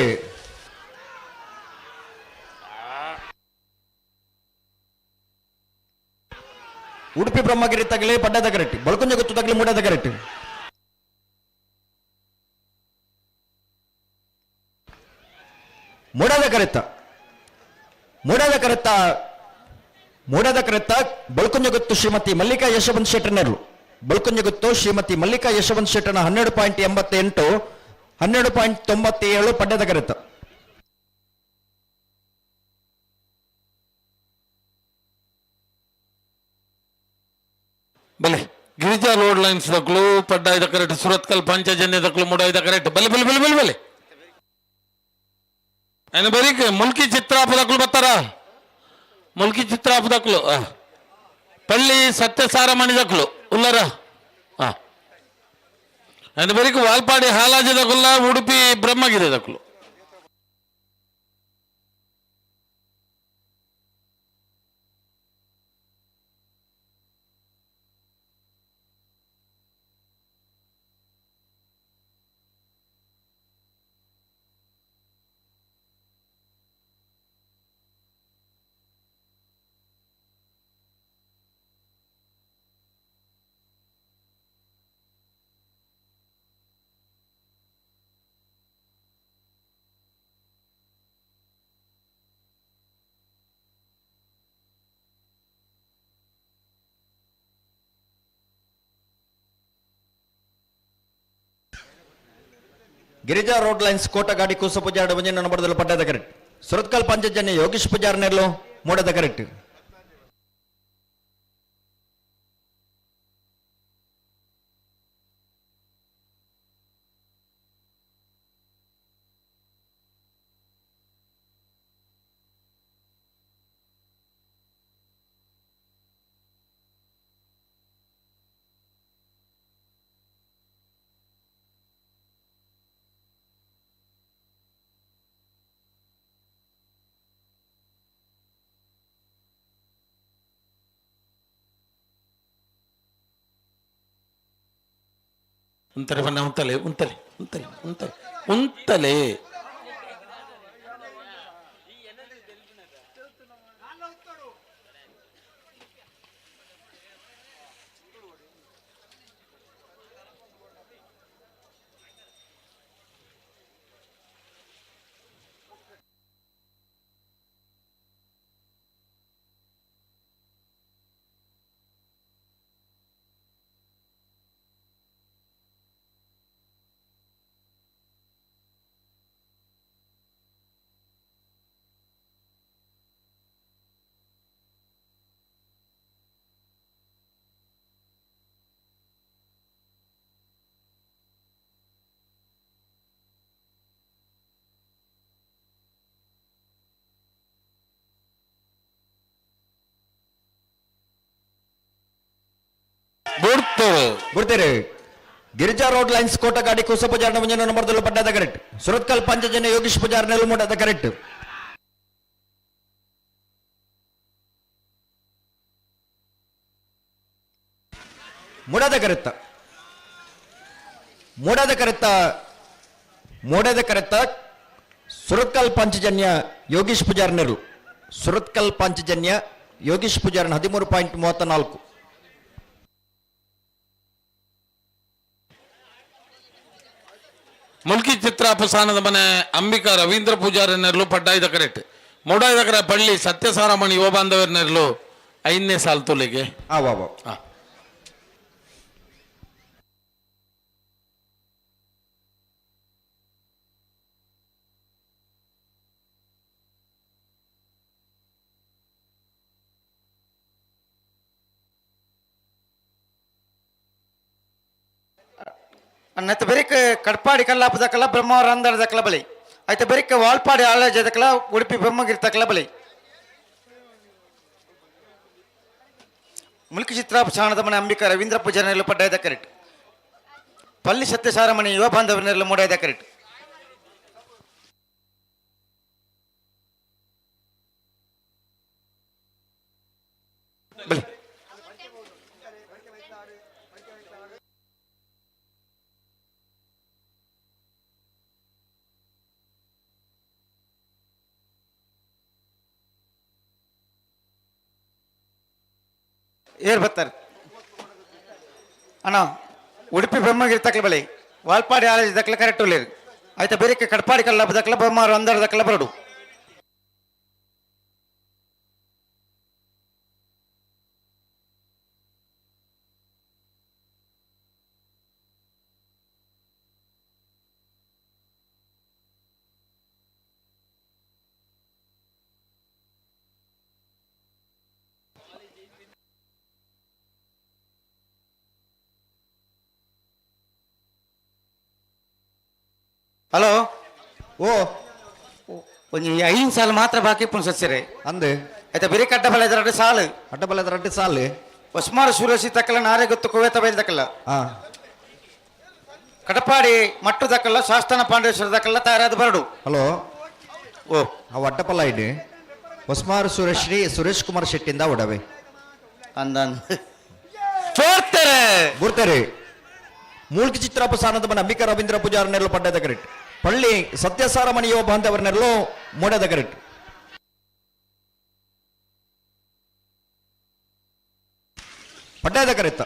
ಉಡುಪಿ ಬ್ರಹ್ಮಗಿರಿ ತಗಲಿ ಪಡ್ಡದ ಕರೆಕ್ಟ್ ಬಲ್ಕುಂಜ ಗುತ್ತು ತಗಲಿ ಮೂಡದ ಕರೆಕ್ಟ್ ಮೂಡದ ಕರೆತ್ತ ಮೂಡದ ಕರೆತ್ತ ಮೂಡದ ಕರೆತ್ತ ಬಲ್ಕುಂಜ ಗುತ್ತು ಶ್ರೀಮತಿ ಮಲ್ಲಿಕಾ ಯಶವಂತ ಶೆಟ್ಟರ್ನೆರ್ಲು ಬಲ್ಕುಂಜ ಗುತ್ತು ಶ್ರೀಮತಿ ಮಲ್ಲಿಕಾ ಯಶವಂತ ಶೆಟ್ಟರ್ನ 12.88 12.97 ಪಡ್ಡದ ಕರೆತ್ತ. ಬಲೆ ಗಿರಿಜಾ ರೋಡ್ ಲೈನ್ಸ್ ದಕ್ಲು ಪಡ್ಡ ಇದ ಕರೆಕ್ಟ್ ಸುರತ್ಕಲ್ ಪಂಚಜನ್ಯ ದಕ್ಲು ಮೂಡ ಇದ ಕರೆಕ್ಟ್ ಬಲೆ ಬಲೆ ಬಲೆ ಬಲೆ ಬಲೆ ఆయన ಬರೀಕ್ ಮುಲ್ಕಿ ಚಿತ್ರಾಪದಕ್ಲು ಬರ್ತಾರ ಮುಲ್ಕಿ ಚಿತ್ರಾಪದಕ್ಲು ಪಳ್ಳಿ ಸತ್ಯಸಾರ ಮಣಿದಕ್ಲು ಉಲ್ಲರ ఆయన ಬರೀಕ್ ವಾಲ್ಪಾಡಿ ಹಾಲಾಜದಕುಲ್ಲ ಉಡುಪಿ ಬ್ರಹ್ಮಗಿರಿ ದಕ್ಲು. ಗಿರಿಜಾ ರೋಡ್ ಲೈನ್ಸ್ ಕೋಟಗಾಡಿ ಕೂಸ ಪೂಜಾರ ಒಂಜಿ ನಂಬರ್ದಲ್ಲಿ ಪಡ್ಡದ ಕರೆಕ್ಟ್. ಸುರತ್ಕಲ್ ಪಂಚಜನ್ಯ ಯೋಗೀಶ್ ಪೂಜಾರ್ ನೆರ್ಲು ಮೂಡದ ಕರೆಕ್ಟ್. ಉಂತಲೆ ಬಣ್ಣ ಉಂತಲೆ ಉಂತಲೆ ಉಂತಲೆ ಉಂತಲೆ ಉಂತಲೆ. ಬುಡ್ತೇರು. ಗಿರಿಜಾ ರೋಡ್ ಲೈನ್ಸ್ ಕೋಟಗಾಡಿ ಕೂಸ ಪೂಜಾರ್ ಒಂಜಿ ನಂಬರ್ದಲ್ಲಿ ಪಡ್ಡದ ಕರೆಕ್ಟ್. ಸುರತ್ಕಲ್ ಪಂಚಜನ್ಯ ಯೋಗೀಶ್ ಪೂಜಾರ್ ನೆರ್ಲು ಮೂಡದ ಕರೆಕ್ಟ್. ಮೂಡದ ಕರೆತ್ತ ಮೂಡದ ಕರೆತ್ತ ಮೂಡದ ಕರೆತ್ತ ಸುರತ್ಕಲ್ ಪಂಚಜನ್ಯ ಯೋಗೀಶ್ ಪೂಜಾರ್ ನೆರ್ಲು. ಸುರತ್ಕಲ್ ಪಂಚಜನ್ಯ ಯೋಗೀಶ್ ಪೂಜಾರ್ನ 13.34. ಮುಲ್ಕಿ ಚಿತ್ರಾಪಸಾನದ ಮನೆ ಅಂಬಿಕಾ ರವೀಂದ್ರ ಪೂಜಾರಿ ನೆರಳು ಪಡ್ಡಾಯ್ದ ಕರೆಕ್ಟ್. ಮೂಡಾಯ್ದ ಕರೆ ಪಳ್ಳಿ ಸತ್ಯಸಾರಮಣಿ ಯುವ ಬಾಂಧವರ ನೆರಳು 5ನೇ ಸಾಲು ತುಲಿಗೆ. ಅನ್ನತ್ತ ಬೆರಿಕ್ ಕಡ್ಪಾಡಿ ಕಲ್ಲಾಪದಕ್ಕಲ್ಲ ಬ್ರಹ್ಮಾವರ ಅಂದರದಕ್ಕಲ ಬಲಿ ಆಯ್ತು ಬೆರಿಕ್ ವಾಲ್ಪಾಡಿ ಆಲಜದಕ್ಕಲ ಉಡುಪಿ ಬ್ರಹ್ಮಗಿರಿ ಬಲಿ ಮುಲ್ಕಿ ಚಿತ್ರಾಪಸಾಣದ ಮನೆ ಅಂಬಿಕಾ ರವೀಂದ್ರ ಪೂಜಾರಿನೆಲ್ಲ ಪಡ್ಡಾಯ್ದ ಕರೆಕ್ಟ್. ಪಲ್ಲಿ ಸತ್ಯಸಾರಮಣಿ ಯುವ ಬಾಂಧವನೆಲ್ಲ ಮೂಡಾಯ್ದ ಕರೆಕ್ಟ್. ಬಲಿ ಏರ್ ಬರ್ತಾರೆ ಅಣ್ಣ ಉಡುಪಿ ಬ್ರಹ್ಮಗಿರಿ ತಕ್ಲ ಬಳಿ ವಾಲ್ಪಾಡಿ ಆಲಯ ದಕ್ಲ ಕರೆಕ್ಟ್ ಉಳ್ಳೇರು ಆಯ್ತಾ ಬೇರೆ ಕಡ್ಪಾಡಿ ಕಲ್ಲ ದಕ್ಲ ಬ್ರಹ್ಮಾರು ಅಂದರ ದಕ್ಲ ಬರಡು. ಹಲೋ ಓ ಒಂಜಿ 5 ಸಾಲು ಮಾತ್ರ ಬಾಕಿ ಪುನ್ ಸಸ್ಯರೆ ಅಂದೆ ಆಯ್ತಾ ಬೇರೆ ಕಡ್ಡ ಬಲ ಎರಡು ಸಾಲು ಅಡ್ಡ ಬಲ ಎರಡು ಸಾಲು ಹೊಸ್ಮಾರು ಸೂರಸಿ ತಕ್ಕಲ ನಾರೆ ಗೊತ್ತು ಕುವೇತ ಬೈಲ್ ದಕ್ಕಲ ಕಡಪಾಡಿ ಮಟ್ಟು ದಕ್ಕಲ್ಲ ಶಾಸ್ತನ ಪಾಂಡೇಶ್ವರ ದಕ್ಕಲ್ಲ ತಯಾರಾದ ಬರಡು. ಹಲೋ ಓ ಅವು ಅಡ್ಡಪಲ್ಲ ಇಡಿ ಹೊಸ್ಮಾರು ಸುರೇಶ್ರೀ ಸುರೇಶ್ ಕುಮಾರ್ ಶೆಟ್ಟಿಂದ ಒಡವೆ ಅಂದ ಬರ್ತಾರೆ ಬರ್ತಾರೆ. ಮೂಲ್ಕಿ ಚಿತ್ರಾಪಸಾನದ ಮನೆ ಅಂಬಿಕಾ ರವೀಂದ್ರ ಪೂಜಾರ್ ನೆರಳು ಪಡ್ಡದ ಕರೆಕ್ಟ್. ಪಳ್ಳಿ ಸತ್ಯಸಾರಮಣಿಯೋ ಬಾಂಧವರ ನೆರಳು ಮೂಡದ ಕರೆಕ್ಟ್. ಪಡ್ಡದ ಕರೆತ್ತ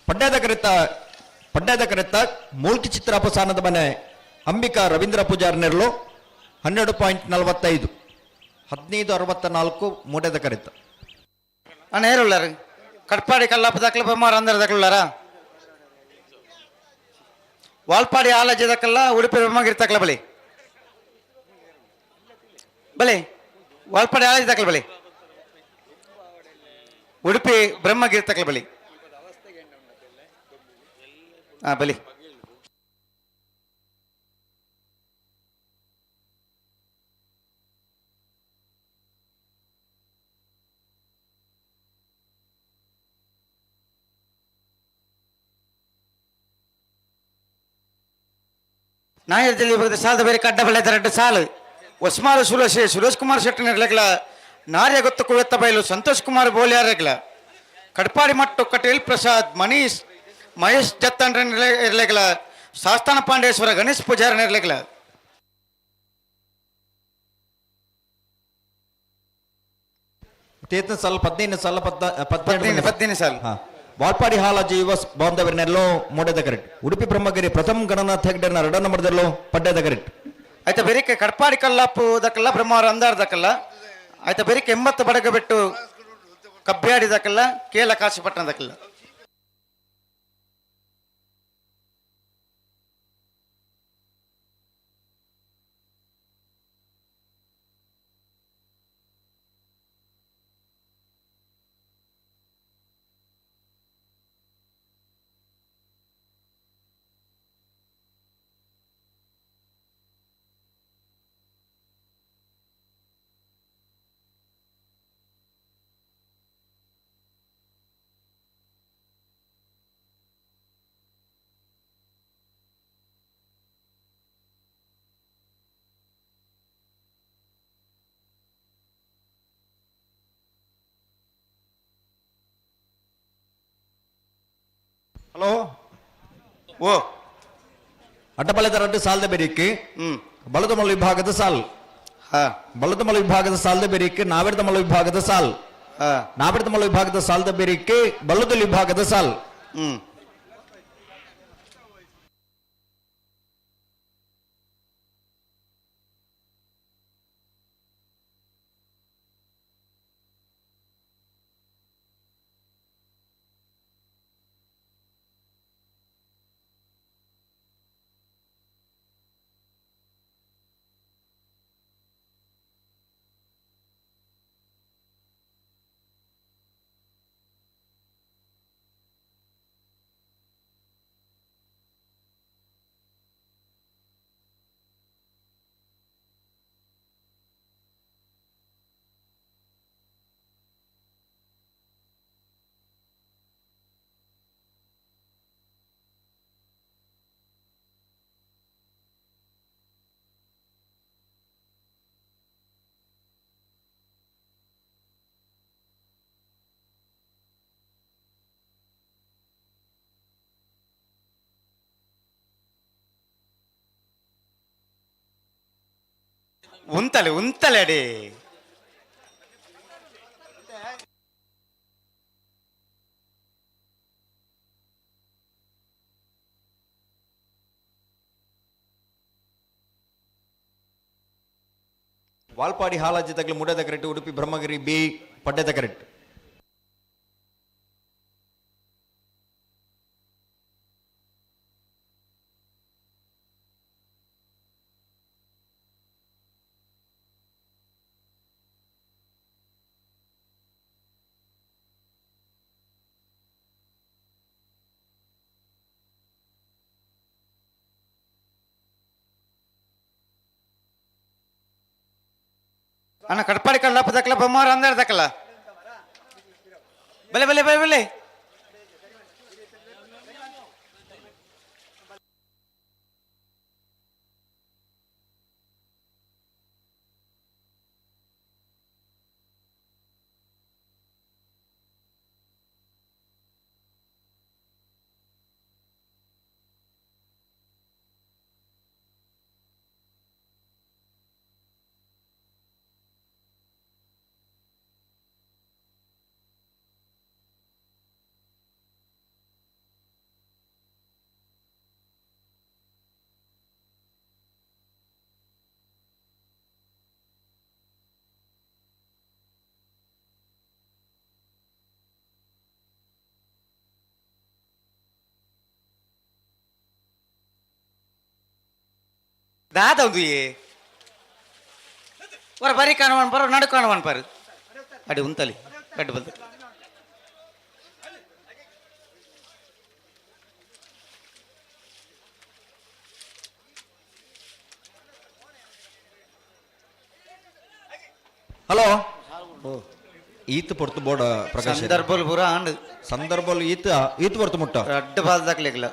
ಪಡ್ಡದ ಕರೆತ್ತ ಪಡ್ಡದ ಕರೆತ್ತ ಮೂಲ್ಕಿ ಚಿತ್ರಾಪಸಾನದ ಮನೆ ಅಂಬಿಕಾ ರವೀಂದ್ರ ಪೂಜಾರ್ ನೆರಳು 12.45 15.64 ಮೂಡದ ಕರೆತ್ತ. ಅಣ್ಣ ಏರುಳ್ಳಾರು ಕಡ್ಪಾಡಿ ಕಲ್ಲಾಪ ದಾಖಲೆ ಬೊಮ್ಮಾರ ಅಂದರ ದಾಖಲೆ. ವಾಲ್ಪಾಡಿ ಆಲಜದಕ್ಕಲ್ಲ ಉಡುಪಿ ಬ್ರಹ್ಮಗಿರಿ ಬಲಿ ಬಲೆ ವಾಲ್ಪಾಡಿ ಆಲಜದಕ್ಕಲ್ಲ ಬಲಿ ಉಡುಪಿ ಬ್ರಹ್ಮಗಿರಿ ತಕಲ ಬಲಿ ಹಾ ಬಲಿ. ನಾಯರ್ದಲ್ಲಿ ಬರೆದ ಸಾಲದ ಬೇರೆ ಕಡ್ಡ ಬಳ್ಳೆ ಎರಡು ಸಾಲು ಒಸ್ಮಾರು ಸುರೇಶ್ ಸುರೇಶ್ ಕುಮಾರ್ ಶೆಟ್ಟಿ ಇರ್ಲಿಕ್ಲ ನಾರ್ಯ ಗೊತ್ತು ಕುವೆತ್ತ ಬಯಲು ಸಂತೋಷ್ ಕುಮಾರ್ ಬೋಲ್ಯಾರ್ಲಿಕ್ಲ ಕಡ್ಪಾಡಿ ಮಟ್ಟು ಕಟೀಲ್ ಪ್ರಸಾದ್ ಮನೀಶ್ ಮಹೇಶ್ ಜತ್ತಂಡ್ರ ಇರ್ಲಿಕ್ಲ ಶಾಸ್ತಾನ ಪಾಂಡೇಶ್ವರ ಗಣೇಶ್ ಪೂಜಾರನ ಇರ್ಲಿಕ್ಲ. ತೇತನ ಸಾಲ 15 ಸಾಲ 15 15 ಸಾಲು. ಹಾ. ವಾಲ್ಪಾಡಿ ಹಾಲಾಜಿ ಯುವ ಬಾಂಧವರನ್ನೆಲ್ಲೋ ಮೂಡದ ಕರೆಕ್ಟ್. ಉಡುಪಿ ಬ್ರಹ್ಮಗಿರಿ ಪ್ರಥಮ ಗಣನಾಥ ಹೆಗ್ಡೆನ ಎರಡ ನಂಬರ್ದಲ್ಲೋ ಪಡ್ಡದ ಕರೆಕ್ಟ್. ಆಯ್ತಾ ಬೆರಿಕೆ ಕಡ್ಪಾಡಿ ಕಲ್ಲಾಪು ದಕ್ಕಲ್ಲ ಬ್ರಹ್ಮಾರ ಅಂದಾರ್ದಕ್ಕಲ್ಲ ಆಯ್ತಾ ಬೆರಿಕೆ 80 ಬಡಗ ಬಿಟ್ಟು ಕಬ್ಬ್ಯಾಡಿದಕ್ಕಲ್ಲ ಕೇಲ ಕಾಶಿಪಟ್ಟಣದಕ್ಕಲ್ಲ. ಹಲೋ ಓ ಅಡ್ಡಬಲದ ರಡ್ಡು ಸಾಲದ ಬೆರಿಕೆ ಬಲದಮಲ ವಿಭಾಗದ ಸಾಲ್. ಹಾ. ಬಲದಮಲ ವಿಭಾಗದ ಸಾಲದ ಬೆರಿಕೆ ನಾವೆರ್ದಮಲ ವಿಭಾಗದ ಸಾಲ್. ಹಾ. ನಾವೆರ್ದಮಲ ವಿಭಾಗದ ಸಾಲದ ಬೆರಿಕೆ ಬಲದಲ್ ವಿಭಾಗದ ಸಾಲ್. ಉಂತಲೆ ಉಂತಲೆ ಅಡಿ. ವಾಲ್ಪಾಡಿ ಹಾಲಾಜಿ ತಗಲು ಮುಡದ ಕರೆಕ್ಟ್. ಉಡುಪಿ ಬ್ರಹ್ಮಗಿರಿ ಬಿ ಪಡ್ಡದ ಕರೆಕ್ಟ್. ಅಣ್ಣ ಕಡ್ಪಾಡಿ ಕಲ್ಲಪ್ಪ ದಕ್ಕಲ ಬೊಮ್ಮಾರ ಅಂದಾರ ದಕ್ಕಲ ಬಲೆ ಬಲೆ ಬಲೆ ಬಲೆ. ದಾದ ಹೊರ ಬರಿ ಕಾಣುವನ್ ಪರ ನಡು ಕಾಣುವನ್ ಪಾರು ಅಡಿ ಉಂತಲಿ ಕಡ್ಡು ಬಂದು ಹಲೋ ಈತ್ ಪೊರ್ತು ಬೋಡ ಪ್ರಕಾಶ್ ಸಂದರ್ಭಲ್ ಪೂರ ಆಂಡ್ ಸಂದರ್ಭಲ್ ಈತ್ ಈತ್ ಪೊರ್ತು ಮುಟ್ಟ ರಡ್ಡು ಬಾಲ್ ದಾಕ್ಲಿಕ್ಲ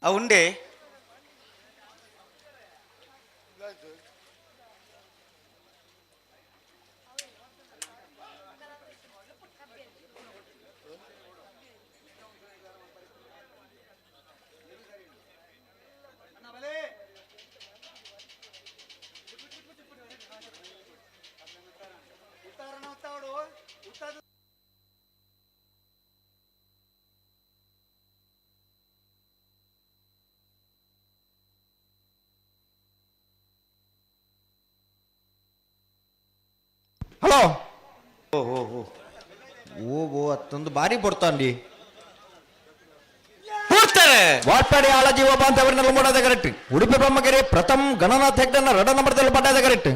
ಆ ಉಂಡೆ ಹಲೋ ಓ ಓ ಓ ಓ ಓ ಅತ್ತೊಂದು ಬಾರಿ ಪೊರ್ತಾಂಡಿ ಪೂರ್ತಾರೆ ವಾಟ್ಪಾಡಿ ಆಳಜೀವ ಬಾಂಧವರನ್ನೆಲ್ಲ ಮಾಡೋದ ಕರೆಕ್ಟ್ ಉಡುಪಿ ಬ್ರಹ್ಮಗಿರಿ ಪ್ರಥಮ್ ಗಣನಾಥ್ ಹೆಗ್ಡನ ರಡ ನಂಬರ್ದಲ್ಲಿ ಪಡ್ಡದ ಕರೆಕ್ಟ್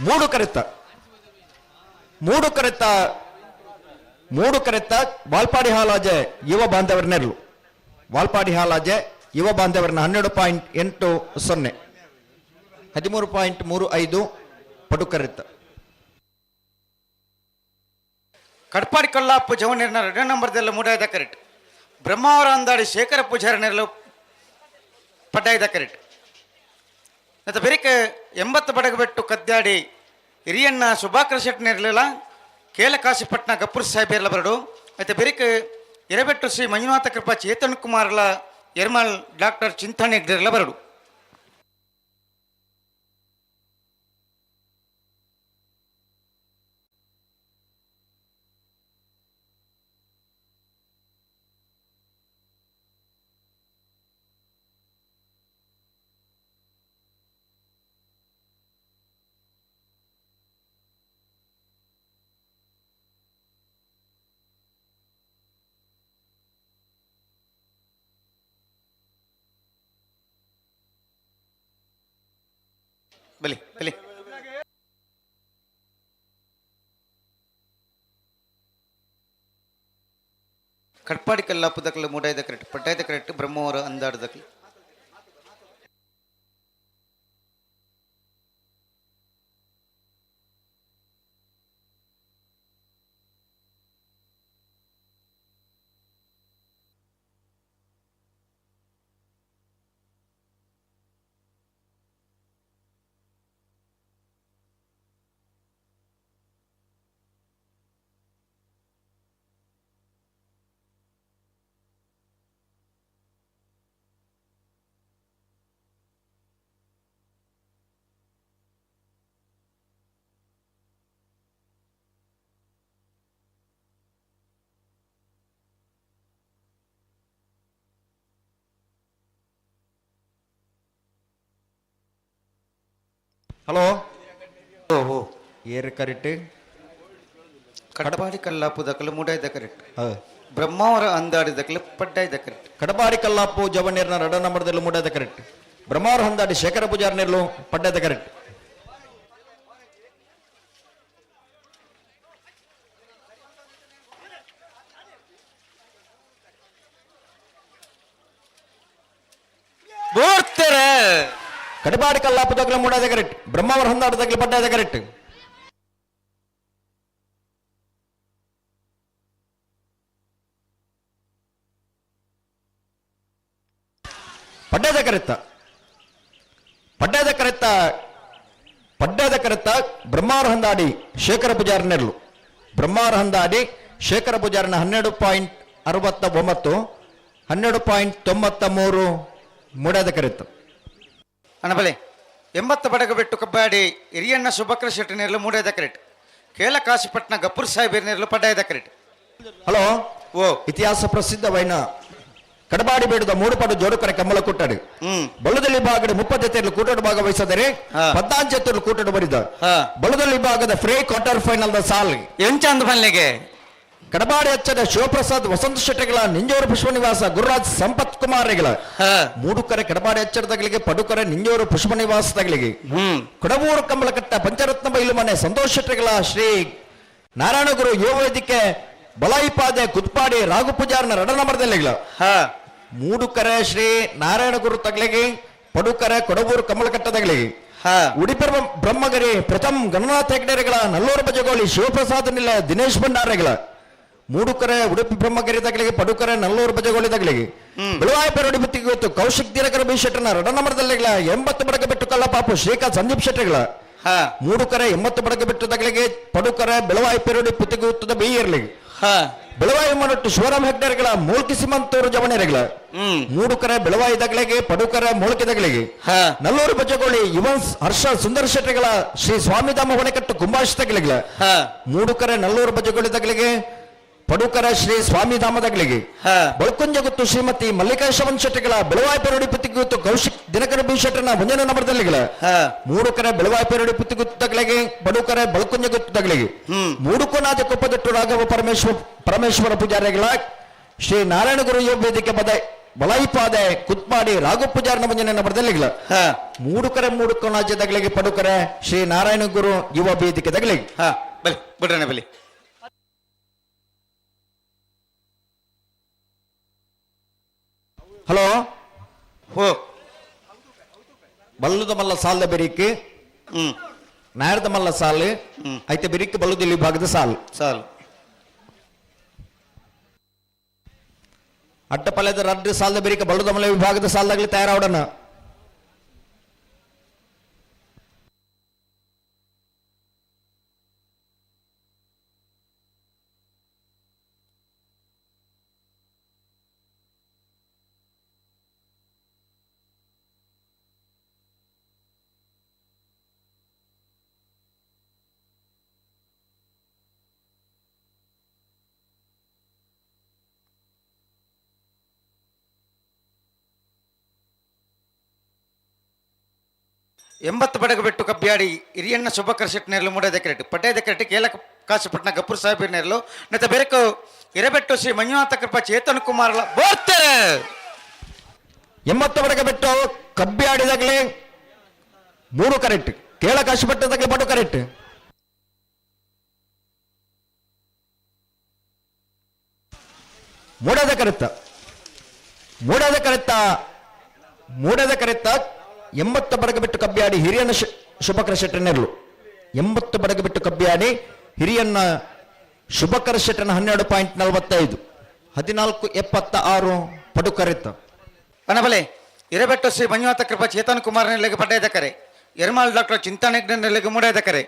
ಮೂಡು ಕರೆತ ಮೂಡು ಕರೆತ ಮೂಡು ಕರೆತ ವಾಲ್ಪಾಡಿ ಹಾಲಾಜೆ ಯುವ ಬಾಂಧವರನ್ನೆರಲು ವಾಲ್ಪಾಡಿ ಹಾಲಾಜೆ ಯುವ ಬಾಂಧವರನ್ನ 12.80 13.35 ಪಡುಕರೆತ ಕಡ್ಪಾಡಿ ಕಲ್ಲಾಪು ಜವನಿರ್ನ ಎರಡು ನಂಬರ್ದೆಲ್ಲ ಮೂಡಾಯ್ದ ಕರೆಕ್ಟ್ ಬ್ರಹ್ಮಾವರ ಅಂದಾಡಿ ಶೇಖರ ಪೂಜಾರನೆಲ್ಲ ಪಡ್ಡಾಯ್ದ ಕರೆಕ್ಟ್ ಮತ್ತು ಬೆರಿಕೆ 80 ಬಡಗಬೆಟ್ಟು ಕದ್ದಾಡಿ ಹಿರಿಯಣ್ಣ ಸುಭಾಕರ ಶೆಟ್ಟನಿರಲಿಲ್ಲ ಕೇಲಕಾಶಿಪಟ್ನ ಗಪ್ಪುರ್ ಸಾಹೇಬ್ ಬರಡು ಮತ್ತು ಬೆರಿಕೆ ಇರಬೆಟ್ಟು ಶ್ರೀ ಮಂಜುನಾಥ ಕೃಪಾ ಚೇತನ್ ಕುಮಾರ್ಲ ಎರ್ಮಲ್ ಡಾಕ್ಟರ್ ಚಿಂತಾಣಿ ಹೆಗ್ಡೆರ್ಲ ಬರಡು. ಬಲಿ ಬಲಿ ಕಟ್ಪಾಡಿ ಕಲ್ಲಾಪುದಕ್ಲು ಮೂಡಾಯ್ದ ಕರೆಕ್ಟ್ ಪಟ್ಟಾಯ್ದ ಕರೆಕ್ಟ್ ಬ್ರಹ್ಮವರ ಅಂದಾಡ್ದಕ್ಲು. ಹಲೋ ಓಹೋ ಏರ್ ಕರೆಕ್ಟ್ ಕಡಪಾಡಿ ಕಲ್ಲಾಪುದಕ್ಲು ಮೂಡಾಯ್ದ ಕರೆಕ್ಟ್ ಬ್ರಹ್ಮಾವರ ಅಂದಾಡಿದಕ್ಲು ಪಡ್ಡಾಯ್ದ ಕರೆಕ್ಟ್. ಕಡಪಾಡಿ ಕಲ್ಲಾಪು ಜವನೇರ್ನ ರಡ ನಂಬರ್ದಲ್ಲಿ ಮೂಡಾದ ಕರೆಕ್ಟ್ ಬ್ರಹ್ಮಾವರ ಹೊಂದಾಡಿ ಶೇಖರ ಪೂಜಾರ್ನೆರ್ಲು ಪಡ್ಡಾದ ಕರೆಕ್ಟ್. ಬೋರ್ತಾರೆ ಕಡಪಾಡಿ ಕಲ್ಲಾಪು ದಗ್ಲ ಮೂಡಾದ ಕರೆಕ್ಟ್ ಬ್ರಹ್ಮಾವರ ಹೊಂದಾಡದಗ್ಲ ಪಡ್ಡಾದ ಕರೆಕ್ಟ್. ಪಡ್ಡದ ಕರೆತ್ತ ಪಡ್ಡದ ಕರೆತ್ತ ಪಡ್ಡದ ಕರೆತ್ತ ಬ್ರಹ್ಮಾರ ಹಂದಾಡಿ ಶೇಖರ ಪೂಜಾರನೆರ್ಲು ಬ್ರಹ್ಮಾರ ಹಂದಾಡಿ ಶೇಖರ ಪೂಜಾರನ 12.69 12.93 ಮೂಡದ ಕರೆತ್ತು. ಅಣಬಲೆ 80 ಬಡಗ ಬೆಟ್ಟು ಕಬ್ಬಾಡಿ ಹಿರಿಯಣ್ಣ ಸುಭಕ್ರ ಶೆಟ್ಟಿನೇರ್ಲು ಮೂಡೇದ ಕರೆಟ್ ಕೇಳ ಕಾಶಿಪಟ್ನ ಗಪ್ಪುರ್ ಸಾಹೇಬ್ ಪಡ್ಡಾಯದ ಕರೆಟ್. ಹಲೋ ಓ ಇತಿಹಾಸ ಪ್ರಸಿದ್ಧ ವೈನ ಕಡಬಾಡಿ ಬೇಡದ ಮೂಡುಪಾಡು ಜೋಡುಕರೆ ಕಮ್ಮಲ ಕೊಟ್ಟಾಡಿ ಬಳ್ಳದಲ್ಲಿ ಭಾಗದ 30 ಜೊತೆಯಲ್ಲಿ ಕೂಟೋಡು ಭಾಗವಹಿಸಿದರೆ 14 ಜೊತೆಯಲ್ಲಿ ಕೂಟೋಡು ಬರಿದ ಬಳ್ಳದಲ್ಲಿ ಭಾಗದ ಫ್ರೀ ಕ್ವಾರ್ಟರ್ ಫೈನಲ್ the ಸಾಲ್ ಎಂಚಂದ ಬನ್ನಿಗೆ ಕಡಬಾಡಿ ಹಚ್ಚದ ಶಿವಪ್ರಸಾದ್ ವಸಂತ ಶೆಟ್ಟಿಗಳ ನಿಂಜೋರು ಪುಷ್ಪನಿವಾಸ ಗುರುರಾಜ್ ಸಂಪತ್ ಕುಮಾರ್ಗಳ ಮೂಡುಕರೆ ಕಡಬಾಡಿ ಹಚ್ಚರದಗಳಿಗೆ ಪಡುಕರೆ ನಿಂಜೋರು ಪುಷ್ಪನಿವಾಸದಗಳಿಗೆ ಕೊಡವೂರು ಕಂಬಳಕಟ್ಟ ಪಂಚರತ್ನ ಬೈಲು ಮನೆ ಸಂತೋಷ್ ಶೆಟ್ಟಿಗಳ ಶ್ರೀ ನಾರಾಯಣಗುರು ಯುವ ವೇದಿಕೆ ಬಲಾಯಿಪಾದೆ ಕುತ್ಪಾಡಿ ರಾಘು ಪೂಜಾರನ ರಡನಮರದಲ್ಲಿಗಳ ಮೂಡುಕರೆ ಶ್ರೀ ನಾರಾಯಣಗುರು ತಗ್ಲಿಗೆ ಪಡುಕರೆ ಕೊಡವೂರು ಕಮಲಕಟ್ಟದಗಳಿಗೆ ಉಡುಪಿ ಬ್ರಹ್ಮಗಿರಿ ಪ್ರಥಮ್ ಗಣನಾಥ ಹೆಗ್ಡೆರೆಗಳ ನಲ್ಲೂರು ಬಜಗೋಳಿ ಶಿವಪ್ರಸಾದ್ ನಿಲ್ಲ ದಿನೇಶ್ ಭಂಡಾರೆಗಳ ಮೂಡುಕರೆ ಉಡುಪಿ ಬ್ರಹ್ಮಗಿರಿ ತಗಲಿಗೆ ಪಡುಕರೆ ನಲ್ಲೂರು ಬಜಗೋಳಿ ತಗಲಿಗೆ ಬೆಳವಾಯಿ ಪೆರಡಿ ಬುತ್ತಿಗೆ ಗೊತ್ತು ಕೌಶಿಕ್ ದಿನಕರ ಬಿ ಶೆಟ್ಟರ್ನ ರಡನಮರದಲ್ಲಿಗಳ 80 ಬಡಕ ಬಿಟ್ಟು ಕಲ್ಲಪಾಪು ಶ್ರೀಕಾಂತ್ ಸಂದೀಪ್ ಶೆಟ್ಟರ್ಗಳ ಮೂಡುಕರೆ 80 ಬಡಕ ಬಿಟ್ಟು ತಗಲಿಗೆ ಪಡುಕರೆ ಬೆಳವಾಯಿ ಪೆರಡಿ ಪುತ್ತಿಗೆ ಬಿ ಇರ್ಲಿಗೆ ಬೆಳವಾಯಿ ಮನೊಟ್ಟು ಶಿವರಾಮ್ ಹೆಗ್ಡೇರ್ಗಳ ಮೂಲ್ಕಿ ಸಿಮಂತೂರು ಜವಣೆರೆಗಳ ಮೂಡುಕರೆ ಬೆಳವಾಯಿ ದಗಳಿಗೆ ಪಡುಕರೆ ಮೂಲ್ಕಿ ದಗಳಿಗೆ ನಲ್ಲೂರು ಬಜಗೋಳಿ ಯುವನ್ ಹರ್ಷ ಸುಂದರ ಶೆಟ್ಟಿಗಳ ಶ್ರೀ ಸ್ವಾಮಿಧಾಮ ಹೊಣೆಕಟ್ಟು ಕುಂಭಾಷ್ ತಗಲಿಗಳ ಮೂಡುಕರೆ ನಲ್ಲೂರು ಬಜಗೋಳಿ ತಗಲಿಗೆ ಪಡುಕರ ಶ್ರೀ ಸ್ವಾಮಿಧಾಮ ತಗಲಿಗೆ ಬಳ್ಕುಂಜಗುತ್ತು ಶ್ರೀಮತಿ ಮಲ್ಲಿಕಾ ಶೆಟ್ಟಿಗಳ ಬೆಳವಾಯಿ ಪೆರಡಿ ಪುತ್ತಿಗುತ್ತು ಕೌಶಿಕ್ ದಿನಕರ ಬಿ ಶೆಟ್ಟರ್ನ ಮುಂಜಾನೆ ನಮರದಲ್ಲಿಗಳ ಮೂಡುಕರೆ ಬೆಳವಾಯಿ ಪೆರಡಿ ಪುತ್ತಿಗುತ್ತು ತಗಲಿಗೆ ಬಡುಕರೆ ಬಳ್ಕುಂಜಗುತ್ತು ತಗಲಿಗೆ ಮೂಡುಕೊನಾದ ಕೊಪ್ಪದಟ್ಟು ರಾಘವ ಪರಮೇಶ್ವರ ಪೂಜಾರಿಗಳ ಶ್ರೀ ನಾರಾಯಣಗುರು ಯೋಗ ವೇದಿಕೆ ಬದ ಬಲಾಯಿಪಾದೆ ಕುತ್ಪಾಡಿ ರಾಘವ ಪೂಜಾರನ ಮುಂಜಾನೆ ನಮರದಲ್ಲಿಗಳ ಮೂಡುಕರೆ ಮೂಡುಕೊನಾಜ ತಗಲಿಗೆ ಪಡುಕರೆ ಶ್ರೀ ನಾರಾಯಣ ಗುರು ಯುವ ವೇದಿಕೆ ತಗಲಿಗೆ. ಬಲಿ ಬಿಡ್ರಣ ಬಲಿ. ಹಲೋ ಹೋ ಬಲ್ಲುದ ಮಲ್ಲ ಸಾಲದ ಬೆರಿಕ್ ನಾಯರ್ದ ಮಲ್ಲ ಸಾಲು ಐತೆ ಬೆರಿಕ್ ಬಲ್ಲುದಿಲ್ಲಿ ಭಾಗದ ಸಾಲು ಸಾಲು ಅಡ್ಡಪಲ್ಯದ ರಡ್ಡು ಸಾಲದ ಬೆರಿಕ ಬಲ್ಲುದ ಮಲ್ಲ ವಿಭಾಗದ ಸಾಲದಾಗಲಿ ತಯಾರಾವಡನ. 80 ಬಡಗ ಬೆಟ್ಟು ಕಬ್ಬಿಯಾಡಿ ಹಿರಿಯಣ್ಣ ಸುಬ್ಬಕರ ಶೆಟ್ಟಿನೇರ್ಲು ಮೂಡದ ಕ್ರೆಟ್ ಪಡ್ಡೇದ ಕ್ರೆಟ್ ಕೇಲ ಕಾಶಪಟ್ಟಣ ಗಪ್ಪುರ್ ಸಾಹೇಬ್ ನೆತ್ತ ಬೆರಕು ಹಿರಬೆಟ್ಟು ಶ್ರೀ ಮಂಜುನಾಥ ಕೃಪಾ ಚೇತನ್ ಕುಮಾರ್ ಬೋರ್ತಾರೆ. 80 ಬಡಗ ಬೆಟ್ಟು ಕಬ್ಬಿಯಾಡಿದಾಗಲೇ 3 ಕರೆಕ್ಟ್ ಕೇಳ ಕಾಶಪಟ್ಟದಾಗಲೇ ಪಟ್ಟು ಕರೆಕ್ಟ್ ಮೂಡದ ಕರೆತ್ತ ಮೂಡದ ಕರೆತ್ತ ಮೂಡದ ಕರೆತ್ತ 80 ಬಡಗ ಬಿಟ್ಟು ಕಬ್ಬಿಯಾಡಿ ಹಿರಿಯಣ್ಣ ಶುಭಕರ ಶೆಟ್ಟನೆರ್ಲು 80 ಬಡಗ ಬಿಟ್ಟು ಕಬ್ಬಿಯಾಡಿ ಹಿರಿಯಣ್ಣ ಶುಭಕರ ಶೆಟ್ಟನ 12.45 14.76 ಪಡುಕರೆತ್ತ. ಅಣಬಲೆ ಹಿರೇಬೆಟ್ಟು ಶ್ರೀ ಮಂಜುನಾಥ ಕೃಪಾ ಚೇತನ್ ಕುಮಾರ್ ನೆಲೆಗೆ ಪಡ್ಡೇದ ಕರೆ ಎರ್ಮಾಲ್ ಡಾಕ್ಟರ್ ಚಿಂತಾನೆ ನೆಲೆಗೆ ಮೂಡೇದ ಕರೆ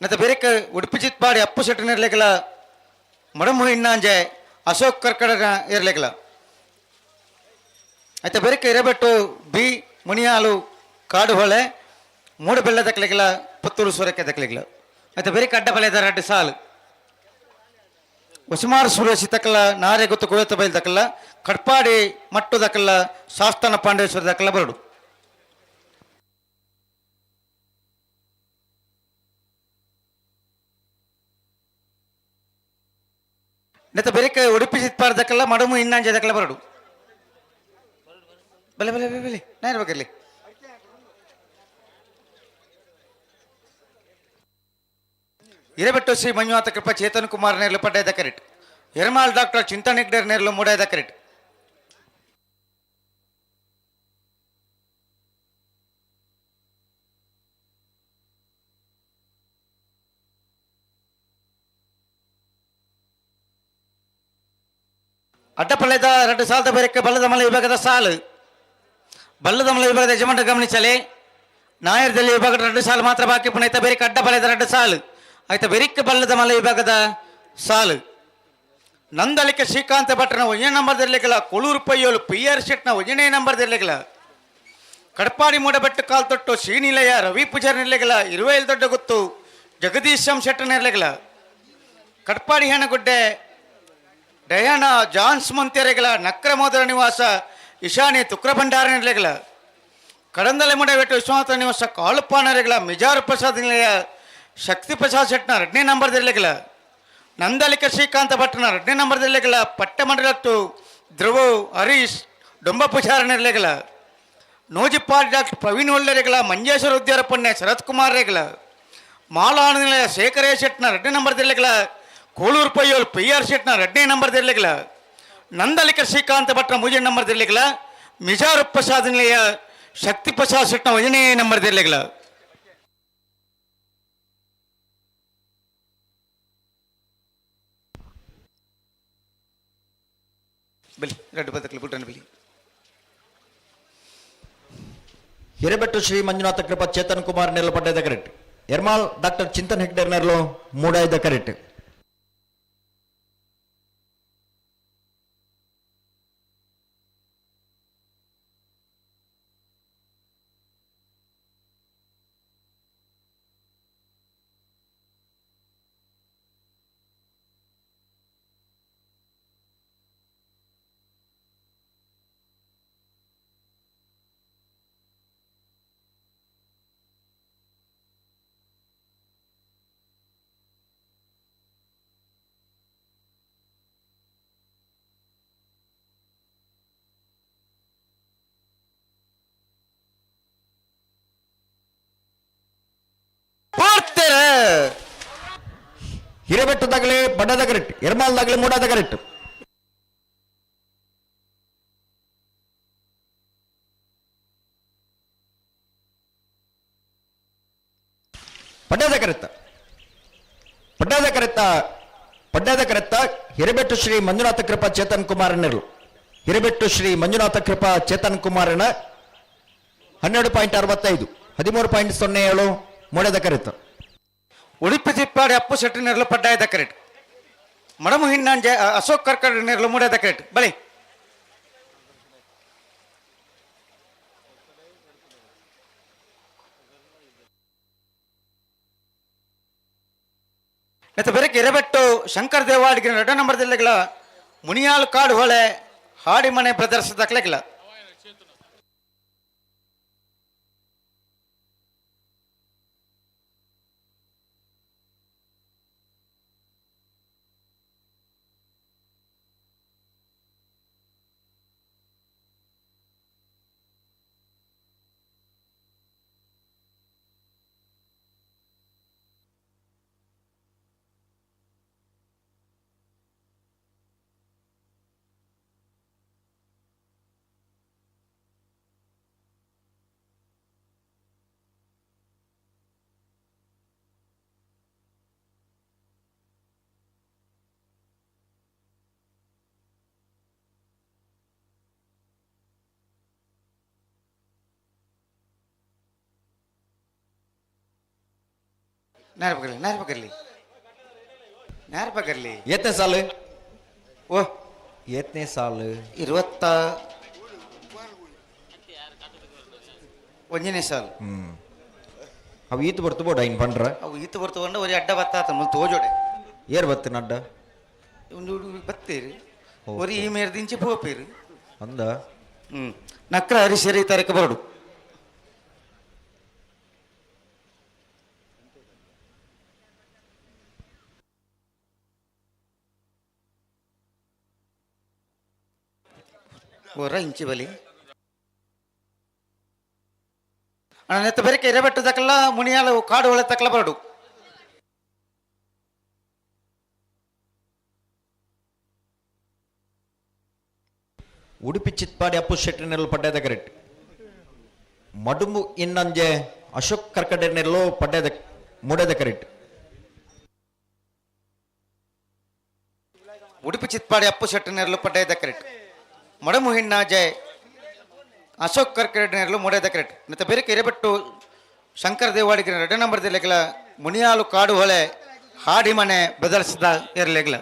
ಮತ್ತು ಬೇರೆ ಉಡುಪಿ ಚಿತ್ಪಾಡಿ ಅಪ್ಪು ಶೆಟ್ಟನೆರ್ಲೆಗಳ ಮಡಮು ಇನ್ನಾಂಜೆ ಅಶೋಕ್ ಕರ್ಕಡನ ಇರ್ಲೆಗಳ ಆಯ್ತಾ ಬೇರೆ ಹಿರೇಬೆಟ್ಟು ಬಿ ಮುನಿಯಾಲು ಕಾಡುಹೊಳೆ ಮೂಡುಬೆಳ್ಳ ದಕ್ಲೆಗಳ ಪುತ್ತೂರು ಸೂರಕ್ಕೆ ದಕ್ಲೆಗಳ ಆಯ್ತಾ ಬೇರೆ ಅಡ್ಡ ಬಲೆದ ರಡ್ಡು ಸಾಲು ಉಸುಮಾರು ಸುರೇಶ್ ತಕ್ಕಲ್ಲ ನಾರೆ ಗೊತ್ತು ಕುಳಿತ ಬೈಲ್ ದಕ್ಕಲ್ಲ ಕಟ್ಪಾಡಿ ಮಟ್ಟು ದಕ್ಕಲ್ಲ ಶಾಸ್ತನ ಪಾಂಡೇಶ್ವರ ದಕ್ಕಲ್ಲ ಬರಡು. ನೆತ್ತ ಬೇರೆ ಉಡುಪಿ ಚಿತ್ಪಾರ ದಕ್ಕಲ್ಲ ಮಡಮು ಇನ್ನಂಜೆ ದಕ್ಕಲ್ಲ ಬರಡು. ಬಲೆ ಬಲೆ ಬಲೆ ಬಲೆ ನಾ ಇರ್ಬೇಕಿರ್ಲಿ. ಹಿರೇಬೆಟ್ಟು ಶ್ರೀ ಮಂಜುನಾಥ ಕೃಪಾ ಚೇತನ್ ಕುಮಾರ್ ನೇರ್ಲು ಪಡ್ಡೇದ ಕರೆಟ್ ಎರ್ಮಾಲ್ ಡಾಕ್ಟರ್ ಚಿಂತನ್ ಹೆಗ್ಡೇರ್ ನೇರ್ಲು ಮೂಡೇದ ಕರೆಟ್. ಅಡ್ಡಪಲ್ಯದ 2 ಸಾಲದ ಬೇರೆಕ್ಕೆ ಬಲ್ಲದ ಮಲೆ ವಿಭಾಗದ ಸಾಲು ಬಲ್ಲದಮಲ ವಿಭಾಗದ ಯಜಮಾನ ಗಮನಿಸಲಿ. ನಾಯರ್ದಲ್ಲಿ ವಿಭಾಗದ 2 ಸಾಲು ಮಾತ್ರ ಬಾಕಿ ಪುನಃ ಐತ ಬೇರೆ ಅಡ್ಡ ಬಲದ 2 ಸಾಲು ಆಯ್ತಾ ಬೆರಿಕ್ ಬಲ್ಲದಮಲ ವಿಭಾಗದ ಸಾಲು. ನಂದಳಿಕೆ ಶ್ರೀಕಾಂತ ಭಟ್ರನ ಒಂದನೇ ನಂಬರ್ದಿರ್ಲಿಕ್ಕಿಲ್ಲ. ಕೊಳೂರು ಪಯ್ಯೋಲು ಪಿ ಆರ್ ಶೆಟ್ನ ಒಂದನೇ ನಂಬರ್ದಿರ್ಲಿಕ್ಕಿಲ್ಲ. ಕಡಪಾಡಿ ಮೂಡಬೆಟ್ಟು ಕಾಲ್ತೊಟ್ಟು ಶ್ರೀನಿಲಯ ರವಿ ಪೂಜಾರಿ ನಿರ್ಲಿಕ್ಕಿಲ್ಲ. ಇರುವೇಲ್ ದೊಡ್ಡ ಗುತ್ತು ಜಗದೀಶ್ ಎಂ ಶೆಟ್ಟರ್ ನಿರ್ಲಿಕ್ಕಿಲ್ಲ. ಕಟ್ಪಾಡಿ ಹೆಣಗುಡ್ಡೆ ಡಯಾನ ಜಾನ್ಸ್ ಮಂತೆರೆಗಳ ನಕ್ರಮೋದರ ನಿವಾಸ ಇಶಾನಿ ತುಕ್ರಭಂಡಾರ ನಿರ್ಲಿಕ್ಕಿಲ್ಲ. ಕಡಂದಲೆ ಮುಡವೆಟ್ಟು ವಿಶ್ವನಾಥ ನಿವಾಸ ಕಾಳುಪಾನರೆಗಳ ಮಿಜಾರು ಪ್ರಸಾದ್ ನಿಲಯ ಶಕ್ತಿ ಪ್ರಸಾದ್ ಶೆಟ್ನ 2ನೇ ನಂಬರ್ದಿರ್ಲಿಕ್ಕಿಲ್ಲ. ನಂದಲಿಕ ಶ್ರೀಕಾಂತ ಭಟ್ರನ 2ನೇ ನಂಬರ್ದಿರ್ಲಿಕ್ಕಿಲ್ಲ. ಪಟ್ಟಮಂಡಲತ್ತು ಧ್ರುವ ಹರೀಶ್ ಡೊಂಬ ಪೂಜಾರ ನಿರ್ಲಿಕ್ಕಿಲ್ಲ. ನೂಜಿಪ್ಪಾಡಿ ಡಾಕ್ಟರ್ ಪ್ರವೀಣ್ ಒಳ್ಳೆರೆಗಳ ಮಂಜೇಶ್ವರ ಉದ್ಯಾರ ಪೊನ್ನೆ ಶರತ್ ಕುಮಾರ್ ರೇಗಳ ಮಾಲಾನ ನಿಲಯ ಶೇಖರೇ ಶೆಟ್ನ 2ನೇ ನಂಬರ್ದಿರ್ಲಿಕ್ಕಿಲ್ಲ. ಕೋಳೂರು ಪಯ್ಯೋಲ್ ಪಿ ಆರ್ ಶೆಟ್ನ 2ನೇ ನಂಬರ್ದಿರ್ಲಿಕ್ಕಿಲ್ಲ. ನಂದಲಿಕ ಶ್ರೀಕಾಂತ ಭಟ್ರ 3ನೇ ನಂಬರ್ದಿರ್ಲಿಕ್ಕಿಲ್ಲ. ಮಿಜಾರು ಪ್ರಸಾದ್ ನಿಲಯ ಶಕ್ತಿ ಪ್ರಸಾದ್ ಶೆಟ್ನ 1ನೇ ನಂಬರ್ದಿರ್ಲಿಕ್ಕಿಲ್ಲ. ಬಲಿ 2 ಬದಕಲಿ ಬುಡ್ರನ ಬಲಿ. ಹಿರೇಬೆಟ್ಟು ಶ್ರೀ ಮಂಜುನಾಥ ಕೃಪಾ ಚೇತನ್ ಕುಮಾರ್ ನೆರಳು ಪಡ್ಡದ ಕರೆಕ್ಟ್. ಎರ್ಮಾಲ್ ಡಾಕ್ಟರ್ ಚಿಂತನ್ ಹೆಗ್ಡೆ ನೆರಳು ಮೂಡಾಯ್ದ ಕರೆಕ್ಟ್. ಹಿರೇಬೆಟ್ಟದಾಗಲಿ ಬಡ್ಡದ ಕರೆಕ್ಟ್, ಎರ್ಮಾಲ್ದಾಗಲಿ ಮೂಡಾದ ಕರೆಕ್ಟ್. ಪಡ್ಡದ ಕರೆತ್ತ ಪಡ್ಡದ ಕರೆತ್ತ ಪಡ್ಡದ ಕರೆತ್ತ ಹಿರೇಬೆಟ್ಟು ಶ್ರೀ ಮಂಜುನಾಥ ಕೃಪಾ ಚೇತನ್ ಕುಮಾರನರು. ಹಿರೇಬೆಟ್ಟು ಶ್ರೀ ಮಂಜುನಾಥ ಕೃಪಾ ಚೇತನ್ ಕುಮಾರನ 12.65 13.07 ಮೂಡದ ಕರೆತ್ತ. ಉಡುಪಿ ತಿಪ್ಪಾಡಿ ಅಪ್ಪು ಶೆಟ್ಟಿ ನೆರಳು ಪಡ್ಡಾಯದ ಕರೆಟ್. ಮಡಮು ಹಿಣ್ಣಂಜೆ ಅಶೋಕ್ ಕರ್ಕಡ್ ನೆರಳು ಮೂಡದ ಕರೆಟ್. ಬಳಿ ಮತ್ತು ಬೆರಕೆ ಹಿರೇಬೆಟ್ಟು ಶಂಕರ್ ದೇವಾಡಿಗೆ 2 ನಂಬರ್ ಜಿಲ್ಲೆಗಳ ಮುನಿಯಾಲ್ ಕಾಡು ಹೊಳೆ ಹಾಡಿಮನೆ ಬ್ರದರ್ಸ್ ದಾಖಲೆಗಿಲ್ಲ. ನೇರ ಪಕರ್ಲಿ, ನೇರ ಪಕರ್ಲಿ, ನೇರ ಪಕರ್ಲಿ. ಏತನೇ ಸಾಲು? ಓ ಏತನೇ ಸಾಲು? 21ನೇ ಸಾಲು. ಅವು ಈತು ಬರ್ತು ಬೋಡ ಇನ್ ಪಂಡ್ರ. ಅವು ಈತು ಬರ್ತುಕೊಂಡ ಒರಿ ಅಡ್ಡ ಬತ್ತಾತ ಮುಲ್ ತೋಜೋಡೆ. ಏರ್ ಬತ್ತಿನ ಅಡ್ಡ? ಒಂದು ಬತ್ತೀರಿ ಒರಿ ಈ ಮೇರ್ ದಿಂಚಿ ಪೋಪೀರಿ ಅಂದ. ನಕ್ರ ಹರಿಸರಿ ತಾರೀಕು ಬರಡು. ಒರ ಇಂಚಿ ಬಲಿ ಅಣ್ಣ ನೆತ್ತ ಬೆರಕೆ ಹಿರೇಬೆಟ್ಟು ತಕಲ್ಲ ಮುನಿಯಾಲ ಕಾಡು ಒಳೆ ತಕಲ ಬರಡು. ಉಡುಪಿ ಚಿತ್ಪಾಡಿ ಅಪ್ಪು ಶೆಟ್ಟಿನೆಲ್ಲ ಪಡ್ಡದ ಕರೆಕ್ಟ್. ಮಡುಂಬು ಇನ್ನಂಜೆ ಅಶೋಕ್ ಕರ್ಕಡೆನೆಲ್ಲೋ ಪಡ್ಡದ ಮೂಡದ ಕರೆಕ್ಟ್. ಉಡುಪಿ ಚಿತ್ಪಾಡಿ ಅಪ್ಪು ಶೆಟ್ಟಿನೆರಲು ಪಡ್ಡದ ಕರೆಕ್ಟ್. ಮಡಮು ಹಿಣ್ಣಾಜೆ ಅಶೋಕ್ ಕರ್ಕೆರೆಡ್ನೇರ್ಲು ಮೂಡಾಯ್ದ ಕರೆಟ್. ಮತ್ತು ಬೇರೆ ಹಿರೇಬೆಟ್ಟು ಶಂಕರ ದೇವಾಡಿಗೆ 2 ನಂಬರ್ ಲೆಗ್ಲ ಮುನಿಯಾಲು ಕಾಡು ಹೊಳೆ ಹಾಡಿ ಮನೆ ಬದಲಿಸಿದ ಇರಲೆಗ್ಲ.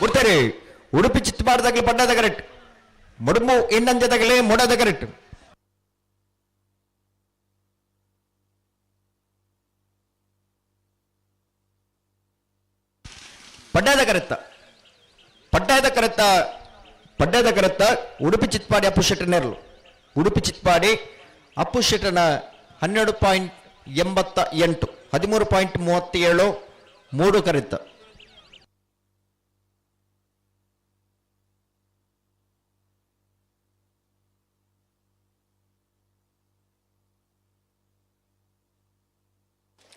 ಗುರ್ತಾರೆ ಉಡುಪಿ ಚಿತ್ತಪಾಡದಾಗಲಿ ಪಡ್ಡದ ಕರೆಕ್ಟ್ ಮುಡುಮು ಇನ್ನಂಜದಾಗಲಿ ಮೊಡದ ಕರೆಕ್ಟ್. ಪಡ್ಡಾದ ಕರೆತ್ತ ಪಡ್ಡಾದ ಕರೆತ್ತ ಪಡ್ಡಾದ ಕರೆತ್ತ ಉಡುಪಿ ಚಿತ್ಪಾಡಿ ಅಪ್ಪು ಶೆಟ್ಟರ್ನೇರ್ಲು. ಉಡುಪಿ ಚಿತ್ಪಾಡಿ ಅಪ್ಪು ಶೆಟ್ಟರ್ನ 12.88 13.37 3 ಕರೆತ್ತ.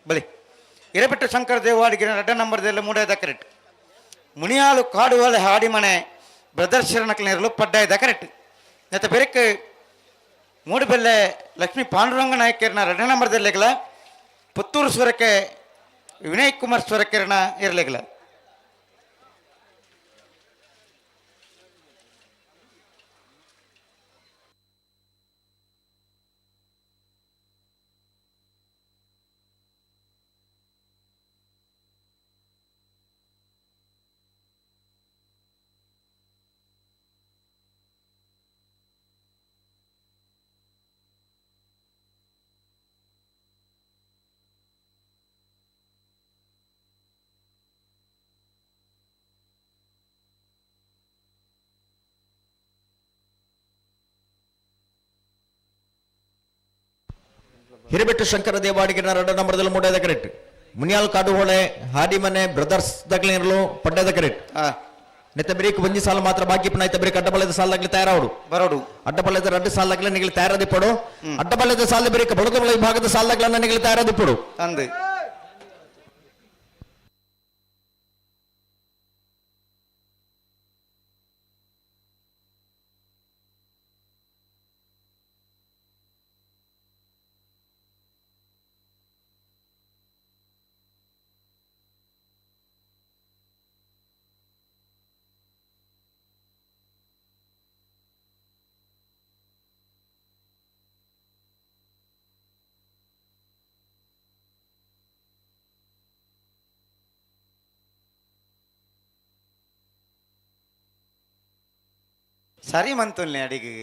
ಬಲಿ ಹಿರೇಬೆಟ್ಟು ಶಂಕರ ದೇವಾಡಿಗೆ 2 ನಂಬರ್ದಲ್ಲಿ ಮೂಡಾಯ್ದ ಕರೆಕ್ಟ್. ಮುನಿಯಾಲು ಕಾಡುವಳೆ ಹಾಡಿಮನೆ ಬ್ರದರ್ಸ್ ಶರಣಕ್ಲೇರ್ಲು ಪಡ್ಡಾಯ್ದ ಕರೆಕ್ಟ್. ಮತ್ತು ಬೆರಕ್ ಮೂಡುಬೆಲ್ಲೆ ಲಕ್ಷ್ಮೀ ಪಾಂಡುರಂಗ ನಾಯಕರ್ನ 2 ನಂಬರ್ದಲ್ಲೆಗ್ಲ ಪುತ್ತೂರು ಸ್ವರಕ್ಕೆ ವಿನಯ್ ಕುಮಾರ್ ಸ್ವರಕಿರಣ ಇರಲಿಲ್ಲ. ಹಿರೇಬೆಟ್ಟು ಶಂಕರ ದೇವಾಡಿಗೆ 2 ನಂಬರ್ದಲ್ಲಿ ಮೂಡಾದ ಕರೆಕ್ಟ್. ಮುನಿಯಾಲ್ ಕಾಡುಹೊಳೆ ಹಾಡಿಮನೆ ಬ್ರದರ್ಸ್ ದಗ್ಲಿರಲು ಪಡ್ಡದ ಕರೆಕ್ಟ್. ನೆತ್ತ ಬ್ರೇಕ್ ಒಂಜಿ ಸಾಲ ಮಾತ್ರ ಬಾಕಿ ಪುನಾಯ್ತ ಬ್ರೇಕ್ ಅಡ್ಡಬಲ್ಲದ ಸಾಲದಾಗ್ಲಿ ತಯಾರಾವಡು ಬರೋಡು. ಅಡ್ಡಬಲ್ಲದ 2 ಸಾಲದಾಗ್ಲಿ ನಿಗಲಿ ತಯಾರದಿಪ್ಪಡು. ಅಡ್ಡಬಲ್ಲದ ಸಾಲದ ಬ್ರೇಕ್ ಬಡದಬಲ ವಿಭಾಗದ ಸಾಲದಾಗ್ಲನ್ನ ನಿಗಲಿ ತಯಾರದಿಪ್ಪಡು. ಅಂದು ಸರಿ ಮಂತುಲ್ನೆ ಅಡಿಗೆ.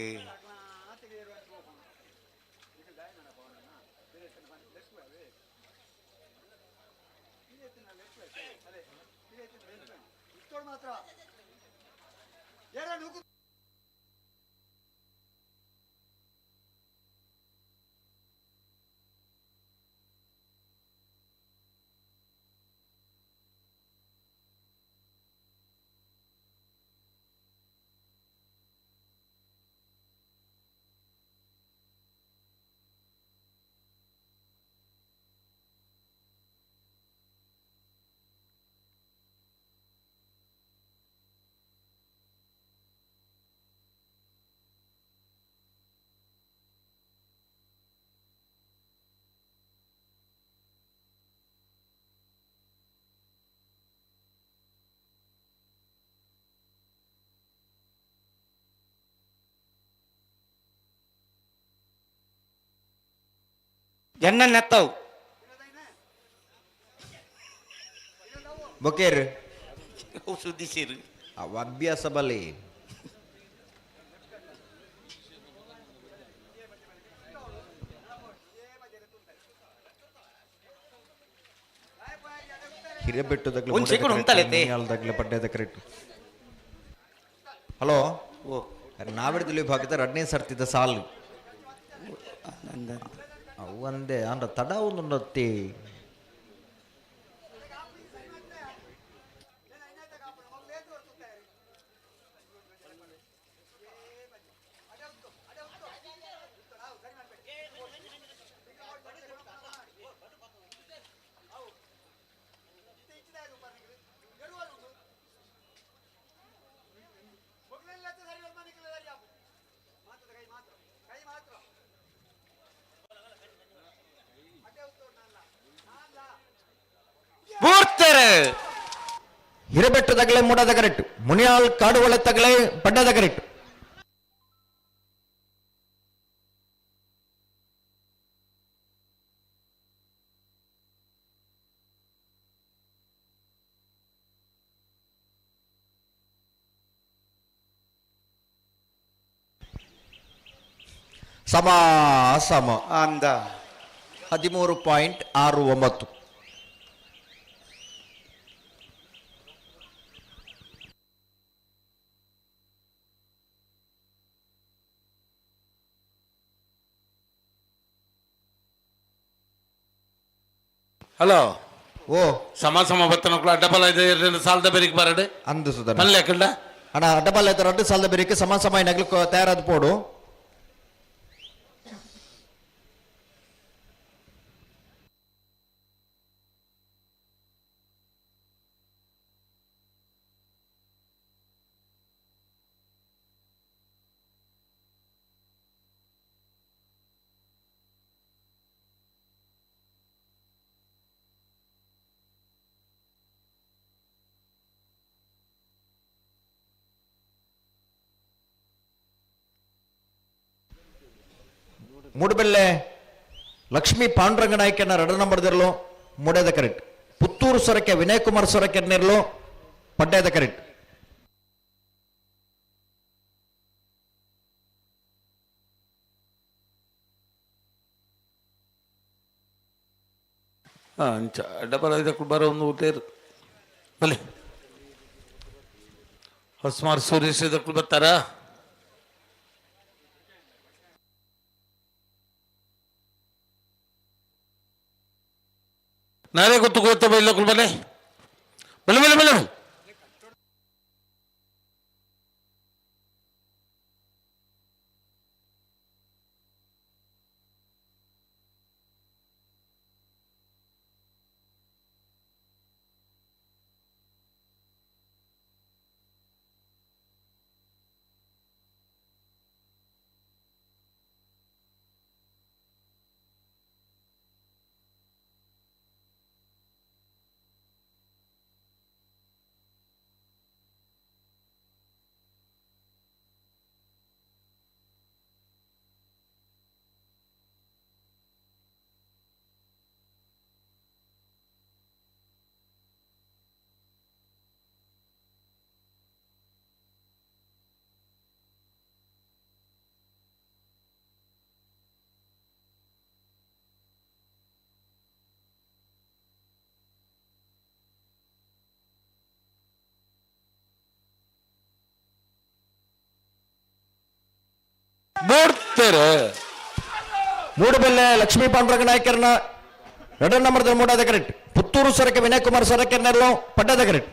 ಎಣ್ಣ ನೆತ್ತವು ಬೊಕೇರ್ ಸುದ್ದಿ ಸೀರು ಅವ ಅಭ್ಯಾಸ ಬಲಿ. ಹಿರೇಬೆಟ್ಟುದಾಗ್ಲೇ ಒಂದ್ ಸೆಕೆಂಡ್ ಉಂಟಲೈತೆ. ಪಡ್ಡದ ಕರೆಕ್ಟ್. ಹಲೋ ಓ ನಾವಿಡದಲ್ಲಿ ವಿಭಾಗದ 2ನೇ ಸರ್ತಿದ ಸಾಲು ಅವು ಒಂದೇ ಅಂದ್ರ ತಡ ಒಂದು. ಹಿರಬೆಟ್ಟದಗಲೆ ಮೂಡದ ಕರೆಕ್ಟ್ ಮುನಿಯಾಲ್ ಕಾಡುವಳೆ ತಗಲೆ ಪಡ್ಡದ ಕರೆಕ್ಟ್. ಸಮ ಸಮ ಅಂದ 13.69. ಹಲೋ ಓ ಸಮ ಸಮ ಬತ್ತನಕ್ಲು ಅಡ್ಡಬಲ ಇದೆ ಎರಡು ಸಾಲದ ಬೆರಿಕ್ ಬರಡು ಅಂದು ಸುಧಾ ಪಲ್ಲೆ ಕಂಡ ಅಣ್ಣ ಅಡ್ಡಬಲ ಐತೆ ರಡ್ಡು ಸಾಲದ ಬೆರಿಕ್ ಸಮ ಸಮ ನಗ್ಲು ತಯಾರಾದ ಪೋಡು. ಮೂಡುಬೆಲ್ಲೆ ಲಕ್ಷ್ಮೀ ಪಾಂಡುರಂಗ ನಾಯ್ಕನ ಎರಡು ನಂಬರ್ದಿರಲು ಮೂಡೇದ ಕರೆಕ್ಟ್. ಪುತ್ತೂರು ಸೊರಕೆ ವಿನಯ್ ಕುಮಾರ್ ಸೊರಕೆರ್ನಿರ್ಲು ಪಡ್ಡೇದ ಕರೆಕ್ಟ್. ಅಂಚ ಡಬಲ್ ಐದಕ್ಕೂ ಬರೋ ಒಂದು ಊಟೇರು ಬಲೆ ಹೊಸ್ಮಾರ್ ಸುರೇಶ್ ಇದಕ್ಕೂ ಬರ್ತಾರಾ? ನಾನೇ ಗೊತ್ತು ಗೊತ್ತ ಬೈಲಕ್ಕೂ ಬಲೆ ಬಲೆ ಬಲೆ ಬಲೆ ಬಲೆ. ಮೂಡ್ತೇರೆ ಮೂಡುಬೆಲ್ಲೆ ಲಕ್ಷ್ಮೀ ಪಾಂಡುರಂಗ ನಾಯಕರನ್ನ ಎರಡು ನಂಬರ್ದ ಮೂಡಾದ ಕರೆಕ್ಟ್. ಪುತ್ತೂರು ಸೊರಕೆ ವಿನಯ್ ಕುಮಾರ್ ಸೊರಕೆರ್ನೆಲ್ಲೋ ಪಡ್ಡದ ಕರೆಕ್ಟ್.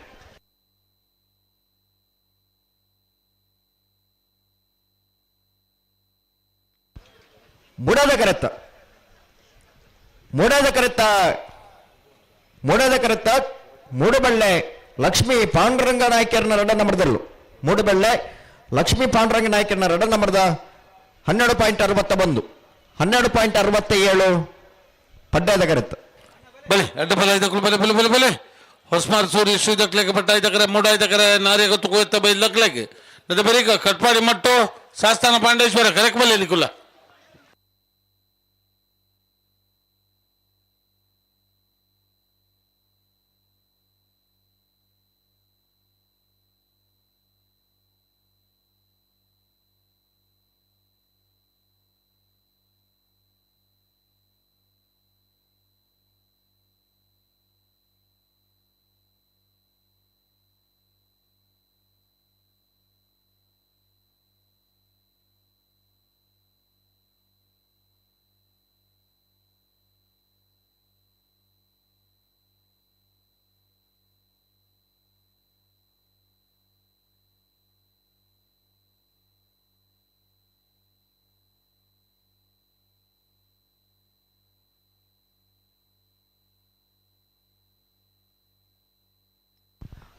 ಮೂಡಾದ ಕರೆತ್ತ ಮೂಡಾದ ಕರೆತ್ತ ಮೂಡಾದ ಕರೆತ್ತ ಮೂಡುಬೆಳ್ಳೆ ಲಕ್ಷ್ಮೀ ಪಾಂಡುರಂಗ ನಾಯಕರನ್ನ ಎರಡು ನಂಬರ್ದಲ್ಲೂ ಮೂಡುಬೆಳ್ಳೆ ಲಕ್ಷ್ಮೀ ಪಾಂಡುರಂಗ ನಾಯಕರನ್ನ ಎರಡು ನಂಬರ್ದ 12.61 12.67 ಪಡ್ಡಾದ ಕರೆತ್ತ. ಬಲೆ ಅಡ್ಡ ಬಲ ಇದಕ್ಕೂ ಬಲೆ ಬಲೆ ಬಲೆ ಬಲೆ ಹೊಸ್ಮಾರ್ ಸೂರ್ಯ ಶ್ರೀದಕ್ಲೆಗೆ ಪಟ್ಟ ಇದ್ದಕರೆ ಮೂಡ ಇದ್ದಕರೆ ನಾರಿ ಗೊತ್ತು ಕೋಯ್ತ ಬೈ ಲಕ್ಲೆಗೆ ನದ ಬರೀಗ ಕಟ್ಪಾಡಿ ಮಟ್ಟು ಶಾಸ್ತಾನ ಪಾಂಡೇಶ್ವರ ಕರೆಕ್ ಬಲೆ ನಿಕುಲ.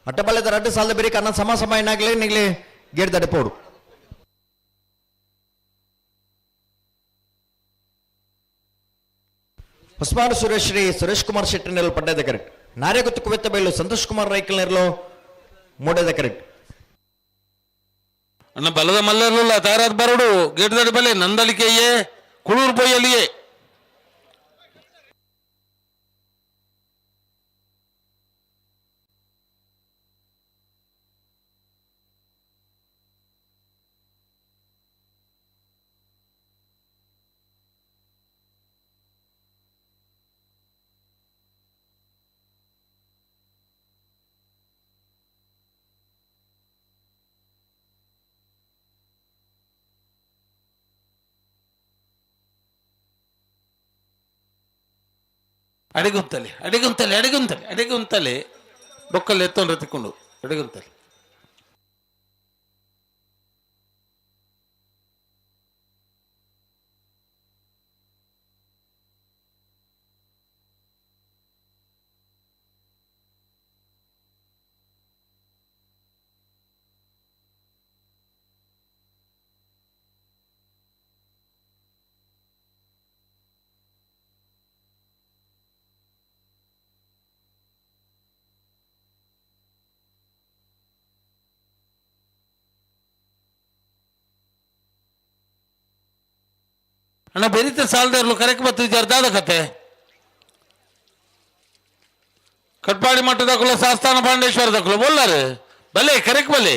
ಅಟ್ಟಬಲ್ಲೆದ ರಡ್ಡು ಸಾಲದ ಬೇರೆ ಕನ್ನ ಸಮ ಸಮ ಏನಾಗಲಿ ನಿಗ್ಲಿ ಗೇಟ್ ದಡಪೋಡು. ಹೊಸ್ಮಾರು ಸುರೇಶ್ ಶ್ರೀ ಸುರೇಶ್ ಕುಮಾರ್ ಶೆಟ್ಟಿನೆಲ್ಲ ಪಡ್ಡದ ಕರೆಕ್ಟ್. ನಾರ್ಯಗುತ್ತು ಕುವೆತ್ತ ಬೈಲು ಸಂತೋಷ್ ಕುಮಾರ್ ರೈಕಲ್ನೆರ್ಲು ಮೂಡದ ಕರೆಕ್ಟ್. ಅಣ್ಣ ಬಲದ ಮಲ್ಲರ್ಲಲ್ಲ ತಯಾರಾದ ಬರಡು ಗೇಟ್ದಡಿ ಬಲೆ ನಂದಳಿಕೆಯೇ ಕುಳೂರು ಪೊಯ್ಯಲಿಯೇ. ಅಡಿಗುಂತಲೆ ಅಡಿಗುಂತಲೆ ಅಡಿಗುಂತಲೆ ಅಡಿಗುಂತಲೆ ಬೊಕ್ಕಲ್ಲಿ ಎತ್ತೊಂಡ್ರೆ ತಿಕ್ಕೊಂಡು ಅಡಿಗುಂತಲೆ. ಅಣ್ಣ ಬೆರಿತ ಸಾಲದವ್ರು ಕರೆಕ್ಟ್ ಬತ್ತು ದಾದ ಕತೆ. ಕಟ್ಪಾಡಿ ಮಠದಕ್ಕುಲ ಸಾಸ್ತಾನ ಪಾಂಡೇಶ್ವರ ದಕ್ಕುಲ ಬೊಲ್ಲಾರು ಬಲೆ ಕರೆಕ್ಟ್ ಬಲೆ.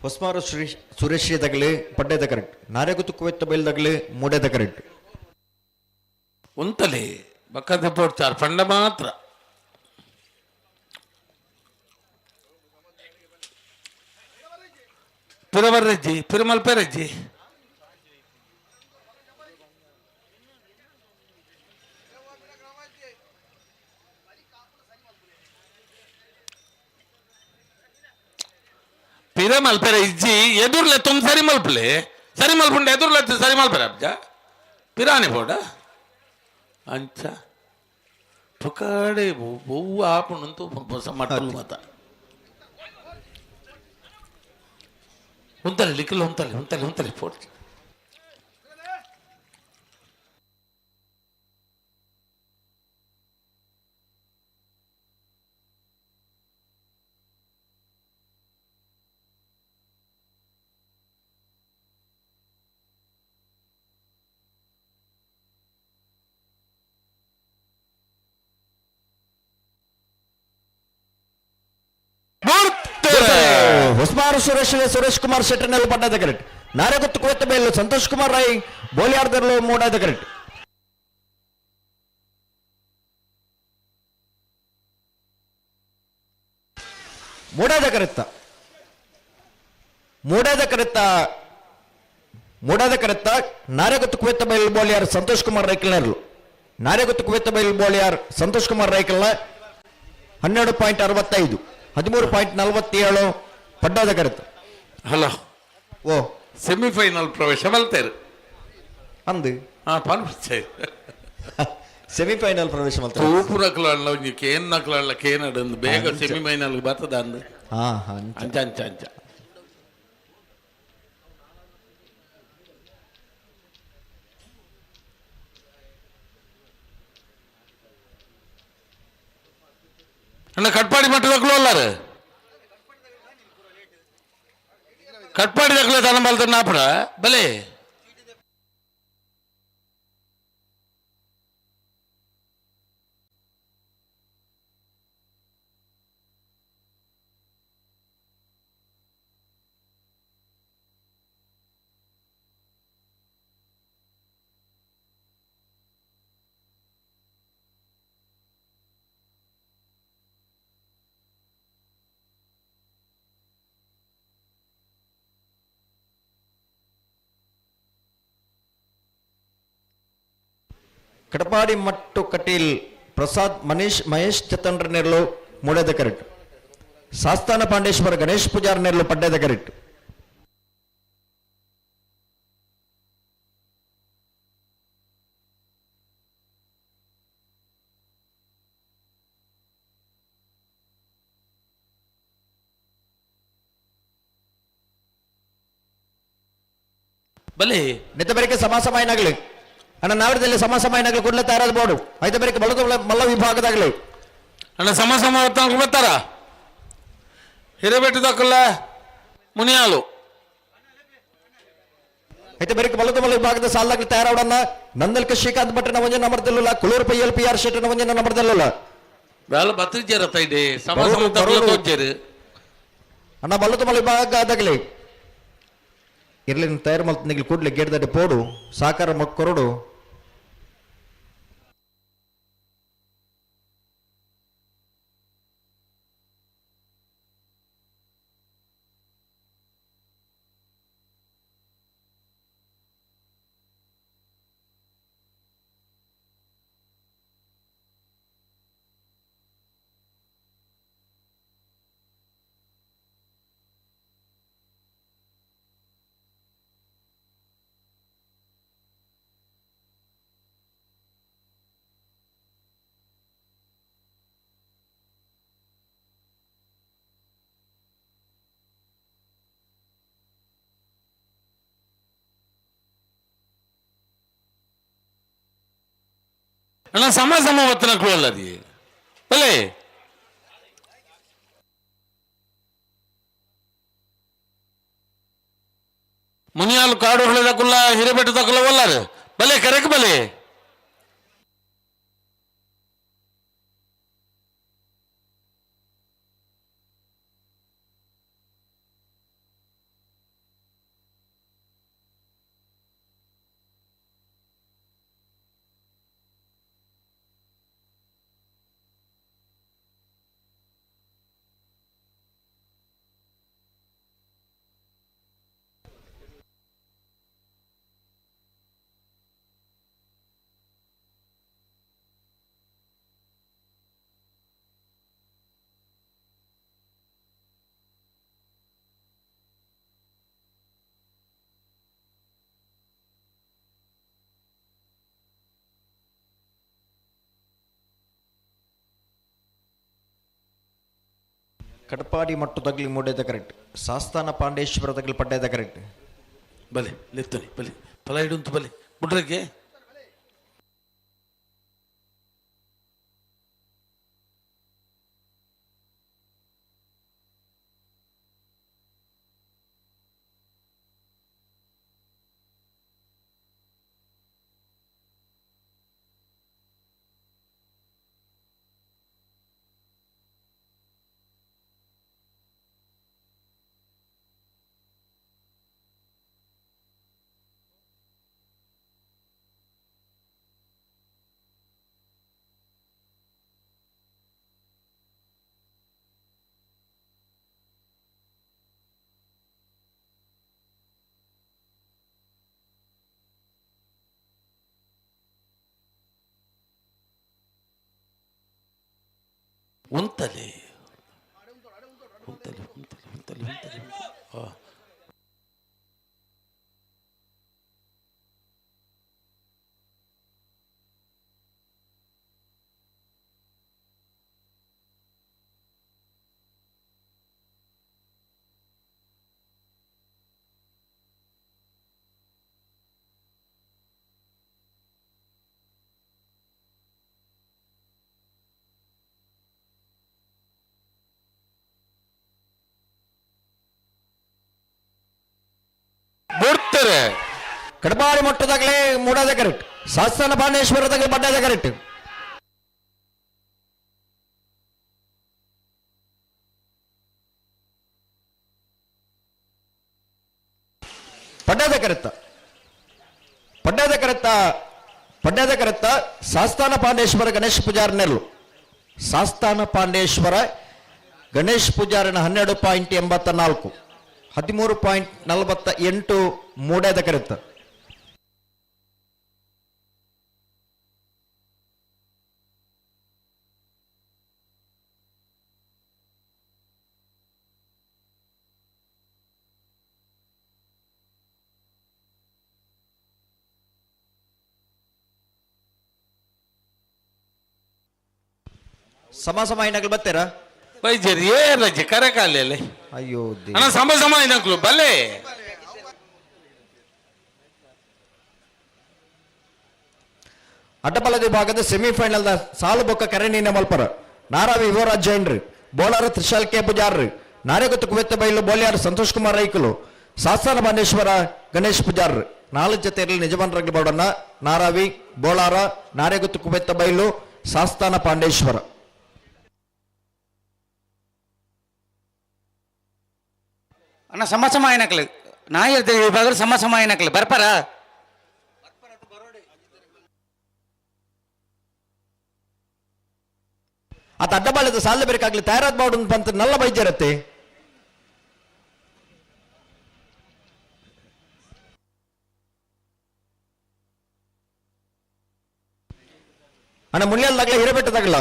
ಹೊಸ್ಮಾರು ಶ್ರೀ ಸುರೇಶ್ ದಗಲಿ ಪಡ್ಡೆದ ಕರೆಕ್ಟ್. ನಾರೆಗುತ್ತು ಕುವೆತ್ತ ಬೈಲ್ದಗಲಿ ಮೂಡೆದ ಕರೆಕ್ಟ್. ಉಂತಲೆ ಬಕ್ಕದ ಪೋಡ್ಚಾರ್ ಪಂಡ ಮಾತ್ರ. ಪಿರವರ್ರೆಜ್ಜಿ ಪಿರಮಲ್ಪೆರಜ್ಜಿ ಪಿರಮಲ್ಪೆರ ಇಜ್ಜಿ ಎದುರ್ಲೆ ತುಂಬ ಸರಿ ಮಲ್ಪಲೆ ಸರಿ ಮಲ್ಪುಂಡೆ ಎದುರ್ಲೆ ಸರಿ ಮಲ್ಪೆರ ಅಬ್ಜ ಪಿರಾಣಿ ಪೋಡ ಅಂಚ ಪುಕಾಡೆ ಬೊವ್ವ ಆಪುಂಡು ಹೊಸ ಮಟ್ಟಲು ಮಾತ ಉಂತಲೆ ಲಿಕ್ಕಲ್ ಉಂತಲೆ ಉಂತಲೆ ಉಂತಲೆ ಫೋಟ್ ಹೊಸ್ಮಾರು ಸುರೇಶ್ ಸುರೇಶ್ ಕುಮಾರ್ ಶೆಟ್ಟರ್ನಲ್ಲಿ ಪಡ್ಡದ ಕರೆಕ್ಟ್. ನಾರೆಗುತ್ತು ಕುವೆತ್ತ ಬೈಲು ಸಂತೋಷ್ ಕುಮಾರ್ ರೈ ಬೋಲಿಯಾರ್ದರ್ಲು ಮೂಡಾದ ಕರೆಕ್ಟ್. ಮೂಡಾದ ಕರೆತ್ತ ಮೂಡಾದ ಕರೆತ್ತ ಮೂಡಾದ ಕರೆತ್ತ ನಾರೆಗುತ್ತು ಕುವೆತ್ತ ಬೈಲು ಬೋಲಿಯಾರ್ ಸಂತೋಷ್ ಕುಮಾರ್ ರೈಕಲ್ನರ್ಲು ನಾರೆಗುತ್ತು ಕುವೆತ್ತ ಬೈಲು ಬೋಲಿಯಾರ್ ಸಂತೋಷ್ ಕುಮಾರ್ ರೈಕಲ್ನ 12.65 13.47 ಪಡ್ಡಾದ ಕರೆತ್ತ. ಹಲೋ ಓ ಸೆಮಿಫೈನಲ್ ಪ್ರವೇಶ ಮಲ್ತೇರು ಅಂದು ಹಾ ಪನ್ಪು ಸೆಮಿಫೈನಲ್ ಪ್ರವೇಶ ಮಲ್ತಾರೆ. ತೂಪು ನಕಲಲ್ಲ ಒಂಜಿ ಕೇನ್ ನಕಲಲ್ಲ ಕೇನಡ್ ಅಂದ್ ಬೇಗ ಸೆಮಿಫೈನಲ್ ಬರ್ತದ ಅಂದ್ ಹಾ ಹಾ ಅಂಚ ಅಂಚ ಅಂಚ. ಅಣ್ಣ ಕಟ್ಪಾಡಿ ಮಟ್ಟದಕ್ಕೂ ಅಲ್ಲಾರು ಕಟ್ಪಾಡಿ ದಕ್ಕಲ ತನ ಬಲ್ತ ನಾಪಡ ಬಲೆ ಕಡಪಾಡಿ ಮಟ್ಟು ಕಟೀಲ್ ಪ್ರಸಾದ್ ಮನೀಶ್ ಮಹೇಶ್ ಚತಂಡ್ರ ನೆರ್ಲು ಮೂಡದ ಕರೆಕ್ಟ್. ಸಾಸ್ತಾನ ಪಾಂಡೇಶ್ವರ ಗಣೇಶ್ ಪೂಜಾರ್ ನೆರ್ಲು ಪಡ್ಡೆದ ಕರೆಕ್ಟ್. ಬಲೆ. ನೆತ್ತ ಬರಿಕೆ ಸಮ ಸಮಾಯನಾಗಲಿ ಅಣ್ಣ, ನಾವರದಲ್ಲಿ ಸಮ ಸಮಾಯನಾಗಲಿ ಕೂಡಲೇ ತಯಾರಾದ ಬೋರ್ಡು. ಐತ ಬರಿಕೆ ಬಲದ ಮಲ್ಲ ವಿಭಾಗದಾಗಲಿ. ಅಣ್ಣ ಸಮ ಸಮ ಹೊತ್ತಾಂಕ ಬರ್ತಾರ. ಹಿರೇಬೆಟ್ಟದಕ್ಕಲ್ಲ ಮುನಿಯಾಲು. ಐತೆ ಬರಿಕೆ ಬಲದ ಮಲ್ಲ ವಿಭಾಗದ ಸಾಲಾಗಲಿ ತಯಾರಾವಡನ್ನ. ನಂದಲ್ಕ ಶ್ರೀಕಾಂತ್ ಭಟ್ರನ ಒಂಜೆ ನಂಬರ್ದಲ್ಲ, ಕುಳೂರು ಪೈ ಎಲ್ ಪಿ ಆರ್ ಶೆಟ್ಟನ ಒಂಜೆ ನಂಬರ್ದಲ್ಲ. ಬೇಲ ಬತ್ತಿಜಾರ ತೈಡೆ ಸಮ ಬರೋಡು, ಸಮ ತಪ್ಪಲ ಬರೋಡು. ತೋಜಾರು. ಅಣ್ಣ ಬಲದ ಮಲ್ಲ ವಿಭಾಗದಾಗಲಿ ಇರ್ಲಿ ತಯಾರು ಮಲ್ತ ಕೂಡ್ಲೆ ಗೇಟ್ ದಾಟಿ ಪೋಡು ಸಾಕಾರ ಮಕ್ಕೊರಡು. ಅಣ್ಣ ಸಮ ಸಮ ಒತ್ತನ ಕೂಡಲ್ಲ ಬಲೆ. ಮುನಿಯಾಲು ಕಾಡು ಹೊಳೆದಕ್ಕುಲ್ಲ ಹಿರೇಬೆಟ್ಟದಕ್ಕುಲ್ಲ ಒಲ್ಲಾರು ಬಲೆ ಕರೆಕ್ ಬಲೆ. ಕಟಪಾಡಿ ಮಟ್ಟು ತಗ್ಲಿ ಮೂಡೇದ ಕರೆಕ್ಟ್, ಸಾಸ್ತಾನ ಪಾಂಡೇಶ್ವರ ತಗ್ಲಿ ಪಡ್ಡೇದ ಕರೆಕ್ಟ್. ಬಲೆ ಲೆತ್ತನೆ ಬಲೆ ಫಲ ಇಡುಂತು ಬಲೆ ಬುಡ್ರಕ್ಕೆ. ಉಂತಲೆ ಉಂತಲೆ ಉಂತಲೆ ಉಂತಲೆ ಉಂತಲೆ. ಬಿಡ್ತಾರೆ. ಕಡಬಾರಿ ಮೊಟ್ಟದಾಗಲೇ ಮೂಡಾದ ಕರೆಕ್ಟ್, ಸಾಸ್ತಾನ ಪಾಂಡೇಶ್ವರದಾಗಲೇ ಪಡ್ಡಾದ ಕರೆಕ್ಟ್. ಪಡ್ಡಾದ ಕರೆತ್ತ ಪಡ್ಡಾದ ಕರೆತ್ತ ಪಡ್ಡಾದ ಕರೆತ್ತ ಸಾಸ್ತಾನ ಪಾಂಡೇಶ್ವರ ಗಣೇಶ್ ಪೂಜಾರನೆಲ್ಲು. ಸಾಸ್ತಾನ ಪಾಂಡೇಶ್ವರ ಗಣೇಶ್ ಪೂಜಾರನ 12.84, 13.48 ಮೂಡೇದ ಕರೆತ್ತ. ಸಮ ಸಮ ಐನಕ್ಲು ಬತ್ತೀರಾ? ಬೈಜರಿ ಏ ರಜೆ ಕರೆ ಕಾಲಲ್ಲಿ. ಅಯ್ಯೋ ಅಣ್ಣ ಸಮ ಸಮ ಐನಕ್ಲು ಬಲೆ. ಅಡ್ಡಬಲದ ವಿಭಾಗದ ಸೆಮಿಫೈನಲ್ the ಸಾಲು ಬೊಕ್ಕ ಕರೆನೀನ ಮಲ್ಪರ ನಾರಾವಿ ಯುವರಾಜ್ ಜೈನ್ರು ಬೋಳಾರ ತ್ರಿಶಾಲ್ ಕೆ ಪೂಜಾರ್ರು ನಾರೆಗುತ್ತು ಕುವೆತ್ತ ಬೈಲು ಬೋಲಿಯಾರ್ ಸಂತೋಷ್ ಕುಮಾರ್ ರೈಕುಲು ಸಾಸ್ತಾನ ಬಾಂಡೇಶ್ವರ ಗಣೇಶ್ ಪೂಜಾರ್ರು ನಾಲ್ಕು ಜೊತೆಯಲ್ಲಿ ನಿಜಮಾನರಾಗಿ ಬೋಡನ್ನ ನಾರಾವಿ ಬೋಳಾರ ನಾರೆಗುತ್ತು ಕುವೆತ್ತ ಬೈಲು ಸಾಸ್ತಾನ ಪಾಂಡೇಶ್ವರ. ಅಣ್ಣ ಸಮ ಸಮ ಏನಕ್ಲು ನಾಯರ್ ವಿಭಾಗ ಸಮ ಸಮ ಏನಕ್ಲು ಬರ್ಪಾರ? ಆತ ಅಡ್ಡಬಾಳದ ಸಾಲ ಬೇಕಾಗ್ಲಿ ತಯಾರಾದ ಬಾಡು ಅಂತ ನಲ್ಲ ಬೈಜರತ್ತೆ. ಅಣ್ಣ ಮುಳ್ಳಿಯಲ್ದಾಗ್ಲ ಹಿರೇಬೆಟ್ಟದಾಗಲ್ಲ.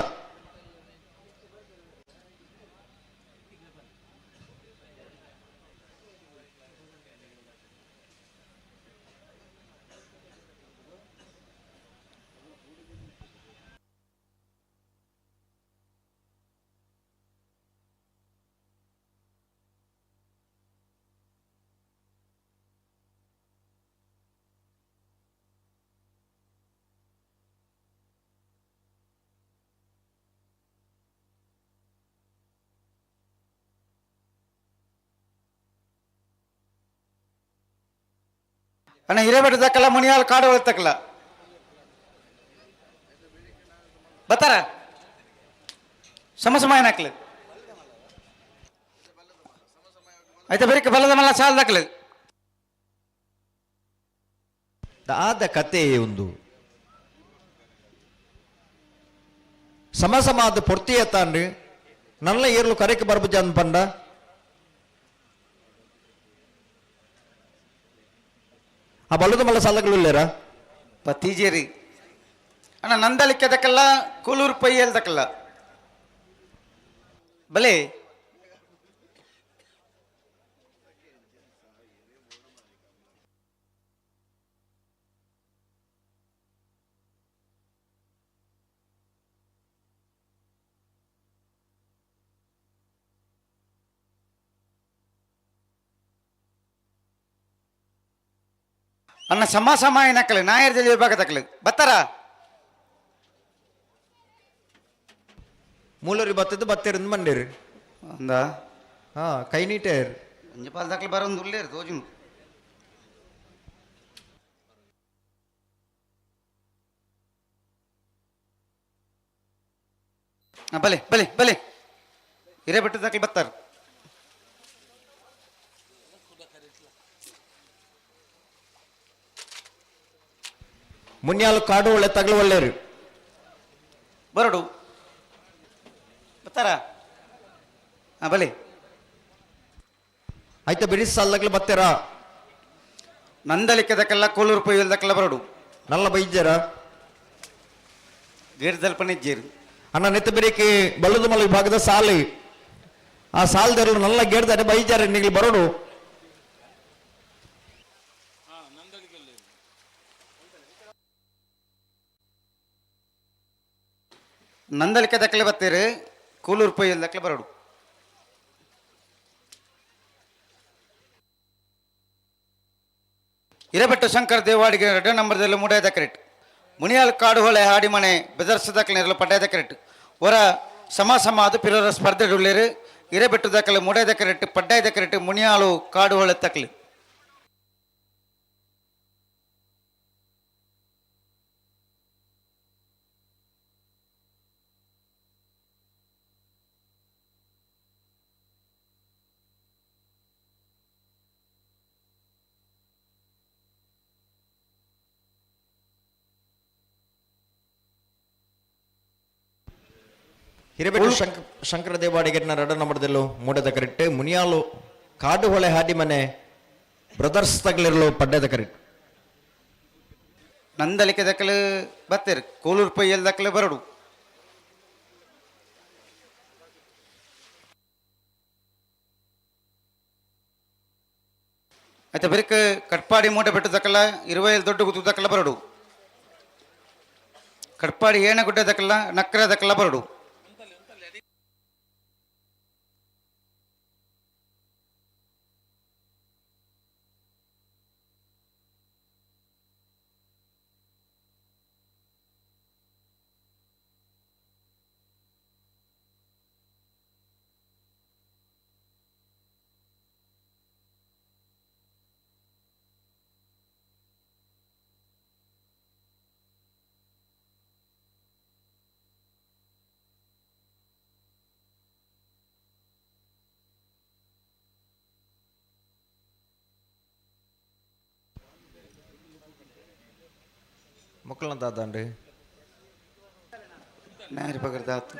ಅಣ್ಣ ಹಿರೇಬೆಟ್ಟದಕ್ಕಲ್ಲ ಮುನಿಯಾಲ್ ಕಾಡು ಒಳತಕ್ಕಲ್ಲ ಬರ್ತಾರ? ಸಮ ಸಮ ಏನಾಕ್ಲು ಆಯ್ತಾ ಬರೀಕ ಬಲದ ಮಲ್ಲ ಸಾಲದಾಕ್ಲು. ದಾದ ಕತೆ ಒಂದು ಸಮ ಸಮಾದ ಪೊರ್ತಿಯ ತಾಂಡ್ರಿ ನನ್ನ ಏರ್ಲು ಕರೆಕ್ ಬರ್ಬುಜ ಪಂಡ ಆ ಬಲದ ಮಲ್ಲ ಸಾಲಗಳು ಇಲ್ಲೇರಾ? ಪತೀಜೇರಿ ಅಣ್ಣ ನಂದಲಿಕ್ಕದಕ್ಕಲ್ಲ ಕೂಲೂರು ಪೈಯಲ್ದಕ್ಕಲ್ಲ ಬಲೆ. ಅಣ್ಣ ಸಮ ಸಮ ಏನಕ್ಕಲು ನಾಯರ್ ಜಲ್ಲಿ ವಿಭಾಗದಕ್ಕಲು ಬತ್ತಾರ? ಮೂಲರಿ ಬತ್ತದ್ದು ಬತ್ತೆರಿಂದ ಬಂದಿರಿ. ಅಂದ ಹಾ ಕೈ ನೀಟೇರ್ ಒಂಜಿ ಪಾಲ್ದಕ್ಕಲು ಬರೋದು ಉಳ್ಳೇರು ತೋಜು. ಬಲೆ ಬಲೆ ಬಲೆ ಹಿರೇಬೆಟ್ಟದಕ್ಕಲು ಬತ್ತಾರ. ಮುನ್ಯಾಲು ಕಾಡು ಒಳ್ಳೆ ತಗಲು ಒಳ್ಳೇರು. ಬರಡು ಬತ್ತಾರ? ಹಾ ಬಲೆ. ಆಯ್ತಾ ಬಿಡಿ ಸಾಲದಾಗ್ಲು ಬತ್ತೆರಾ? ನಂದಲಿಕ್ಕದಕ್ಕೆಲ್ಲ ಕೋಲೂರು ಪೊಯ್ಯಲ್ದಕ್ಕೆಲ್ಲ ಬರಡು. ನಲ್ಲ ಬೈಜರ ಗೇರ್ದಲ್ಪನೆ ಇಜ್ಜೇರು. ಅಣ್ಣ ನೆತ್ತ ಬೆರಿಕೆ ಬಲ್ಲದ ಮಲ ವಿಭಾಗದ ಸಾಲು ಆ ಸಾಲದೆರಳು ನಲ್ಲ ಗೇಡ್ದಾರೆ ಬೈಜಾರೆ ನಿಗ್ಲಿ ಬರೋಡು. ನಂದಲಿಕ್ಕದಕ್ಕಲೆ ಬತ್ತೀರಿ ಕೂಲೂರು ಪೊಯ್ಯಲ್ದಕ್ಕಲೆ ಬರಡು. ಹಿರೇಬೆಟ್ಟು ಶಂಕರ್ ದೇವಾಡಿಗೆ ಎರಡು ನಂಬರ್ದಲ್ಲಿ ಮೂಡಾದ ಕರೆಕ್ಟ್ ಮುನಿಯಾಲ್ ಕಾಡುಹೊಳೆ ಹಾಡಿಮನೆ ಬೆದರ್ಸದಕ್ಕಲೆ ನೆರಳು ಪಡ್ಡಾದ ಕರೆಕ್ಟ್ ಹೊರ ಸಮ ಸಮ ಅದು ಪಿರರ ಸ್ಪರ್ಧೆ ಉಳ್ಳೇರು ಹಿರೇಬೆಟ್ಟು ದಾಖಲೆ ಮೂಡಾದ ಕರೆಕ್ಟ್ ಪಡ್ಡಾಯದ ಕರೆಕ್ಟ್ ಮುನಿಯಾಳು ಕಾಡುಹೊಳೆ ತಕ್ಲಿ. ಹಿರೇಬೆಟ್ಟು ಶಂಕರ ದೇವಾಡಿಗೆರ್ನ ರಡ ನಂಬರ್ದಲ್ಲೂ ಮೂಡದ ಕರೆಕ್ಟ್ ಮುನಿಯಾಲು ಕಾಡುಹೊಳೆ ಹಾಡಿಮನೆ ಬ್ರದರ್ಸ್ ತಗಲಿರಲು ಪಡ್ಡದ ಕರೆಕ್ಟ್. ನಂದಲಿಕೆ ದಕ್ಕಲು ಬತ್ತೀರಿ ಕೂಲೂರು ಪೊಯ್ಯಲ್ ದಕ್ಕಲು ಬರಡು. ಆಯ್ತಾ ಬೆರಕ್ ಕಟ್ಪಾಡಿ ಮೂಟೆ ಬೆಟ್ಟದಕ್ಕಲ್ಲ ಇರುವೈಲ್ ದೊಡ್ಡ ಗುತ್ತದಕ್ಕಲ್ಲ ಬರಡು. ಕಟ್ಪಾಡಿ ಏನ ಗುಡ್ಡದಕ್ಕಲ್ಲ ನಕ್ಕರದಕ್ಕಲ್ಲ ಬರಡು. ಮೊಕ್ಕಳನ್ನ ದಾದಾಂಡು ನಾರಿ ಪಗರ್ದಾತು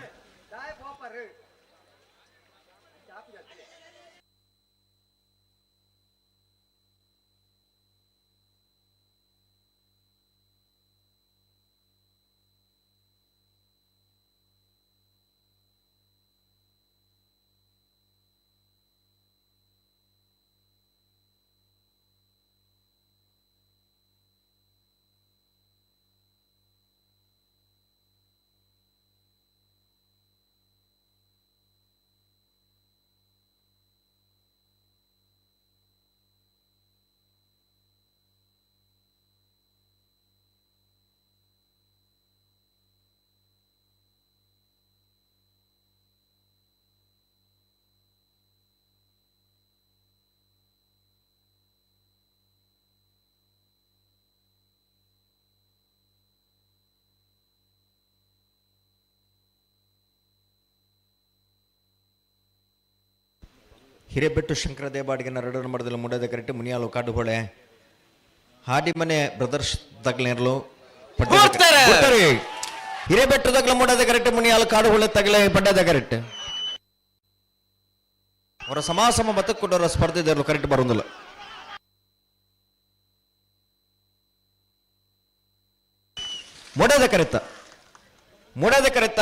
ಹಿರೇಬೆಟ್ಟು ಶಂಕರ ದೇವಾಡಿಗೆ ಎರಡರ ಮರದಲ್ಲಿ ಮುಡದ ಕರೆಕ್ಟ್ ಮುನಿಯಾಲು ಕಾಡುಹೊಳೆ ಹಾಡಿಮನೆ ಬ್ರದರ್ಸ್ ತಗ್ಲೇರ್ಲು ಹಿರೇಬೆಟ್ಟು ತಗ್ಲ ಮುಡದ ಕರೆಕ್ಟ್ ಮುನಿಯಾಲು ಕಾಡುಹೊಳೆ ತಗಲೆ ಪಡ್ಡದ ಕರೆಕ್ಟ್ ಅವರ ಸಮಾಸಮ ಬತಕ್ಕುಡವರ ಸ್ಪರ್ಧೆ ಕರೆಕ್ಟ್ ಬರುವುದಿಲ್ಲ. ಮುಡದ ಕರೆತ ಮುಡದ ಕರೆತ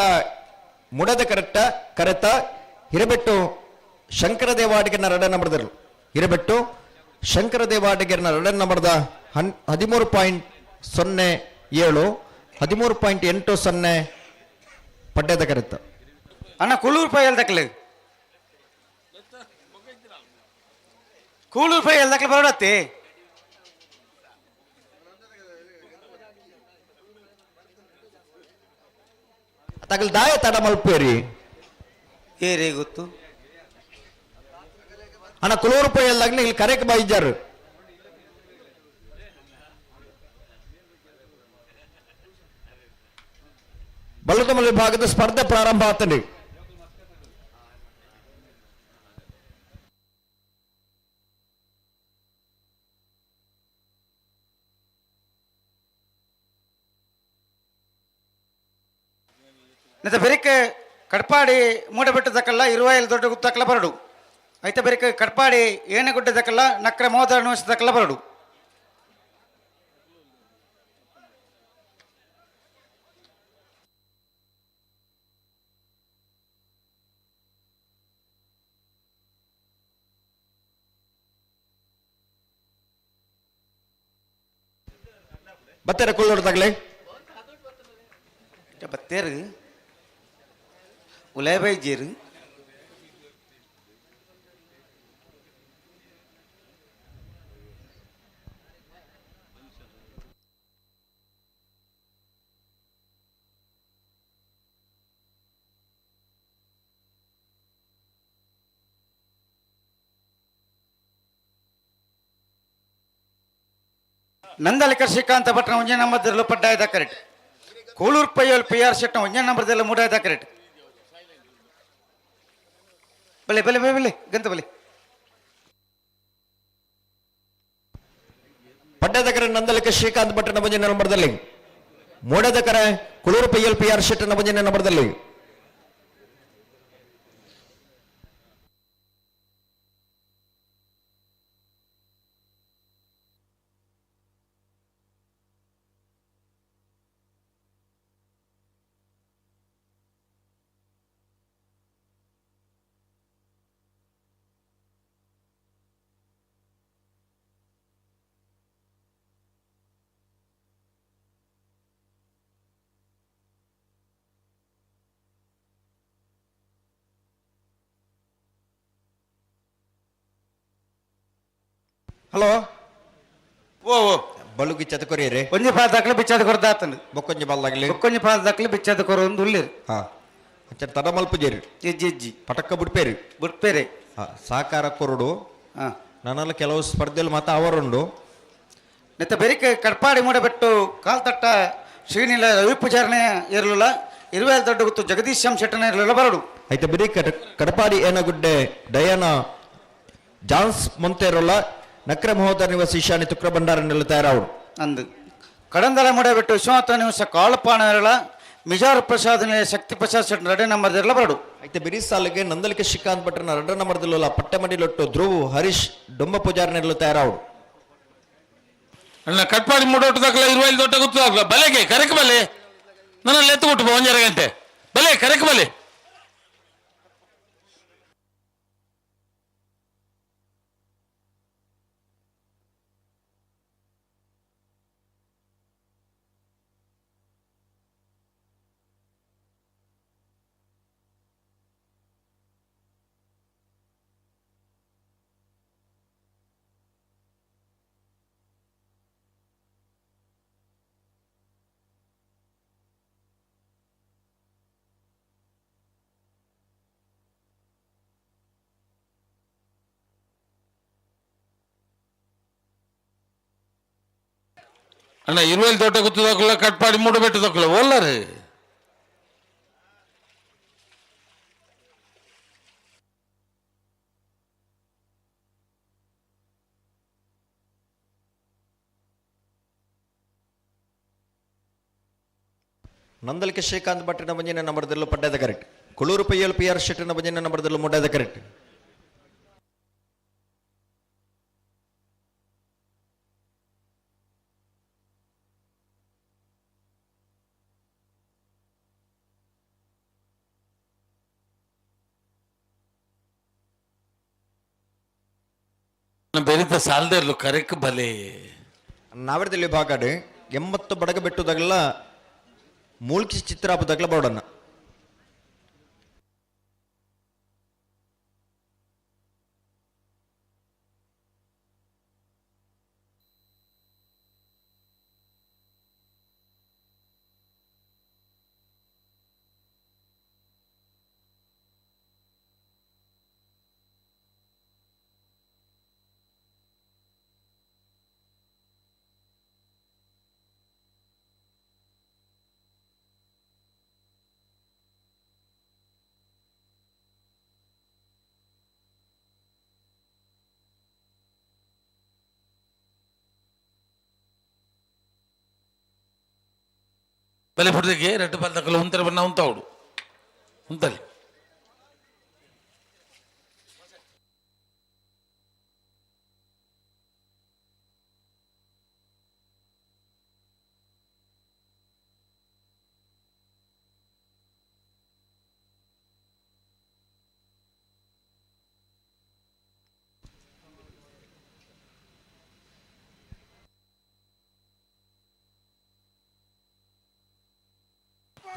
ಮುಡದ ಕರೆಕ್ಟ ಕರೆತ ಹಿರೇಬೆಟ್ಟು ಶಂಕರದೇವಾಡಿಗೆನ ಎರಡನೇ ನಂಬರ್ದರು ಹಿರೇಬೆಟ್ಟು ಶಂಕರದೇವಾಡಿಗೆನ ಎರಡನೇ ನಂಬರ್ದ 13.07 13.80 ಪಡ್ಯದ ಕರೆತ. ಅಣ್ಣ ಕೂಳೂರು ರೂಪಾಯಿ ಎಲ್ದಕ್ಲೆ ಕೂಳೂರು ರೂಪಾಯಿ ಎಲ್ದಕ್ಲೆ ಬರೋಡತ್ತಿ ತಗಲ್ ದಾಯ ತಡ ಮಲ್ಪೇರಿ ಏರೇ ಗೊತ್ತು ಅಣ್ಣ ಕುಲೂರು ರೂಪಾಯಿ ಎಲ್ದಾಗ್ಲಿ ಇಲ್ಲಿ ಕರೆಕ್ ಬಾಯಿಜಾರು ಬಲ್ಲತಮಲ್ ವಿಭಾಗದ ಸ್ಪರ್ಧೆ ಪ್ರಾರಂಭ ಆತಂಡಿ. ಮತ್ತೆ ಬೆರಿಕೆ ಕಡ್ಪಾಡಿ ಮೂಡಬೆಟ್ಟದಕ್ಕಲ್ಲ ಇರುವಾಯಲ್ಲಿ ದೊಡ್ಡ ಗುತ್ತಕ್ಕಲ್ಲ ಬರಡು ಐತೆ ಬೆರಿಕೆ ಕಡ್ಪಾಡಿ ಏನೆಗುಡ್ಡದಕ್ಕಲ್ಲ ನಕ್ರೆ ಮೋದರ ನಿವಾಸದಕ್ಕಲ್ಲ ಬರಡು. ಬತ್ತೆರ ಕುಳ್ಳೋಡು ತಗಲೆ ಬತ್ತೇರು ಉಲೇ ಬೈಜೇರು ನಂದಲಿಕ ಶ್ರೀಕಾಂತ ಭಟ್ನ ಒಂಜೇ ನಂಬರ್ದಲ್ಲಿ ಪಡ್ಡಾಯ್ದ ಕರೆಕ್ಟ್ ಕೂಳೂರು ಪೈಯಲ್ಲಿ ಪಿ ಆರ್ ಶೆಟ್ನ ಒಂಜೇ ನಂಬರ್ದಲ್ಲಿ ಮೂಡಾಯ್ದ ಕರೆಕ್ಟ್ ಬಲೆ ಬಲೆ ಬಲೆ ಬಲೆ ಗಂತ ಬಲೆ ಪಡ್ಡದ ಕರೆ ನಂದಲಿಕ ಶ್ರೀಕಾಂತ್ ಭಟ್ನ ಒಂಜೇ ನಂಬರ್ದಲ್ಲಿ ಮೂಡದ ಕರೆ ಕುಳೂರು ಪೈಯಲ್ಲಿ ಪಿ ಆರ್ ಶೆಟ್ಟನ ಒಂಜೇ ನಂಬರ್ದಲ್ಲಿ ಹಲೋ ಓ ಓ ಬಳುಗಿ ಚತಕೊರಿಯರೆ ಒಂಜಿ ಪಾದ ದಾಖಲೆ ಬಿಚ್ಚಾದ ಕೊರದಾತನು ಬೊಕ್ಕೊಂಜಿ ಬಾಲ್ದಾಗ್ಲಿ ಬೊಕ್ಕೊಂಜಿ ಪಾದ ದಾಖಲೆ ಬಿಚ್ಚಾದ ಕೊರ ಒಂದು ಉಳ್ಳಿರು ಹಾ ಅಂಚ ತಡ ಮಲ್ಪುಜೇರಿ ಇಜ್ಜಿ ಇಜ್ಜಿ ಪಟಕ್ಕ ಬುಡ್ಪೇರಿ ಬುಡ್ಪೇರೆ ಹಾ ಸಹಕಾರ ಕೊರಡು ಹಾ ನನ್ನೆಲ್ಲ ಕೆಲವು ಸ್ಪರ್ಧೆಯಲ್ಲಿ ಮಾತ್ರ ಅವರುಂಡು ನೆತ್ತ ಬೆರಿಕೆ ಕಡ್ಪಾಡಿ ಮೂಡಬೆಟ್ಟು ಕಾಲ್ತಟ್ಟ ಶ್ರೀನಿಲ ರವಿ ಪೂಜಾರನೆ ಇರಲಿಲ್ಲ ಇರುವೇಲ್ ದೊಡ್ಡ ಗೊತ್ತು ಜಗದೀಶ್ ಎಂ ಶೆಟ್ಟನ ಇರಲಿಲ್ಲ ಬರಡು అయితే ಬಿರಿ ಕಡಪಾಡಿ ಏನಗುಡ್ಡೆ ಡಯಾನ ಜಾನ್ಸ್ ಮೊಂತೇರೋಲ ನಕ್ರ ಮಹೋದರ ನಿವಾಸಿ ಈಶಾನಿ ತುಕ್ರ ಭಂಡಾರ ನೆಲ್ಲ ತಯಾರಾವು ಅಂದು ಕಡಂದಲ ಮುಡಬಿಟ್ಟು ವಿಶ್ವನಾಥ ನಿಮಿಷ ಕಾಳಪಾಣಗಳ ಮಿಜಾರ್ ಪ್ರಸಾದ್ ಶಕ್ತಿ ಪ್ರಸಾದ್ ಶೆಟ್ ರೆಡಿ ನಂಬರ್ ಇರಲ ಬರಡು. అయితే ಬಿರಿ ಸಾಲಿಗೆ ನಂದಲಿಕೆ ಶ್ರೀಕಾಂತ್ ಭಟ್ರನ ರಡ್ಡ ನಂಬರ್ದಲ್ಲ ಪಟ್ಟೆಮಡಿಲೊಟ್ಟು ಧ್ರುವ್ ಹರೀಶ್ ಡೊಂಬ ಪೂಜಾರಿನೆಲ್ಲ ತಯಾರಾవుడు. ಅಣ್ಣ ಕಟ್ಪಾಡಿ ಮೂಡೋಟು ದಾಖಲ ಇರುವೈಲ್ ದೊಡ್ಡ ಗೊತ್ತು ಬಲೆಗೆ ಕರೆಕ್ ಬಲೆ ನನ್ನ ಎತ್ತು ಕೊಟ್ಟು ಒಂಜರ ಗಂಟೆ ಬಲೆ ಕರೆಕ್ ಬಲೆ. ಅಣ್ಣ ಇರುವೈಲ್ ದೊಡ್ಡ ಗೊತ್ತು ಕಟ್ಪಾಡಿ ಮೂಡು ಬೆಟ್ಟು ದಕ್ಕಲ ಓಲ್ಲರು. ನಂದಲಿಕೆ ಶ್ರೀಕಾಂತ್ ಭಟ್ರನ ಬಂಜಿನ ನಂಬರ್ದಲ್ಲೂ ಪಡ್ಡದ ಕರೆಕ್ಟ್. ಕುಳೂರು ಪೈಯಲ್ ಪಿ ಆರ್ ಶೆಟ್ಟನ ಬಂಜಿನ ನಂಬರ್ದಲ್ಲೂ ಮುಡ್ಡದ ಕರೆಕ್ಟ್. ಬೆರಿತ ಸಾಲದಲ್ಲೂ ಕರೆಕ್ ಬಲೆ. ನಾವರದಲ್ಲಿ ಭಾಗಡು 80 ಬಡಗ ಬೆಟ್ಟುದಾಗಲ ಮೂಲ್ಕಿ ಚಿತ್ರಾಪದಾಗಲ ಬೋಡನ್ನ. ಬಲೆ ಪುಡ್ದಕ್ಕೆ ರೆಡ್ಡು ಬಲ್ದಕ್ಕಲ್ಲ ಉಂತರ ಬಣ್ಣ ಉಂತಾవుಡು ಉಂತಲಿ.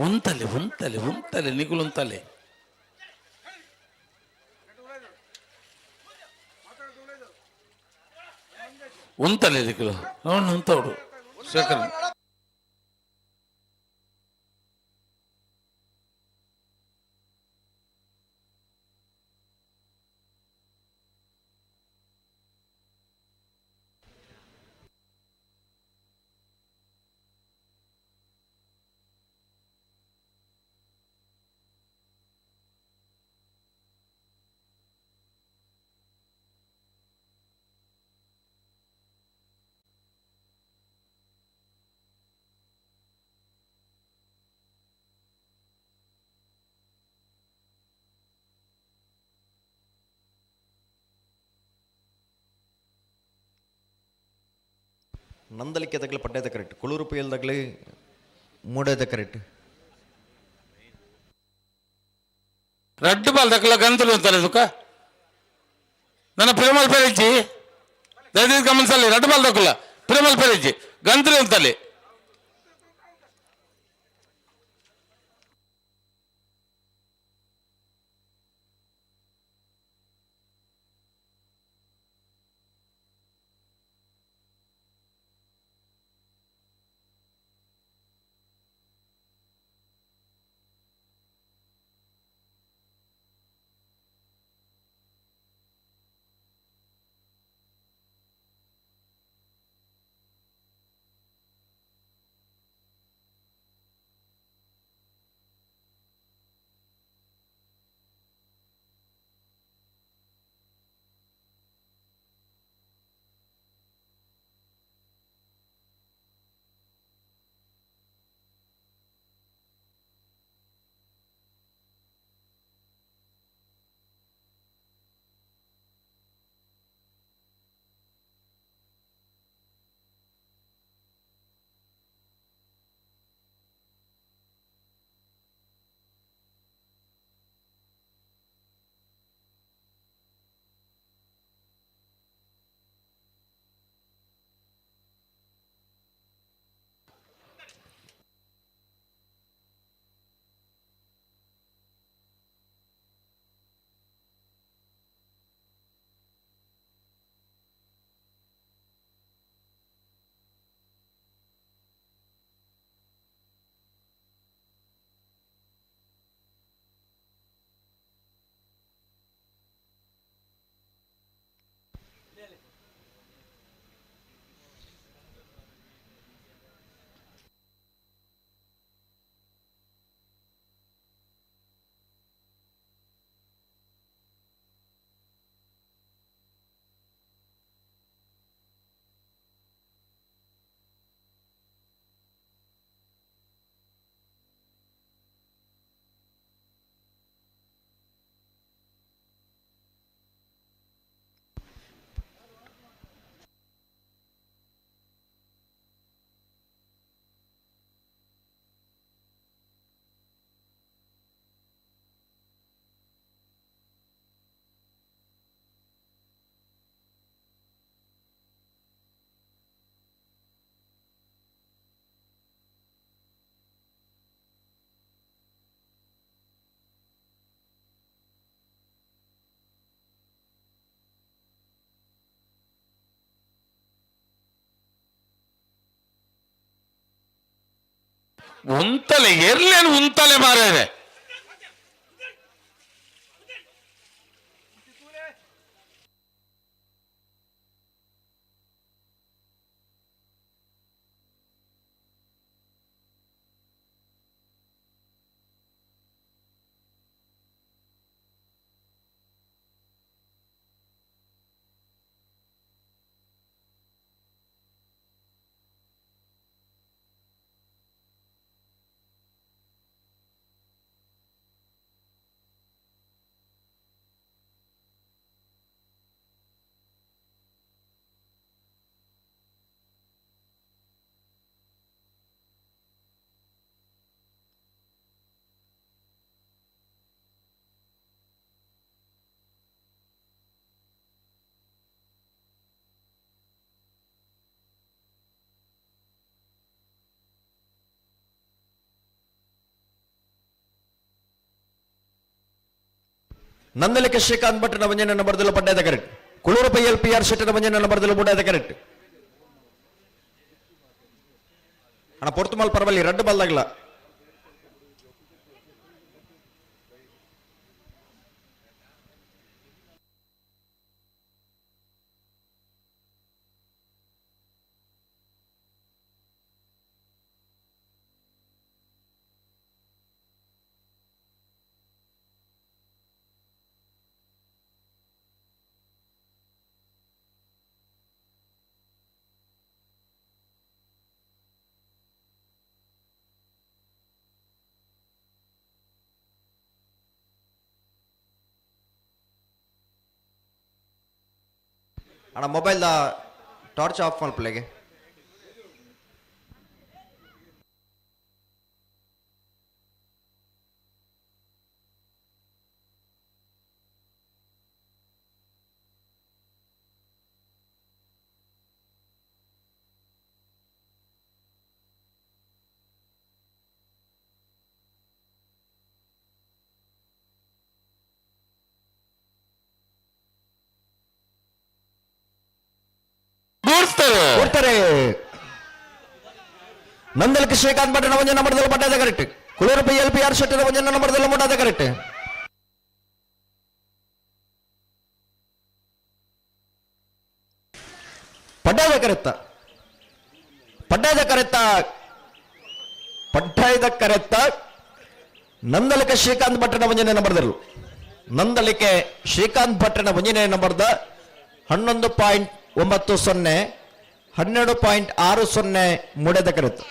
ಉಂತಲೆ ಉಂತಲೆ ಉಂತಲೆ ನಿಗುಲು ಉಂತಲೆ. ಉಂತಲೆ ನಿಗುಲು ನೋಡು ಉಂತವಡು ಶೇಖರ್. ನಂದಲಿಕೆ ತಗಲ ಪಡ್ಡದ ಕರೆಕ್ಟ್. ಕುಳೂರು ಪೈಯಲ್ ತಗಲಿ ಮೂಡದ ಕರೆಕ್ಟ್. ರಡ್ಡು ಬಾಲ್ ದಕ್ಕಲ ಗಂತಲು ಅಂತಾರೆ ಸುಖ ನನ್ನ ಪ್ರೇಮಲ್ ಪೆರಿಚಿ ದಯದೀದ್ ಗಮನಿಸಲ್ಲಿ ರಡ್ಡು ಬಾಲ್ ದಕ್ಕಲ ಪ್ರೇಮಲ್ ಪೆರಿಚಿ ಗಂತಲು ಅಂತಲ್ಲಿ. ಉಂತಲೆ ಎರ್ಲೇನು ಉಂತಲೆ ಮಾರೇರೆ. ನಂದಲಿಕೆ ಶ್ರೀಕಾಂತ್ ಭಟ್ ಒಂಜನೇ ನಂಬರ್ದಲ್ಲಿ ಪಡ್ಡಾದ ಕರೆಕ್ಟ್. ಕುಳೂರು ಪೈಯಲ್ ಪಿ ಆರ್ ಶೆಟ್ಟರ್ ಒಂಜನೇ ನಂಬರ್ದಲ್ಲಿ ಬುಡಾದ ಕರೆಕ್ಟ್. ಅಣ್ಣ ಪೊರ್ತುಮಲ್ ಪರವಲ್ಲಿ ರಡ್ಡು ಬಲ್ದಾಗಲ. ಅಣ್ಣ ಮೊಬೈಲ್ ಟಾರ್ಚ್ ಆಫ್ ಮಲ್ಪಲೆಗೆ. ಕೊಡ್ತಾರೆ ನಂದಲಕ್ಕೆ ಶ್ರೀಕಾಂತ್ ಭಟ್ ಒಂಜ ನಂಬರ್ದಲ್ಲಿ ಪಟ್ಟಾದ correct. Kulur P L P R Shettar ಒಂಜ ನಂಬರ್ದಲ್ಲಿ ಮುಟ್ಟಾದ ಕರೆಕ್ಟ್. ಪಡ್ಡಾದ ಕರೆತ್ತ ಪಡ್ಡಾದ ಕರೆತ್ತ ಪಡ್ಡಾಯದ ಕರೆತ್ತ ನಂದಲಿಕೆ ಶ್ರೀಕಾಂತ್ ಭಟ್ಟನ ಒಂಜನೇ ನಂಬರ್ದಲ್ಲಿ ನಂದಲಿಕೆ ಶ್ರೀಕಾಂತ್ ಭಟ್ಟನ ಒಂಜನೇ ನಂಬರ್ದ 11.90 12.60 ಮೂಡದ ಕರೆತ್ತು.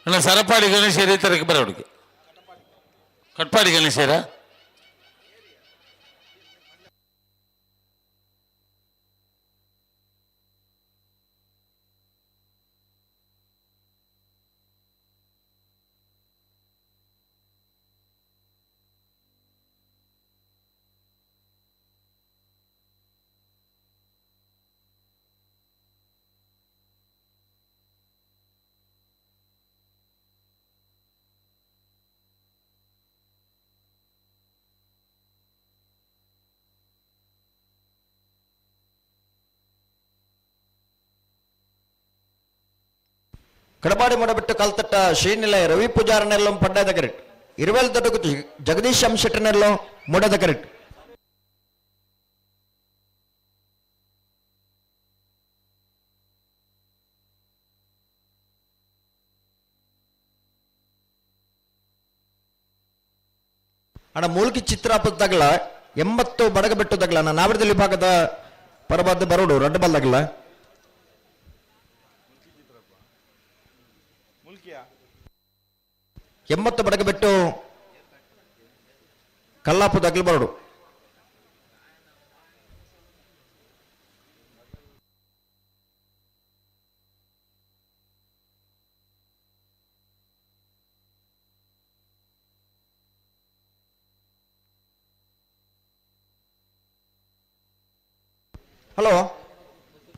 ಅಣ್ಣ ಸರಪಾಡಿ ಗಣೇಶ ರೈತರಿಗೆ ಬರೋಡಿಗೆ ಕಟ್ಪಾಡಿ ಗಣೇಶರ ಕಡಪಾಡಿ ಮೊಡಬಿಟ್ಟು ಕಲ್ತಟ್ಟ ಶ್ರೀನಿಲಯ ರವಿ ಪೂಜಾರನೆಲ್ಲೋ ಪಡ್ಡಾದ ಕರೆಕ್ಟ್. ಇರುವೆಲ್ ದೊಡ್ಡ ಜಗದೀಶ್ ಎಂ ಶೆಟ್ಟರ್ನೆಲ್ಲೋ ಮೂಡದ ಕರೆಕ್ಟ್. ಅಣ್ಣ ಮೂಲ್ಕಿ ಚಿತ್ರಾಪದಾಗಲ 80 ಬಡಗಬೆಟ್ಟು ತಗಲ ನಾವರದಲ್ಲಿ ವಿಭಾಗದ ಪರಬಾದ ಬರೋಡು ರಡ್ಡು ಬಲ್ದಾಗಲ. 80 ಬಡಗಬೆಟ್ಟು ಕಲ್ಲಾಪು ದಗ್ಲು ಬರೋಡು. ಹಲೋ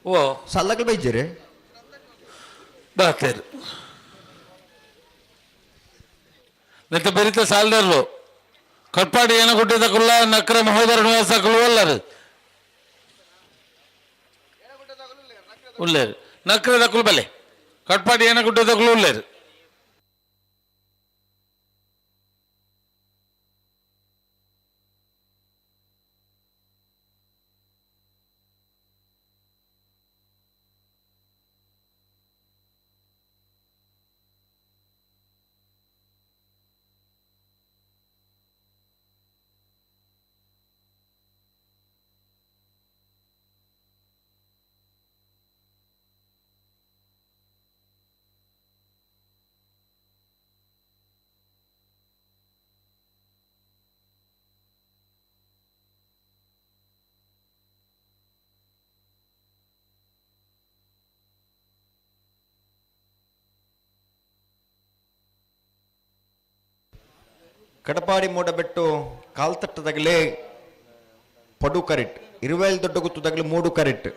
ಓ ಸಲ್ಲಗಲ್ ಬೈಜಿರಿ ಬಾತೇರು ನೆತ್ತ ಬೆರಿತ ಸಾಲದರ್ಲು ಕಟ್ಪಾಡಿ ಏನ ಕೊಟ್ಟಿದ್ದ ಕುಲ್ಲ ನಕ್ರ ಮಹೋದರ ನಿವಾಸಕಲು ಅಲ್ಲರು ಉಳ್ಳೇರು ನಕ್ರ ದಕ್ಕಲು ಬಲೆ ಕಟ್ಪಾಡಿ ಏನ ಕೊಟ್ಟಿದ್ದ ಕುಲ್ಲ ಉಳ್ಳೇರು. ಕಡಪಾಡಿ ಮೂಡಬೆಟ್ಟು ಕಾಲ್ತಟ್ಟದಾಗಲೇ ಪಡು ಕರೆಕ್ಟ್ ಇರುವೇಲ್ ದೊಡ್ಡ ಗುತ್ತದಾಗಲೇ ಮೂಡು ಕರೆಕ್ಟ್.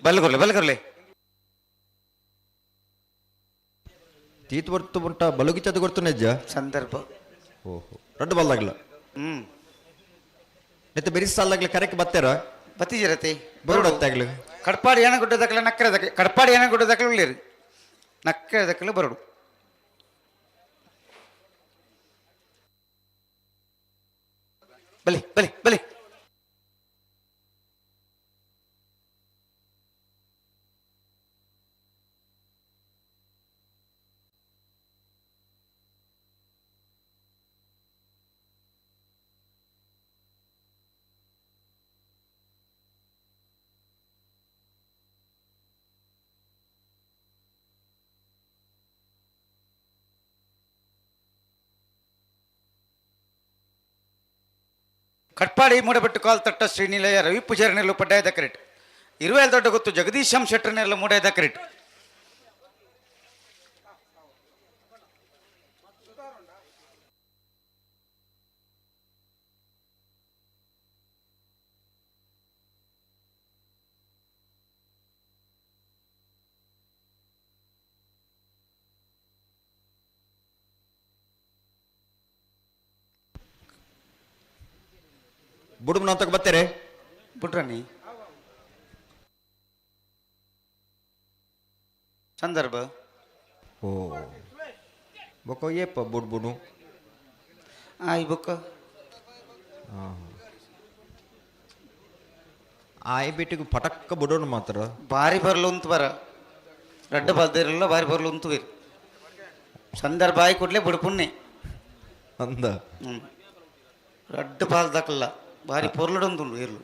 ಬಲ್ಗುರ್ಲೆ ಬಲ್ಗುರ್ಲೆ ತೀತ್ ಬರ್ತು ಉಂಟ ಬಲುಗಿತದ ಗೊತ್ತು ನಿಜ ಸಂದರ್ಭ. ಓಹೋ ರಡ್ಡು ಬಲ್ದಾಗ್ಲ. ನೆತ್ತ ಬೆರಿಸ್ ಸಾಲಾಗ್ಲ ಕರೆಕ್ ಬತ್ತೇರ ಬತ್ತಿಜಿರತೆ ಬರೋಡು ಅತ್ತಾಗ್ಲ. ಕಡ್ಪಾಡಿ ಏನ ದಾಖಲೆ ನಕ್ಕರೆ ದಾಖಲೆ ಕಡ್ಪಾಡಿ ಏನ ದಾಖಲೆ ಉಳ್ಳೇರು ನಕ್ಕರೆ ದಾಖಲೆ ಬರೋಡು. ಬಲಿ ಬಲಿ ಬಲಿ ಕಟ್ಪಾಡಿ ಮೂಡಬೆಟ್ಟು ಕಾಲ್ತಟ್ಟ ಶ್ರೀನಿಲಯ ರವಿ ಪೂಜಾರಿನೆಲ್ಲ ಪಡ್ಡಾಯದ ಕರೆಟ್ ಇರುವೆಲ್ ದೊಡ್ಡ ಗೊತ್ತು ಜಗದೀಶ್ ಎಂ ಶೆಟ್ಟರ್ನೆಲ್ಲ ಮೂಡಾಯದ ಕರೆಟ್. ಬುಡುಬನ ಅಂತಕ್ಕೆ ಬತ್ತೇರೆ ಬುಡ್ರನಿ ಸಂದರ್ಭ. ಓ ಬೊಕ್ಕ ಏಪ ಬುಡ್ಬುಡು ಆಯ್ ಬೊಕ್ಕ ಆಯ್ ಬಿಟ್ಟಿಗೆ ಪಟಕ್ಕ ಬುಡೋಣ ಮಾತ್ರ ಬಾರಿ ಬರ್ಲು ಉಂತು ಬರ ರಡ್ಡ ಬಲ್ದಿರಲ್ಲ ಬಾರಿ ಬರ್ಲು ಉಂತು ಬೇರು ಸಂದರ್ಭ ಆಯ್ ಕೂಡಲೇ ಬುಡ್ಪುಣ್ಣೆ ಅಂದ ರಡ್ಡು ಪಾಲ್ ದಕ್ಕಲ್ಲ ಬಾರಿ ಪೊರ್ಲುಡೊಂದುಂಡು ಇರ್ಲು.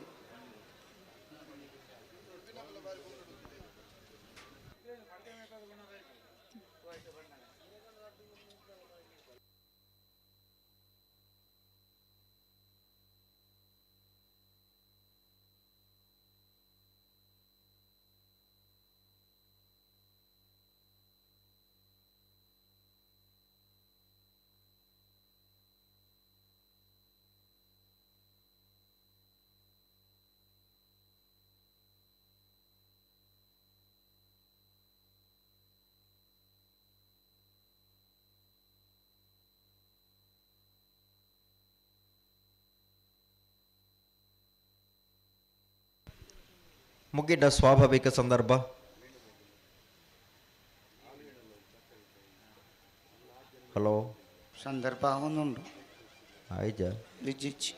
ಮುಗಿಡ ಸ್ವಾಭಾವಿಕ ಸಂದರ್ಭ. ಹಲೋ ಸಂದರ್ಭ ಒಂದುಂಡು ಆಯ್ತಾ ವಿಜಿಚ್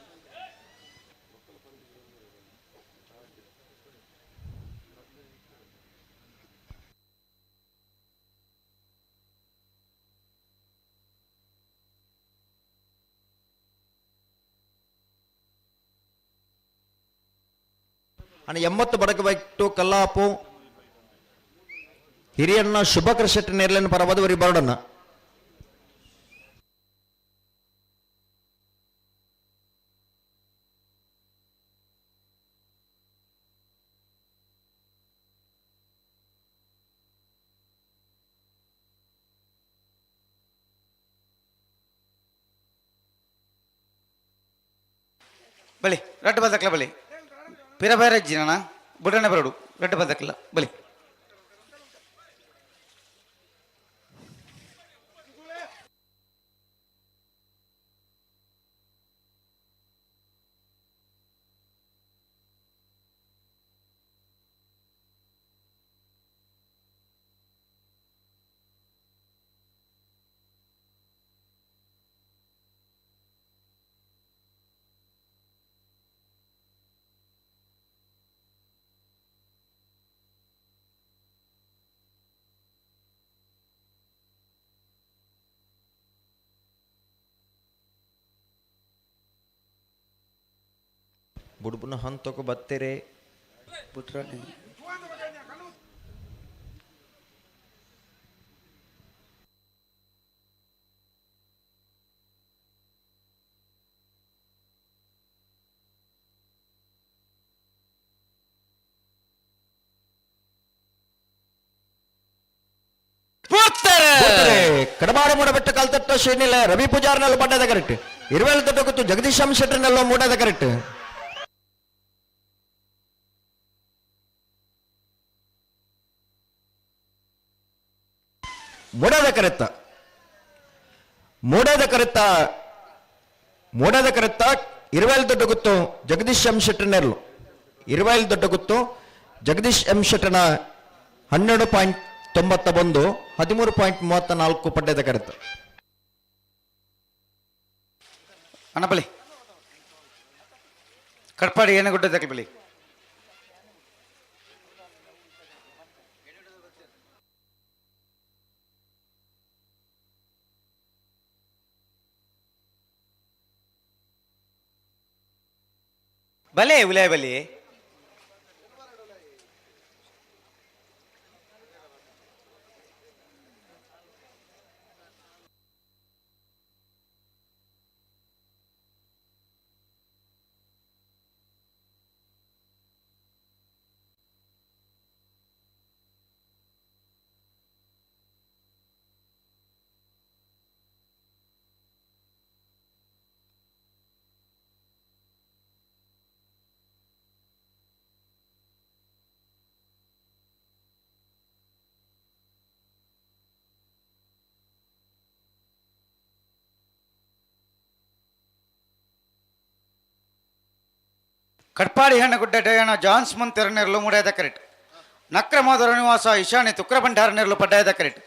ಅಣ್ಣ 80 ಬಡಕಬೆಟ್ಟು ಕಲ್ಲಾಪು ಹಿರಿಯಣ್ಣ ಶುಭಕರ ಶೆಟ್ಟಿ ನೇರ್ಲನ್ ಪರವಾದ ಬರಡನ್ನ. ಬಲಿ ರಡ್ಡು ಬದಕ್ಲ ಬಲಿ ಪಿರಬೈರಜ್ಜಿ ನಾನ ಬುಡನೆ ಬರಡು ರಡ್ಡು ಬದಕ್ಲ ಬಲಿ. ಬುಡ್ಬುನ ಹಂತೊಕು ಬತ್ತೆರೆ ಕಡಬಾಡ ಮೂಡಬೆಟ್ಟ ಕಲ್ತಟ್ಟ ಶ್ರೇಣಿಲ ರವಿ ಪೂಜಾರ್ನಲ್ಲೂ ಪಡ್ಡದ ಕರೆಕ್ಟ್ ಇರುವೆಲ್ ದೊಡ್ಡ ಜಗದೀಶ್ ಶೆಟ್ಟರ್ನಲ್ಲೂ ಮೂಡದ ಕರೆಕ್ಟ್ ಮೂಡದ ಕರೆತ್ತ ಮೂಡದ ಕರೆತ್ತ ಮೂಡದ ಕರೆತ್ತ ಇರುವೆಲ್ ದೊಡ್ಡ ಗುತ್ತು ಜಗದೀಶ್ ಎಂ ಶೆಟ್ಟರ್ನೆಲ್ಲು ಇರುವೈಲ್ ದೊಡ್ಡ ಗುತ್ತು ಜಗದೀಶ್ ಎಂ ಶೆಟ್ಟರ್ನ 12.91 13.34 ಪಡ್ಡೆದ ಕರೆತ. ಅಣ್ಣಬಲಿ ಕಟ್ಪಾಡಿ ಏನುಗುಡ್ಡ ಬಲಿ ಬಲೆ ಉಲೇ ಬಲಿ ಕಟ್ಪಾಡಿ ಹೆಣ್ಣಗುಡ್ಡ ಡಯಣ ಜಾನ್ಸ್ ಮಂತೆರನೆರಲು ಮೂಡಾದ ಕರೆಟ್ ನಕ್ರ ಮಾಧುರ ನಿವಾಸ ಈಶಾನ್ಯ ತುಕ್ರ ಭಂಡಾರ ನೆರಳು ಪಡ್ಡಾಯದ ಕರೆಟ್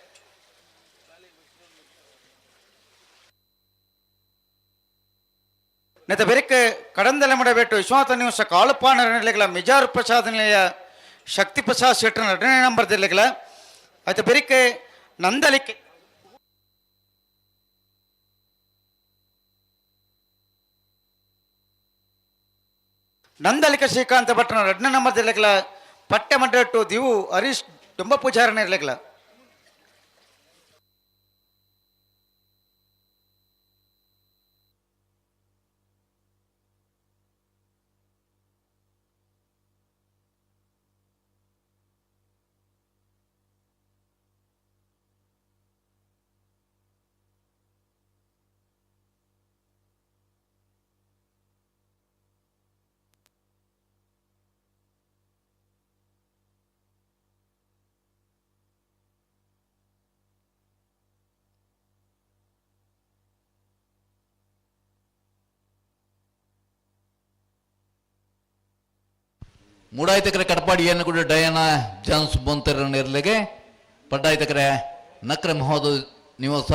ನೆತ ಬೆರಕೆ ಕಡಂದಲೆ ಮುಡಬೇಟು ವಿಶ್ವನಾಥ ನಿವಾಸ ಕಾಳುಪಾನರ ನೆಲೆಗಳ ಮಿಜಾರು ಪ್ರಸಾದ ನಿಲಯ ಶಕ್ತಿ ಪ್ರಸಾದ್ ಶೆಟ್ಟರ್ ಎರಡನೇ ನಂಬರ್ ದಿಲ್ಲೆಗಳ ಆಯ್ತು ಬೆರಕೆ ನಂದಲಿಕೆ ನಂದಲಿಕ ಶ್ರೀಕಾಂತ ಭಟ್ನ ಎರಡನೇ ನಂಬರ್ ದಿಲ್ಲೆಗಳ ಪಟ್ಟೆ ಮಂಡಟ್ಟು ದಿವು ಹರೀಶ್ ತುಂಬ ಪೂಜಾರನ ಇರ್ಲಿಕ್ಲ. ಮೂಡಾಯ್ತಕರೆ ಕಡಪಾಡಿ ಏನು ಕೂಡ ಡಯಾನ ಜಾನ್ಸ್ ಬೊಂತರ ಇರ್ಲಿಗೆ ಪಡ್ಡಾಯ್ತಕರೆ ನಕ್ರ ಮಹೋದ ನಿವಾಸ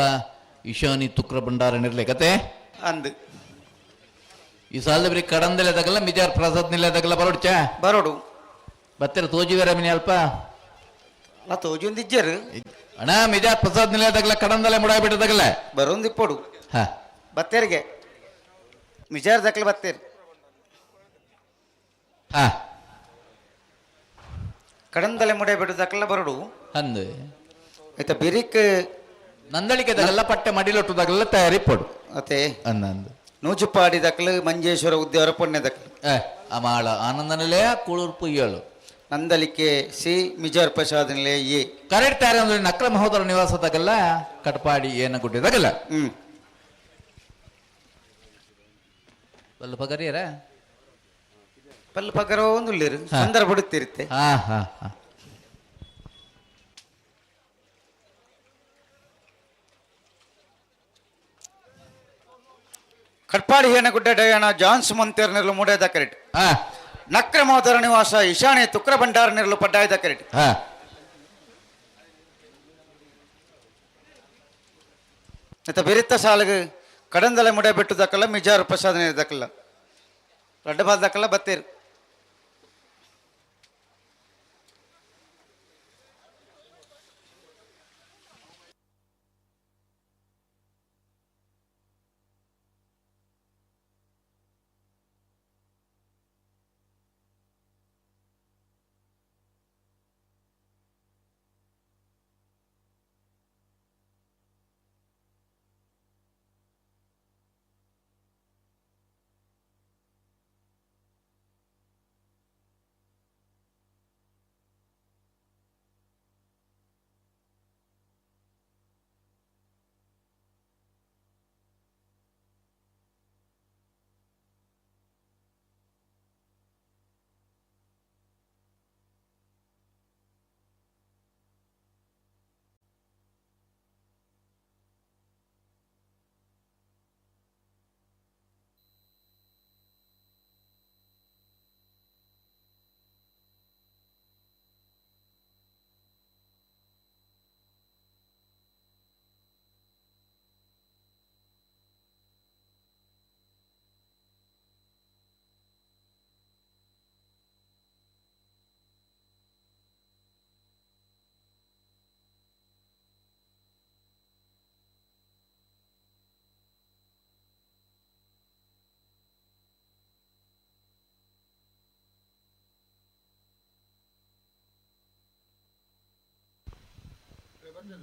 ಈಶಾನಿ ತುಕ್ರ ಭಂಡಾರ ನಿರ್ಲೆ ಕತೆ ಅಂದು ಈ ಸಾಲದ ಬರೀ ಕಡಂದಲೆ ತಗಲ್ಲ ಮಿಜಾರ್ ಪ್ರಸಾದ್ ನಿಲ್ಲೆ ತಗಲ್ಲ ಬರೋಡ್ಚ ಬರೋಡು ಬತ್ತರ ತೋಜಿವರ ಮಿನಿ ಅಲ್ಪ ಅಲ್ಲ ತೋಜೊಂದಿಜ್ಜರು ಅಣ್ಣ ಮಿಜಾರ್ ಪ್ರಸಾದ್ ನಿಲ್ಲೆ ತಗಲ್ಲ ಕಡಂದಲೆ ಮುಡಾಯ್ ಬಿಟ್ಟು ತಗಲ್ಲ ಬರೋಂದಿಪ್ಪೋಡು ಹಾ ಬತ್ತೇರಿಗೆ ಮಿಜಾರ್ ದಕ್ಲ ಬತ್ತೇರಿ ಹಾ ಕಡಂದಲೆ ಮುಡೆ ಬಿಡು ದಕ್ಲ ಬರೋಡು ಅಂದು ಆಯ್ತಾ ಬಿರಿಕ್ ನಂದಳಿಕೆ ತಗಲ್ಲ ಪಟ್ಟೆ ಮಡಿಲೊಟ್ಟು ತಗಲ್ಲ ತಯಾರಿ ಪೊಡು ಅತೆ ಅಂದಂದು ನೂಜುಪಾಡಿ ದಕ್ಲು ಮಂಜೇಶ್ವರ ಉದ್ಯಾವರ ಪುಣ್ಯ ದಕ್ಲು ಏ ಅಮಾಳ ಆನಂದನಲ್ಲೇ ಕುಳುರ್ಪು ಏಳು ನಂದಲಿಕೆ ಸಿ ಮಿಜಾರ್ ಪ್ರಸಾದ್ ನಿಲಯ ಎ ಕರೆಕ್ಟ್ ತಯಾರಿ ಅಂದ್ರೆ ನಕ್ರ ಮಹೋದರ ನಿವಾಸ ತಗಲ್ಲ ಕಟಪಾಡಿ ಏನ ಗುಡ್ಡೆ ತಗಲ್ಲ ಹ್ಮ್ ಬಲ್ಲ ಪಗರಿಯರ ಪಲ್ ಪಗರ ಒಂದು ಸಂದರ್ಭ ಬಿಡುತ್ತಿರುತ್ತೆ ಹಾ ಹಾ ಹಾ ಕಟ್ಪಾಡಿ ಹೇನಗುಡ್ಡ ಡಯಾಣ ಜಾನ್ಸ್ ಮಂತೇರ್ ನೆರಳು ಮೂಡಾದ ಕರೆಟ್ ಹಾ ನಕ್ರ ಮಹೋದರ ನಿವಾಸ ಈಶಾನ್ಯ ತುಕ್ರ ಭಂಡಾರ ನೆರಳು ಪಡ್ಡಾಯದ ಕರೆಟ್ ಹಾ ಮತ್ತೆ ಬೆರಿತ ಸಾಲಗ ಕಡಂದಲೆ ಮುಡೆ ಬಿಟ್ಟು ದಕ್ಕಲ್ಲ ಮಿಜಾರು ಪ್ರಸಾದ ದಕ್ಕಲ್ಲ ರಡ್ಡ ದಕ್ಕಲ್ಲ ಬತ್ತೀರು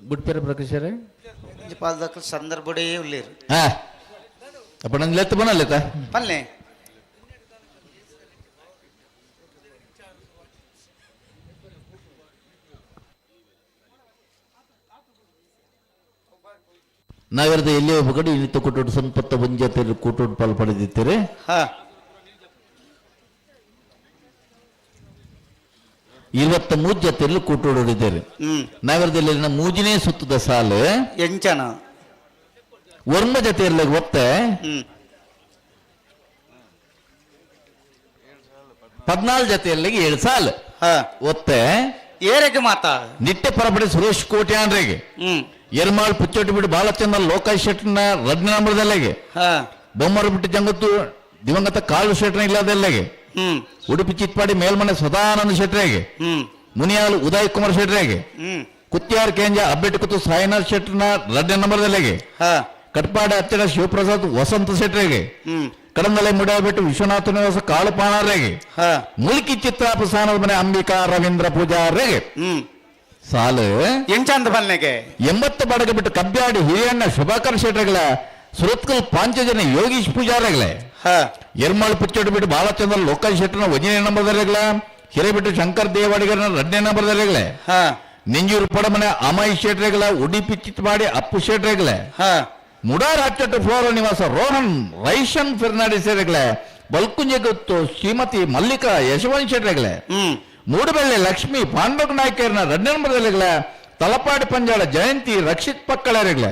ಬುಡ್ಪೇರ ಪ್ರಕಾಶರೇ ಪಾಲ್ದಕ್ಕಲ್ ಸಂದರ್ಭಡೇ ಉಳ್ಳೇರು. ಹಾ, ಅಪ್ಪ ನಂಗೆ ಲೆತ್ತ ಬನ್ನಲ್ಲೆತ್ತ. ಪಲ್ಲೆ. ನಾವೆರದ ಎಲ್ಲಿ ಒಬ್ಬ ಕಡೆ ಇನ್ನಿತ್ತ ಕೊಟ್ಟು ಸಂಪತ್ತ ಒಂಜತೆ ಕೂಟೋಡು ಪಾಲ್ ಪಡೆದಿದ್ದೀರಿ. ಹಾ. 23 ಜೊತೆಯಲ್ಲಿ ಕೂಟೋಡಿದ್ದೇವೆ. ನಾವೆರದಲ್ಲಿ ಮೂಜನೇ ಸುತ್ತದ ಸಾಲು. ಎಂಚನ. ವರ್ಮ ಜೊತೆಯಲ್ಲಿ ಒತ್ತೆ 14 ಜೊತೆಯಲ್ಲಿ 7 ಸಾಲು ಒತ್ತೆ. ಏರೆಗೆ ಮಾತಾ. ನಿಟ್ಟೆ ಪರಪಡಿ ಸುರೇಶ್ ಕೋಟ್ಯಾನ್ರಿಗೆ. ಎರ್ಮಾಳ್ ಪುಚ್ಚೋಟಿ ಬಿಟ್ಟು ಬಾಲಚಂದ್ರ ಲೋಕಾಯ್ ಶೆಟ್ಟರ್ನ ರತ್ನ ನಂಬರದಲ್ಲಿಗೆ. ಬೊಮ್ಮರು ಬಿಟ್ಟು ಜಂಗತ್ತು ದಿವಂಗತ ಕಾಳು ಶೆಟ್ಟರ್ ಇಲ್ಲದೆಲ್ಲಿಗೆ. ಉಡುಪಿ ಚಿತ್ಪಾಡಿ ಮೇಲ್ಮನೆ ಸದಾನಂದ ಶೆಟ್ಟರಿಗೆ. ಮುನಿಯಾಲ್ ಉದಯ್ ಕುಮಾರ್ ಶೆಟ್ಟರಿಗೆ. ಕುತ್ತಿಯಾರ್ ಕೇಂಜ ಅಬ್ಬೆಟ್ಟು ಕುತ್ತು ಸಾಯಿನಾಥ್ ಶೆಟ್ಟರ್ನ ರಡ್ಡ ನಂಬರದಲ್ಲಿಗೆ. ಕಟ್ಪಾಡ ಹತ್ತಿರ ಶಿವಪ್ರಸಾದ್ ವಸಂತ ಶೆಟ್ಟರಿಗೆ. ಕಡಂದಲೆ ಮುಡಾಬಿಟ್ಟು ವಿಶ್ವನಾಥ ನಿವಾಸ ಕಾಳುಪಾಣರಿಗೆ. ಮುಲ್ಕಿ ಚಿತ್ರಾಪಸಾನದ ಮನೆ ಅಂಬಿಕಾ ರವೀಂದ್ರ ಪೂಜಾರಿಗೆ. ಸಾಲು ಎಂಚಂದ ಬಲ್ನೆಗೆ. 80 ಬಡಗ ಬಿಟ್ಟು ಕಬ್ಬ್ಯಾಡಿ ಹಿರಿಯಣ್ಣ ಶುಭಾಕರ್ ಶೆಟ್ಟರ್ಗಳ ಸುರತ್ಕಲ್ ಪಾಂಚಜನ ಯೋಗೀಶ್ ಪೂಜಾರಗಳೇ. ಎರ್ಮಾಳ್ ಪುಚ್ಚೋಡು ಬಿಟ್ಟು ಬಾಲಚಂದ್ರ ಲೋಕಾಯ್ ಶೆಟ್ಟರ್ನ ವಜನೇ ನಂಬರ್ದಲ್ಲಿಗಳ. ಹಿರೇಬಿಟ್ಟು ಶಂಕರ್ ದೇವಾಡಿಗರನ ರಡ್ನೇ ನಂಬರ್ದಲ್ಲಿಗಳೇ. ನಿಂಜೂರು ಪಡಮನೆ ಅಮಯ್ ಶೆಟ್ರೆಗಳ ಉಡುಪಿ ಚಿತ್ಪಾಡಿ ಅಪ್ಪು ಶೆಟ್ರೆಗಳೇ. ಮುಡಾರ್ ಅಚ್ಚಟ್ಟು ಫ್ಲೋರ ನಿವಾಸ ರೋಹನ್ ರೈಶನ್ ಫೆರ್ನಾಂಡಿಸ್ ಶೆಟ್ರೆಗಳೇ. ಬಲ್ಕುಂಜೆ ಗೊತ್ತು ಶ್ರೀಮತಿ ಮಲ್ಲಿಕಾ ಯಶವಂತ್ ಶೆಟ್ರೆಗಳೇ. ಮೂಡುಬೆಳ್ಳೆ ಲಕ್ಷ್ಮಿ ಪಾಂಡವ ನಾಯ್ಕರ್ನ ರಡ್ನೇ ನಂಬರ್ದಲ್ಲಿಗಳೇ. ತಲಪಾಡಿ ಪಂಜಾಳ ಜಯಂತಿ ರಕ್ಷಿತ್ ಪಕ್ಕಳರೆಗಳೇ.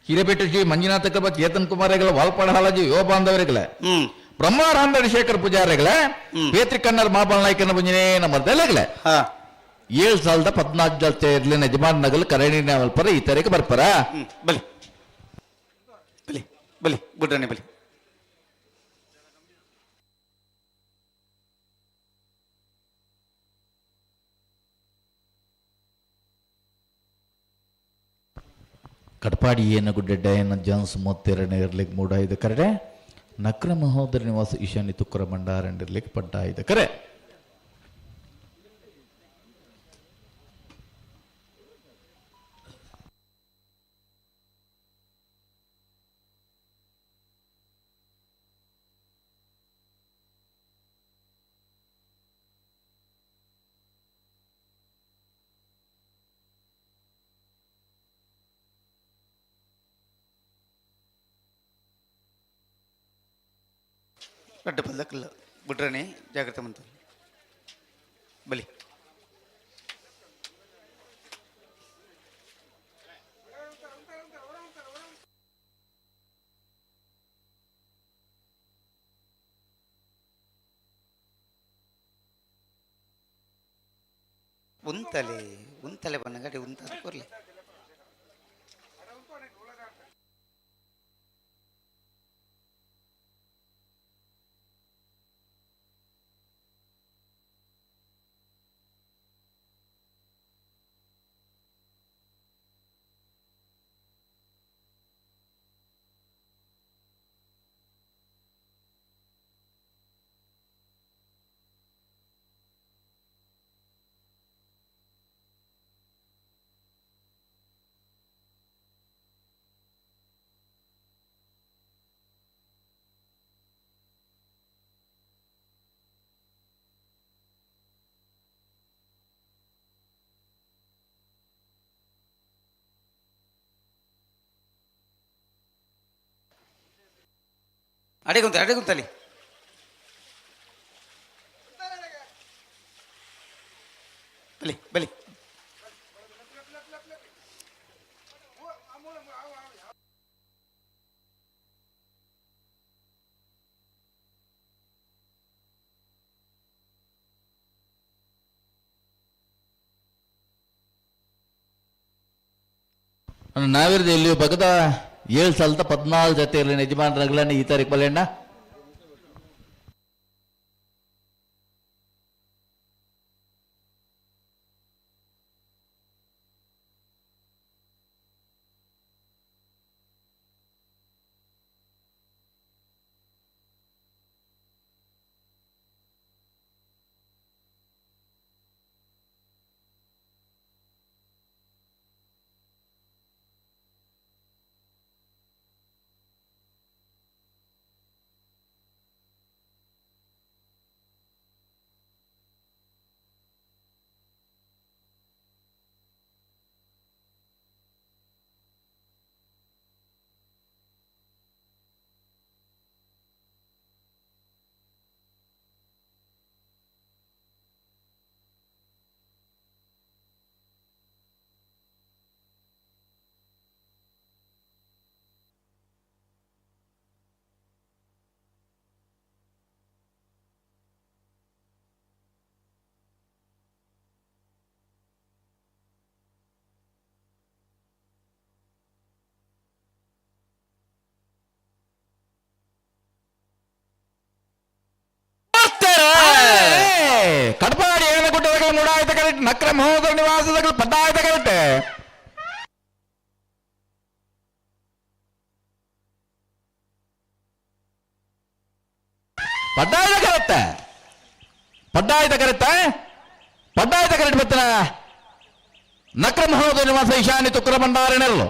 ಹಿರೇಪೇಟೆ ಶ್ರೀ ಮಂಜುನಾಥ ಕೃಪಾ ಚೇತನ್ ಕುಮಾರ್ ವಾಲ್ಪಾಡ ಹಾಲಾಜಿ ಯುವ ಬಾಂಧವರಿಗಳೇ. ಬ್ರಹ್ಮಾರಾಂದಡಿ ಶೇಖರ್ ಪೂಜಾರಿಗಳೇ. ಪೇತ್ರಿ ಕಣ್ಣರ್ ಮಾಬಲ್ ನಾಯ್ಕನ ಮುಂಜಾನೆ ನಮ್ಮ 7014 ಜೊತೆ ಇರ್ಲಿನ ಯಜಮಾನ್ ನಗಲ್ ಕರಣಿ ಪರ ಈ ತಾರೀಕು ಬರ್ಪಾರ. ಬಲಿ ಬಲಿ ಬಲಿ ಬುಡ್ರನೆ ಬಲಿ. ಕಟ್ಪಾಡಿ ಏನ ಗುಡ್ಡೆ ಡಯನ ಜಾನ್ಸ್ ಮೂವತ್ತೆರಡನೇ ಇರ್ಲಿಕ್ಕೆ ಮೂಡಾಯ್ದ ಕರೆ. ನಕ್ರ ಮಹೋದರ ನಿವಾಸ ಈಶಾನ್ಯ ತುಕ್ಕರ ಮಂಡಾರಂಡಿರ್ಲಿಕ್ಕೆ ಪಡ್ಡಾಯ್ದ ಕರೆ. ರಡ್ಡು ಪಲ್ದಕ್ಕಲ್ಲ ಬುಡ್ರನೆ ಜಾಗ್ರತೆ ಮಂತ ಬಲಿ. ಉಂತಲೆ ಉಂತಲೆ ಬಣ್ಣ ಗಾಡಿ ಉಂತ ಕೊರ್ಲಿ. ಅಡೆಗುಂತಲಿ ಅಡೆಗುಂತಲಿ. ಬಲಿ ಬಲಿ. ನಾವಿರದ ಎಲ್ಲಿಯೂ ಪಕ್ಕದ 7014 ಜೊತೆಯಲ್ಲಿ ಯಜಮಾನರಾಗಲನ್ನ ಈ ತಾರೀಕು ಬಲೆಣ್ಣ. ದಗಲ ಮೂಡಾಯ್ತ ಕರೆಕ್ಟ್ ನಕ್ರ ಮಹೋದರ ನಿವಾಸದಗಲ ಪಡ್ಡಾಯ್ತ ಕರೆಕ್ಟ್ ಪಡ್ಡಾಯ್ತ ಕರೆಕ್ಟ್ ಪಡ್ಡಾಯ್ತ ಕರೆಕ್ಟ್ ಪಡ್ಡಾಯ್ತ ಕರೆಕ್ಟ್ ಬತ್ತನ ನಕ್ರ ಮಹೋದರ ನಿವಾಸ ಈಶಾನ್ಯ ತುಕ್ರ ಭಂಡಾರನೆಲ್ಲು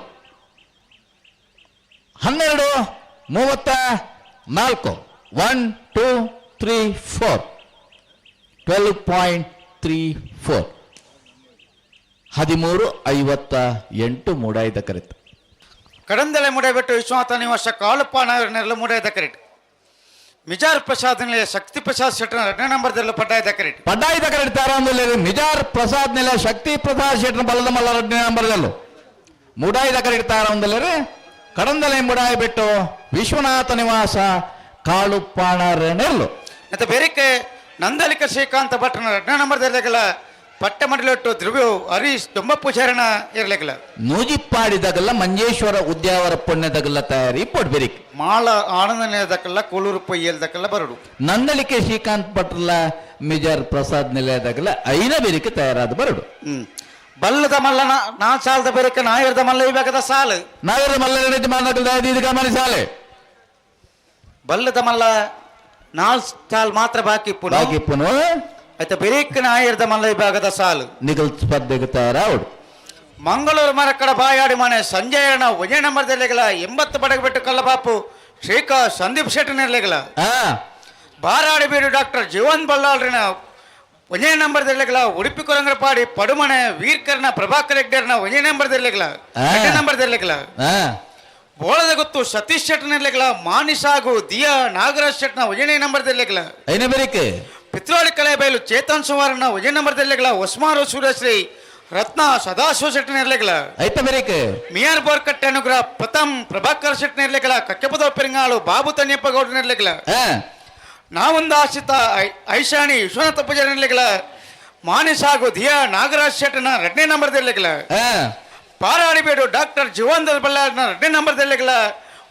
12:34 1 2 3 4 12.34 13:58 ಮೂಡಾಯ್ದ ಕರೆಕ್ಟ್ ಕಡಂದಲೆ ಮುಡಬಿಟ್ಟು ವಿಶ್ವನಾಥ ನಿವಾಸ ಕಾಳುಪ್ಪ ನಾಯರ್ನೆಲ್ಲ ಮೂಡಾಯ್ದ ಕರೆಕ್ಟ್ ಮಿಜಾರ್ ಪ್ರಸಾದ್ ನಿಲಯ ಶಕ್ತಿ ಪ್ರಸಾದ್ ಶೆಟ್ಟರ್ ಎರಡನೇ ನಂಬರ್ದಲ್ಲೂ ಪಡ್ಡಾಯ್ದ ಕರೆಕ್ಟ್ ಪಡ್ಡಾಯ್ದ ಕರೆಕ್ಟ್ ತಾರಾಂದುಲ್ಲೇರಿ ಮಿಜಾರ್ ಪ್ರಸಾದ್ ನಿಲಯ ಶಕ್ತಿ ಪ್ರಸಾದ್ ಶೆಟ್ಟರ್ ಬಲದ ಮಲ್ಲ ಎರಡನೇ ನಂಬರ್ದಲ್ಲೂ ಮೂಡಾಯ್ದ ಕರೆಕ್ಟ್ ತಾರಾಂದುಲ್ಲೇರಿ ಕಡಂದಲೆ ಮುಡಾಯಿ ಬಿಟ್ಟು ವಿಶ್ವನಾಥ ನಿವಾಸ ಕಾಳುಪಾಣರೆನೆಲ್ಲು ಮತ್ತೆ ಬೇರೆಕ್ಕೆ ನಂದಲಿಕ ಶ್ರೀಕಾಂತ ಭಟ್ರನ ಎರಡನೇ ನಂಬರ್ದಲ್ಲಿಲ್ಲ ಪಟ್ಟ ಮಂಡಲಿಟ್ಟು ಧ್ರುವ್ಯು ಹರೀಶ್ ದೊಂಬ ಪೂಜಾರನ ಇರ್ಲಿಕ್ಕಿಲ್ಲ ನೂಜಿಪ್ಪಾಡಿದಾಗಲ್ಲ ಮಂಜೇಶ್ವರ ಉದ್ಯಾವರ ಪುಣ್ಯದಾಗಲ್ಲ ತಯಾರಿ ಪೊಡ್ಬೇರಿಕ್ ಮಾಳ ಆನಂದ ನಿಲಯದಕ್ಕೆಲ್ಲ ಕೋಲೂರು ಪೊಯ್ಯಲ್ದಕ್ಕೆಲ್ಲ ಬರಡು ನಂದಳಿಕೆ ಶ್ರೀಕಾಂತ್ ಭಟ್ರಲ್ಲ ಮಿಜಾರ್ ಪ್ರಸಾದ್ ನಿಲಯದಾಗಲ್ಲ ಐನ ಬೇರಿಕೆ ತಯಾರಾದ ಬರಡು ಬಲ್ಲದ ಮಲ್ಲನ ನಾ ಸಾಲದ ಬೇರೆಕ್ಕೆ ನಾಯರ್ದ ಮಲ್ಲ ಇವಾಗದ ಸಾಲು ನಾಯರ್ದ ಮಲ್ಲ ಇದು ಗಮನಿಸಾಲೆ ಬಲ್ಲದ ಮಲ್ಲ ನಾಲ್ ಸಾಲ್ ಮಾತ್ರ ಬಾಕಿ ಇಪ್ಪುನು ಬಾಕಿ ಇಪ್ಪುನು ಆಯ್ತಾ ಬೇರೆಕ್ಕೆ ನಾಯರ್ದ ಮಲ್ಲ ವಿಭಾಗದ ಸಾಲು ನಿಗಲ್ ಸ್ಪರ್ಧೆಗೆ ತಯಾರಾವಡು ಮಂಗಳೂರು ಮರಕಡ ಬಾಯಾಡಿ ಮನೆ ಸಂಜಯನ ಒಂದೇ ನಂಬರ್ದಲ್ಲಿಗಲ 80 ಬಡಗ ಬಿಟ್ಟು ಕಲ್ಲಬಾಪು ಶ್ರೀಕಾ ಸಂದೀಪ್ ಶೆಟ್ಟನಿರ್ಲಿಗಲ ಬಾರಾಡಿ ಬೀಡು ಡಾಕ್ಟರ್ ಜೀವನ್ ಬಲ್ಲಾಳ್ರಿನ ಒಂದೇ ನಂಬರ್ದಲ್ಲಿಗಲ ಉಡುಪಿ ಕೊರಂಗರಪಾಡಿ ಪಡುಮನೆ ವೀರ್ಕರ್ನ ಪ್ರಭಾಕರ್ ಹೆಗ್ಡೇರ್ನ ಒಂದೇ ನಂಬರ್ದಲ್ಲಿಗಲ ಎರಡನೇ ನಂಬರ್ದಲ್ಲಿಗಲ ಬೋಳದ ಗೊತ್ತು ಸತೀಶ್ ಶೆಟ್ಟನಿರ್ಲಿಗಲ ಮಾನಿಸ್ ಹಾಗೂ ದಿಯಾ ನಾಗರಾಜ್ ಶೆಟ್ನ ಒಂದೇ ನಂಬರ್ದಲ್ಲಿಗಲ ಐನೇ ಬೇರಿಕೆ ಪಿತ್ರೋಳಿ ಕಲೆ ಬಯಲು ಚೇತನ್ ಸುಮಾರನ ಒಂದೇ ನಂಬರ್ದಲ್ಲಿಗಲ ಒಸ್ಮಾರು ಸೂರ್ಯಶ್ರೀ ರತ್ನ ಸದಾಶಿವ ಶೆಟ್ಟನ ಇರ್ಲಿಕ್ಕಲ ಐತ ಬೇರಿಕೆ ಮಿಯಾರ್ ಬೋರ್ಕಟ್ಟೆ ಅನುಗ್ರಹ ಪ್ರಥಮ್ ಪ್ರಭಾಕರ್ ಶೆಟ್ಟನ ಇರ್ಲಿಕ್ಕಲ ಕಕ್ಕೆಪದ ಪೆರಿಂಗಾಳು ಬಾಬು ತನ್ಯಪ್ಪ ಗೌಡನ ಇರ್ಲಿಕ್ಕಲ ನಾವೊಂದು ಆಶಿತ ಐಶಾಣಿ ವಿಶ್ವನಾಥ ಪೂಜಾರಿ ಇರ್ಲಿಕ್ಕಲ ಮಾನಿಸ್ ಹಾಗೂ ದಿಯಾ ನಾಗರಾಜ್ ಶೆಟ್ಟನ ಎರಡನೇ ನಂಬರ್ದಿರ್ಲಿಕ್ಕಲ ಪಾರಾಡಿಬೇಡು ಡಾಕ್ಟರ್ ಜೀವಂದರ್ ಬಲ್ಲಾರ್ನ ಎರಡನೇ ನಂಬರ್ದಿರ್ಲಿಕ್ಕಲ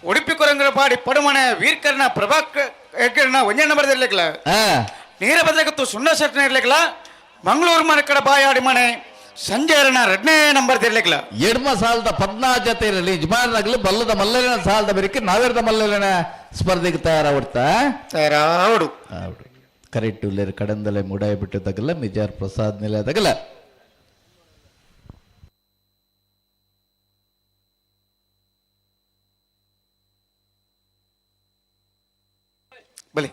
ಉಡುಪಿ ಕೊರಂಗರಪಾಡಿ ಪಡುಮನೆ ವೀರ್ಕರ್ನ ಪ್ರಭಾಕರ್ ಹೆಗ್ಗಡ್ನ ಒಂದೇ ನಂಬರ್ದಿರ್ಲಿಕ್ಕಲ ನೀರ ಬದಲಾಗತ್ತು ಸುಣ್ಣ ಶೆಟ್ಟನ ಇರ್ಲಿಕ್ಕಲ ಮಂಗಳೂರು ಮನೆ ಕಡೆ ಬಾಯಾಡಿ ಮನೆ ಸಂಜಯರನ ಎರಡನೇ ನಂಬರ್ ತಿರ್ಲಿಕ್ಕಲ ಎಡ್ಮ ಸಾಲದ 14 ಜೊತೆ ಇರಲಿ ಯಜಮಾನರಾಗಲಿ ಬಲ್ಲದ ಮಲ್ಲಲಿನ ಸಾಲದ ಬೇರಿಕೆ ನಾವೇರ್ದ ಮಲ್ಲಲಿನ ಸ್ಪರ್ಧೆಗೆ ತಯಾರಾಗ್ಬಿಡ್ತಾ ತಯಾರಾವಡು ಕರೆಕ್ಟ್ ಇಲ್ಲೇರು ಕಡಂದಲೆ ಮುಡಾಯಿ ಬಿಟ್ಟಿದ್ದಾಗಲ್ಲ ಮಿಜಾರ್ ಪ್ರಸಾದ್ ನಿಲಯದಾಗಲ್ಲ ಬಲಿ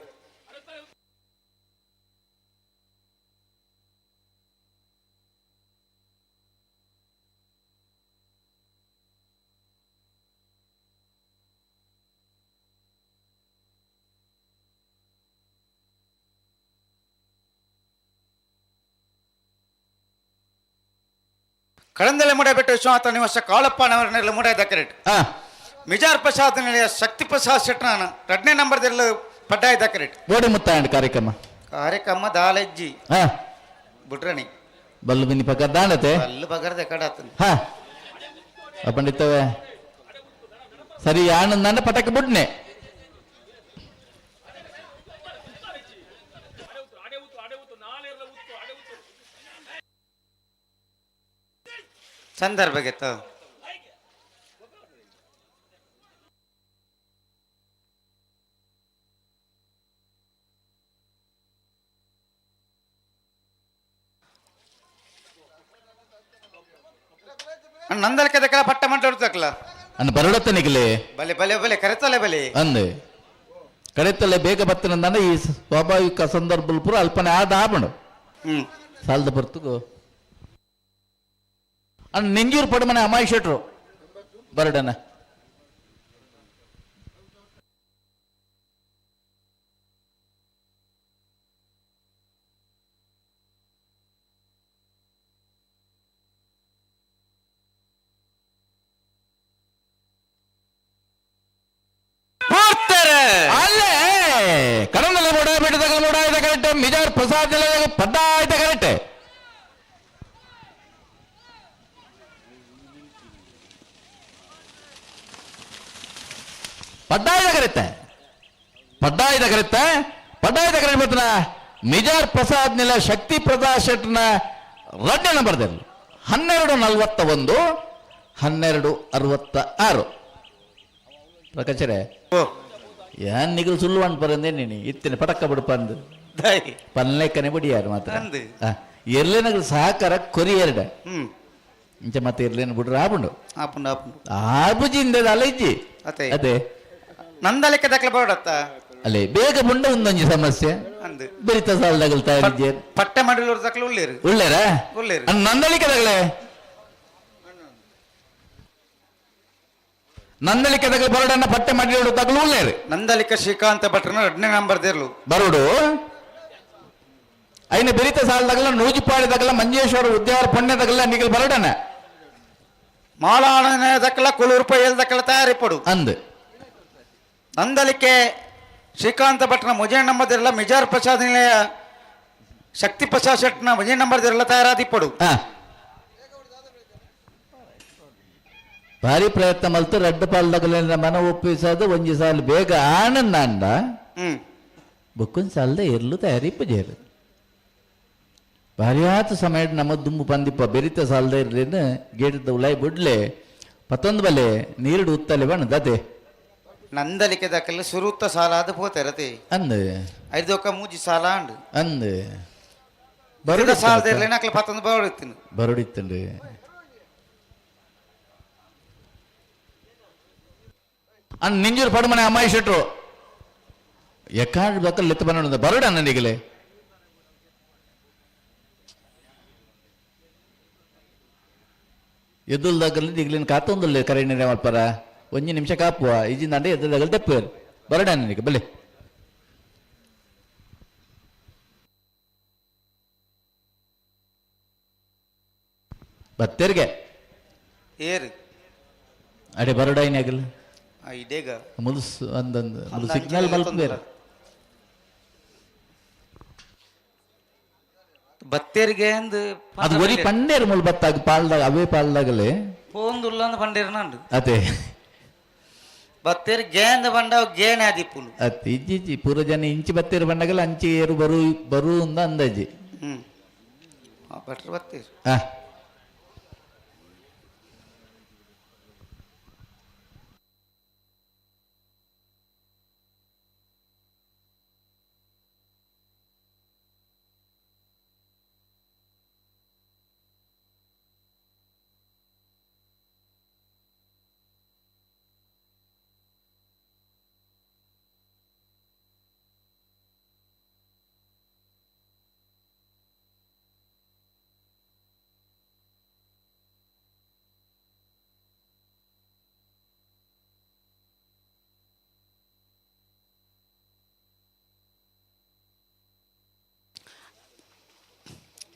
ಕಳಂದಲೆ ಮುಡಬಿಟ್ಟು ವಿಶ್ವನಾಥ ನಿವಾಸ ಕಾಳಪ್ಪನವರನ್ನೆಲ್ಲ ಮುಡಾಯ್ದ ಕರೆಕ್ಟ್ ಮಿಜಾರ್ ಪ್ರಸಾದ್ ನಿಲಯ ಶಕ್ತಿ ಪ್ರಸಾದ್ ಶೆಟ್ಟನ ಎರಡನೇ ನಂಬರ್ದಲ್ಲಿ ಪಡ್ಡಾಯ್ದ ಕರೆಕ್ಟ್ ಬೋಡಿ ಮುತ್ತಾಯಂಡ್ ಕಾರ್ಯಕ್ರಮ ಕಾರ್ಯಕ್ರಮ ದಾಲೆಜ್ಜಿ ಬುಡ್ರಣಿ ಬಲ್ಲು ಬಿನ್ನಿ ಪಕ್ಕ ದಾಂಡತೆ ಬಲ್ಲು ಬಗರ್ದೆ ಕಡಾತನ ಹಾ ಪಂಡಿತವೇ ಸರಿ ಆನಂದ ಪಟಕ ಬುಡ್ನೆ ಸಂದರ್ಭ ನಂದಲ್ಕೆ ದಕ್ಕಲ ಪಟ್ಟ ಮಂಟಲ್ಲ ಅನ್ನ ಬರಡತ್ತನಿಗಲೇ ಬಲೆ ಬಲೆ ಬಲೆ ಕರೆತಲೆ ಬಲೆ ಅಂದೆ ಕರೆತಲೆ ಬೇಗ ಬತ್ತನಂದ ಈ ಸ್ವಾಭಾವಿಕ ಸಂದರ್ಭ ಪೂರ ಅಲ್ಪನೆ ಆದ ಆಬಣ ಸಾಲದ ಬರ್ತಗೋ ಅಣ್ಣ ನೆಂಜೂರು ಪಡಮನೆ ಅಮಾಯಿ ಶೆಟ್ರು ಬರಡನ ಅಲ್ಲೇ ಕಡಮಲೆ ಮೂಡ ಬಿಟ್ಟದಾಗ ಮೂಡ ಆಯ್ತ ಕರೆಕ್ಟ್ ಮಿಜಾರ್ ಪ್ರಸಾದ್ ಪದ್ದ ಆಯ್ತ ಕರೆಕ್ಟ್ ಪಡ್ಡಾಯ್ದ ಕರೆಕ್ಟ್ ಪಡ್ಡಾಯ್ದ ಕರೆಕ್ಟ್ ಪಡ್ಡಾಯ್ದ ಕರೆಕ್ಟ್ ಬರ್ತನ ಮಿಜಾರ್ ಪ್ರಸಾದ್ ನಿಲ ಶಕ್ತಿ ಪ್ರಸಾದ್ ಶೆಟ್ನ ರಡ್ಡನ ಬರ್ದಿರಲಿ 12:41 12:66 ಪ್ರಕಚರೆ ಏನ್ ನಿಗಲು ಸುಳ್ಳು ಅನ್ಪರಂದೆ ನೀನು ಇತ್ತಿನ ಪಟಕ್ಕ ಬಿಡಪಂದು ಪನ್ಲೆಕ್ಕನೆ ಬಿಡಿಯಾರು ಮಾತ್ರ ಎರ್ಲೆನಗಲು ಸಹಕಾರ ಕೊರಿ ಎರಡ ಇಂಚ ಮತ್ತೆ ಇರ್ಲೇನು ಬಿಡ್ರೆ ಆಪುಂಡು ಆಪುಂಡು ಆಪುಂಡು ಆಬುಜಿಂದ ಅಲ್ಲ ಇಜ್ಜಿ ಅದೇ ಅದೇ ನಂದಲಿಕ್ಕೆ ದಕ್ಲ ಬರೋಡತ್ತ ಅಲ್ಲೇ ಬೇಗ ಬುಂಡ ಒಂದೊಂಜಿ ಸಮಸ್ಯೆ ಅಂದು ಬೆರಿತ ಸಾಲದಾಗಲ್ ತಯಾರಿದ್ದೆ ಪಟ್ಟೆ ಮಾಡಿಲ್ಲೋರ್ ದಕ್ಲ ಉಳ್ಳೇರು ಉಳ್ಳೇರ ಉಳ್ಳೇರು ನಂದಳಿಕೆ ತಗಲೆ ನಂದಳಿಕೆ ತಗಲು ಬರೋಡನ್ನ ಪಟ್ಟೆ ಮಾಡಿರೋಡು ತಗಲು ಉಳ್ಳೇರು ನಂದಲಿಕ ಶ್ರೀಕಾಂತ ಭಟ್ರನ ಎರಡನೇ ನಂಬರ್ ದೇರ್ಲು ಬರೋಡು ಐನ ಬೆರಿತ ಸಾಲದಾಗಲ ನೂಜಿಪಾಡಿ ತಗಲ ಮಂಜೇಶ್ವರ ಉದ್ಯಾವರ ಪುಣ್ಯ ತಗಲ ನಿಗಲ್ ಬರೋಡನ್ನ ಮಾಲಾಣ ದಕ್ಕಲ ಕುಳೂರು ಪೈಯಲ್ ದಕ್ಕಲ ತಯಾರಿಪಡು ಅಂದು ನಂದಲಿಕೆ ಶ್ರೀಕಾಂತ ಭಟ್ರನ ಮುಜೆ ನಂಬರ್ ದೇರ್ಲ ಮಿಜಾರ್ ಪ್ರಸಾದ್ ನಿಲಯ ಶಕ್ತಿ ಪ್ರಸಾದ್ ಶೆಟ್ನ ಮುಜೆ ನಂಬರ್ ದೇರ್ಲ ತಯಾರಾದಿಪ್ಪಡು ಭಾರಿ ಪ್ರಯತ್ನ ಮಲ್ತು ರಡ್ಡು ಪಾಲ್ದಾಗಲ ಮನ ಒಪ್ಪಿಸೋದು ಒಂಜಿ ಸಾಲು ಬೇಗ ಆನಂದ ಅಂಡ ಬೊಕ್ಕೊಂದು ಸಾಲದ ಎರ್ಲು ತಯಾರಿ ಪೂಜೆರು ಭಾರಿ ಆತು ಸಮಯ ನಮ್ಮ ದುಂಬು ಬಂದಿಪ್ಪ ಬೆರಿತ ಸಾಲದ ಇರ್ಲೇನು ಗೇಟದ ಉಲಾಯಿ ಬಿಡ್ಲೆ ಪತ್ತೊಂದು ಬಲೆ ನೀರುಡು ಉತ್ತಲೆ ಬಣ್ಣ ದತೆ ನಂದಲಿಕೆ ದಕ್ಕಲ ಸುರುತ್ತ ಸಾಲ ಅದು ಪೋತೆರತೆ ಅಂದು ಐದೊಕ್ಕ ಮೂಜಿ ಸಾಲ ಅಂಡು ಅಂದು ಬರುಡ ಸಾಲದ ಇರ್ಲೇನ ಅಕ್ಲ ಪತ್ತೊಂದು ಬರೋಡಿತ್ತಿನ ಬರುಡಿತ್ತಂಡು ಅಣ್ಣ ನಿಂಜೂರು ಪಡುಮನೆ ಅಮ್ಮಾಯಿ ಶೆಟ್ರು ಎಕ್ಕಾಡ್ ಬಕ್ಕಲ್ ಲೆತ್ತ ಬನ್ನ ಬರುಡ ನನಗಿಲೆ ಎದ್ದುಲ್ದಾಗಲ್ಲಿ ದಿಗ್ಲಿನ ಕಾತೊಂದುಲ್ಲೆ ಕರೆ ನೀರೆ ಮಲ್ಪರ ಒಂಜಿ ನಿಮಿಷ ಕಾಪುವ ಇಜಿಂದಂಡೆ ಎದ್ದುಲ್ದಾಗಲ್ಲಿ ತೆಪ್ಪುವರು ಬರಡ ನನಗೆ ಬಲೆ ಬತ್ತೇರಿಗೆ ಏರು ಅಡೆ ಬರಡ ಏನಾಗಲ್ಲ ಇಡೇಗ ಮುಲ್ಸ್ ಒಂದೊಂದು ಮುಲು ಸಿಗ್ನಲ್ ಬಲ್ಪ್ ಬೇರೆ ಬತ್ತೇರಿಗೆ ಅಂದು ಅದು ಒರಿ ಪಂಡೇರು ಮುಲ್ ಬತ್ತಾಗ ಪಾಲ್ದಾಗ ಅವೇ ಪಾಲ್ದಾಗಲೇ ಪೋಂದುಲ್ಲ ಅಂದ್ ಪಂಡೇರು ನಂಡು ಅದೇ ಬತ್ತೇರು ಗೇಂದ ಬಂಡ ಗೇಣೆ ಆದಿಪ್ಪುಲು ಅತ್ ಇಜ್ಜಿ ಇಜ್ಜಿ ಪೂರ ಜನ ಇಂಚಿ ಬತ್ತೇರು ಬಂಡಗಲ ಅಂಚಿ ಏರು ಬರು ಬರು ಅಂದ ಅಂದಾಜಿ ಹ್ಮ್ ಭಟ್ರು ಬತ್ತೇರು ಆ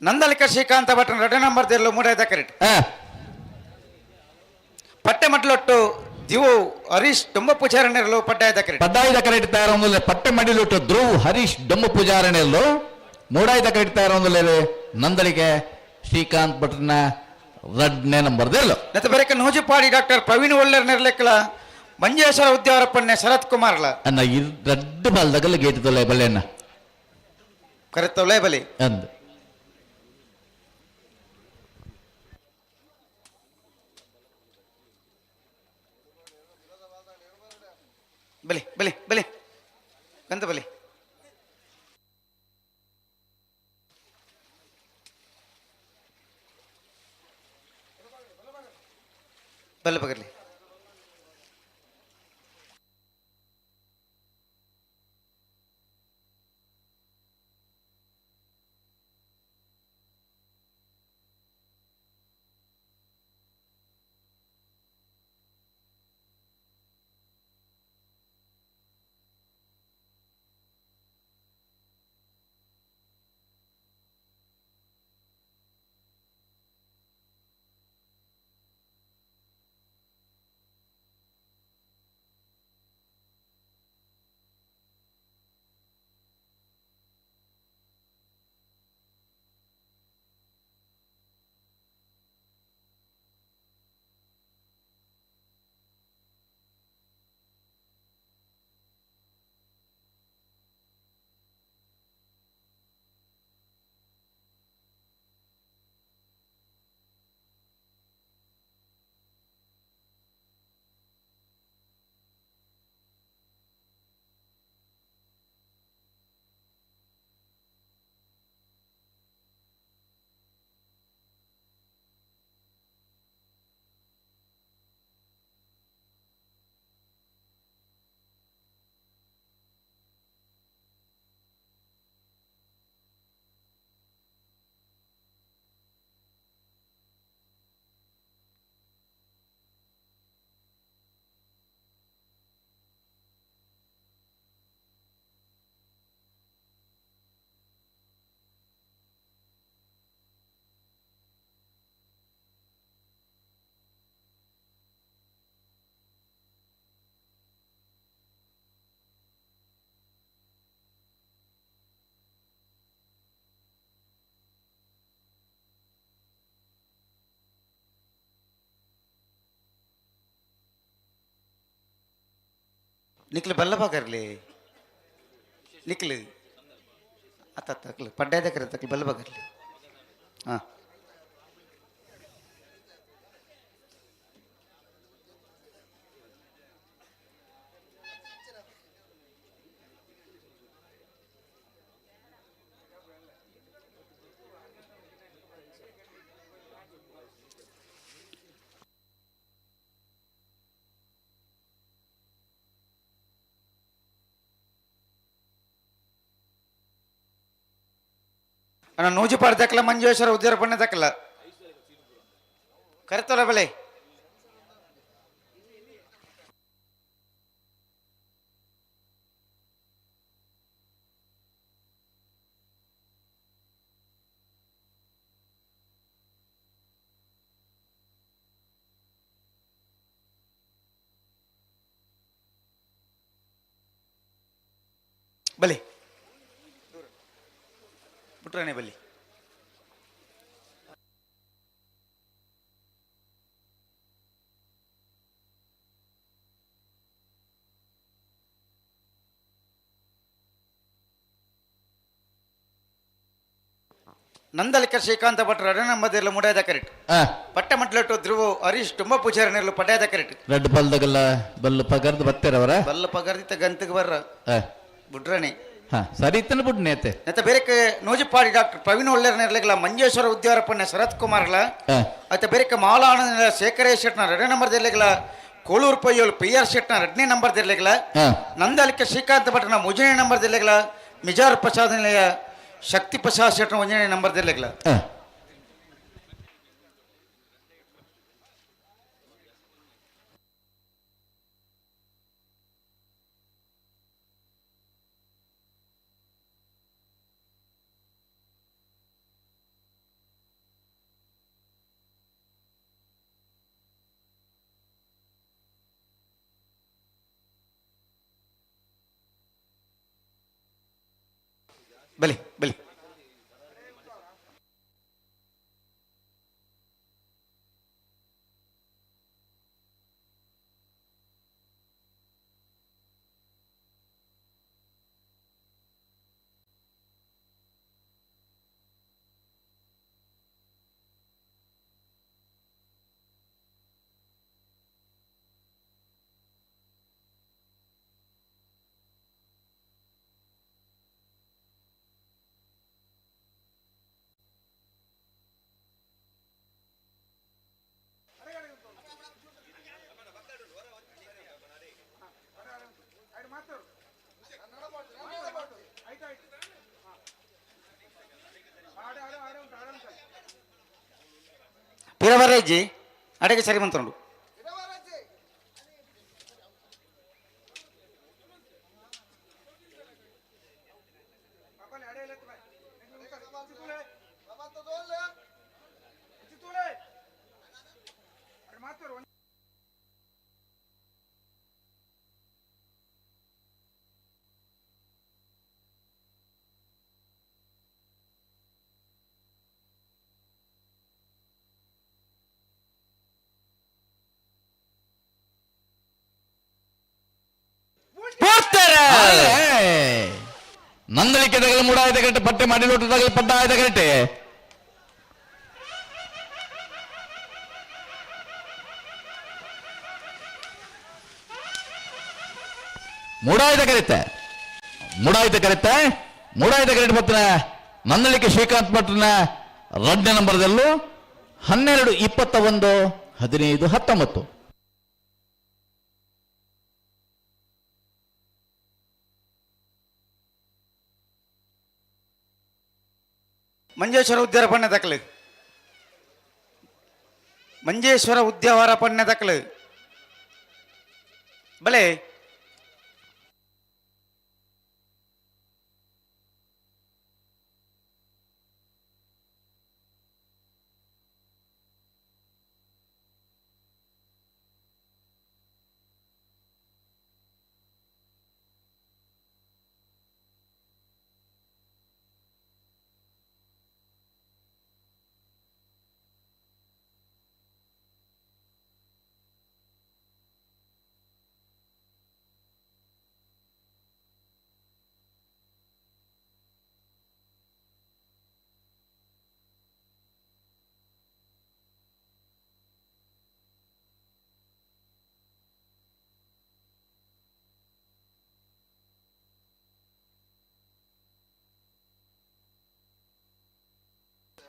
ನಂದಲಿಕ ಶ್ರೀಕಾಂತ ಭಟ್ರನ ಎರಡನೇ ನಂಬರ್ ದೇರ್ಲು ಮೂಡಾಯ್ದ ಕರೆಕ್ಟ್ ಪಟ್ಟೆ ಮಟ್ಲೊಟ್ಟು ದಿವು ಹರೀಶ್ ಡೊಂಬ ಪೂಜಾರಣ್ಯರು ಪಡ್ಡಾಯ್ದ ಕರೆಕ್ಟ್ ಪಡ್ಡಾಯಿದ ಕರೆಕ್ಟ್ ತಯಾರೊಂದುಲ್ಲೆ ಪಟ್ಟೆ ಮಡಿಲುಟ್ಟು ಧ್ರುವ್ ಹರೀಶ್ ಡೊಂಬ ಪೂಜಾರಣೆಯಲ್ಲೂ ಮೂಡಾಯ್ದ ಕರೆಕ್ಟ್ ತಯಾರೊಂದುಲ್ಲೆ ನಂದಳಿಕೆ ಶ್ರೀಕಾಂತ್ ಭಟ್ರನ ರಡ್ನೇ ನಂಬರ್ ದೇರ್ಲು ನೆತ್ತ ಬೆರಕ ನೂಜಿಪಾಡಿ ಡಾಕ್ಟರ್ ಪ್ರವೀಣ್ ಒಳ್ಳೆರ್ ನಿರ್ಲೆಕ್ಕಲ ಮಂಜೇಶ್ವರ ಉದ್ಯಾವರಪ್ಪಣ್ಣೆ ಶರತ್ ಕುಮಾರ್ಲ ಅನ್ನ ಇರ್ ರಡ್ಡು ಬಾಲ್ದಾಗಲ್ಲ ಗೇಟ್ ತೊಲೆ ಬಲ್ಲೆಣ್ಣ ಕರೆತ್ತೊಲೆ ಬಲಿ ಅಂದು ಬಲಿ ಬಲಿ ಬಲಿ ಎಂತ ಬಲಿ ಬಲ್ಲೆ ಬಗರ್ಲಿ ನಿಕ್ಲು ಬಲ್ಲ ಬಾಗರ್ಲಿ ನಿಕ್ಲು ಅತ್ತ ತಕ್ಲು ಪಡ್ಡಾಯದ ಕರೆ ತಕ್ಲು ಬಲ್ಲ ಬಾಗರ್ಲಿ. ಹಾಂ ಅಣ್ಣ ನೂಜಿಪಾಡ್ ದಕ್ಕಲ ಮಂಜೇಶ್ವರ ಉದ್ಯಾರ ಬಣ್ಣ ದಕ್ಕಲ ಕರೆತಲ್ಲ ಬೆಳೆ. ಬಲಿ ಪುಟ್ರಾಣಿ ಬಲಿ. ನಂದಲಿಕ ಶ್ರೀಕಾಂತ ಭಟ್ರು ಅಡನಂಬದಿರಲು ಮುಡಾಯದ ಕರೆಕ್ಟ್. ಪಟ್ಟಮಟ್ಲಟ್ಟು ಧ್ರುವ ಹರೀಶ್ ತುಂಬ ಪೂಜಾರಿ ನೆರಳು ಪಡ್ಯಾದ ಕರೆಕ್ಟ್. ರೆಡ್ ಬಲ್ದಗಲ್ಲ ಬಲ್ಲು ಪಗರ್ದು ಬತ್ತೇರವರ ಬಲ್ಲ ಪಗರ್ದಿತ್ತ ಗಂತಿಗೆ ಬರ್ರ ಬುಡ್ರಣಿ. ಹಾ ಸರಿ ಇತ್ತನ ಬುಡ್ನೆ ಅತ್ತೆ. ನೆತ್ತ ಬೇರೆ ನೂಜಿಪಾಡಿ ಡಾಕ್ಟರ್ ಪ್ರವೀಣ್ ಒಳ್ಳೆರ್ ನೆರಳಿಗಳ ಮಂಜೇಶ್ವರ ಉದ್ಯಾರಪ್ಪಣ್ಣ ಶರತ್ ಕುಮಾರ್ಲ ಅತ್ತ ಬೇರೆ ಮಾಲಾನಂದ ಶೇಖರೇ ಶೆಟ್ನ ಎರಡನೇ ನಂಬರ್ ದಿರ್ಲಿಗಳ ಕೋಳೂರು ಪಯ್ಯೋಲು ಪಿ ಆರ್ ಶೆಟ್ನ ಎರಡನೇ ನಂಬರ್ ದಿರ್ಲಿಗಳ ನಂದಲಿಕ ಶ್ರೀಕಾಂತ ಭಟ್ನ ಮೂರನೇ ನಂಬರ್ ದಿರ್ಲಿಗಳ ಮಿಜಾರ್ ಪ್ರಸಾದ್ ನಿಲಯ ಶಕ್ತಿ ಪ್ರಸಾದ್ ಶೆಟ್ನ ಒಂದನೇ ನಂಬರ್ ದಿರ್ಲಿಗಳ. ಬಲಿ ಬಲಿ. ಪಿರವರೇಜಿ ಅಡಗೆ ಸರಿ ಬಂತುಂಡು. ನಂದಳಿಕೆ ತಗಲು ಮೂಡಾಯ್ದ ಗಂಟೆ ಪಟ್ಟೆ ಮಾಡಿ ಲೋಟ ತಗಲು ಪಡ್ಡ ಆಯ್ದ ಗಂಟೆ ಮೂಡಾಯ್ದ ಕರಿತೆ ಮೂಡಾಯ್ದ ಕರಿತೆ ಮೂಡಾಯ್ದ ಕರೆಟ್ ಬತ್ತಿನ ನಂದಳಿಕೆ ಶ್ರೀಕಾಂತ್ ಭಟ್ರನ ಎರಡನೇ ನಂಬರ್ದಲ್ಲೂ 12 21 15 19. ಮಂಜೇಶ್ವರ ಉದ್ಯಾರ ಪಣ್ಣ ದಾಖಲೆ ಮಂಜೇಶ್ವರ ಉದ್ಯಾವರ ಪಣ್ಣ ದಾಖಲೆ ಬಲೆ.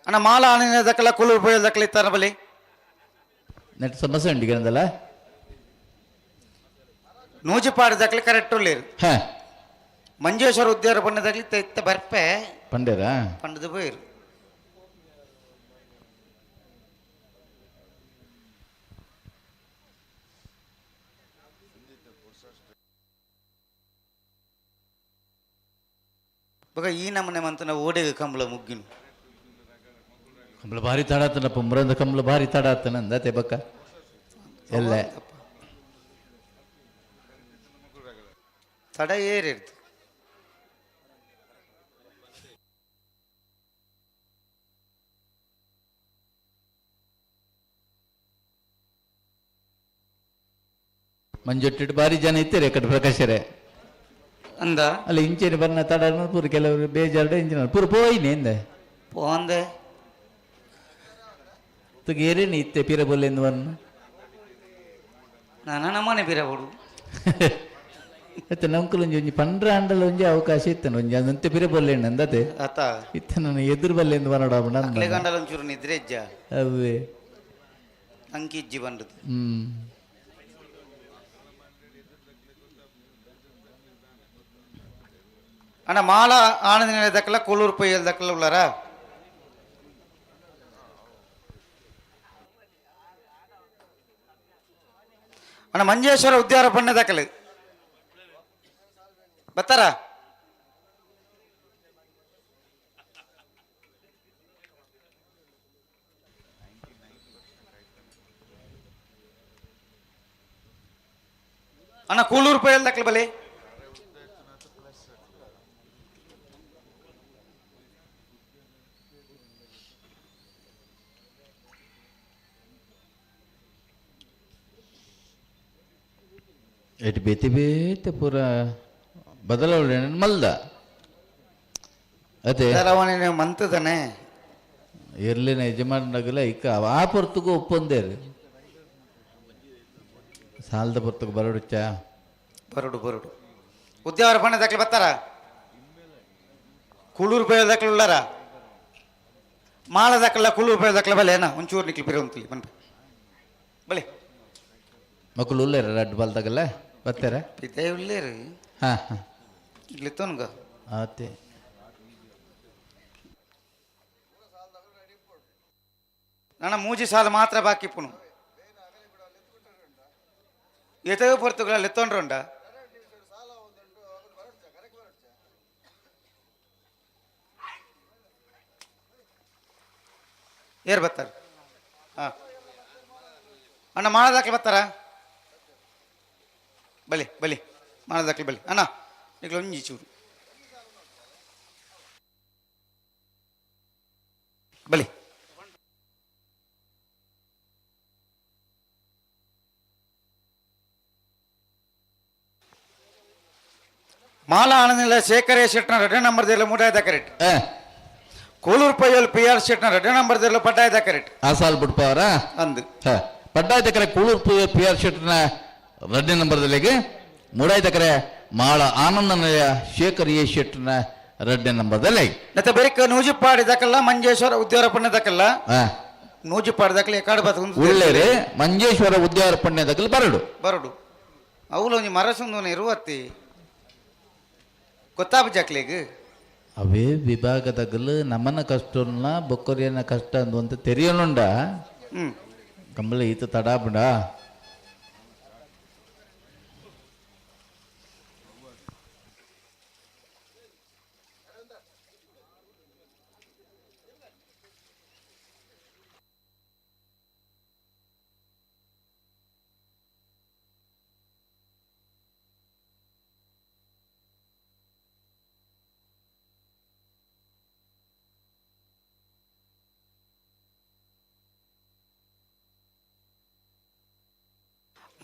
ಅಣ್ಣ ಮಾಲ ಆನಿನ ದಕ್ಕಲ ಕುಳೂರು ಪೊಯ್ಯಲ್ ದಕ್ಕಲ ಇತ್ತಾರ ಬಲಿ. ನೆಟ್ ಸಮಸ್ಯೆ ಉಂಟು ಗಿರಂದಲ್ಲ. ನೂಜಿಪಾಡಿ ದಕ್ಕಲ ಕರೆಕ್ಟ್ ಉಳ್ಳೇರು. ಹಾ. ಮಂಜೇಶ್ವರ ಉದ್ಯಾರ ಬಣ್ಣದಾಗಲಿ ಇತ್ತ ಬರ್ಪೆ. ಪಂಡೇರಾ? ಪಂಡದು ಪೋಯಿರು. ಬೊಕ ಈ ನಮೂನೆ ಮಂತನ ಓಡೆಗ್ ಕಂಬಳ ಮುಗ್ಗಿನು. ಕಂಬಳ ಭಾರಿ ತಡ ಆತನಪ್ಪ, ಮುರಂದ ಕಂಬಳ ಭಾರಿ ತಡ ಆತನ ಅಂದತೆ ಬಕ್ಕ ಎಲ್ಲ. ತಡ ಏರಿರ್ತು. ಮಂಜೊಟ್ಟಿಟ್ಟು ಭಾರಿ ಜನ ಇತ್ತೀರಿ ಕಡೆ ಪ್ರಕಾಶರೇ. ಅಂದ ಅಲ್ಲ ಇಂಚೇನೆ ಬರ್ನ ತಡ ಪೂರ ಕೆಲವರು ಬೇಜಾರ್ಡೆ ಇಂಚಿನ ಪೂರ ಪೋಯಿನಿ ಎಂದೆ. ಪೋಂದೆ. ತುಗೇರೇನಿ ಇತ್ತೆ ಪೀರ ಬೊಲ್ಲೆಂದು ವರ್ನ. ನಾನ ನಮ್ಮನೆ ಪಿರ ಬೋಡು. ಅತ್ತೆ ನಂಕುಲು ಒಂಜಿ ಒಂಜಿ ಪಂಡ್ರ ಅಂಡಲ ಒಂಜಿ ಅವಕಾಶ ಇತ್ತನ ಒಂಜಿ ಅದಂತೆ ಪಿರ ಬೊಲ್ಲೆಂಡು ಅಂದತೆ. ಅತ್ತ ಇತ್ತೆ ನಾನು ಎದುರು ಬಲ್ಲೆಂದು ಬನ್ನಡ. ಅಕ್ಲೆ ಗಂಡಲ ಒಂಚೂರು ನಿದ್ರೆ ಇಜ್ಜ. ಅವೇ. ಅಂಕಿ ಇಜ್ಜಿ ಬಂಡದು. ಹ್ಮ್. ಅಣ್ಣ ಮಾಲ ಆನಂದ ದಕ್ಕಲ ಕೂಳೂರು ಪೊಯ್ಯಲ್ ದಕ್ಕಲ ಉಳ್ಳಾರ? ಅಣ್ಣ ಮಂಜೇಶ್ವರ ಉದ್ಯಾರ ಬಣ್ಣ ದಾಖಲೆ ಬರ್ತಾರ? ಅಣ್ಣ ಕೂಳೂರು ಪೊಯ್ಯಲ್ ದಾಖಲೆ ಬಲಿ. ಎಟ್ ಬೇತೆ ಬೇತೆ ಪೂರ ಬದಲಾವಣೆ ಮಲ್ದ ಅದೇ. ಬದಲಾವಣೆ ಮಂತದನೆ. ಇರ್ಲಿನ ಯಜಮಾನನಾಗಲ ಇಕ್ಕ ಆ ಪೊರ್ತುಗು ಒಪ್ಪೊಂದೇರು ಸಾಲದ ಪೊರ್ತುಗು ಬರಡುಚ್ಚ. ಬರಡು ಬರಡು. ಉದ್ಯಾವರ ಬಣ್ಣ ದಾಖಲೆ ಬರ್ತಾರ? ಕುಳೂರು ಬೇಳೆ ದಾಖಲೆ ಉಳ್ಳಾರ? ಮಾಳ ದಾಖಲ ಕುಳೂರು ಬೇಳೆ ದಾಖಲೆ ಬಲೆ ಏನ ಒಂಚೂರು ನಿಕ್ಲಿ ಬಿರು ಅಂತೀವಿ ಬನ್ನಿ ಬಲೆ. ಮಕ್ಕಳು ಉಳ್ಳೇರ ರಡ್ಡು ಬಾಲ್ದಾಗಲ್ಲ ಬರ್ತಾರ? ಪಿತೆ ಉಳ್ಳೇರು. ಹಾ ಹಾ. ಇಲ್ಲಿ ತೊನ್ಗ. ಆತೆ. ನನ್ನ ಮೂಜಿ ಸಾಲ ಮಾತ್ರ ಬಾಕಿ ಪುನು. ಎತೋ ಪೊರ್ತುಗಳ ಲೆತ್ತೊಂಡ್ರುಂಡ. ಏರ್ ಬರ್ತಾರೆ? ಹಾಂ ಅಣ್ಣ ಮಾಳದಾಕ್ಲಿ ಬರ್ತಾರ? ಬಲಿ ಬಲಿ ಮಾಳದಾಕ್ಲಿ ಬಲಿ ಅಣ್ಣ ನಿಕ್ಲು ಒಂಜಿ ಚೂರು ಬಲಿ. ಮಾಲ ಆನಂದಿಲ್ಲ ಶೇಖರ ಶೆಟ್ನ ರೆಡ್ಡಿ ನಂಬರ್ ದೇರ್ಲ ಮೂಡಾಯ್ದ ಕರೆಕ್ಟ್. ಕೋಲೂರು ಪೈಯಲ್ ಪಿ ಆರ್ ಶೆಟ್ನ ರೆಡ್ಡಿ ನಂಬರ್ ದೇರ್ಲ ಪಡ್ಡಾಯ್ದ ಕರೆಕ್ಟ್. ಆ ಸಾಲ್ ಬಿಡ್ಪವರ ಅಂದು. ಹಾ ಪಡ್ಡಾಯ್ದ ಕರೆ ಕೂಳೂರು ಪಿ ಆರ್ ಶೆಟ್ನ ರೆಡ್ಡಿ ನಂಬರ್ದಲ್ಲಿಗೆ ಮೂಡಾಯ್ದ ಕರೆ ಮಾಳ ಆನಂದನಯ ಶೇಖರ್ ಎ ಶೆಟ್ನ ರೆಡ್ಡಿ ನಂಬರ್ದಲ್ಲಿ. ಮತ್ತೆ ಬೆರಿಕ ನೂಜಿಪಾಡಿ ದಕ್ಕಲ್ಲ ಮಂಜೇಶ್ವರ ಉದ್ಯಾರ ಪಣ್ಯ ದಕ್ಕಲ್ಲ. ನೂಜಿಪಾಡಿ ದಕ್ಕಲ ಎಕಾಡು ಬತ್ತು. ಉಳ್ಳೇರಿ ಮಂಜೇಶ್ವರ ಉದ್ಯಾರ ಪಣ್ಯ ದಕ್ಕಲು ಬರಡು. ಬರಡು ಅವುಲ ಒಂಜಿ ಮರಸುಂದು ಇರುವತ್ತಿ ಗೊತ್ತಾಪ ಜಕ್ಲೆಗ್. ಅವೇ ವಿಭಾಗದಾಗಲು ನಮ್ಮನ ಕಷ್ಟನ ಬೊಕ್ಕರಿಯನ ಕಷ್ಟ ಅಂದು ಅಂತ ತೆರಿಯನುಂಡ. ಕಂಬಳ ಈತ ತಡಾಬಿಡ.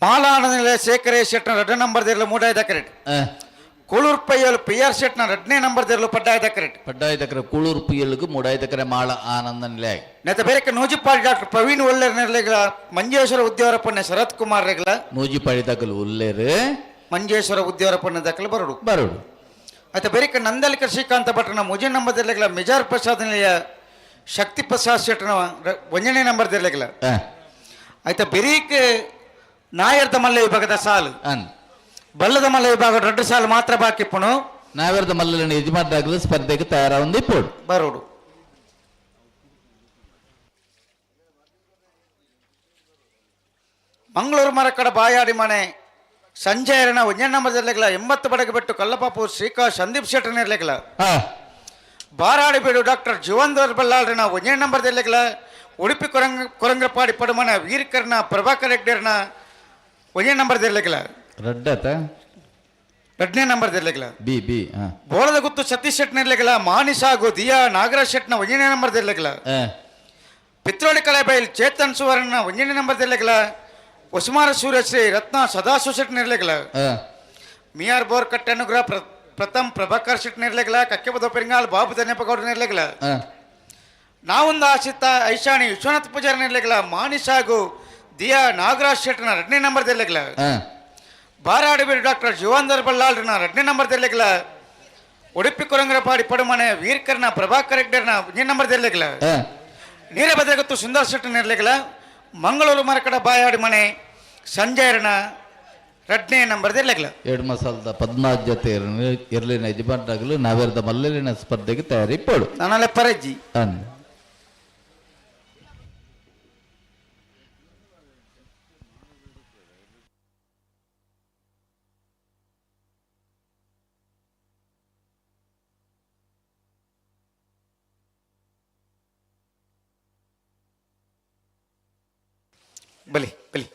ಮಾಲಾನಂದ ಶೇಖರ ಶೆಟ್ನ ರಡ್ಡ number ದೇರ್ಲು ಮೂಡಾಯ್ದ correct. Kuloor ಪೈಯಲ್ P R ಶೆಟ್ನ ರಡ್ನೇ number ದೇರ್ಲು ಪಡ್ಡಾಯ್ದ ಕರೆಕ್ಟ್. ಪಡ್ಡಾಯ್ದ ಕರೆ ಕೂಳೂರು ಪಿ ಎಲ್ಗೆ ಮೂಡಾಯ್ದ ಕರೆ ಮಾಳ ಆನಂದನ್ಲೆ. ನೆತ್ತ ಬೇರೆ ನೂಜಿಪಾಡಿ ಡಾಕ್ಟರ್ ಪ್ರವೀಣ್ ಒಳ್ಳೆರ್ ನೆರ್ಲೆಗಳ ಮಂಜೇಶ್ವರ ಉದ್ಯಾವರ ಪಣ್ಯ ಶರತ್ ಕುಮಾರ್ ರೆಗ್ಲ. ನೂಜಿಪಾಡಿ ದಕ್ಕಲು ಉಲ್ಲೇರು ಮಂಜೇಶ್ವರ ಉದ್ಯಾವರ ಪಣ್ಯ ದಕ್ಕಲು ಬರಡು. ಬರಡು. ಆಯ್ತಾ ಬೇರೆ ನಂದಲಿಕ ಶ್ರೀಕಾಂತ ಭಟ್ರನ ಮುಜೆ ನಂಬರ್ ದೇರ್ಲೆಗಳ ಮಿಜಾರ್ ಪ್ರಸಾದ್ ನಿಲಯ ಶಕ್ತಿ ಪ್ರಸಾದ್ ಶೆಟ್ಟನ ಒಂಜನೇ ನಂಬರ್ ದಿರ್ಲಿಕ್ಕಿಲ್ಲ. ಆಯ್ತಾ ಬೆರೀಕ್ ನಾಯರ್ದ ಮಲ್ಲ ವಿಭಾಗದ ಸಾಲು, ಬಲ್ಲದ ಮಲ್ಲ ವಿಭಾಗ ದೊಡ್ಡ ಸಾಲು ಮಾತ್ರ ಬಾಕಿ ಪುಣು. ನಾಯರ್ದ ಮಲ್ಲನ ಯಜಮಾನರಾಗಲು ಸ್ಪರ್ಧೆಗೆ ತಯಾರಾವಂದು ಇಪ್ಪೋಡು ಬರೋಡು. ಮಂಗಳೂರು ಮರಕಡ ಬಾಯಾಡಿ ಮನೆ ಸಂಜಯರನ ಒಂಜನೇ ನಂಬರ್ ಇರ್ಲಿಕ್ಕಿಲ್ಲ. 80 ಬಡಗೆ ಬಿಟ್ಟು ಕಲ್ಲಪಾಪು ಶ್ರೀಕಾ ಸಂದೀಪ್ ಶೆಟ್ಟರ್ ಇರ್ಲಿಕ್ಕಿಲ್ಲ. ಬಾರಾಡಿ ಬೀಡು ಡಾಕ್ಟರ್ ಜೀವಂದರ್ ಬಲ್ಲಾಳ್ರನ ಒಂಜನೇ ನಂಬರ್ ಇರ್ಲಿಕ್ಕಿಲ್ಲ. ಉಡುಪಿ ಕೊರಂಗಪಾಡಿ ಪಡುಮನ ವೀರ್ಕರ್ನ ಪ್ರಭಾಕರ್ ಹೆಗ್ಡೇರ್ನ ಒಂಜನೇ ನಂಬರ್ ಇರ್ಲಿಕ್ಕಿಲ್ಲ. ರಡ್ಡತ ಎರಡನೇ ನಂಬರ್ ಇರ್ಲಿಕ್ಕಿಲ್ಲ. ಬಿ ಬಿ ಬೋಳದ ಗುತ್ತು ಸತೀಶ್ ಶೆಟ್ನ ಇರ್ಲಿಕ್ಕಿಲ್ಲ. ಮಾನಿಸ್ ಹಾಗೂ ದಿಯಾ ನಾಗರಾಜ್ ಶೆಟ್ನ ಒಂಜನೇ ನಂಬರ್ ಇರ್ಲಿಕ್ಕಿಲ್ಲ. ಪಿತ್ರೋಳಿ ಕಲೆಬೈಲ್ ಚೇತನ್ ಸುವರ್ಣ ಒಂಜನೇ ನಂಬರ್ ಇರ್ಲಿಕ್ಕಿಲ್ಲ. ಉಸ್ಮಾನ ಸೂರ್ಯಶ್ರೀ ರತ್ನ ಸದಾಶಿವ ಶೆಟ್ನ ಇರ್ಲಿಕ್ಕಿಲ್ಲ. ಮಿಯಾರ್ ಬೋರ್ ಕಟ್ಟೆ ಅನುಗ್ರಹ ಪ್ರಥಮ್ ಪ್ರಭಾಕರ್ ಶೆಟ್ನ ಇರ್ಲಿಕ್ಕಿಲ್ಲ. ಕಕ್ಕೆಬದ ಪೆರಿಂಗಾಲ್ ಬಾಬು ಧನ್ಯಪ್ಪಗೌಡನ ಇರ್ಲಿಕ್ಕಿಲ್ಲ. ನಾವೊಂದು ಆಶಿತ ಐಶಾಣಿ ವಿಶ್ವನಾಥ್ ಪೂಜಾರಿನ ಇರ್ಲಿಕ್ಕಿಲ್ಲ. ಮಾನಿಸ್ ಹಾಗೂ ದಿಯಾ ನಾಗರಾಜ್ ಶೆಟ್ನ ಎರಡನೇ ನಂಬರ್ ಇರ್ಲಿಕ್ಕಿಲ್ಲ. ಬಾರಾಡಿಬೀಡು ಡಾಕ್ಟರ್ ಜೀವಂದರ್ ಬಲ್ಲಾಳ್ರನ ಎರಡನೇ ನಂಬರ್ ಇರ್ಲಿಕ್ಕಿಲ್ಲ. ಉಡುಪಿ ಕೊರಂಗರಪಾಡಿ ಪಡುಮನೆ ವೀರ್ಕರ್ನ ಪ್ರಭಾಕರ್ ಹೆಗ್ಡೇರ್ನ ಒಂದನೇ ನಂಬರ್ ಇರ್ಲಿಕ್ಕಿಲ್ಲ. ನೀರಭದ್ರಗತ್ತು ಸುಂದರ್ ಶೆಟ್ಟನ ಇರ್ಲಿಕ್ಕಿಲ್ಲ. ಮಂಗಳೂರು ಮರಕಡ ಬಾಯಾಡಿ ಮನೆ ಸಂಜಯರನ ಎರಡನೇ ನಂಬರ್ ಇರ್ಲಿಕ್ಕಿಲ್ಲ. ಎರಡು ಮಸಾಲದ 14 ಜೊತೆ ಇರ್ಲಿನ ಯಜಮಾನರಾಗಲು ನಾವೆರದ ಮಲ್ಲಲಿನ ಸ್ಪರ್ಧೆಗೆ ತಯಾರಿ ಪೋಡು. ನಾನಲ್ಲೇ ಪರಜ್ಜಿ. ಬಲಿ ಬಲಿ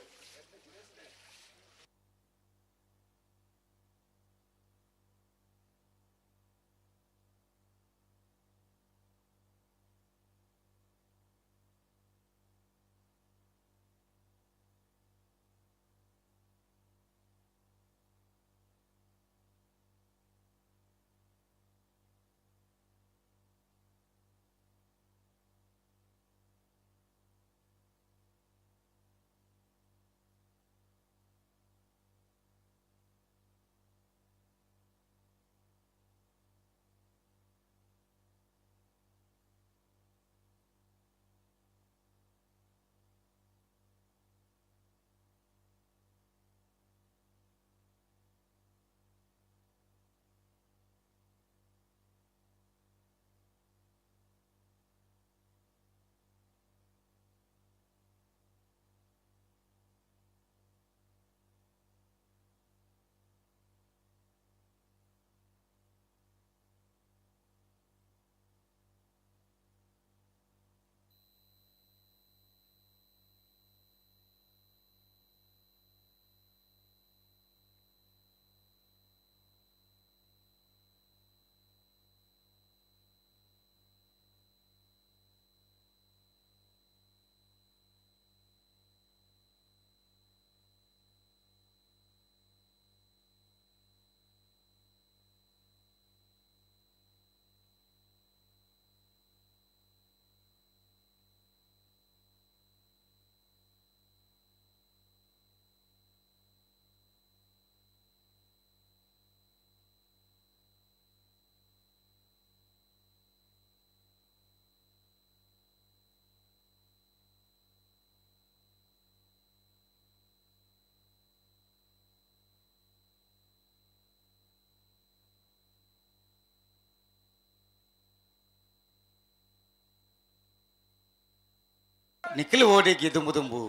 ನಿಖಿಲ್ ಓಡಿಗೆ ದುಂಬು ದುಂಬು.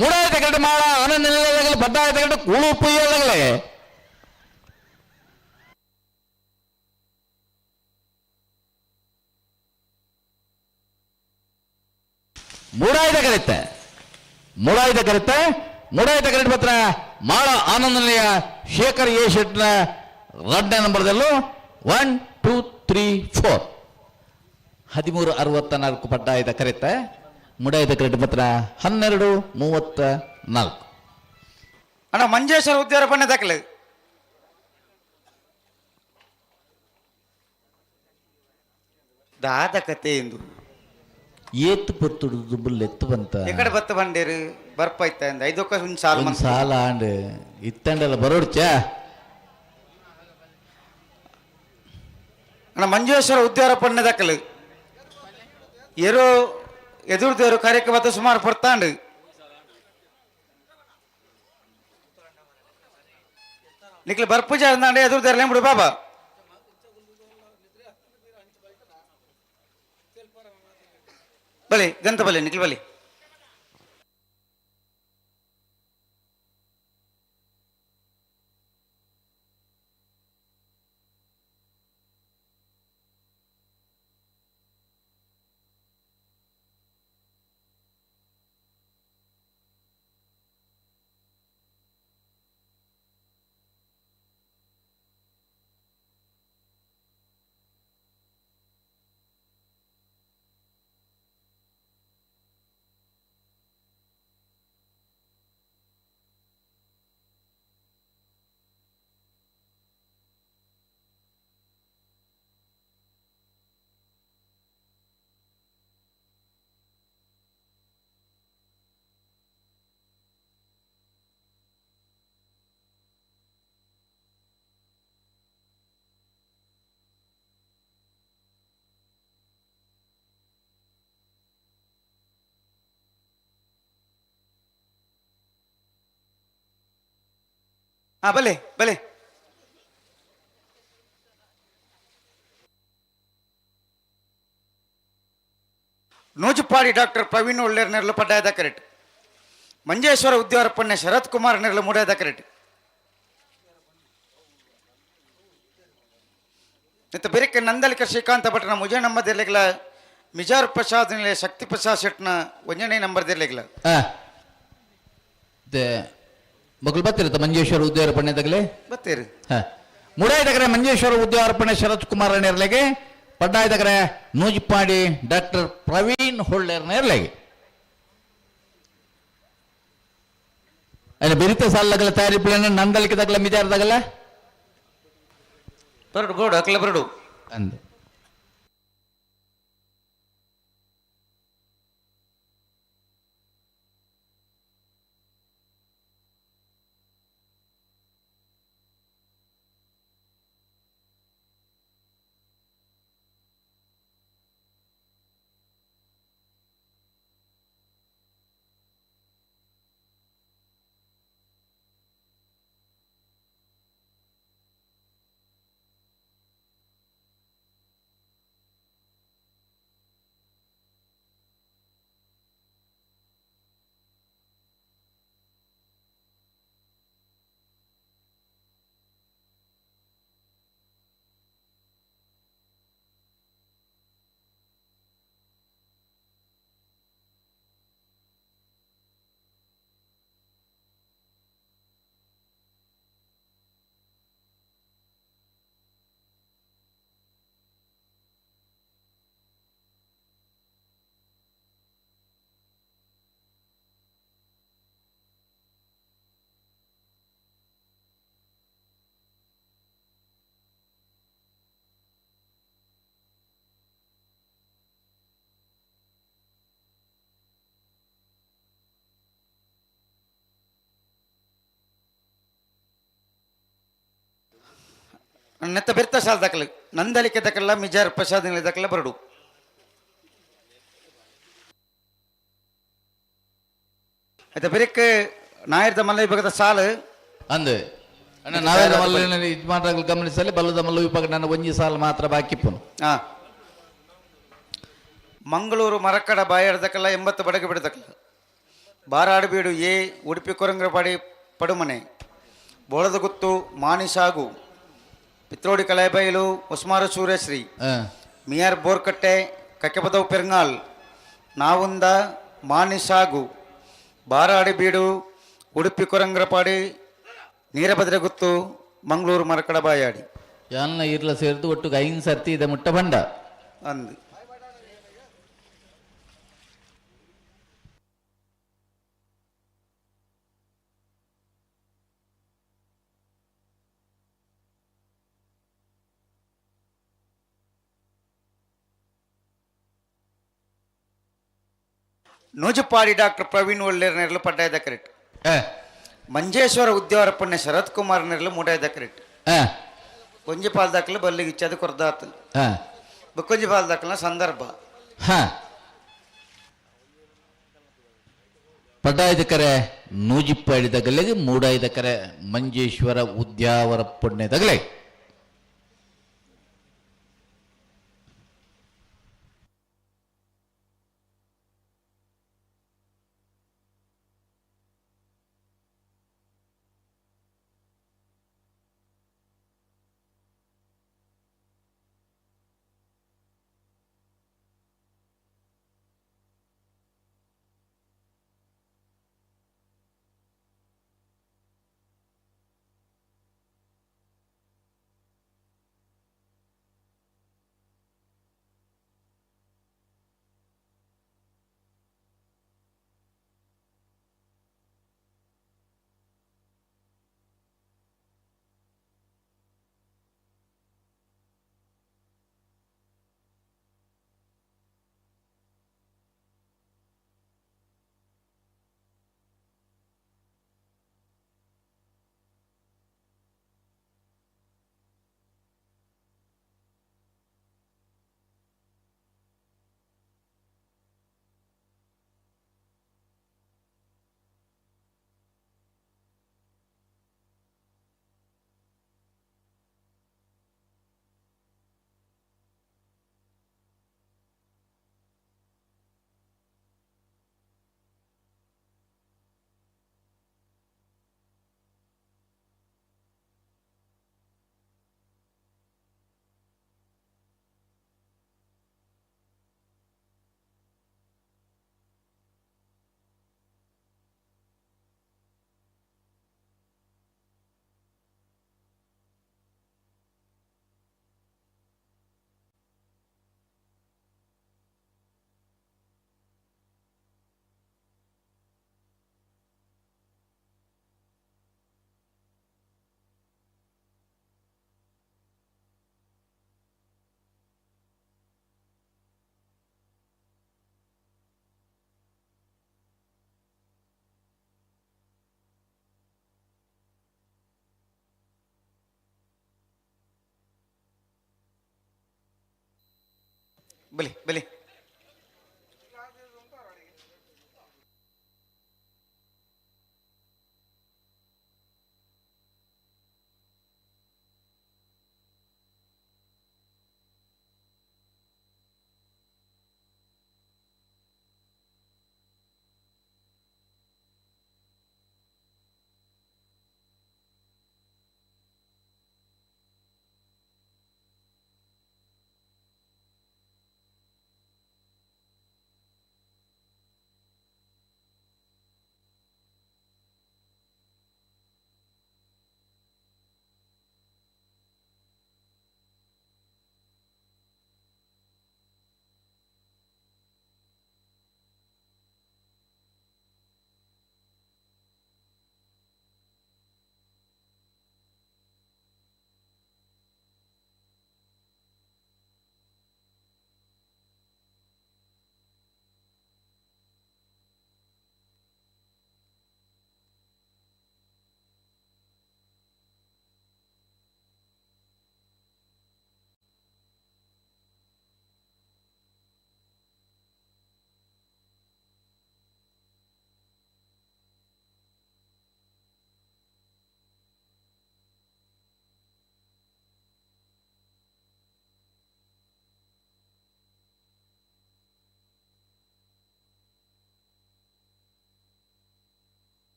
ಮೂಡಾಯ್ತ ಗಂಟೆ ಮಾಡ ಆನಂದ ನಿಲಯದಾಗಲಿ ಬದ್ದಾಯ್ತ ಗಂಟೆ ಕೂಳು ಪುಯ್ಯದಾಗಲೇ. ಮೂಡಾಯ್ದ ಕರೆತ್ತೆ ಮೂಡಾಯ್ದ ಕರೆತ್ತೆ ಮೂಡಾಯ್ದ ಕರೆಕ್ಟ್ ಪತ್ರ ಮಾಳ ಆನಂದ ನಿಲಯ ಶೇಖರ್ ಎ ಶೆಟ್ನ ಎರಡನೇ ನಂಬರ್ದಲ್ಲೂ 1 2 3 4 13:64 ಪಡ್ಡಾಯ್ದ ಕರೆತ್ತೆ ಮುಡಾಯ್ದ ಕರೆಕ್ಟ್ ಪತ್ರ 12:34. ಅಣ್ಣ ಮಂಜೇಶ್ವರ ಉದ್ಯಾರ ಬಣ್ಣ ದಾಖಲೆ ದಾದ ಕತೆ ಎಂದು ಏತು ಪೊತ್ತುಡು ದುಂಬುಲ್ ಎತ್ತು ಬಂತ ಎಕಡೆ ಬತ್ತ ಬಂಡೇರು. ಬರ್ಪೈತ ಐದಕ್ಕ ಒಂದು ಸಾಲ ಒಂದ್ ಸಾಲ ಆಂಡ್ ಇತ್ತಂಡಲ್ಲ ಬರೋಡ್ಚಾ. ಅಣ್ಣ ಮಂಜೇಶ್ವರ ಉದ್ಯಾರ ಪಣ್ಣೆ ದಾಖಲು ಎರು ಎದುರ್ದೇರು ಕಾರ್ಯಕ್ರಮ ಸುಮಾರು ಪಡ್ತಾಂಡು. ನಿಕ್ಲು ಬರ್ಪೂಜೆ ಅಂದಾಂಡೆ ಎದುರ್ದೇರ್ಲೇ ಬಿಡು ಬಾಬಾ. ಬಲಿ ಗಂತ ಬಲಿ ನಿಕ್ಲು ಬಲಿ. ಹಾ ಬಲೆ ಬಲೆ. ನೂಜುಪಾಡಿ ಡಾಕ್ಟರ್ ಪ್ರವೀಣ್ ಒಳ್ಳೇರ್ ನೆರಳು ಪಡ್ಡಾಯದ ಕರೆಕ್ಟ್. ಮಂಜೇಶ್ವರ ಉದ್ಯಾರ ಪಣ್ಯ ಶರತ್ ಕುಮಾರ್ ನೆರಳು ಮೂಡಾಯದ ಕರೆಕ್ಟ್. ಇತ್ತ ಬೆರಕೆ ನಂದಲಿಕ ಶ್ರೀಕಾಂತ ಭಟ್ನ ಮುಜೆ ನಂಬರ್ ದಿರ್ಲಿಕ್ಲ ಮಿಜಾರ್ ಪ್ರಸಾದ್ ನಿಲೆ ಶಕ್ತಿ ಪ್ರಸಾದ್ ಶೆಟ್ನ ಒಂಜನೇ ನಂಬರ್ ದಿರ್ಲಿಕ್ಲ. ಮಗಳು ಬತ್ತಿರತ್ತ ಮಂಜೇಶ್ವರ ಉದ್ಯಾರ ಪಣ್ಯದಾಗಲೇ ಬತ್ತೀರಿ. ಮುಡಾಯದಗರೆ ಮಂಜೇಶ್ವರ ಉದ್ಯಾರ್ಪಣೆ ಶರತ್ ಕುಮಾರ್ ನೇರ್ಲೆಗೆ, ಪಡ್ಡಾಯದಗರೆ ನೂಜಿಪಾಡಿ ಡಾಕ್ಟರ್ ಪ್ರವೀಣ್ ಹೊಳ್ಳೇರ್ ನೇರ್ಲೆಗೆ. ಅಲ್ಲಿ ಬೆರಿತ ಸಾಲಗಲ ತಯಾರಿ ಪ್ಲೇನ್ ನಂದಲಿಕೆ ತಗಲ ಮಿಜಾರ್ದಾಗಲ ಬರಡು ಬೋಡು ಅಕ್ಲ ಬರಡು ಅಂದೆ. ನೆತ್ತ ಬೆರ್ತ ಸಾಲ ದಾಖಲೆ ನಂದಲಿಕೆ ದಕ್ಕಲ್ಲ ಮಿಜಾರ್ ಪ್ರಸಾದ್ ದಾಖಲೆ ಬರಡು. ಆಯ್ತಾ ಬೆರಕ್ಕೆ ನಾಯರ್ದ ಮಲ್ಲ ವಿಭಾಗದ ಸಾಲು ಅಂದೆ ಅಣ್ಣ ನಾವೇದ ಮಲ್ಲ ಇದು ಮಾಡಿದಾಗ ಗಮನಿಸಲಿ ಬಲ್ಲದ ಮಲ್ಲ ವಿಭಾಗ ನನ್ನ ಒಂಜಿ ಸಾಲು ಮಾತ್ರ ಬಾಕಿ ಪುನು. ಮಂಗಳೂರು ಮರಕಡ ಬಾಯರ್ದಕ್ಕಲ್ಲ 80 ಬಡಗೆ ಬಿಡದಕ್ಕಲ್ಲ ಬಾರಾಡಬೀಡು ಎ ಉಡುಪಿ ಕೊರಂಗರಪಾಡಿ ಪಡುಮನೆ ಬೋಳದಗುತ್ತು ಮಾನಿಸಾಗು ಪಿತ್ರೋಡಿ ಕಲೆಬೈಲು ಉಸ್ಮಾರು ಸೂರ್ಯಶ್ರೀ ಮಿಯಾರ್ ಬೋರ್ಕಟ್ಟೆ ಕಕ್ಕೆಪದವು ಪೆರ್ಂಗಾಲ್ ನಾವುಂದ ಮಾನಿಸಾಗು ಬಾರಾಡಿಬೀಡು ಉಡುಪಿ ಕೊರಂಗರಪಾಡಿ ನೀರಭದ್ರಗುತ್ತು ಮಂಗಳೂರು ಮರಕಡ ಬಾಯಾಡಿ ಯಾನ್ನ ಇರ್ಲ ಸೇರಿದು ಒಟ್ಟು ಐದು ಸರ್ತಿ ಇದೆ ಮುಟ್ಟ ಬಂಡ ಅಂದು. ನೂಜುಪಾಡಿ ಡಾಕ್ಟರ್ ಪ್ರವೀಣ್ ಒಳ್ಳೇರ್ ನೆರಳು ಪಡ್ಡಾಯದ ಕರೆಟ್. ಮಂಜೇಶ್ವರ ಉದ್ಯಾವರ ಪುಣ್ಯ ಶರತ್ ಕುಮಾರ್ ನೆರಳು ಮೂಡಾಯದ ಕರೆಟ್. ಒಂಜಿ ಪಾಲ್ ದಾಖಲೆ ಬಲ್ಲಿಗೆ ಇಚ್ಛದ ಕೊರ್ದಾತು. ಬುಕ್ಕೊಂಜಿ ಪಾಲ್ ದಾಖಲ ಸಂದರ್ಭ. ಪಡ್ಡಾಯದ ಕರೆ ನೂಜಿಪ್ಪಾಡಿದ ಗಲೆಗೆ, ಮೂಡಾಯದ ಕರೆ ಮಂಜೇಶ್ವರ ಉದ್ಯಾವರ ಪುಣ್ಯದಗಲೆ. ಬಲಿ ಬಲಿ.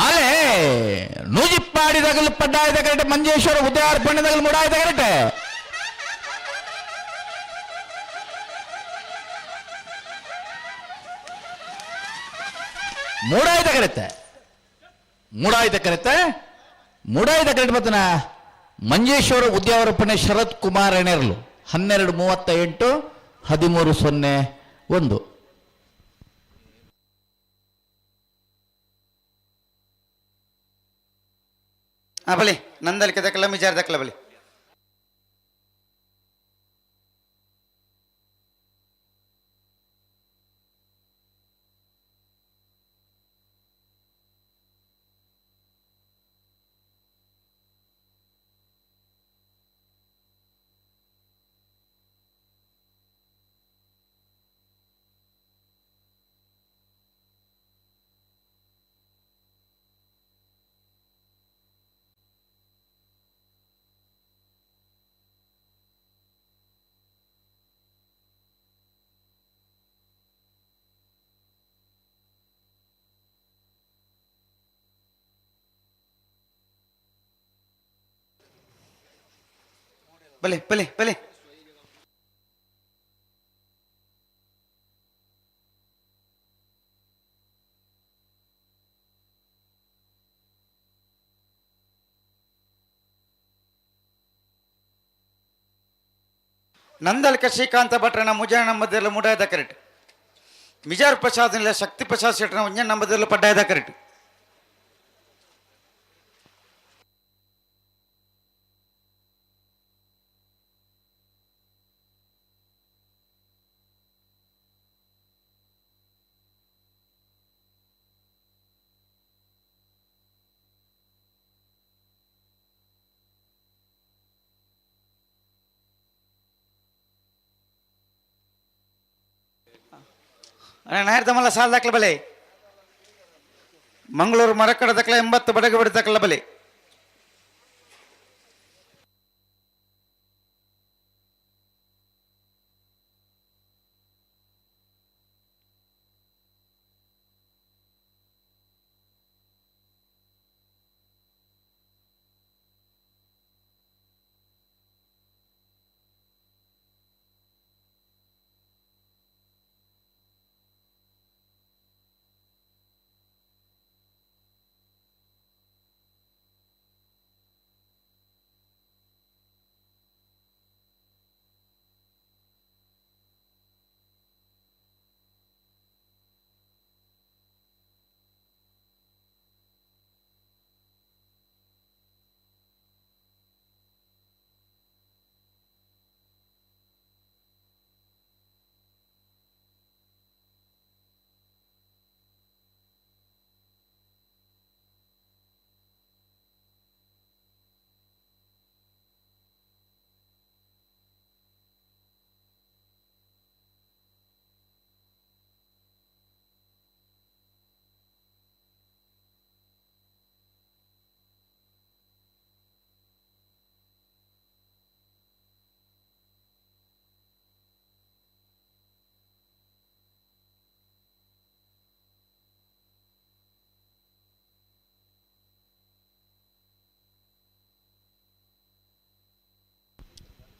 ಅಲೆ ನೂಜಿಪ್ಪಾಡಿದಾಗಲು ಪಡ್ಡಾಯದ ಕರೆಟೆ, ಮಂಜೇಶ್ವರ ಉದಯಾರ್ಪಣೆದಾಗಲು ಮುಡಾಯದ ಕರೆಟೆ. ಮೂಡಾಯ್ದ ಕರೆತೆ ಮೂಡಾಯ್ದ ಕರೆತೆ ಮೂಡಾಯ್ದ ಕರೆಟ್ ಬತ್ತನ ಮಂಜೇಶ್ವರ ಉದ್ಯಾವರಪ್ಪಣೆ ಶರತ್ ಕುಮಾರ್ ಎಣೆರ್ಲು 12:38 13:01. ಆ ಬಲಿ ನಂದಲಿಕೆ ದಕ್ಕಲ ಮಿಜಾರ್ ದಕ್ಕಲ ಬಲಿ. ಬಲೆ ಬಲೆ ಬಲೆ. ನಂದಲ್ಕ ಶ್ರೀಕಾಂತ ಭಟ್ರನ ಮುಜಾನ ನಂಬದಿರಲು ಮುಡಾಯದ ಕರೆಟ್ ಮಿಜಾರ್ ಪ್ರಸಾದ್ ಶಕ್ತಿ ಪ್ರಸಾದ್ ಶೆಟ್ಟನ ಒಂಜ ನಂಬದಿರಲು ಪಡ್ಡಾಯದ ಕರೆಟ್. ನಾಯರ್ ದಮಲ್ಲ ಸಾಲ ದಾಖಲೆ ಬಲೆ. ಮಂಗಳೂರು ಮರಕಡ ದಕ್ಕಲ 80 ಬಡಗ ಬಿಡ ದಕ್ಕಲ ಬಲೆ.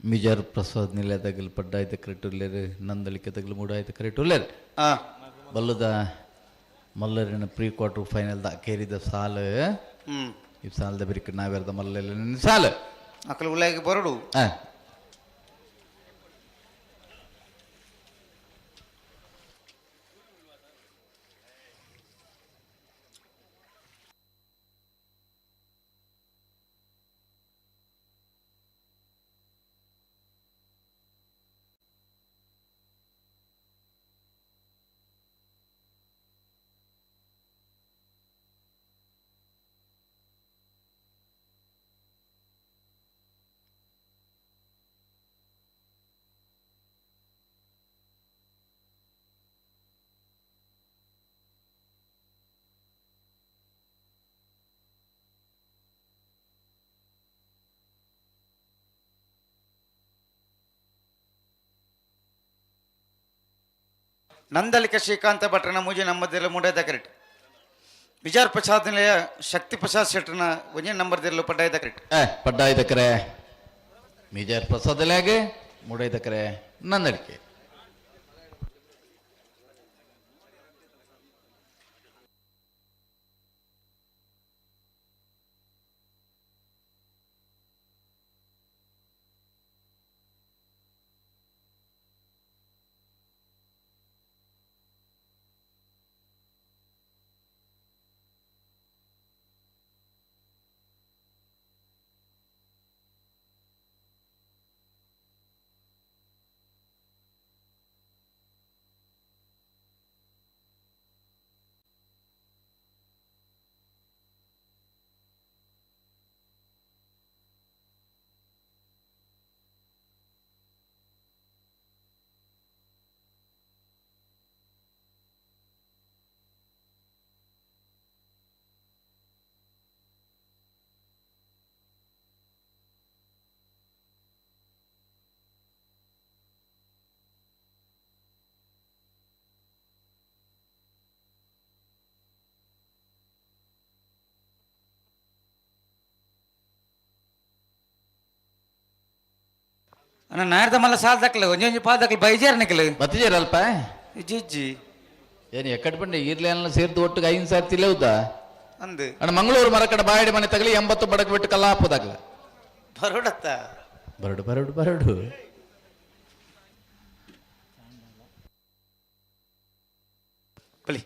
ಮಿಜಾರ್ ಪ್ರಸಾದ್ ನಿಲೆ ತಗಲ್ ಪಡ್ಡಾಯ್ತ ಕರೆಟುಲ್ಲೇರು ನಂದಳಿಕೆ ತಗಲು ಮೂಡಾಯ್ತ ಕರೆಟುಲ್ಲೇರು ಬಲ್ಲದ ಮಲ್ಲರಿನ ಪ್ರೀ ಕ್ವಾರ್ಟರ್ ಫೈನಲ್ the ಕೇರಿದ ಸಾಲು ಈ ಸಾಲದ ಬಿರಿಕ ನಾವೆರ್ದ ಮಲ್ಲ ಸಾಲು ಅಕಲು ಉಲ್ಲಾಗಿ ಬರಡು. ನಂದಲಿಕ ಶ್ರೀಕಾಂತ ಭಟ್ರನ ಮೂಜಿ ನಮ್ಮದಿರಲು ಮೂಡಾಯ್ದ ಕರೆಟ್ ವಿಚಾರ್ ಪ್ರಸಾದ್ ನಿಲಯ ಶಕ್ತಿ ಪ್ರಸಾದ್ ಶೆಟ್ಟರ್ನ ಒಂಜೇ ನಂಬರ್ ದಿರಲು ಪಡ್ಡಾಯ್ದ ಕರೆಟ್. ಪಡ್ಡಾಯ್ದ ಕರೆ ಮಿಜಾರ್ ಪ್ರಸಾದ್ ಲ್ಯಾಗೆ ಮೂಡಾಯ್ದ ಕರೆ ನಂದಳಿಕೆ. ಅಣ್ಣ ನಾಯರ್ದ ಮಲ್ಲ ಸಾಲ್ ದಕ್ಕಲು ಒಂಜೊಂಜಿ ಪಾಲ್ ದಕ್ಕಲು ಬೈಜಾರ್ ನಿಕಲು. ಬತ್ತಿಜೇರ ಅಲ್ಪ? ಇಜ್ಜಿ ಇಜ್ಜಿ. ಏನು ಎಕ್ಕಡ್ ಬಂಡೆ ಈರ್ಲೇನ ಸೇರ್ದು ಒಟ್ಟಿಗೆ 5 ಸರ್ತಿ ಲೇವುದಾ? ಅಂದು. ಅಣ್ಣ ಮಂಗಳೂರು ಮರಕಡ ಬಾಯಡಿ ಮನೆ ತಗಲಿ 80 ಬಡಕ್ ಬಿಟ್ಟು ಕಲ್ಲಾಪದಾಗಲ. ಬರೋಡತ್ತ. ಬರಡು ಬರಡು ಬರಡು. ಬಲಿ.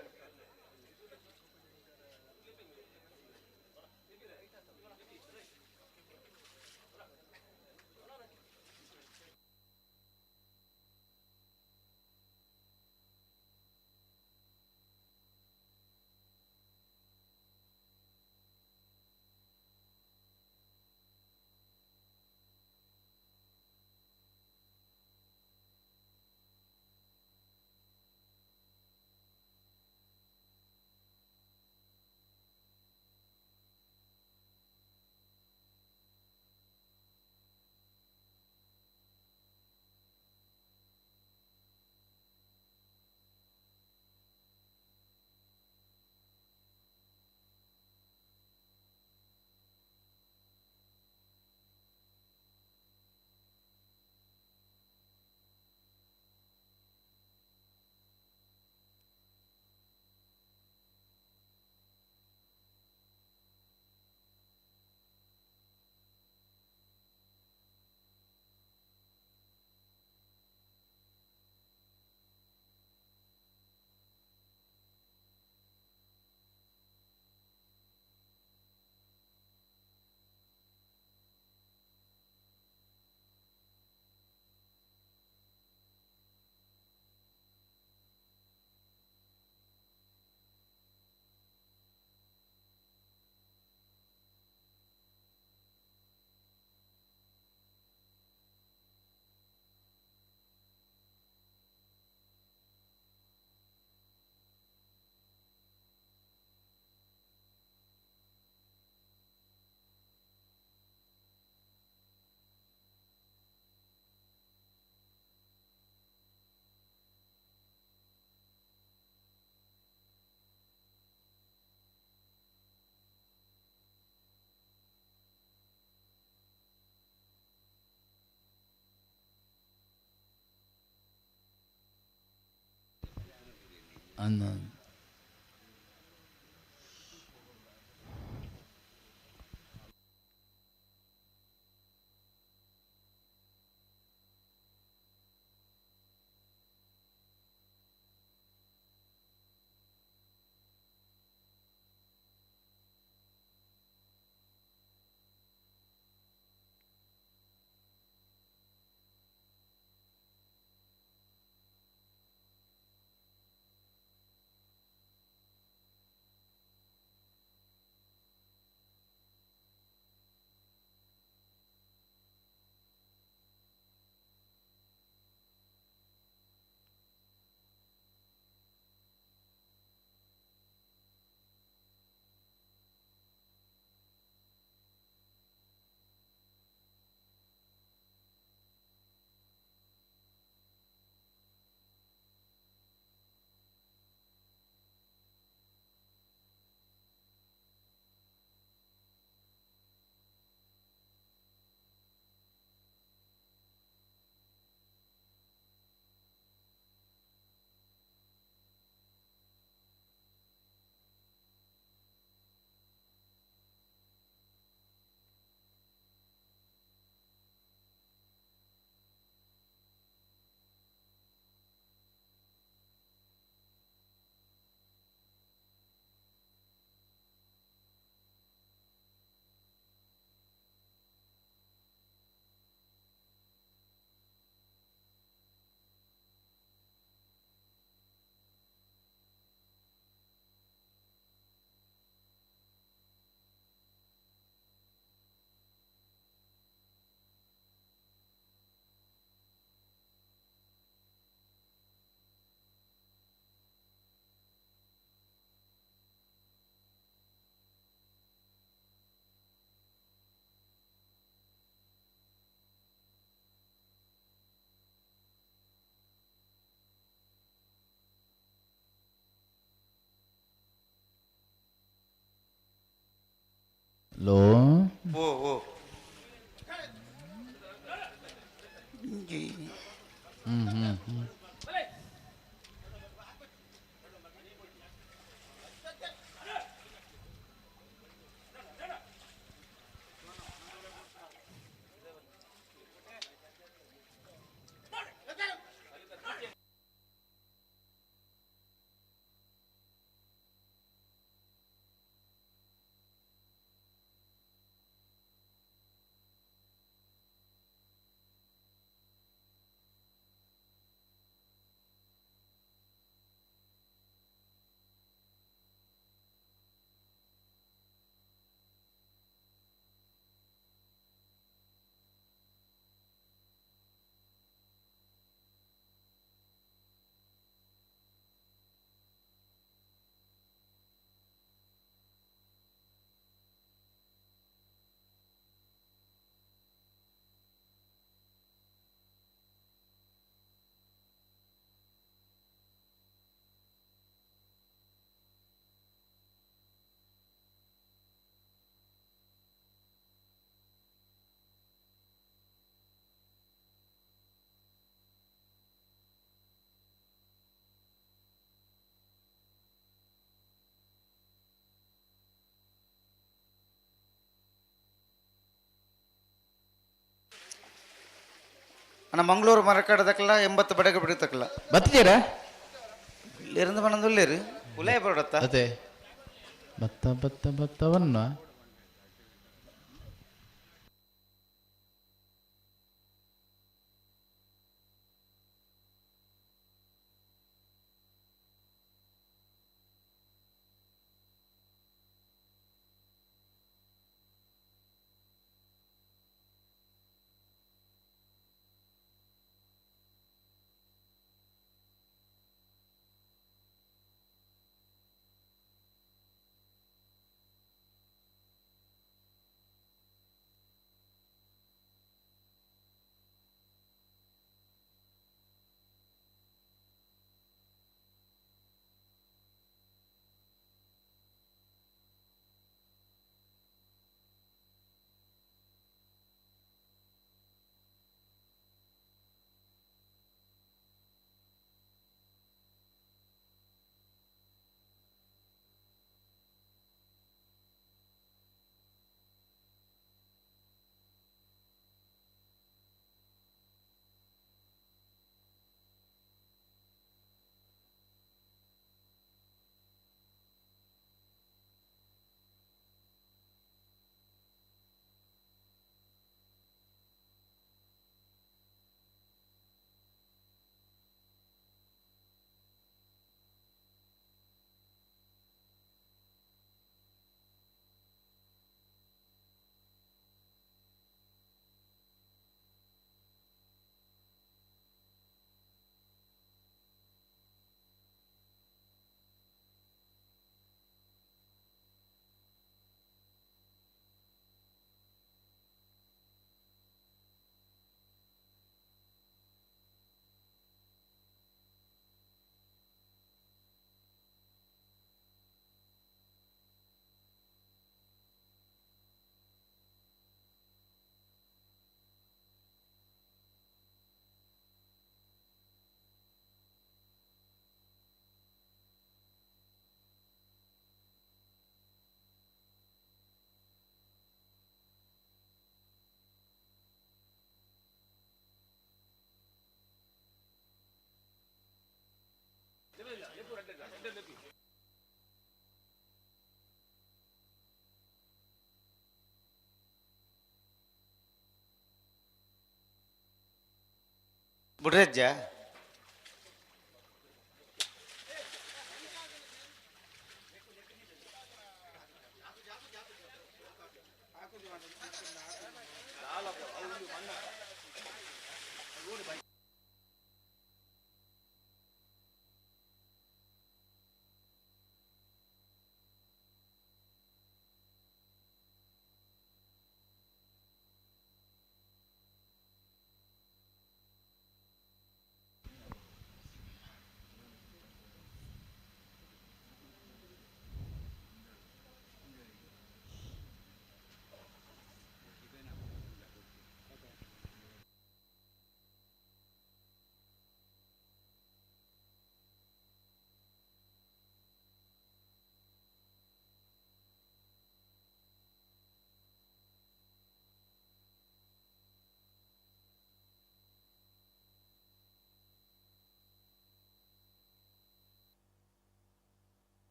ಅನ್ನ ಲೋ ಓ ಓ. ಹ್ಮ್ ಹ್ಮ್ ಹ್ಮ್ ಅಣ್ಣ ಮಂಗಳೂರು ಮರಕಾಡದಕ್ಕಲ್ಲ 80 ಬಡಗ ಬಿಡತಕ್ಕಲ್ಲ ಬತ್ತಿದ್ದೀರಾ ಇಲ್ಲಿருந்து ಬಣ್ಣದುಲ್ಲೇರು ಉಲೇ ಬರೋಡತ್ತ ಅದೇ ಭತ್ತ ಭತ್ತ ಭತ್ತವನ್ನು ಬುಡ್ರಜ್ಜ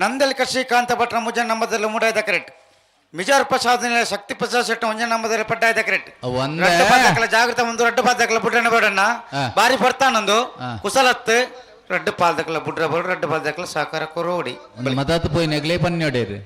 ನಂದಲಿಕ ಶ್ರೀಕಾಂತ ಭಟ್ರ ಮುಜನ್ ನಂಬದಲ್ಲಿ ಮೂಡಾಯ್ದ ಕರೆಕ್ಟ್ ಮಿಜಾರ್ ಪ್ರಸಾದ್ ಶಕ್ತಿ ಪ್ರಸಾದ್ ಶೆಟ್ಟ ಒಂಜನ ನಂಬದಲ್ಲಿ ಪಡ್ಡಾಯ್ದ ಕರೆಕ್ಟ್. ಒಂದೇ. ರಡ್ಡು ಪಾದಕಲ ಜಾಗೃತ ಒಂದು ರಡ್ಡು ಪಾದಕಲ ಬುಡ್ರನ ಬೇಡಣ್ಣ. ಬಾರಿ ಬರ್ತಾನಂದು ಕುಸಲತ್ತು ರಡ್ಡು ಪಾದಕಲ ಬುಡ್ರ ಬಡ ರಡ್ಡು ಪಾದಕಲ ಸಹಕಾರ ಕೊರೋಡಿ. ಒಂದು ಮದತ್ ಪೋಯಿ ನೆಗ್ಲೇ ಪನ್ಯೋಡೇರು.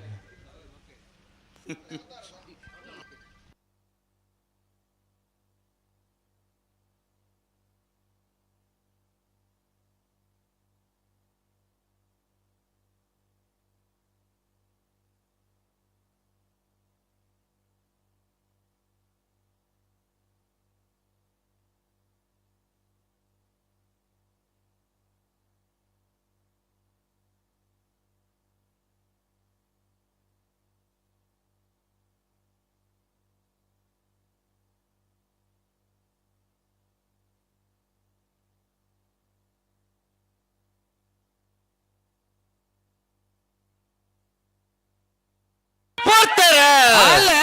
ಅಲ್ಲೇ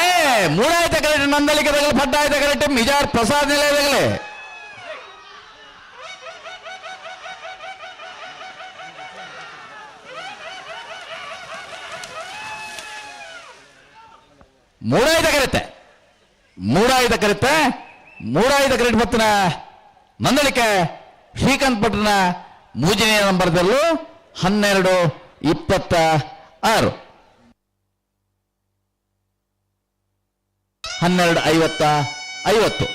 ಮೂಡಾಯ್ತ ಕರೆಕ್ಟ್ ನಂದಲಿಕೆ ತಗಲೆ ಪಡ್ಡಾಯ್ತ ಕರೆಕ್ಟ್ ಮಿಜಾರ್ ಪ್ರಸಾದ್ ನಿಲಯದಗಲೆ. ಮೂಡಾಯ್ತ ಕರೆಕ್ಟ್ ಮೂಡಾಯ್ತ ಕರೆಕ್ಟ್ ಮೂಡಾಯ್ತ ಕರೆಕ್ಟ್ ಬತ್ತಿನ ನಂದಳಿಕೆ ಶ್ರೀಕಾಂತ್ ಭಟ್ರನ ಮೂಜನೆಯ ನಂಬರ್ದಲ್ಲೂ 12:26 12:50.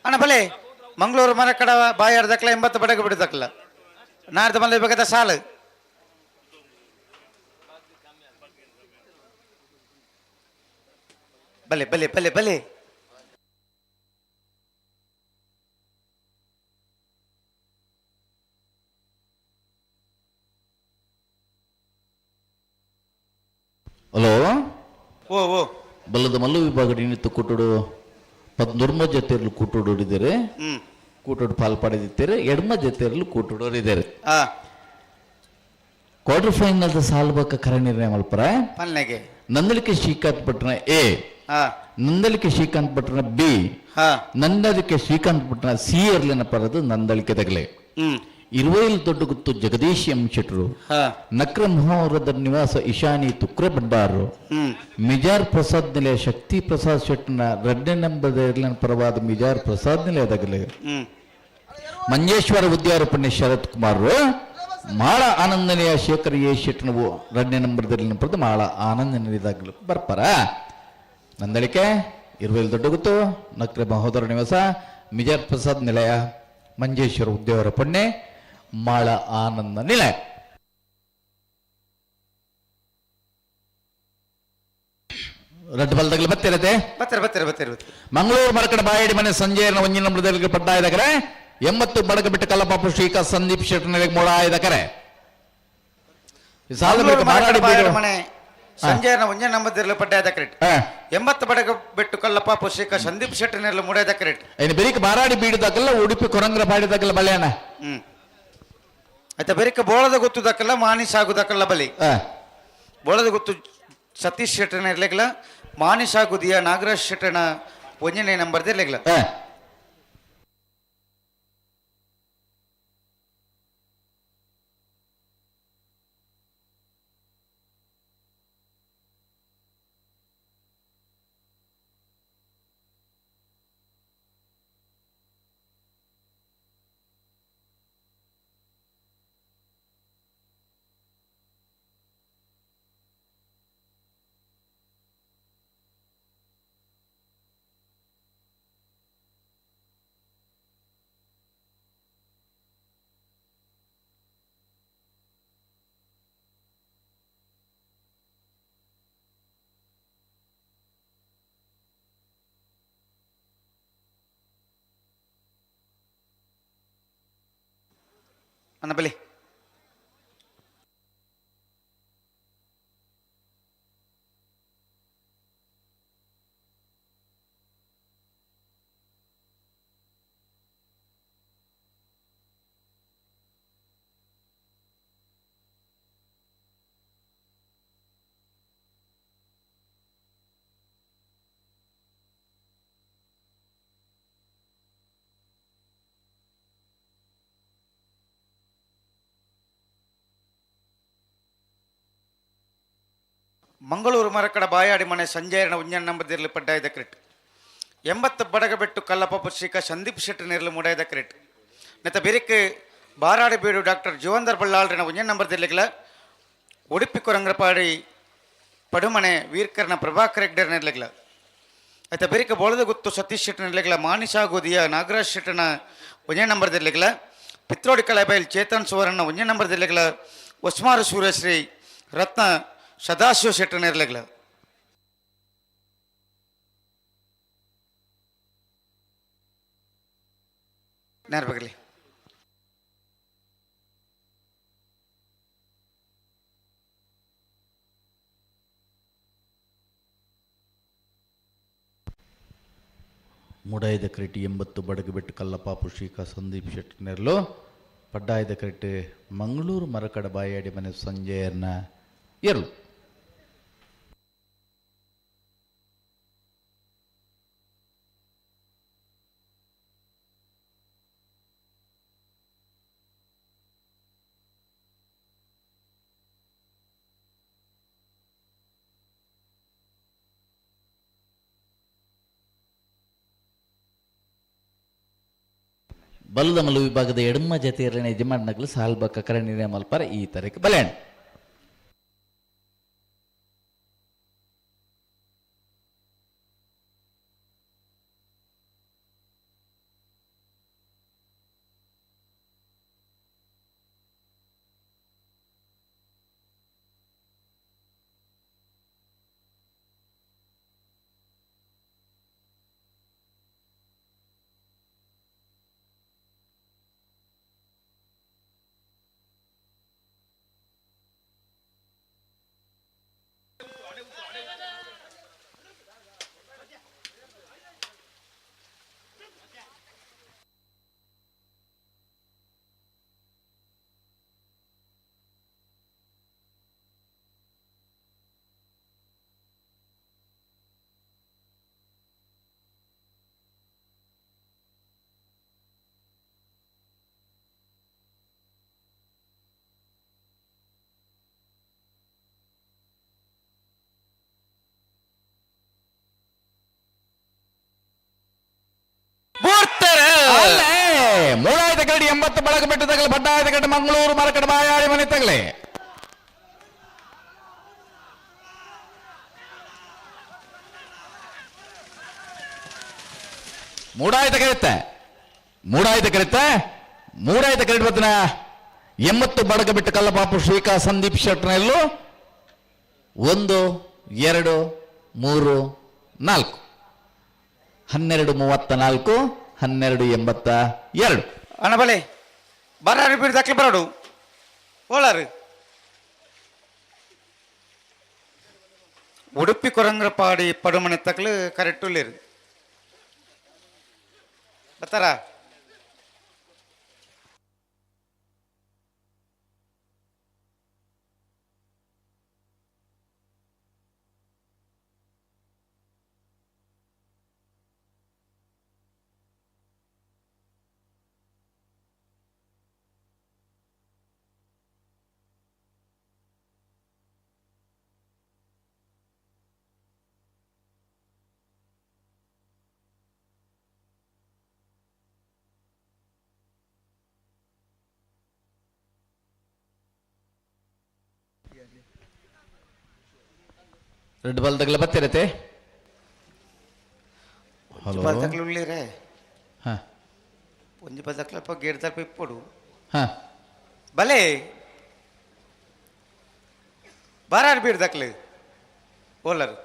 ಅಣ್ಣ ಬಲೆ ಮಂಗಳೂರು ಮರಕಡ ಬಾಯಿ ಅರ್ಧಕ್ಲ 80 ಬಡಗ ಬಿಡದಕ್ಲ ನಾಡ್ದ ಮಲ್ಲ ಬೇಕಾದ ಸಾಲು. ಬಲೆ ಬಲೆ ಬಲೆ ಬಲೆ. ಹಲೋ. ಓ ಓ. ಬಲ್ಲದ ಮಲ್ಲು ವಿಭಾಗ ನಿಂತು ಕೂಟುಡು ಪದ್ನುರ್ಮ ಜೊತೆಯಲ್ಲೂ ಕೂಟುಡು ಇದ್ದಾರೆ. ಕೂಟುಡು ಪಾಲ್ ಪಡೆದಿದ್ದಾರೆ ಎಡ್ಮ ಜೊತೆಯಲ್ಲೂ ಕೂಟುಡೋರಿದ್ದಾರೆ. ಕ್ವಾರ್ಟರ್ ಫೈನಲ್ ಸಾಲ್ಬಕ ಕರೆ ನಿರ್ಣಯ ಮಲ್ಪರ. ಪಲ್ನೆಗೆ. ನಂದಳಿಕೆ ಶ್ರೀಕಾಂತ್ ಭಟ್ರನ ಎ, ನಂದಳಿಕೆ ಶ್ರೀಕಾಂತ್ ಭಟ್ರನ ಬಿ, ನಂದಳಿಕೆ ಶ್ರೀಕಾಂತ್ ಭಟ್ರನ ಸಿ ಎರ್ಲಿನ ಪರದು ನಂದಳಿಕೆ ತಗಲೆ. ಇರುವೈಲ್ ದೊಡ್ಡ ಗುತ್ತು ಜಗದೀಶ್ ಎಂ ಶೆಟ್ರು, ನಕ್ರ ಮಹೋರದ ನಿವಾಸ ಇಶಾನಿ ತುಕ್ರೆ ಭಂಡಾರು, ಮಿಜಾರ್ ಪ್ರಸಾದ್ ನಿಲಯ ಶಕ್ತಿ ಪ್ರಸಾದ್ ಶೆಟ್ನ ಎರಡನೇ ನಂಬರ್ ಎರ್ಲಿನ ಪರವಾದ ಮಿಜಾರ್ ಪ್ರಸಾದ್ ನಿಲಯದಾಗಲೆ. ಮಂಜೇಶ್ವರ ಉದ್ಯಾರ ಪುಣ್ಯ ಶರತ್ ಕುಮಾರ್, ಮಾಳ ಆನಂದನೆಯ ಶೇಖರ್ ಎ ಶೆಟ್ನ ಎರಡನೇ ನಂಬರ್ದಲ್ಲಿ ಪಡೆದು ಮಾಳ ಆನಂದ ನಿಲಯದಾಗಲು ಬರ್ಪಾರ. ನಂದಳಿಕೆ ಇರುವೈಲ್ ದೊಡ್ಡ ಗುತ್ತು ನಕ್ರೆ ಮಹೋದರ ನಿವಾಸ ಮಿಜಾರ್ ಪ್ರಸಾದ್ ನಿಲಯ ಮಂಜೇಶ್ವರ ಉದ್ಯವರ ಪುಣ್ಯ ಮಾಳ ಆನಂದ ನಿಲಯ. ರಡ್ಡು ಬಲ್ದಗಲು ಬತ್ತಿರತ್ತೆ. ಬತ್ತರ ಬತ್ತರ ಬತ್ತರ. ಮಂಗಳೂರು ಮರಕಡ ಬಾಯಡಿ ಮನೆ ಸಂಜೆಯ ಒಂಜಿನ ಮೃದರಿಗೆ ಪಡ್ಡಾಯದಕರೆ 80 ಬಡಗ ಬಿಟ್ಟು ಕಲ್ಲಪಾಪು ಶ್ರೀಕಾ ಸಂದೀಪ್ ಶೆಟ್ಟನಿಗೆ ಮೂಡಾಯದಕರೆ. ಸಾಲ ಬೇಕು ಮಾರಾಡಿ ಬೀಡು. ಮನೆ ಸಂಜೆಯ ಒಂಜನ ನಂಬದಿರಲು ಪಡ್ಡಾಯದ ಕರೆಕ್ಟ್. 80 ಬಡಗ ಬಿಟ್ಟು ಕಲ್ಲಪಾಪು ಶ್ರೀಕಾ ಸಂದೀಪ್ ಶೆಟ್ಟನೆಲ್ಲ ಮೂಡಾಯದ ಕರೆಕ್ಟ್. ಇನ್ನು ಬೆರಿಕ ಬಾರಾಡಿ ಬೀಡುದಾಕಲ್ಲ ಉಡುಪಿ ಕೊರಂಗ್ರ ಬಾಡಿದಾಕಲ್ಲ ಬಳ್ಯಾಣ. ಆಯ್ತಾ ಬೆರಿಕ ಬೋಳದ ಗೊತ್ತುದಕ್ಕಲ್ಲ ಮಾನಿ ಸಾಗುದಕ್ಕಲ್ಲ ಬಲಿ. ಬೋಳದ ಗೊತ್ತು ಸತೀಶ್ ಶೆಟ್ಟನ ಇರ್ಲಿಕ್ಲ ಮಾನಿ ಸಾಗುದಿಯ ನಾಗರಾಜ್ ಶೆಟ್ಟನ ಒಂಜನೇ ನಂಬರ್ದ ಇರ್ಲಿಕ್ಲ. ಅಣ್ಣ ಬಲಿ. ಮಂಗಳೂರು ಮರಕಡ ಬಾಯಾಡಿ ಮನೆ ಸಂಜಯನ ಉಂಜನ್ ನಂಬದಿರಲಿ ಪಡ್ಡಾಯದ ಕ್ರಿಟ್ 80 ಬಡಗಬೆಟ್ಟು ಕಲ್ಲಪ್ಪ ಶ್ರೀಕ ಸಂದೀಪ್ ಶೆಟ್ಟಿ ನೆರಳು ಮುಡಾಯದ ಕ್ರಿಟ್ ನೆತ್ತ ಬಿರಿಕ್ ಬಾರಾಡಿ ಬೀಡು ಡಾಕ್ಟರ್ ಜೀವಂದರ್ ಬಳ್ಳಾಳ್ರಿನ ಉಂಜನ್ ನಂಬರ್ ದಿರ್ಲಿಕ್ಲ ಉಡುಪಿ ಕೊರಂಗ್ರಪಾಡಿ ಪಡುಮನೆ ವೀರ್ಕರ್ಣ ಪ್ರಭಾಕರ್ ಹೆಗ್ಡೆರ್ ನೆರ್ಲಿಕ್ಲ ಆಯ್ತಾ ಬೆರಿಕ ಬೋಳದ ಗುತ್ತು ಸತೀಶ್ ಶೆಟ್ಟನ ಇರ್ಲಿಕ್ಲ ಮಾನಿಷಾ ಗೋದಿಯ ನಾಗರಾಜ್ ಶೆಟ್ಟನ ಒಂದೇ ನಂಬರ್ ದಿರ್ಲಿಕ್ಲ ಪಿತ್ರೋಡಿ ಕಳೆಬೈಲ್ ಚೇತನ್ ಸುವರ್ಣ ಒಂದೇ ನಂಬರ್ ದಿರ್ಲಿಕ್ಲ ಉಸ್ಮಾರು ಸೂರ್ಯಶ್ರೀ ರತ್ನ ಸದಾಶಿವ ಶೆಟ್ಟನ ಇರ್ಲಿಕ್ಲ. ನೇರ ಬಗಲಿ. ಮುಡಾಯದ ಕ್ರಿಟಿ 80 ಬಡಗಬೆಟ್ಟು ಕಲ್ಲಪಾಪು ಶ್ರೀಕಾ ಸಂದೀಪ್ ಶೆಟ್ಟಿ ನೆರಳು ಪಡ್ಡಾಯದ ಕ್ರಿಟಿ ಮಂಗಳೂರು ಮರಕಡ ಬಾಯಾಡಿ ಮನೆ ಸಂಜಯರ್ನ ಎರಳು. ಬಲದಮಲು ವಿಭಾಗದ ಎಡಮ ಜತೆಯರನೆ ಯಜಮಾನಗಳು ಸಾಲ್ಬಕ್ಕ ಕರಣಿನ ಮಲ್ಪರ ಈ ತರಕ್ಕೆ ಬಲೆಣ. ಮೂಡಾಯ್ತ ಕರಡಿ 80 ಬಳಗ ಬೆಟ್ಟ ತಗಲೆ ಬಡ್ಡಾಯ್ತ ಕಡೆ ಮಂಗಳೂರು ಮರಕಡ ಬಾಯಾಡಿ ಮನೆ ತಗಲೆ. ಮೂಡಾಯ್ತ ಕರೆತ್ತೆ ಮೂಡಾಯ್ತ ಕರೆತ್ತೆ ಮೂಡಾಯ್ತ ಕರಡಿ ಬತ್ತನ 80 ಬಡಗ ಬಿಟ್ಟು ಕಲ್ಲಪಾಪು ಶ್ರೀಕಾ ಸಂದೀಪ್ ಶೆಟ್ಟನಲ್ಲೂ 1 2 3 4 12:34 12:82. ಅಣ್ಣ ಬಲೆ ಬರಾರಿ ಬೀಡು ದಾಖಲೆ ಬರೋಡು ಓಳಾರು ಉಡುಪಿ ಕೊರಂಗ್ರಪಾಡಿ ಪಡುಮನೆ ತಕ್ಲು ಕರೆಕ್ಟ್ ಉಳ್ಳೇರು ಬರ್ತಾರ. ರೆಡ್ ಬಾಲ್ ತಗಲ ಬತ್ತಿರತ್ತೆ. ಹಲೋ ಬಾಲ್ ತಕ್ಲು ಉಳ್ಳೇರೆ ಹಾ ಒಂಜಿ ಬಾಲ್ ತಕ್ಲಪ್ಪ ಗೇಟ್ ತಪ್ಪ ಇಪ್ಪೊಡು ಹಾ ಬಲೆ ಬಾರಾರು ಬೀಡು ದಾಖಲೆ ಓಲರ್.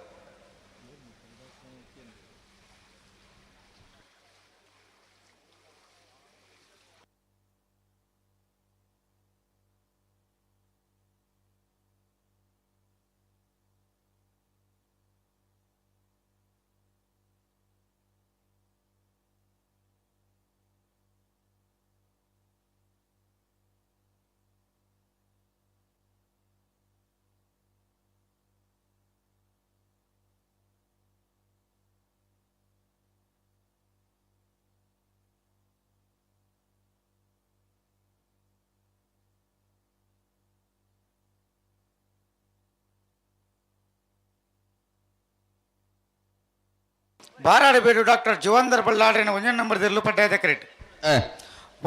ಬಾರಾಡಬೇಡು ಡಾಕ್ಟರ್ ಜೀವಂದರ್ ಬಲ್ಲಾಡ್ರಿನ ಒಂಜನೇ ನಂಬರ್ ದಿರ್ಲು ಪಡ್ಡಾಯದ ಕರೆಟ್.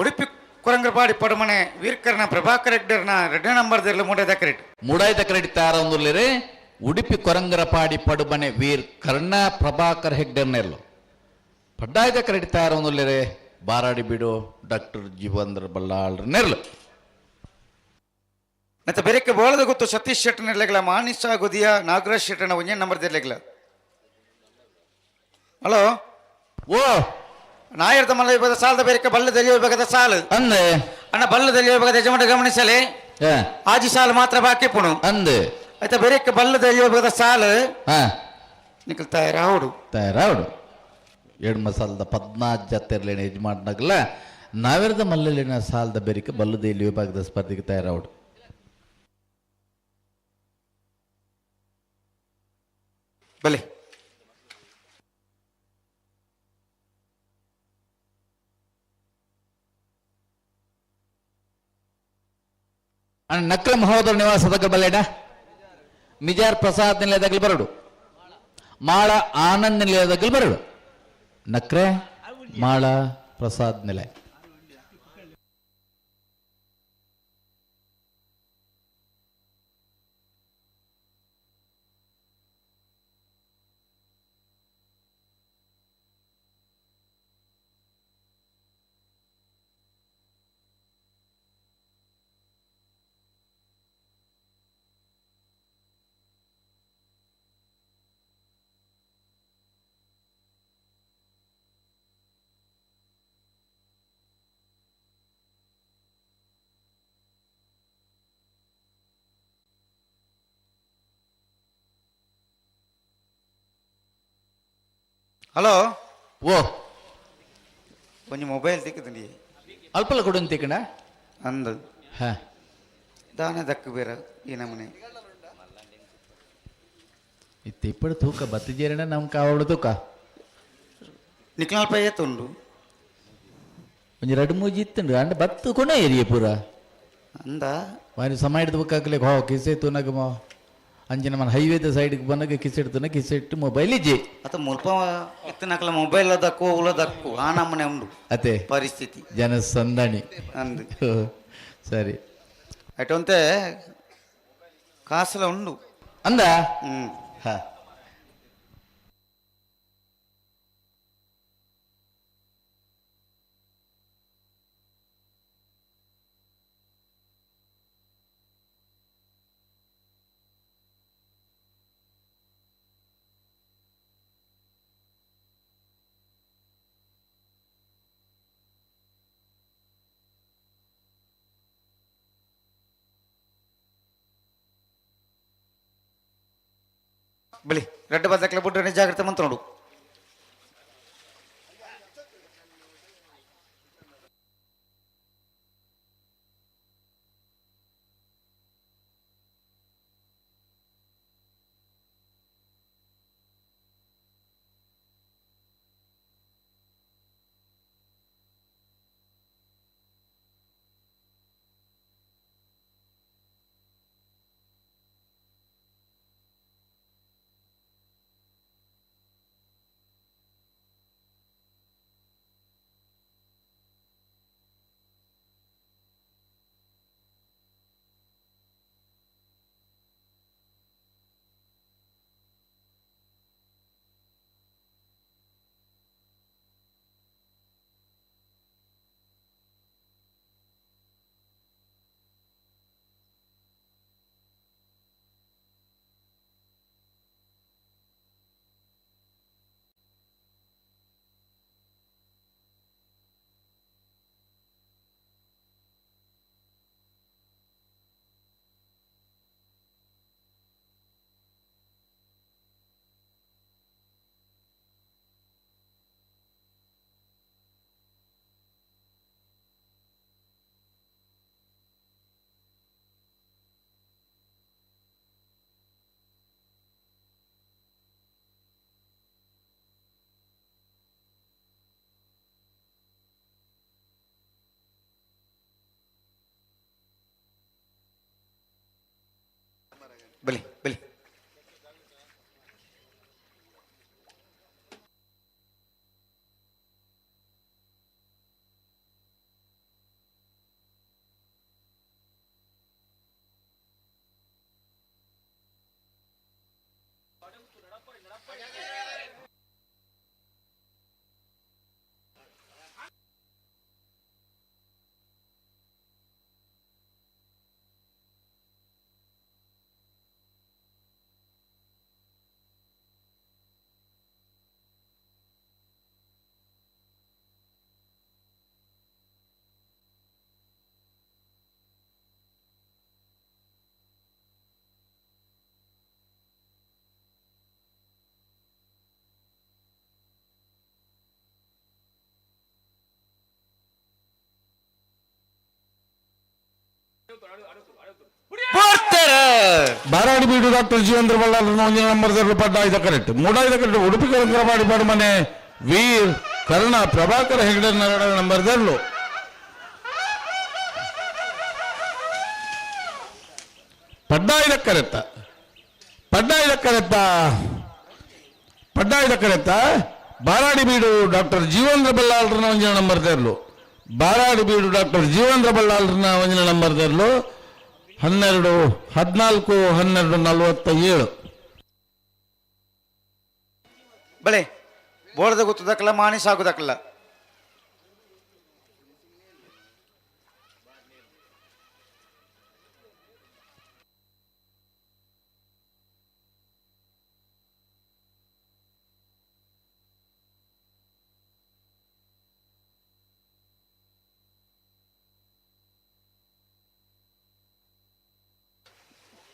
ಉಡುಪಿ ಕುರಂಗರಪಾಡಿ ಪಡಮನೆ ವೀರ್ಕರ್ನ ಪ್ರಭಾಕರ್ ಹೆಗ್ಡೆರ್ನ ಎರಡನೇ ನಂಬರ್ ದಿರ್ಲು ಮೂಡಾಯದ ಕರೆಟ್. ಮೂಡಾಯ್ದ ಕ್ರೆಡಿಟ್ ತಯಾರೊಂದುಲ್ಲೆರೆ ಉಡುಪಿ ಕೊರಂಗರಪಾಡಿ ಪಡುಮನೆ ವೀರ್ ಕರ್ಣ ಪ್ರಭಾಕರ್ ಹೆಗ್ಡೆರ್ನೆರ್ಲು. ಪಡ್ಡಾಯ್ದ ಕ್ರೆಡಿಟ್ ತಯಾರೊಂದುಲ್ಲೆರೆ ಬಾರಾಡಿ ಬೀಡು ಡಾಕ್ಟರ್ ಜೀವಂದ್ರ ಬಲ್ಲಾಳ್ರ ನೆರ್ಲು. ಮತ್ತೆ ಬೆರಕೆ ಬೋಳದ ಗೊತ್ತು ಸತೀಶ್ ಶೆಟ್ಟರ್ ಇರ್ಲಿಲ್ಲ, ಮಾನಿಸ ಗುದಿಯ ನಾಗರಾಜ್ ಶೆಟ್ಟರ್ನ ಒಂಜನೇ ನಂಬರ್ ಇರ್ಲಿಲ್ಲ. ಹಲೋ ಓ ನಾಯರ್ದ ಮಲ್ಲ ವಿಭಾಗದ ಸಾಲದ ಬೇರೆ ಬಲ್ಲದಲ್ಲಿ ವಿಭಾಗದ ಸಾಲು ಅಂದೆ ಅಣ್ಣ ಬಲ್ಲದಲ್ಲಿ ವಿಭಾಗದ ಯಜಮಾನ ಗಮನಿಸಲಿ ಆಜಿ ಸಾಲು ಮಾತ್ರ ಬಾಕಿ ಪುಣು ಅಂದೆ ಆಯ್ತಾ ಬೇರೆ ಬಲ್ಲದಲ್ಲಿ ವಿಭಾಗದ ಸಾಲು ನಿಖಲ್ ತಯಾರಾవుಡು ತಯಾರಾవుಡು. ಎಡ್ಮ ಸಾಲದ 14 ಜತೆರ್ಲೇನ ಯಜಮಾನಗಲ ನಾವೆರದ ಮಲ್ಲಲಿನ ಸಾಲದ ಬೆರಿಕೆ ಬಲ್ಲದೇಲಿ ವಿಭಾಗದ ಸ್ಪರ್ಧೆಗೆ ತಯಾರಾవుಡು. ಬಲೆ ಅಣ್ಣ ನಕ್ರ ಮಹೋದರ ನಿವಾಸದ ಬಲ್ಲೇಡ ಮಿಜಾರ್ ಪ್ರಸಾದ್ ನಿಲಯದಾಗಲಿ ಬರಡು, ಮಾಳ ಆನಂದ್ ನಿಲಯದಾಗಲಿ ಬರಡು. ನಕ್ರೆ ಮಾಳ ಪ್ರಸಾದ್ ನಿಲಯ. ಹಲೋ ಓ ಒಂಜಿ ಮೊಬೈಲ್ ತಿಕ್ಕುದು ಅಲ್ಪಲ್ಲ ಕೊಡು ತಿಕ್ಕಣ ಅಂದು ಹಾ ದಾನೆ ದಕ್ಕು ಬೇರೆ ಈ ನಮನೆ ಇತ್ತು ಇಪ್ಪಡು ತೂಕ ಬತ್ತಿಜೇರಣ ನಮ್ಮ ಕಾವಡು ತೂಕ ನಿಕ್ನಲ್ಪ ಏತುಂಡು ಒಂಜಿ ರಡು ಮೂಜಿ ಇತ್ತುಂಡು ಅಂಡ ಬತ್ತು ಕೊಣ ಏರಿಯ ಪೂರ ಅಂದ ವಾರಿ ಸಮ ಹಿಡ್ದು ಬೇಕಾಗ್ಲಿ ಹೋ ಕಿಸೆ ತೂನಗ ಮೋ ಅಂಚಿನ ಮನ ಹೈವೇದ ಸೈಡ್ಗೆ ಬಂದಾಗ ಕಿಸೆ ಇಡ್ತಾನೆ ಕಿಸೆ ಇಟ್ಟು ಮೊಬೈಲ್ ಇಜ್ಜಿ ಅತ ಮುಲ್ಪ ಇತ್ತನಕಲ ಮೊಬೈಲ್ ದಕ್ಕು ಉಲ ದಕ್ಕು ಆ ನಮನೆ ಉಂಡು ಅತೆ ಪರಿಸ್ಥಿತಿ ಜನ ಸಂದಣಿ ಅಂದು ಸರಿ ಅಟೊಂತೆ ಕಾಸಲ ಉಂಡು ಅಂದ ಹ್ಮ್ ಹಾ ಬಿಳಿ ರೆಡ್ ಬದಕ್ಲೆ ಬಿಟ್ಟು ಜಾಗ್ರತೆ ಮಂತ ನೋಡು. ಬಲಿ ಬಲಿ. ಬಾರಾಡಿ ಬೀಡು ಡಾಕ್ಟರ್ ಜೀವೇಂದ್ರ ಬಳ್ಳಾರನ ಒಂಜಿನ ನಂಬರ್ ದೆರ್ಲು ಪಡ್ಡಾಯ್ದ ಕರೆಕ್ಟ್ ಮೂಡಾಯ್ದ ಕರೆಕ್ಟ್ ಉಡುಪಿ ಕರಂಕರಪಾಡಿ ಪಡುಮನೆ ವೀರ್ ಕರ್ಣ ಪ್ರಭಾಕರ ಹೆಗಡೆ ನಂಬರ್ ದೆರ್ಲು ಪಡ್ಡಾಯ್ದ ಕರೆತ್ತ ಪಡ್ಡಾಯ್ದ ಕರೆತ್ತ ಪಡ್ಡಾಯ್ದ ಕರೆತ್ತ ಬಾರಾಡಿ ಬೀಡು ಡಾಕ್ಟರ್ ಜೀವೇಂದ್ರ ಬಲ್ಲಾಳರನ ಒಂಜಿನ ನಂಬರ್ ತೆರಲು ಬಾರಾಡಿ ಬೀಡು ಡಾಕ್ಟರ್ ಜೀವೇಂದ್ರ ಬಲ್ಲಾಳರನ ಒಂಜಿನ ನಂಬರ್ ತೆರಲು 12 14 12 47. ಬಳೆ ಬೋರ್ದ ಗೊತ್ತದಕ್ಕಲ್ಲ ಮಾನಿ ಸಾಗುದಕ್ಕಲ್ಲ.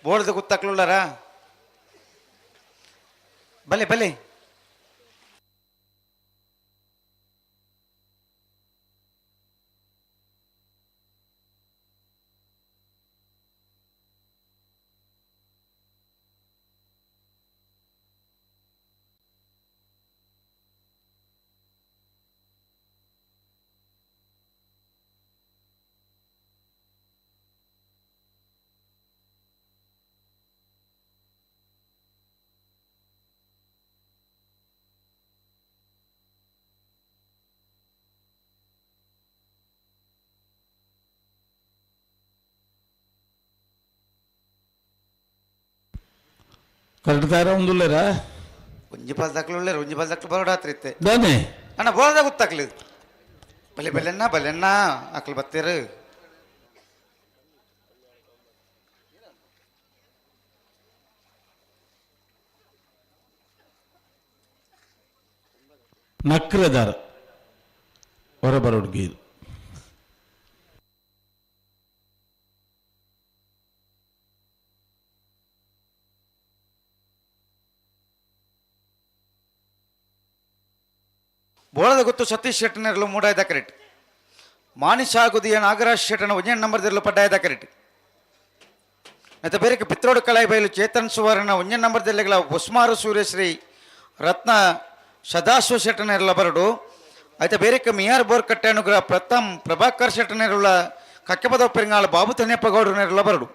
ಬೋರ್ದ ಗೊತ್ತಾಕ್ಲುಳ್ಳಾರ ಬಲೆ ಬಲೆ. ಕರೆಕ್ಟ್ ತಾರ ಒಂದುಲ್ಲೇರಾ ಒಂಜಿ ಪಾಲ್ ದಾಖಲು ಒಂಜಿ ಪಾಲ್ ದಾಖಲು ಬರೋಡಾತ್ರ ಇತ್ತೆ ದಾನೆ ಅಣ್ಣ ಬೋರ್ದ ಗೊತ್ತಾಕ್ಲಿ ಬಲೆ ಬಲೆಣ್ಣ ಬಲೆಣ್ಣ ಅಕ್ಲು ಬತ್ತೀರು. ನಕ್ರದಾರ ಹೊರಬರೋಡ್ಗೆ ಇದು ಬೋಳದ ಗೊತ್ತು ಸತೀಶ್ ಶೆಟ್ಟನಿರಲು ಮೂಡಾಯ್ದ ಕರೆಕ್ಟ್ ಮಾನಿಶಾಗುದಿಯ ನಾಗರಾಜ್ ಶೆಟ್ಟನ ಒಂಜೆ ನಂಬರ್ದಿರಲು ಪಡ್ಡಾಯ್ದ ಕರೆಕ್ಟ್ ಮತ್ತು ಬೇರೆ ಪಿತ್ರೋಡು ಕಳಾಯಿ ಬಯಲು ಚೇತನ್ ಸುವರ್ಣ ಒಂಜೆ ನಂಬರ್ದಿಲ್ಲಗಳ ಉಸ್ಮಾರು ಸೂರ್ಯಶ್ರೀ ರತ್ನ ಸದಾಶಿವ ಶೆಟ್ಟನಿರಲ ಬರಡು ಆಯ್ತಾ ಬೇರೆ ಮಿಯಾರ್ ಬೋರ್ ಕಟ್ಟೆ ಅನುಗ್ರಹ ಪ್ರಥಮ್ ಪ್ರಭಾಕರ್ ಶೆಟ್ಟನಿರುಳ ಕಕ್ಕೆಪದ ಪೆರಿಂಗಾಳ ಬಾಬು ತನ್ಯಪ್ಪ ಗೌಡರನಿರಲ ಬರಡು.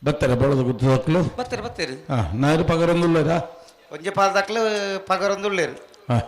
ಬತ್ತಾರೆ ಬೋಳದ ಗುತ್ತು ದಾಖಲು ಬತ್ತೀರಿ ಬತ್ತೀರಿ. ಹಾಂ ನಾಯರು ಪಗರೊಂದುಲ್ಲೇರಾ ಒಂಜೆ ಪಾಲ್ ದಾಖಲು ಪಗರೊಂದುಳ್ಳೇರು. ಹಾಂ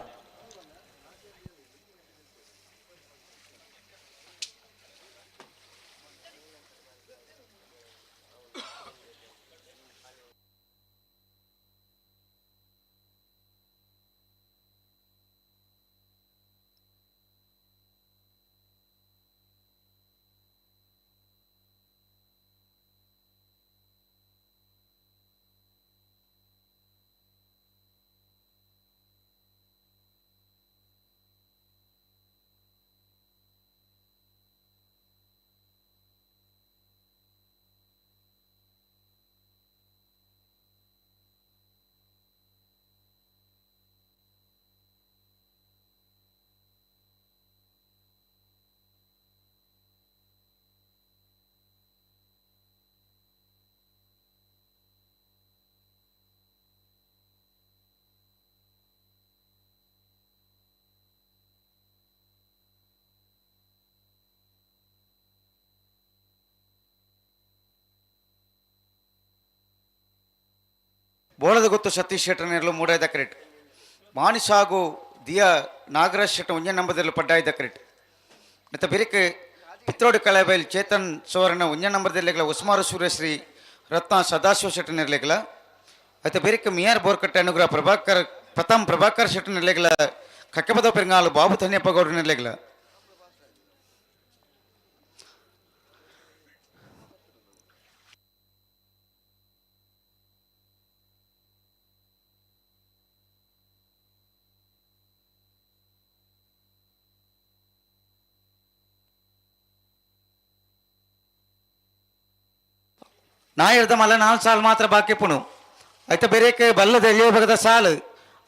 ಬೋಳದ ಗೊತ್ತು ಸತೀಶ್ ಶೆಟ್ಟನಿರಲು ಮೂಡಾಯ್ದ ಕರೆಕ್ಟ್ ಮಾನಿಸಾಗು ದಿಯಾ ನಾಗರಾಜ್ ಶೆಟ್ಟ ಒಂಜೆ ನಂಬರ್ದಿರಲು ಪಡ್ಡಾಯ್ದ ಕರೆಕ್ಟ್ ಮತ್ತು ಬೇರೆ ಪಿತ್ರೋಡು ಕಳೆಬೈಲ್ ಚೇತನ್ ಸುವರ್ಣ ಒಂಜೆ ನಂಬರ್ದಿರ್ಲಿಗಳ ಉಸ್ಮಾರು ಸೂರ್ಯಶ್ರೀ ರತ್ನ ಸದಾಶಿವ ಶೆಟ್ಟನಿರ್ಲಿಗಳ అయితే ಬೇರೆ ಮಿಯಾರ್ ಬೋರ್ಕಟ್ಟೆ ಅನುಗ್ರಹ ಪ್ರಭಾಕರ್ ಪ್ರಥಮ್ ಪ್ರಭಾಕರ್ ಶೆಟ್ಟನಿರ್ಲಿಗಳ ಕಕ್ಕೆಪದ ಪೆರಿಂಗಾಲು ಬಾಬು ತನ್ಯಪ್ಪ ಗೌಡನಿರ್ಲಿಗಳ. ನಾಯಿರ್ದ ಮಲ್ಲ ನಾಲ್ಕು ಸಾಲು ಮಾತ್ರ ಬಾಕಿ ಪುಣು అయితే ಬೇರೆ ಬಲ್ಲದ ಎಲ್ಲಿಯ ಭಾಗದ ಸಾಲು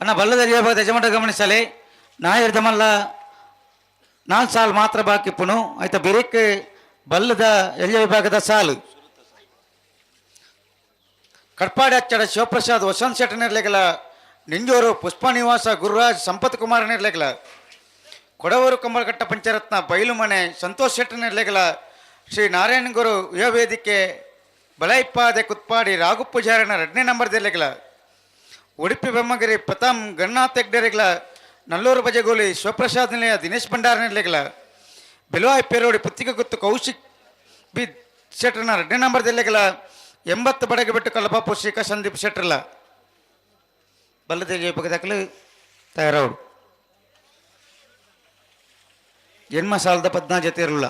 ಅಣ್ಣ ಬಲ್ಲದ ಎಲ್ಲಿಯ ಭಾಗದ ಯಜಮಾನ ಗಮನಿಸಲಿ. ನಾಯರ್ದಮಲ್ಲ ನಾಲ್ ಸಾಲು ಮಾತ್ರ ಬಾಕಿ ಪುನು ಆಯ್ತ ಬಿರಿಕ್ ಬಲ್ಲದ ಎಲ್ಯ ವಿಭಾಗದ ಸಾಲು. ಕಟ್ಪಾಡಿ ಅಚ್ಚಡ ಶಿವಪ್ರಸಾದ್ ವಸಂತ್ ಶೆಟ್ಟಿ ನಿರ್ಲೆಗಲ, ನಿಂಜೂರು ಪುಷ್ಪ ನಿವಾಸ ಗುರುರಾಜ್ ಸಂಪತ್ ಕುಮಾರ್ ನಿರ್ಲೆಗಲ, ಕೊಡವೂರು ಕಂಬಳಘಟ್ಟ ಪಂಚರತ್ನ ಬೈಲುಮನೆ ಸಂತೋಷ್ ಶೆಟ್ಟಿ ನಿರ್ಲೆಗಲ, ಶ್ರೀ ನಾರಾಯಣ ಗುರು ಯುವ ವೇದಿಕೆ ಬಲೈಪಾದೆ ಕುತ್ಪಾಡಿ ರಾಘು ಪೂಜಾರನ ಎರಡನೇ ನಂಬರ್ ದಿರ್ಲೆಗಲ, ಉಡುಪಿ ಬೆಮ್ಮಗಿರಿ ಪ್ರಥಮ್ ಗಣನಾಥ್ ಹೆಗ್ಡೆರೆಗಳ, ನಲ್ಲೂರು ಬಜಗೋಲಿ ಶಿವಪ್ರಸಾದ್ ನಿಲಯ ದಿನೇಶ್ ಭಂಡಾರ ನಿರ್ಲೆಗಲ, ಬೆಲುವಾಯಿ ಪೇರೋಡಿ ಪುತ್ತಿಗೆ ಗುತ್ತು ಕೌಶಿಕ್ ಬಿ ಶೆಟ್ಟರ್ನ ಎರಡನೇ ನಂಬರ್ ದಿಲ್ಲೆಗಲ, 80 ಬಡಗೆ ಬಿಟ್ಟು ಕಲಬಾಪು ಶ್ರೀಕಾ ಸಂದೀಪ್ ಶೆಟ್ಟರ್ಲ ಬಲ್ಲದೆ ಜಯಪಗದಾಕಲು ತಯಾರವಡು. ಜನ್ಮ ಸಾಲದ ಪದ್ನಾ ಜೊತೆ ಇರಲ್ಲ.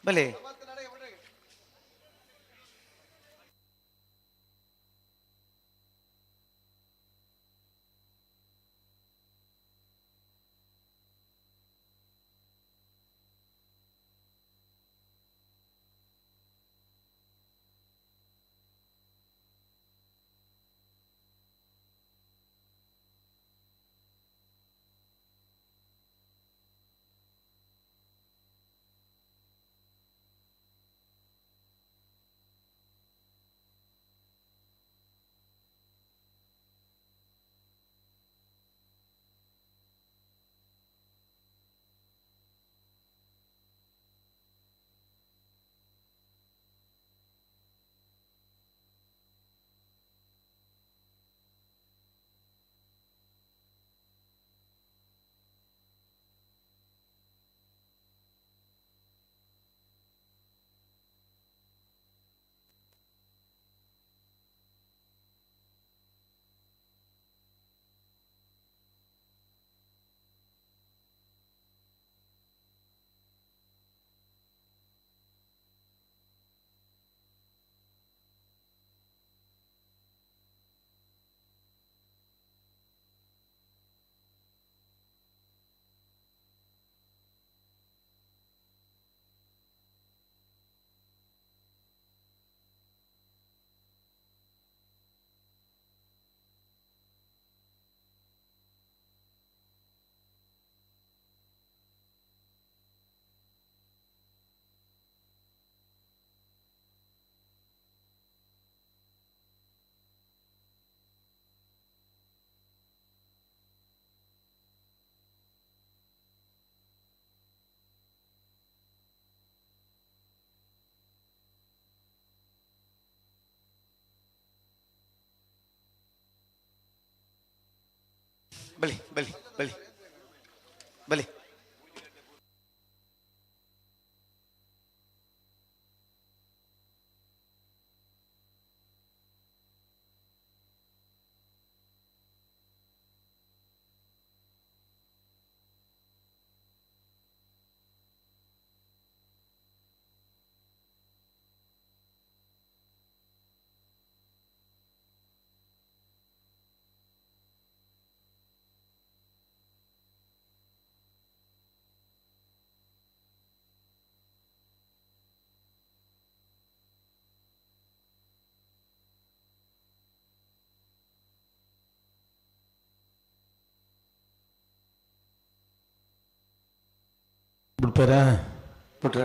ಬಲೆ ಬಲಿ ಬಲಿ ಬಲಿ ಬಲಿ. ಬುಡ್ಪೇರಾ? ಬುಡ್ರ.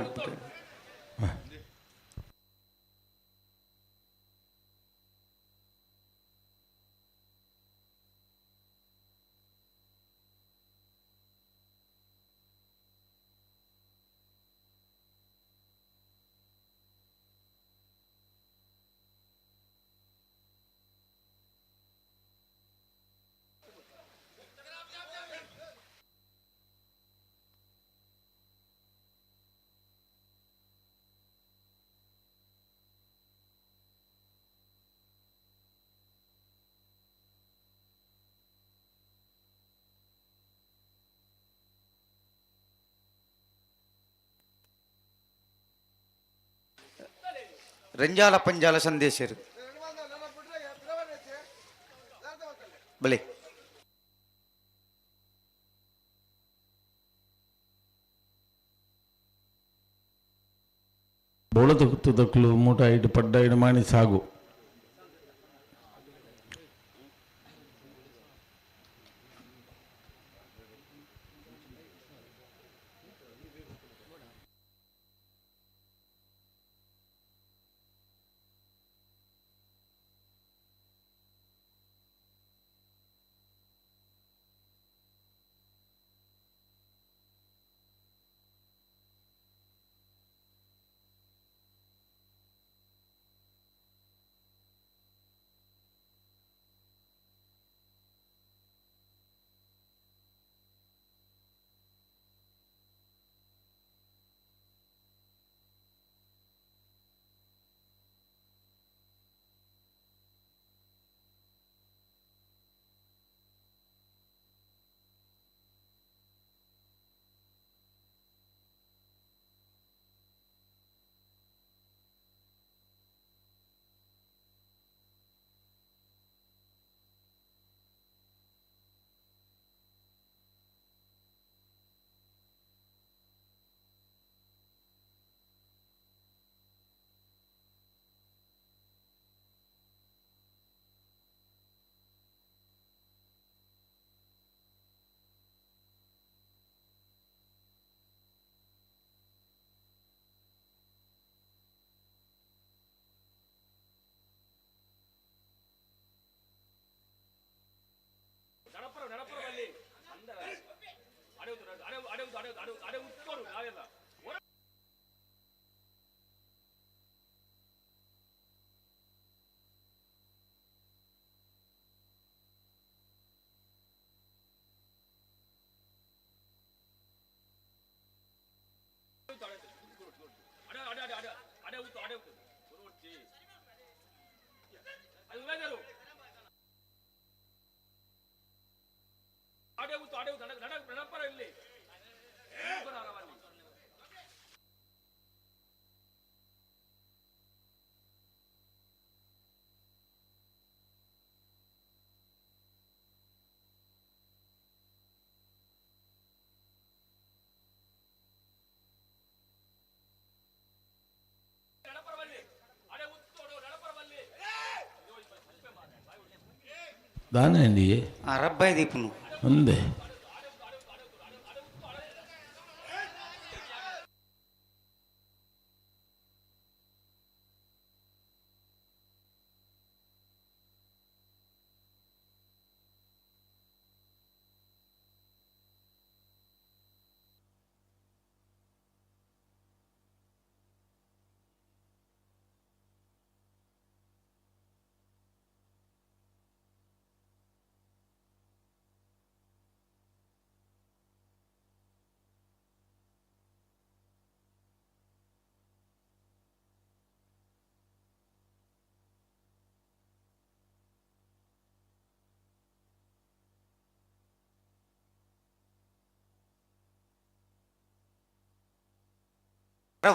ರಂಜಾಲ ಪಂಜಾಲ ಸಂದೇಶರು ಬಲೆ. ಬೋಳದ ಮೂಟ ಇಡು ಪಡ್ಡ ಇಡು ಮಾಣಿ ಸಾಗು. ದಾನೇಂದಿ ರಬ್ಬೈ ದೀಪನು ಒಂದೇ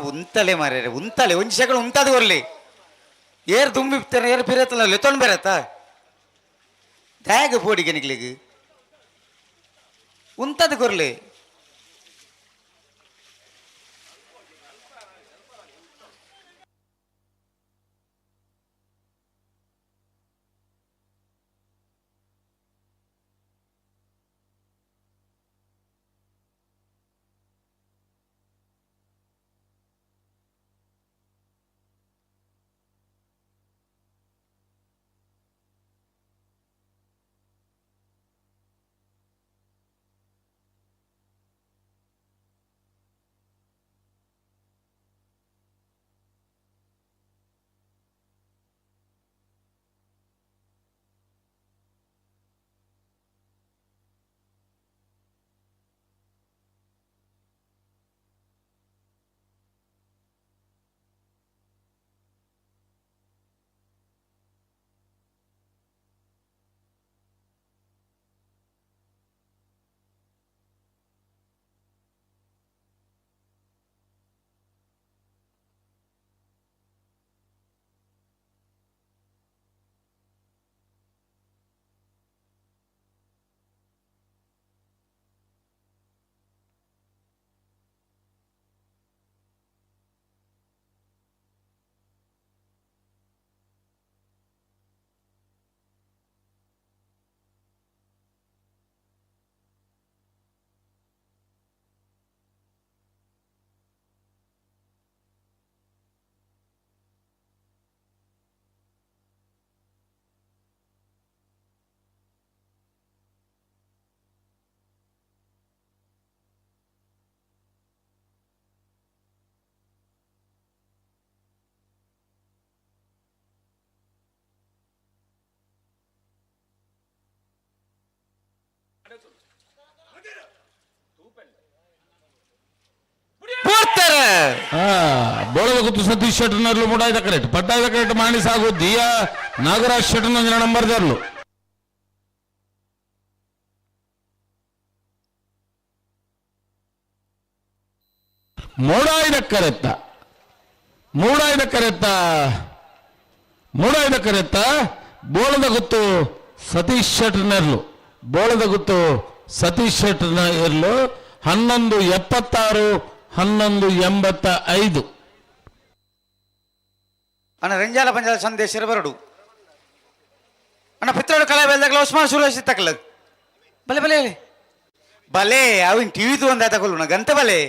ಉಂತಲೆ ಮಾರ್ರೆ, ಉಂತಲೆ ಒಂಜಿ ಸೆಕೆಂಡ್ ಉಂತಾದ ಕೊರ್ಲಿ. ಏರ್ ದುಂಬಿ ಏರ್ ಪಿರತ್ತಲ್ಲ ಲೆತ್ತೊಂಡು ಬೇರತ್ತ ದ್ಯಾಗ ಪೋಡಿಗೆ ನಿಕ್ಲಿಗೆ ಉಂತದ ಕೊರ್ಲಿ. ಬೋಳದ ಗುತ್ತು ಸತೀಶ್ ಶೆಟ್ಟರ್ನರ್ಲು ಮೂಡಾಯ್ದ ಕರೆಕ್ಟ್ ಪಟ್ಟಾಯ್ದ ಕರೆಕ್ಟ್ ಮಾಣಿ ಸಾಗು ದಿಯಾ ನಾಗರಾಜ್ ಶೆಟ್ಟರ್ನ ನಂಬರ್ ದರ್ಲು. ಮೂಡಾಯ್ದ ಕರೆತ್ತ ಮೂಡಾಯ್ದ ಕರೆತ್ತ ಮೂಡಾಯ್ದ ಕರೆತ್ತ ಬೋಳದ ಗುತ್ತು ಸತೀಶ್ ಶೆಟ್ಟರ್ನರ್ಲು ಬೋಳದ ಗುತ್ತು ಸತೀಶ್ ಶೆಟ್ಟರ್ನ ಇರ್ಲು 11:76 11:85. ಅಣ್ಣ ರಂಜಾಲ ಪಂಜಾಲ ಸಂದೇಶ ಬರಡು ಅಣ್ಣ ಪಿತ್ರೋಡು ಕಳೆ ಬೆಲ್ದಾಗಲ ಉಸ್ಮಾನ್ ಸುರೇಶ್ ತಕಲ ಬಲೆ ಬಲೆ ಬಲೆ ಅವಿನ ಟಿವಿ ಒಂದಾತ ತಗೊಳ್ಳು ಗಂತ ಬಲೆ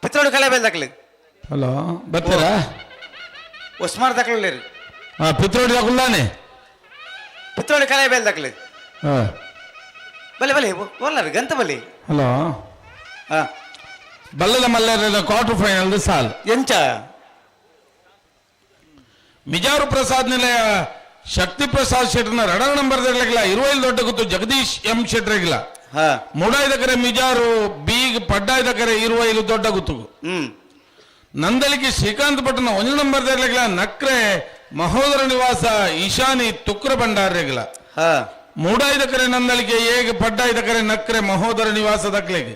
ಪಿತ್ರೋಡು ಕಳೆ ಬೆಲ್ದಾಗಲ. ಹಲೋ ಬರ್ತೀರಾ? ಉಸ್ಮಾನ್ ತಕಲೇರಿ. ಪಿತ್ರೋಡಿ ತಗೊಳ್ளாನೆ. ಪಿತ್ರೋಡು ಕಳೆ ಬೆಲ್ದಾಗಲ ಬಲೆ ಬಲೆ ಒಲ್ಲರು ಗಂತ ಬಲೆ. ಹಲೋ ಹಾ ಬಲ್ಲದ ಮಲ್ಲರ ಕ್ವಾರ್ಟರ್ ಫೈನಲ್ ಸಾಲ್ ಎಂಚ ಮಿಜಾರು ಪ್ರಸಾದ್ ನಿಲಯ ಶಕ್ತಿ ಪ್ರಸಾದ್ ಶೆಟ್ಟರ್ನ ರಡ ನಂಬರ್ ಇರ್ಲಿಕ್ಕಿಲ್ಲ 20 ದೊಡ್ಡ ಗೊತ್ತು ಜಗದೀಶ್ ಎಂ ಶೆಟ್ಟರ್ಗಿಲ್ಲ. ಮೂಡಾಯ್ದಕರೆ ಮಿಜಾರು ಬೀಗ್ ಪಡ್ಡಾಯ್ದಕರೆ 20 ದೊಡ್ಡ ಗುತ್ತು. ನಂದಲಿಕೆ ಶ್ರೀಕಾಂತ್ ಪಟ್ಟಣ 1 ನಂಬರ್ ಇರ್ಲಿಕ್ಕಿಲ್ಲ ನಕ್ರೆ ಮಹೋದರ ನಿವಾಸ ಈಶಾನಿ ತುಕ್ರ ಭಂಡಾರ್ಗಿಲ್ಲ. ಮೂಡಾಯ್ದಕರೆ ನಂದಲಿಕೆ ಏಗ್ ಪಡ್ಡಾಯ್ದಕರೆ ನಕ್ರೆ ಮಹೋದರ ನಿವಾಸ ದಕ್ಲೆಗೆ.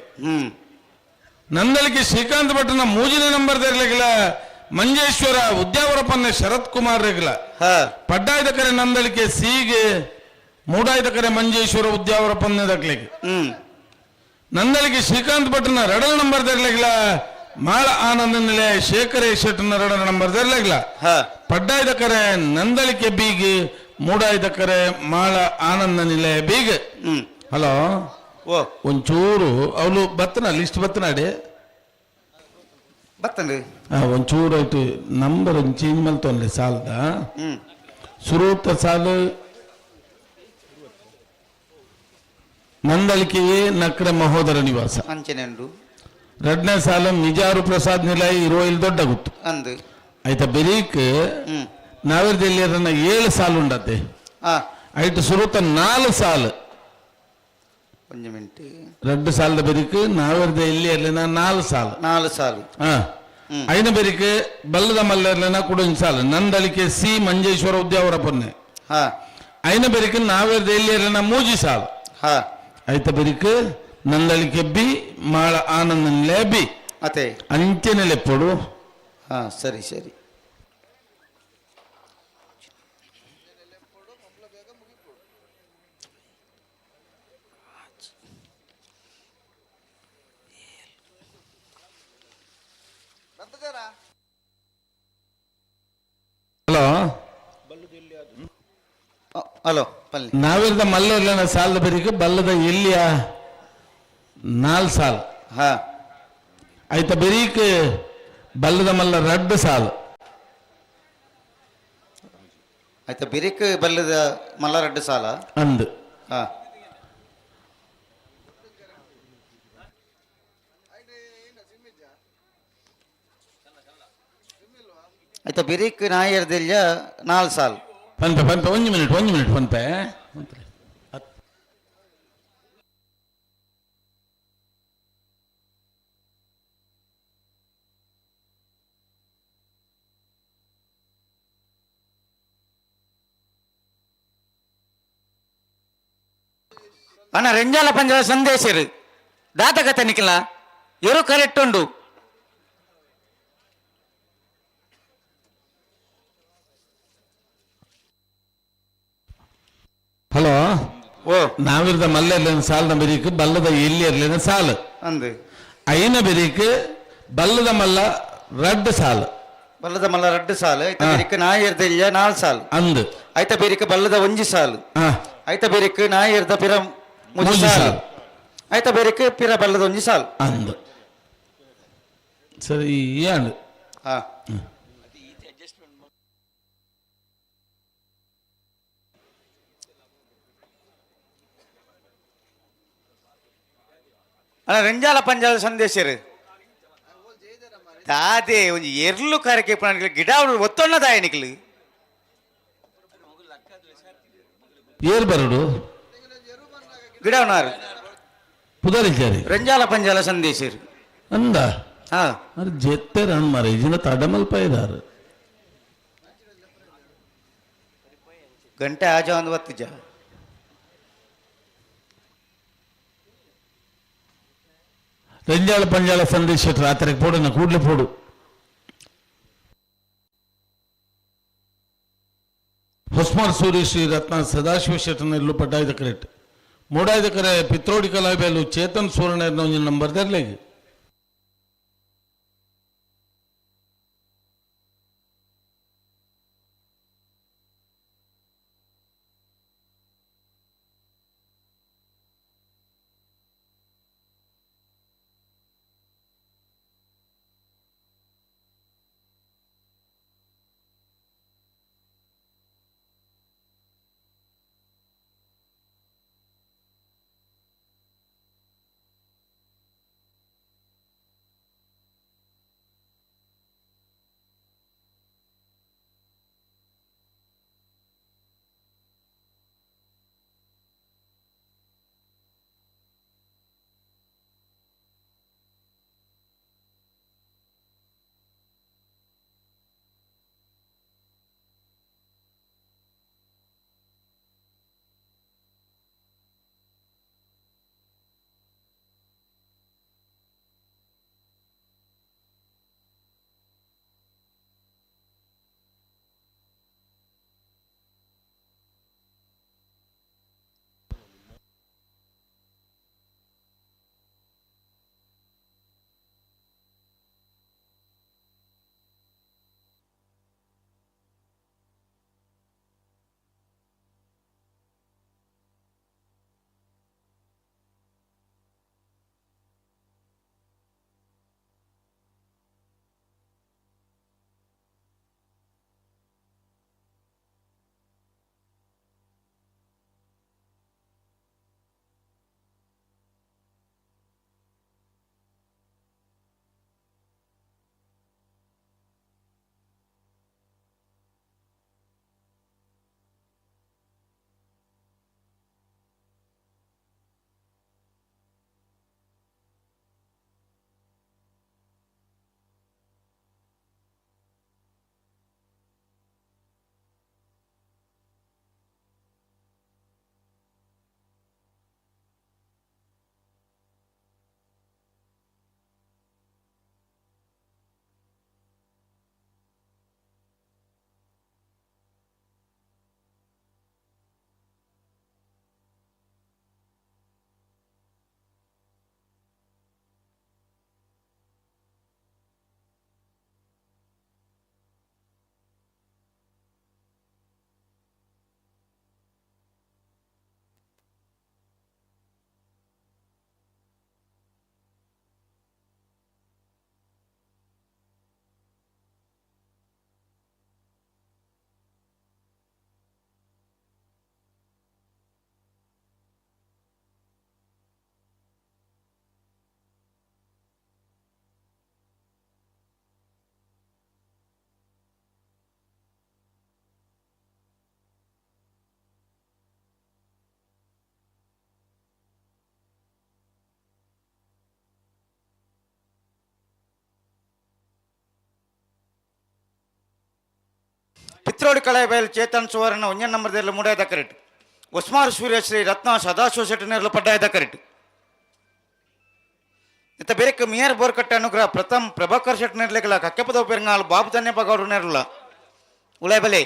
ನಂದಲಿಕೆ ಶ್ರೀಕಾಂತ್ ಭಟ್ಟನ 3ನೇ ನಂಬರ್ ಇರ್ಲಿಕ್ಕಿಲ್ಲ ಮಂಜೇಶ್ವರ ಉದ್ಯಾವರಪ್ಪನ ಶರತ್ ಕುಮಾರ್ ರೆಗ್ಲ. ಪಡ್ಡಾಯ್ದಕರೆ ನಂದಳಿಕೆ ಸೀಗೆ ಮೂಡಾಯ್ದಕರೆ ಮಂಜೇಶ್ವರ ಉದ್ಯಾವರಪ್ಪನ ದಕ್ಲೆಗೆ. ನಂದಳಿಕೆ ಶ್ರೀಕಾಂತ್ ಭಟ್ಟನ 2 ನಂಬರ್ ಇರ್ಲಿಕ್ಕಿಲ್ಲ ಮಾಳ ಆನಂದ ನಿಲಯ ಶೇಖರ ಶೆಟ್ಟನ 2 ನಂಬರ್ ಇರ್ಲಿಕ್ಕಿಲ್ಲ. ಪಡ್ಡಾಯ್ದಕರೆ ನಂದಳಿಕೆ ಬೀಗ್ ಮೂಡಾಯ್ದಕರೆ ಮಾಳ ಆನಂದ ನಿಲಯ ಬೀಗ್. ಹಲೋ ಒಂಚೂರು ಅವಳು ಬತ್ತನ ಲಿಸ್ಟ್ ಬತ್ತನಾಡಿ ಬತ್ತನ್ರಿ. ಒಂಚೂರು ಆಯ್ತು ನಂಬರ್ ಒಂದು ಚೇಂಜ್ ಮಲ್ತೊನ್ಲೆ ಸಾಲದ ಸುರೂತ ಸಾಲು ನಂದಳಿಕೆಯೇ ನಕ್ರ ಮಹೋದರ ನಿವಾಸ ಅಂಚೆನೆಂಡು 2ನೇ ಸಾಲ ಮಿಜಾರು ಪ್ರಸಾದ್ ನಿಲಯ 20 ದೊಡ್ಡ ಗುತ್ತು ಅಂದು ಆಯ್ತಾ ಬೆರೀಕ್ ನಾವಿರದಲ್ಲಿ ಅದನ್ನ 7 ಸಾಲು ಉಂಡತೆ ಆಯ್ತು ಸುರೂತ 4 ಸಾಲು ಒಂಜಿ ಮಿನಿಟ್ 2 ಸಾಲದ ಬೆರಿಕ್ ನಾವಿರದ ಇಲ್ಲಿ ಅಲ್ಲಿನ 4 ಸಾಲು 4 ಸಾಲು ಐನ ಬೆರಿಕ್ ಬಲ್ಲದ ಮಲ್ಲರ್ಲಿನ ಕುಡೊಂದು ಸಾಲು ನಂದಳಿಕೆ ಸಿ ಮಂಜೇಶ್ವರ ಉದ್ಯಾವರ ಪೊನ್ನೆ. ಐನ ಬೆರಿಕ್ ನಾವಿರದ ಇಲ್ಲಿ ಅಲ್ಲಿನ 3 ಸಾಲು. ಐತ ಬೆರಿಕ್ ನಂದಳಿಕೆ ಬಿ ಮಾಳ ಆನಂದನ್ಲೇ ಬಿ ಅತೆ ಅಂಚೆನೆ ಲೆಪ್ಪಡು. ಸರಿ ಸರಿ ಹಲೋ ಹಲೋ ಪಲ್ಲಿ ನಾವಿರದ ಮಲ್ಲರ್ಲನ ಸಾಲದ ಬೆರಿಕ್ ಬಲ್ಲದ ಎಲ್ಲಿಯ 4 ಸಾಲು. ಆಯ್ತಾ ಬೆರೀಕ್ ಬಲ್ಲದ ಮಲ್ಲ 2 ಸಾಲು. ಆಯ್ತಾ ಬೆರೀಕ್ ಬಲ್ಲದ ಮಲ್ಲ 2 ಸಾಲ ಅಂದು. ಆಯ್ತಾ ಬೆರೀಕ್ ನಾಯರ್ದೆಲ್ಲ 4 ಸಾಲು. ಪನ್ಪೆ ಪನ್ಪೆ ಒಂದು ಮಿನಿಟ್ ಒಂದು ಮಿನಿಟ್ ಪನ್ಪೆ. ಅಣ್ಣ ರೆಂಜಾಲ ಪಂಜಾಲ ಸಂದೇಶರು ದಾತಕತೆ ನಿಖಿಲ ಎರು ಕರೆಕ್ಟ್ ಉಂಡು. ಹಲೋ ಓ ನಾವಿರದ ಮಲ್ಲ ಸಾಲದ ಬೆರೀಕ್ ಬಲ್ಲದ ಎಲ್ಲಿ ಇರ್ಲಿನ ಸಾಲು ಅಂದು ಐನ ಬೆರೀಕ್ ಬಲ್ಲದ ಮಲ್ಲ 2 ಸಾಲು ಬಲ್ಲದ ಮಲ್ಲ 2 ಸಾಲು. ಐತ ಬೆರಿಕ್ ನಾಯರ್ದೆಲ್ಲ 4 ಸಾಲು ಅಂದು. ಐತ ಬೆರಿಕ್ ಬಲ್ಲದ 1 ಸಾಲು. ಐತ ಬೆರಿಕ್ ನಾಯರ್ದ ಪಿರ 3 ಸಾಲು. ಐತ ಬೆರಿಕ್ ಪಿರ ಬಲ್ಲದ 1 ಸಾಲು ಅಂದು. ಸರಿ ಅಂದು. ಅಣ್ಣ ರಂಜಾಲ ಪಂಜಾಲ ಸಂದೇಶರು ದಾದೆ ಒಂಜಿ ಎರ್ಲು ಕಾರಕ್ಕೆ ಗಿಡ ಒತ್ತೊಣ್ಣ ದಾಯ ನಿಕ್ಲು ಏರ್ ಬರಡು ಗಿಡ ಉಣ್ಣಾರು. ಪುದರಿಚಾರಿ ರಂಜಾಲ ಪಂಜಾಲ ಸಂದೇಶರು. ಅಂದ. ಹಾ. ಅರೆ ಜೆತ್ತೆರ್ ಅಣ್ ಮಾರೆ ಇಜಿನ ತಡಮಲ್ಪ ಇದಾರು. ಗಂಟೆ ಆಜ ಒಂದು ಒತ್ತಿಜ. ರಂಜಾಳ ಪಂಜಾಳ ಸಂದೇಶ ರಾತ್ರಿಗೆ ಪೋಡು ನಾ ಕೂಡ್ಲೆ ಪೋಡು. ಹೊಸ್ಮಾರ್ ಸೂರಿ ಶ್ರೀ ರತ್ನ ಸದಾಶಿವ ಶೆಟ್ಟನ ಇಲ್ಲು ಪಡ್ಡಾಯ್ದ ಕರೆಕ್ಟ್ ಮೂಡಾಯ್ದ ಕರೆ ಪಿತ್ರೋಡಿ ಕಲಾಬೇಲು ಚೇತನ್ ಸೂರ್ಣ ನಂಬರ್ ದರ್ಲೇಗಿ. ಪಿತ್ರೋಡಿ ಕಳೆಬೈಲ್ ಚೇತನ್ ಸುವರ್ಣ ಒಂಜನ್ ನಂಬರ್ದಲ್ಲಿ ಮೂಡಾಯ್ದ ಕರೆಕ್ಟ್. ಉಸ್ಮಾರ್ ಸೂರ್ಯಶ್ರೀ ರತ್ನ ಸದಾಶಿವ ಶೆಟ್ಟನೇರ್ಲು ಪಡ್ಡಾಯ್ದ ಕರೆಕ್ಟ್. ಇತ್ತ ಬೇರೆ ಮಿಯರ್ ಬೋರ್ಕಟ್ಟೆ ಅನುಗ್ರಹ ಪ್ರಥಮ್ ಪ್ರಭಾಕರ್ ಶೆಟ್ಟನೇರ್ಲೆಗಲ ಕಕ್ಕೆಪದ ಪೆರಂಗಾಲ್ ಬಾಬು ಧನ್ಯಪ್ಪ ಗೌಡ್ರು ನೇರ್ಲ ಉಳೈ ಬಲೆ.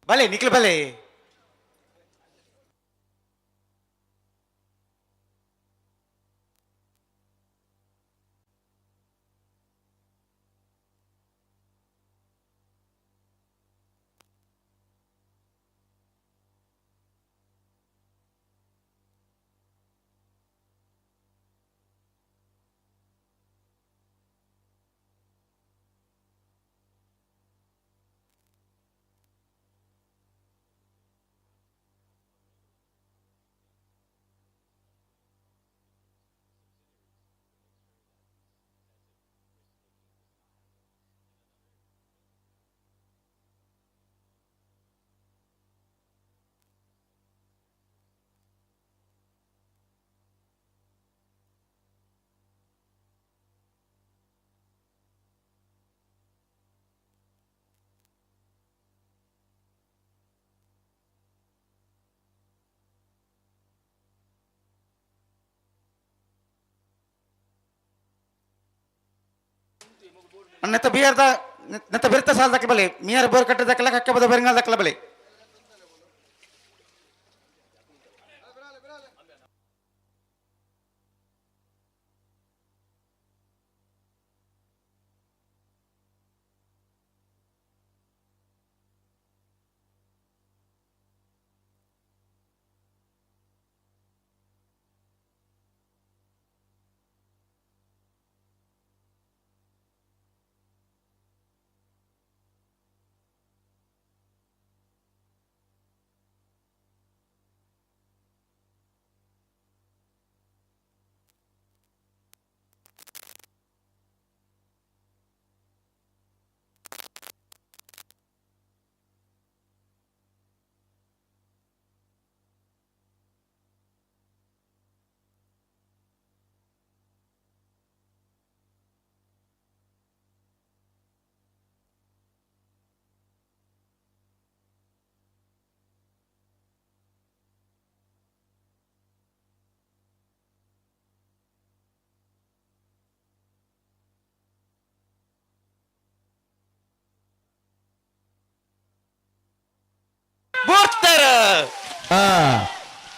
ಬಲೆ ನಿಕ್ಲು ಬಲೆ. ನೆತ್ತ ಬಿಯರ್ದ ನೆತ್ತ ಬಿರ್ತ ಸಾಲ ಬಲೆ ಮಿಯರ್ ಬೋರ್ ಕಟ್ಟದಕ್ಕಲ್ಲ ಕಕ್ಕೆ ಬದ ಬೆರಂಗಾಲ್ ದಕ್ಕಲ ಬಲೆ.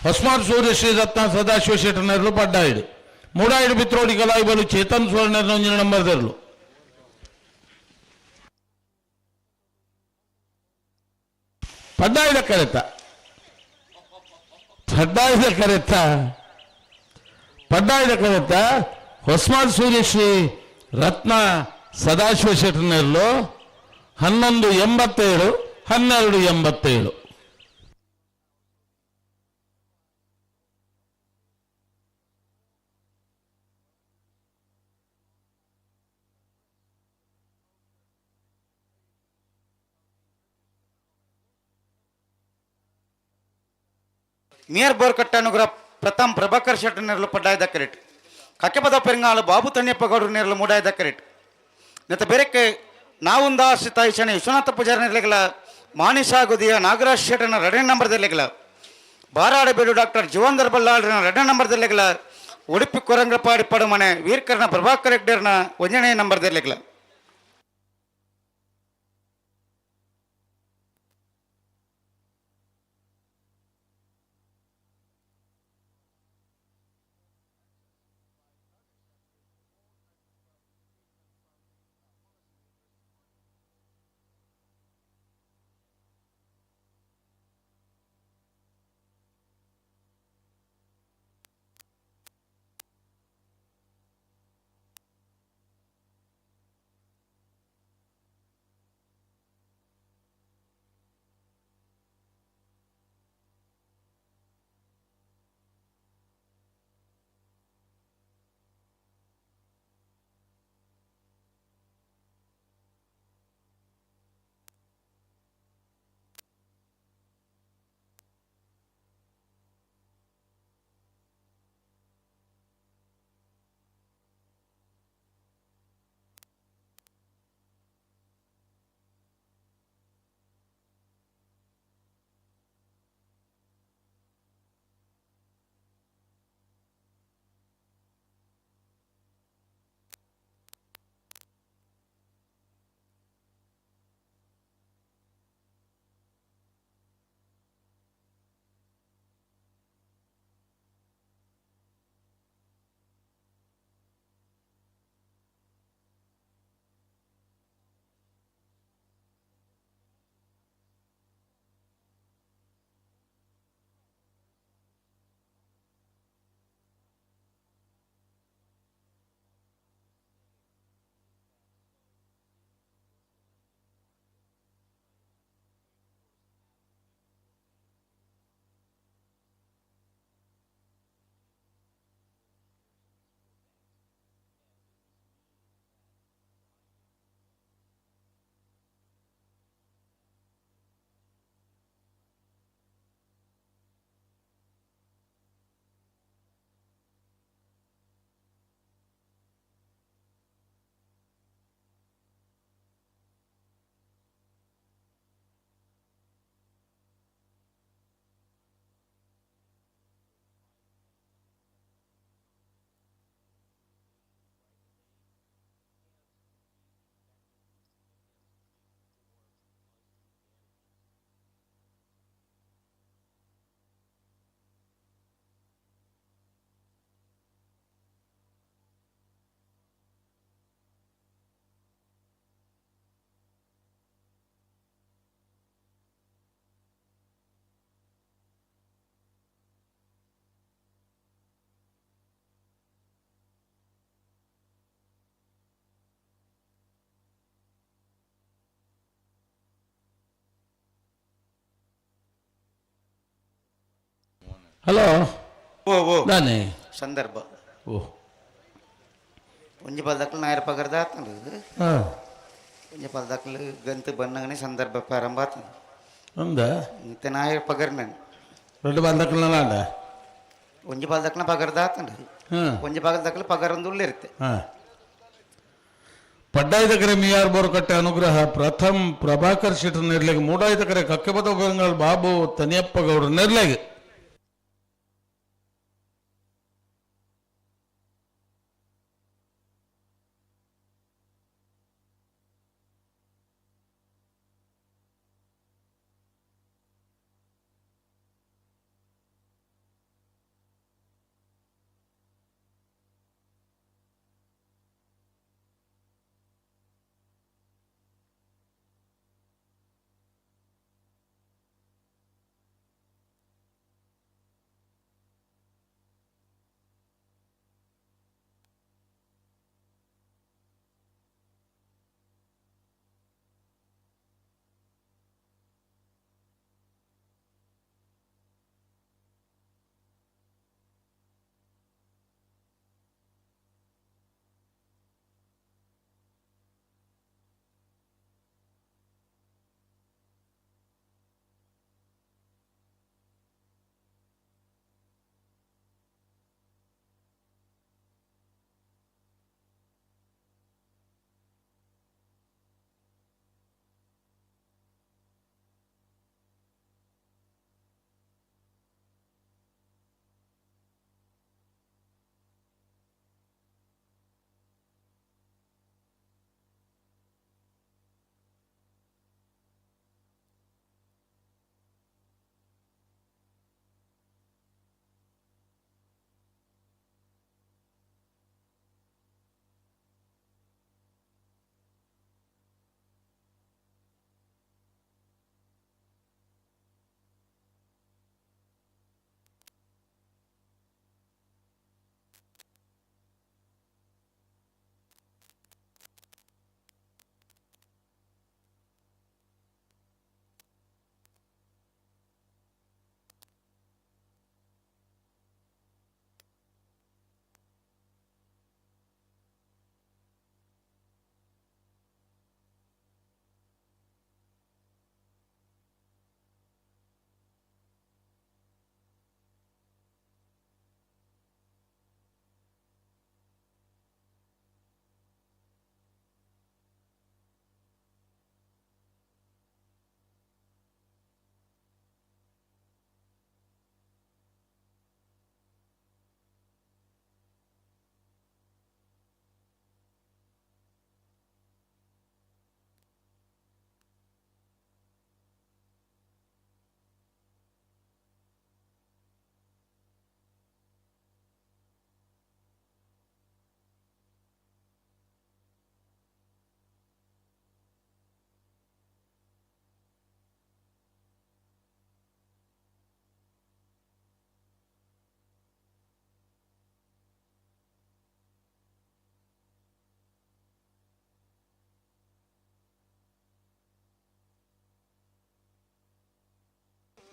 ಹೊಸ್ಮಾರ್ ಸೂರ್ಯ ಶ್ರೀ ರತ್ನ ಸದಾಶಿವ ಶೆಟ್ಟರ್ನರ್ಲು ಪಡ್ಡಾಯಿಡು ಮೂಡಾಯಿಡು ಬಿತ್ರೋಡಿ ಕಲಾಯಿಬಲು ಚೇತನ್ ಸುವರ್ಣರ್ನ ಒಂಜಿನ ನಂಬರ್ ದರ್ಲು. ಪಡ್ಡಾಯಿದ ಕರೆತ ಪಡ್ಡಾಯಿದ ಕರೆತ ಪಡ್ಡಾಯಿದ ಕರೆತ ಹೊಸ್ಮಾರ್ ಸೂರ್ಯಶ್ರೀ ರತ್ನ ಸದಾಶಿವ ಶೆಟ್ಟರ್ನರ್ಲು 11.87 12.87. ಮೇಯರ್ ಬೋರ್ ಕಟ್ಟನುಗ್ರ ಪ್ರಥಮ್ ಪ್ರಭಾಕರ್ ಶೆಟ್ಟರ್ ನೆರಳು ಪಡ್ಡಾಯದ ಕರೆಟ್ ಕಕ್ಕೆಪದ ಪೆರಂಗಾಳು ಬಾಬು ತಣ್ಯಪ್ಪ ಗೌಡರು ನೆರಳು ಮೂಡಾಯದ ಕರೆಟ್ ನೆತ್ತ ಬೇರೆಕ್ಕೆ ನಾವುಂದಾಶ್ರಿತ ಈಶಾನ್ಯ ವಿಶ್ವನಾಥ ಪೂಜಾರಿ ನೆರಳಿಗಳ ಮಾನಿಷಾ ಗುದಿಯ ನಾಗರಾಜ್ ಶೆಟ್ಟರ್ನ ಎರಡನೇ ನಂಬರ್ದಲ್ಲಿಗಳ ಬಾರಾಡಬೇಡು ಡಾಕ್ಟರ್ ಜೀವಂದರ್ ಬಲ್ಲಾಳ್ರನ ಎರಡನೇ ನಂಬರ್ದಲ್ಲಿಗಳ ಉಡುಪಿ ಕೊರಂಗಪಾಡಿ ಪಡುಮನೆ ವೀರ್ಕರ್ನ ಪ್ರಭಾಕರ್ ಹೆಗ್ಡೇರ್ನ ಒಂದನೇ ನಂಬರ್ದಲ್ಲಿಗಳ. ಹಲೋ ಓ ಓ ದಾನೆ ಸಂದರ್ಭ ಓ ಒಂಜಿ ಪಲ್ದಕ್ಲು ನಾಯರ ಪಗರ್ದ ಆತಂಡು ಹಾಂ ಒಂಜಿ ಪಲ್ದಕ್ಲು ಗಂತು ಬನ್ನಗನೆ ಸಂದರ್ಭ ಪ್ರಾರಂಭ ಆತಂಡು ಅಂದ ಇತ್ತೆ ನಾಯರ ಪಗರ್ನ రెండు ಬಂದಕ್ಕಲ್ಲ ಒಂಜಿ ಪಲ್ದಕ್ಲ ಪಗರ್ದ ಆತಂಡು ಹಾಂ ಒಂಜಿ ಪಗಲ್ದಕ್ಲು ಪಗರಂದು ಉಳ್ಳಿರುತ್ತೆ ಹಾಂ ಪಡ್ಡಾಯ್ದ ಕರೆ ಮಿಯಾರ್ ಬೋರ್ಕಟ್ಟೆ ಅನುಗ್ರಹ ಪ್ರಥಮ್ ಪ್ರಭಾಕರ್ ಶೆಟ್ಟರ್ ನೆರ್ಲೆಗ್ ಮೂಡಾಯ್ದ ಕರೆ ಕಕ್ಕೆಬದ ಬೆಂಗಾಲ್ ಬಾಬು ತನಿಯಪ್ಪ ಗೌಡ್ರ ನೆರ್ಲೆಗ್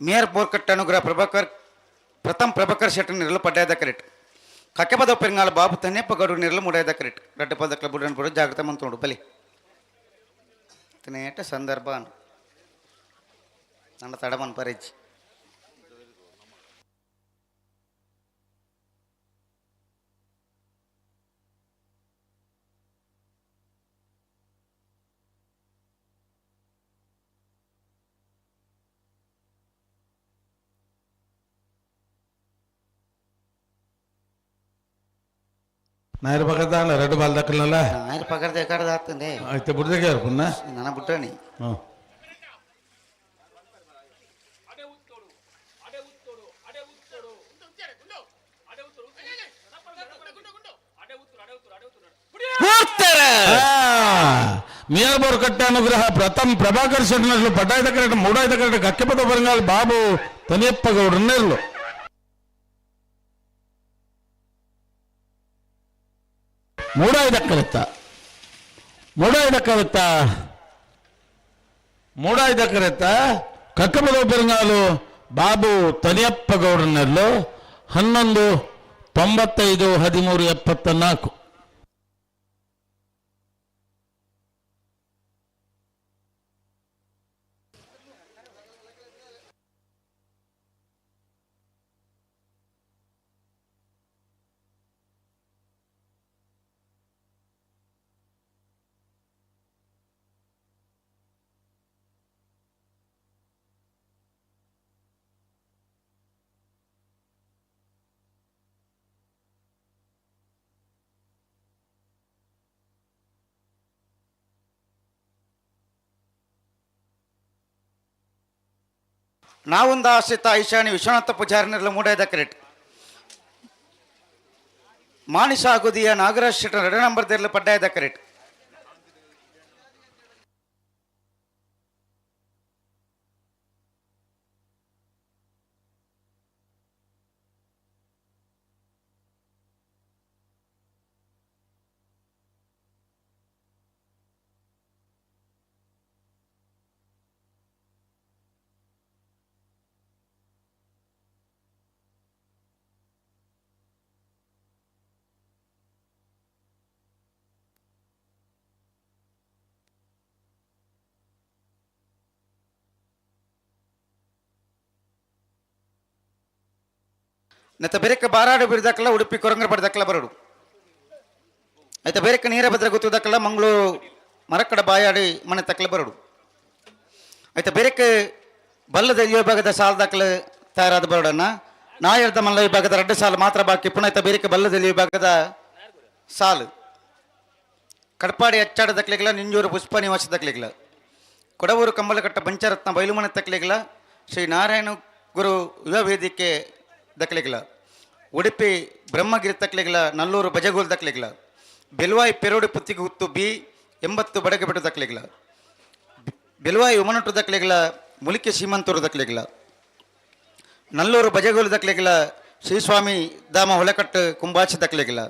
ಮೇಯರ್ ಬೋರ್ಕಟ್ ಅನುಗ್ರಹ ಪ್ರಭಾಕರ್ ಪ್ರಥಮ್ ಪ್ರಭಾಕರ್ ಶೆಟ್ಟರ್ ನಿರಲು ಪಡ್ಡಾಯದ ಕರೆಟ್ ಕಕ್ಕೆಪದ ಪೆರಂಗಾಲ ಬಾಬು ತನ್ನೆಪ್ಪ ಗೌಡ ನಿರಲು ಮುಡಾಯದ ಕರೆಟ್ ರಡ್ಡ ಪದ ಕ್ಲಬ್ ಬುಡನ್ ಜಾಗ್ರತೆ ಮಂತೋಡು ಬಲಿ ತಿನೇಟ ಸಂದರ್ಭ ಅನು ನನ್ನ ತಡಮನ್ ಪರೇಜ್ ನಾಯರ ಪಕ್ಕದ ರೆಡ್ ಬಾಲ್ ದಕ್ಕಲಲ್ಲ ನಾಯರ್ ಪಗರ್ದ ಎಕಡ್ದ ಆಗ್ತದೆ అయితే బుడ్డకి అనుకున్నా ನನ್ನ ಬುಟ್ಟಣಿ మియాబోర్ కట్ట అనుగ్రಹ ಪ್ರಥಮ್ ಪ್ರಭಾಕರ್ ಶೆಟ್ಟರ್ನರ್ಲು ಪಟ್ಟಾಯ್ದ ಕರೆಕ್ಟ್ ಮೂಡಾಯ್ದ ಕರೆಕ್ಟ್ ಕಕ್ಕೆಪದ ಬರಂಗಾಲ್ ಬಾಬು ತನಿಯಪ್ಪ ಗೌಡ್ರನ್ನೆರ್ಲು ಮೂಡಾಯ್ದ ಕರೆತ್ತ ಮೂಡಾಯ್ದ ಕರೆತ್ತ ಮೂಡಾಯ್ದ ಕರೆತ್ತ ಕಕ್ಕಪದ ಬೆರಂಗಾಲು ಬಾಬು ತನಿಯಪ್ಪ ಗೌಡನಲ್ಲೂ 11 95 13 74. ನಾವೊಂದು ಆಶ್ರಿತ ಐಶಾಣಿ ವಿಶ್ವನಾಥ ಪೂಜಾರಿನೆಲ್ಲ ಮೂಡಾದ ಕ್ರೆಟ್ ಮಾನಿಸ ಆಗುದಿಯ ನಾಗರಾಜ್ ಶೆಟ್ಟರ್ ಎರಡು ನಂಬರ್ ದೇರ್ಲ ಪಡ್ಡಾಯದ ಕರೆಟ್. ನೆತ್ತ ಬೇರೆಕ್ಕೆ ಬಾರಾಡು ಬಿಡ್ದಕ್ಕಲ್ಲ ಉಡುಪಿ ಕೊರಂಗರ ಪಡ್ದಕ್ಕಲ್ಲ ಬರಡು ಆಯ್ತಾ ಬೇರೆಕ್ಕೆ ನೀರ ಭದ್ರ ಗೊತ್ತದಕ್ಕಲ್ಲ ಮಂಗಳೂರು ಮರಕಡ ಬಾಯಾಡಿ ಮನೆ ತಕ್ಕಲ ಬರಡು ಆಯ್ತಾ ಬೇರೆಕ್ಕೆ ಬಲ್ಲದ ವಿಭಾಗದ ಸಾಲದಾಕಲ ತಯಾರಾದ ಬರಡನ್ನ ನಾಯರ್ದ ಮಲ್ಲ ವಿಭಾಗದ ರಡ್ಡು ಸಾಲು ಮಾತ್ರ ಬಾಕಿ ಪುನಃ ಆಯ್ತಾ ಬೇರೆಕ್ಕೆ ಬಲ್ಲದ ವಿಭಾಗದ ಸಾಲು ಕಡ್ಪಾಡಿ ಅಚ್ಚಾಡ ದಕ್ಲಿಗಿಲ್ಲ ನಿಂಜೂರು ಪುಷ್ಪ ನಿವಾಸ ದಕ್ಲಿಗಿಲ್ಲ ಕೊಡವೂರು ಕಂಬಲಕಟ್ಟ ಪಂಚರತ್ನ ಬೈಲುಮನೆ ತಕ್ಲಿಗಿಲ್ಲ ಶ್ರೀ ನಾರಾಯಣ ಗುರು ಯುವ ವೇದಿಕೆ ದಕ್ಲಿಗಿಲ್ಲ ಉಡುಪಿ ಬ್ರಹ್ಮಗಿರಿ ತಕ್ಲಿಗಿಲ್ಲ ನಲ್ಲೂರು ಬಜಗೂಲ್ ದಕ್ಲಿಗಿಲ್ಲ ಬೆಲ್ವಾಯಿ ಪೆರೋಡಿ ಪುತ್ತಿಗೆ ಹುತ್ತು ಬಿ 80 ಬಡಗಬೆಟ್ಟು ದಕ್ಲಿಗಿಲ್ಲ ಬೆಲ್ವಾಯಿ ಉಮನಟು ದಕ್ಲಿಗಿಲ್ಲ ಮುಲಿಕೆ ಸೀಮಂತೂರು ದಕ್ಲಿಗಿಲ್ಲ ನಲ್ಲೂರು ಬಜಗೂಲ್ ದಕ್ಲಿಗಿಲ್ಲ ಶ್ರೀಸ್ವಾಮಿ ಧಾಮ ಹೊಲಕಟ್ಟು ಕುಂಬಾಚಿ ದಕ್ಲಿಗಿಲ್ಲ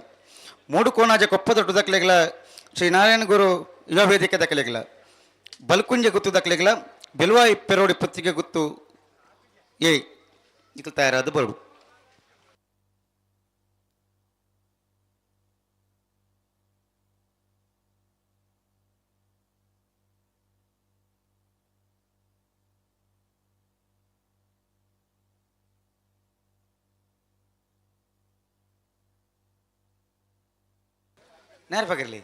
ಮೂಡುಕೋಣಾಜ ಕೊಪ್ಪದೊಟ್ಟು ದಕ್ಲಿಗಿಲ್ಲ ಶ್ರೀ ನಾರಾಯಣ ಗುರು ಯುವ ವೇದಿಕೆ ದಕ್ಲಿಗಿಲ್ಲ ಬಲ್ಕುಂಜೆ ಗುತ್ತು ದಕ್ಲಿಗಿಲ್ಲ ಬೆಲ್ವಾಯಿ ಪೆರೋಡಿ ಪುತ್ತಿಗೆ ಗುತ್ತು ಏ ಇದು ತಯಾರಾದ ಬರಡು. ನೇರವಾಗಿರಲಿ.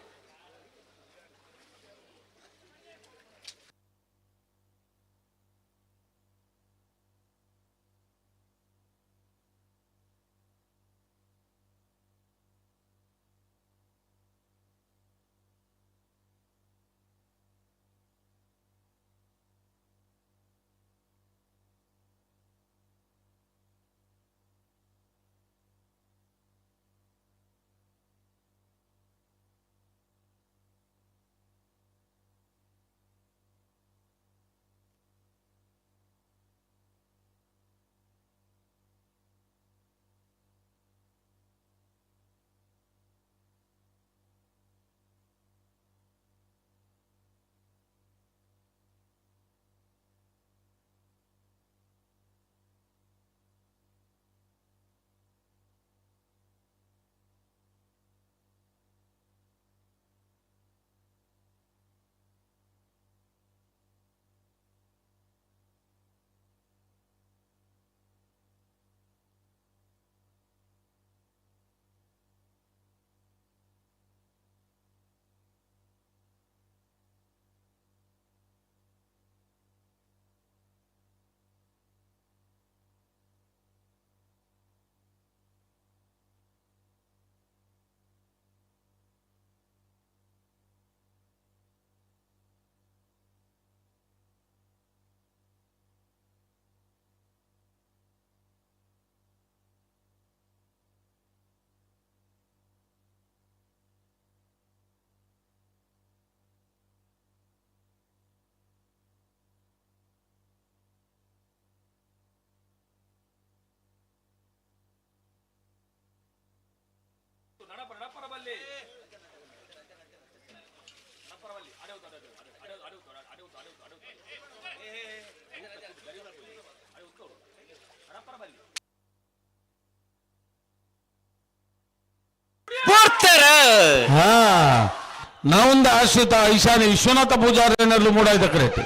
ನಾವೊಂದ ಆಶ್ರಿತ ಐಶಾನಿ ವಿಶ್ವನಾಥ ಪೂಜಾರಿನಲ್ಲೂ ಮೂಡಾಯ್ದ ಕರೆಟ್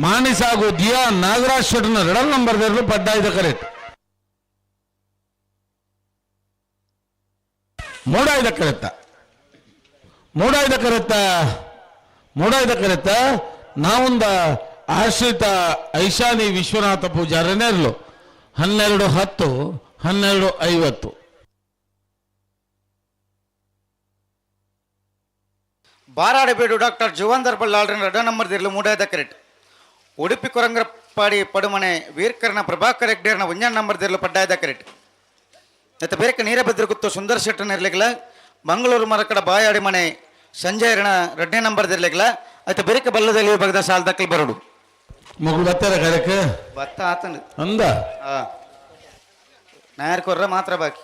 ಮಾಣಿಸಾಗು ದಿಯಾ ನಾಗರಾಜ್ ಶೆಟ್ಟನ ಎರಡನೇ ನಂಬರ್ ದೇರ್ಲು ಪಡ್ಡಾಯ್ದ ಕರೆಟ್ ಮೂಡಾಯ್ದ ಕರೆತ್ತ ಮೂಡಾಯ್ದ ಕರೆತ್ತ ಮೂಡಾಯ್ದ ಕರೆತ್ತ ನಾವೊಂದ ಆಶ್ರಿತ ಐಶಾನಿ ವಿಶ್ವನಾಥ ಪೂಜಾರನೇರ್ಲು 12:10 12:50. ಬಾರಾಡಬೇಡು ಡಾಕ್ಟರ್ ಜುವಂದರ್ ಬಲ್ಲಾಳ್ರನ ಎರಡ ನಂಬರ್ ದಿರ್ಲು ಮೂಡಾದ ಕರೆಟ್ ಉಡುಪಿ ಕೊರಂಗ್ರಪ್ಪಾಡಿ ಪಡುಮನೆ ವೀರ್ಕರ್ಣ ಪ್ರಭಾಕರ್ ಹೆಗ್ಡೇರ್ನ ಒಂಜಾನ್ ನಂಬರ್ ದಿರ್ಲು ಪಡ್ಡಾಯದ ಕರೆಟ್ ಮತ್ತು ಬೇರೆ ನೀರಭದ್ರ ಗುತ್ತು ಸುಂದರ್ ಶೆಟ್ಟರ್ ಇರ್ಲಿಕ್ಲ ಮಂಗಳೂರು ಮರಕಡ ಬಾಯಾಡಿ ಮನೆ ಸಂಜಯ್ ರಣ ಎರಡನೇ ನಂಬರ್ ಇರ್ಲಿಕ್ಲ ಆಯ್ತು ಬೇರೆ ಬಲ್ಲದಲ್ಲಿ ವಿಭಾಗದ ಸಾಲ ದಕ್ಕಲ್ ಬರೋಡು ಮಗಳು ಬರ್ತಾರ ಕರೆಕ್ ಭತ್ತ ಆತನ ಅಂದ ಹಾ ನಾಯರ್ ಕೊರ್ರ ಮಾತ್ರ ಬಾಕಿ.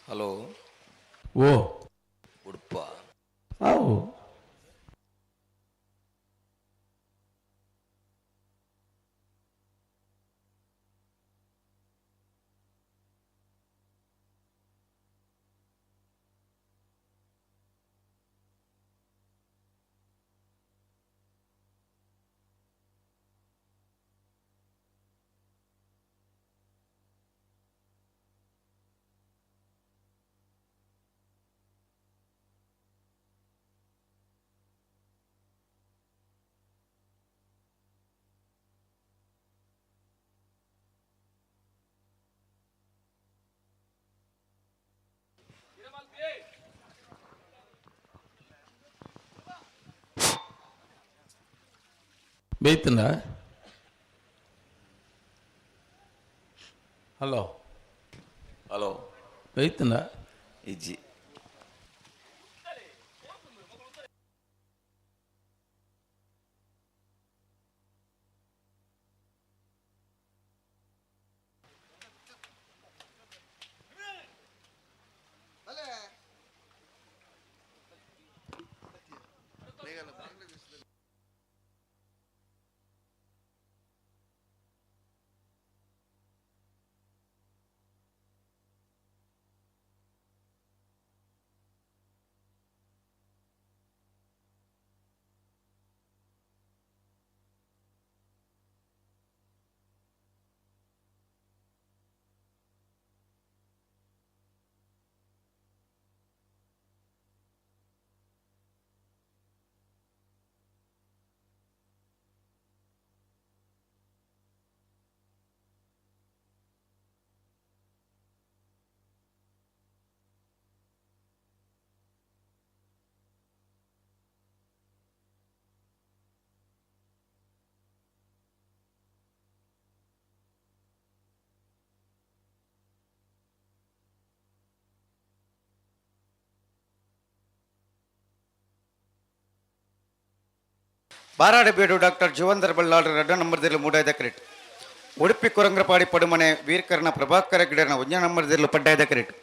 ಹಲೋ ಓ ಉಡುಪ ಅವು ಬೇಯ್ತಂಡ ಹಲೋ ಹಲೋ ಬೇಯ್ತಂಡ ಇಜ್ಜಿ. ಬಾರಾಡಬೇಡು ಡಾಕ್ಟರ್ ಜೀವಂಧರ್ ಬಲ್ಲಾಳರ 2 ನಂಬರ್ದಲ್ಲಿ ಮೂಡಾಯ್ದ ಕ್ರೆಟ್. ಉಡುಪಿ ಕೊರಂಗ್ರಪಾಡಿ ಪಡುಮನೆ ವೀರ್ಕರ್ಣ ಪ್ರಭಾಕರ ಗಿಡನ 1 ನಂಬರ್ದಲ್ಲಿ ಪಡ್ಡಾಯ್ದ ಕ್ರೆಟ್.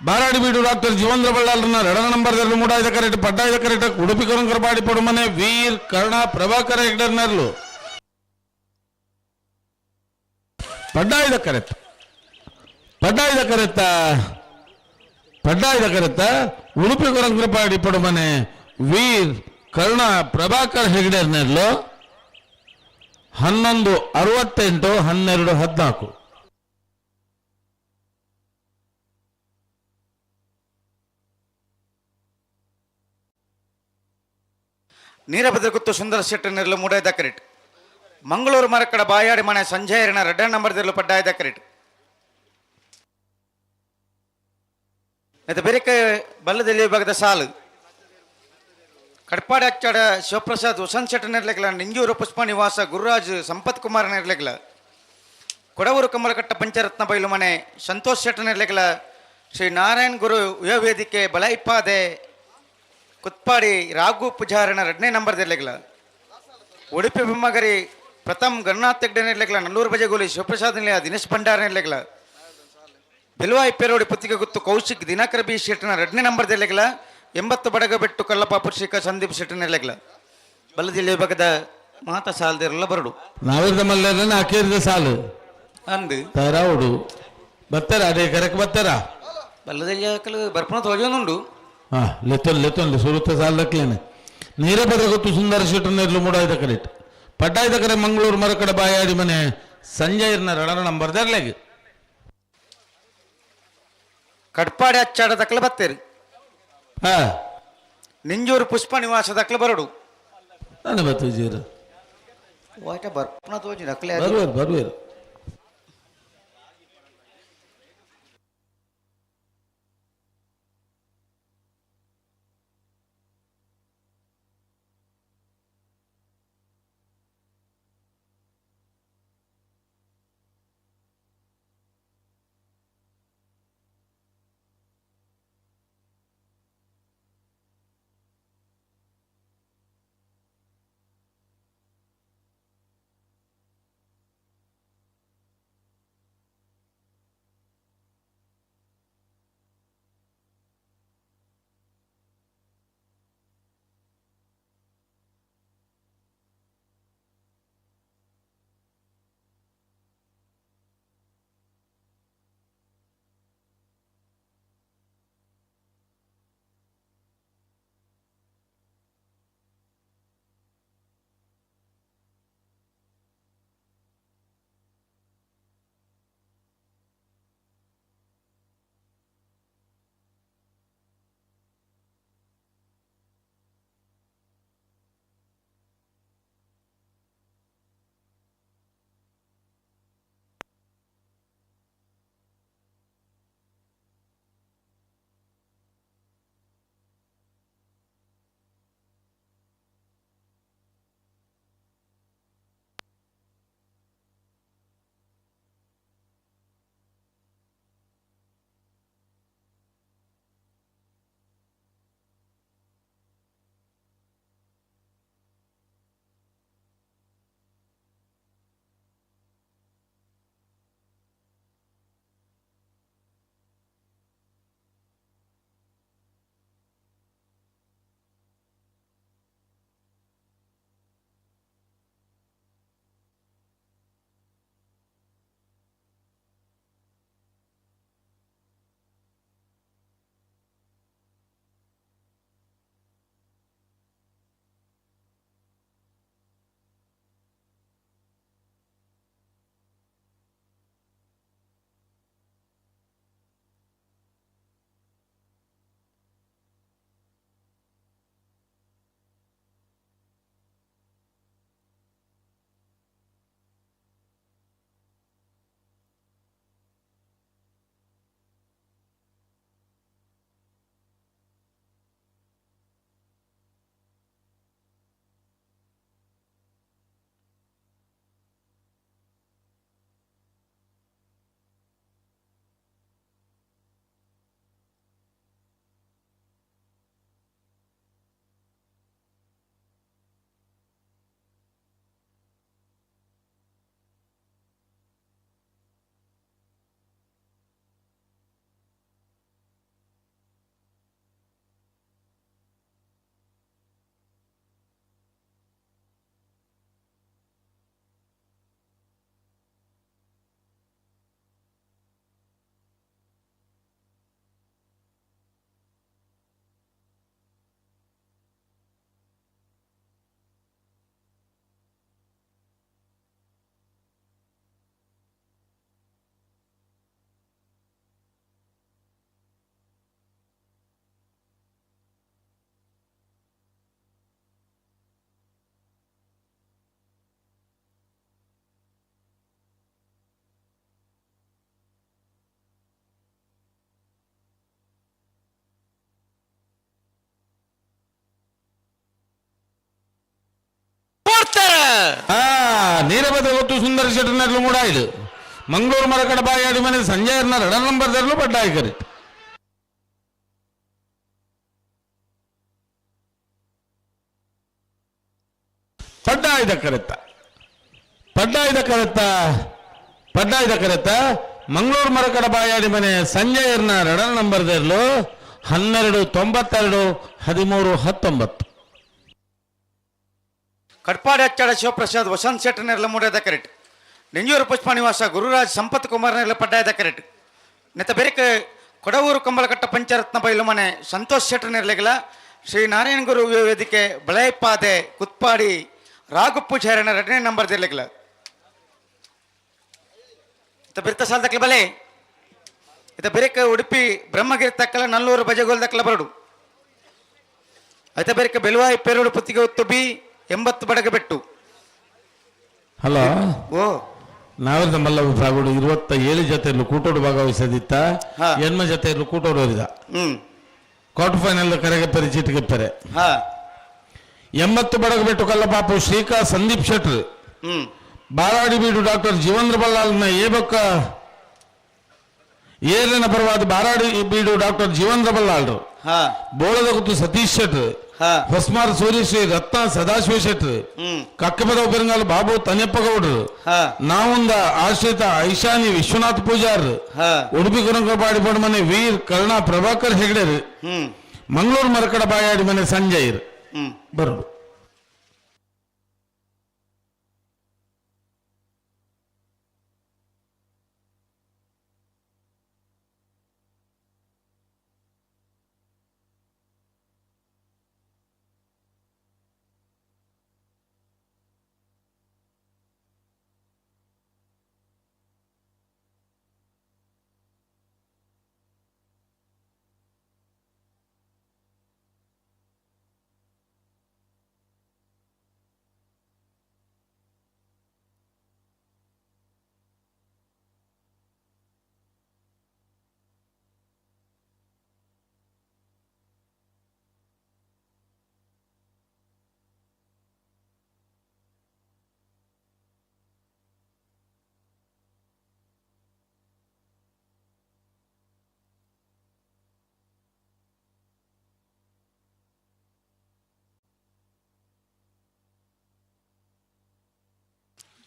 ಬಾರಾಡಿಬೀಡು ಡಾಕ್ಟರ್ ಜೀವಂದ್ರ ಬಳ್ಳಾಲ್ರನ್ನ 2 ನಂಬರ್ದಲ್ಲಿ ಮೂಡಾಯ್ದ ಕರೆಕ್ಟ್ ಪಡ್ಡಾಯ್ದ ಕರೆಕ್ಟ್ ಉಡುಪಿ ಕರುಂಕರಪಾಡಿ ಪಡುಮನೆ ವೀರ್ ಕರ್ಣ ಪ್ರಭಾಕರ ಹೆಗ್ಡರ್ನರ್ಲು ಪಡ್ಡಾಯ್ದ ಕರೆಕ್ಟ್ ಪಡ್ಡಾಯ್ದ ಕರೆತ್ತ ಪಡ್ಡಾಯ್ದ ಕರೆತ್ತ ಉಡುಪಿ ಕೊರಂಕರಪಾಡಿ ಪಡುಮನೆ ವೀರ್ ಕರ್ಣ ಪ್ರಭಾಕರ್ ಹೆಗ್ಡರ್ನರ್ಲು 11:68 12:14. ನೀರಭದ್ರಗುತ್ತು ಸುಂದರ ಶೆಟ್ಟಿ ನೆರಳು ಮೂಡಾಯ್ದ ಕರೆಟ್. ಮಂಗಳೂರು ಮರಕಡ ಬಾಯಾಡಿ ಮನೆ ಸಂಜಯರನ 2 ನಂಬರ್ದಲ್ಲಿ ಪಡ್ಡಾಯ್ದ ಕರೆಟ್. ಮತ್ತು ಬೇರೆ ಬಲ್ಲದಲ್ಲಿ ವಿಭಾಗದ ಸಾಲು ಕಡ್ಪಾಡಿ ಅಚ್ಚಾಡ ಶಿವಪ್ರಸಾದ್ ವಸಂತ್ ಶೆಟ್ಟನೆರ್ಲೆಗ್ಲ ನಿಂಜೂರು ಪುಷ್ಪ ನಿವಾಸ ಗುರುರಾಜ್ ಸಂಪತ್ ಕುಮಾರ್ ನೆರ್ಲೆಗ್ಲ ಕೊಡವೂರು ಕಮಲಕಟ್ಟ ಪಂಚರತ್ನ ಬೈಲು ಮನೆ ಸಂತೋಷ್ ಶೆಟ್ಟನೆರ್ಲೆಗ್ಲ ಶ್ರೀ ನಾರಾಯಣ್ ಗುರು ಯುವ ವೇದಿಕೆ ಬಲೈಪಾದೆ ಕುತ್ಪಾಡಿ ರಾಘು ಪೂಜಾರನ ಎರಡನೇ ನಂಬರ್ ದಿರ್ಲೆಗ್ಲ ಉಡುಪಿ ಬಿಮ್ಮಗರಿ ಪ್ರಥಮ್ ಗಣನಾಥ್ ಹೆಗ್ಡೆ ನೆರ್ಲೆಗ್ಲ ನಲ್ಲೂರು ಬಜೆಗೋಲಿ ಶಿವಪ್ರಸಾದ್ ನಿಲಯ ದಿನೇಶ್ ಭಂಡಾರ ನೆರ್ಲೆಗ್ಲ ಬೆಲುವಾಯಿ ಪೇರೋಡಿ ಪುತ್ತಿಗೆ ಗುತ್ತು ಕೌಶಿಕ್ ದಿನಕರ ಬಿ ಶೆಟ್ಟನ ಎರಡನೇ ನಂಬರ್ ದಿರ್ಲೆಗ್ಲ 80 ಬಡಗಬೆಟ್ಟು ಕಲ್ಲಪ್ಪ ಪುರುಷಿಕ ಸಂದೀಪ್ ಶೆಟ್ಟನ ನೆರ್ಲೆಗ್ಲ ಬಲ್ಲದಿಲ್ಲಿ ವಿಭಾಗದ ಮಾತಾ ಸಾಲದಿರಲ್ಲ ಬರಡು. ನಾವಿರ್ದ ಮಲ್ಲರನ್ನ ಅಕೇರಿದ ಸಾಲು. ಅಂದು. ತಯಾರಾವುಡು ಬತ್ತಾರ ಅದೇ ಕರೆಕ್ ಬತ್ತಾರ. ಬಲ್ಲದಲ್ಲಿ ಬರ್ಪಣ ತೋಜೋನುಂಡು. ಹಾ ಲೆತ್ತೊಂದು ಲೆತ್ತೊಂದು ಸುರುತ್ತ ಸಾಲದಕ್ಲೇನೆ ನೀರ ಗೊತ್ತು ಸುಂದರ ಶೆಟ್ಟನೆರ್ಲು ಮೂಡಾಯ್ದ ಕರೆಟ್ ಪಡ್ಡಾಯ್ದ ಕರೆ ಮಂಗಳೂರು ಮರಕಡೆ ಬಾಯಾಡಿ ಮನೆ ಸಂಜಯ್ ರಡರ ನಂಬರ್ ದರ್ಲೆಗ್. ಕಡ್ಪಾಡಿ ಅಚ್ಚಾಡ ದಕ್ಲ ಬತ್ತೇರಿ. ಹಾ. ನಿಂಜೂರು ಪುಷ್ಪ ನಿವಾಸ ದಕ್ಲ ಬರಡು. ನಾನು ಬತ್ತು ವಾಟ ಬರ್ಪಣ ತೋಜಿ ನಕಲೆ. ಬರುವೇರು ಬರುವೇರು. ನೀರಬದ ಗೊತ್ತು ಸುಂದರ ಶೆಟ್ಟರ್ನರ್ಲು ಮೂಡಾಯಿಲು ಮಂಗಳೂರು ಮರಕಡ ಬಾಯಾಡಿ ಮನೆ ಸಂಜಯರ್ನ ರಡ ನಂಬರ್ ದರ್ಲು ಪಡ್ಡಾಯಿ ಕರಿಟ್ ಪಡ್ಡಾಯ್ದ ಕರೆತ್ತ ಪಡ್ಡಾಯ್ದ ಕರೆತ್ತ ಪಡ್ಡಾಯ್ದ ಕರೆತ್ತ ಮಂಗಳೂರು ಮರಕಡ ಬಾಯಾಡಿ ಮನೆ ಸಂಜಯರ್ನ ರಡ ನಂಬರ್ ದರ್ಲು 12 92 13 19. ಕಟ್ಪಾಡಿ ಅಚ್ಚಾಡ ಶಿವಪ್ರಸಾದ್ ವಸಂತ್ ಶೆಟ್ಟರ್ನೆಲ್ಲ ಮೂಡದ ಕರೆಟ್ ನೆಂಜೂರು ಪುಷ್ಪ ನಿವಾಸ ಗುರುರಾಜ್ ಸಂಪತ್ ಕುಮಾರ್ನೆಲ್ಲ ಪಡ್ಡಾಯದ ಕರೆಟ್ ನೆತ್ತ ಬೆರಕೆ ಕೊಡವೂರು ಕಂಬಳಕಟ್ಟ ಪಂಚರತ್ನ ಬೈಲು ಮನೆ ಸಂತೋಷ್ ಶೆಟ್ಟರ್ನೆರ್ಲೆಗಲ ಶ್ರೀ ನಾರಾಯಣ ಗುರು ವೇದಿಕೆ ಬಳಯಪಾದೆ ಕುತ್ಪಾಡಿ ರಾಗುಪ್ಪು ಚೇರಣ ಎರಡನೇ ನಂಬರ್ ದಿರ್ಲೆಗಲ ಇತ್ತ ಬಿರ್ತ ಸಾಲ್ದಕ್ಲ ಬಲೆ ಇತ್ತ ಬೆರಕೆ ಉಡುಪಿ ಬ್ರಹ್ಮಗಿರಿ ತಕ್ಕಲ ನಲ್ಲೂರು ಬಜಗೋಲ್ ದಕ್ಕಲ ಬರಡು ಐತ ಬೆರಕೆ ಬೆಲುವಾಯಿ ಪೇರೋಡು ಪುತ್ತಿಗೆ ಹೊತ್ತು ಬಿ 80 ಬಡಗಬೆಟ್ಟು. ಹಲೋ ಓ ನಾವೆಲ್ಲ ಮಲ್ಲ ವಿಭಾಗಗಳು 27 ಜೊತೆಯಲ್ಲೂ ಕೂಟೋಡು ಭಾಗವಹಿಸದಿತ್ತ 8 ಜೊತೆಯಲ್ಲೂ ಕೂಟೋಡು ಹೋರಿದ ಕ್ವಾರ್ಟರ್ ಫೈನಲ್ ಕರೆಗೆ ಪರಿ ಚೀಟಿಗೆ ಪರೆ 80 ಬಡಗಬೆಟ್ಟು ಕಲ್ಲಪಾಪು ಶ್ರೀಕಾ ಸಂದೀಪ್ ಶೆಟ್ರ್ ಬಾರಾಡಿ ಬೀಡು ಡಾಕ್ಟರ್ ಜೀವೇಂದ್ರ ಬಲ್ಲಾಲ್ನ ಏಬಕ್ಕ ಏರಿನ ಪರವಾದ ಬಾರಾಡಿ ಬೀಡು ಡಾಕ್ಟರ್ ಜೀವೇಂದ್ರ ಬಲ್ಲಾಳ್ರು ಬೋಳದ ಗುತ್ತು ಸತೀಶ್ ಶೆಟ್ರ್ ಹೊಸ್ಮಾರ್ ಸೂರ್ಯಶ್ರೀ ರತ್ನ ಸದಾಶಿವ ಶೆಟ್ರ್ ಕಕ್ಕಪದ ಉಪರಿಂಗಾಲ ಬಾಬು ತನ್ಯಪ್ಪಗೌಡರು ನಾವುಂದ ಆಶ್ರಿತ ಐಶಾನಿ ವಿಶ್ವನಾಥ್ ಪೂಜಾರ್ ಉಡುಪಿ ಗುರಂಗಪಾಡಿ ಮನೆ ವೀರ್ ಕರುಣಾ ಪ್ರಭಾಕರ್ ಹೆಗಡೆರು ಮಂಗಳೂರು ಮರಕಡ ಬಾಯಾಡಿ ಮನೆ ಸಂಜಯ್ ಬರು.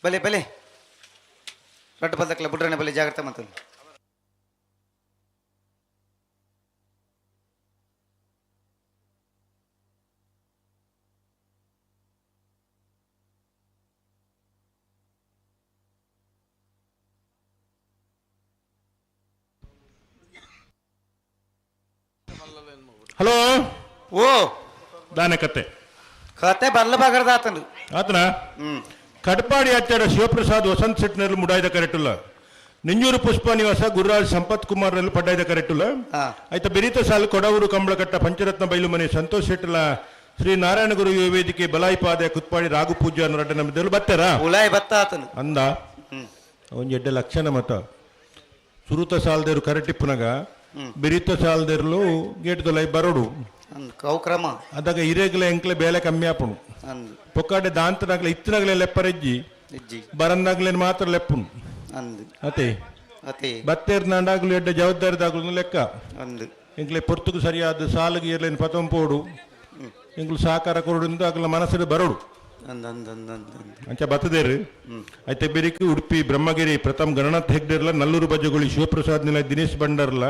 ಬಲೆ ಬಲೆ ರಡ್ಡು ಬಲ್ದಕ್ಕಲ್ಲ ಬುಡ್ರನೆ ಬಲೆ ಜಾಗ್ರತೆ ಮತ್ತು ಹಲೋ ಓ ದಾನೆ ಕತೆ ಕತೆ ಬಲ್ಲ ಬಗರ್ದ ಆತನು ಆತನ ಕಟ್ಪಾಡಿ ಅಟ್ಟಾಡ ಶಿವಪ್ರಸಾದ್ ವಸಂತ್ ಶೆಟ್ನಲ್ಲಿ ಮುಡಾಯ್ದ ಕರೆಟುಲ್ಲ ನಿಂಜೂರು ಪುಷ್ಪ ನಿವಾಸ ಗುರುರಾಜ್ ಸಂಪತ್ ಕುಮಾರ್ ನಲ್ಲಿ ಪಡ್ಡಾಯ್ದ ಕರೆಟುಲ್ಲ ಆಯ್ತ ಬೆರೀತ ಸಾಲು ಕೊಡವೂರು ಕಂಬಳಕಟ್ಟ ಪಂಚರತ್ನ ಬೈಲುಮನೆ ಸಂತೋಷ್ ಶೆಟ್ಟಲ ಶ್ರೀ ನಾರಾಯಣ ಗುರು ಯುವ ವೇದಿಕೆ ಬಲಾಯಿಪಾದೆ ಕುತ್ಪಾಡಿ ರಾಘು ಪೂಜಾ ಅನ್ನೋ ನಮ್ಮದಲ್ಲಿ ಬತ್ತಾರ ಉಲಾಯ್ ಬತ್ತ ಆತನು ಅಂದ ಒಂಜಿ ಎಡ್ಡೆ ಲಕ್ಷಣ ಮತ ಸುರುತ ಸಾಲದೇರು ಕರೆಟಿಪ್ಪುನಗ ಬಿರಿತ ಸಾಲದೇರ್ಲು ಗೇಟ್ ದೊಲೈ ಬರೋಡು ಕೌಕ್ರಮ ಅದಾಗ ಇರೇಗ್ಲೆ ಎಂಕ್ಲೆ ಬೇಲೆ ಕಮ್ಮಿ ಆಪುಣು ಅಂದ್ ಪೊಕ್ಕಾಡೆ ದಾಂತನಾಗ್ಲೆ ಇತ್ತನಾಗ್ಲೆ ಲೆಪ್ಪರೆಜ್ಜಿ ಇಜ್ಜಿ ಬರಂದಾಗ್ಲೆ ಮಾತ್ರ ಲೆಪ್ಪುನು ಅಂದ್ ಅತೆ ಅತೆ ಬತ್ತೇರ್ ನಾಂಡಾಗ್ಲು ಎಡ್ಡೆ ಜವಾಬ್ದಾರಿದಾಗ್ಲು ಲೆಕ್ಕ ಅಂದ್ ಎಂಕ್ಲೆ ಪೊರ್ತುಗು ಸರಿಯಾದ ಸಾಲಿಗೆ ಇರ್ಲೇನು ಪತಂಪೋಡು ಎಂಕ್ಲು ಸಹಕಾರ ಕೊರಡು ಆಗ್ಲ ಮನಸ್ಸು ಬರೋಡು ಅಂದ್ ಅಂದ್ ಅಂದ್ ಅಂದ್ ಅಂದ್ ಅಂಚ ಬತ್ತದೇರು ಐತೆ ಬೆರಿಕ್ ಉಡುಪಿ ಬ್ರಹ್ಮಗಿರಿ ಪ್ರಥಮ್ ಗಣನಾಥ್ ಹೆಗ್ಡೆರ್ಲ ನಲ್ಲೂರು ಬಜ್ಜಗುಳಿ ಶಿವಪ್ರಸಾದ್ ನಿಲ ದಿನೇಶ್ ಭಂಡಾರ್ಲ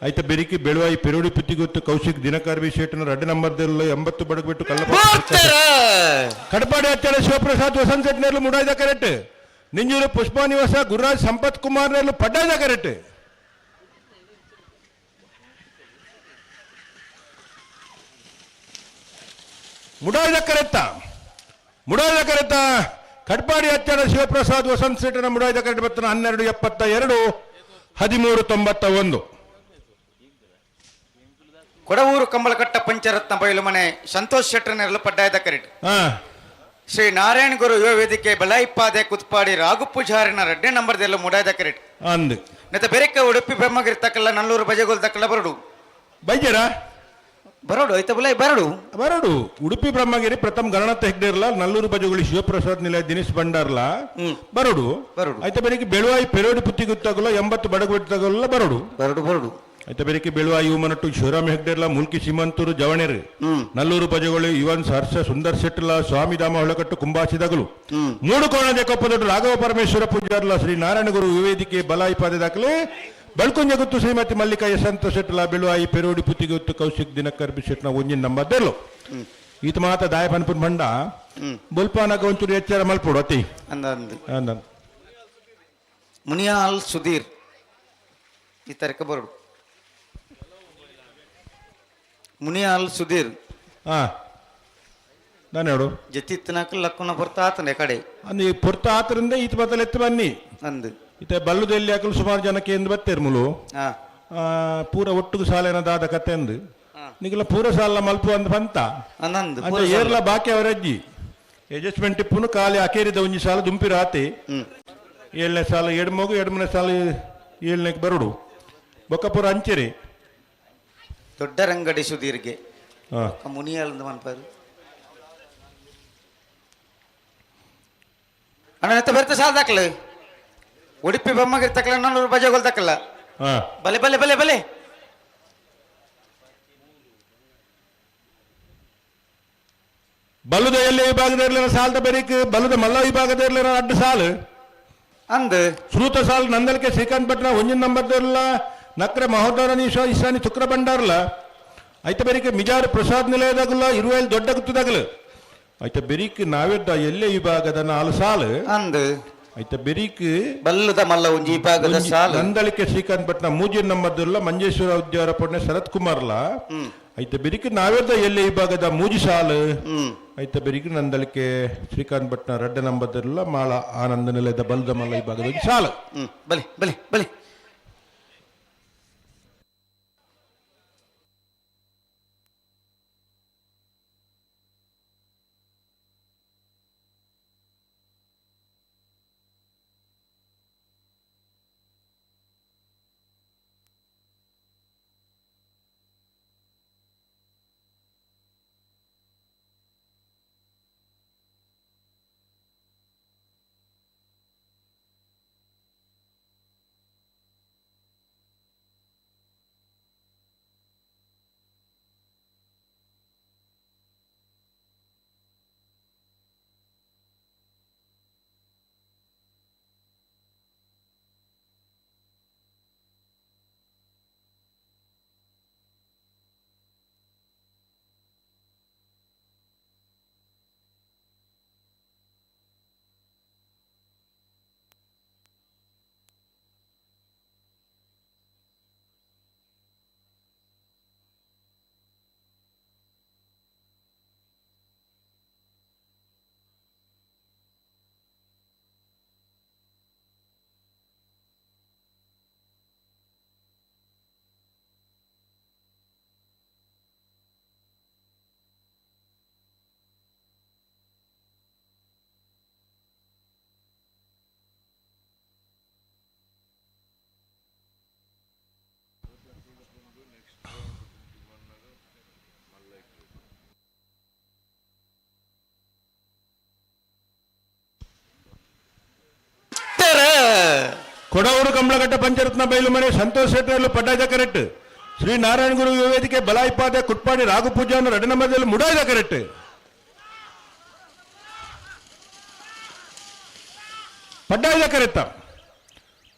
ಐತೆ ಬೆರಿಕಿ ಬೆಳುವಾಯಿ ಪೆರುಡಿ ಪುತ್ತಿಗೊತ್ತು ಕೌಶಿಕ್ ದಿನಕರ್ ಬಿ ಶೇಟ್ನ ರಡ್ಡು ನಂಬರ್ದಲ್ಲ 80 ಬಡಗ್ಬಿಟ್ಟು ಕಲ್ಲ ಕಡಪಾಡಿ ಅಚ್ಚಳ ಶಿವಪ್ರಸಾದ್ ವಸಂತ್ ಶೆಟ್ನರ್ಲು ಮುಡಾಯ್ದ ಕರೆಕ್ಟ್ ನಿಂಜೂರು ಪುಷ್ಪ ನಿವಾಸ ಗುರುರಾಜ್ ಸಂಪತ್ ಕುಮಾರ್ ನೆರ್ಲು ಪಡ್ಡಾಯ್ದ ಕರೆಕ್ಟ್ ಮುಡಾಯ್ದ ಕರೆತ್ತ ಮುಡಾಯ್ದ ಕರೆತ್ತ ಕಟ್ಪಾಡಿ ಅಚ್ಚಳ ಶಿವಪ್ರಸಾದ್ ವಸಂತ್ ಶೆಟ್ಟನ ಮುಡಾಯ್ದ ಕರೆಕ್ಟ್ ಬರ್ತನ 12 72 13 91. ಕೊಡವೂರು ಕಂಬಳಕಟ್ಟ ಪಂಚರತ್ನ ಬಯಲು ಮನೆ ಸಂತೋಷ್ ಶೆಟ್ಟರ್ನೆರಲು ಪಡ್ಡಾಯದ ಕರೆಟ್ ಶ್ರೀ ನಾರಾಯಣ ಗುರು ಯುವ ವೇದಿಕೆ ಬಲಾಯಿಪಾದೆ ಕುತ್ಪಾಡಿ ರಾಘು ಪೂಜಾರಿನ ರಡ್ಡೇ ನಂಬರ್ದೆಲ್ಲ ಮುಡಾಯ್ದ ಕರೆಟ್ ಅಂದ್ ನೆತ್ತ ಬೆರೆಕ ಉಡುಪಿ ಬ್ರಹ್ಮಗಿರಿ ತಕ್ಕಲ್ಲ ನಲ್ಲೂರು ಬಜಗೋಲ್ ತಕ್ಕಲ್ಲ ಬರಡು ಬೈಜರ ಬರೋಡು ಐತ ಬುಲೈ ಬರಡು. ಬರಡು. ಉಡುಪಿ ಬ್ರಹ್ಮಗಿರಿ ಪ್ರಥಮ ಗಣನಾಥ ಹೆಗ್ಡೇರ್ಲ, ನಲ್ಲೂರು ಬಜಗುಳಿ ಶಿವಪ್ರಸಾದ್ ನಿಲಯ ದಿನೇಶ್ ಭಂಡಾರ್ಲ ಬರಡು. ಬರಡು. ಐತ ಬೆಳಿಗ್ಗೆ ಬೆಳುವಾಯಿ ಪೆರೋಡಿ ಪುತ್ತಿ ಗುತ್ತಾಗಲ್ಲ 80 ಬಡಗು ಬಿಟ್ಟಾಗಲ್ಲ ಬರಡು. ಬರಡು ಬರಡು. ಐತ ಬೆಳಿಗ್ಗೆ ಬೆಳುವಾಯಿ ಉಮನಟ್ಟು ಶಿವರಾಮ ಹೆಗ್ಡೇರ್ಲ, ಮುಲ್ಕಿ ಸೀಮಂತೂರು ಜವಣೇರು, ನಲ್ಲೂರು ಬಜಗುಳಿ ಯುವನ್ ಹರ್ಷ ಸುಂದರ್ ಶೆಟ್ಟಲ, ಸ್ವಾಮಿಧಾಮ ಹೊಳಕಟ್ಟು ಕುಂಬಾಸಿದಗಲು, ಮೂಡು ಕೋಣದ ಕೊಪ್ಪದೊಡ್ಡ ರಾಘವ ಪರಮೇಶ್ವರ ಪೂಜಾರ್ಲ, ಶ್ರೀ ನಾರಾಯಣ ಗುರು ವೇದಿಕೆ ಬಲಾಯಿ ಪಾದೆ ದಾಖಲೆ, ಬಳ್ಕೊಂಜ ಗುತ್ತು ಶ್ರೀಮತಿ ಮಲ್ಲಿಕಾ ಯಶಂತ ಶೆಟ್ಟಲ, ಬೆಳುವಾಯಿ ಪೆರೋಡಿ ಪುತ್ತಿಗುತ್ತು ಕೌಶಿಕ್ ದಿನಕರ್ ಬಿಶೆಟ್ನ ಒಂಜಿನ ನಂಬದ್ದೆಲ್ಲು. ಈತ ಮಾತ ದಾಯ ಪನ್ಪುನ್ ಬಂಡ ಬೊಲ್ಪಾನಾಗ ಒಂಚೂರು ಎಚ್ಚರ ಮಲ್ಪೊಡು ಅತಿ ಅಂದ. ಮುನಿಯಾಲ್ ಸುಧೀರ್ ಈ ತರಕ ಬರೋಡು. ಮುನಿಯಾಲ್ ಸುಧೀರ್ ಹಾ ನಾನು ಹೇಳು ಜತಿತ್ನಾಕ ಲಕ್ಕುನ ಪೊರ್ತ ಆತನೆ ಕಡೆ ಅಂದು ಈ ಪೊರ್ತ ಆತರಿಂದ ಈತ ಬತ್ತಲ ಎತ್ತು ಬನ್ನಿ ಅಂದು. ಈತ ಬಲ್ಲುದೆಲ್ಲಿ ಹಾಕಲು ಸುಮಾರು ಜನಕ್ಕೆ ಎಂದು ಬತ್ತೇರು ಮುಲು ಪೂರ ಒಟ್ಟುಗು ಸಾಲೇನ ದಾದ ಕತೆ ಅಂದು ನಿಗಲ ಪೂರ ಸಾಲ ಮಲ್ಪು ಅಂದ್ ಬಂತ ಅಂದು ಏರ್ಲ ಬಾಕಿ ಅವರಜ್ಜಿ ಅಡ್ಜಸ್ಟ್ಮೆಂಟ್ ಇಪ್ಪುನು ಖಾಲಿ ಅಕೇರಿದ ಒಂಜಿ ಸಾಲ ದುಂಪಿರ ಆತೆ 7ನೇ ಸಾಲ ಎಡ್ಮಗು 2ನೇ ಸಾಲ 7ನೇಗೆ ಬರುಡು ಬೊಕ್ಕಪುರ ಅಂಚೆರಿ ದೊಡ್ಡ ರಂಗಡಿ ಸುಧೀರ್ಗೆ ಮುನಿಯಾಲ್ ಅಂದ್ ಮನ್ಪಾರು ಅಣ್ಣ ಎತ್ತ ಬರ್ತ ಸಾಲ ದಾಖಲೆ ಉಡುಪಿ ಬೊಮ್ಮಗಿರಿ ತಕ್ಕಲ 400 ಬಜೆಗಳು ತಕ್ಕಲ್ಲ. ಬಲೆ ಬಲೆ ಬಲೆ ಬಲೆ. ಬಲ್ಲುದ ಎಲ್ಲಿ ವಿಭಾಗದ ಇರಲಿಲ್ಲ ಸಾಲದ ಬೆರಿಕ್ ಬಲ್ಲುದ ಮಲ್ಲ ವಿಭಾಗದ ಇರಲಿಲ್ಲ ಅಡ್ಡ ಸಾಲು ಅಂದ್ ಶ್ರೂತ ಸಾಲು ನಂದಲ್ಕೆ ಶ್ರೀಕಾಂತ್ ಭಟ್ನ ಒಂಜಿನ ನಂಬರ್ ಇರಲ್ಲ ನಕ್ರೆ ಮಹೋದರ ನೀಶ ಇಶಾನಿ ಶುಕ್ರ ಭಂಡಾರಲ್ಲ ಐತ ಬೆರಿಕ್ ಮಿಜಾರು ಪ್ರಸಾದ್ ನಿಲಯದಾಗಲ್ಲ ಇರುವಲ್ಲಿ ದೊಡ್ಡ ಗುತ್ತದಾಗಲು ಐತ ಬೆರಿಕ್ ನಾವೆದ್ದ ಎಲ್ಲೆ ವಿಭಾಗದ 4 ಸಾಲು ಅಂದ್ ಐತ ಬೆರಿಕ್ ಬಲ್ಲದ ಮಲ್ಲ ಒಂಜಿ ವಿಭಾಗದ ಸಾಲು ನಂದಳಿಕೆ ಶ್ರೀಕಾಂತ್ ಭಟ್ನ ಮೂಜಿನ ನಂಬರ್ದಿಲ್ಲ ಮಂಜೇಶ್ವರ ಉದ್ಯಾರ ಪೊಣ್ಣೆ ಶರತ್ ಕುಮಾರ್ಲ ಐತ ಬೆರಿಕ್ ನಾವೆದ್ದ ಎಲ್ಲೆ ವಿಭಾಗದ ಮೂಜಿ ಸಾಲು ಐತ ಬೆರಿಕ್ ನಂದಳಿಕೆ ಶ್ರೀಕಾಂತ್ ಭಟ್ನ ರಡ್ಡ ನಂಬರ್ದಿಲ್ಲ ಮಾಳ ಆನಂದ ನಿಲಯದ ಬಲ್ಲದ ಮಲ್ಲ ವಿಭಾಗದ ಸಾಲು. ಬಲೆ ಬಲೆ ಬಲೆ. ಕೊಡವೂರು ಕಂಬಳಘಟ್ಟ ಪಂಚರತ್ನ ಬೈಲುಮನೆ ಸಂತೋಷ್ ಶೆಟ್ಟರ್ಲು ಪಡ್ಡಾಯ್ದ ಕರೆಕ್ಟ್ ಶ್ರೀ ನಾರಾಯಣ ಗುರು ವೇದಿಕೆ ಬಲಾಯಿಪಾದೆ ಕುಟ್ಪಾಡಿ ರಾಘು ಪೂಜಾನ ರಡನ ಮಧ್ಯದಲ್ಲಿ ಮುಡಾಯ್ದ ಕರೆಕ್ಟ್ ಪಡ್ಡಾಯ್ದ ಕರೆತ್ತ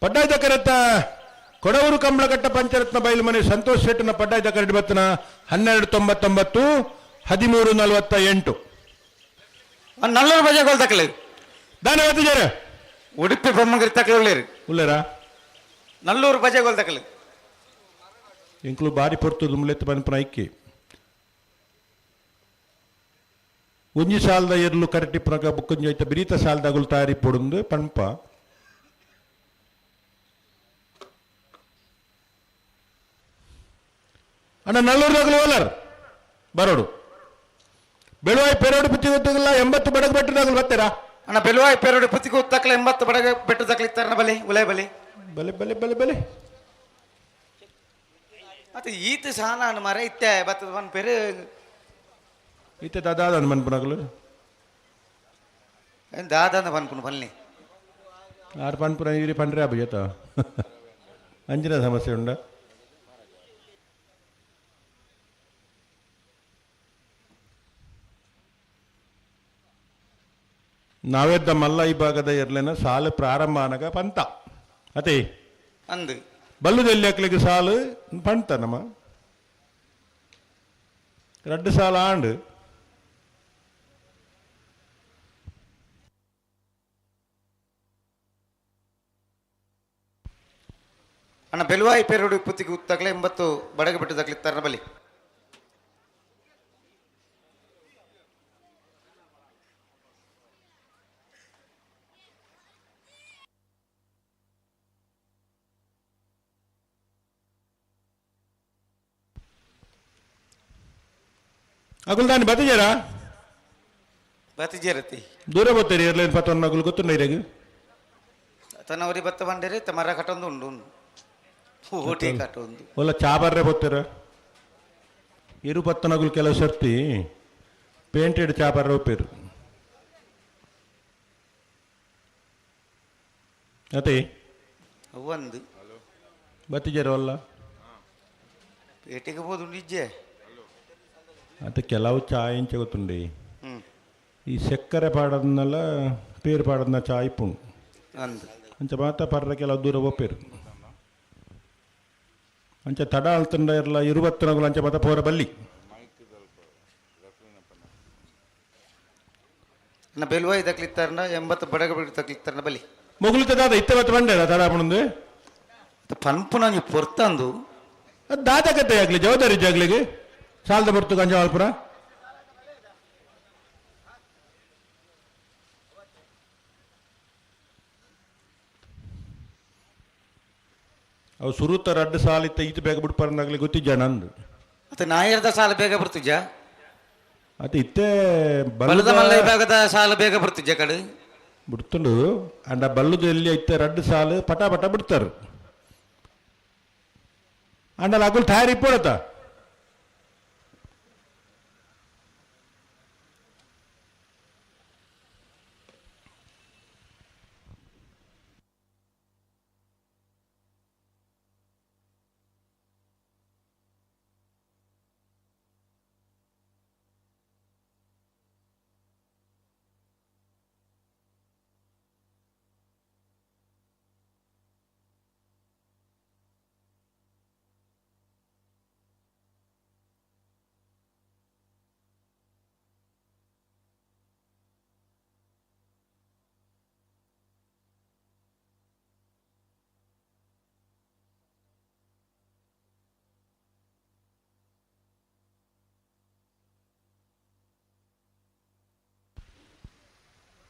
ಪಡ್ಡಾಯ್ದ ಕರೆತ್ತ ಕೊಡವೂರು ಕಂಬಳಘಟ್ಟ ಪಂಚರತ್ನ ಬೈಲುಮನೆ ಸಂತೋಷ್ ಶೆಟ್ಟನ ಪಡ್ಡಾಯ್ದ ಕರೆಕ್ಟ್ ಬತ್ತನ 12:99 13:48 ನಲ್ಲೂರು ಬಜೆಗಳು ತಕ್ಕಲಿ ಧನ್ಯವಾದ. ಉಡುಪಿ ಬೊಮ್ಮಗಿರಿ ತಕ್ಕಲಿ ಉಳ್ಳೇರಿ ಉಳ್ಳೇರಾ ನಲ್ಲೂರು ಬಜೆಗಳು ತಕ್ಕಲಿ ಎಂಕ್ಲು ಬಾರಿ ಪೊರ್ತು ದುಮ್ಲೆತ್ತು ಪನ್ಪುನ ಐಕ್ಕಿ ಒಂಜಿ ಸಾಲದ ಎರ್ಲು ಕರೆಕ್ಟ್ ಇಪ್ಪುನಗ ಬೊಕ್ಕೊಂಜಿ ಐತ ಬಿರೀತ ಸಾಲದಾಗುಲು ತಯಾರಿ ಪೊಡುಂದು ಪನ್ಪ ಅಣ್ಣ ನಲ್ಲೂರ್ದಾಗಲು ಓಲರ್ ಬರೋಡು ಬೆಳುವಾಯಿ ಪೆರೋಡು ಪುತ್ತಿ ಗೊತ್ತಿಲ್ಲ 80 ಬಡಗ ಬೆಟ್ಟದಾಗಲು ಬರ್ತೀರಾ ಅಣ್ಣ ಬೆಳುವಾಯಿ ಪೆರೋಡು ಪುತ್ತಿ ಗೊತ್ತಾಗಲ್ಲ 80 ಬಡಗ ಬೆಟ್ಟದಾಗಲು ಇತ್ತಾರಣ ಬಲೆ ಉಲೈ ಬಲೆ ಬಲೆ ಬಲೆ ಬಲೆ ಬಲೆ. ಮತ್ತೆ ಈತ ಸಾಲ ಮರ ಇತ್ತೆ ಬತ್ತದ ಪನ್ಪೇರು. ಇತ್ತೆ ದಾದ ಮನ್ಪುನಕುಲು? ದಾದ ಪನ್ಪುನು ಪನ್ಲಿ. ಆರು ಪನ್ಪುನ ಇರಿ ಪಂಡ್ರೆ ಅಬ್ಬು ಅಂಚಿನ ಸಮಸ್ಯೆ ಉಂಡ. ನಾವೆದ್ದ ಮಲ್ಲ ಈ ಭಾಗದ ಎರ್ಲೆನ ಸಾಲು ಪ್ರಾರಂಭ ಆನಗ ಪಂತ ಅದೇ ಅಂದು ಬಲ್ಲುದೆಲ್ಲಿ ಅಕ್ಲಿಗೆ ಸಾಲು ಪಂತ ನಮ್ಮ ರಡ್ಡು ಸಾಲ ಆಂಡು. ಅಣ್ಣ ಬೆಲುವಾಯಿ ಪೇರುಡು ಪುತ್ತಿಗೆ ಉತ್ತಗಲೆ 80 ಬಡಗ ಬಿಟ್ಟು ತಗ್ಲಿತ್ತಾರ ಬಲಿ. ಅಗುಲ್ ದಾನಿ ಬತ್ತಿಜಾರಾ? ಬತ್ತಿಜೇರತಿ. ದೂರ ಬತ್ತೀರಿ ಏರ್ಲೈನ್ ಪತ್ತೊಂದು ಅಗುಲ್ ಗೊತ್ತುಂಡ ಇರೆಗ್? ತನ್ನ ಬತ್ತ ಬಂಡೇರಿ ಮರ ಕಟ್ಟೊಂದು ಉಂಡು ಓಟಿ ಕಟ್ಟೊಂದು. ಒಲ್ಲ ಚಾಬರ್ರೆ ಬತ್ತೀರ ಇರು ಪತ್ತನಗುಲ್ ಕೆಲವು ಸರ್ತಿ ಪೇಂಟೆಡ್ ಚಾಬರ್ರೆ ಒಪ್ಪೇರು ಅದೇ ಒಂದು ಬತ್ತಿಜಾರ ಒಲ್ಲ ಪೇಟೆಗೆ ಬೋದು ನಿಜ್ಜೆ. ಅದು ಕೆಲವು ಚಾಯ್ ಇಂಚ ಗೊತ್ತುಂಡೆ ಈ ಸಕ್ಕರೆ ಪಾಡದ್ನಲ್ಲ ಪೇರು ಪಾಡದ್ನ ಚಾಯ್ ಇಪ್ಪುಂಡು ಅಂಚ ಮಾತ ಪರ್ರ ಕೆಲವು ದೂರ ಒಪ್ಪೇರು ಅಂಚ ತಡ ಅಲ್ತಂಡ ಇರಲ್ಲ ಇರುವತ್ತನಗುಲು ಅಂಚ ಮಾತ ಪೋರ ಬಲ್ಲಿ. ಬೆಲುವಾಯಿ ತಕ್ಲಿತ್ತಾರನ 80 ಬಡಗ ಬಿಟ್ಟು ತಕ್ಲಿತ್ತಾರನ ಬಲಿ. ಮೊಗುಲಿತ ದಾದ ಇತ್ತೆ ಬತ್ತ ಬಂಡೆ ತಡ ಪಣಂದು ಪನ್ಪುನ ಒಂಜಿ ಪೊರ್ತಂದು ದಾದ ಕತೆ ಆಗ್ಲಿ ಜವಾಬ್ದಾರಿ ಜಾಗ್ಲಿಗೆ ಸಾಲದ ಬರ್ತು ಗಂಜಾವಲ್ಪುರ ಅವು ಸುರುತ ರಡ್ಡು ಸಾಲ ಇತ್ತ ಈತ ಬೇಗ ಬಿಡ್ಪಾರಂದಾಗ್ಲಿ ಗೊತ್ತಿಜ್ಜ ನಂದು. ಮತ್ತೆ ನಾಯರ್ದ ಸಾಲ ಬೇಗ ಬರ್ತಿಜ್ಜ? ಅತ್ತೆ ಇತ್ತೆ ಬಲ್ಲದ ಮಲ್ಲ ವಿಭಾಗದ ಸಾಲ ಬೇಗ ಬರ್ತಿಜ್ಜ ಕಡೆ ಬಿಡ್ತುಂಡು. ಅಂಡ ಬಲ್ಲದ ಎಲ್ಲಿ ಇತ್ತೆ ರಡ್ಡು ಸಾಲು ಪಟ ಪಟ ಬಿಡ್ತಾರೆ. ಅಂಡಲ ಅಗುಲ್ ತಯಾರಿ ಇಪ್ಪೋಡತ್ತ.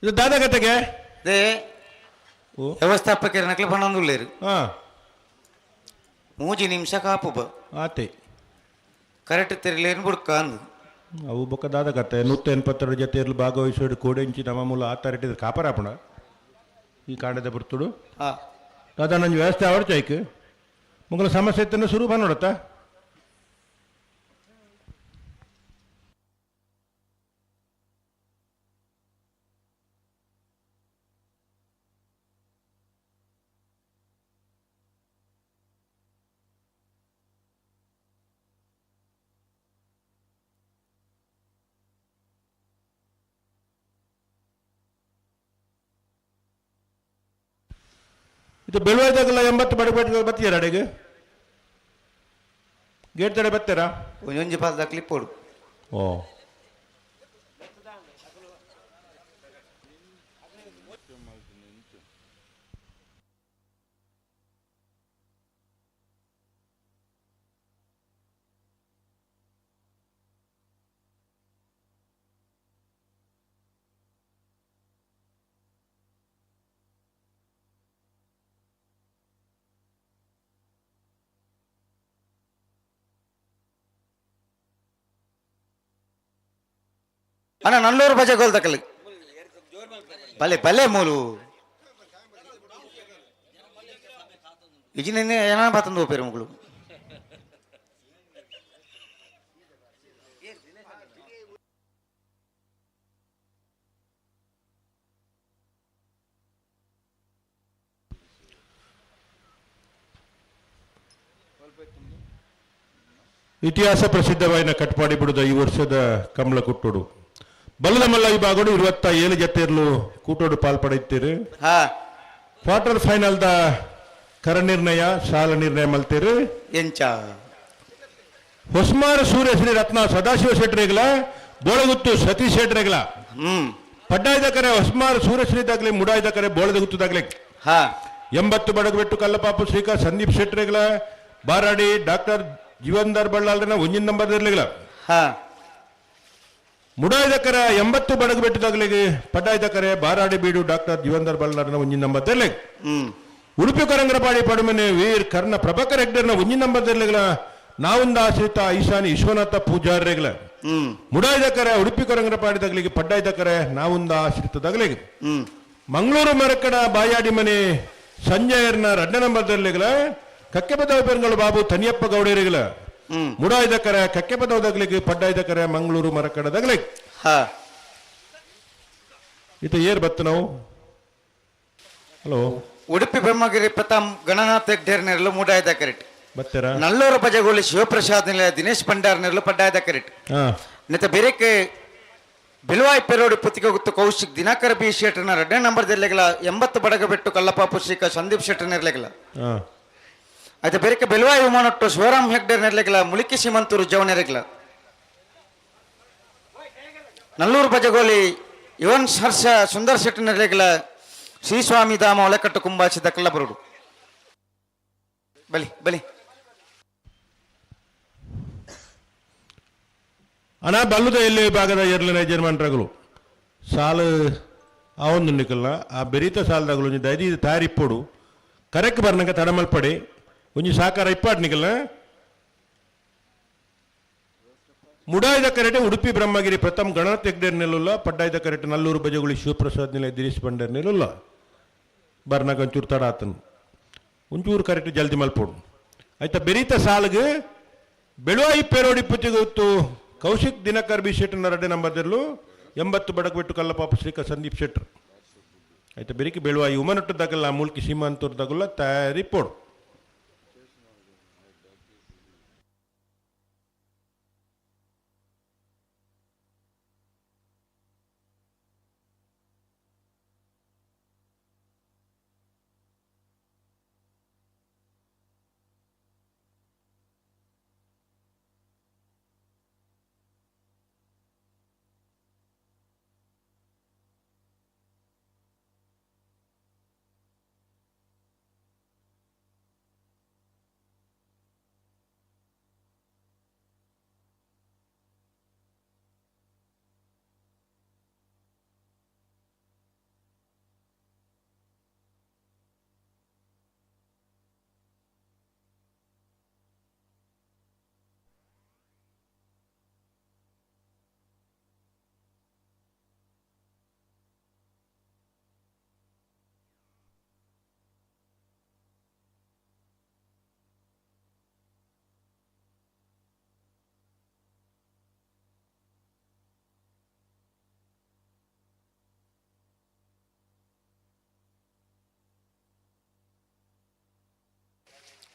ಇದು ದಾದಾಗತೆಗೆ they ವ್ಯವಸ್ಥಾಪಕರ ನಕಲು ಪಣೊಂದುಲ್ಲೇರು. ಮೂಜಿ ನಿಮಿಷ ಕಾಪು ಬ ಆತೆ ಕರೆಕ್ಟ್ ತಿರ್ಲೇನು ಬುಡ್ಕ ಅಂದು ಅವು ಬೊಕ್ಕ ದಾದಕತೆ 182 ಜೊತೆ ಇರಲು ಭಾಗವಹಿಸೋಡು ಕೋಡೆಂಚಿ ನಮ್ಮ ಮೂಲ ಆತಾರಿಟ್ಟಿದ್ರೆ ಕಾಪರಾಪಣ ಈ ಕಾಂಡದ ಬರ್ತುಡು. ದಾದಾ ನಂಜು ವ್ಯವಸ್ಥೆ ಅವಡ್ ಚೈಕ್ ಮುಗಲ ಸಮಸ್ಯೆ ಇತ್ತನ್ನು ಶುರು ನೋಡತ್ತ. ಇದು ಬೆಳುವಾಯ್ದಾಗಲ್ಲ 80 ಬಡಗಬೇಟ ಬತ್ತೀರ ಅಡೆಗೆ ಗೇಟ್ ತಡೆ ಬತ್ತೀರಾ? ಒಂಜೊಂಜಿ ಪಾಲ್ದ ಕ್ಲಿಪ್ಪೋಡು. ಓ ಅಣ್ಣ ನಲ್ಲೂರು ಬಜೆ ಗೋಲ್ ತಕಲಿ ಬಲೆ ಬಲೆ ಮೂಲು ಇಜಿನ ಏನ ಬತ್ತಂದು ಹೋಗ್ಪೇರು ಮುಗಳು. ಇತಿಹಾಸ ಪ್ರಸಿದ್ಧವಾಯಿನ ಕಟ್ಪಾಡಿ ಬಿಡುದ ಈ ವರ್ಷದ ಕಮಲ ಕುಟ್ಟೋಡು ಬಲ್ಲದ ಮಲ್ಲ ವಿಭಾಗಡು 27 ಜತೆರ್ಲು ಕೂಟೋಡು ಪಾಲ್ಪಡೆಯುತ್ತೀರಿ. ಕ್ವಾರ್ಟರ್ ಫೈನಲ್ the ಕರ ನಿರ್ಣಯ ಸಾಲ ನಿರ್ಣಯ ಮಲ್ತೀರಿ. ಎಂಚ ಹೊಸ್ಮಾರ ಸೂರ್ಯ ಶ್ರೀ ರತ್ನ ಸದಾಶಿವ ಶೆಟ್ಟರಿಗಲ ಬೋಳಗುತ್ತು ಸತೀಶ್ ಶೆಟ್ಟರಿಗಲ ಪಡ್ಡಾಯ್ದ ಕರೆ ಹೊಸ್ಮಾರ ಸೂರ್ಯಶ್ರೀ ದಾಗ್ಲಿ ಮುಡಾಯ್ದ ಕರೆ ಬೋಳದಗುತ್ತು ದಾಗ್ಲಿ. 80 ಬಡಗಬೆಟ್ಟು ಕಲ್ಲಪಾಪು ಶ್ರೀಕಾ ಸಂದೀಪ್ ಶೆಟ್ಟರಿಗಲ ಬಾರಾಡಿ ಡಾಕ್ಟರ್ ಜೀವನ್ದಾರ್ ಬಳ್ಳಾಲ್ರನ ಒಂಜಿನ ನಂಬರ್ ಇರ್ಲಿಗಲ. ಮುಡಾಯ್ದ ಕರೆ 80 ಬಡಗಬೆಟ್ಟು ದಾಗ್ಲಿಗೆ ಪಡ್ಡಾಯ್ದ ಕರೆ ಬಾರಾಡಿ ಬೀಡು ಡಾಕ್ಟರ್ ಜೀವನ್ದಾರ್ ಬಳ್ಳಾಲ್ರನ ಒಂಜಿನ ನಂಬರ್ ಇರ್ಲಿ. ಉಡುಪಿ ಕರಂಗರಪಾಡಿ ಪಡುಮನೆ ವೀರ್ ಕರ್ಣ ಪ್ರಭಾಕರ್ ಹೆಗ್ಡರ್ನ ಒಂಜಿನ ನಂಬರ್ ಇರ್ಲಿಗಲ. ನಾವುಂದ ಆಶ್ರಿತ ಈಶಾನಿ ವಿಶ್ವನಾಥ ಪೂಜಾರ್ರೆಗಳ. ಮುಡಾಯ್ದ ಕರೆ ಉಡುಪಿ ಕೊರಂಗರಪಾಡಿ ದಗ್ಲಿಗೆ ಪಡ್ಡಾಯ್ದ ಕರೆ ನಾವುಂದ ಆಶ್ರಿತ ದಗ್ಲಿಗೆ. ಮಂಗಳೂರು ಮರಕಡ ಬಾಯಾಡಿ ಮನೆ ಸಂಜಯರ್ನ ರಡ್ಡ ನಂಬರ್ ದರ್ಲಿಗಳ ಕಕ್ಕೆಪದವ ಪೆರುಗಳು ಬಾಬು ತನಿಯಪ್ಪ ಗೌಡರಿಗಳ. ಮುಡಾಯ್ದ ಕರೆ ಕಕ್ಕೆಪದವ ದಗ್ಲಿಗೆ ಪಡ್ಡಾಯ್ದ ಕರೆ ಮಂಗಳೂರು ಮರಕಡ ದಗ್ಲಿಗೆ. ಇತ ಏರ್ ಬತ್ತು ನಾವು. ಹಲೋ ಉಡುಪಿ ಬ್ರಹ್ಮಗಿರಿ ಪ್ರಥಮ್ ಗಣನಾಥ ಹೆಗ್ಡೇರ್ ನೆರಳು ಮೂಡಾಯ್ದ ಕರೆಟ್. ಬತ್ತೀರಾ? ನಲ್ಲೂರು ಬಜಗೋಳಿ ಶಿವಪ್ರಸಾದ್ ನಿಲಯ ದಿನೇಶ್ ಭಂಡಾರ್ ನೆರಳು ಪಡ್ಡಾಯ್ದ ಕರೆಟ್. ನೆತ ಬೇರೆಕೆ ಬಿಲುವಾಯ್ ಪೆರೋಡಿ ಪುತ್ತಿಗೆ ಗುತ್ತು ಕೌಶಿಕ್ ದಿನಾಕರ ಬಿ ಶೆಟ್ಟರ್ನ ಎರಡನೇ ನಂಬರ್ ಜಿಲ್ಲೆಗಳ 80 ಬಡಗಬೆಟ್ಟು ಕಲ್ಲಪಾಪು ಶ್ರೀಕ ಸಂದೀಪ್ ಶೆಟ್ಟರ್ ನೆರಳೆಗಳ. ಆಯ್ತು ಬೇರೆಕೆ ಬೆಲುವಾಯಿ ವಿಮಾನೊಟ್ಟು ಶಿವರಾಮ್ ಹೆಗ್ಡೇರ್ ನೆರಳೆಗಳ ಮುಳಿಕಿ ಸೀಮಂತೂರು ಜವನೆರೆಗಳ. ನಲ್ಲೂರು ಬಜಗೋಲಿ ಯುವನ್ ಹರ್ಷ ಸುಂದರ್ ಶೆಟ್ಟರ್ ನೆರಳೆಗಳ ಶ್ರೀಸ್ವಾಮಿ ಧಾಮ ಒಳಕಟ್ಟು ಕುಂಬಾಚಿದ ಕಲ್ಲಬರುಡು. ಬಲಿ ಬಲಿ ಅಣ್ಣ ಬಲ್ಲುದ ಎಲ್ಲಿ ವಿಭಾಗದ ಎರಡನೇ ಯಜಮಾನ್ರಗಳು ಸಾಲು ಆ ಒಂದು ನಿಕಲ್ನ ಆ ಬೆರೀತ ಸಾಲದಾಗಲು ಒಂಜಿ ದೈದಿ ತಯಾರಿಪ್ಪೋಡು ಕರೆಕ್ ಬರ್ನಗ ತಡಮಲ್ಪಡೆ ಒಂಜಿ ಸಾಕಾರ ಇಪ್ಪಾಡ್ ನಿಕಲ್ನ. ಮುಡಾಯ್ದ ಕರೆಟೆ ಉಡುಪಿ ಬ್ರಹ್ಮಗಿರಿ ಪ್ರಥಮ ಗಣನಾಥ ಹೆಗ್ಡೇರ್ ನೆಲುಲ್ಲ. ಪಡ್ಡಾಯ್ದ ಕರೆಟೆ ನಲ್ಲೂರು ಬಜಗುಳಿ ಶಿವಪ್ರಸಾದ್ ನಿಲಯ ದಿನೇಶ್ ಭಂಡಾರ್ ನೆಲುಲ್ಲ. ಬರ್ನಾಗ ಒಂಚೂರು ತಡ ಆತನು ಒಂಚೂರು ಕರೆಕ್ಟ್ ಜಲ್ದಿ ಮಲ್ಪೋಡು ಆಯ್ತಾ. ಬೆರೀತ ಸಾಲ್ಗೆ ಬೆಳುವಾಯಿ ಪೇರೋಡಿ ಪುತ್ತಿಗೊತ್ತು ಕೌಶಿಕ್ ದಿನಕರ್ ಬಿ ಶೆಟ್ಟರ್ ಎರಡನೇ ನಂಬರ್ದಲ್ಲೂ 80 ಬಡಕಬೆಟ್ಟು ಕಲ್ಲಪಾಪ ಶ್ರೀಕ ಸಂದೀಪ್ ಶೆಟ್ಟರ್ ಆಯ್ತಾ. ಬೆರಿಕೆ ಬೆಳುವಾಯಿ ಉಮನಟ್ಟು ದಗಲ್ಲ ಮೂಲ್ಕಿ ಸೀಮಾಂತೂರು ದಗಲ್ಲ ತಯಾರಿ ಪೋಡು.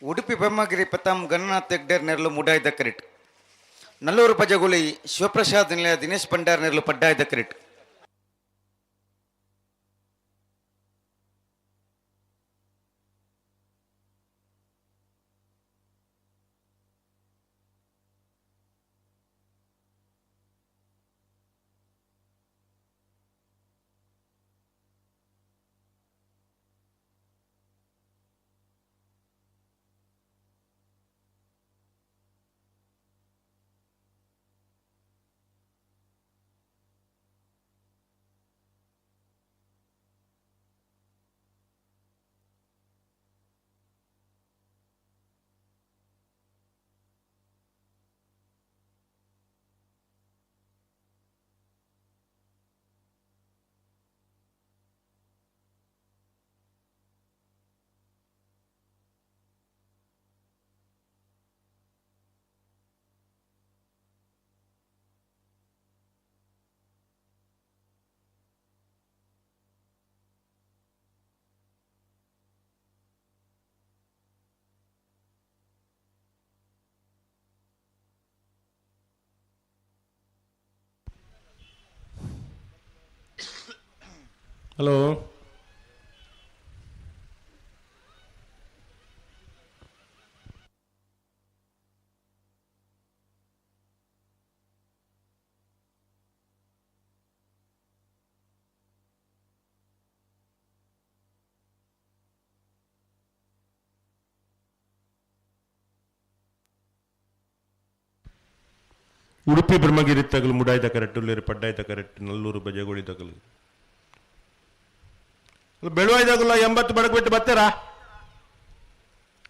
ಉಡುಪಿ ಬ್ರಹ್ಮಗಿರಿ ಪ್ರಥಮ್ ಗಣನಾಥ ಹೆಗ್ಡೇರ್ ನೆರಳು ಮುಡಾಯ್ದ ಕರೆಟ್. ನಲ್ಲೂರು ಬಜಗುಳಿ ಶಿವಪ್ರಸಾದ್ ನಿಲಯ ದಿನೇಶ್ ಭಂಡಾರ್ ನೆರಳು ಪಡ್ಡಾಯ್ದ ಕರೆಟ್. Hello Udupi Brahmagiri ತಗಲು ಮುಡಾಯ್ದ ಕರೆಕ್ಟ್ ಉಲ್ಲೇರು ಪಡ್ಡಾಯ್ದ ಕರೆಕ್ಟ್ ನಲ್ಲೂರು ಬಜಗೋಳಿ ತಗಲು ಬೆಳುವಾಯ್ದಾಗಲ್ಲ 80 ಬಡಕ್ ಬಿಟ್ಟು ಬರ್ತೀರಾ?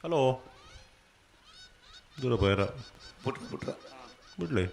ಹಲೋ ದೂರ ಬೈರ ಬಿಟ್ರ ಬಿಡ್ಲಿ.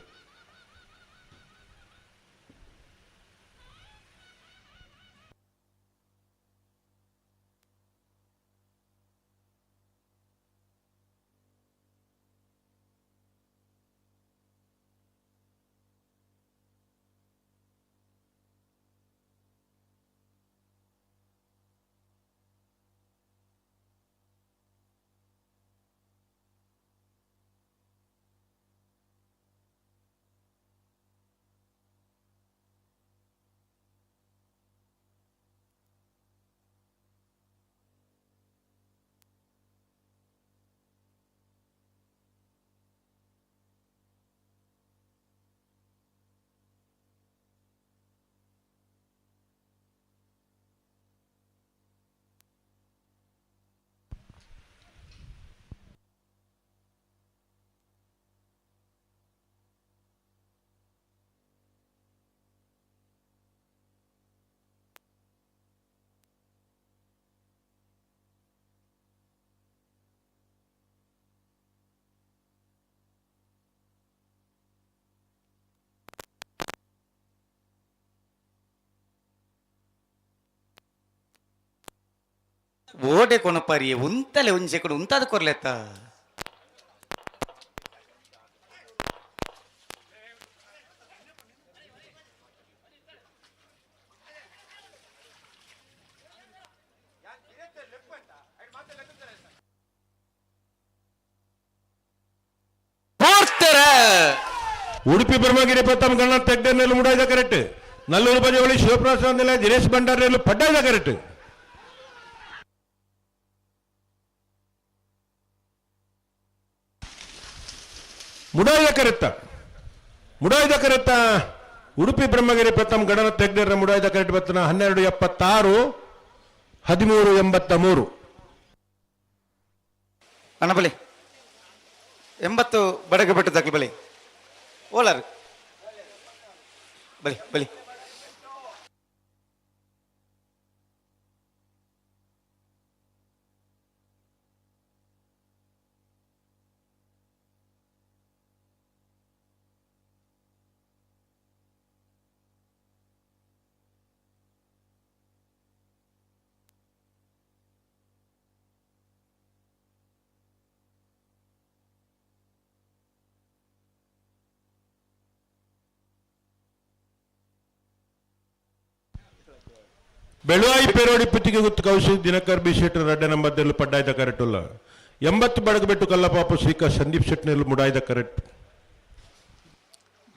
ಓಡೆ ಕೊನಪಾರಿ ಉಂತಲೆ ಒಂಜೆ ಕೊಡು ಉಂತಾದ ಕೊರ್ಲೆತ್ತ ಉಡುಪಿ ಬ್ರಹ್ಮಗಿರಿ ಪ್ರಥಮ ಗಣ ತೆಗ್ಗನೆಲ್ಲ ಮುಡಾಯ್ದ ಕರೆಕ್ಟ್. ನಲ್ಲೂರು ಬಜವಳಿ ಶಿವಪ್ರಸಾದ್ ದಿನೇಶ್ ಭಂಡಾರಿ ಪಡ್ಡಾಯ್ದ ಕರೆಕ್ಟ್. ಮುಡಾಯ್ದ ಕರೆತ್ತ ಮುಡಾಯ್ದ ಕರೆತ್ತ ಉಡುಪಿ ಬ್ರಹ್ಮಗಿರಿ ಪ್ರಥಮ ಗಣನ ತೆಗ್ದರ ಮುಡಾಯ್ದ ಕರೆಕ್ಟ್ ಬತ್ತನ 12:76 13:83. ಅಣ್ಣ ಬಲಿ 80 ಬಡಗ ಬಿಟ್ಟು ತಗ್ಲಿ ಬಲಿ ಓಲಾರು ಬಲಿ ಬಲಿ ಬೆಳುವಾಯಿ ಪೇರೋಡಿ ಪುತ್ತಿಗೆ ಗುತ್ತು ಕೌಶಿ ದಿನಕರ್ ಬಿ ಶೆಟ್ಟರ್ ರಡ್ಡ ನಂಬರ್ದಲ್ಲಿ ಪಡ್ಡಾಯ್ದ ಕರೆಕ್ಟುಲ್ಲ. 80 ಬಡಗಬೆಟ್ಟು ಕಲ್ಲಪಾಪು ಶ್ರೀಕ ಸಂದೀಪ್ ಶೆಟ್ನಲ್ಲಿ ಮುಡಾಯ್ದ ಕರೆಕ್ಟ್.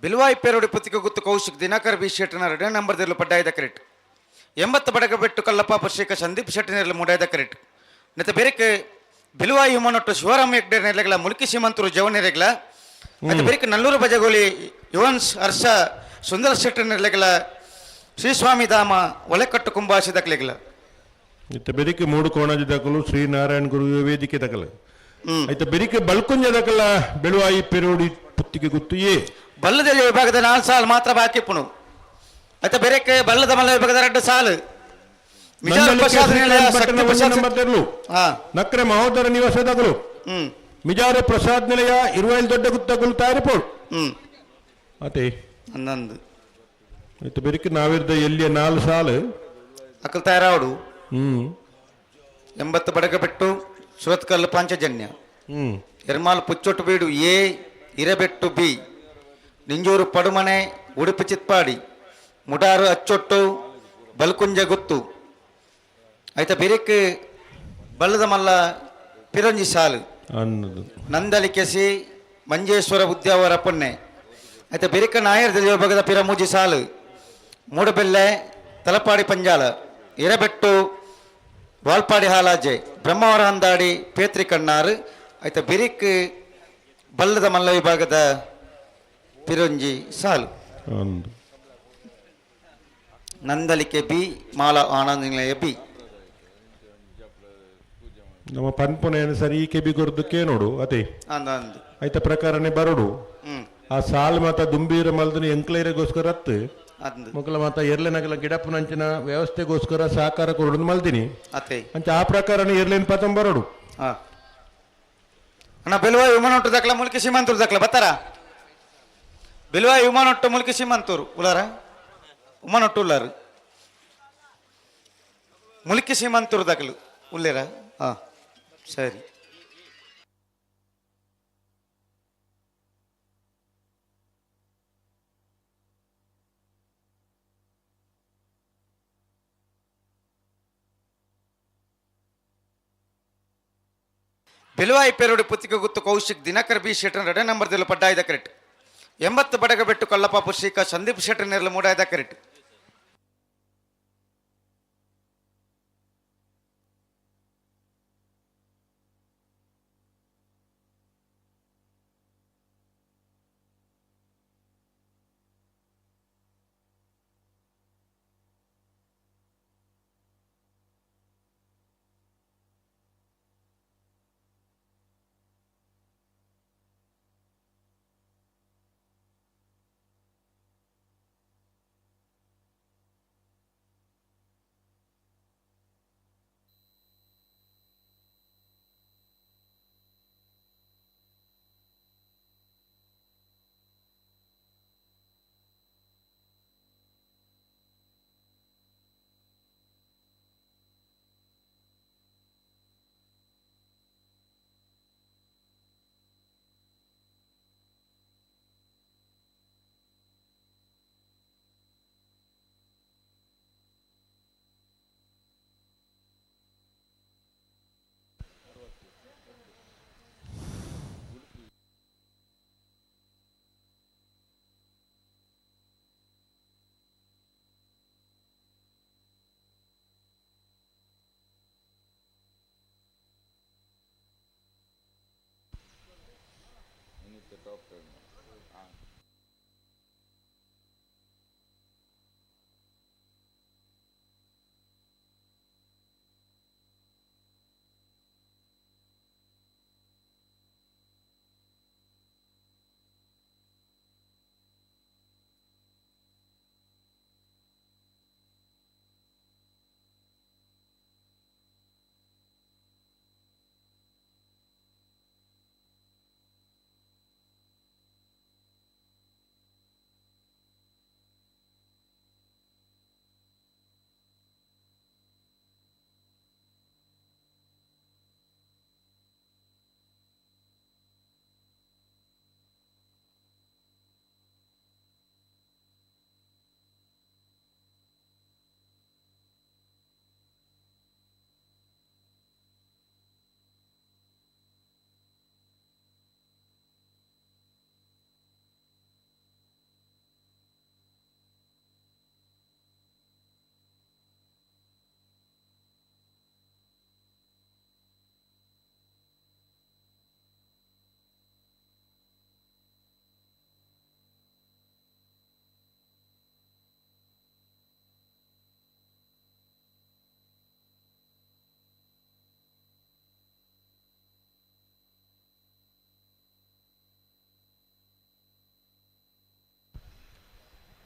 ಬಿಲ್ವಾಯಿ ಪೇರೋಡಿ ಪುತ್ತಿಗೆ ಗುತ್ತು ಕೌಶಿಕ್ ದಿನಕರ್ ಬಿ ಶೆಟ್ಟರ್ನ ಎರಡನೇ ನಂಬರ್ದಲ್ಲಿ ಪಡ್ಡಾಯ್ದ ಕರೆಕ್ಟ್. 80 ಬಡಗಬೆಟ್ಟು ಕಲ್ಲಪಾಪ ಶ್ರೀಕ ಸಂದೀಪ್ ಶೆಟ್ಟರ್ನಲ್ಲಿ ಮುಡಾಯ್ದ ಕರೆಕ್ಟ್. ನೆತ್ತ ಬೇರೆಕ್ಕೆ ಬಿಲ್ವಾಯಿ ಹುಮನೊಟ್ಟು ಶಿವರಾಮ ಹೆಗ್ಡೆ ನೆಲೆಗಳ ಮುಲ್ಕಿ ಸೀಮಂತರು ಜವನೆರೆಗಳ ಮತ್ತೆ ಬೇರೆಕ್ಕೆ ನಲ್ಲೂರು ಬಜಗೋಲಿ ಯುವನ್ಸ್ ಹರ್ಷ ಸುಂದರ ಶೆಟ್ಟರ್ ನೆಲೆಗಳ ಶ್ರೀಸ್ವಾಮಿ ಧಾಮ ಒಲೆಕಟ್ಟು ಕುಂಬಾಸಿ ದಕ್ಲೆಗಳ ಇತ್ತ ಬೆರಿಕೆ ಮೂಡು ಕೋಣಜ ದಕಲು ಶ್ರೀ ನಾರಾಯಣ ಗುರು ವೇದಿಕೆ ದಕಲು. ಆಯ್ತ ಬೆರಿಕೆ ಬಲ್ಕುಂಜ ದಕಲ ಬೆಳುವಾಯಿ ಪೆರೋಡಿ ಪುತ್ತಿಗೆ ಗುತ್ತು ಏ ಬಲ್ಲದ ವಿಭಾಗದ 4 ಸಾಲು ಮಾತ್ರ ಬಾಕಿ ಪುಣು. ಆಯ್ತ ಬೆರಕೆ ಬಲ್ಲದ ಮಲ್ಲ ವಿಭಾಗದ 2 ಸಾಲು. ನಕ್ರೆ ಮಹೋದರ ನಿವಾಸ ದಕಲು ಮಿಜಾರ ಪ್ರಸಾದ್ ನಿಲಯ ಇರುವೈಲ್ ದೊಡ್ಡ ಗುತ್ತಗುಲು ತಯಾರಿಪೋಡು. ಅತೆ 11 ಆಯ್ತು ಬೆರಿಕೆ ನಾವಿರ್ದ ಎಲ್ಲಿಯ 4 ಸಾಲು ಅಕಲ್ ತಯಾರಾವಡು. 80 ಬಡಗಬೆಟ್ಟು ಸುರತ್ಕಲ್ಲು ಪಾಂಚಜನ್ಯ ಎರ್ಮಾಲ್ ಪುಚ್ಚೊಟ್ಟು ಬೀಡು ಎ ಇರಬೆಟ್ಟು ಬಿ ನಿಂಜೂರು ಪಡುಮನೆ ಉಡುಪಿ ಚಿತ್ಪಾಡಿ ಮುಡಾರು ಅಚ್ಚೊಟ್ಟು ಬಲ್ಕುಂಜ ಗುತ್ತು. ಆಯ್ತಾ ಬೆರಿಕ್ ಬಲ್ಲದ ಮಲ್ಲ ಪಿರಂಜಿ ಸಾಲು ನಂದಲಿಕೆಸಿ ಮಂಜೇಶ್ವರ ಉದ್ಯಾವರ ಪೊನ್ನೆ. ಆಯ್ತಾ ಬೆರಿಕ ನಾಯರ್ ವಿಭಾಗದ ಪಿರಮೂಜಿ ಸಾಲು ಮೂಡಬೆಲ್ಲೆ ತಲಪಾಡಿ ಪಂಜಾಲ. ಹಿರೇಬೆಟ್ಟು ವಾಲ್ಪಾಡಿ ಹಾಲಾಜೆ ಬ್ರಹ್ಮಾವರ ಹಂದಾಡಿ ಪೇತ್ರಿ ಕಣ್ಣಾರು ಆಯ್ತ ಬಿರಿಕ್ ಬಲ್ಲದ ಮಲ್ಲ ವಿಭಾಗದ ಪಿರೊಂಜಿ ಸಾಲು. ಒಂದು ನಂದಲಿಕೆ ಬಿ ಮಾಲಾ ಆನಂದ ಬಿ. ನಮ್ಮ ಪನ್ಪುನ ಸರಿ ಈ ಕೆಬಿ ಕೊರ್ದಕ್ಕೆ ನೋಡು ಅದೇ. ಅಂದ ಅಂದು. ಐತ ಪ್ರಕಾರನೇ ಬರೋಡು. ಆ ಸಾಲ್ ಮಾತ ದುಂಬೀರ ಮಲ್ದನ ಎಂಕ್ಲೈರೆಗೋಸ್ಕರ ಅತ್ತು ಅಂದು. ಮೊಕಲ ಮಾತ ಎರ್ಲೆನಗಲ ಗಿಡಪ್ಪನಂಚಿನ ವ್ಯವಸ್ಥೆಗೋಸ್ಕರ ಸಹಕಾರ ಕೊರಡು ಮಲ್ದಿನಿ. ಅತ್ತೆ. ಅಂಚ ಆ ಪ್ರಕಾರನೇ ಎರ್ಲೇನ್ ಪತಂ ಬರೋಡು. ಅಣ್ಣ ಬೆಲುವ ವಿಮಾನ ದಾಖಲ ಮುಲ್ಕಿ ಸೀಮಂತೂರು ದಾಖಲ ಬತ್ತಾರ ಬೆಲುವ ವಿಮಾನೊಟ್ಟು ಮುಲ್ಕಿ ಸೀಮಂತೂರು ಉಲಾರ ಉಮ್ಮನೊಟ್ಟು ಉಲ್ಲಾರು ಮುಲ್ಕಿ ಸೀಮಂತೂರು ದಾಖಲು ಉಲ್ಲೇರ. ಹಾ ಸರಿ. ಬೆಲುವಾಯಿ ಪೇರೋಡಿ ಪುತ್ತಿಗೆ ಗುತ್ತು ಕೌಶಿಕ್ ದಿನಕರ್ ಬಿ ಶೆಟ್ಟರ್ ಎರಡನೇ ನಂಬರ್ ದಿಲ್ಲ ಪಡ್ಡಾಯ್ದ ಕರೆಕ್ಟ್. 80 ಬಡಗ ಬೆಟ್ಟು ಕಲ್ಲಪಾಪು ಶ್ರೀಕ ಸಂದೀಪ್ ಶೆಟ್ಟರ್ ನೆರಳು ಮೂಡಾಯ್ದ ಕರೆಕ್ಟ್.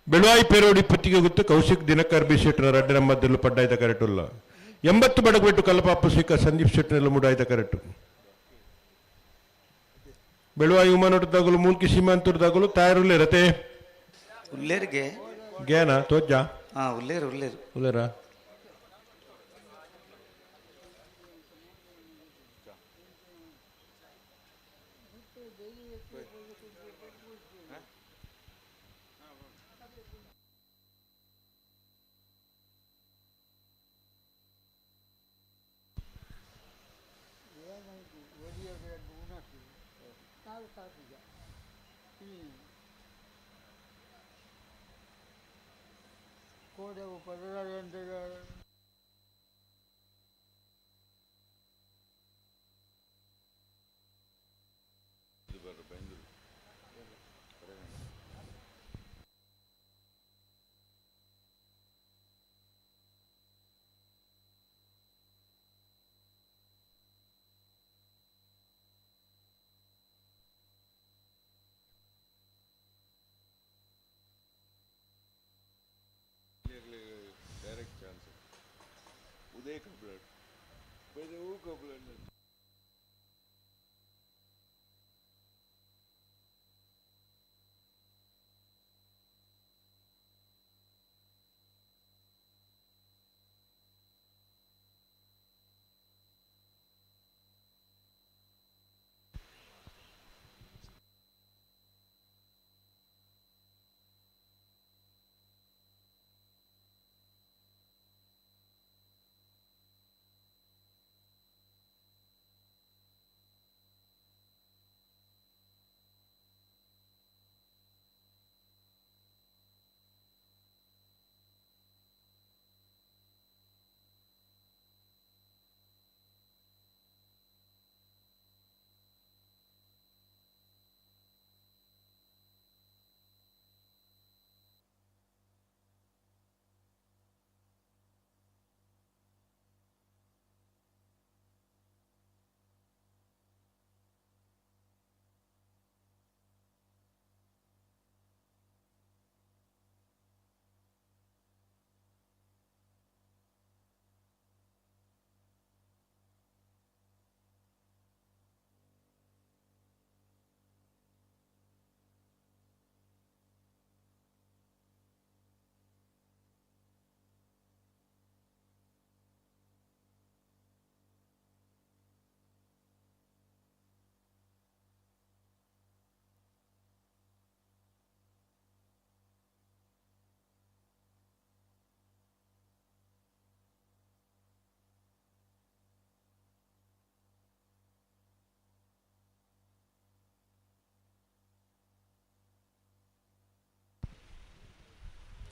ಬೆಳುವಾಯಿ ಪೇರೋಡಿ ಪತ್ತಿಗೆ ಗೊತ್ತು ಕೌಶಿಕ್ ದಿನಕರ್ ಬಿ ಶೆಟ್ಟರ್ ರಡ್ಡ ಮದ್ದಲು ಪಡ್ಡಾಯ್ದ ಕರೆಟುಲ್ಲ 80 ಬಡಗಬೆಟ್ಟು ಕಲ್ಲಪಾಪು ಸಿಕ್ಕ ಸಂದೀಪ್ ಶೆಟ್ಟರ್ನೆಲ್ಲ ಮೂಡಾಯ್ದ ಕರೆಟು. ಬೆಳುವಾಯಿ ಉಮಾನೊಟ್ಟು ಮೂಲ್ಕಿ ಸೀಮಾಂತೂರ್ದಾಗಲು ತಾಯರುಲ್ಲೇರತೆ ಉಲ್ಲೇರಿಗೆ ಗ್ಯಾನ ತೋಜ್ಜ. ಹಾ ಉಲ್ಲೇರು ಉಲ್ಲೇರು ಉಲ್ಲೇರ.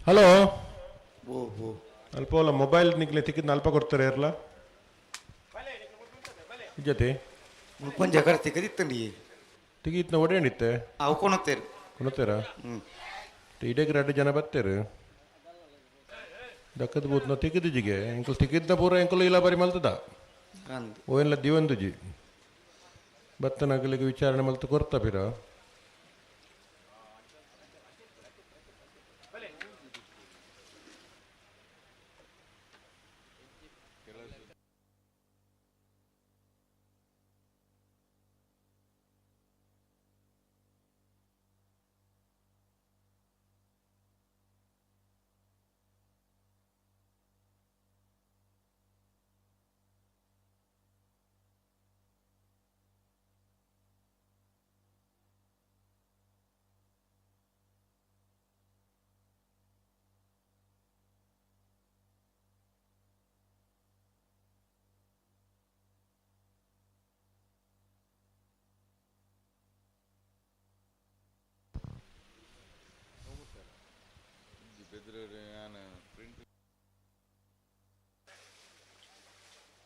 ಹಲೋ ಅಲ್ಪ ಅಲ್ಲ ಮೊಬೈಲ್ ನಿಕ್ಲೆ ತಿಕ್ಕಿದ್ ಅಲ್ಪ ಕೊಡ್ತಾರೆ ಇರ್ಲ ಜೊತೆ ಮುಲ್ಪೊಂಜ ಕರ ತಿಕ್ಕದಿತ್ತಂಡಿ ತಿಗಿತ್ನ ಒಡೆಯಣಿತ್ತೆ ಅವು ಕೊಣತ್ತೇರು ಕೊಣತೇರ ಇಡೀ ರಡ್ಡು ಜನ ಬತ್ತೇರು ದಕ್ಕದ ಬೂತ್ನ ತಿಕ್ಕಿದಿಜಿಗೆ ಎಂಕಲ್ ತಿಕ್ಕಿದ್ದ ಪೂರ ಎಂಕಲ್ ಇಲ್ಲ ಬರಿ ಮಲ್ತದ ಅಂದ್ ಓ ದಿವಂದುಜಿ ಬತ್ತನಗಲಿಗೆ ವಿಚಾರಣೆ ಮಲ್ತು ಕೊರ್ತ ಪಿರ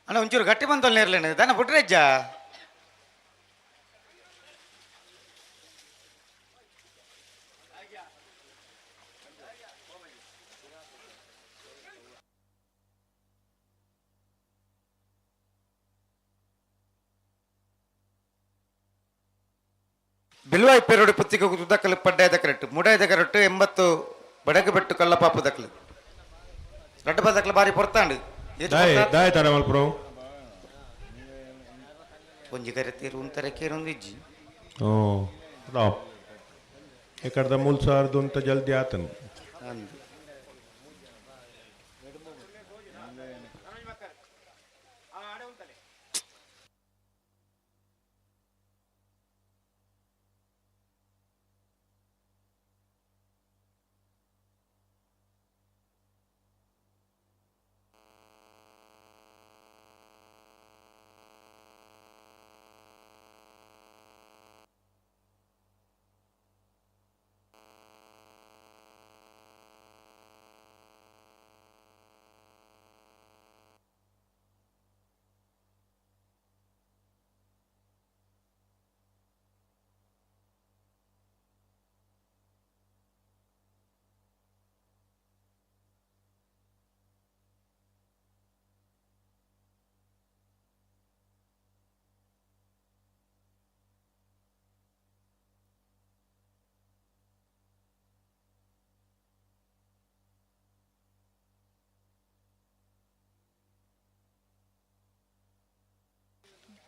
ಅಣ್ಣ ಒಂಚೂರು ಗಟ್ಟಿ ಬಂತಲ್ಲ ನೇರ್ಲೇನೆ ದಾನ ಪುಟ್ರೆಜ್ಜ ಬಿಲ್ವಾಯಿ ಪೆರೋಡು ಪುತ್ತಿಗೆ ತುದಕಲು ಪಡ್ಡಾಯದ ಕರೆಕ್ಟ್ ಮುಡಾಯದ ಕರೆಕ್ಟ್ 80 ಬಡಗು ಬೆಟ್ಟು ಕಲ್ಲಪಾಪು ದಕ್ಕಲು ರಡ್ಡು ಬದಕ್ಲು ಬಾರಿ ಪೊರ್ತಾಂಡು ದಾಯ್ ದಾಯ್ ತಡ ಮಲ್ಪುರು ಒಂಜಿ ಕರೆ ತೀರು ಉಂತಾರೆ ಕೇರೊಂದು ಇಜ್ಜಿ ಹ್ಞೂ ರಾವ್ ಎಕಡ್ದ ಮೂಲ್ ಸಾರ್ದು ಅಂತ ಜಲ್ದಿ ಆತನು ಅಂದು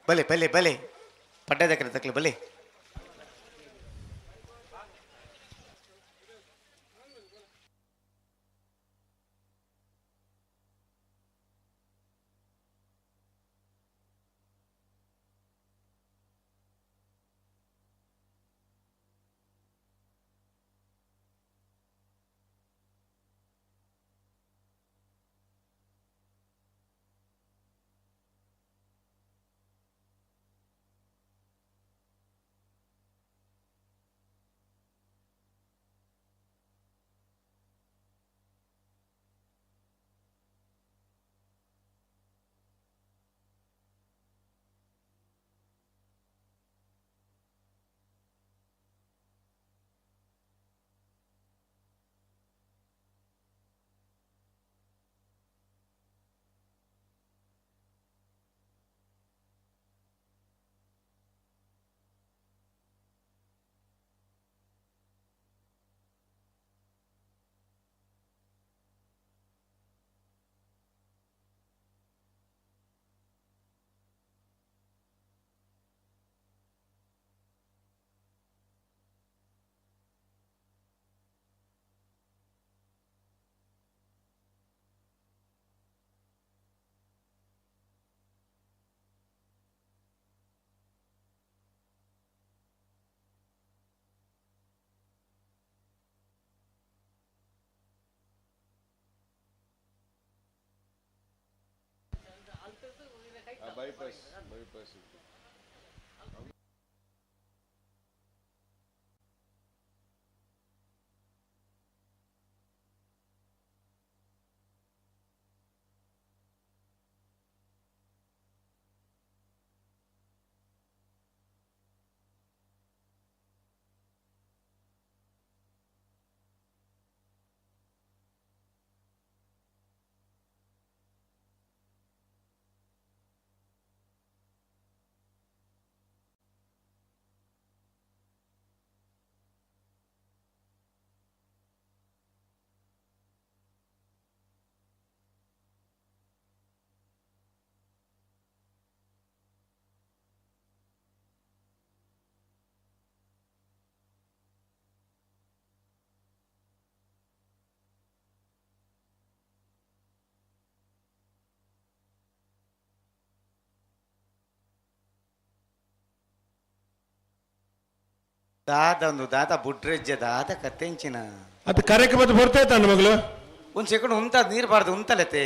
ಬಲೆ ಬಲೆ ಬಲೆ ಪಡ್ಡದ ಕರೆತಕ್ಲೆ ಬಲೆ. ಬೈಪಾಸ್ ಬೈಪಾಸ್ ದಾದ ಒಂದು ದಾದ ಬುಡ್ರೆಜ್ಜೆ ದಾದ ಕತ್ತೆಂಚಿನ ಅದು ಕಾರ್ಯಕ್ರಮದ ಬರ್ತಾ ಇತ್ತಾನ ಮಗಳು. ಒಂದು ಸೆಕೆಂಡ್ ಉಂತ ನೀರು ಬಾರ್ದು ಉಂತಲತೆ.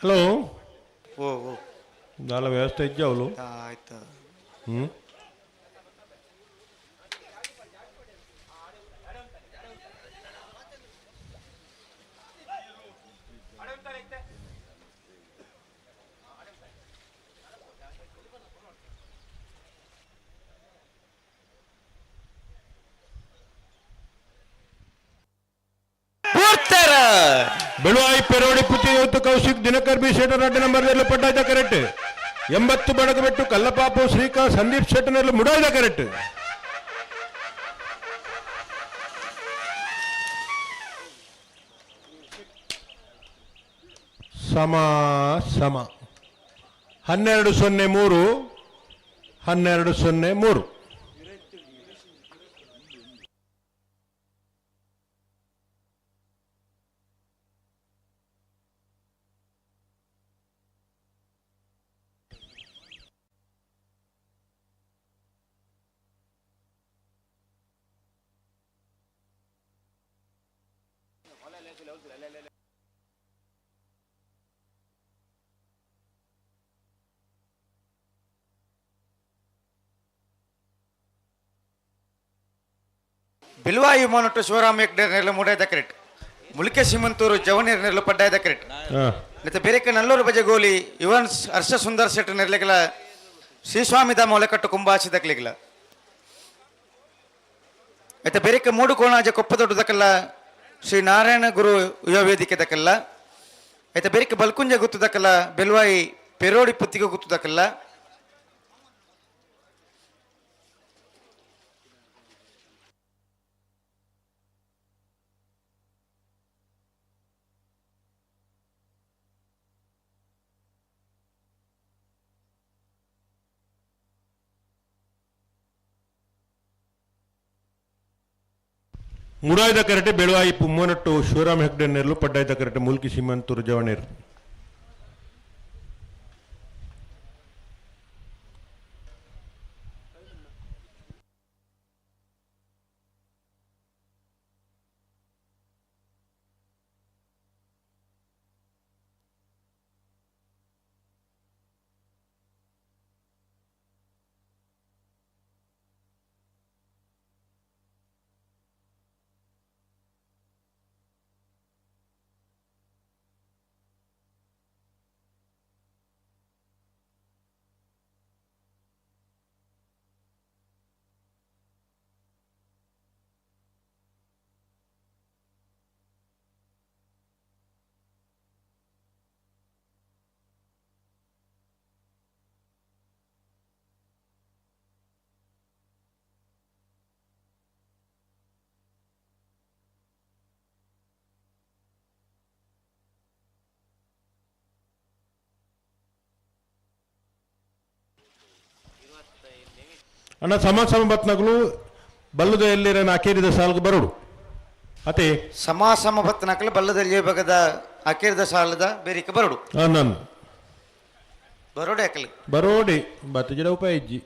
ಹಲೋ ಓ ಓ ದಾಲ ವ್ಯವಸ್ಥೆ ಇಜ್ಜ ಅವಳು ಆಯ್ತು. ಹ್ಞೂ ಬೆಳುವಾಯಿ ಪೆರೋಡಿ ಪುತಿ ಇವತ್ತು ಕೌಶಿಕ್ ದಿನಕರ್ ಬಿ ಶೆಟ್ಟರ್ ಅಡ್ಡ ನಂಬರ್ ಪಟ್ಟಾಯ್ತ ಕರೆಕ್ಟ್. 80 ಬಡಗ ಬಿಟ್ಟು ಕಲ್ಲಪಾಪು ಶ್ರೀಕಾಂತ್ ಸಂದೀಪ್ ಶೆಟ್ಟರ್ನಲ್ಲಿ ಮುಡಾಯ್ದ ಕರೆಕ್ಟ್. ಸಮ ಸಮ 12-03 12-03. ಬಿಲ್ವಾಯಿ ಮೋನಟ್ಟು ಶಿವರಾಮ ಹೆಗ್ಡೆ ನೆರಳು ಮೂಡಾಯ್ದ ಕರೆಕ್ಟ್. ಮುಲಿಕೆ ಸಿಮಂತೂರು ಜವನೀರ್ ನೆರಳು ಪಡ್ಡಾಯ್ದ ಕರೆಕ್ಟ್. ಮತ್ತೆ ಬೇರೆಕ ನಲ್ಲೂರು ಬಜಗೋಲಿ ಯುವನ್ ಹರ್ಷ ಸುಂದರ್ ಶೆಟ್ಟಿ ನೆರಳಿಗಳ ಶ್ರೀಸ್ವಾಮಿದ ಮೊಲೆಕಟ್ಟು ಕುಂಬಾಸಿದಕ್ಲಿಗಿಲ್ಲ. ಮತ್ತೆ ಬೇರೆಕ ಮೂಡು ಕೋಣಾಜ ಕೊಪ್ಪದೊಡ್ಡದಕ್ಕೆಲ್ಲ ಶ್ರೀ ನಾರಾಯಣ ಗುರು ಯುವ ವೇದಿಕೆ ದಕ್ಕೆಲ್ಲ. ಆಯ್ತಾ ಬೇರೆಕ ಬಲ್ಕುಂಜ ಗುತ್ತದಕ್ಕೆಲ್ಲ ಬೆಲ್ವಾಯಿ ಪೆರೋಡಿ ಪುತ್ತಿಗೆ ಗುತ್ತದಕ್ಕೆಲ್ಲ. ಮುಡಾಯ್ದ ಕರೆಟೆ ಬೆಳುವಾಯಿ ಮೂನಟ್ಟು ಶಿವರಾಮ ಹೆಗ್ಡೆ ನೆರಳು ಪಡ್ಡಾಯ್ದ ಕರೆಟೆ ಮುಲ್ಕಿ ಸೀಮಂತೂರು ಜವಣೇರು. ಅಣ್ಣ ಸಮ ಸಮ ಬತ್ನಗಲು ಬಲ್ಲದ ಎಲ್ಲಿರ ಅಕೇರಿದ ಸಾಲ್ಗೆ ಬರೋಡು ಅತೆ ಸಮ ಸಮ ಬತ್ನಕಲು ಬಲ್ಲದಲ್ಲಿ ಬಗದ ಅಕೇರಿದ ಸಾಲದ ಬೇರಿಕೆ ಬರೋಡು. ನಾನು ಬರೋಡೆ ಅಕಲು ಬರೋಡೆ ಬತ್ತ ಜಡ ಉಪಾಯ ಇಜ್ಜಿ.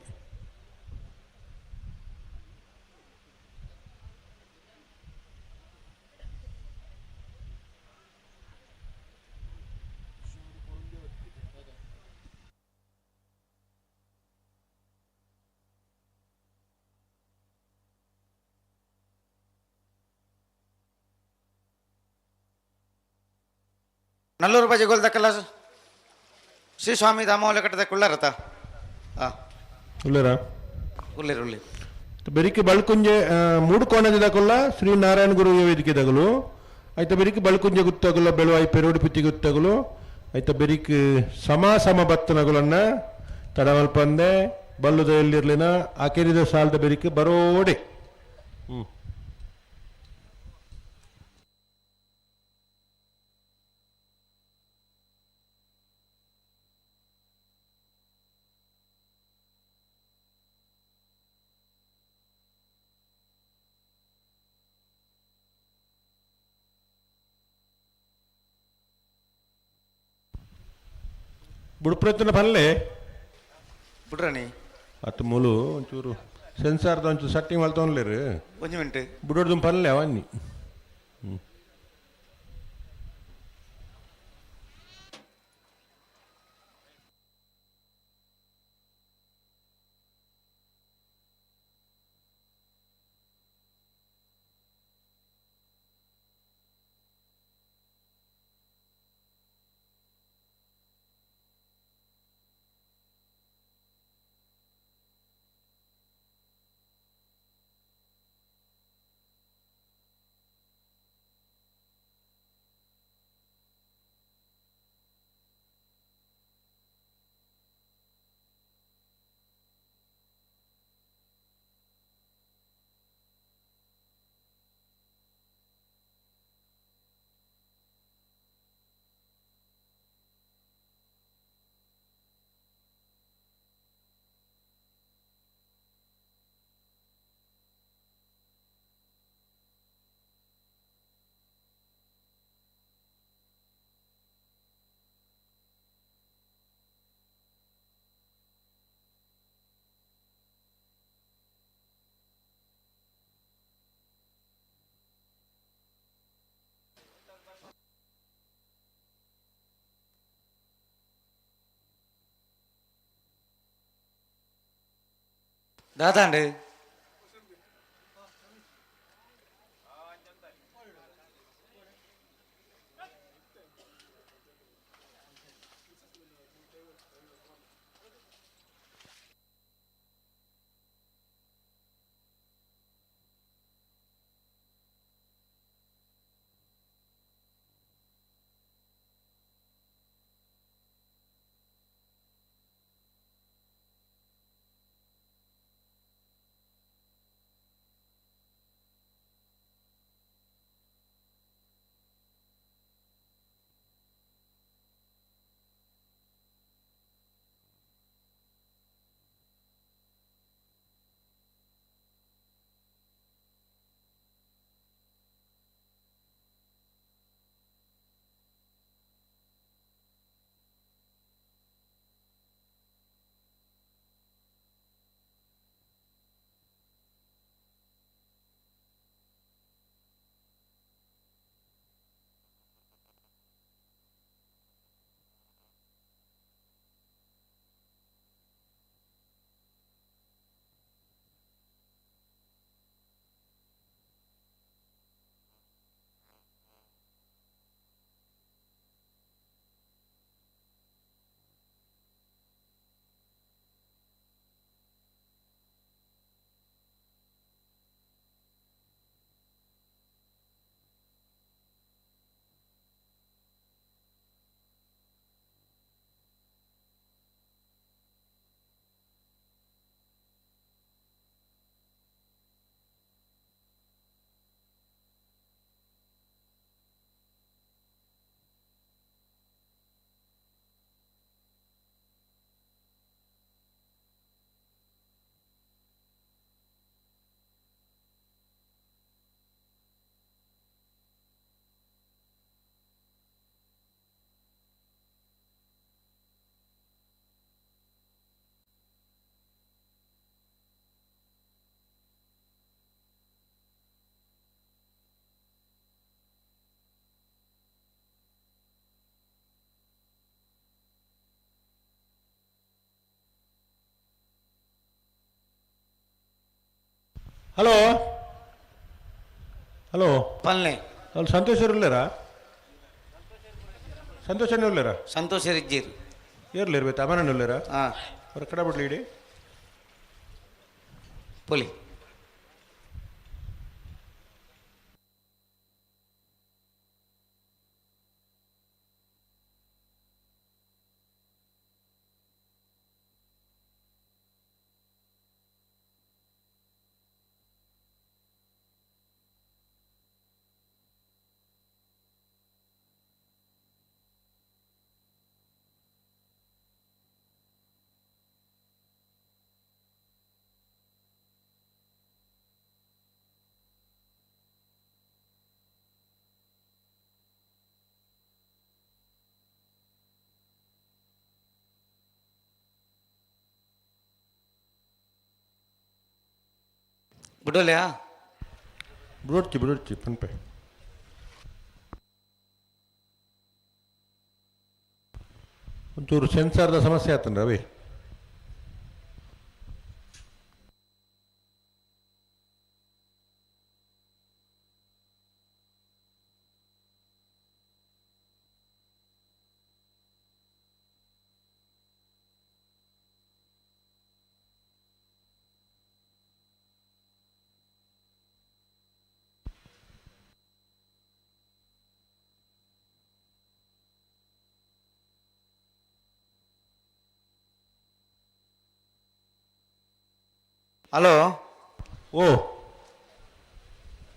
ನಲ್ಲೂರು ಬಜೆ ಗೋಲ್ದಕ್ಕಲ್ಲ ಶ್ರೀ ಸ್ವಾಮಿ ಧಾಮವಲ ಕಟ್ಟದ ಕುಳ್ಳರತ ಉಳ್ಳೇರ ಉಳ್ಳೇರು ಉಳ್ಳೇರು. ಬೆರಿಕೆ ಬಳ್ಕುಂಜೆ ಮೂಡು ಕೋಣದಿದಕೊಲ್ಲ ಶ್ರೀ ನಾರಾಯಣ ಗುರು ವೇದಿಕೆ ದಗಲು ಆಯ್ತ ಬೆರಿಕೆ ಬಳ್ಕುಂಜೆ ಗುತ್ತಗಲ ಬೆಳುವಾಯಿ ಪೆರೋಡಿ ಪುತ್ತಿ ಗುತ್ತಗಲು ಆಯ್ತ ಬೆರಿಕೆ ಸಮ ಸಮ ಬತ್ತನಗುಲನ್ನ ತಡಮಲ್ಪಂದೆ ಬಲ್ಲುದ ಎಲ್ಲಿರ್ಲಿನ ಆಕೆರಿದ ಸಾಲದ ಬೆರಿಕೆ ಬರೋಡೆ. ಬುಡ್ಪ್ರಯತ್ನ ಪಲ್ಲೆ ಬುಡ್ರಣಿ ಅತ್ತು ಮೂಲು ಒಂಚೂರು ಸೆನ್ಸಾರ್ದ ಒಂಚೂರು ಸೆಟ್ಟಿಂಗ್ ಮಲ್ತೊನ್ಲೇರು ಒಂಜಿ ಮಿನಿಟ್ ಬುಡೋಡ್ದು ಪಲ್ಲೆ ಅವನ್ನಿ. ದಾದಾಂಡ್ ಹಲೋ ಹಲೋ ಪಲ್ನೆ ಅಲ್ಲಿ ಸಂತೋಷ್ ಇರ್ಲಿರಾ? ಸಂತೋಷ್ ಇರ್ಲಿರಾ? ಸಂತೋಷ್ ಇಜ್ಜೀರ್. ಇರ್ಲಿರ್ಬೇಕು ಅಮರನ್ ಇರ್ಲಿರಾ? ಹಾಂ. ಅವ್ರ ಕಡೆ ಬಿಡ್ಲಿ ಇಡಿ. ಪೊಲಿ ಬಿಡೋಲ್ಯಾ? ಬಿಡೋಡ್ಚಿ ಬಿಡೋಡ್ಚಿ ಫೋನ್ಪೇ. ಒಂಚೂರು ಸೆನ್ಸಾರ್ದ ಸಮಸ್ಯೆ ಆತನ ರವಿ. ಹಲೋ. ಓ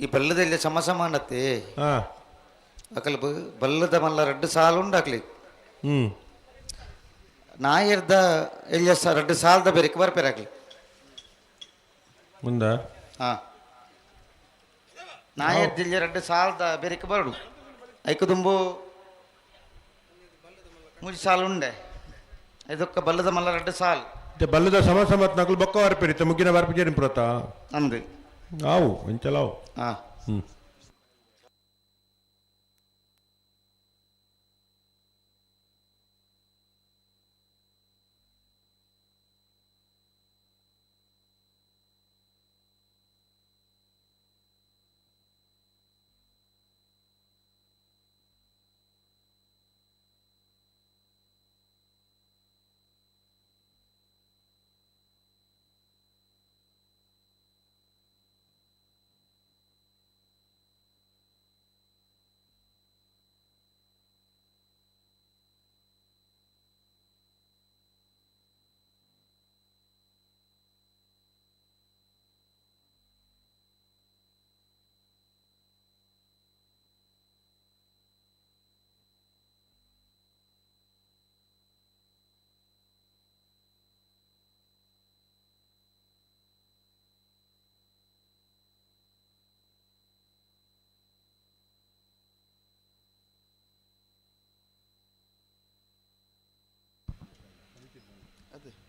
ಈ ಬಲ್ಲದಲ್ಲಿ ಸಮ ಸಮಾನತೆ. ಹಾಂ. ಅಕಲ್ ಬಲ್ಲದ ಮಲ್ಲ ರಡ್ಡು ಸಾಲು ಉಂಡಾಕ್ಲಿ. ಹ್ಞೂ. ನಾಯರ್ದ ಎಲ್ಲಿ ರಡ್ಡು ಸಾಲದ ಬೇರೆ ಬರ್ಪೇರಾಗ್ಲಿ. ಮುಂದ ಹಾಂ, ನಾಯರ್ದ ಇಲ್ಲಿ ರಡ್ಡು ಸಾಲದ ಬೇರೆ ಬರಡು ಐಕು ದುಂಬು ಮೂಜಿ ಸಾಲು ಉಂಡೆ ಇದಕ್ಕ ಬಲ್ಲದ ಮಲ್ಲ ರಡ್ಡು ಸಾಲು. ಬಲ್ಲದ ಸಮ ಸಮತ್ ನಕಲು ಬೊಕ್ಕ ವಾರ್ಪೇರಿ ಮುಗ್ಗಿನ ವಾರ್ಪಿ ಪ್ರೋತ ಅಂದು ಆವು ಇಂಚಲಾವು. ಹಾಂ. ಹ್ಞೂ.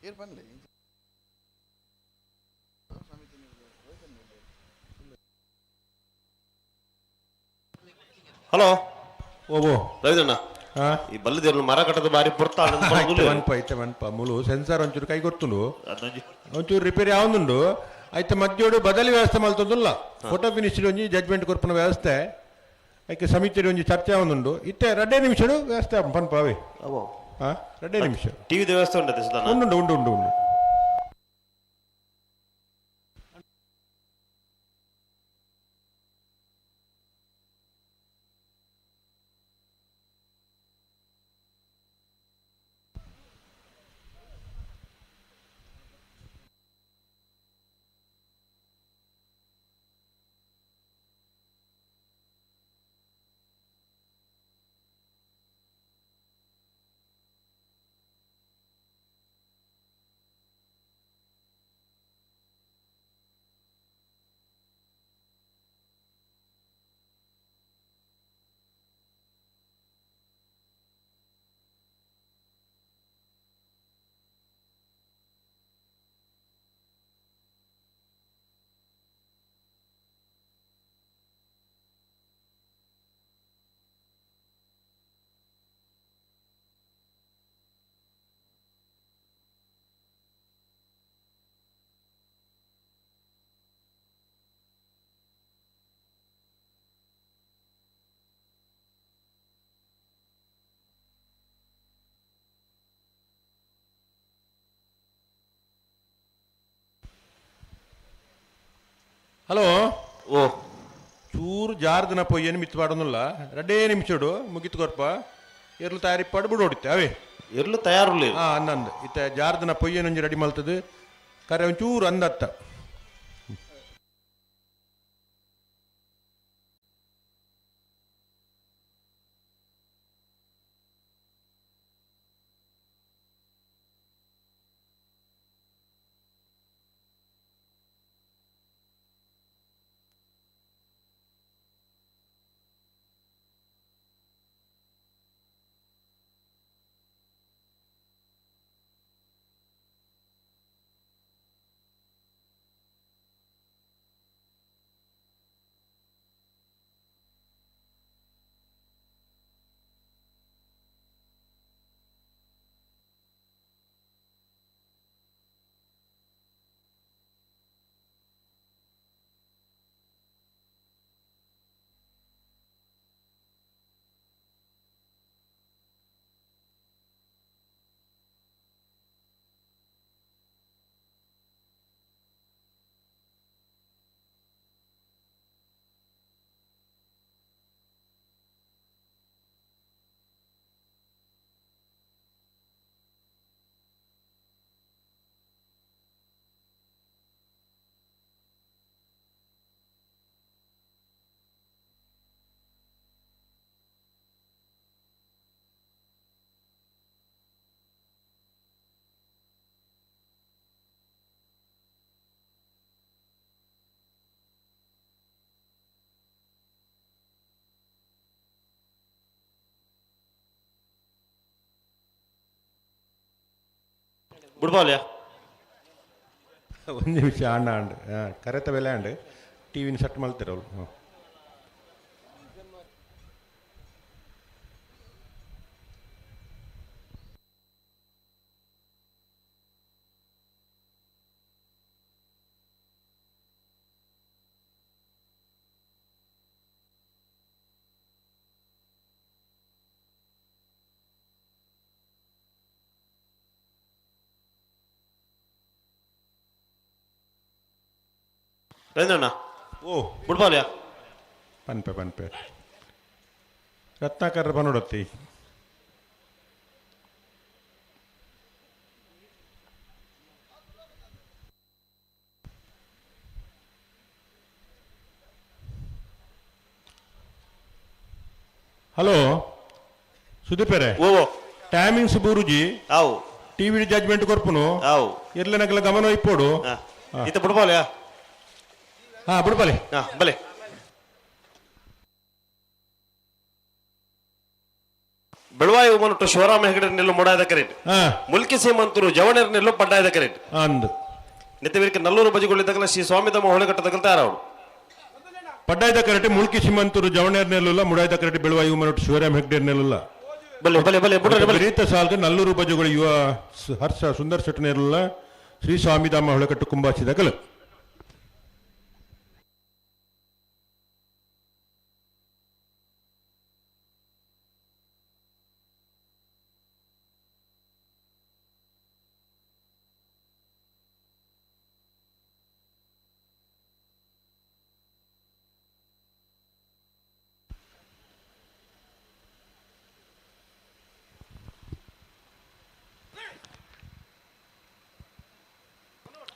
ಹಲೋ ಓಬೋ ರವೀಂದ್ರಣ್ಣ, ಈ ಬಲ್ಲದೇರು ಮರ ಕಟ್ಟದ ಬಾರಿ ಪುರ್ತ ಮನ್ಪ ಐತೆ ಮನ್ಪ ಮುಲು ಸೆನ್ಸಾರ್ ಒಂಚೂರು ಕೈ ಗೊತ್ತುಂಡು, ಒಂಚೂರು ರಿಪೇರಿ ಆವೊಂದುಂಡು. ಐತ ಮಧ್ಯೋಡು ಬದಲಿ ವ್ಯವಸ್ಥೆ ಮಲ್ತೊಂದುಲ್ಲ, ಫೋಟೋ ಫಿನಿಶ್ ಒಂಜಿ ಜಡ್ಜ್ಮೆಂಟ್ ಕೊರ್ಪುನ ವ್ಯವಸ್ಥೆ ಐಕೆ ಸಮಿತಿ ಒಂಜಿ ಚರ್ಚೆ ಆವೊಂದುಂಡು. ಇತ್ತೆ ರಡ್ಡೆ ನಿಮಿಷಡು ವ್ಯವಸ್ಥೆ ಪನ್ಪ ಅವೇ. ರಡ್ಡೆ ನಿಮಿಷ ಟಿವಿ ವ್ಯವಸ್ಥೆ ಉಂಟು ಸುಧಾನ? ಉಂಡು ಉಂಡು ಉಂಡು ಉಂಡು. ಹಲೋ, ಓ ಚೂರು ಜಾರ್ದನ ಪೊಯ್ಯನ್ ಮಿತ್ ಪಾಡೊಂದುಲ್ಲ, ರಡ್ಡೇ ನಿಮಿಷಡು ಮುಗಿತು ಕೊರ್ಪ. ಎರ್ಲು ತಯಾರಿಪ್ಪಾಡು ಬಿಡು ಹೊಡಿತೆ ಅವೇ. ಎರ್ಲು ತಯಾರುಲ್ಲ. ಹಾ ಅಂದಂದು ಇತ್ತೆ ಜಾರ್ದನ ಪೊಯ್ಯನ್ ಒಂಜಿ ರೆಡಿ ಮಲ್ತದು ಕರೆ ಒಂಚೂರು ಅಂದತ್ತ. ಬಿಡ್ಬಾಲ್ಯಾ ಒಂದು ನಿಮಿಷ ಅಣ್ಣ ಅಂಡ್ ಕರೆತ ಬೆಲೆ ಅಂಡ್ ಟಿವಿನ ಸೆಟ್ ಮಲ್ತಿರೋಳು. ಹಾಂ ರವೀಂದ್ರಣ್ಣ, ಓ ಬಿಡ್ಬಾಲ್ಯಾ ಪನ್ಪೆ ಪನ್ಪೆ ರತ್ನಾಕರ್ ಪನೋಡತ್ತಿ. ಹಲೋ ಸುದೀಪರೇ, ಓ ಟೈಮಿಂಗ್ಸ್ ಬೂರುಜಿ ಅವು ಟಿವಿ ಜಡ್ಜ್ಮೆಂಟ್ ಕೊರ್ಪುನು ಅವು ಇರ್ಲೆ ಗಮನ ಇಪ್ಪೋಡು. ಇತ್ತ ಬಿಡ್ಬಾಲ್ಯಾ? ಹಾ ಬಿಡ್ಬಾಲೆ. ಹಾ ಬಲೆ. ಬೆಳವಾಯಿ ಉಮನಟ್ಟು ಶಿವರಾಮ ಹೆಗಡೆ ನೆಲ್ಲು ಮುಡಾಯದ ಕರೆಟ್. ಮುಲ್ಕಿ ಸೀಮಂತರು ಜವಣೇರ್ ನೆಲ್ಲು ಪಡ್ಡಾಯದ ಕರೆಟ್. ಅಂದು ನಿತ್ಯವೀರ್ಕ ನಲ್ಲೂರು ಬಜಿಗೊಳ್ಳಿದಾಗಲ ಶ್ರೀ ಸ್ವಾಮಿದಮ್ಮ ಹೊಳೆಗಟ್ಟದಗಲ ತಯಾರವಡು. ಪಡ್ಡಾಯ್ದ ಕರೆಟ್ ಮುಲ್ಕಿ ಸೀಮಂತರು ಜವಣೇರ್ ನೆಲ್ಲುಲ್ಲ, ಮುಡಾಯ್ದ ಕರೆಟ್ ಬೆಳವಾಯಿ ಉಮನಟ್ಟು ಶಿವರಾಮ ಹೆಗಡೆ ನೆಲ್ಲುಲ್ಲ. ಬಲೆ ಬಲೆ ಬಲೆ ಬುಡ್ರೆ ಬಲೆ. ರೀತ ಸಾಲ್ಗ ನಲ್ಲೂರು ಬಜುಗಳು ಯುವ ಹರ್ಷ ಸುಂದರ್ ಶೆಟ್ಟನೇರುಲ್ಲ ಶ್ರೀ ಸ್ವಾಮಿಧಾಮ ಹೊಳಕಟ್ಟು ಕುಂಬಾಸಿದಗಲು.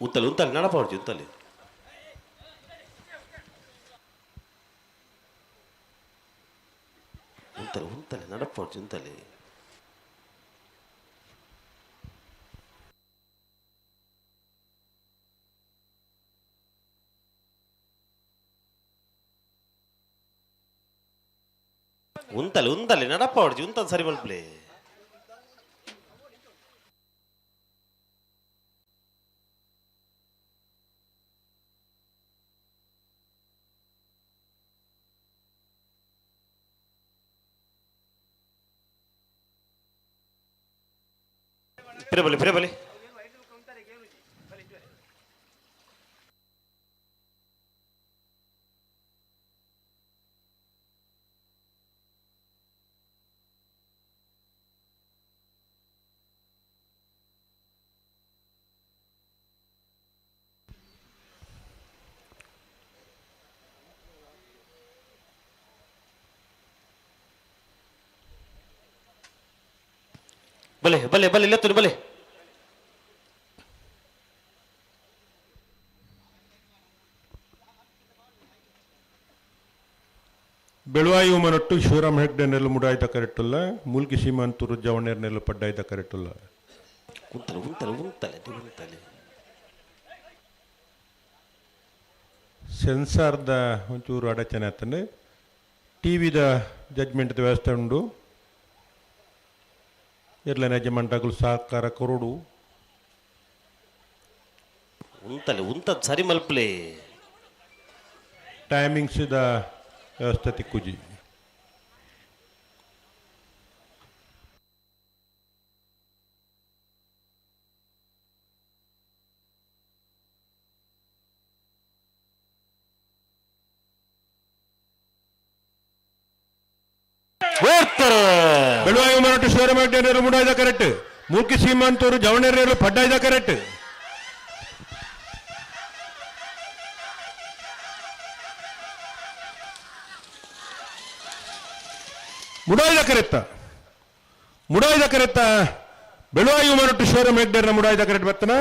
ಉಂತಲಿ ಉಂತಲಿ ನಡಪ ಹೊಡ್ಜಿ ಉಂತಲಿ. ಉಂತಲಿ ಉಂತಲಿ ನಡಪ ಹೊಡ್ಜಿ ಉಂತಲಿ. ಉಂತಲಿ ಉಂತಲಿ ನಡಪ ಹೊಡ್ಜಿ ಉಂತಲ್ ಸರಿ ಮಲ್ಪ್ಲೆ. ಫಿರಬಲಿ ಫಿರಬಲಿ. ಬಲೆ ಬಲೆ ಬಲೆ ಲೆತ್ತುನಿ ಬಲೆ. ಬೆಳವಾಯಿ ಉಮನೊಟ್ಟು ಶಿವರಾಮ ಹೆಗ್ಡೆ ನೆಲ್ಲು ಮುಡಾಯ್ದ ಕರೆಟ್ಟುಲ್ಲ, ಮುಲ್ಕಿ ಸೀಮಂತೂರು ಜವಣೇರ್ ನೆಲ್ಲು ಪಡ್ಡಾಯ್ದ ಕರೆಟ್ಟುಲ್ಲ. ಉಂತಲೆ ಉಂತಲೆ ಉಂತಲೆ ಉಂತಲೆ. ಸೆನ್ಸಾರ್ದ ಒಂಚೂರು ಅಡಚಣೆ ಆತಂಡೆ, ಟಿ ವಿದ ಜಡ್ಜ್ಮೆಂಟ್ದ ವ್ಯವಸ್ಥೆ ಉಂಡು. ಇರ್ಲ ಯಜಮಾನ್ಟಾಗಲು ಸಹಕಾರ ಕೊರಡು. ಉಂತಲೆ ಉಂತದ್ ಸರಿ ಮಲ್ಪ್ಲೆ. ಟೈಮಿಂಗ್ಸ್ದ ವ್ಯವಸ್ಥೆ ತಿಕ್ಕುಜಿ. ಬೆಳವಾಯಿ ಉಮನೊಟ್ಟು ಶಿವರಾಮ ಹೆಗ್ಡೆ ಮುಡಾಯ್ದ ಕರೆಕ್ಟ್, ಮೂಕಿ ಸೀಮಂತೂರು ಜವಣೇರು ಪಡ್ಡಾಯ್ದ ಕರೆಕ್ಟ್. ಮುಡಾಯ್ದ ಕರೆತ್ತ ಮುಡಾಯ್ದ ಕರೆತ್ತ ಬೆಳವಾಯಿ ಉಮನೊಟ್ಟು ಶಿವರಾಮ ಹೆಗ್ಡೆರ ಮುಡಾಯ್ದ ಕರೆಕ್ಟ್ ಬರ್ತನ.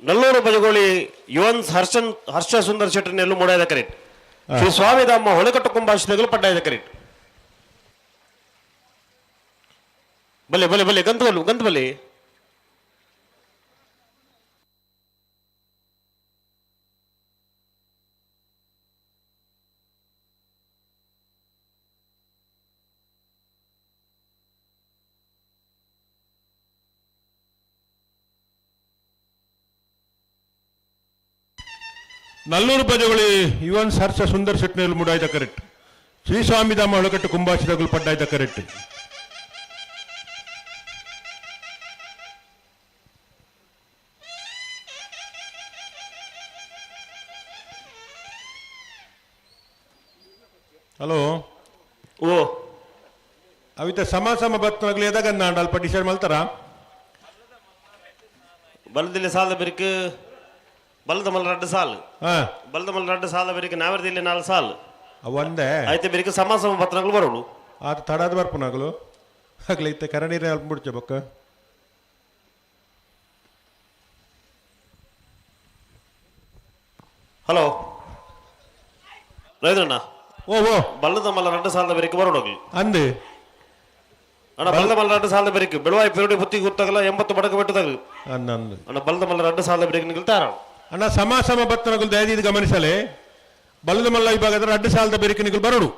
ನಲ್ಲೂರು ಬಜಗೋಳಿ ಯುವನ್ಸ್ ಹರ್ಷ ಸುಂದರ್ ಶೆಟ್ಟರ್ ನೆಲ್ಲು ಮುಡಾಯದ ಕರೆಕ್ಟ್. ಶ್ರೀ ಸ್ವಾಮಿಧಾಮ ಹೊಳೆಕಟ್ಟು ಕುಂಬಾಶಿದಗಳು ಪಡ್ಡಾಯದ ಕರೆಕ್ಟ್. ಬಲೆ ಬಲೆ ಬಲೆ ಗಂತು ಗಂತು ಬಲೆ. ನಲ್ಲೂರು ಬಜಗೋಳಿ ಯುವನ್ಸ್ ಹರ್ಷ ಸುಂದರ್ ಶೆಟ್ನಲ್ಲಿ ಮುಡಾಯ್ದ ಕರೆಕ್ಟ್. ಶ್ರೀ ಸ್ವಾಮಿಧಾಮ ಹೊಳಕಟ್ಟು ಕುಂಬಾಶಿದಗಳು ಪಡ್ಡಾಯ್ದ ಕರೆಕ್ಟ್. ಹಲೋ ಓ ಅವಿತ ಸಮ ಸಮ ಬತ್ತನಾಗ್ಲಿ ಎದಾಗ ಅಲ್ಪ ಡಿಸೈಡ್ ಮಾಡ್ತಾರ. ಬಲದಿಲ್ಲ ಸಾಲ ಬಿರುಕು ಬಲದ ಮಲ್ಲ ರಡ್ಡು ಸಾಲು, ಬಲದ ಮಲ್ಲ ರಡ್ಡು ಸಾಲ ಬಿರುಕು ನಾವರದಿಲ್ಲ ನಾಲ್ ಸಾಲು ಒಂದೇ ಆಯ್ತು ಬಿರುಕು ಸಮ ಸಮ ಬತ್ತನಾಗ್ಲು ಬರೋಳು. ಆತ ತಡಾದ ಬರ್ಪನಾಗಲು ಆಗ್ಲಿ ಇತ್ತೆ ಕರಣೀರೇ ಅಲ್ಪ ಬಿಡ್ಚ ಬೊಕ್ಕ. ಹಲೋ ರವೀಂದ್ರಣ್ಣ, ಓ ಓ ಬಲ್ಲದ ಮಲ್ಲ ರಡ್ಡು ಸಾಲದ ಬಿರುಕು ಬರೋಡೋಗ್ಲಿ ಅಂದು. ಅಣ್ಣ ಬಲದ ಮಲ್ಲ ರಡ್ಡು ಸಾಲದ ಬೆರಿಕ್ ಬೆಳವಾಯಿ ಪೆರುಡಿ ಬುತ್ತಿ ಗೊತ್ತಾಗಲ್ಲ 80 ಬಡಕ ಬೆಟ್ಟದಾಗಲು ಅಣ್ಣ ಬಲದ ಮಲ್ಲ ರಡ್ಡು ಸಾಲದ ಬೆರಿಕ್ ನಿಲ್ತಾರ ಅಣ್ಣ ಸಮ ಸಮ ಬತ್ತನಗಳು ದಯದೀದು ಗಮನಿಸಲೆ ಬಲದ ಮಲ್ಲ ವಿಭಾಗದ ರಡ್ಡು ಸಾಲದ ಬೆರಿಕಿನಿಗಳು ಬರಡು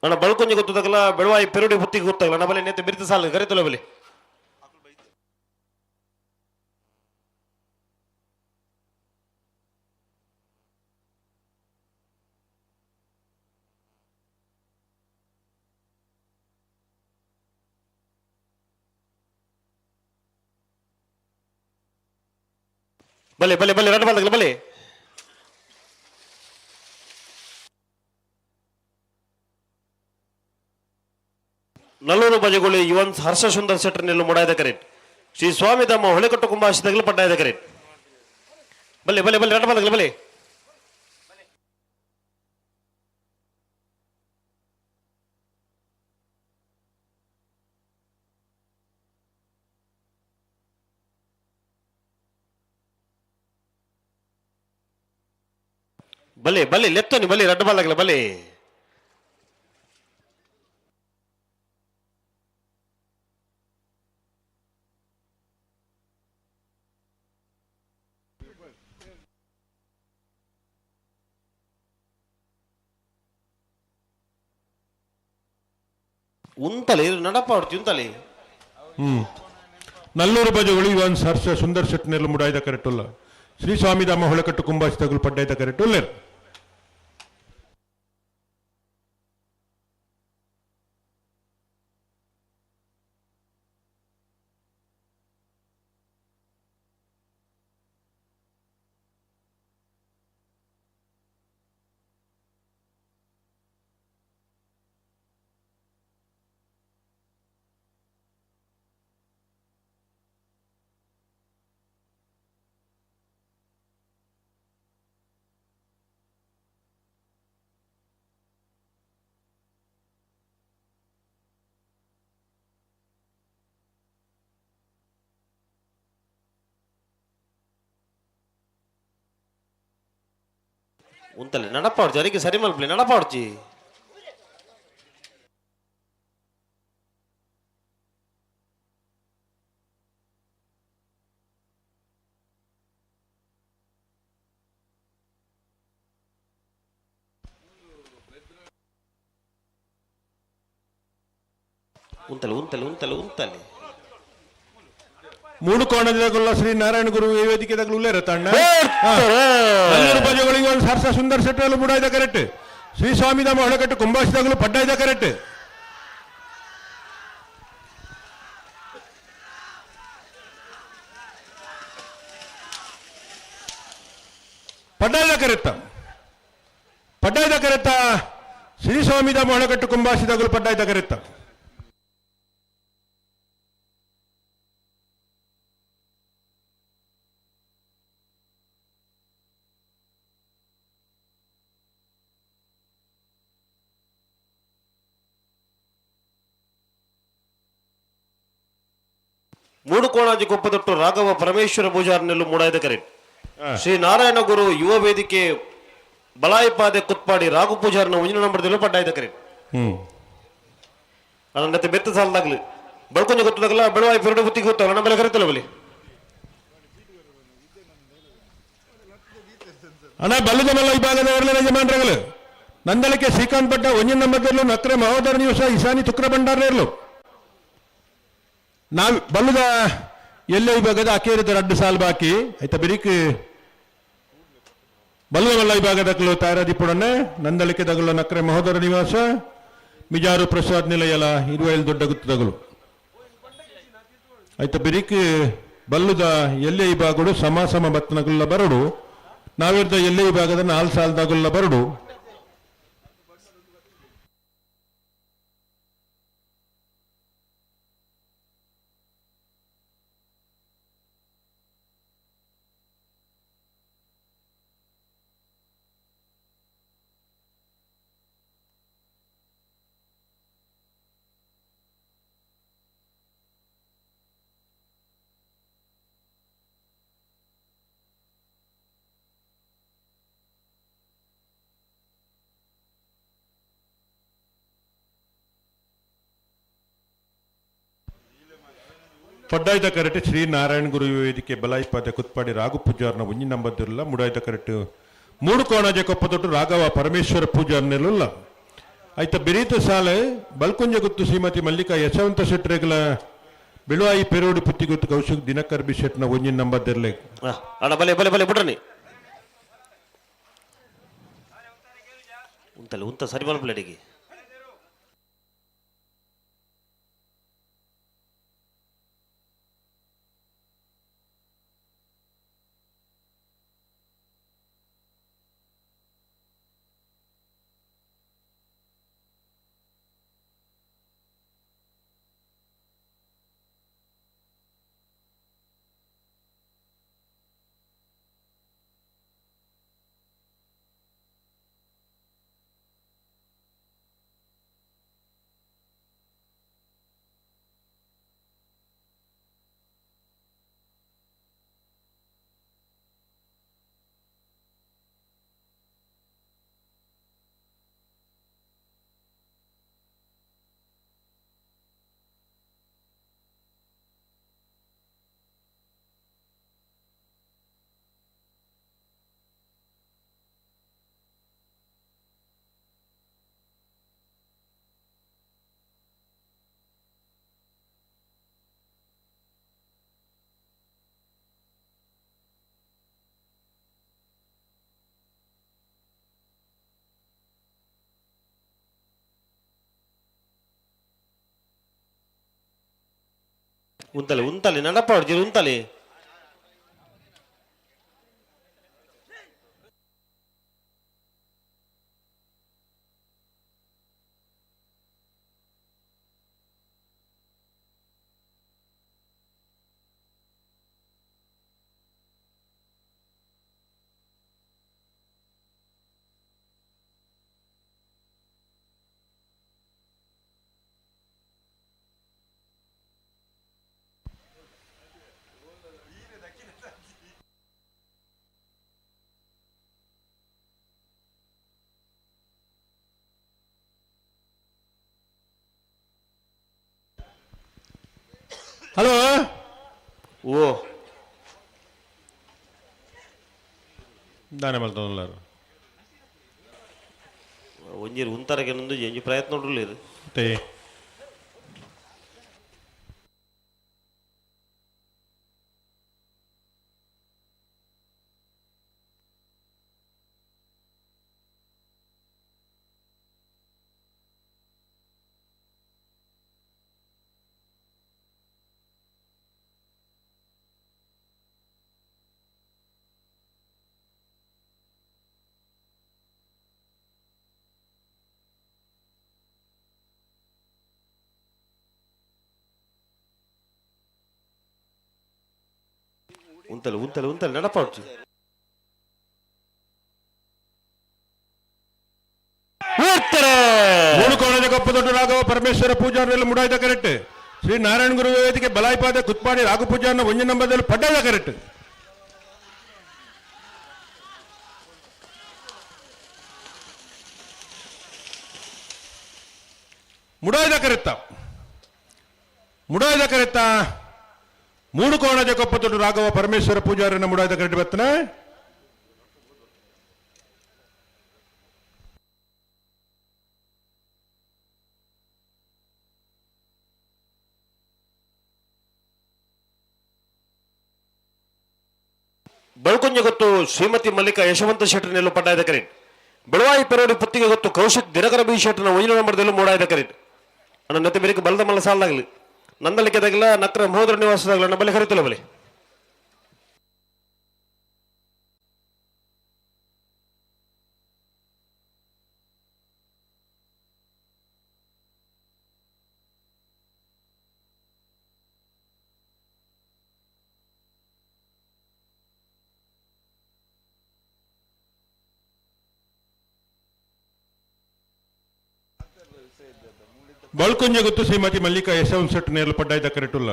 ಅಣ್ಣ ಬಳ್ಕೊಂಜಿ ಗೊತ್ತದಾಗಲ್ಲ ಬೆಳವಾಯಿ ಪೆರುಡಿ ಬುತ್ತಿಗೆ ಗೊತ್ತಾಗಲ್ಲ ಅಣ್ಣ ಬಲೆ ನೇತೆ ಬಿರಿತ ಸಾಲ ಕರಿತಲ್ಲ ಬಲೆ ಬಲೆ ಬಲೆ ಬಲೆ ರಡ್ಡು ಬಲ್ದಾಗಲ್ಲ ಬಲೆ ನಲ್ಲೂರು ಬಜೆಗಳು ಯುವನ್ ಹರ್ಷ ಸುಂದರ್ ಶೆಟ್ಟರ್ ನಿಲ್ಲು ಮುಡಾಯದ ಕರೆಟ್ ಶ್ರೀ ಸ್ವಾಮಿ ತಮ್ಮ ಹೊಳೆಕಟ್ಟು ಕುಂಭಾಷಿತಗಳು ಪಡ್ಡಾಯದ ಕರೆಟ್ ಬಲೆ ಬಲೆ ಬಲೆ ರಡ್ಡು ಬಲ್ದಾಗಲ್ಲ ಬಲೆ ಬಲೆ ಬಲೆ ಲೆತ್ತೋನಿ ಬಲೆ ರಡ್ಡು ಬಲ್ದಾಗಲ್ಲ ಬಲೆ ಉಂತಲೆ ನಡಪ ಹೊಡ್ತಿ ಉಂತಲೆ ನಲ್ಲೂರು ಬಜೆಗಳು ಇವನ್ ಹರ್ಷ ಸುಂದರ್ ಶೆಟ್ಟನೆಲ್ಲ ಮುಡಾಯ್ದ ಕರೆಟುಲ್ಲ ಶ್ರೀ ಸ್ವಾಮಿಧಾಮ ಹೊಳಕಟ್ಟು ಕುಂಭಾಷಿತಗಳು ಪಡ್ಡಾಯ್ದ ಕರೆಟುಲ್ಲೇರು ಉಂತಲೆ ನಡಪ ಹೊಡ್ತಿ ಅದಕ್ಕೆ ಸರಿ ಮಲ್ಪಲೆ ನಡಪ ಹೊಡ್ತಿ ಉಂತಲೆ ಉಂತಲೆ ಉಂತಲೆ ಉಂತಲೆ ಮೂಡು ಕೋಣದಗುಲ್ಲ ಶ್ರೀ ನಾರಾಯಣ ಗುರು ವೇದಿಕೆ ಉಲ್ಲೇರ ತಣ್ಣ ನಲ್ಲೂರು ಬಜೆಗಳಿಗೆ ಒಂದು ಹರ್ಷ ಸುಂದರ್ ಶೆಟ್ಟಲು ಮುಡಾಯ್ದ ಕರೆಕ್ಟ್ ಶ್ರೀ ಸ್ವಾಮಿಧಾಮ ಹೊಳಕಟ್ಟು ಕುಂಭಾಷಿದಾಗಲು ಪಡ್ಡಾಯ್ದ ಕರೆಕ್ಟ್ ಪಡ್ಡಾಯ್ದ ಕರೆತ್ತ ಪಡ್ಡಾಯ್ದ ಕರೆತ್ತ ಶ್ರೀ ಸ್ವಾಮಿಧಾಮ ಹೊಳಕಟ್ಟು ಕುಂಭಾಷಿದಾಗಲು ಪಡ್ಡಾಯ್ದ ಕರೆತ್ತ ಮೂಡುಕೋಣಾಜಿ ಕೊಪ್ಪದೊಟ್ಟು ರಾಘವ ಪರಮೇಶ್ವರ ಪೂಜಾರನೆಲ್ಲು ಮೂಡಾಯ್ದ ಕರೆ ಶ್ರೀ ನಾರಾಯಣ ಗುರು ಯುವ ವೇದಿಕೆ ಬಲಾಯಿಪಾದೆ ಕುತ್ಪಾಡಿ ರಾಘು ಪೂಜಾರನ ಒಂಜಿನ ನಂಬರ್ದಲ್ಲೂ ಪಡ್ಡಾಯ್ದ ಕರೆ ಅದನ್ನತ್ತೆ ಬೆತ್ತ ಸಾಲದಾಗ್ಲಿ ಬಳ್ಕೊಂಜ ಗೊತ್ತದಾಗಲ್ಲ ಬೆಳವಾಯಿ ಪೆರಡು ಬುತ್ತಿ ಗೊತ್ತಲ್ಲ ನಮ್ಮಲ್ಲಿ ಕರಿತಲ್ಲ ಬಲಿ ಅಣ್ಣ ಬಲ್ಲದ ಮಲ್ಲ ವಿಭಾಗದವರಲ್ಲ ಯಜಮಾನ್ರಗಳು ನಂದಳಿಕೆ ಶ್ರೀಕಾಂತ್ ಭಟ್ಟ ಒಂಜಿನ ನಂಬರ್ದಲ್ಲೂ ನಕ್ರೆ ಮಹೋದರ ನಿವಸ ಇಶಾನಿ ತುಕ್ರ ಭಂಡಾರ ಇರಲು ನಾವು ಬಲ್ಲದ ಎಲ್ಲ ವಿಭಾಗದ ಅಕೇರಿದ ರಡ್ಡು ಸಾಲ್ ಬಾಕಿ ಐತ ಬಿರಿಕ್ ಬಲ್ಲವಲ್ಲ ವಿಭಾಗದ ಕಲು ತಯಾರಾದಿಪ್ಪುಡನೆ ನಂದಳಿಕೆ ದಗಲು ನಕ್ರೆ ಮಹೋದರ ನಿವಾಸ ಮಿಜಾರು ಪ್ರಸಾದ್ ನಿಲಯಲ ಇರುವೈಲ್ ದೊಡ್ಡ ಗುತ್ತದಗಲು ಐತ ಬಿರಿಕ್ ಬಲ್ಲುದ ಎಲ್ಲೆ ವಿಭಾಗಡು ಸಮ ಸಮ ಬತ್ತನಗುಲ್ಲ ಬರಡು ನಾವಿರ್ದ ಎಲ್ಲೆ ವಿಭಾಗದ ನಾಲ್ ಸಾಲ್ದಾಗುಲ್ಲ ಬರಡು. ಪಡ್ಡಾಯ್ದ ಕರೆಟ್ ಶ್ರೀ ನಾರಾಯಣ ಗುರು ವೇದಿಕೆ ಬಲಾಯಿಪಾದ ಕುತ್ಪಾಡಿ ರಾಘು ಪೂಜಾರ್ನ ಒಂಜಿ ನಂಬದಿರಲ್ಲ ಮುಡಾಯ್ದ ಕರೆಟ್ ಮೂಡು ಕೋಣಜೆ ಕೊಪ್ಪದೊಟ್ಟು ರಾಘವ ಪರಮೇಶ್ವರ ಪೂಜಾರ್ನೆಲ್ಲ ಐತ ಬಿರೀತ ಸಾಲೆ ಬಲ್ಕುಂಜ ಗುತ್ತು ಶ್ರೀಮತಿ ಮಲ್ಲಿಕಾ ಯಶವಂತ ಶೆಟ್ರೆಗಳ ಬಿಳುವಾಯಿ ಪೆರೋಡು ಪುತ್ತಿಗುತ್ತು ಕೌಶಿಕ್ ದಿನಕರ್ ಬಿ ಶೆಟ್ನ ಒಂಜಿ ನಂಬದಿರಲೆ. ಅಣ್ಣ ಬಲೆ ಬಲೆ ಬಲೆ ಬಿಡ್ರನಿ ಉಂತಲ್ಲ ಉಂತ ಸರಿ ಮಲ್ಪಲಡಿಗೆ ಉಂತಲೆ ಉಂತಲೆ ನಡಪ ಉಂತಲೆ ಹಲೋ ಓ ದಾನೆ ಮಲ್ತೊಂದುಲ್ಲಾರು ಒಂಜಿ ಉಂತರಗೆ ನೊಂದು ಒಂಜಿ ಪ್ರಯತ್ನ ಉಳ್ಳಿರು ತೇ ಉಂತಲೆ ಉಂತಲೆ ಉಂತಲೆ ನಡಪ ಮೂಡು ಕೋಣದ ಕೊಪ್ಪದೊಡ್ಡ ರಾಘವ ಪರಮೇಶ್ವರ ಪೂಜಾರಲ್ಲಿ ಮುಡಾಯ್ದ ಕರೆಕ್ಟ್ ಶ್ರೀ ನಾರಾಯಣ ಗುರು ವೇದಿಕೆ ಬಲಾಯಿಪಾದ ಕುತ್ಪಾಡಿ ರಾಘು ಪೂಜಾರನ ಒಂಜಿ ನಂಬದಲ್ಲಿ ಪಡ್ಡಾದ ಕರೆಕ್ಟ್. ಮುಡಾಯ್ದ ಕರೆತ್ತ ಮುಡಾಯ್ದ ಕರೆತ್ತ ಮೂಡು ಕೋಣದ ಕೊಪ್ಪದೊಡ್ಡ ರಾಘವ ಪರಮೇಶ್ವರ ಪೂಜಾರನ್ನ ಮುಡಾಯ್ದ ಕರೆಕ್ಟ್ ಬರ್ತನೆ. ಬೆಳ್ಕೊಂಜ ಗೊತ್ತು ಶ್ರೀಮತಿ ಮಲ್ಲಿಕಾ ಯಶವಂತ ಶೆಟ್ಟರ್ ನೆಲ್ಲು ಪಡ್ಡಾಯದ ಕರೆಂಟ್. ಬೆಳವಾಯಿ ಪೆರೋಡಿ ಪುತ್ತಿಗೆ ಗೊತ್ತು ಕೌಶಿಕ್ ದಿನಕರ ಬಿ ಶೆಟ್ಟರ್ನ ಒಂಜಿನ ನಂಬರ್ದಲ್ಲೂ ಮೂಡಾಯದ ಕರೆಂಟ್. ಅಣ್ಣ ನತ್ತೆ ಬೇರೆ ಬಲದ ಮಲ್ಲ ಸಾಲದಾಗಲಿ ನಂದಳಿಕೆದಾಗಲ ನಕ್ರ ಮಹೋದರ ನಿವಾಸದಾಗಲ ಅಣ್ಣ ಬಲೆ ಕರಿತಲ್ಲ ಬಲೆ. ಬಳ್ಕೊಂಜ ಗೊತ್ತು ಶ್ರೀಮತಿ ಮಲ್ಲಿಕಾ ಯಶವಂತ ಶೆಟ್ ನೇರಲು ಪಡ್ಡಾಯ್ದ ಕರೆಟುಲ್ಲ.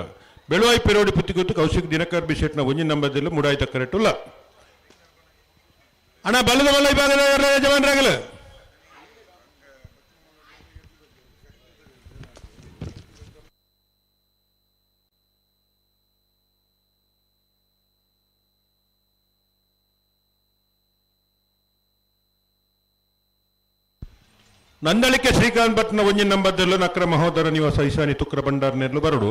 ಬೆಳುವಾಯಿ ಪೆರೋಡಿ ಪುತ್ತಿ ಗೊತ್ತು ಕೌಶಿಕ್ ದಿನಕರ್ ಬಿ ಶೆಟ್ನ ಒಂಜಿನ ನಂಬರ್ದಲ್ಲಿ ಮುಡಾಯ್ದ ಕರೆಟುಲ್ಲ. ಅಣ್ಣ ಬಲ್ಲದ ಬಲ್ಲ ವಿಭಾಗದ ಯಜಮಾನರಾಗಲು. ನಂದಳಿಕೆ ಶ್ರೀಕಾಂತ್ ಭಟ್ನ ಒಂಜಿನ ನಂಬರ್ದಲ್ಲೂ ನಕ್ರ ಮಹೋದರ ನಿವಾಸ ಈಶಾನಿ ತುಕ್ರ ಭಂಡಾರ್ ನೆರ್ಲು ಬರಡು.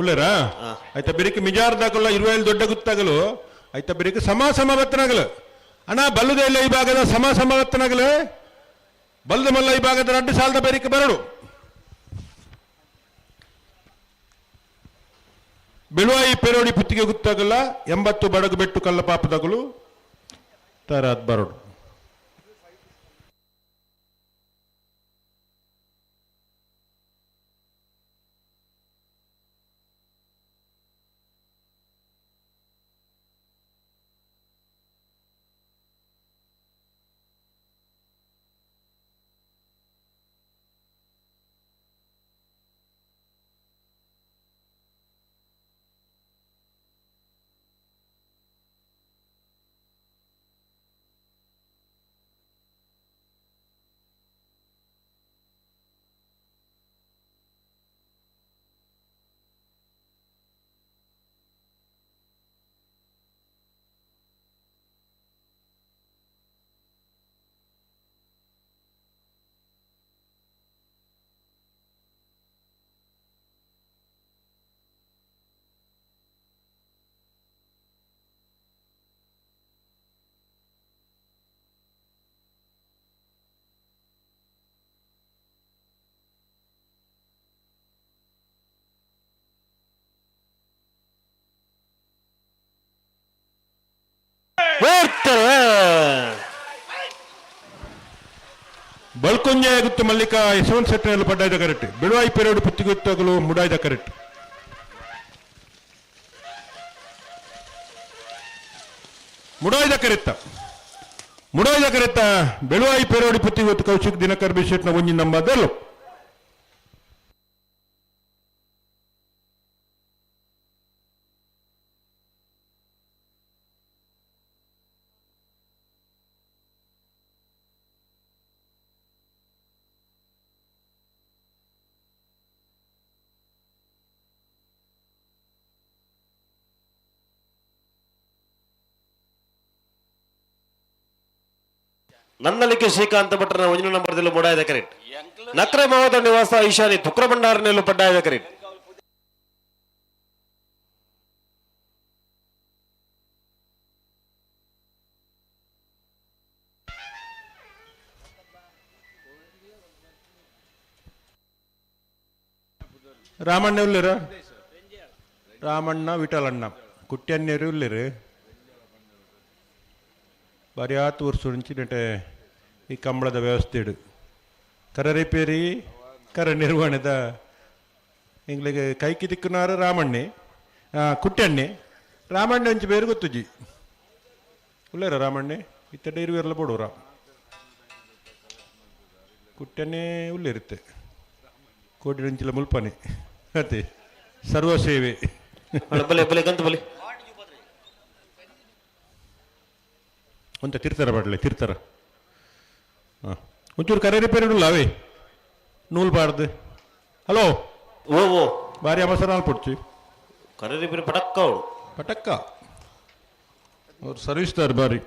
ಉಲ್ಲೇರಾ ಆಯ್ತಾ ಬೆರಿಕೆ ಮಿಜಾರ್ದಾಗಲ್ಲ ಇರುವೈಲ್ ದೊಡ್ಡ ಗುತ್ತಾಗಲು ಆಯ್ತಾ ಬೆರಿಕೆ ಸಮ ಸಮ ಬತ್ತನಾಗಲು. ಅಣ್ಣ ಬಲ್ಲದ ಇಲ್ಲ ಈ ಭಾಗದ ಸಮ ಸಮ ಬತ್ತನಾಗಲು ಬಲ್ಲದ ಮಲ್ಲ ಈ ಭಾಗದ ರಡ್ಡು ಸಾಲದ ಬೆರಿಕೆ ಬರಡು. ಬೆಳುವಾಯಿ ಪೆರೋಡಿ ಪುತ್ತಿಗೆ ಗುತ್ತಾಗಲ್ಲ 80 ಬಡಗು ಬೆಟ್ಟು ಕಲ್ಲ ಪಾಪದಾಗಲು ತಾರಾದ್ ಬರಡು. ಬಳ್ಕೊಂಜೆ ಗುತ್ತು ಮಲ್ಲಿಕಾ ಯಶವಂತ ಶೆಟ್ಟರಲ್ಲಿ ಪಡ್ಡಾಯ್ದ ಕರೆಕ್ಟ್. ಬಿಳುವಾಯಿ ಪೆರೋಡು ಪುತ್ತಿಗುತ್ತಗಲು ಮುಡಾಯ್ದ ಕರೆಕ್ಟ್. ಮುಡಾಯ್ದ ಕರೆತ್ತ ಮುಡಾಯ್ದ ಕರೆತ್ತ ಬೆಳುವಾಯಿ ಪೆರೋಡಿ ಪುತ್ತಿಗುತ್ತು ಕೌಶಿಕ್ ದಿನಕರ್ ಬಿಶೆಟ್ನ ಒಂಜಿ ನಂಬದಲ್ಲು. ನಂದಳಿಕೆ ಶ್ರೀಕಾಂತ ಭಟ್ರನ ಒಂಜಿನ ನಂಬರ್ದಲ್ಲಿ ಮೂಡಾಯದ ಕರೆಕ್ಟ್. ನಕ್ರೆ ಮಹೋದರ ನಿವಾಸ ಈಶಾನಿ ತುಕ್ರ ಭಂಡಾರನೆಲ್ಲೂ ಪಡ್ಡಾಯದ ಕರೆಕ್ಟ್. ರಾಮಣ್ಣ ಉಳ್ಳೇರ ರಾಮಣ್ಣ ವಿಠಲಣ್ಣ ಕುಟ್ಯನ್ನೇರು ಉಳ್ಳೇರು ಬಾರಿ ಆತು ವರ್ಷ ನೆಟೆ ಈ ಕಂಬಳದ ವ್ಯವಸ್ಥೆ ಇಡು ಕರ ರಿಪೇರಿ ಕರ ನಿರ್ವಹಣೆದ ಎಂಗ್ಲಿಗೆ ಕೈಕಿ ದಿಕ್ಕುನಾರು ರಾಮಣ್ಣೆ ಕುಟ್ಟಣ್ಣೆ ರಾಮಣ್ಣೆ ಒಂಚು ಬೇರೆ ಗೊತ್ತುಜಿ ಉಳ್ಳೇರ ರಾಮಣ್ಣೆ ಇತ್ತಡೆ ಇರುವೆಲ್ಲ ಬೋಡೋರ ಕುಟ್ಟಣ್ಣೆ ಉಳ್ಳೇರುತ್ತೆ ಕೋಟಿ ರಂಚಿಲ ಮುಲ್ಪನೆ ಅದೇ ಸರ್ವ ಸೇವೆ. ಬಲೆ ಬಲೆ ಗಂತು ಬಲೆ ಒಂತ ತಿರ್ತಾರ ಬಡ್ಲೆ ತಿರ್ತಾರ ಹಾಂ ಒಂಚೂರು ಕರೆ ರಿಪೇರಿ ಉಲ್ಲ ಅವೇ ನೂಲು ಬಾರ್ದು. ಹಲೋ ಓ ಓ ಭಾರಿ ಅವಸರ ಪೊಡ್ಚಿ ಕರೆ ರಿಪೇರಿ ಪಟಕ್ಕ ಅವಳು ಪಟಕ್ಕ ಅವ್ರು ಸರ್ವಿಸ್ದಾರ್ ಬಾರಿ.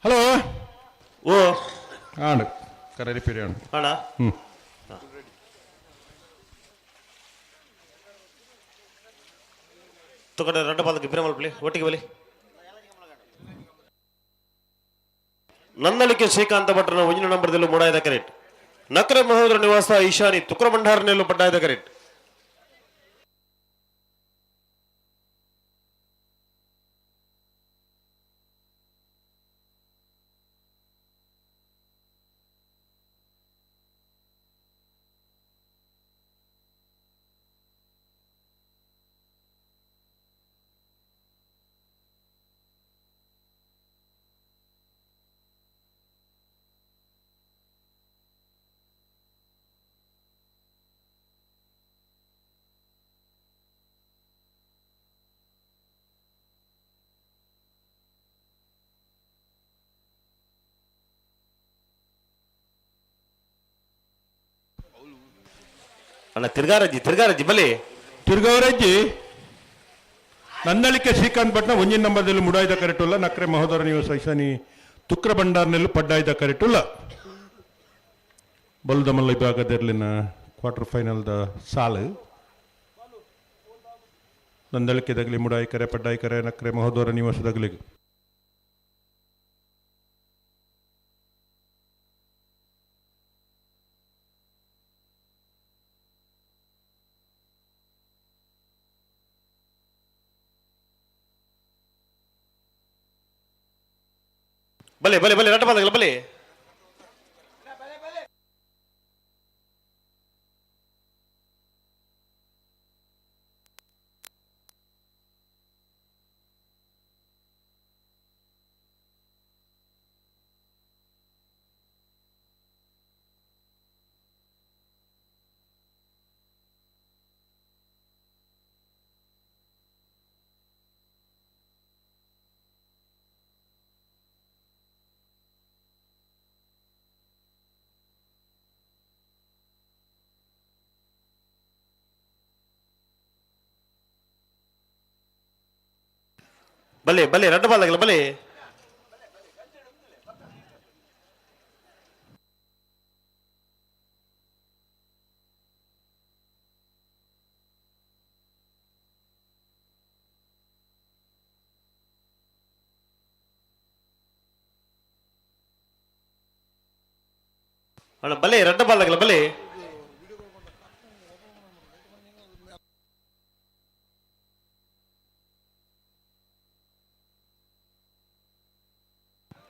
ಹಲೋ. ಓ ಆಂಡ್ ಕರೆ ರಿಪೇರಿ ಆಂಡ್. ಅಣ್ಣ. ಹ್ಞೂ. ತುಕಡೆ ರಡ್ಡ ಪಾದಕ್ಕೆ ಬಿರಮಲ್ ಬಲಿ ಒಟ್ಟಿಗೆ ಬಲಿ. ನಂದಳಿಕೆ ಶ್ರೀಕಾಂತ ಭಟ್ರನ ಒಂಜಿನ ನಂಬರ್ದಲ್ಲಿ ಮೂಡಾಯದ ಕರೆಟ್. ನಕರೆ ಮಹೋದರ ನಿವಾಸ ಈಶಾನಿ ತುಕ್ರ ಭಂಡಾರನೆಲ್ಲೂ ಪಡ್ಡಾಯದ ಕರೆಟ್. ಅಣ್ಣ ತಿರ್ಗಾರಜ್ಜಿ ತಿರ್ಗಾರಜ್ಜಿ ಬಲಿ. ತಿರ್ಗವರಜ್ಜಿ ನಂದಳಿಕೆ ಶ್ರೀಕಾಂತ್ ಭಟ್ನ ಒಂಜಿನ ನಂಬರ್ದಲ್ಲಿ ಮುಡಾಯ್ದ ಕರೆಟುಲ್ಲ. ನಕ್ರೆ ಮಹೋದರ ನಿವಾಸ ಐಸಾನಿ ತುಕ್ರ ಭಂಡಾರ್ನೆಲ್ಲು ಪಡ್ಡಾಯ್ದ ಕರೆಟುಲ್ಲ. ಬಲ್ದಮಲ್ಲ ವಿಭಾಗದಲ್ಲಿನ ಕ್ವಾರ್ಟರ್ ಫೈನಲ್ದ ಸಾಲು. ನಂದಳಿಕೆ ದಗಲಿ ಮುಡಾಯಿ ಕರೆ ಪಡ್ಡಾಯಿ ಕರೆ ನಕ್ರೆ ಮಹೋದರ ನಿವಾಸದಗಲಿಗೆ. ಬಲೆ ಬಲೆ ಬಲೆ ರಡ್ಡ ಪಾದಗಲ ಬಲೆ. ಬಲೆ ಬಲೆ ರಡ್ಡ ಪಾದಗಲ ಬಲೆ. ಅಣ್ಣ ಬಲೆ ರಡ್ಡ ಪಾದಗಲ ಬಲೆ.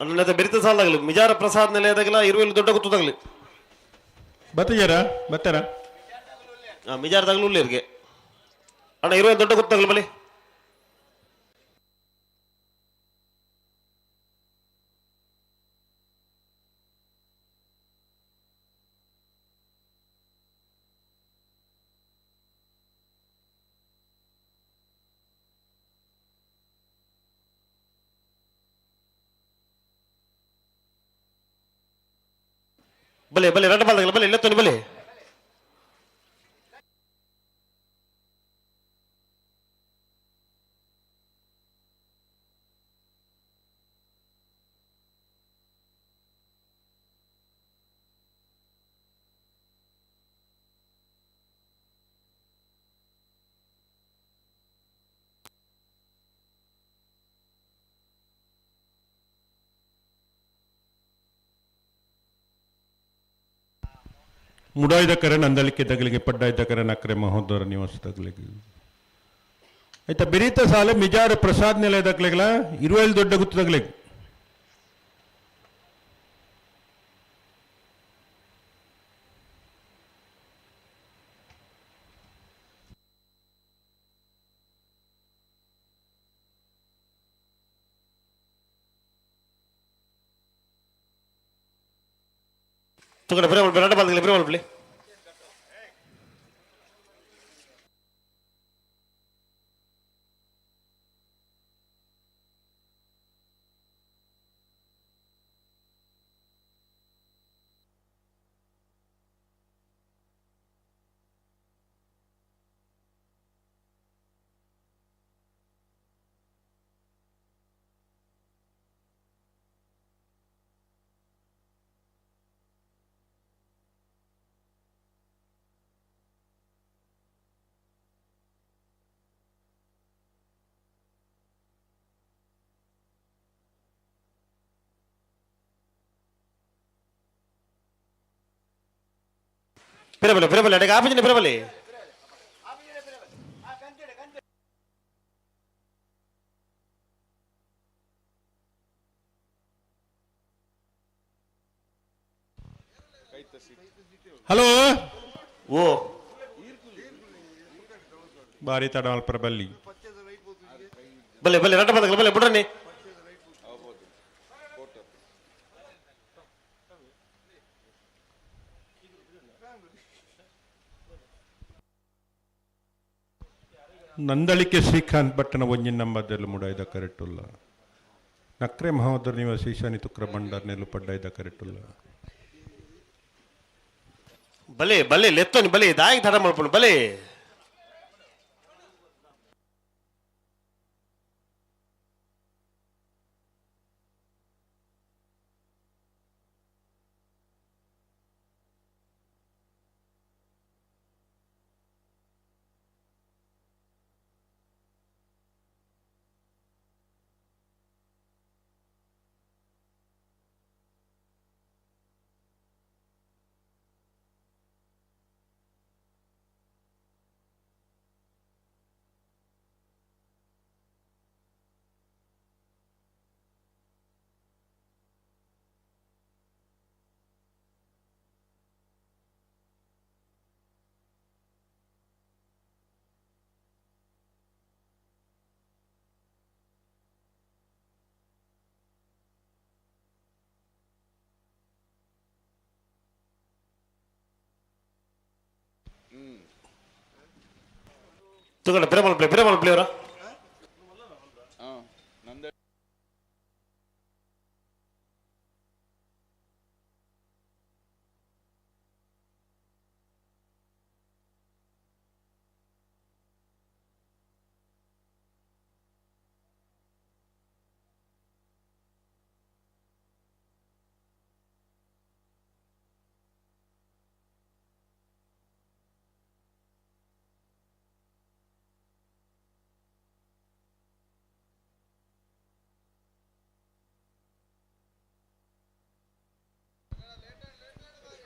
ಅಣ್ಣ ಬೆರಿತ ಸಾಲಾಗಲಿ ಮಿಜಾರ ಪ್ರಸಾದ್ ನೆಲೆಯದಾಗಲ ಇರುವೆಲ್ಲಿ ದೊಡ್ಡ ಗೊತ್ತದಾಗಲಿ. ಬತ್ತಿಜಾರ ಬತ್ತಾರ? ಮಿಜಾರದಾಗಲೂ ಉಳ್ಳೇರಿಗೆ ಅಣ್ಣ ಇರುವೆಲ್ಲಿ ದೊಡ್ಡ ಗೊತ್ತಾಗಲಿ ಬಲೆ. ಬಲೆ ಬಲೆ ರಡ್ಡ ಬಾಲ್ದಾಗಲ ಬಲೆ ಇಲ್ಲ ತೊನಿ ಬಲೆ. ಮುಡಾಯ್ದ ಕರೆ ನಂದಳಿಕೆ ದಗಲಿಗೆ ಪಡ್ಡಾಯ್ದ ಕರೆ ನಕ್ರೆ ಮಹೋದರ ನಿವಾಸ ದಗಲಿಗೆ. ಆಯ್ತಾ ಬೆರೀತ ಸಾಲೆ ಮಿಜಾರ ಪ್ರಸಾದ್ ನೆಲೆ ದಕ್ಲೆಗಳ ಇರುವೆಲ್ ದೊಡ್ಡ ಗುತ್ತು ದಗಲಿಗೆ. ತುಕಡೆ ಬಿರಮಲ್ ರಡ್ಡ ಬಾಲ್ದಾಗಲ ಬಿರಮಲ್ ಬಲೆ. ಪಿರಬಲೆ ಪಿರಬಲೆ ಅಡೆಗೆ ಆಪುಜಿನ ಪಿರಬಲೆ. ಹಲೋ ಓ ಬಾರಿ ತಡ ಮಲ್ಪರ ಬಲ್ಲಿ. ಬಲೆ ಬಲೆ ರಡ್ಡ ಬದಗಲ ಬಲೆ ಬುಡ್ರನಿ. ನಂದಳಿಕೆ ಶ್ರೀಕಾಂತ್ ಭಟ್ಟನ ಒಂಜಿನ ನಂಬರ್ದಲ್ಲಿ ಮುಡಾಯ್ದ ಕರೆಟ್ಟುಲ್ಲ. ನಕ್ರೆ ಮಹೋದರ ನಿವಾಸಿ ಶನಿ ತುಕ್ರ ಬಂಡಾರ್ ನೆಲ್ಲು ಪಡ್ಡಾಯ್ದ ಕರೆಟ್ಟುಲ್ಲ. ಬಲೆ ಬಲೆ ಲೆತ್ತೋನಿ ಬಲೆ ದಾಯಿ ತಡ ಮಲ್ಪುಂಡು ಬಲೆ. ತಗೊಂಡ ಪಿರ ಮಲ್ಪಲೆ ಪಿರ ಮಲ್ಪಲೆ ಅವರ.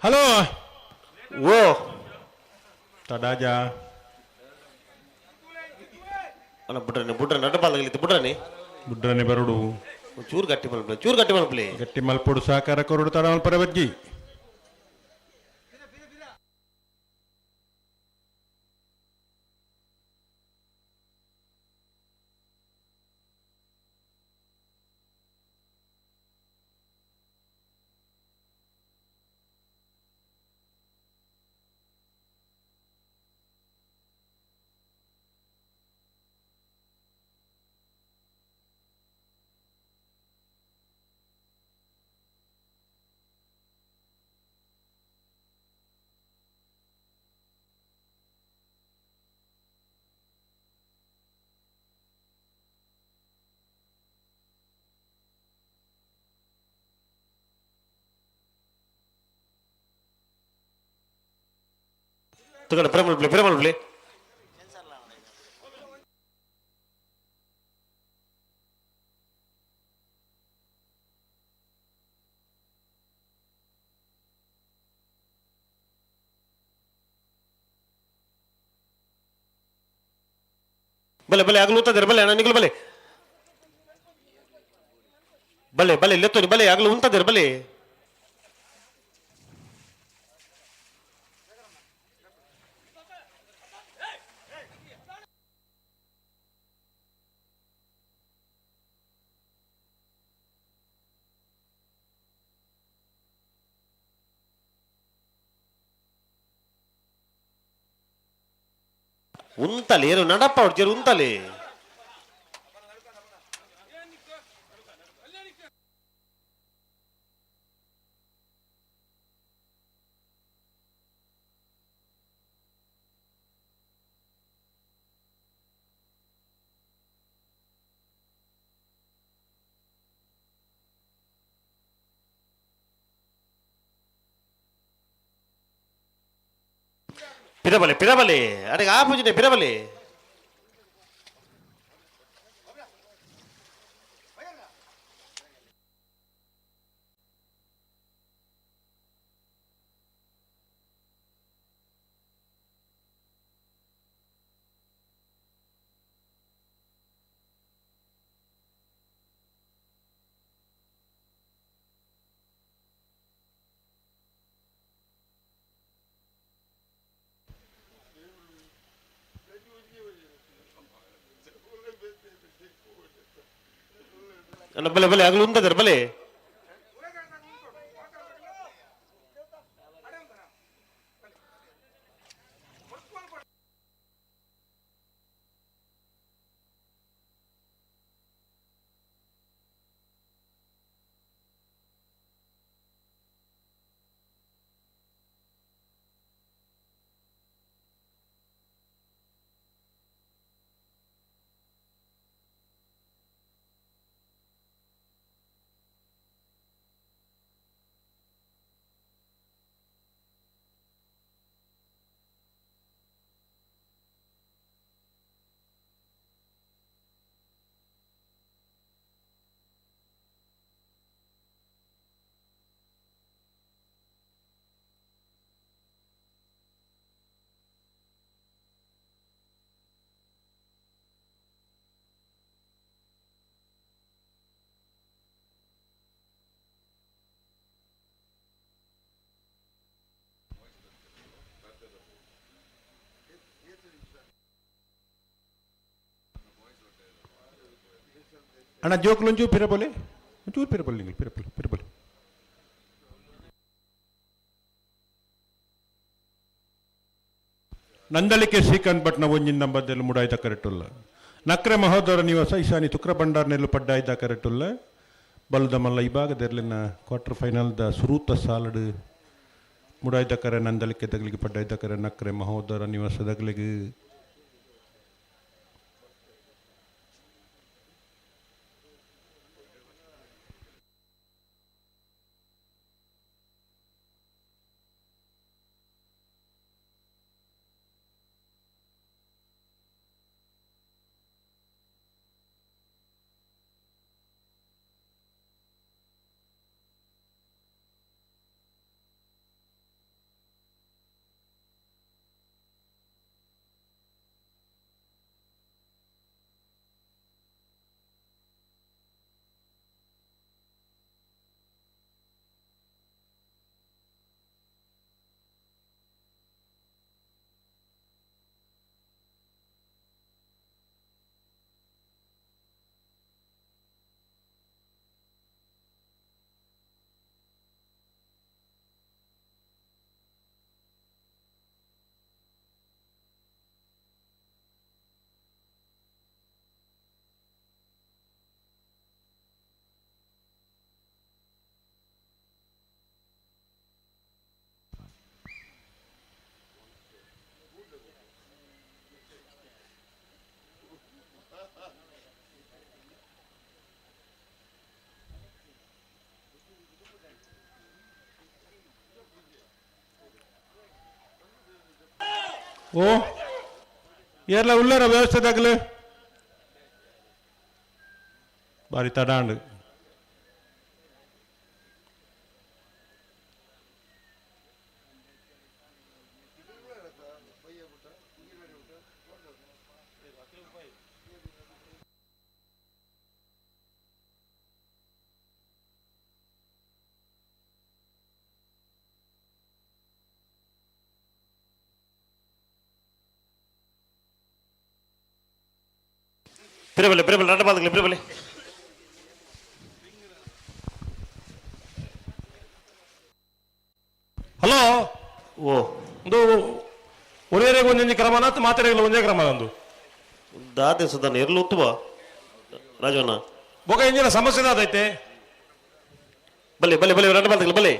ಹಲೋ ಓ ತಡಾಜಾ ಅಣ್ಣ ಬುಡ್ರನಿ ಬುಡ್ರನಿ ನಡ್ಡ ಬಾಲ್ದಗಲಿತ್ತು ಬುಡ್ರನಿ. ಬುಡ್ರನಿ ಬರುಡು. ಚೂರು ಗಟ್ಟಿ ಮಲ್ಪಲೆ ಚೂರು ಗಟ್ಟಿ ಮಲ್ಪಲೆ. ಗಟ್ಟಿ ಮಲ್ಪೊಡು ಸಹಕಾರ ಕೊರಡು ತಡ ಮಲ್ಪರ ಬಜ್ಜಿ. ತಗೊಂಡ ಪಿರ ಮಲ್ಪಲೆ ಪಿರ ಮಲ್ಪಲೆ. ಬಲೆ ಬಲೆ ಆಗಲು ಉಂತದಿರ ಬಲೆ ಅಣ್ಣ ನಿಗಲು ಬಲೆ ಬಲೆ ಬಲೆ ಲೆತ್ತೋನಿ ಬಲೆ ಆಗಲು ಉಂತದಿರ ಬಲೆ. ಉಂತಲೆ ಏನು ನಡಪ್ಪ ಅವ್ರು ಉಂತಲೆ. ಪಿರಬಲೆ ಪಿರಬಲೆ ಅಡೆ ಆಪುಜಿನೆ ಪಿರಬಲೆ. ಅಣ್ಣ ಬಲೆ ಬಲೆ ಆಗಲು ಉಂಟದಾರ ಬಲೆ. ಅಣ್ಣ ಜೋಕ್ಲು ಒಂಚೂರು ಪಿರಪೊಲೆ, ಒಂಚೂರು ಪಿರಪೊಲೆ, ನಿಂಗೆ ಪಿರಪೊಲೆ ಪಿರಪೊಲೆ. ನಂದಳಿಕೆ ಶ್ರೀಕಾಂತ್ ಭಟ್ನ ಒಂಜಿನ ನಂಬರ್ದಲ್ಲಿ ಮುಡಾಯ್ದ ಕರೆಟುಲ್ಲ. ನಕ್ರೆ ಮಹೋದರ ನಿವಾಸ ಈಶಾನಿ ತುಕ್ರ ಭಂಡಾರ್ನೆಲ್ಲು ಪಡ್ಡಾಯ್ದ ಕರೆಟುಲ್ಲ. ಬಲ್ದ ಮಲ್ಲ ಇಭಾಗದೆರ್ಲಿನ ಕ್ವಾರ್ಟರ್ ಫೈನಲ್ದ ಸುರೂತ ಸಾಲಡ್ ಮುಡಾಯ್ದ ಕರೆ ನಂದಳಿಕೆ ದಗಲಿಗೆ ಪಡ್ಡಾಯ್ದ ಕರೆ ನಕ್ರೆ ಮಹೋದರ ನಿವಾಸ ದಗಲಿಗೆ. ಓ ಏರ್ಲ ಉಳ್ಳಾರ ವ್ಯವಸ್ಥೆದಾಗಲೇ ಬಾರಿ ತಡಾಂಡ್. ಪಿರಬಲೆ ಪಿರಬಲೆ ರಡ್ಡ ಬಾದಗಲೆ ಪಿರಬಲೆ. ಹಲೋ ಓ ಒಂದು ಒರೇ ಒಂಜೊಂಜಿ ಕ್ರಮನ ಮಾತೆರೆಗಳ ಒಂಜೇ ಕ್ರಮ ಒಂದು ದಾದೆ ಸುಧಾನ ಎರ್ಲು ಉತ್ತುವ ರಾಜವನ್ನ ಬೊಕ ಇಂಜಿನ ಸಮಸ್ಯೆ ದಾದೈತೆ. ಬಲೆ ಬಲೆ ಬಲೆ ರಡ್ಡ ಬಾದಗಲೆ ಬಲೆ.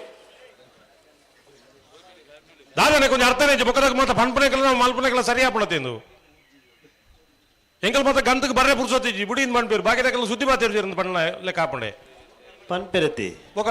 ದಾದನೆ ಕೊಂಚ ಅರ್ಥನೇ ಬೊಕ್ಕದಾಗ ಮಾತ್ರ ಪನ್ಪನೆಕಲ ಮಲ್ಪನೆಕಲ ಸರಿಯಾ ಪಣತೇಂದು ಎಂಕಲ್ ಮಾತ್ರ ಗಂತಕ್ಕೆ ಬರ್ರೆ ಪುರ್ಸೊತ್ತಿಜ್ಜಿ ಬುಡಿಯಿಂದ ಪನ್ಪೇರು ಬಾಕಿ ದಕ್ಕಲ ಸುದ್ದಿ ಮಾತಾಡ್ತೀರಿ ಪಣ್ಣ ಲೆಕ್ಕ ಹಾಪಂಡೆ ಪನ್ಪೆರತಿ ಬೊಕ.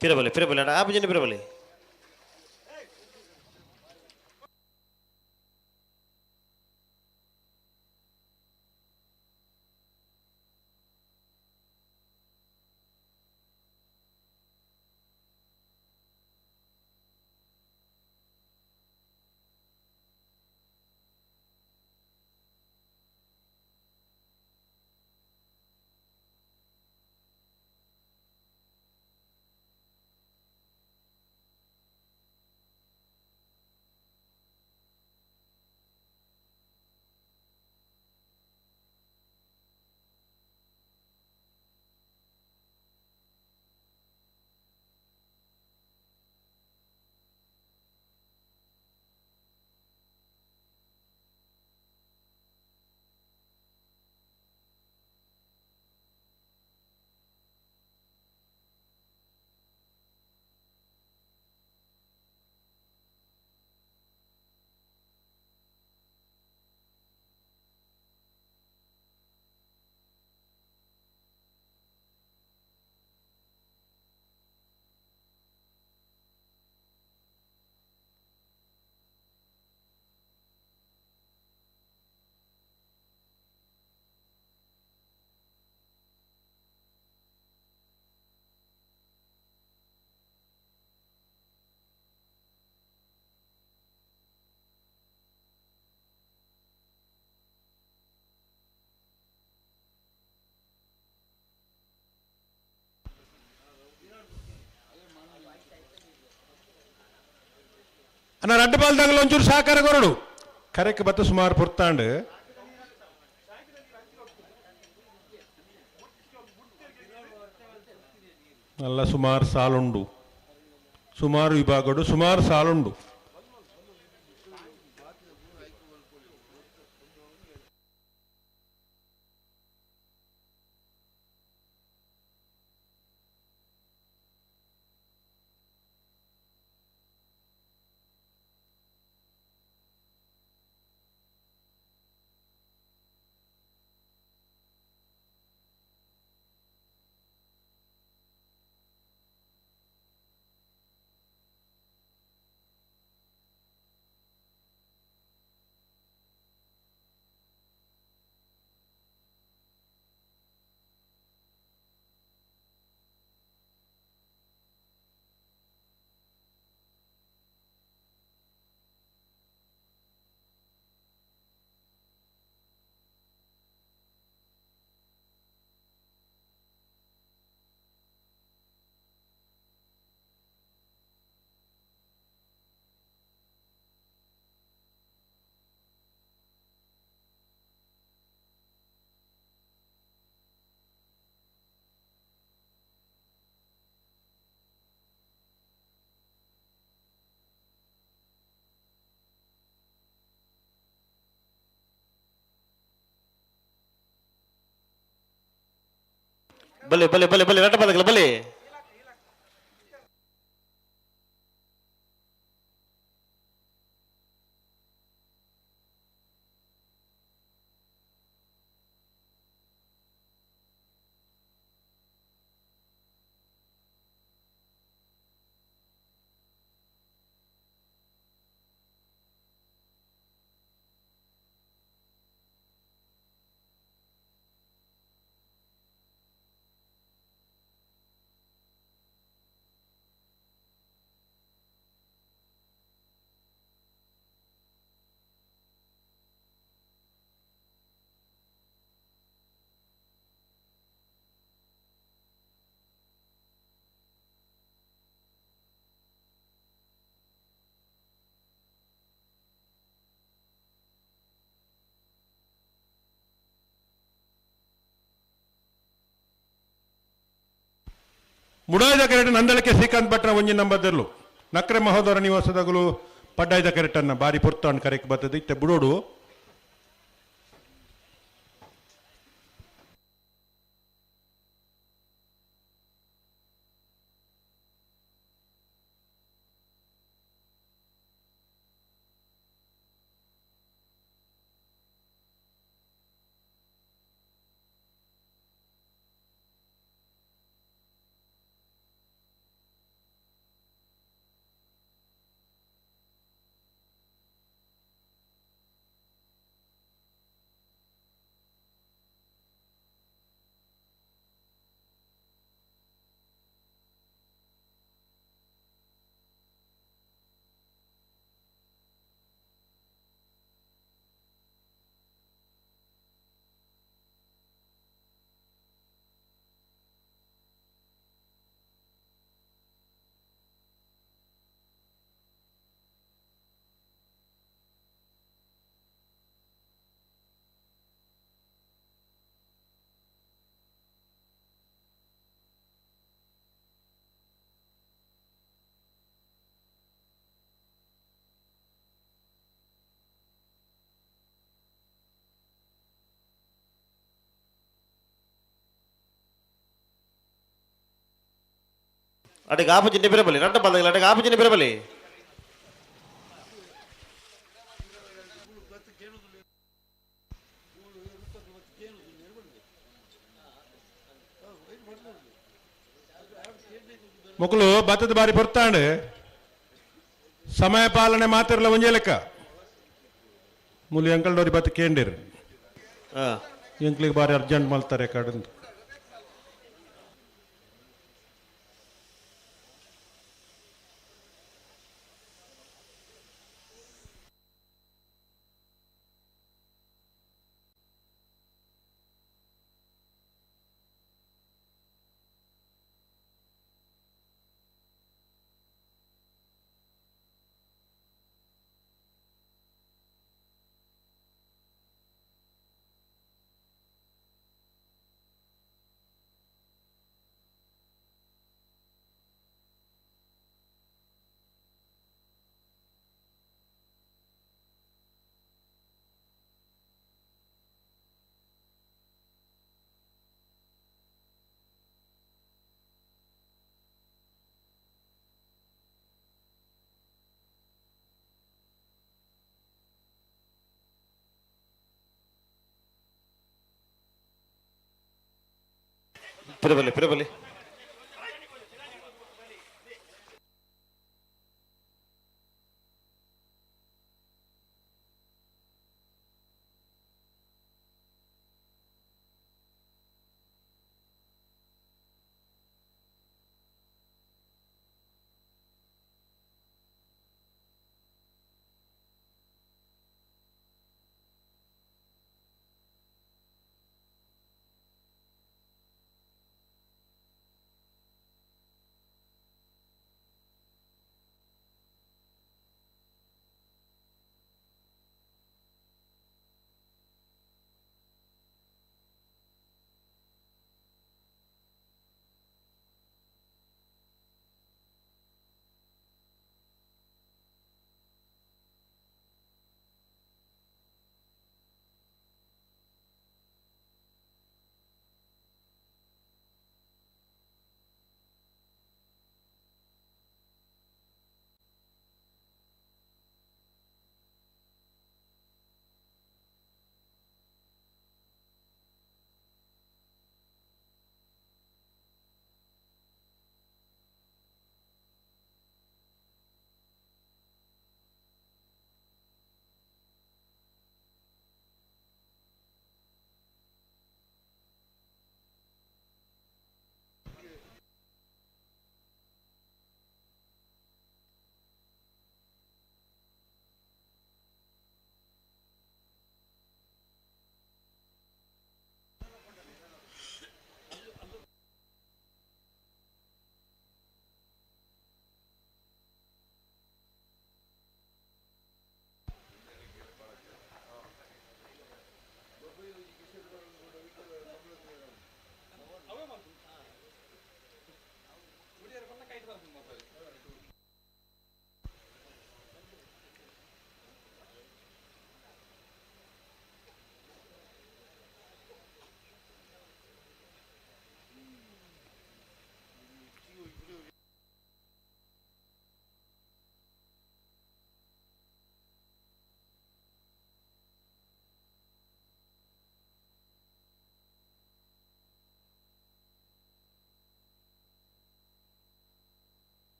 ಪಿರಬಲೆ ಪಿರಬಲೆ ಅಡ ಆಪುಜಿನ ಪಿರಬಲೆ. ಅಣ್ಣ ರಡ್ಡು ಬಾಲ್ದಾಗಲ ಒಂಚೂರು ಸಹಕಾರ ಕೊರಡು ಕರೆಕ್ ಬತ್ತ ಸುಮಾರು ಪುರ್ತಾಂಡ್ ಅಲ್ಲ ಸುಮಾರು ಸಾಲುಂಡು ಸುಮಾರು ವಿಭಾಗಡು ಸುಮಾರು ಸಾಲುಂಡು. ಬಲೆ ಬಲೆ ಬಲೆ ಬಲೆ ರಡ್ಡ ಬಾಲ್ದಾಗಲ ಬಲೆ. ಮುಡಾಯ್ದ ಕೆರೆಟ್ ನಂದಳಕ್ಕೆ ಶ್ರೀಕಾಂತ್ ಭಟ್ರ ಒಂಜಿ ನಂಬದರ್ಲು ನಕ್ರೆ ಮಹೋದರ ನಿವಾಸದಾಗಲು ಪಡ್ಡಾಯ್ದ ಕೆರೆಟನ್ನ ಬಾರಿ ಪೊರ್ತಾನ್ ಕರೆಕ್ ಬರ್ತದೆ ಇತ್ತೆ ಬುಡೋಡು. ಅಡಿಗೆ ಆಪುಜಿನ ಬಿರಬಲಿ ರಡ್ಡ ಬಾಲ್ದಾಗಲ ಅಡಿಗೆ ಆಪುಜಿನ ಬಿರಬಲಿ. ಮೊಕಲು ಭತ್ತದ ಬಾರಿ ಪೊರ್ತಾಂಡು ಸಮಯ ಪಾಲನೆ ಮಾತಿರಲ್ಲ ಒಂಜೇ ಲೆಕ್ಕ ಮುಲಿ ಅಂಕಲ್ಡೋರಿ ಬತ್ತ ಕೇಂಡಿರು ಎಂಕ್ಲಿಗೆ ಬಾರಿ ಅರ್ಜೆಂಟ್ ಮಲ್ತಾರೆ ಕಡಂದು. ಪಿರಬಲಿ ಪಿರಬಲಿ.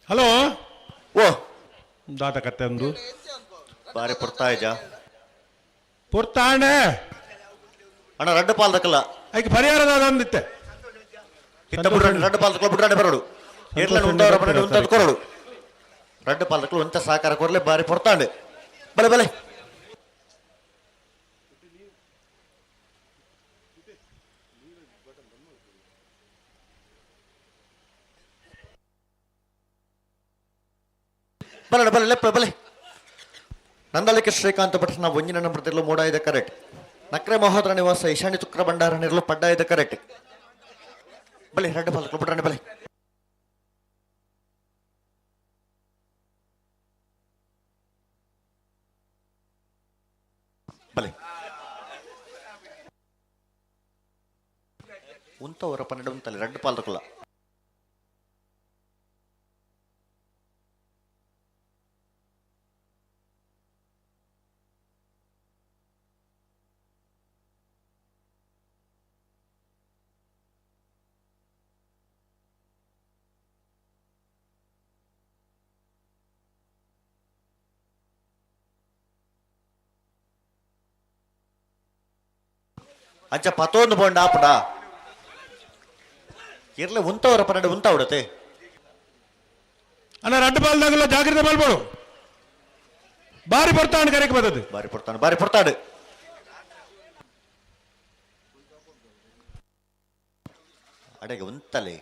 ಹಲೋ. ಓ ದಾಟ ಕತ್ತೆ ಒಂದು ಬಾರಿ ಪೊರ್ತಾಯ್ಜ ಪೊರ್ತಾಂಡೆ ಅಣ್ಣ ರಡ್ಡು ಪಾಲ್ ದಕ್ಕಲ್ಲ ಐಕೆ ಪರಿಹಾರ ದಾದ ಅಂದಿತ್ತೆ. ಇತ್ತ ಬುಡ್ರಾಣಿ ರಡ್ಡು ಪಾಲ್ ದಕ್ಕಲ ಬುಡ್ರಾಣಿ ಬರೋಡು ಏರ್ಲನ್ ಉಂಟವರ ಬರೋಡು ಉಂಟದ್ ಕೊರಡು ರಡ್ಡು ಪಾಲ್ ದಕ್ಕಲು ಉಂಟ ಸಹಕಾರ ಕೊರಲೆ ಬಾರಿ ಪೊರ್ತಾಂಡೆ ಬಲೆ ಬಲೆ ಬಲಡ ಬಲೆ ಲೆಪ್ಪ ಬಲೆ. ನಂದಳಿಕೆ ಶ್ರೀಕಾಂತ ಭಟ್ನ ಒಂಜಿನ ನಂಬರ್ತಿರಲು ಮೂಡಾಯ್ದ ಕರೆಕ್ಟ್. ನಕ್ರೆ ಮಹೋದರ ನಿವಾಸ ಈಶಾನ್ಯ ತುಕ್ರ ಭಂಡಾರ ನಿರಲು ಪಡ್ಡಾಯ್ದ ಕರೆಕ್ಟ್. ಬಲೆ ಎರಡು ಬಾಲ್ ಬುಡ್ರಾಣಿ ಬಲೆ. ಉಂತವರ 12 ಉಂತಲೆ ರಡ್ಡು ಪಾಲ್ದಕುಲ. ಅಂಚ ಪತ್ತೊಂದು ಪೋಂಡ ಆಪುಂಡ ಇರ್ಲೆ ಉಂತವರ 12 ಉಂತಾವಡತೆ. ಅಣ್ಣ ರಡ್ಡು ಪಾಲ್ದಾಗಲ್ಲ ಜಾಗ್ರತೆ ಮಲ್ಪಡು. ಬಾರಿ ಪೊರ್ತಾಂಡ್ ಕರೆಕ್ ಬರ್ತದೆ. ಬಾರಿ ಪೊರ್ತಾಂಡ್ ಬಾರಿ ಪೊರ್ತಾಡು. ಅಡೆಗೆ ಉಂತಲೆ.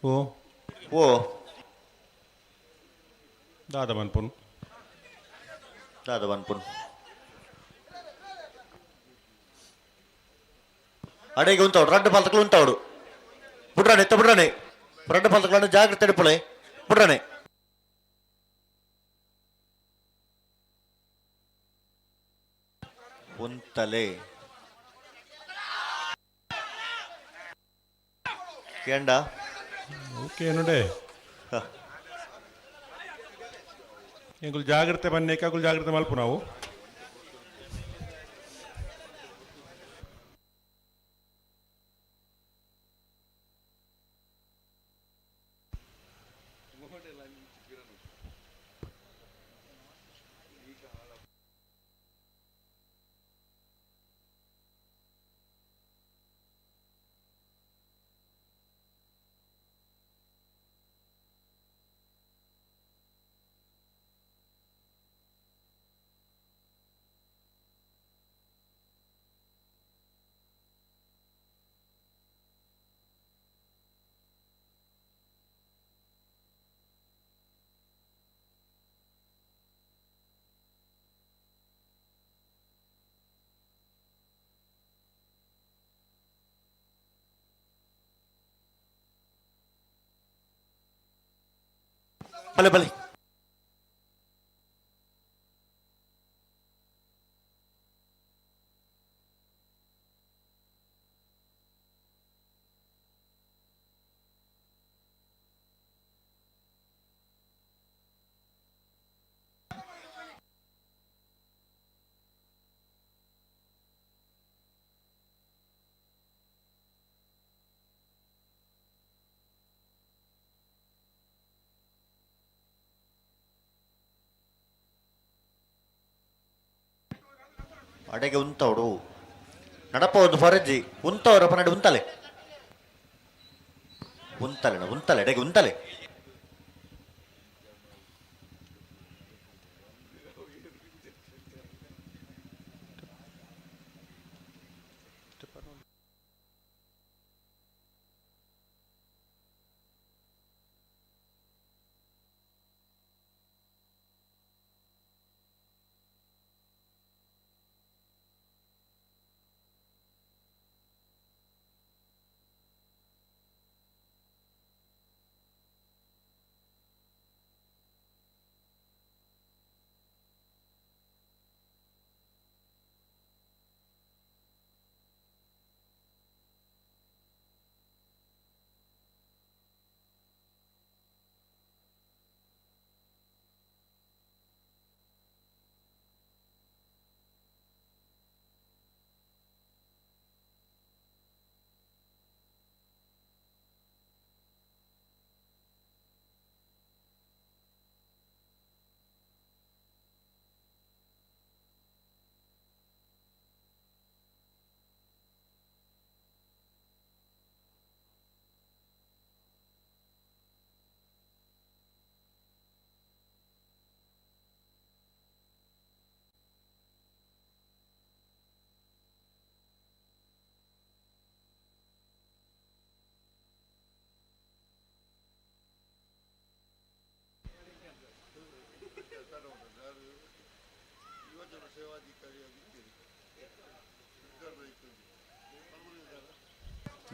ಓ ಓ ದಾದ ಮನ್ಪುನ್ ದಾದ ಮನ್ಪುನ್ ಅಡೆಗೆ ಉಂತಾವಡು ರಡ್ಡು ಪಾಲ್ತಕ್ಲು ಉಂತಾವಡು. ಬುಡ್ರಾಣೆ ಎತ್ತ ಬುಡ್ರಾಣೆ ರಡ್ಡು ಪಾಲ್ತಕ್ಲು ಜಾಗ್ರತೆ ಎಡುಪುಳೆ ಬುಡ್ರಾಣೆ. ಉಂತಲೆ ಕೇಂಡ ಓಕೆ ನೋಡೆ ಎಂಕುಲು ಜಾಗ್ರತೆ ಬನ್ನಿ ಏಕಾಗುಲು ಜಾಗ್ರತೆ ಮಲ್ಪು ನಾವು. ಬಲೆ ಬಲೆ ಅಡೆಗೆ ಉಂತವಡು ನಡಪ ಒಂದು ಫರಜ್ಜಿ ಉಂತವರ ಪನಡು ಉಂತಲೆ ಉಂತಲೆ ಉಂತಲೆ ಅಡೆಗೆ ಉಂತಲೆ.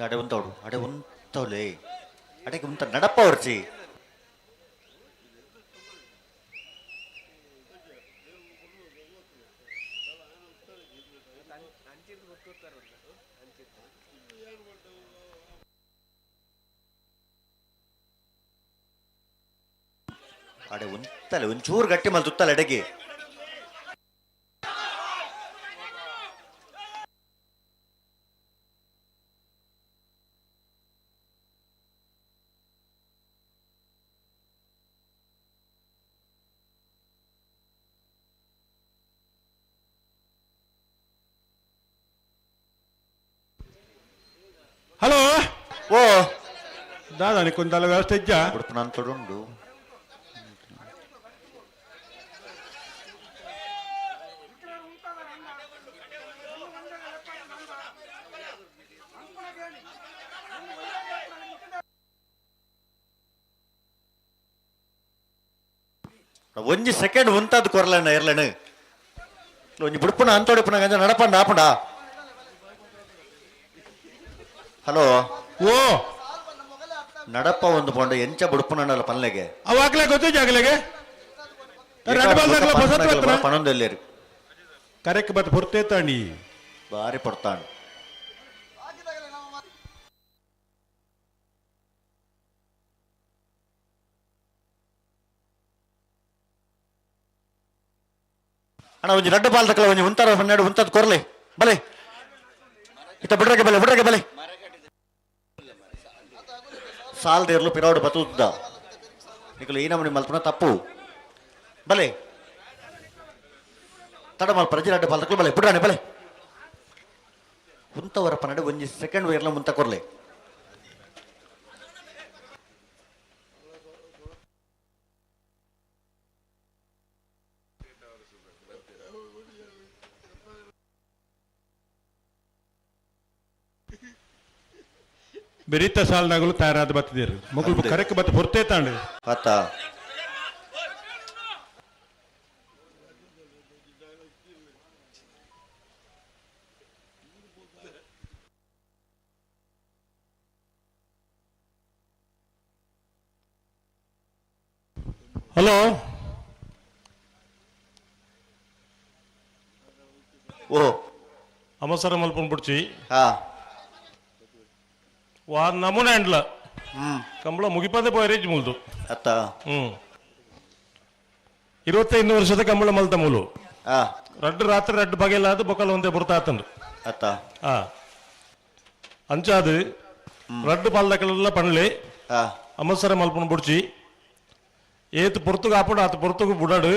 ಅಡೆ ಉಂತವಡು ಅಡೆ ಉಂತವಲೇ ಅಡೆಗೆ ಉಂತ ನಡಪ್ಪ ಅವ್ರಚಿ. ಅಡೆ ಉಂತಲೆ ಒಂಚೂರು ಗಟ್ಟಿ ಮಲ್ತುತ್ತಲ್ಲ ಅಡೆಗೆ. ಹಲೋ. ಓ ದಾದಾ ನಿಕ್ಕೊಂದಲ್ಲ ವ್ಯವಸ್ಥೆ ಇಜ್ಜಾ? ನಾನು ತೊಡುಂಡು. ಒಂಜಿ ಸೆಕೆಂಡ್ ಉಂತಾದ್ ಕೊರ್ಲಣ್ಣ ಇರ್ಲಣ್ಣ ಒಂಜಿ ಬುಡ್ಪುಣ ಅಂತೋಡಿಪುಣ ಗಂಜ ನಡಪಂಡ ಆಪುಂಡ. ಹಲೋ. ಓ ನಡಪ್ಪ ಒಂದು ಪಂಡ ಎಂಚ ಬುಡ್ಪುನಲ್ಲ ಪನ್ಲೆಗೆ. ಅವಾಗ್ಲೇ ಗೊತ್ತಿಜ್ಜ ಆಗಲೆಗೆ ರಡ್ಡು ಬಾಲ್ದಾಗಲ ಬಸತ್ ಬತ್ತನ ಪನೊಂದೆಲ್ಲೇರು ಕರೆಕ್ಟ್ ಬತ್ ಪೊರ್ತೇ ತಾಂಡಿ ಬಾರಿ ಪೊರ್ತಾಂಡ್. ಅಣ್ಣ ಒಂಜಿ ರಡ್ಡು ಬಾಲ್ ತಕಲ ಒಂಜಿ ಉಂತಾರ 12 ಉಂತದ್ ಕೊರ್ಲೆ ಬಲೆ ಇತ್ತ ಬಿಡ್ರಗೆ ಬಲೆ ಬಿಡ್ರಗೆ ಬಲೆ ಸಾಲ್ದೇರ್ಲು ಪಿರಾಡು ಬತುದ್ದ ನಿಕಲು ಈ ನಮೂನಿ ಮಲ್ಪುನ ತಪ್ಪು ಬಲೆ ತಡ ಮಲ್ಪ ರಜಿ ರಡ್ಡು ಬಾಲ್ ತಕಲು ಬಲೆ ಬಿಡ್ರಾಣೆ ಬಲೆ ಉಂತವರ ಪನ್ನಡು ಒಂಜಿ ಸೆಕೆಂಡ್ ವೇರ್ಲ ಮುಂತ ಕೊರ್ಲೆ. ಬೆರಿತ ಸಾಲ್ನಾಗಲು ತಯಾರಾದ ಬತ್ತಿದ್ದೀರು ಮಕ್ಕಳು ಕರೆಕ್ ಬತ್ತ ಪೊರ್ತೇ ತಾಂಡು. ಆತ ಹಲೋ. ಓ ಅವಸರ ಮಲ್ಪೊಂಡು ಬಿಡ್ಚಿ. ಹಾ ವಾ ನಮೂನೆ ಅಂಡ್ಲ ಕಂಬಳ ಮುಗಿಪದೆ ಪೋಯರೇಜ್ ಮುಲ್ದು. ಅತ್ತ 25 ವರ್ಷದ ಕಂಬಳ ಮಲ್ತ ಮೂಲು. ರಡ್ಡು ರಾತ್ರಿ ರಡ್ಡು ಬಗೆಲ್ಲ ಅದು ಬೊಕ್ಕಲ ಒಂದೇ ಬುರ್ತಾತಂಡು. ಅತ್ತ ಅಂಚಾದು ರಡ್ಡು ಪಾಲ್ದಕಲೆಲ್ಲ ಪಣ್ಲೆ ಅಮಸರ ಮಲ್ಪೊಂಡು ಬುಡ್ಚಿ. ಏತು ಪೊರ್ತುಗು ಆಪುಂಡು ಆತು ಪೊರ್ತುಗು ಬುಡಡು.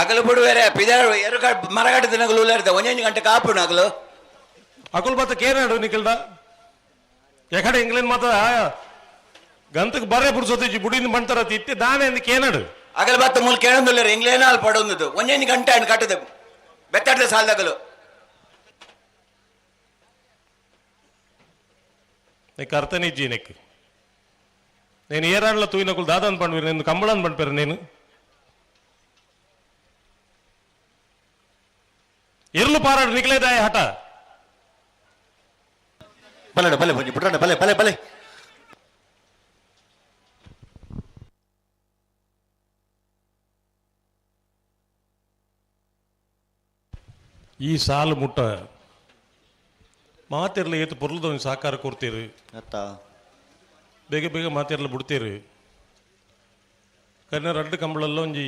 ಅಗಲು ಬಿಡುವೇರೆ ಪಿದಾರು ಎರಡು ಮರಗಟ್ಟು ದಿನಗಳು ಉಳ್ಳಾರ್ದ ಒಂದೊಂದು ಗಂಟೆ ಕಾಪುಣ ಅಗಲು. ಅಕುಲ್ ಬತ್ತ ಕೇನಾಡು ನಿಖಿಲ್ದ ಎಕಡೆ ಇಂಗ್ಲೆಂಡ್ ಮಾತ್ರ ಗಂತಕ್ಕೆ ಬರೇ ಪುರ್ಸೊತ್ತಿಜ್ಜಿ ಬುಡಿನ ಬಂತಾರ ಇತ್ತೆ ದಾನೆ ಅಂದ್ ಕೇನಾಡು. ಅಗಲ್ ಬತ್ತ ಮೂಲ ಕೇಳೊಂದುಲ್ಲೇರು ಇಂಗ್ಲೇನ ಅಲ್ಲಿ ಪಡೊಂದುದು ಒಂದೊಂದು ಗಂಟೆ ಹಣ್ಣು ಕಟ್ಟದೆ ಬೆತ್ತಾಡ್ದೆ ಸಾಲದಗಲು. నీకు ಅರ್ಥನೇ నీకు నేను ఏ రాళ్ళ తూయినకులు దాదాని పండువేరు నేను కంబళాన్ని పండిపారు నేను ఎర్లు పారాడు నికలేదా హట. ಬಲೆ ಬಲೆ ಬನ್ನಿ ಬಿಡ್ರಣ್ಣ ಬಲೆ ಬಲೆ ಬಲೆ. ಈ ಸಾಲು ಮುಟ್ಟ ಮಾತಿರ್ಲ ಏತು ಪೊರ್ಲದ ಒಂದು ಸಾಕಾರ ಕೊಡ್ತೀರಿ. ಅತ್ತ ಬೇಗ ಬೇಗ ಮಾತಿರ್ಲ ಬಿಡ್ತೀರಿ. ಕರ್ನ ರಡ್ಡು ಕಂಬಳೆಲ್ಲ ಒಂಜಿ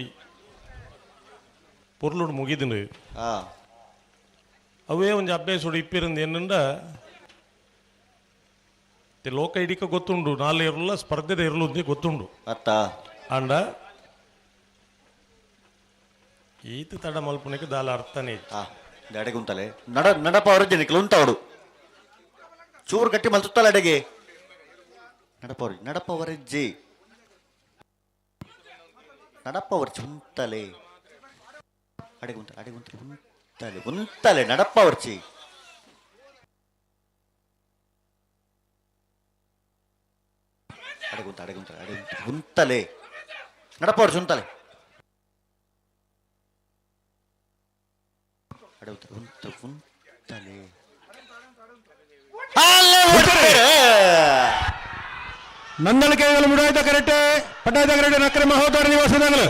ಪೊರ್ಲುಡು ಮುಗಿದಿನು. ಅವೇ ಒಂಜಿ ಅಭ್ಯಾಸ ಇಪ್ಪಿರಂದು ಏನಂದ ಲೋಕ ಇಡೀಕ ಗೊತ್ತುಂಡು ನಾಲ್ ಇರಲ್ಲ ಸ್ಪರ್ಧೆದ ಇರಲು ಅಂತ ಗೊತ್ತುಂಡು. ಅತ್ತ ಅಂಡ ಈತ ತಡ ಮಲ್ಪುನಕ್ಕೆ ದಾಲ ಅರ್ಥನೇ. ಅಡೆಗೆ ಉಂತಲೆ ನಡ ನಡಪ ಅವರ ಜನಕ್ಕೆ ಉಂತವಡು ಚೂರು ಗಟ್ಟಿ ಮಲ್ತುತ್ತಲ್ಲ ಅಡೆಗೆ ನಡಪ ಅವ್ರಿ ನಡಪ ಅವರಜ್ಜಿ ನಡಪ ಅವರ್ಜಿ ಉಂತಲೆ ಅಡೆಗೆ ಉಂತ ಅಡೆಗೆ ಉಂತಲೆ ಉಂತಲೆ ಉಂತಲೆ ನಡಪ ಅವರ್ಜಿ ಅಡೆಗೆ ಉಂತ ಅಡೆಗೆ ಉಂತಲೆ ಅಡೆಗೆ ಉಂತಲೆ ನಡಪ ಅವರ್ಜಿ ಉಂತಲೆ. ಉಂತಲೆ ನಂದಳಿಕೆಗಳು ಮುಡಾಯ್ದ ಕರೆಕ್ಟ್ ಪಟ್ಟಾಯ್ದ ಕರೆಕ್ಟ್ ನಕ್ರೆ ಮಹೋದರ ನಿವಾಸದಾಗಲು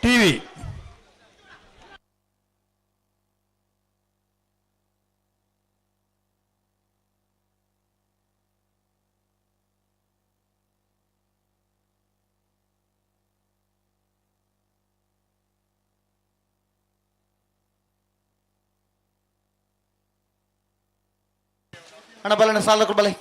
ಟಿವಿ ಅಣ್ಣ ಬಲಣ್ಣ ಸಾಲ ಬಲೆ.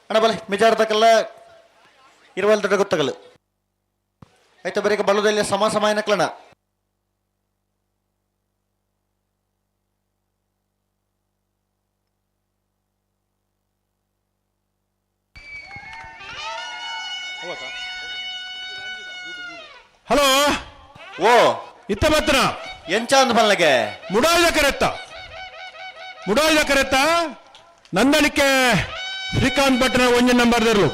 ಅಣ್ಣ ಬಲೆ ಮಿಜಾರ್ದಕ್ಕೆಲ್ಲ ಇರುವಲ್ ದೊಡ್ಡ ಗೊತ್ತಗಲು ಆಯ್ತು ಬರೀಕ ಬಲದಲ್ಲಿ ಸಮ ಸಮಾಯನಕ್ಲಣ. ಹಲೋ ಓ ಇತ್ತ ಬತ್ರ ಎಂಚ ಅಂದ ಬಲ್ಲಗೆ ಮುಡಾಯ್ದ ಕರೆತ್ತ ಮುಡಾಯ್ದ ಕರೆತ್ತ ನಂದಳಿಕೆ ಶ್ರೀಕಾಂತ್ ಭಟ್ನ ಒಂಜಿ ನಂಬರ್ ದರ್ಲು.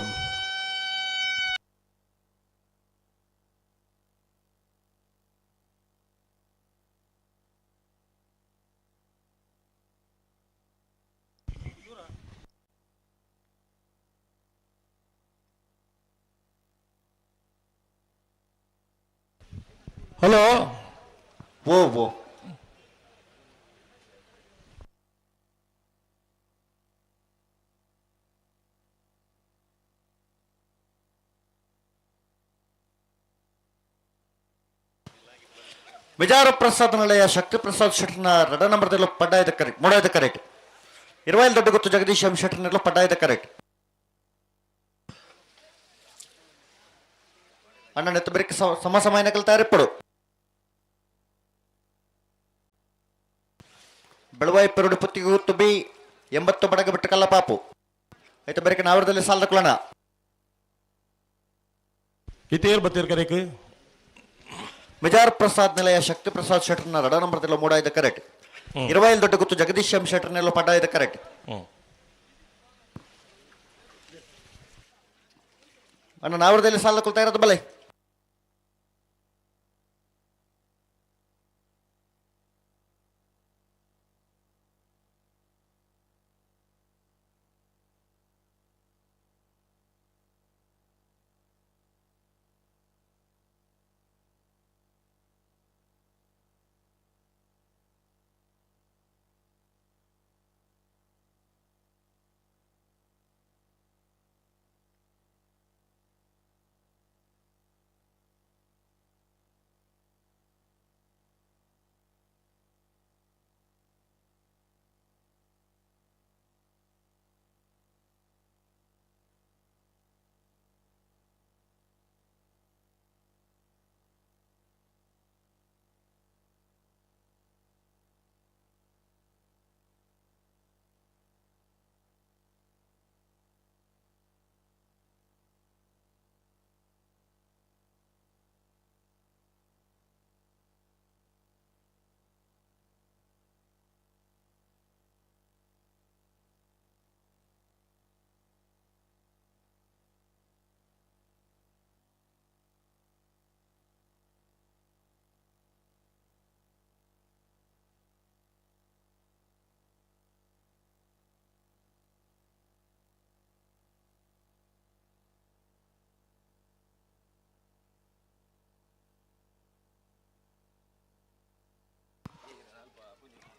ಹಲೋ ಓ ಓ ವಿಜಾರ ಪ್ರಸಾದ್ ನಳೆಯ ಶಕ್ತಿ ಪ್ರಸಾದ್ ಶೆಟ್ಟರ್ನ ರಡ ನಂಬರ್ದಲ್ಲೂ ಪಡ್ಡಾಯದ ಕರೆಕ್ಟ್ ಮೂಡಾಯದ ಕರೆಕ್ಟ್ ಇರುವೈಲ್ ದೊಡ್ಡ ಗೊತ್ತು ಜಗದೀಶ್ ಎಂ ಶೆಟ್ಟರ್ನೆಲ್ಲ ಪಡ್ಡಾಯದ ಕರೆಕ್ಟ್ ಅಣ್ಣ ನೆತ್ತ ಬರೀಕ್ ಸಮ ಸಮಯನಕಲ್ ತಯಾರಿಪ್ಪಡು. ಬೆಳವಾಯಿ ಪೆರುಡು ಪುತ್ತಿಗೆ ತುಬಿ 80 ಬಡಗ ಬಿಟ್ಟು ಕಲ್ಲ ಪಾಪು ಆಯ್ತು ಬರೀಕ ನಾವರದಲ್ಲಿ ಸಾಲದ ಕುಲಣ. ಇತೇರ್ ಬತ್ತೀರ್ ಕರೆಕ್ ಮಿಜಾರ್ ಪ್ರಸಾದ್ ನಿಲಯ ಶಕ್ತಿ ಪ್ರಸಾದ್ ಶೆಟ್ಟರ್ನ ರಡ ನಂಬರ್ದಲ್ಲ ಮೂಡಾಯ್ದ ಕರೆಕ್ಟ್ ಇರುವೈಲ್ ದೊಡ್ಡ ಗೊತ್ತು ಜಗದೀಶ್ ಎಂ ಶೆಟ್ಟರ್ನೆಲ್ಲ ಪಡ್ಡಾಯ್ದ ಕರೆಕ್ಟ್ ಅಣ್ಣ ನಾವರದಲ್ಲಿ ಸಾಲ ಕೊಳ್ತಾ ಇರೋದು ಬಲೆ.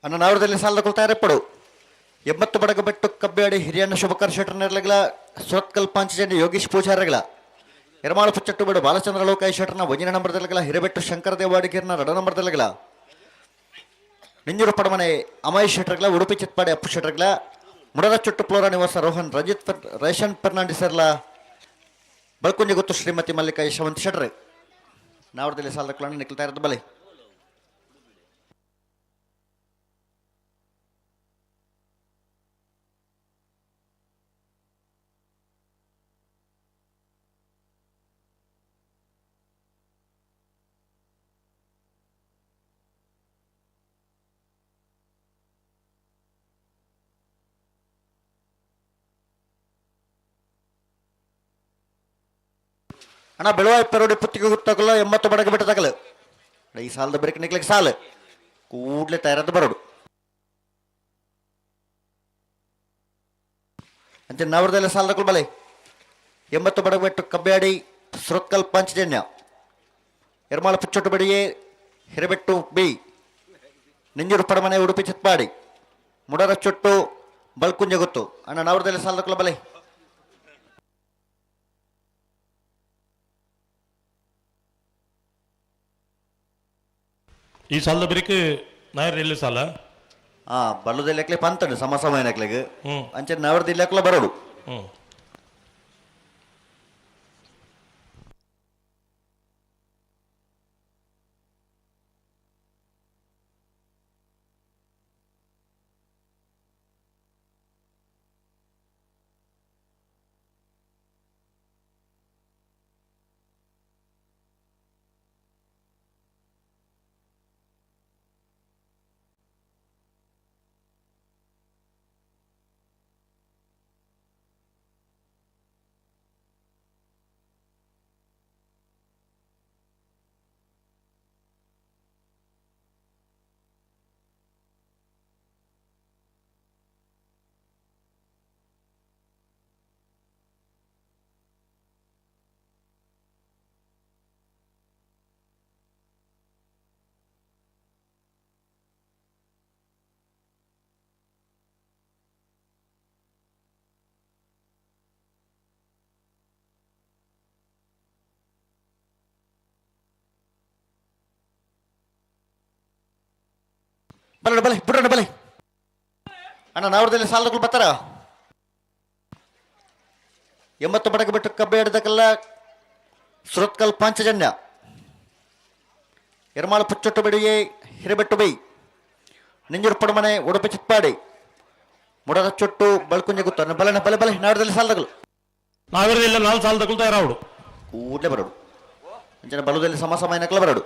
ಅಣ್ಣ ನಾವರದಲ್ಲಿ ಸಾಲದ ಕೊಳ್ತಾ ಪಡು 80 ಬಡಗ ಬೆಟ್ಟು ಕಬ್ಬಿಯಾಡಿ ಹಿರಿಯಣ್ಣ ಶುಭಕರ್ ಶೆಟ್ಟರ್ನೆರ್ಲಗಳ ಸುರತ್ಕಲ್ ಪಾಂಚಜನ್ಯ ಯೋಗೀಶ್ ಪೂಜಾರಗಳ ಎರಮಾಳು ಪುಚ್ಚಟ್ಟು ಬೇಡು ಬಾಲಚಂದ್ರ ಲೋಕಾಯಿ ಶೆಟ್ಟರ್ನ ಒಂಜಿನ ನಂಬರ್ದಲ್ಲಿಗಳ ಹಿರೇಬೆಟ್ಟು ಶಂಕರ ದೇವಾಡಿಗೇರ್ನ ರಡ ನಂಬರ್ದಲ್ಲಿಗಳ ನಿಂಜೂರು ಪಡಮನೆ ಅಮಯ್ ಶೆಟ್ಟರ್ಗಳ ಉಡುಪಿ ಚಿತ್ಪಾಡಿ ಅಪ್ಪು ಶೆಟ್ಟರ್ಗಳ ಮುಡರ ಚುಟ್ಟು ಫ್ಲೋರಾ ನಿವಾಸ ರೋಹನ್ ರಂಜಿತ್ ರೇಷನ್ ಫರ್ನಾಂಡಿಸರ್ಲ ಬಳ್ಕುಂಜಿ ಗೊತ್ತು ಶ್ರೀಮತಿ ಮಲ್ಲಿಕಾ ಯಶವಂತ ಶೆಟ್ರೆ ನಾವರದಲ್ಲಿ ಸಾಲದ ಕುಲಣ್ಣ ನಿಖಿಲ್ ಇರೋದು ಬಲೆ. ಅಣ್ಣ ಬೆಳವಾಯಿ ಪೆರೋಡಿ ಪುತ್ತಿಗೆ ಗೊತ್ತಾಗಲ್ಲ 80 ಬಡಗೆ ಬಿಟ್ಟ ತಗಲು ಈ ಸಾಲದ ಬ್ರೇಕ್ ನಿಕ್ಲಿಕ್ಕೆ ಸಾಲ ಕೂಡ್ಲೆ ತಯಾರಾದ ಬರೋಡು ಅಂಚೆ ನವರದಲ್ಲ ಸಾಲದ ಬಲೆ 80 ಬಡಗೆ ಬಿಟ್ಟು ಕಬ್ಬ್ಯಾಡಿ ಸುರತ್ಕಲ್ ಪಂಚಜನ್ಯ ಎರ್ಮಾಳ ಪುಚ್ಚೊಟ್ಟು ಬಡಿಯೆ ಹಿರಬೆಟ್ಟು ಬಿ ನಿಂಜೂರು ಪಡಮನೆ ಉಡುಪಿ ಚಿತ್ಪಾಡಿ ಮುಡರ ಚೊಟ್ಟು ಬಲ್ಕುಂಜ ಗೊತ್ತು ಅಣ್ಣ ನವರದಲ್ಲಿ ಸಾಲದ ಬಲೆ. ಈ ಸಾಲದ ಬ್ರೇಕ್ ನಾಯರ್ ಎಲ್ಲಿ ಸಾಲ ಬಲ್ಲದ ಪಂತಂಡು ಸಮ ಸಮಯನಕ್ಲೆಗ್ ಅಂಚೆ ನವರದ ಇಲ್ಲಕ್ಲ ಬರೋಡು. ಬರೋಣ ಬಲೆ ಬಿಡೋಣ ಬಲೆ ಅಣ್ಣ ನಾವರದಲ್ಲಿ ಸಾಲಗಳು ಬರ್ತಾರ 80 ಬಡಗೆ ಬಿಟ್ಟು ಕಬ್ಬೆ ಹಿಡ್ದಕ್ಕೆಲ್ಲ ಸುರತ್ಕಲ್ ಪಾಂಚಜನ್ಯ ಎರ್ಮಾಳ ಪುಚ್ಚೊಟ್ಟು ಬಡಿಯೆ ಹಿರಬೆಟ್ಟು ಬೈ ನಿಂಜೂರು ಪಡಮನೆ ಉಡುಪಿ ಚಿತ್ಪಾಡಿ ಮುಡದ ಚೊಟ್ಟು ಬಳ್ಕುಂಜ ಗುತ್ತ ಬಲನ ಬಲೆ ಬಲೆ ನಾವರದಲ್ಲಿ ಸಾಲಗಳು ನಾವಿರಲಿಲ್ಲ 4 ಸಾಲದ ತಯಾರಾವಡು ಕೂಡಲೇ ಬರೋಡು ಅಂಚನೆ ಬಲದಲ್ಲಿ ಸಮ ಸಮಯನಕ್ಲ ಬರೋಡು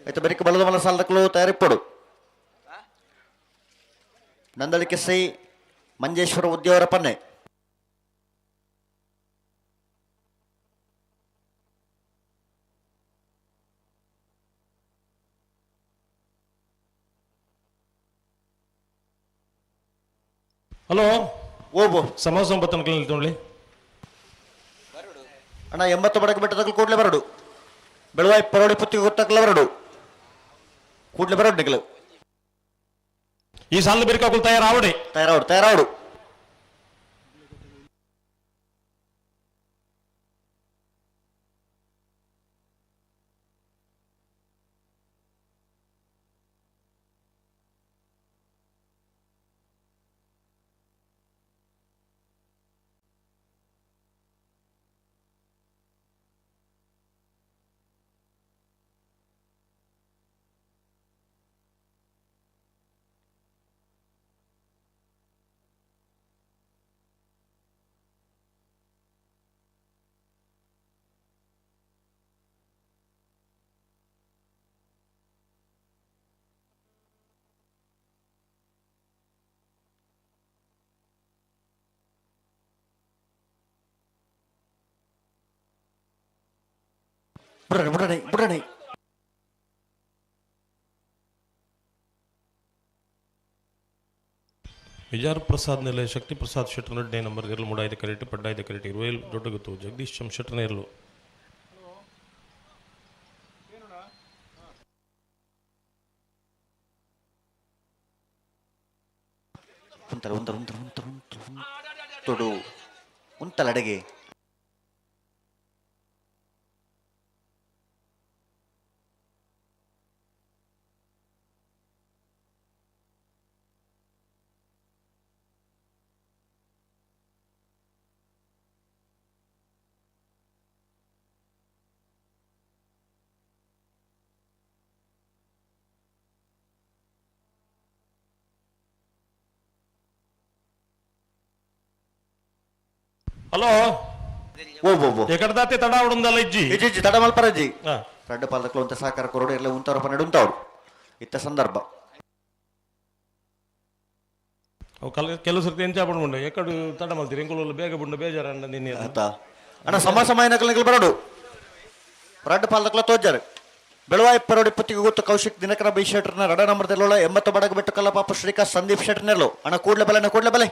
ಆಯ್ತು ಬರೀಕ ಬಲದ ಮಲ ಸಾಲದಕ್ಕಲು ತಯಾರಿಪ್ಪಡು ನಂದಳಿಕೆ ಸೈ ಮಂಜೇಶ್ವರ ಉದ್ಯೋಗರ ಪನ್ನೆ ಹಲೋ ಓಬೋ ಸಮಾಜ ಬತ್ತನ ತೊಗೊಳ್ಳಿ ಅಣ್ಣ 80 ಬಡಕ್ಕೆ ಬೆಟ್ಟದಕ್ಕಲು ಕೂಡಲೇ ಬರಡು ಬೆಳವಾಯಿ ಪರೋಡಿ ಪುತ್ತಿಗೆ ಗೊತ್ತಕ್ಕಲ ಬರಡು ಕೂಡಲೇ ಬರಡು ನಿಖಲು ಈ ಸಾಲದ ಬೇರೆ ತಯಾರಾವಡೆ ತಯಾರಾವಡು ತಯಾರಾವಡು. ಬುಡಣೆ ಬುಡಣೆ ಬುಡಣೆ ವಿಜಾರ್ ಪ್ರಸಾದ್ ನೆಲೆ ಶಕ್ತಿ ಪ್ರಸಾದ್ ಶೆಟ್ಟರ್ ನಡ್ಡೆ ನಂಬರ್ ಇರಲು ಮೂಡಾಯ್ದ ಕರೆಟ್ ಪಡ್ಡಾಯ್ದ ಕರೆಟ್ ಇರುವೇಲ್ ದೊಡ್ಡಗುತ್ತು ಜಗದೀಶ್ ಚಮ್ ಶೆಟ್ಟರ್ನ ಇರಲು ಉಂತಲ ಉಂತಲ ಉಂತಲ ಉಂತಲ ಉಂತಲ ತೊಡು ಉಂತಲ ಅಡಗೆ Hello ಓ ಓ ಓ ಎಕಡದಾತೆ ತಡ ಉಂದಲ್ಲ ಇಜ್ಜಿ ಇಜ್ಜಿ ತಡ ಮಲ್ಪರಜ್ಜಿ ರಡ್ಡು ಪಾಲಕಲು ಅಂತ ಸಹಕಾರ ಕೊರಡು ಎಲ್ಲ ಉಂತವ್ರ ಪನ್ನೆರಡು ಉಂತವ್ರು ಇತ್ತ ಸಂದರ್ಭ ಅವು ಕೆಲವು ಸರ್ತಿ ಎಂಚ ಪಡ್ಕೊಂಡು ಎಕ್ಕಡು ತಡ ಮಲ್ತೀರಿ ಎಂಕುಲು ಬೇಗ ಬುಂಡ ಬೇಜಾರ ಅಣ್ಣ ನಿನ್ನೆ ಅಣ್ಣ ಸಮ ಸಮಯ ನಕಲು ಬರಡು ರಡ್ಡು ಪಾಲಕಲ ತೋಜಾರು ಬೆಳವಾಯಿ ಪರೋಡಿ ಪುತ್ತಿಗೆ ಗೊತ್ತು ಕೌಶಿಕ್ ದಿನಕರ ಬಿ ಶೆಟ್ಟರ್ನ ರಡ ನಂಬರ್ ತೆಲ್ಲೋಳ 80 ಬಡಗ ಬೆಟ್ಟು ಕಲ್ಲಪಾಪ ಶ್ರೀಕಾಂತ್ ಸಂದೀಪ್ ಶೆಟ್ಟರ್ನೆಲ್ಲೋ ಅಣ್ಣ ಕೂಡ್ಲೆ ಬಲೆ, ಅಣ್ಣ ಕೂಡ್ಲೆ ಬಲೆ.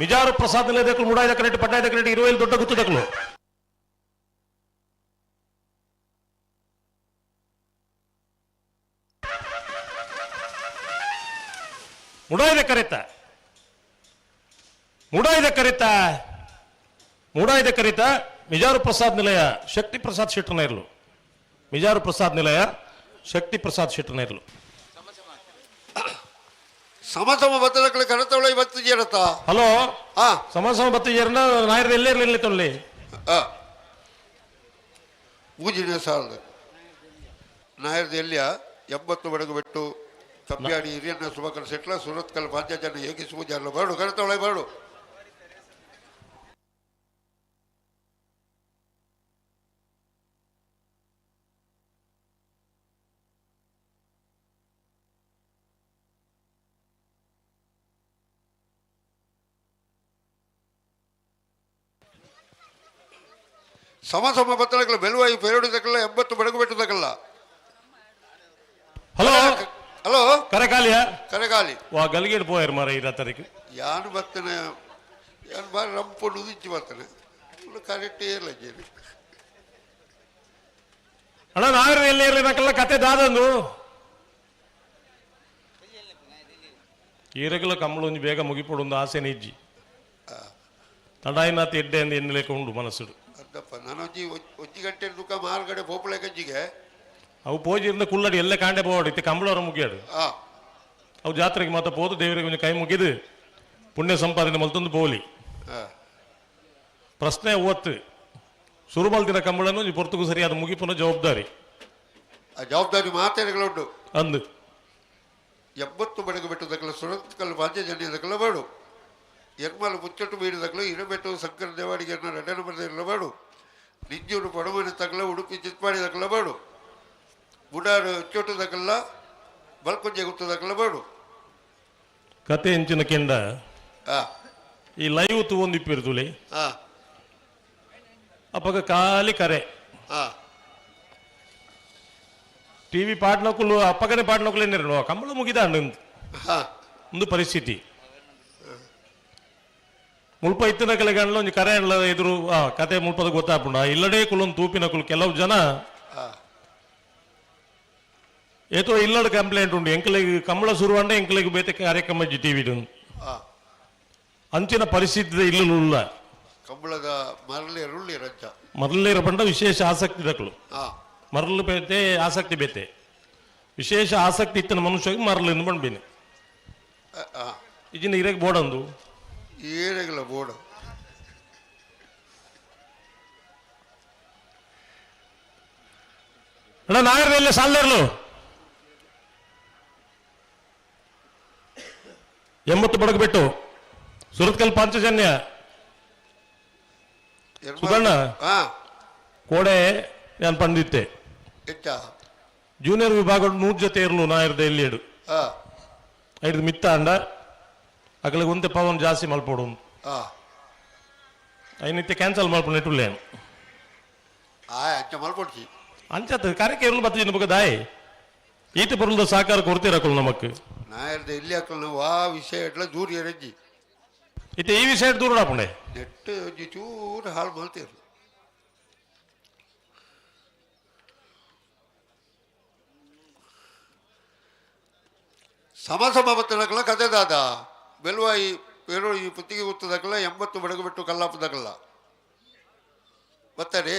ಮಿಜಾರು ಪ್ರಸಾದ್ ನಿಲಯದಕ್ಕಲು ಮುಡಾಯ್ದ ಕರೆಕ್ಟ್ ಪಟ್ಟಾಯ್ದ ಕರೆಕ್ಟ್ 20 ದೊಡ್ಡ ಗುತ್ತದಕ್ಕಲು ಮುಡಾಯ್ದ ಕರೆತ ಮುಡಾಯ್ದ ಕರೆತ ಮುಡಾಯ್ದ ಕರೆತ ಮಿಜಾರು ಪ್ರಸಾದ್ ನಿಲಯ ಶಕ್ತಿ ಪ್ರಸಾದ್ ಶೆಟ್ಟರ್ನ ಇರಲು ಮಿಜಾರು ಪ್ರಸಾದ್ ನಿಲಯ ಶಕ್ತಿ ಪ್ರಸಾದ್ ಶೆಟ್ಟರ್ನ ಇರಲು ಸಮ ಸಮ ಬತ್ತಲಕ್ಕಲು ಕಡತವಳ ಬತ್ತು ಜೇರತ್ತ. ಹಲೋ, ಸಮ ಸಮ ಬತ್ತು ಜೇರನ ನಾಯರ್ ಎಲ್ಲೇ ಇರಲಿಲ್ಲ ತೊಳ್ಳಿ. ಮೂಜಿನ ಸಾಲದ ನಾಯರ್ದ ಎಲ್ಲಿಯ 80 ಬಡಗು ಬೆಟ್ಟು ಕಬ್ಬಿಯಾಡಿ ಹಿರಿಯನ್ನ ಸುಮಕರ್ ಸೆಟ್ಲ ಸುರತ್ಕಲ್ ಪಾಂಚಾಜನ ಏಕಿಸು ಪೂಜಾರ್ಲ ಬರಡು ಕಡತವಳ ಬರಡು. ಸಮ ಸಮ ಬತ್ತಲಕ್ಕಲ್ಲ ಬೆಲುವಾಯಿ ಪೇರುಡಿದಕ್ಕಲ್ಲ 80 ಬಡಗು ಬೆಟ್ಟದಕ್ಕಲ್ಲ. ಹಲೋ ಹಲೋ, ಕರೆಕಾಲಿಯ ಕರೆಕಾಲಿ ವಾ ಗಲ್ಗೇಡ್ ಪೋಯರ್ ಮಾರ ಈ ರಾತ್ರಿಗೆ ಯಾನು ಬರ್ತೇನೆ ಯಾನು ಬಾರಿ ರಂಪು ಉದಿಚ್ಚಿ ಬರ್ತಾನೆ ಕರೆಕ್ಟ್ ಏರ್ಲ ಜೇನು. ಅಣ್ಣ ನಾಗರ ಎಲ್ಲಿ ಇರಲಿ ನಾಕಲ್ಲ ಕತೆ ದಾದಂದು ಈರಗಲ ಕಮ್ಮಳು ಬೇಗ ಮುಗಿಪೊಡು ಆಸೆ ನಿಜ್ಜಿ ತಡಾಯಿನಾಥ್ ಎಡ್ಡೆ ಅಂದು ಎನ್ನಲೇಕ ಉಂಡು ಮನಸ್ಸುಡು. ಅದ್ದಪ್ಪ ನಾನೊಂಜಿ ಒಂಜಿ ಗಂಟೆ ದುಃಖ ಮಾರ್ಗಡೆ ಪೋಪಳೆ ಕಜ್ಜಿಗೆ ಅವು ಪೋಜಿರಿಂದ ಕುಲ್ಲಡಿ ಎಲ್ಲ ಕಾಂಡೆ ಪೋವಾಡು ಇತ್ತೆ ಕಂಬಳವರ ಮುಗಿಯಾಡು. ಅವು ಜಾತ್ರೆಗೆ ಮಾತ್ರ ಪೋದು ದೇವರಿಗೆ ಒಂಜಿ ಕೈ ಮುಗಿದು ಪುಣ್ಯ ಸಂಪಾದನೆ ಮಲ್ತೊಂದು ಪೋಲಿ. ಪ್ರಶ್ನೆ ಓತ್ತು ಸುರುಮಲ್ತಿನ ಕಂಬಳನ್ನು ಒಂಜಿ ಪೊರ್ತುಗು ಸರಿಯಾದ ಮುಗಿಪುನ ಜವಾಬ್ದಾರಿ. ಆ ಜವಾಬ್ದಾರಿ ಮಾತಾಡಿಗಳುಂಟು ಅಂದು 80 ಬಡಗು ಬೆಟ್ಟದಕ್ಕಲ್ಲ ಸುರತ್ಕಲ್ ಪಾಂಚಜನ್ಯದಕ್ಕಲ್ಲ ಬೇಡು ಎರ್ಮಲ ಮುಚ್ಚಟ್ಟು ಬೀಡಿದಕ್ಕಲು ಇರಬೆಟ್ಟು ಶಂಕರ ದೇವಾಡಿಗೆ ರಡನ ಬರೆದಿರಲ್ಲ ಬೇಡು ನಿಂಜೂರು ಪಡಮನೆ ತಗಲ ಉಡುಪಿ ಚಿತ್ಪಾಡಿದಕ್ಕಲ್ಲ ಬೇಡು ಬುಡಾರು ಚೋಟದಕ್ಕಲ್ಲ ಬಲ್ಕುಂಜೆ ಗುತ್ತದಕ್ಕಲ್ಲ ಬೇಡು. ಕತೆ ಎಂಚಿನ ಕೆಂಡ ಈ ಲೈವ್ ತೂವೊಂದು ಇಪ್ಪಿರ್ತುಲಿ ಅಪ್ಪಗ ಖಾಲಿ ಕರೆ ಟಿವಿ ಪಾಟ್ನಕುಲು ಅಪ್ಪಗನೆ ಪಾಟ್ನಕುಲು ಏನಿರು ಕಂಬಳ ಮುಗಿದ ಒಂದು ಪರಿಸ್ಥಿತಿ ಮುಲ್ಪ ಇತ್ತಿನ ಕಲೆಗಂಡ್ಲ ಒಂಜಿ ಕರೆ ಎದುರು ಕತೆ ಮುಲ್ಪದ ಗೊತ್ತಾಪುಂಡ ಇಲ್ಲಡೇ ಕುಲೊಂದು ತೂಪಿನಕುಲು ಕೆಲವು ಜನ ಏತೋ ಇಲ್ಲಡ ಕಂಪ್ಲೇಂಟ್ ಉಂಡು ಎಂಕಲೆಗ್ ಕಂಬಳ ಶುರುವಂಡೆ ಎಂಕಲೆಗ್ ಬೇತೆ ಕಾರ್ಯಕ್ರಮ ಟಿವಿ ಅಂಚಿನ ಪರಿಸ್ಥಿತಿ ಇಲ್ಲುಲ್ಲ. ಕಂಬಳದ ಮರಳಿ ರುಳ್ಳಿ ರಂಚ ಮರಳಿರ ಪಂಡ ವಿಶೇಷ ಆಸಕ್ತಿ ದಕ್ಕಲು ಮರಳು ಬೇತೆ ಆಸಕ್ತಿ ಬೇತೆ ವಿಶೇಷ ಆಸಕ್ತಿ ಇತ್ತಿನ ಮನುಷ್ಯಗೆ ಮರಳು ಎಂದು ಬಂಡ್ಬೇನೆ ಇಜಿನ ಇರಕ್ಕೆ ಬೋರ್ಡ್ ಏರೆಗಲ ಬೋರ್ಡ್ ಅಣ್ಣ ನಾಗರದಲ್ಲಿ ಸಾಲರ್ಲು 80 ಬಡಗು ಬಿಟ್ಟು ಸುರತ್ಕಲ್ ಪಾಂಚಜನ್ಯ ಸುಧಣ್ಣ ಕೋಡೆ ನಾನು ಪಂಡಿತ್ತೆ ಜೂನಿಯರ್ ವಿಭಾಗ 100 ಜೊತೆ ಇರಲು ನಾ ಇರ್ದೆ ಇಲ್ಲಿ ಇಡು ಐದು ಮಿತ್ತ ಅಂಡ ಅಗಲಿಗೆ ಒಂತೆ ಪವನ್ ಜಾಸ್ತಿ ಮಲ್ಪೋಡು ಐನಿತ್ಯ ಕ್ಯಾನ್ಸಲ್ ಮಲ್ಪೊಂಡು ಅಂಚ ಮಲ್ಪೊಡ್ಚಿ ಅಂಚ ಕಾರ್ಯಕ್ಕೆ ಇರಲು ಬತ್ತ ನಮಗೆ ದಾಯಿ ಈತ ಬರಲ್ದ ಸಹಕಾರ ಕೊಡ್ತೀರಕ್ಕಲ್ ನಮಕ್ ನಾ ಇರ್ದೆ ಇಲ್ಲಿ ಹಾಕಲ್ ವಾ ವಿಷಯ ಎಟ್ಲ ದೂರ ಎರಂಜಿ ಇತ್ತೆ ಈ ವಿಷಯ ದೂರ ಆಪುಂಡೆ ನೆಟ್ಟು ಒಂಜಿ ಚೂರು ಹಾಳು ಮಲ್ತೀರು ಸಮ ಸಮ ಬತ್ತನಕಲ ಕತೆ ದಾದ ಬೆಲ್ವಾಯಿ ಪೇರೋ ಈ ಪುತ್ತಿಗೆ ಗೊತ್ತದಕ್ಕಲ್ಲ 80 ಬಡಗು ಬಿಟ್ಟು ಕಲ್ಲಾಪದಕ್ಕಲ್ಲ ಬತ್ತಾರೆ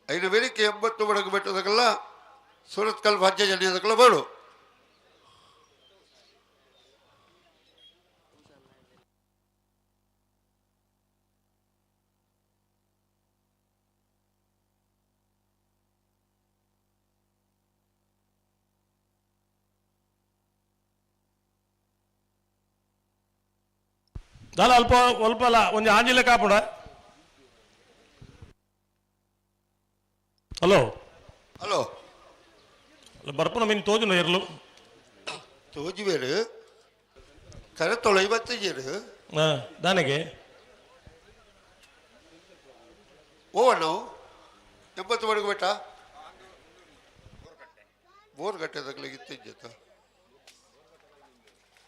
ಐದು ಬೇರಿಕೆ 80 ಬಡಗು ಬಿಟ್ಟದಕ್ಕಲ್ಲ ಸೂರತ್ಕಲ್ ಭಾಜ್ಯ ಜನಿಯದಕ್ಕಲ್ಲ ಬೇಡು ದಾಲ ಅಲ್ಪ ಅಲ್ಪ ಅಲ್ಲ ಒಂಜಿ ಆಂಜಿಲೆ ಕಾಪುಡ ಹಲೋ ಹಲೋ ಬರ್ಪುನ ಮೀನು ತೋಜುನ ಇರ್ಲು ತೋಜುವೇರು ಕರೆತೊಳ ಐವತ್ತೈದು ಹಾಂ ದಾನೆಗೆ ಓ ನಾವು 80 ಬಡಗು ಬೆಟ್ಟ ಬೋರ್ ಗಟ್ಟೆ ತಗ್ಲಿಗೆ ಇತ್ತಿಜ್ಜತ್ತ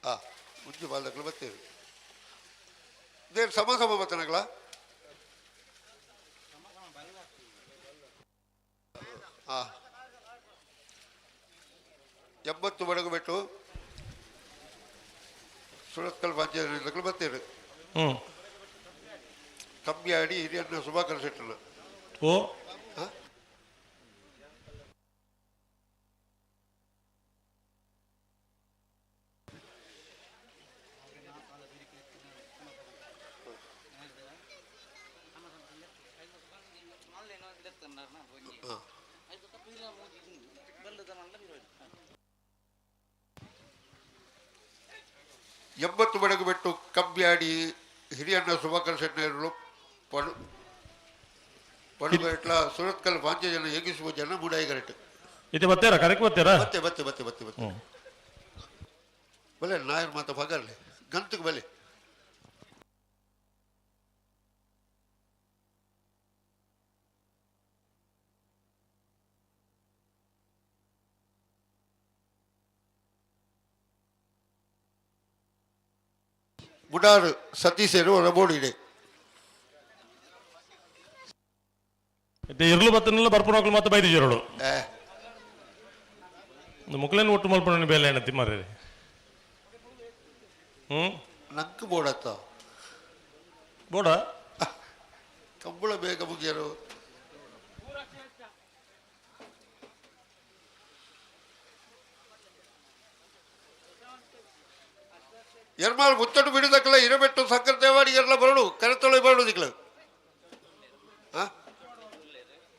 ಹಾಂ ಉಜ್ಜು ಬಾಲ್ದಕ್ಲು ಬತ್ತೀರಿ ದೇರ್ ಸಮ ಸಮ ಬತ್ತನಗಳ ಹಾಂ 80 ಬಡಗು ಬಿಟ್ಟು ಸುರತ್ಕಲ್ ಪಂಚಾಯತ್ ಬತ್ತೀರಿ ಹ್ಞೂ ಕಮ್ಮಿ ಆಡಿ ಹಿರಿಯನ್ನ ಸುಭಾಕರ್ ಶೆಟ್ಟರು ಓ ಎಂಬತ್ತು ಬಡಗು ಬಿಟ್ಟು ಕಬ್ಬಿಯಾಡಿ ಹಿರಿಯಣ್ಣ ಸುಭಾಕರ್ ಶೆಟ್ಟರು ಪಡು ಪಡುಗಟ್ಲ ಸುರತ್ಕಲ್ ಪಾಂಚ ಜನ ಏಗಿಸುವ ಜನ ಮುಡಾಯಿಗರಟು ಇದು ಬತ್ತೀರಾ ಕರೆಕ್ಟ್ ಬತ್ತೀರಾ ಬತ್ತೆ ಬತ್ತೆ ಬತ್ತೆ ಬತ್ತೆ ಬತ್ತೆ ಬಲೆ ನಾಯರ್ ಮಾತ ಪಗರ್ಲೆ ಗಂತಕ್ಕೆ ಬಲೆ ಮುಡಾರು ಸತೀಶರು ರಬೋಡಿಡೆ ಇರ್ಲು ಬತ್ತನೆಲ್ಲ ಬರ್ಪುನಕ್ಲು ಮತ್ತೆ ಬೈದಿಜರೋಡು ಮುಕ್ಲೇನು ಒಟ್ಟು ಮಲ್ಪಣ ಬೇಲೆ ಏನತ್ತಿ ಮಾರ್ರೆ ಹ್ಞೂ ನಂಗೆ ಬೋಡತ್ತ ಬೋಡ ಕಂಬಳ ಬೇಗ ಮುಗಿಯರು ಎರ್ಮಾಲ್ ಮುತ್ತಟ್ಟು ಬಿಡುದಕ್ಕಲ್ಲ ಇರಬೆಟ್ಟು ಸಂಕರ ದೇವಾಡಿಗೆಲ್ಲ ಬರಡು ಕರೆತೊಳೆ ಬರಡು ದಿಕ್ಲು ಹಾಂ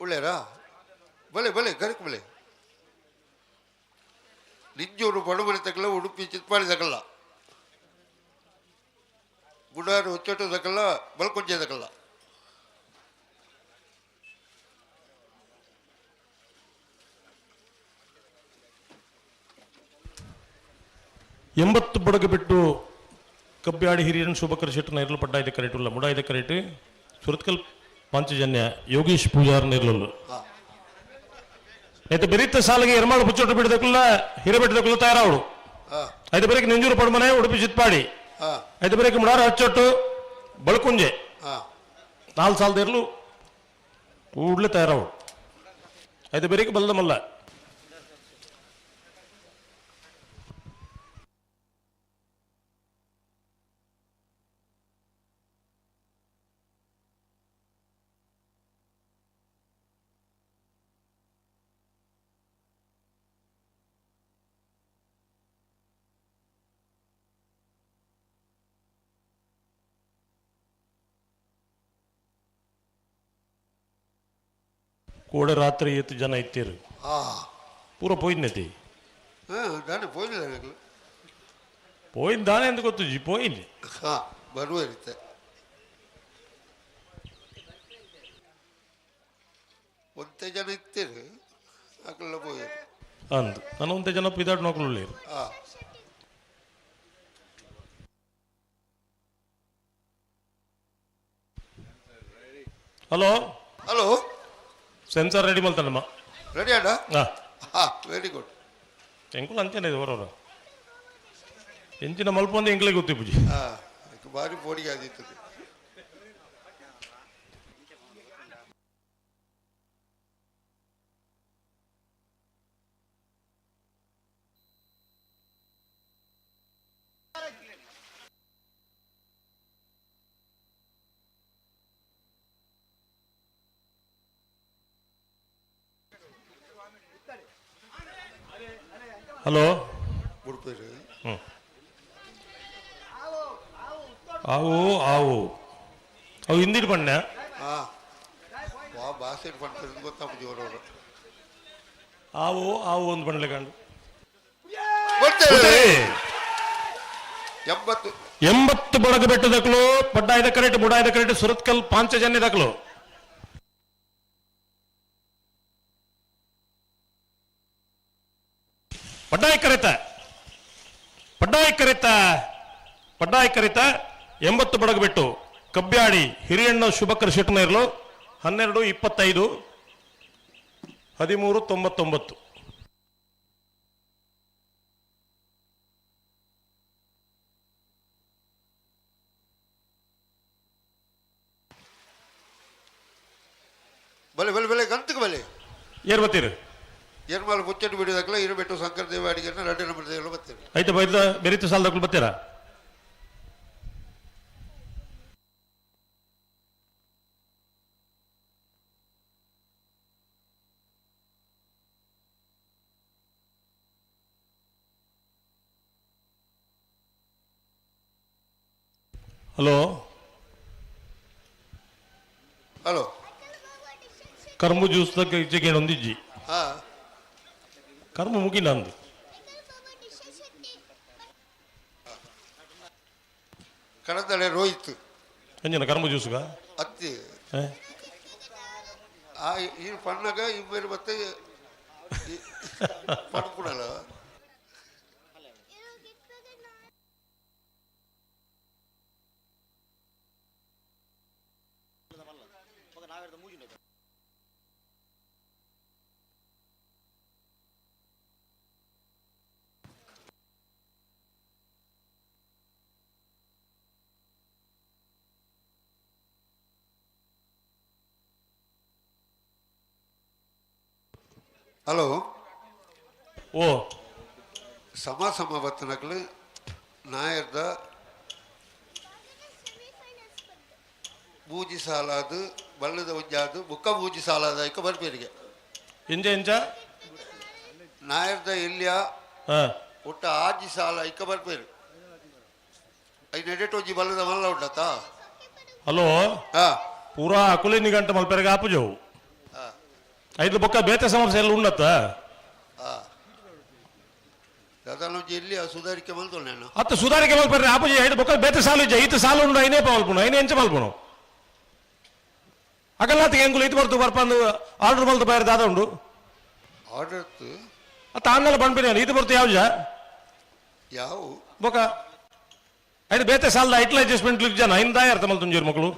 ಒಳ್ಳೆಯರಾ ಬಲೆ ಬಲೆ ಕರೆಕ್ ಬಲೆ ನಿಂಜೂರು ಬಡಮನೆ ತಕ್ಕಲ್ಲ ಉಡುಪಿ ಚಿತ್ಪಾಡಿ ತಕ್ಕಲ್ಲ ಗುಡಾರು ಹುಚ್ಚಟ್ಟು ತಕ್ಕಲ್ಲ ಬಲ್ಕೊಂಜೆ ತಕ್ಕಲ್ಲ ಎಂಬತ್ತು ಬಡಗು ಬಿಟ್ಟು ಕಬ್ಬಿಯಾಡಿ ಹಿರಿಯನ್ ಶುಭಕರ್ ಶೆಟ್ಟನ ಇರಲು ಪಡ್ಡಾಯ್ದ ಕರೆಟುಲ್ಲ ಮುಡಾಯ್ದ ಕರೆಟು ಸುರತ್ಕಲ್ ಪಾಂಚಜನ್ಯ ಯೋಗೀಶ್ ಪೂಜಾರ್ನ ಇರಲು అయితే ಬೆರಿತ ಸಾಲಿಗೆ ಎರ್ಮಾಳು ಬುಚ್ಚೊಟ್ಟು ಬಿಡದಕ್ಕಲ್ಲ ಹಿರಬೆಟ್ಟದಕ್ಕಲ್ಲ ತಯಾರಾವಡು అయితే ಬರೀಕ್ ನೆಂಜೂರು ಪಡ್ಮನೆ ಉಡುಪಿ ಚಿತ್ಪಾಡಿ అయితే ಬರೀಕ್ ಮುಡಾರ ಹಚ್ಚೊಟ್ಟು ಬಳಕುಂಜೆ ನಾಲ್ ಸಾಲದ ಇರಲು ಕೂಡಲೇ ತಯಾರಾವಡು అయితే ಬರೀಕ್ ಬಲ್ದಮಲ್ಲ ಕೋಡೆ ರಾತ್ರಿ ಏತ್ ಜನ ಇತ್ತೀರು ಪೂರ ಪೋಯಿನತಿ ದಾನೆ ಪೋಯಿನ ಪೋಯಿನ ದಾನೆ ಎಂದು ಗೊತ್ತುಜಿ ಪೋಯಿನಿ ಬರುವ ಇರುತ್ತೆ ಒಂತೆ ಜನ ಇತ್ತೀರು ಅಕಲ್ಲ ಪೋಯಿ ಅಂದು ನಾನು ಒಂತೆ ಜನ ಪಿದಾಡ್ ನೋಕಲು ಹಲೋ ಹಲೋ ಸೆನ್ಸಾರ್ ರೆಡಿ ಮಲ್ತಾನಮ್ಮ ರೆಡಿ ಅಣ್ಣ ಹಾಂ ಹಾಂ ವೆರಿ ಗುಡ್ ಎಂಕುಲು ಅಂಚನೆ ಇದು ಹೊರವರ ಎಂಚಿನ ಮಲ್ಪೊಂದು ಎಂಕ್ಲೆ ಗೊತ್ತಿ ಪೂಜಿ ಹಾಂ ಭಾರಿ ಪೋಡಿಗೆ ಆಗಿತ್ತು ಹಲೋ ಉಡುಪಿರು ಹ್ಞೂ ಆವು ಆವು ಅವು ಹಿಂದಿನ ಬಣ್ಣ ಹಾಂ ವಾ ಭಾಷೆ ಪಣ್ಪಿರಂದು ಗೊತ್ತಾಪುಜಿ ಅವರವರು ಆವು ಆವು ಒಂದು ಬಂಡ್ಲೆ ಕಂಡು ಎಂಬತ್ತು ಎಂಬತ್ತು ಬಡಗ ಬೆಟ್ಟದಕ್ಲು ಪಡ್ಡಾಯ್ದ ಕರೆಟ್ ಬುಡಾಯ್ದ ಕರೆಟ್ ಸುರತ್ಕಲ್ ಪಾಂಚಜನ್ಯ ದಕ್ಲು ಪಡ್ಡಾಯ ಕರೆತ ಪಡ್ಡಾಯ ಕರೆತ ಪಡ್ಡಾಯ ಕರೆತ 80 ಬಡಗು ಬೆಟ್ಟು ಕಬ್ಬ್ಯಾಡಿ ಹಿರಿಯಣ್ಣ ಶುಭಕರ್ ಶೆಟ್ಟನೇರ್ಲು 12 25 13 99. ಬಲೆ ಬಲೆ ಬಲೆ ಗಂತಕ್ಕೆ ಬಲೆ ಏರ್ ಬತ್ತೀರಿ ಏರ್ಮಾಲ್ ಮುಚ್ಚಟ್ಟು ಬಿಡಿದಕ್ಲ ಇರಬೆಟ್ಟು ಶಂಕರ ದೇವ ಅಡಿಗೆನ ರೆಡ್ಡಿ ನಂಬರ್ ದೇವಲ್ಲ ಬರ್ತೀರಿ ಆಯ್ತು ಬೈದ ಬೆರಿತು ಸಾಲದಕ್ಲು ಬರ್ತೀರಾ? ಹಲೋ ಹಲೋ ಕರ್ಮು ಜ್ಯೂಸ್ ತಕ್ಕ ಒಂದಿಜ್ಜಿ ಹಾಂ ಕರ್ಮ ಮುಗಿ ನಂದು ಕಡದಳೆ ರೋಹಿತ್ ಅಂಜನ ಕರ್ಮ ಜ್ಯೂಸ್ಗ ಅತ್ತಿ ಆ ಈ ಪಣ್ಣಗ ಇಬ್ಬರು ಮತ್ತೆ ಪಡ್ಕೊಡಲ್ಲ. ಹಲೋ ಓ ಸಮ ಸಮ ಬತ್ತನಕ್ಲು ನಾಯರ್ದ ಮೂಜಿ ಸಾಲಾದು ಬಲ್ಲದ ಒಂಜಾದು ಬುಕ್ಕ ಮೂಜಿ ಸಾಲಾದ ಐಕ ಬರ್ಪೇರಿಗೆ ಎಂಜ ಎಂಜ ನಾಯರ್ದ ಎಲ್ಲಿಯ ಒಟ್ಟ ಆಜಿ ಸಾಲ ಐಕ ಬರ್ಪೇರು ಐನ ಎಡೆಟ್ ಒಂಜಿ ಬಲ್ಲದ ಮಲ್ಲ ಉಂಡತಾ ಹಲೋ ಪೂರಾ ಅಕುಲೆ ನಿಗಂಟ ಮಲ್ಪೆರಗ ಆಪುಜವು ಐದು ಬೊಕ್ಕ ಬೇತೆ ಸಮಸ್ಯೆ ಎಲ್ಲ ಉಂಡತ್ತ ದಾದಾನೊಂಜಿ ಎಲ್ಲಿಯ ಸುಧಾರಿಕೆ ಮಲ್ತೊಂಡೆ ನಾನು ಅತ್ತ ಸುಧಾರಿಕೆ ಮಲ್ಪೆರ್ರೆ ಆಪುಜಿ ಐದು ಬೊಕ್ಕ ಬೇತೆ ಸಾಲು ಇಜ್ಜ ಈತ ಸಾಲು ಉಂಡು ಐನೇ ಮಲ್ಪುನು ಐನೇ ಎಂಚ ಮಲ್ಪುನು ಅಗಲ್ಲಾತ ಎಂಗುಲು ಇತ್ತು ಬರ್ತು ಬರ್ಪಂದು ಆರ್ಡರ್ ಮಲ್ತು ಬೈರ್ ದಾದ ಉಂಡು ಆರ್ಡರ್ ಅತ್ತ ಆಂದಲ ಬಂಡ್ಪಿನ ಈತ ಬರ್ತು ಯಾವ್ಜ ಯಾವ ಬೊಕ್ಕ ಐದು ಬೇತೆ ಸಾಲದ ಐಟ್ಲ ಅಡ್ಜಸ್ಟ್ಮೆಂಟ್ ಜನ ಐನ್ ದಾಯ ಅರ್ಥ ಮಲ್ತುಂಜೀರು ಮಕ್ಕಳು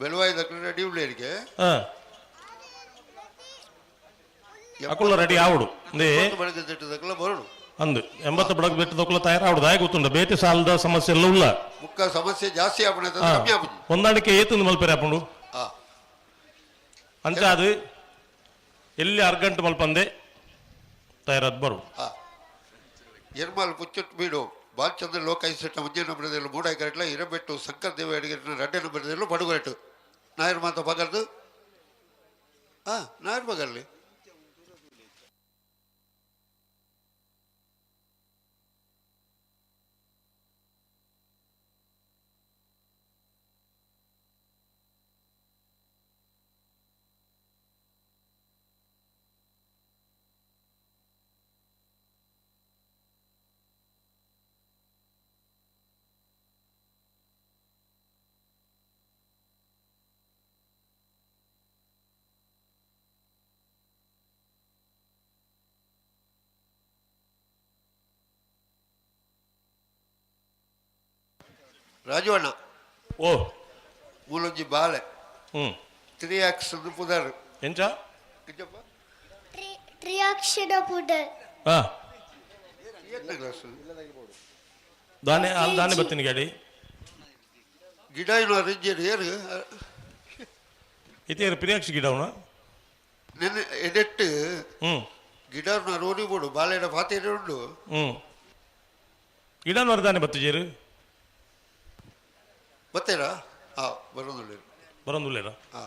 ಬೆಳವಾಯಿ ದಕ್ಕಲ ರೆಡಿ ಉಳ್ಳೇರಿಗೆ ಅಕುಲ್ಲ ರೆಡಿ ಆವಡು ಅಂದೇ ಬೆಳಗ್ಗೆ ದಕ್ಕಲ ಬರೋಡು ಅಂದು 80 ಬಡಗ್ ಬೆಟ್ಟ ದೊಕ್ಕಲ ತಯಾರು ಆವಡು ದಾಯ ಗೊತ್ತುಂಡ ಬೇತೆ ಸಾಲದ ಸಮಸ್ಯೆ ಎಲ್ಲ ಉಲ್ಲ ಮುಕ್ಕ ಸಮಸ್ಯೆ ಜಾಸ್ತಿ ಆಪಣೆ ಕಮ್ಮಿ ಆಪುಜಿ ಹೊಂದಾಣಿಕೆ ಏತಂದು ಮಲ್ಪೆರೆ ಆಪುಂಡು ಅಂಚ ಅದು ಎಲ್ಲಿ ಅರ್ಗಂಟು ಮಲ್ಪಂದೆ ತಯಾರಾದ್ ಬರು ಎರ್ಮಾಲ್ ಪುಚ್ಚಟ್ಟು ಬೀಡು ಬಾಲಚಂದ್ರ ಲೋಕಾಯುಕ್ತ ಮುಂಜೆ ನಂಬರದಲ್ಲೂ ಮೂಡಾಯಿ ಕರೆಟ್ಲ ಇರಬೆಟ್ಟು ಶಂಕರ್ ದೇವ ಅಡಿಗೆ ರಡ್ಡೆ ನಂಬರದಲ್ಲೂ ಬಡುಗರೆಟ್ಟು ನಾಯರ್ ಮಾತ ಪಗರ್ದು ಹಾಂ ನಾಯರ್ ಪಗರ್ಲಿ ರಾಜು ಅಣ್ಣ. ಓ. ಮೂಲೊಂಜಿ ಬಾಲೆ. ತ್ರೀ ಆಕ್ಸ್ ಪುದರ್. ಎಂಚ? ಎಂಚಪ್ಪ? ತ್ರಿಯಾಕ್ಷರ ಪುದರ್. ಹಾ. ಎತ್ತನೇ ಕ್ಲಾಸ್? ದಾನೆ ಅಲ್ಲಿ ದಾನೆ ಬತ್ತೀನಿ ಗಾಡಿ. ಗಿಡ ಇನ್ನು ರಿಂಜೇರು ಏರು. ಇತೇರು ಪ್ರಿಯಾಕ್ಷ ಗಿಡ ಅವನ? ನೆನ್ನೆ ಎಡೆಟ್ಟು ಗಿಡ ರೋಡಿ ಬೋಡು ಬಾಲೆಡ ಪಾತೇರೆ ಉಂಡು. ಗಿಡ ದಾನೆ ಬತ್ತು ಜೇರು? ಬತ್ತೇರಾ? ಹಾ ಬರೋದುಳ್ಳೇರು. ಬರೋದುಳ್ಳೇರಾ? ಹಾ.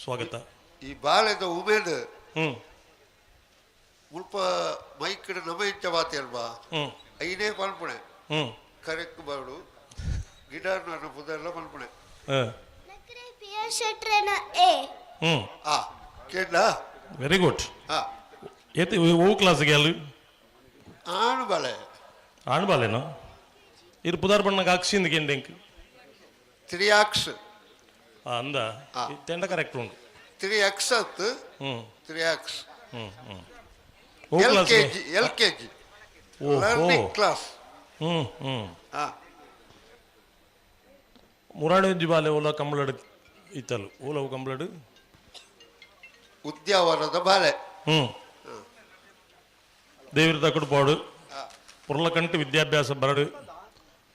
ಸ್ವಾಗತ. ಈ ಬಾಲೆದ ಉಮೇದ್ ಮುಲ್ಪ ಮೈಕ್ಡ್ ನಮ ಇಂಚ ಬಾತೇರ್ಬಾ ಐನೇ ಪನ್ಪುಣೆ ಕರೆಕ್ಟ್ ಬಾಡು ಗಿಡ ಪುದರ್ಲ ಪನ್ಪುಣೆ. ಆ ಕೇಂದ್ರ. Very good. ಹಾ. ಏತ್ ಓ ಕ್ಲಾಸ್ಗೆ ಅಲ್ಲಿ? ಆಣು ಬಾಲೆ. ಆಣು ಬಾಲೆನೋ? ಇರು ಪುದಾರ್ ಬಣ್ಣಗೆ ಹಾಕ್ಸಿಂದ ಕೇಂದ್ರ. Three X. ಅಂದ ತೆಂಡ ಕರೆಕ್ಟ್ ಉಂಟು. ತ್ರೀ ಎಕ್ಸ್ ಅತ್ತು. Three X. Hmm hmm. L K G, L K G. Learning class. Hmm hmm. ಹಾ. ಮುರಾಡಿ ಒಂಜಿ ಬಾಲೆ ಓಲ ಕಂಬಳಡು ಇತ್ತಲು ಓಲವು ಕಂಬಳಡು ಉದ್ಯಾವರದ ಬಾಲೆ. ದೇವಿರ ತಕ್ಕಡು ಪಾಡು ಪೊರ್ಲಕಂಟು ವಿದ್ಯಾಭ್ಯಾಸ ಬರಡು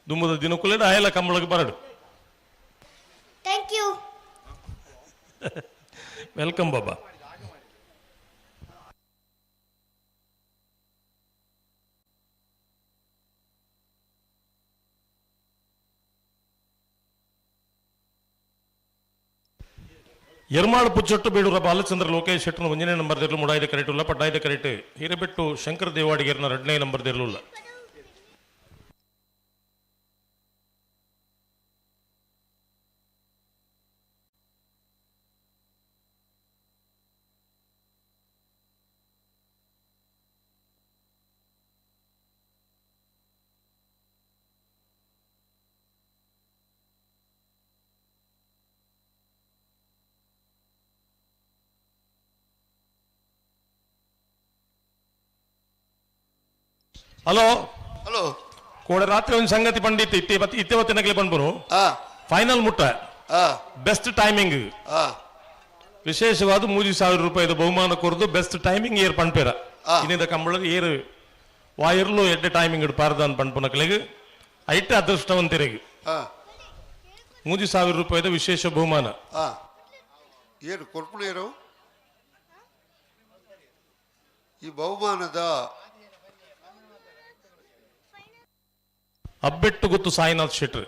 ದುಮ್ಮದ ದಿನಕ್ಕುಲೇಡು ಆಯಲ ಕಂಬಳಕ್ಕೆ ಬರಡು. Thank you. Welcome Baba. Ermal Puchottu Beedur Balachandra Lokesh ಶೆಟ್ಟನ ಒಂದನೇ ನಂಬರ್ ದೇರ್ಲು ಮುಡಾಯ್ದ ಕರೆಟುಲ್ಲ ಪಡ್ಡಾಯ್ದ ಕರೆಟ್ ಹಿರೇಬೆಟ್ಟು ಶಂಕರ ದೇವಾಡಿಗರ್ನ ಎರಡನೇ ನಂಬರ್ ದೇರ್ಲುಲ್ಲ. ಹಲೋ. ಹಲೋ. ಕೋಡೆ ರಾತ್ರಿ ಒಂದು ಸಂಗತಿ ಪಂಡಿತ್ ಇತ್ತೆ ಇತ್ತೆ ಹೊತ್ತಿನಗಲೆ ಪನ್ಪುನು ಫೈನಲ್ ಮುಟ್ಟ ಬೆಸ್ಟ್ ಟೈಮಿಂಗ್ ವಿಶೇಷವಾದ 3,000 ರೂಪಾಯಿದ ಬಹುಮಾನ ಕೊರದು ಬೆಸ್ಟ್ ಟೈಮಿಂಗ್ ಏರ್ ಪನ್ಪೇರ ಇನ್ನಿಂದ ಕಂಬಳದ ಏರು ವಾಯರ್ಲು ಎಡ್ಡೆ ಟೈಮಿಂಗ್ ಇಡು ಪಾರ್ದಾನ್ ಪನ್ಪುನಕ್ಲೆಗ್ ಐಟ್ ಅದೃಷ್ಟವಂತರಿಗೆ 3,000 ರೂಪಾಯಿದ ವಿಶೇಷ ಬಹುಮಾನ. ಏನು ಕೊರ್ಪುನೇರು ಈ ಬಹುಮಾನದ ಅಬ್ಬೆಟ್ಟು ಗೊತ್ತು ಸಾಯಿನಾಥ್ ಶೆಟ್ರ್.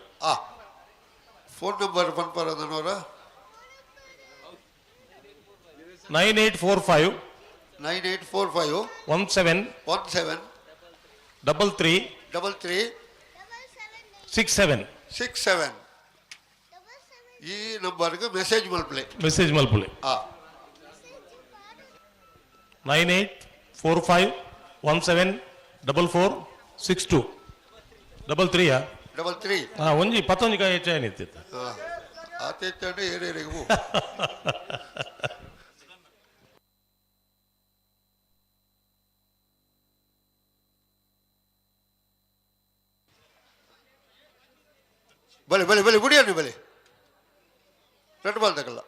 ಫೋನ್ ನಂಬರ್ ಪನ್ಪರದನವರ 9845 9845 17 17 33 33 67 67 ಈ ನಂಬರ್ಗೆ ಮೆಸೇಜ್ ಮಲ್ಪಲೆ. ಮೆಸೇಜ್ ಮಲ್ಪಲೆ. 9845 17 44 62 33 33. ಹಾ ಒಂಜಿ ಪತ್ತೊಂಜಿ ಕಾಯಿ ಹೆಚ್ಚಾಯಿನ ಇತ್ತಿತ್ತು. ಆತ ಹೆಚ್ಚಾಂಡ ಏರೇರಿಗೂ. ಬಲೆ ಬಲೆ ಬಲೆ ಬುಡಿಯನ್ನು ಬಲೆ ರೆಡ್ ಬಾಲ್ ತಗಲ್ಲ.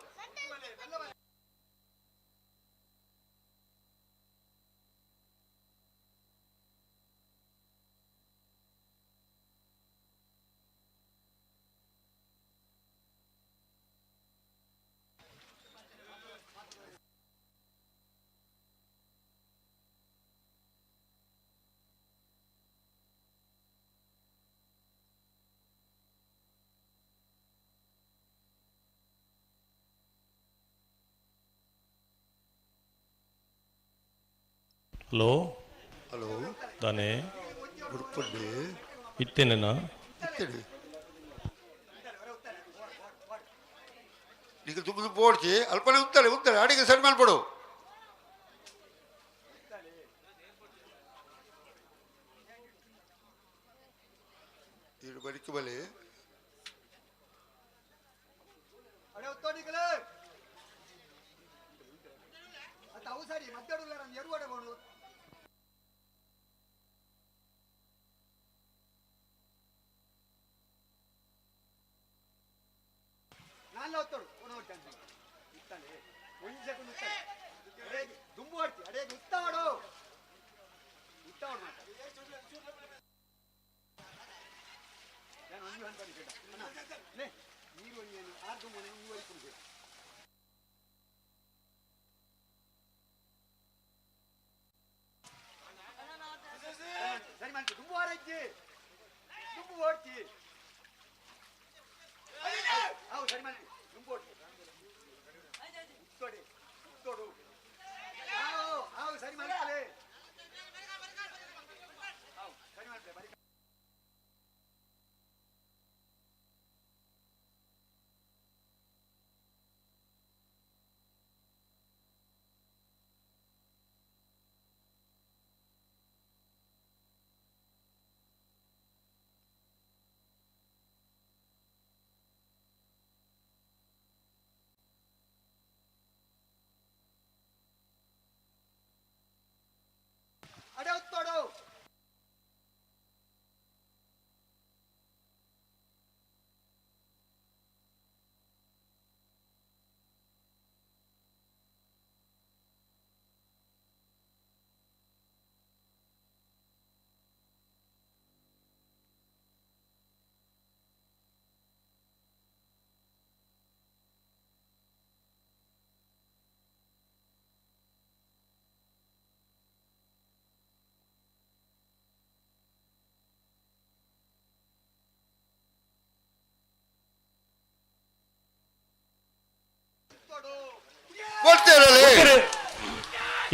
ಹಲೋ. ಹಲೋ. ದಾನೆ ಉಡುಪಲ್ಲಿ ಇತ್ತೇನೇನಾ? ಇತ್ತೇನೆ. ಈಗ ತುಂಬ ಬೋಡ್ಚಿ ಅಲ್ಪನೆ ಉಂತಾಳೆ ಉಂತಾಳೆ ಅಡಿಗೆ ಸರಿ ಮಾಡ್ಬಿಡು. ಇದು ಬರಿಕೆ ಬಲೆ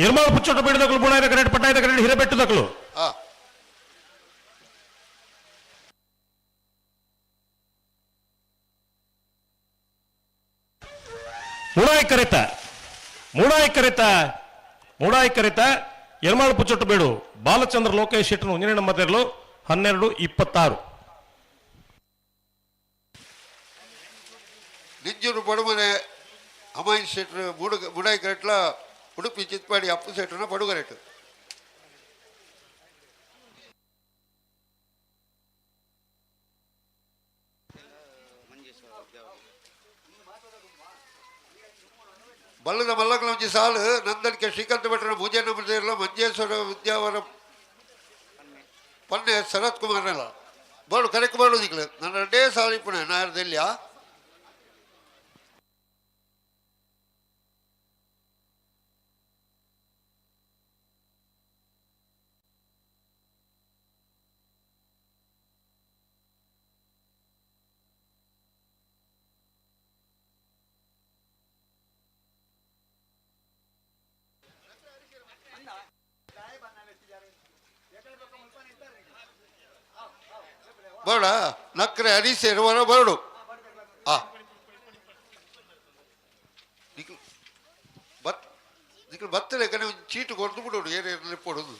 ಎರ್ಮಾಳು ಪುಚ್ಚೊಟ್ಟು ಬೀಡದಕ್ಕಲು ಬುಣಾಯದ ಕರೆಂಟ್ ಪಟ್ಟಾಯದ ಕರೆಂಟ್ ಹಿರೇಬೆಟ್ಟದಕ್ಕಲು ಮೂಡಾಯಿ ಕರೆತ ಮೂಡಾಯಿ ಕರೆತ ಮೂಡಾಯಿ ಕರೆತ ಎರ್ಮಾಳು ಪುಚ್ಚೊಟ್ಟು ಬೀಡು ಬಾಲಚಂದ್ರ ಲೋಕೇಶ್ ಶೆಟ್ಟರು ಒಂಜನೇ ನಂಬರ್ 12:26. ನಿಂಜೂರು ಬಡಮನೆ ಅಮಾಯಿನ್ ಶೆಟ್ರು ಮುಡಾಯಿ ಕರೆಟ್ಲ ಉಡುಪಿ ಚಿತ್ಪಾಡಿ ಅಪ್ಪು ಶೆಟ್ರನ ಪಡುಗರೆಟ್ಟು. ಬಲ್ಲದ ಮಲ್ಲಕಲಂಜಿ ಸಾಲು ನಂದನಿಕೆ ಶ್ರೀಕಾಂತ ಭಟ್ರನ ಪೂಜೆ ನಂಬರ್ ಮಂಜೇಶ್ವರ ವಿದ್ಯಾವರ ಪನ್ನೆ ಶರತ್ ಕುಮಾರ್ನೆಲ್ಲ ಬೋಡು ಕರೆಕ್ಟ್ ಬೋಡು ದಿಕ್ಲು ನನ್ನ ರೆಡ್ಡೇ ಸಾಲು ಇಪ್ಪಣೆ ನಾರ್ದೆಲ್ಲಿಯಾ. ಬೋಡ ನಕ್ರೆ ಹರೀಶ್ ಬರಡು ಆ ಬತ್ ನಿಕ್ಲು ಬತ್ತಲೆ ಕನೆ ಒಂಜಿ ಚೀಟು ಕೊರ್ದು ಬಿಡೋಡು ಏರು ಏರು ಪೊಡೋದು.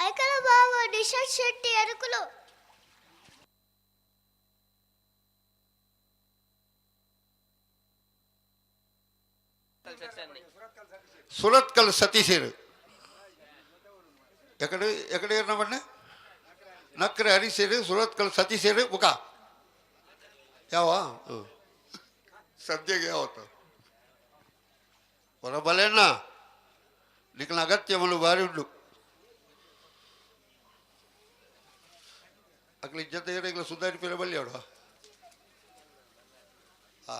ಐಕಲ ಬಾಬು ನಿಶಾಂತ್ ಶೆಟ್ಟಿ ಅರಕುಲು. ಸುರತ್ಕಲ್ ಸತೀಶರು ಎಕಡೆ ಎಕಡೆ ಏರ್ನವಣ್ಣೆ ನಕ್ರೆ ಹರೀಶರು ಸುರತ್ಕಲ್ ಸತೀಶರು ಮುಖ ಯಾವ ಸದ್ಯಗೆ ಯಾವತ್ತು ಹೊರಬಲೆಣ್ಣ ನಿಕ್ಲ ಅಗತ್ಯಮಲು ಬಾರಿ ಉಂಡು ಅಕ್ಲಿ ಜೊತೆ ಏನಿಲ್ಲ ಸುಧಾರಿ ಪೇರೆ ಬಲ್ಲಿ ಅವಡು ಹಾ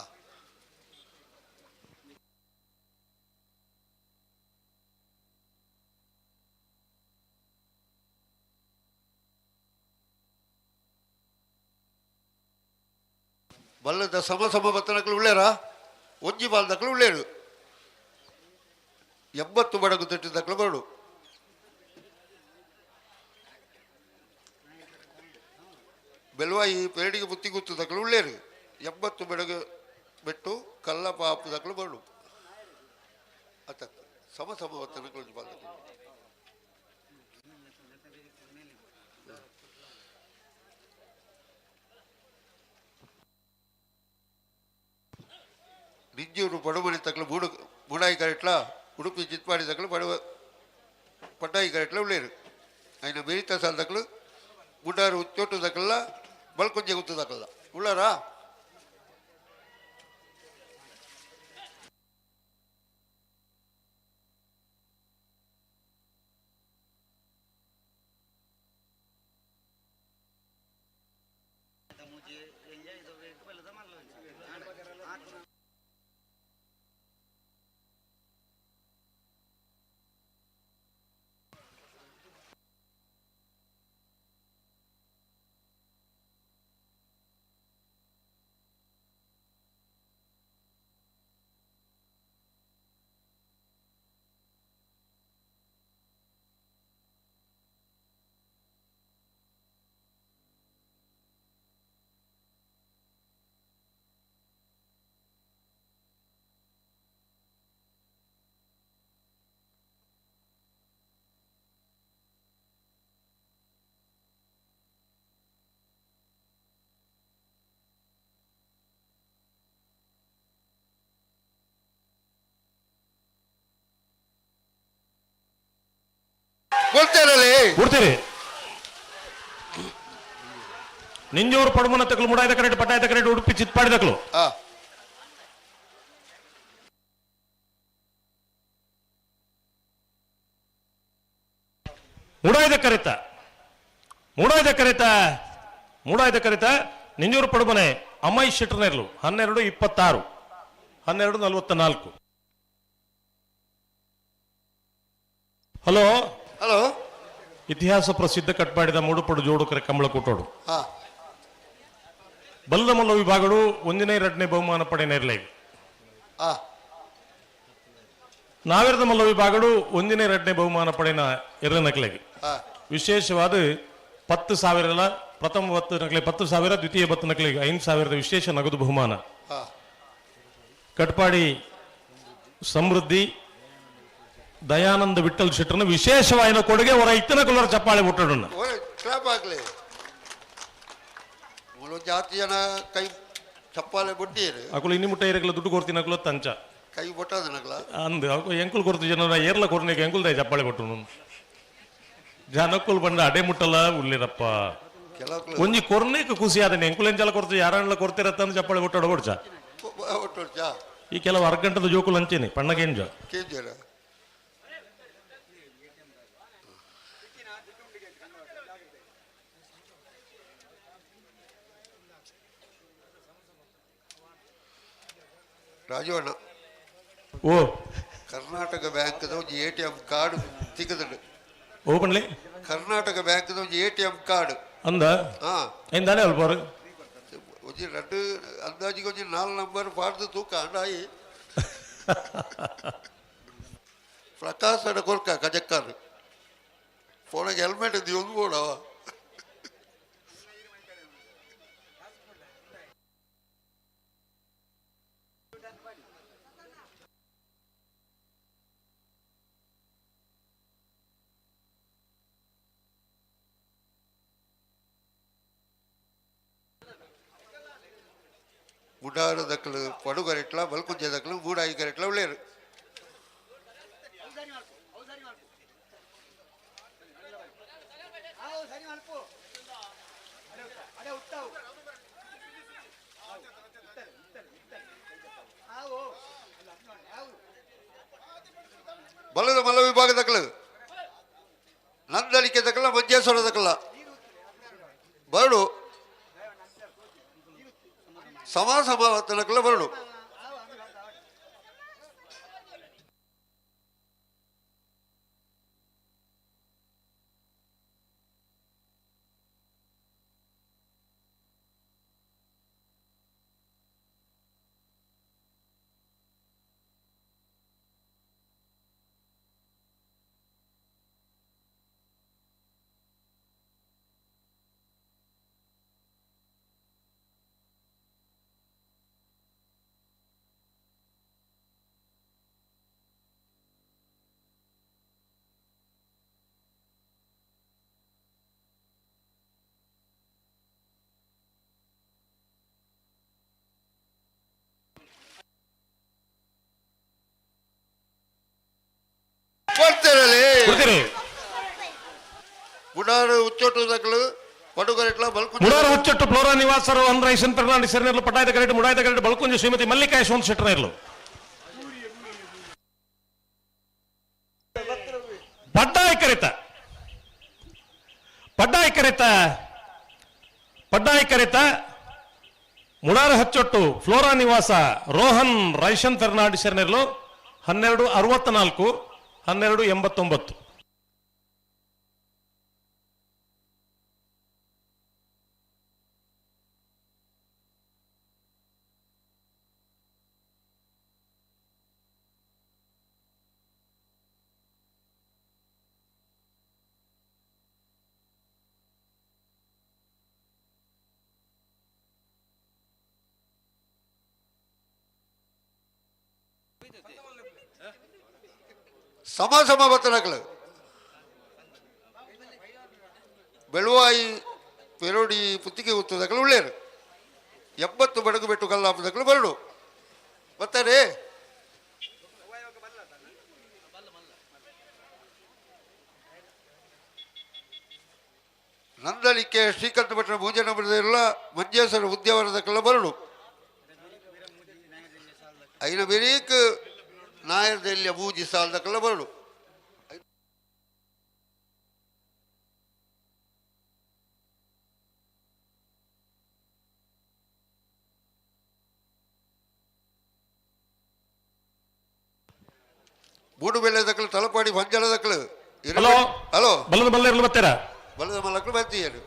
ಬಲ್ಲದ ಸಮ ಸಮ ಬತ್ತನಕ್ಲು ಉಳ್ಳೇರ ಒಂಜಿ ಬಾಲ್ದಕ್ಲು ಉಳ್ಳೇರು 80 ಬಡಗು ತಟ್ಟಿದಕ್ಲು ಬರಡು. ಬೆಲ್ವಾಯಿ ಪೇಡಿಗೆ ಬುತ್ತಿ ಗುತ್ತದಕ್ಲು ಉಳ್ಳೇರು 80 ಬಡಗು ಬೆಟ್ಟು ಕಲ್ಲ ಪಾಪದಕ್ಲು ಬರಡು. ಅತ್ತ ಸಮ ಸಮ ಬತ್ತನಕ್ಲು ಒಂಜಿ ಬಾಲ್ದಕ್ಲು. ನಿಂಜೂರು ಪಡುಮನೆ ತಕ್ಕಲು ಮೂಡು ಮೂಡಾಯಿ ಕರೆಟ್ಲ ಉಡುಪಿ ಚಿತ್ಪಾಡಿ ತಕ್ಕಲು ಪಡುವ ಪಟ್ಟಾಯಿ ಕರೆಟ್ಲ ಉಳ್ಳೇರು అయిన మిగతా సార్దకులు గుండారు చోటు దక్కల్లా బల్కొంచె గుర్తు దక్కల్లా ఉళ్ళారా. ಕೊಡ್ತೀರಿ ನಿಂಜೂರು ಪಡುಮನ ತಕಲು ಮುಡಾಯ್ದ ಕರೆಕ್ಟ್ ಪಟ್ಟಾಯ್ದ ಕರೆಕ್ಟ್ ಉಡುಪಿ ಚಿತ್ಪಾಡಿದಕ್ಲು ಮುಡಾಯ್ದ ಕರಿತ ಮುಡಾಯ್ದ ಕರಿತ ಮುಡಾಯ್ದ ಕರಿತ ನಿಂಜೂರು ಪಡುಮನೆ ಅಮ್ಮಾಯಿ ಶೆಟ್ಟರ್ನೇರ್ಲು 12:26 12:44. ಹಲೋ ಹಲೋ ಇತಿಹಾಸ ಪ್ರಸಿದ್ಧ ಕಟ್ಪಾಡಿದ ಮೂಡುಪಡು ಜೋಡುಕರೆ ಕಂಬಳ ಕೂಟೋಡು ಬಲ್ಲದ ಮಲ್ಲ ವಿಭಾಗಗಳು ಒಂದನೇ ಎರಡನೇ ಬಹುಮಾನ ಪಡೆಯನೇರ್ಲೇ ನಾವೆರದ ಮಲ್ಲ ವಿಭಾಗಗಳು ಒಂದನೇ ಎರಡನೇ ಬಹುಮಾನ ಪಡೆಯನ ಎರಡನಕ್ಲೆಗೆ ವಿಶೇಷವಾದ 10,000 ಪ್ರಥಮ 10 ನಕಲೆ 10,000 ದ್ವಿತೀಯ 10 ನಕಲಿಗೆ 5,000 ವಿಶೇಷ ನಗದು ಬಹುಮಾನ. ಕಟ್ಪಾಡಿ ಸಮೃದ್ಧಿ ದಯಾನಂದ ವಿಠಲ್ ಶೆಟ್ಟರ್ನ ವಿಶೇಷವಾದ ಕೊಡುಗೆ ಅವರ ಇತ್ತನ ಕುಲರ ಚಪ್ಪಾಳೆ ಬಿಟ್ಟಡನ್ನ ಕ್ಲಾಪ್ ಆಗಲಿ ಮೂಲ ಜಾತಿ ಜನ ಕೈ ಚಪ್ಪಾಳೆ ಬೊಟ್ಟಿರು ಅಕುಲು ಇನ್ನಿ ಮುಟ್ಟ ಏರಕಲ ದುಡ್ಡು ಕೊಡ್ತೀನಿ ಅಕುಲು ತಂಚ ಕೈ ಬೊಟ್ಟದನಕಲ ಅಂದು ಅಕು ಎಂಕುಲ್ ಕೊಡ್ತು ಜನ ಏರ್ಲ ಕೊರ್ನಿಗೆ ಎಂಕುಲ್ ದಯ ಚಪ್ಪಾಳೆ ಕೊಟ್ಟು ಜನಕ್ಕುಲ್ ಬಂದ ಅಡೆ ಮುಟ್ಟಲ್ಲ ಉಳ್ಳಿರಪ್ಪ ಒಂಜಿ ಕೊರ್ನೇಕ ಖುಷಿ ಆದನೆ ಎಂಕುಲ್ ಎಂಚಲ ಕೊಡ್ತು ಯಾರನ್ಲ ಕೊಡ್ತಿರತ್ತ ಅಂದ್ ಚಪ್ಪಾಳೆ ಕೊಟ್ಟೋಡ ಕೊಡ್ಚ ಈ ಕೆಲವು ಅರ್ಗಂಟದ ಜೋಕುಲ್ ಅಂಚೇನೆ ಪಣ್ಣಗೇಂಜ ಕೇಂಜರ ರಾಜು ಅಣ್ಣ ಓ ಕರ್ನಾಟಕ ಬ್ಯಾಂಕ್ದ ಒಂಜಿ ಎ ಟಿ ಎಂ ಕಾರ್ಡ್ ತಿಕ್ಕದುಂಡು ಓಪನ್ಲಿ ಕರ್ನಾಟಕ ಬ್ಯಾಂಕ್ದ ಒಂಜಿ ಎ ಟಿ ಎಂ ಕಾರ್ಡ್ ಅಂದ ಹಾ ಎಂದಾನೆ ಅಲ್ಪಾರು ಒಂಜಿ ರಡ್ಡು ಅಂದಾಜಿಗೆ ಒಂಜಿ 4 ನಂಬರ್ ಪಾಡ್ದು ತೂಕ ಅಂಡಾಯಿ ಪ್ರಕಾಶ್ ಅಡ ಕೊರ್ಕ ಕಜಕ್ಕಾರ್ ಫೋನಿಗೆ ಹೆಲ್ಮೆಟ್ ದಿಯೊಂದು ಬೋಡವ ಗುಡಾರ ದಕ್ಕಲು ಪಡುಗರೆಟ್ಲ ಬಲ್ಕುಂಜೆ ದಕ್ಕಲು ಗೂಡಾಯಿ ಕರೆಟ್ಲ ಉಳ್ಳೇರು ಬಲದ ಮಲ್ಲ ವಿಭಾಗ ದಕ್ಕಲು ನಂದಳಿಕೆ ದಕ್ಕಲ ಮಂಜೇಶ್ವರ ದಕ್ಕಲ ಬರಡು ಸಮ ಸಮ ತನಕಲ ಬರಡು. ಮುಡಾರು ಉಚ್ಚೊಟ್ಟು ದಕ್ಕಲು ಪಡುಗರೆಟ್ಲ ಬಲ್ಕು ಮುಡಾರ ಹುಚ್ಚಟ್ಟು ಫ್ಲೋರಾ ನಿವಾಸರು ಅಂದ್ರೆ ಐಸನ್ ಫೆರ್ನಾಂಡಿಸ್ ಇರ್ಲು ಪಟಾಯದ ಕರೆಟ್ ಮುಡಾಯದ ಕರೆಟ್ ಬಳ್ಕುಂಜೆ ಶ್ರೀಮತಿ ಮಲ್ಲಿಕಾ ಯಶವಂತ ಶೆಟ್ಟರ್ ಇರ್ಲು. ಪಡ್ಡಾಯ ಕರೆತ ಪಡ್ಡಾಯ ಕರೆತ ಪಡ್ಡಾಯ ಕರೆತ ಮುಡಾರ ಹಚ್ಚೊಟ್ಟು ಫ್ಲೋರಾ ನಿವಾಸ ರೋಹನ್ ರೈಶನ್ ಫೆರ್ನಾಂಡಿಸ್ ಇರ್ಲು 12:64 12:89. ಸಮ ಸಮ ಬತ್ತನಕಲು ಬೆಳುವಾಯಿ ಪೆರೋಡಿ ಪುತ್ತಿಗೆ ಉತ್ತದಕಲು ಉಳ್ಳೇರು 80 ಬಡಗು ಬೆಟ್ಟು ಕಲ್ಲಾಪದಕಲು ಬರಡು ಬರ್ತಾರೆ. ನಂದಳಿಕೆ ಶ್ರೀಕಂಠ ಭಟ್ರ ಭೂಜನ ಬರೆದಿರಲ್ಲ ಮಂಜೇಶ್ವರ ಉದ್ಯಾವರದಕ್ಕೆಲ್ಲ ಬರಡು ಐನ ಬೆರೀಕ್ ನಾಯರ್ದೆಲ್ಲಿಯ ಬೂಜಿ ಸಾಲದಕ್ಕೆಲ್ಲ ಬರಡು. ಮೂಡು ಬೆಳೆ ದಕ್ಕಲು ತಲಪಾಡಿ ಪಂಜಲ ದಕ್ಕಲು. ಹಲೋ ಹಲೋ ಬಲ್ಲದ ಬಲ್ಲ ಇರಲು ಬರ್ತೀರಾ? ಬಲ್ಲದ ಮಲ್ಲಕ್ಕಲು ಬರ್ತೀಯರು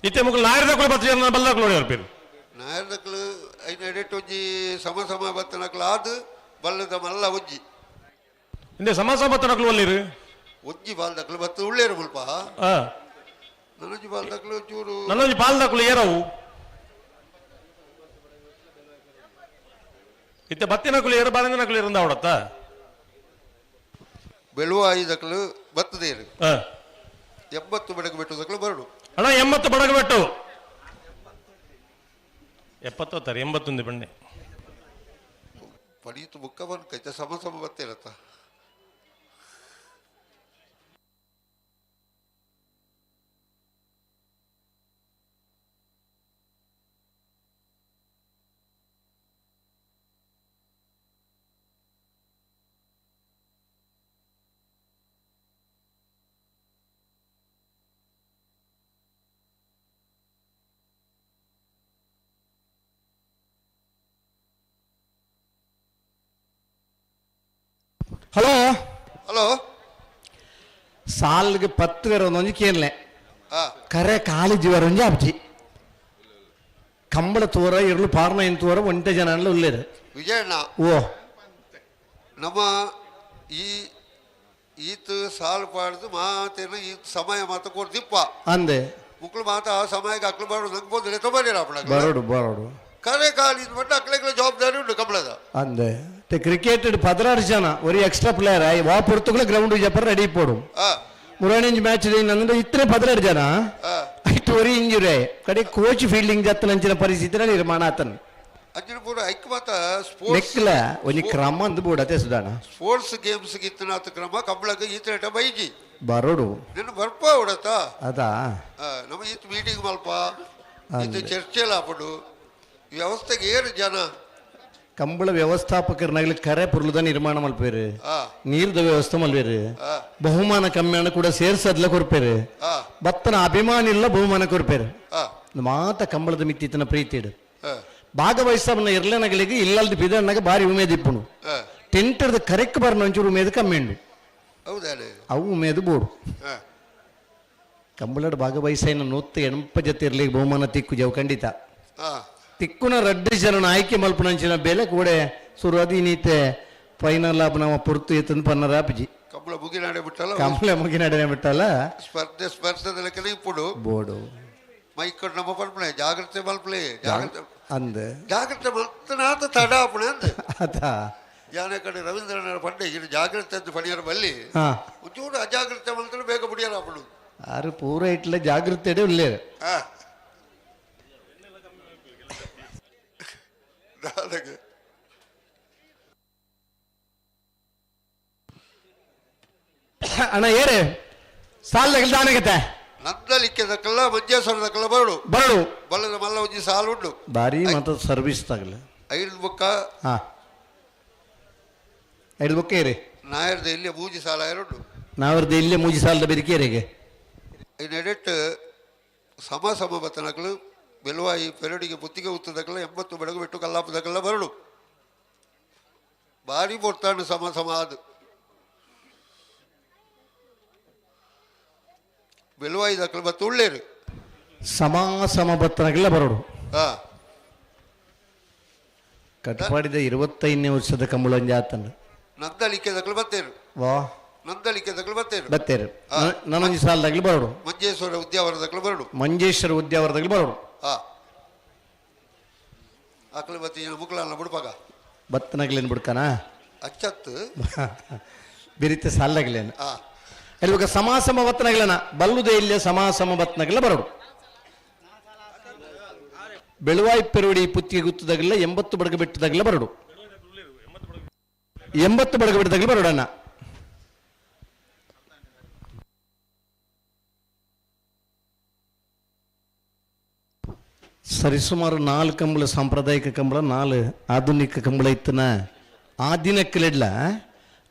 ಇತ್ತೆ ಮುಗುಲು ನಾಯರ್ದಕ್ಕಲು ಬರ್ತೀರ ಬಲ್ಲದಕ್ಕಲು ನೋಡಿ ಅವ್ರ ನಾಯರ್ದಕ್ಕಲು ಐನ ಎಡೆಟ್ ಒಂಜಿ ಸಮ ಸಮ ಬತ್ತನಕ್ಕಲು ಆದು ಬಲ್ಲದ ಮಲ್ಲ ಒಂಜಿ ಇಂದೆ ಸಮ ಸಮ ಬತ್ತನಕ್ಕಲು ಒಲ್ಲಿರು ಒಂಜಿ ಬಾಲ್ದಕ್ಕಲು ಬತ್ತ ಉಳ್ಳೇರು ಮುಲ್ಪ ನನ್ನೊಂಜಿ ಬಾಲ್ದಕ್ಕಲು ಚೂರು ನನ್ನೊಂಜಿ ಬಾಲ್ದಕ್ಕಲು ಏರವು ಇತ್ತೆ ಬತ್ತಿನಕ್ಕಲು ಏರು ಬಾಲಂದಿನಕ್ಕಲು ಇರಂದ ಅವಡತ್ತ ಬೆಳುವಾಯಿ ದಕ್ಕಲು ಬತ್ತದೇರು 80 ಬಡಗು ಬೆಟ್ಟು ದಕ್ಕಲು ಬರಡು. ಅಣ್ಣ 80 ಬಡಗು ಬೆಟ್ಟು 70 81 ಬಣ್ಣೆ ಪಡೀತು ಬುಕ್ಕ ಬಂದು ಕೈತ ಸಮ ಸಮ ಬತ್ತಿರತ್ತ. ಹಲೋ ಹಲೋ ಸಾಲ್ಗೆ 10 ಬೇರೆ ಒಂದೊಂದು ಕೇನ್ಲೆ ಕರೆ ಕಾಲೇಜು ಒಂಜಿ ಅಬ್ಜಿ ಕಂಬಳ ತೋರ ಇರಲು ಪಾರ್ನ ಇನ್ ತೋರ ಒಂಟೆ ಜನ ಉಳ್ಳೇರು ವಿಜಯಣ್ಣ. ಓ ನಮ್ಮ ಈ ಈತ ಸಾಲು ಪಾಡ್ದು ಮಾತೇನು ಈ ಸಮಯ ಮಾತು ಕೊಡ್ದಿಪ್ಪ ಅಂದೆ ಮುಕ್ಳು ಮಾತ ಆ ಸಮಯಕ್ಕೆ ಅಕ್ಲು ಬಾಡು ನಂಗೆ ಬೋದ್ರೆ ತೊಂಬರಿ ಬರೋಡು ಬರೋಡು ಕರೆ ಕಾಲಿದ ಮಟ್ಟ ಅಕ್ಲೆಗಳ ಜವಾಬ್ದಾರಿ ಉಂಟು ಕಂಬಳದ ಅಂದೆ ಕ್ರಿಕೆಟ್ 16 ಜನ ಒರಿ ಎಕ್ಸ್ಟ್ರಾ ಪ್ಲೇಯರ್ ವಾ ಪೊರ್ತುಗಳ ಗ್ರೌಂಡ್ ಜಪರ್ ರೆಡಿ ಪೋಡು ಮುರಾಣಿಂಜ್ ಮ್ಯಾಚ್ ಅಂದ್ರೆ ಇತ್ತರೆ 16 ಜನ ಇಟ್ಟು ಒರಿ ಇಂಜುರಿ ಕಡೆ ಕೋಚ್ ಫೀಲ್ಡಿಂಗ್ ಜತ್ತನಂಚಿನ ಪರಿಸ್ಥಿತಿ ನಿರ್ಮಾಣ ಆತನ ನೆಕ್ಲ ಒಂಜಿ ಕ್ರಮ ಅಂದ್ ಬೋಡತೆ ಸುಧಾನ ಸ್ಪೋರ್ಟ್ಸ್ ಗೇಮ್ಸ್ ಇತ್ತನಾತ ಕ್ರಮ ಕಂಬಳಗ ಈತರೇಟ ಬೈಜಿ ಬರೋಡು ನಿನ್ನ ಬರ್ಪ ಉಡತ ಅದಾ ನಮ್ಮ ಈತ ಮೀಟಿಂಗ್ ಮಲ್ಪ ಈತ ಚರ್ಚೆ ಆಪಡು ವ್ಯವಸ್ಥೆಗೆ ಏನು ಜನ ಕಂಬಳ ವ್ಯವಸ್ಥಾಪಕರನಾಗಲಿ ಕರೆ ಪುರ್ಲದ ನಿರ್ಮಾಣ ಮಲ್ಪೇರು, ನೀರ್ದ ವ್ಯವಸ್ಥೆ ಮಲ್ವೇರು, ಬಹುಮಾನ ಕಮ್ಮಿಯನ್ನು ಕೂಡ ಸೇರ್ಸದ್ಲ ಕೊರ್ಪೇರು, ಬತ್ತನ ಅಭಿಮಾನ ಇಲ್ಲ ಬಹುಮಾನ ಕೊರ್ಪೇರು. ಮಾತ ಕಂಬಳದ ಮಿತ್ತಿತನ ಪ್ರೀತಿ ಇಡು ಭಾಗವಹಿಸವನ್ನ ಇರ್ಲನಗಳಿಗೆ ಇಲ್ಲಲ್ದು ಬಿದಣ್ಣಗ ಬಾರಿ ಉಮೇದ್ ಇಪ್ಪುನು ಟೆಂಟರ್ದ ಕರೆಕ್ಟ್ ಬರ್ನ ಒಂಚೂರು ಉಮೇದು ಕಮ್ಮಿ ಉಂಡು ಅವು ಉಮೇದು ಬೋಡು. ಕಂಬಳಡ್ ಭಾಗವಹಿಸೈನ 180 ಜೊತೆ ಇರ್ಲಿ ಬಹುಮಾನ ತಿಕ್ಕು ಜವು ಖಂಡಿತ ತಿಕ್ಕುನ ರಡ್ಡು ಜನ ಆಯ್ಕೆ ಮಲ್ಪನಂಚಿನ ಬೆಲೆ ಕೂಡ ಸುರದಿ ನೀತೆ ಫೈನಲ್ ಆಪ್ ನಮ್ಮ ಪುರ್ತು ಎತ್ತಂದು ಪನ್ನರ ಅಪ್ಜಿ ಕಂಬಳ ಮುಗಿನಾಡೆ ಬಿಟ್ಟಲ್ಲ, ಕಂಬಳ ಮುಗಿನಾಡೆ ಬಿಟ್ಟಲ್ಲ, ಸ್ಪರ್ಧೆ ಸ್ಪರ್ಧೆ ಕೆಲ ಇಪ್ಪುಡು ಬೋಡು ಮೈಕಡ್ ನಮ್ಮ ಪಲ್ಪನೆ ಜಾಗ್ರತೆ ಮಲ್ಪಲೆ ಜಾಗ್ರತೆ ಅಂದ ಜಾಗ್ರತೆ ಮಲ್ತನಾತ ತಡ ಅಪ್ಪಣೆ ಅಂದ ಅದ ಯಾನೆ ಕಡೆ ರವೀಂದ್ರನಾಥ ಪಂಡೆ ಇದು ಜಾಗ್ರತೆ ಅಂತ ಪಣಿಯರ ಬಲ್ಲಿ ಒಂಚೂರು ಅಜಾಗ್ರತೆ ಮಲ್ತನ ಬೇಗ ಬುಡಿಯರ ಅಪ್ಪಣು ಆರು ಪೂರ ಇಟ್ಲ ಜಾಗ್ರತೆ ಉಳ್ಳೇರು. ಅಣ್ಣ ಏರೆ ಸಾಲ ದಾನಗತ್ತೆ ನಂದಲಿಕ್ಕೆ ದಕ್ಕಲ್ಲ ಮಂಜೇಶ್ವರ ದಕ್ಕಲ್ಲ ಬರಡು. ಬರಡು. ಬಲ್ಲದ ಮಲ್ಲ ಒಂಜಿ ಸಾಲು ಉಂಡು. ಬಾರಿ ಮಾತ ಸರ್ವಿಸ್ ತಗಲ. ಐದು ಬೊಕ್ಕ. ಹಾ, ಐದು ಬೊಕ್ಕ ಏರಿ. ನಾಯರ್ದ ಇಲ್ಲಿ ಮೂಜಿ ಸಾಲ ಎರಡು. ನಾವರ್ದ ಇಲ್ಲೇ ಮೂಜಿ ಸಾಲದ ಬೆರಿಕೇರಿಗೆ. ಇನ್ನು ಎಡೆಟ್ ಸಮ ಸಮ ಬತ್ತನಕಲು ಬೆಲುವಾಯಿ ಪೆರಡಿಗೆ ಪುತ್ತಿಗೆ ಉತ್ತದಕ್ಕಲ್ಲ 80 ಬೆಳಗು ಬಿಟ್ಟು ಕಲ್ಲಾಪದಕ್ಕೆಲ್ಲ ಬರಡು. ಭಾರಿ ಪೊರ್ತಾಂಡು ಸಮ ಸಮ ಅದು. ಬೆಲುವಾಯಿ ದಕ್ಕಲು ಬತ್ತು ಉಳ್ಳೇರು. ಸಮ ಸಮ ಬತ್ತನಕ್ಕೆಲ್ಲ ಬರೋಡು. ಹಾ. ಕಟ್ಪಾಡಿದ 25ನೇ ವರ್ಷದ ಕಂಬಳಂಜ ಆತನ. ನಂದಲಿಕ್ಕೆ ದಕ್ಕಲು ಬತ್ತೇರು. ವಾ. ನಂದಲಿಕ್ಕೆ ದಕ್ಕಲು ಬತ್ತೇರು. ಬತ್ತೇರು. ನಾನೊಂದು ಸಾಲದಾಗಲಿ ಬರೋಡು. ಮಂಜೇಶ್ವರ ಉದ್ಯಾವರದಕ್ಕಲು ಬರೋಡು. ಮಂಜೇಶ್ವರ ಉದ್ಯಾವರದಾಗಲಿ ಬರೋಡು. ಹಾ. ಆಕಳು ಬತ್ತಿ ಮುಕ್ಕಳನ್ನ ಬಿಡ್ಪಾಗ. ಬತ್ತನಗ್ಲೇನು ಬಿಡ್ಕಾನ? ಅಚ್ಚತ್ತು. ಬಿರಿತೆ ಸಾಲದಾಗಲೇನು. ಇವಾಗ ಸಮಾಸಮ ಬತ್ತನಗ್ಲನ ಬಲ್ಲುದೇ ಇಲ್ಲ ಸಮಾಸಮ ಬತ್ತನಗಲ ಬರೋಡು. ಬೆಳುವಾಯಿ ಪೆರುಡಿ ಪುತ್ತಿಗೆ ಗುತ್ತದಾಗಲ್ಲ 80 ಬಡಗ ಬಿಟ್ಟದಾಗಲ್ಲ ಬರೋಡು. 80 ಬಡಗ ಬಿಟ್ಟದಾಗಲ ಬರೋಡಣ್ಣ. ಸರಿಸುಮಾರು 4 ಕಂಬಳ ಸಾಂಪ್ರದಾಯಿಕ ಕಂಬಳ, 4 ಆಧುನಿಕ ಕಂಬಳ ಇತ್ತನ. ಆ ದಿನಕ್ಕೆಲ್ಲ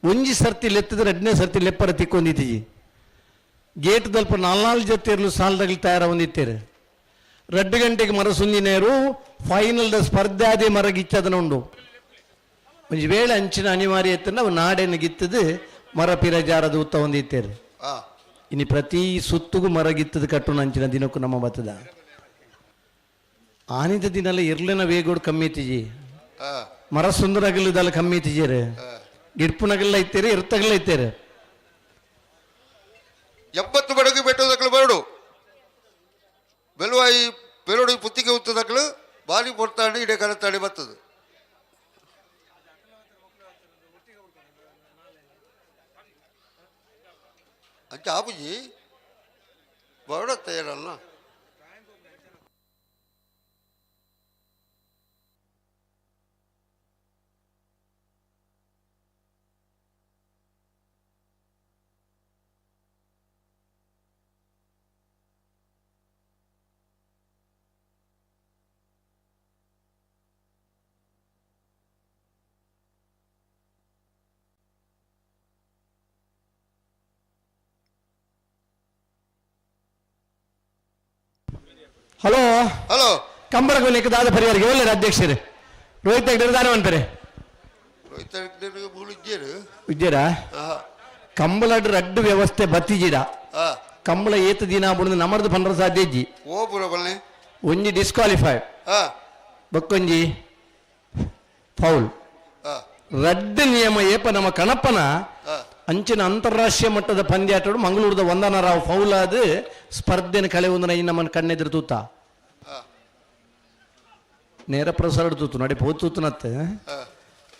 ಒಂಜಿ ಸರ್ತಿ ಲೆತ್ತಿದ್ರೆ ಎರಡನೇ ಸರ್ತಿ ಲೆಪ್ಪರ ತಿಕ್ಕೊಂಡಿದ್ದೀವಿ. ಗೇಟ್ ದಲ್ಪ 4 ಜೊತೆ ಇರಲು ಸಾಲದಾಗಲಿ ತಯಾರ ಹೊಂದಿತ್ತೀರಿ. 2 ಗಂಟೆಗೆ ಮರ ಸುಂದಿನೇರು ಫೈನಲ್ದ ಸ್ಪರ್ಧೆ ಆದಿ ಮರ ಗಿಚ್ಚದನ ಉಂಡು. ಒಂಜಿ ವೇಳೆ ಅಂಚಿನ ಅನಿವಾರ್ಯ ಇತ್ತಂದ್ರೆ ಅವು ನಾಡೇನು ಗಿತ್ತದು ಮರ ಪಿರಜಾರದ ಉತ್ತ ಹೊಂದಿತ್ತೀರಿ. ಇನ್ನು ಪ್ರತಿ ಸುತ್ತಿಗೂ ಮರ ಗಿತ್ತದ ಕಟ್ಟುನ ಅಂಚಿನ ದಿನಕ್ಕೂ ನಮ್ಮ ಬತ್ತದ. ಆನಿದ ದಿನಲ್ಲ ಇರ್ಲಿನ ವೇಗೋಡು ಕಮ್ಮಿ ಇತ್ತಿಜಿ. ಮರ ಸುಂದರಗಲ್ಲದಲ್ಲ ಕಮ್ಮಿ ಇತ್ತಿಜೀರಿ. ಗಿಡ್ಪುನಗಲ್ಲ ಐತೇರಿ, ಇರ್ತಗಲ್ಲ ಐತೇರಿ. 80 ಬಡಗು ಬೆಟ್ಟದಕ್ಕಲು ಬರಡು. ಬೆಲುವಾಯಿ ಪೆರುಡಿ ಪುತ್ತಿಗೆ ಉತ್ತದಕ್ಕಲು ಬಾರಿ ಪೊರ್ತಾಂಡು ಇಡೇ ಕರತಾಡಿ ಬರ್ತದೆ. ಅಂಚ ಆಪುಜಿ ಬರಡತ್ತ ಏನಲ್ಲ. ಹಲೋ ಹಲೋ ಕಂಬಳಗೊಲಿಕ್ಕೆ ದಾದ ಪರಿಹಾರಕ್ಕೆ ಒಳ್ಳೆಯ ಅಧ್ಯಕ್ಷರು ರೋಹಿತ್ ಹೆಗ್ಡೆ ದಾನ ಅಂತಾರೆ. ರೋಹಿತ್ ಹೆಗ್ಡೆ ಮೂಲ ಇದ್ದೀರು ಇದ್ದೀರಾ? ಕಂಬಳಡ್ ರಡ್ಡು ವ್ಯವಸ್ಥೆ ಬತ್ತಿಜೀರ. ಕಂಬಳ ಏತ ದಿನ ಬುಡದು ನಮರ್ದು ಪಂದ್ರ ಸಾಧ್ಯ ಇಜ್ಜಿ. ಓ ಪುರ ಬಲ್ಲೆ ಒಂಜಿ ಡಿಸ್ಕ್ವಾಲಿಫೈ ಬಕ್ಕೊಂಜಿ ಫೌಲ್. ರಡ್ಡು ನಿಯಮ ಏಪ ನಮ್ಮ ಕಣಪ್ಪನ ಅಂಚಿನ ಅಂತಾರಾಷ್ಟ್ರೀಯ ಮಟ್ಟದ ಪಂದ್ಯಾಟಡು ಮಂಗಳೂರದ ವಂದನರಾವ್ ಫೌಲ್ ಆದ ಸ್ಪರ್ಧೆನ ಕಳೆ ಒಂದು ನಮ್ಮನ್ನು ಕಣ್ಣೆದುರು ತೂತ ನೇರ ಪ್ರಸಾರ ತೂತು ನಡಿ ಪೋ ತೂತನತ್ತೆ.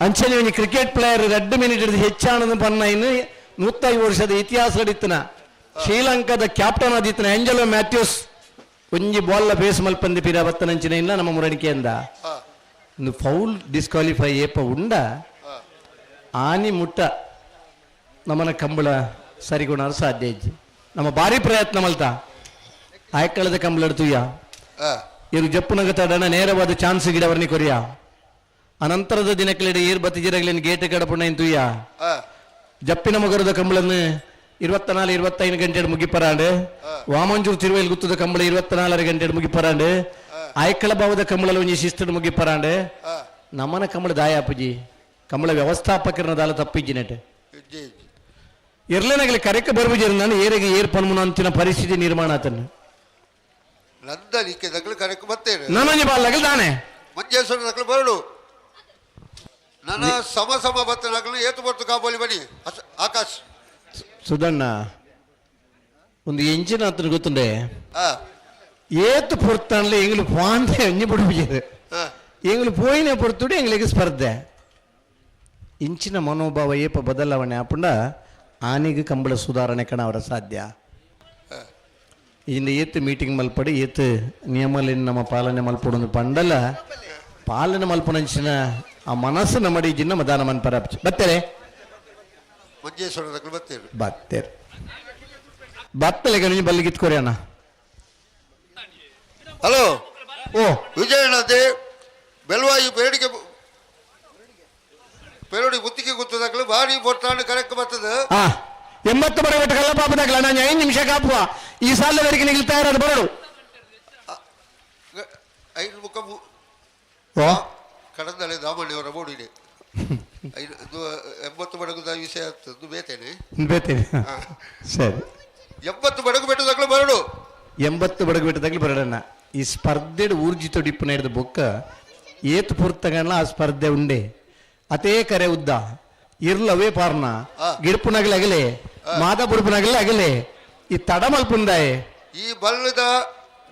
ಅಂಚನೆ ಒಂಜಿ ಕ್ರಿಕೆಟ್ ಪ್ಲೇಯರ್ 2 ಮಿನಿಟ್ ಹಿಡಿದು ಹೆಚ್ಚಾಣದ ಪನ್ನ ಇನ್ನು 105 ವರ್ಷದ ಇತಿಹಾಸ ನಡೀತನ. ಶ್ರೀಲಂಕಾದ ಕ್ಯಾಪ್ಟನ್ ಆದಿತ್ತನ ಆಂಜಲೋ ಮ್ಯಾಥ್ಯೂಸ್ ಒಂಜಿ ಬಾಲ್ ಬೇಸ್ ಮಲ್ಪಂದಿ ಪಿರ ಬತ್ತನಂಚಿನ ಇಲ್ಲ ನಮ್ಮ ಮುರಣಿಕೆಯಿಂದ ಒಂದು ಫೌಲ್ ಡಿಸ್ಕ್ವಾಲಿಫೈ ಏಪ ಉಂಡ ಆನಿ ಮುಟ್ಟ ನಮ್ಮನ ಕಂಬಳ ಸರಿಗುಣ ಸಾಧ್ಯ ಇಜ್ಜಿ. ನಮ್ಮ ಭಾರಿ ಪ್ರಯತ್ನ ಮಲ್ತ ಆಯ್ಕಳದ ಕಂಬಳ ತುಯ್ಯ ಇವರು ಜಪ್ಪುನಗ ತಡಣ ನೇರವಾದ ಚಾನ್ಸ್ ಗಿಡವರ್ನಿ ಕೊರಿಯ. ಅನಂತರದ ದಿನಕ್ಕೆಡೆ ಏರ್ ಬತ್ತಿಜಿರಗಲಿನ ಗೇಟ್ ಕಡಪುಣ್ಣ ತುಯ್ಯ ಜಪ್ಪಿನ ಮೊಗರದ ಕಂಬಳನ್ನು 24 25 ಗಂಟೆ ಮುಗಿಪರಾಂಡು. ವಾಮಂಜೂರು ತಿರುವೈಲ್ ಗುತ್ತದ ಕಂಬಳ 24 ಗಂಟೆ ಮುಗಿಪರಾಂಡು. ಆಯ್ಕಳ ಭಾವದ ಕಂಬಳಲ್ಲಿ ಒಂಜಿ ಶಿಸ್ತು ಮುಗಿಪರಾಂಡು. ನಮ್ಮನ ಕಂಬಳ ದಾಯಾಪುಜಿ ಕಂಬಳ ವ್ಯವಸ್ಥಾಪಕರನ್ನ ದಾಲ ತಪ್ಪಿಜ್ಜಿ ನೆಟ್ ಇರ್ಲೇನಾಗಲಿ ಕರೆಕ್ಕೆ ಬರ್ಬುಜಿ ನಾನು ಏರಿಗೆ ಏರ್ ಪನ್ಮುನ ಅಂತಿನ ಪರಿಸ್ಥಿತಿ ನಿರ್ಮಾಣ ಆತನ. ನಂದಲಿಕ್ಕೆ ದಕ್ಕಲು ಕರೆಕ್ಕೆ ಬರ್ತೇನೆ. ನನ್ನೊಂಜಿ ಬಾಲ್ ದಾನೆ ಮಂಜೇಶ್ವರ ದಕ್ಕಲು ಬರಡು. ನನ್ನ ಸಮ ಸಮ ಬತ್ತನಾಗಲು ಏತು ಬರ್ತು ಕಾಬೋಲಿ ಬನ್ನಿ ಆಕಾಶ್ ಸುಧಣ್ಣ ಒಂದು ಎಂಜಿನ ಆತನ ಗೊತ್ತುಂಡೆ ಏತು ಪೊರ್ತಾನ್ಲೆ ಎಂಗ್ಲು ಪಾಂದೆ ಒಂಜಿ ಬಿಡುಬಿಜರು ಎಂಗ್ಲು ಪೋಯಿನ ಪೊರ್ತುಡು ಎಂಗ್ಲಿಗೆ ಸ್ಪರ್ಧೆ ಇಂಚಿನ ಮನೋಭಾವ ಏಪ ಬದಲಾವಣೆ ಆಪುಂಡ ಆನೆಗೆ ಕಂಬಳ ಸುಧಾರಣೆ ಕಣ ಅವರ ಸಾಧ್ಯ. ಇಂದ ಏತು ಮೀಟಿಂಗ್ ಮಲ್ಪಡಿ ಏತು ನಿಯಮಲಿನ ನಮ್ಮ ಪಾಲನೆ ಮಲ್ಪಡೊಂದು ಪಂಡಲ ಪಾಲನೆ ಮಲ್ಪನಂಚಿನ ಆ ಮನಸ್ಸು ನಮ್ಮಡಿ ಜಿನ್ನ ಮದಾನ ಮನ್ಪರ ಬತ್ತೇರೆ ಮಂಜೇಶ್ವರ ಬತ್ತೇರು ಬತ್ತೇರು. ಬತ್ತಲೆಗೆ ಬಲ್ಲಿಗಿತ್ ಕೊರಿಯಣ್ಣ. ಹಲೋ ಓ ವಿಜಯನಾಥ್ ಬೆಲ್ವಾಯಿ ಪೇಡಿಗೆ ಪೇರಡಿ ಬುತ್ತಿಗೆ ಗೊತ್ತದಾಗಲು ಭಾರಿ ಪೊರ್ತಾಂಡು ಕರೆಕ್ಟ್ ಬರ್ತದೆ. 80 ಬರಬಿಟ್ಟು ಕಲ್ಲ ಪಾಪದಾಗಲ ನಾನು 5 ನಿಮಿಷ ಕಾಪುವ ಈ ಸಾಲದವರೆಗೆ ನಿಲ್ತಾ ಇರೋದು ಬರಡು. 5 ಮುಖ ಕಡಂದಲೆ ದಾಮಣ್ಣಿಯವರ ಬೋಡಿದೆ 80 ಬಡಗುದ ವಿಷಯ ಆಗ್ತದೆ ಬೇತೇನೆ ಬೇತೇನೆ. ಸರಿ 80 ಬಡಗು ಬೆಟ್ಟದಾಗಲು ಬರಡು. 80 ಬಡಗು ಬೆಟ್ಟದಾಗಲು ಬರಡಣ್ಣ. ಈ ಸ್ಪರ್ಧೆ ಊರ್ಜಿತ ಡಿಪ್ಪು ಹಿಡಿದ ಬೊಕ್ಕ ಏತು ಪೂರ್ತಗಣ್ಣ ಆ ಸ್ಪರ್ಧೆ ಉಂಡೆ ಅತೇ ಕರೆ ಉದ್ದ ಇರ್ಲವೇ ಪಾರ್ನ ಗಿಡಪುನಗಲ ಅಗಲೆ ಮಾದ ಬುಡುಪುನಗಲ ಅಗಲೆ ಈ ತಡಮಲ್ಪುಂದಾಯೆ ಈ ಬಲ್ಲದ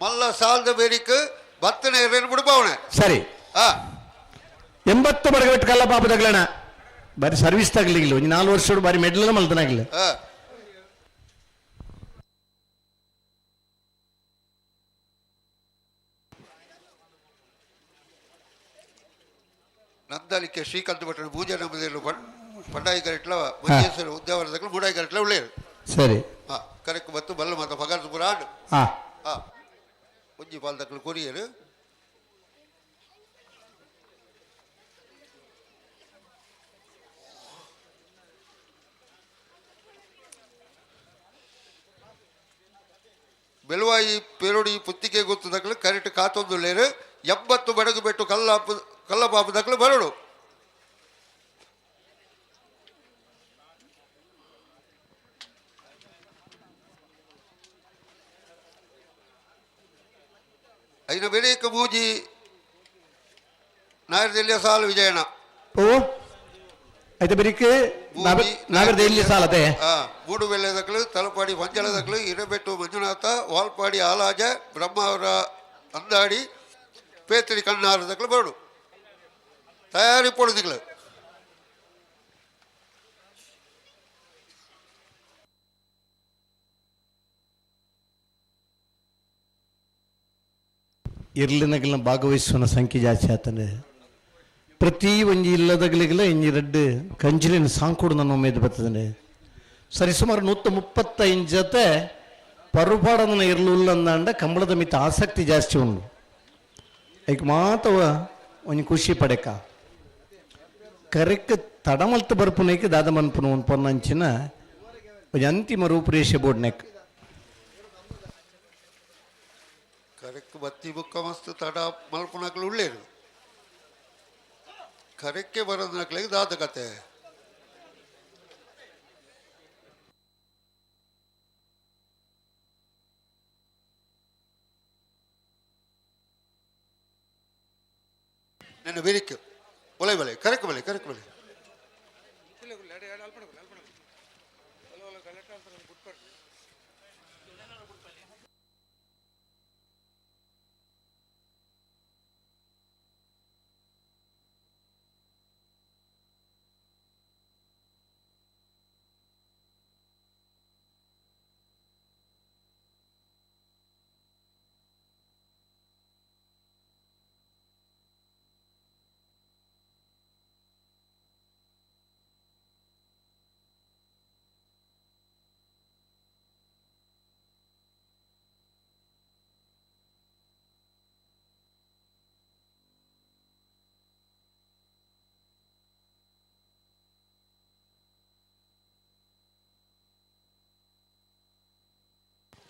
ಮಲ್ಲ ಸಾಲದ ಬೇರಿಕ್ ಬತ್ತನೆ ಬಿಡುಪವನೆ. ಸರಿ 80 ಬಡಗಬೆಟ್ಟು ಕಲ್ಲ ಪಾಪ ತಗಲಣ ಬಾರಿ ಸರ್ವಿಸ್ ತಗಲಿಲ್ಲ ಒಂದು 4 ವರ್ಷ ಬಾರಿ ಮೆಡ್ಲ್ ಮಲ್ತನಾಗಲಿ. ನಂದಲಿಕೆ ಶ್ರೀಕಾಂತ್ ಭಟ್ರು ಪೂಜೆ ನಮ್ಮದಿರಲು ಪಂಡಾಯಿ ಕರೆಟ್ಲ ಮಂಜೇಶ್ವರ ಉದ್ಯಾವರದಗಳು ಮೂಡಾಯಿ ಕರೆಟ್ಲ ಉಳ್ಳೇರು. ಸರಿ ಕರೆಕ್ಟ್ ಮತ್ತು ಬಲ್ಲ ಮಾತ ಪಗಾರ್ದು ಪುರ ಆಡು. ಒಂಜಿ ಪಾಲ್ದಕ್ಕಲು ಕೊರಿಯರು. ಬೆಲುವಾಯಿ ಪೇರೋಡಿ ಪುತ್ತಿಗೆ ಗೊತ್ತದಕ್ಕಲು ಕರೆಕ್ಟ್ ಕಾತೊಂದುಳ್ಳೇರು. 80 ಬಡಗು ಬೆಟ್ಟು ಕಲ್ಲ ಕಲ್ಲಪಾಪದಕ್ಕಲು ಬರಡು. ಐನ ಬೆಳೀಕ ಬೂಜಿ ನಾಯರದೆಲ್ಲಿಯ ಸಾಲು ವಿಜಯಣ್ಣ. ಓ ಐತೆ ಬೆರಿಕ್ ನಾಗರದೆಲ್ಲಿ ಸಾಲತೆ. ಮೂಡು ಬೆಳ್ಳೆದಕ್ಕಲು ತಲಪಾಡಿ ಮಂಜಲದಕ್ಕಲು ಹಿರೇಬೆಟ್ಟು ಮಂಜುನಾಥ ವಾಲ್ಪಾಡಿ ಆಲಾಜ ಬ್ರಹ್ಮಾವರ ಅಂದಾಡಿ ಪೇತ್ರಿ ಕಣ್ಣಾರದಕ್ಕಲು ಬರಡು ತಯಾರಿ ಪೊಡುದಿಗಳು. ಇರ್ಲಿನಗಲ್ನ ಭಾಗವಹಿಸುವ ಸಂಖ್ಯೆ ಜಾಸ್ತಿ ಆತಂದ್ರೆ ಪ್ರತಿ ಒಂಜಿ ಇಲ್ಲದಗಲಿಗೆಲ್ಲ ಇಂಜಿ ರಡ್ಡು ಕಂಜಿಲಿನ ಸಾಂಕೂಡು ನನ್ನ ಉಮೇದು ಬರ್ತದೆ. ಸರಿ ಸುಮಾರು 135 ಜೊತೆ ಪರುಪಾಡನ ಇರ್ಲು ಉಲ್ಲಂದಾಂಡ ಕಂಬಳದ ಮಿತ್ತ ಆಸಕ್ತಿ ಜಾಸ್ತಿ ಉಂಡು. ಐಕ್ ಮಾತವ ಒಂಜಿ ಖುಷಿ ಪಡೆಕ ಕರೆಕ್ ತಡಮಲ್ತು ಬರ್ಪುನೈಕ್ ದಾದ ಮನ್ಪುನ ಒಂದು ಪೊನ್ನಂಚಿನ ಒಂಜಿ ಅಂತಿಮ ರೂಪುರೇಷೆ ಬೋರ್ಡ್ನೆಕ್ ಕರೆಕ್ ಬತ್ತಿ ಬುಕ್ಕ ಮಸ್ತ್ ತಡ ಮಲ್ಪುನಕ್ಲು ಉಳ್ಳೇರು. ಕರೆಕ್ಕೆ ಬರೋದನಕ್ಲಿಗೆ ದಾದ ಕತೆ. ನನ್ನ ಬೇರಿಕೆ ಒಲೆ ಬಲೆ ಕರೆಕ್ ಬಲೆ ಕರೆಕ್ ಬಲೆ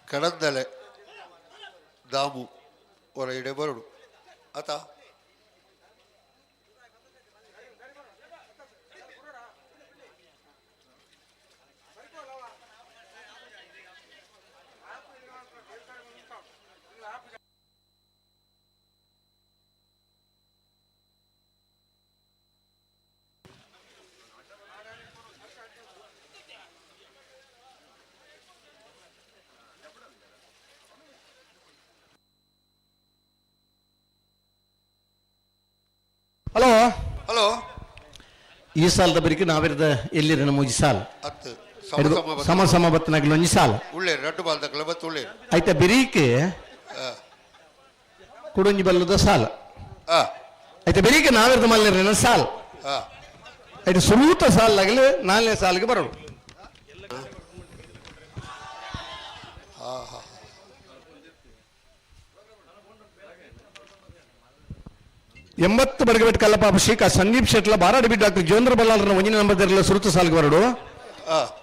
ಕಡಂದಲೆ ದಾಮು ಹೊರ ಇಡೆ ಬರಡು ಆತ. ಹಲೋ ಹಲೋ ಈ ಸಾಲದ ಬರಿಕೆ ನಾವಿರದ ಎಲ್ಲಿರ ಮೂಜಿ ಸಾಲ ಹತ್ತು ಸಮ ಸಮ ಬತ್ತನಾಗಲು ಒಂಜಿ ಸಾಲ ಉಳ್ಳೇರು ರಡ್ಡು ಬಾಲ್ದಕ್ಕಲ ಬತ್ತು ಉಳ್ಳೇರು. ಆಯ್ತಾ ಬೆರೀಕೆ ಕುಡೊಂಜಿ ಬಲ್ಲದ ಸಾಲ ಆಯ್ತಾ ಬೆರೀಕೆ ನಾವಿರದ ಮಲ್ಲಿರ ಸಾಲ ಆಯ್ತು ಸುರೂತ ಸಾಲಾಗಲಿ 4ನೇ ಸಾಲಿಗೆ ಬರೋಣ. 80 ಬಡಗಬೆಟ್ಟು ಕಲ್ಲಪಾಪ ಶ್ರೀಕಾ ಸಂದೀಪ್ ಶೆಟ್ಲ Baradi B doctor ಜೋಂದ್ರ ಬಲ್ಲಾಳರ ಒಂಜಿನ number Derla ಸುರುತ ಸಾಲ್ಗೆ ಬರಡು.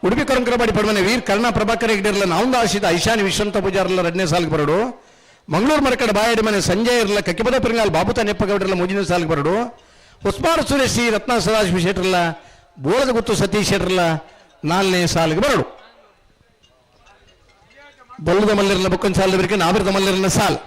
ಉಡುಪಿ ಕರಂಕರಬಾಡಿ ಪಡಮನೆ ವೀರ್ ಕರ್ಣ ಪ್ರಭಾಕರ್ ಹೆಗ್ಡೆರ್ಲ ನಾವಂದ ಆಶಿತ ಐಶಾನಿ ವಿಶ್ವಂತ ಪೂಜಾರ್ಲ 2ನೇ ಸಾಲ್ಗೆ ಬರಡು. ಮಂಗಳೂರು ಮರಕಡ ಬಾಯಾಡಿ ಮನೆ ಸಂಜಯ್ ಇರ್ಲ ಕಕ್ಕಿಪದ ಪೆರಂಗಾಲ್ ಬಾಬುತ ನೆಪ್ಪಗೌಡರ್ಲ 3ನೇ ಸಾಲ್ಗೆ ಬರಡು. ಉಸ್ಮಾರ್ ಸುರೇಶ್ ಸಿ ರತ್ನ ಸದಾಶಿವ ಶೆಟ್ಟರ್ಲ ಬೋಳದ ಗುತ್ತು ಸತೀಶ್ ಶೆಟ್ಟರ್ಲ 4ನೇ ಸಾಲಿಗೆ ಬರಡು. ಬೊಲ್ಲದ ಮಲ್ಲಿರಲ ಬೊಕ್ಕನ್ ಸಾಲ ಬರಿಕೆ ನಾವಿರದ ಮಲ್ಲಿರಲ ಸಾಲ್.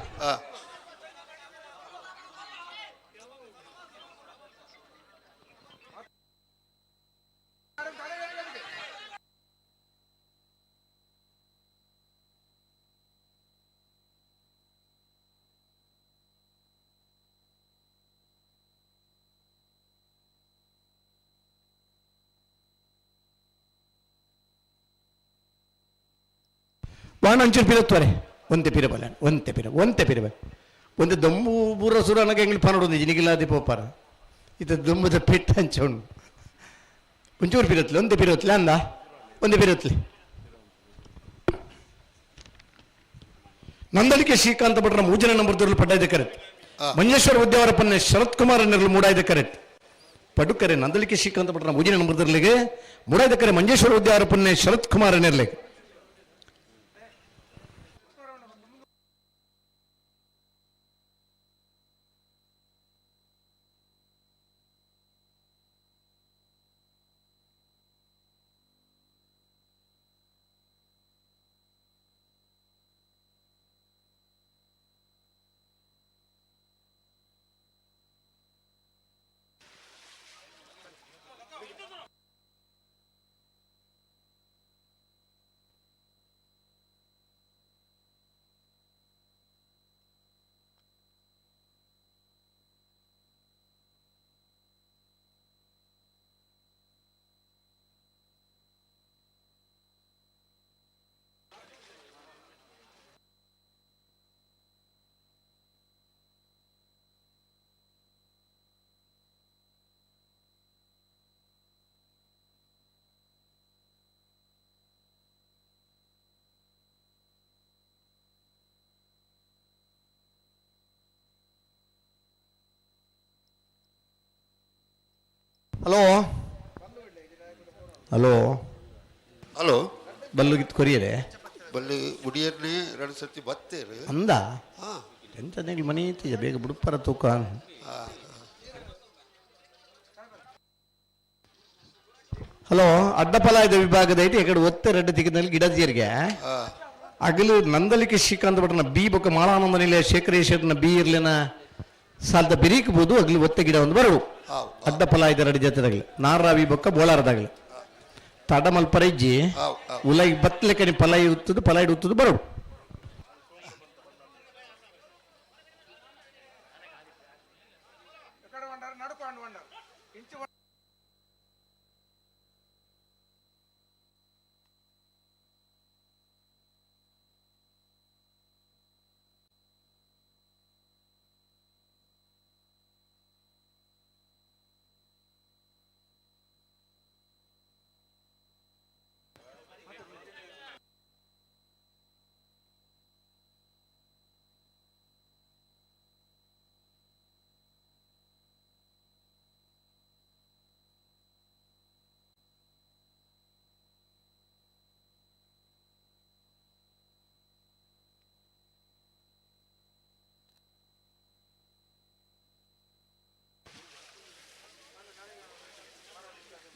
ವಾಣ ಅಂಚೂರು ಪಿರತ್ವರೆ ಒಂತೆ ಪಿರ ಬಲ ಒಂತೆ ಪಿರ ಒಂತೆ ಪಿರ ಬಲ ಒಂತೆ ದೊಂಬು ಬೂರ ಸುರನಗ ಎಂಗ್ಲಿ ಪನಡು ಜಿನಿಗಿಲ್ಲಾದಿ ಪೋಪಾರ ಇದು ದೊಂಬುದ ಪೆಟ್ಟ ಅಂಚೋಣು ಒಂಚೂರು ಪಿರತ್ಲಿ ಒಂತೆ ಪಿರತ್ಲಿ ಅಂದ ಒಂತೆ ಪಿರತ್ಲಿ. ನಂದಳಿಕೆ ಶ್ರೀಕಾಂತ ಭಟ್ರ 3ನೇ ನಂಬರ್ ದೊರಲು ಪಡ್ಡಾಯ್ದ ಕರೆಕ್ಟ್. ಮಂಜೇಶ್ವರ ಉದ್ಯಾವರ ಪನ್ನೆ ಶರತ್ ಕುಮಾರ್ ನೆರಳು ಮೂಡಾಯ್ದ ಕರೆಕ್ಟ್. ಪಡುಕರೆ ನಂದಳಿಕೆ ಶ್ರೀಕಾಂತ ಭಟ್ರ 3ನೇ ನಂಬರ್ ದೊರಲಿಗೆ ಮೂಡಾಯ್ದ ಕರೆ ಮಂಜೇಶ್ವರ ಉದ್ಯಾವರ ಪನ್ನೆ ಶರತ್ ಕುಮಾರ್ ನೆರಳಿಗೆ. ಹಲೋ ಹಲೋ ಹಲೋ ಬಲ್ಲುಗಿತ್ತು ಕೊರಿಯರೆ ಬಲ್ಲಿ ಉಡಿಯರ್ನೇ 2 ಸರ್ತಿ ಬತ್ತೇರು ಅಂದ ಎಂತ ಮನೆ ಐತಿ ಬೇಗ ಬುಡುಪರ ತೂಕ. ಹಲೋ ಅಡ್ಡಪಲಾಯದ ವಿಭಾಗದ ಐತಿ ಈ ಕಡೆ ಒತ್ತೆ ರೆಡ್ಡ ತಿಕ್ಕಿದಲ್ಲಿ ಗಿಡ ಜೀರಿಗೆ ಅಗಲು ನಂದಲಿಕೆ ಶ್ರೀಕಾಂತ ಭಟ್ರನ ಬಿ ಬೊಕ್ಕ ಮಾಳಾನಂದ ನಿಲಯ ಶೇಖರೇಶ್ವರನ ಬಿ ಇರ್ಲಿನ ಸಾಲದ ಬಿರೀಕ್ಬೋದು ಅಗಲು ಒತ್ತೆ ಗಿಡ ಒಂದು ಬರವು ಅಡ್ಡಪಲಾಯದ ರೆಡ್ಡಿ ಜೊತೆದಾಗಲಿ ನಾರಾವಿ ಬೊಕ್ಕ ಬೋಳಾರದಾಗಲಿ ತಡಮಲ್ ಪರಜ್ಜಿ ಉಲೈ ಬತ್ಲೆಕನಿ ಪಲಾಯಿ ಉತ್ತದು ಪಲಾಯಿ ಉತ್ತದು ಬರವು.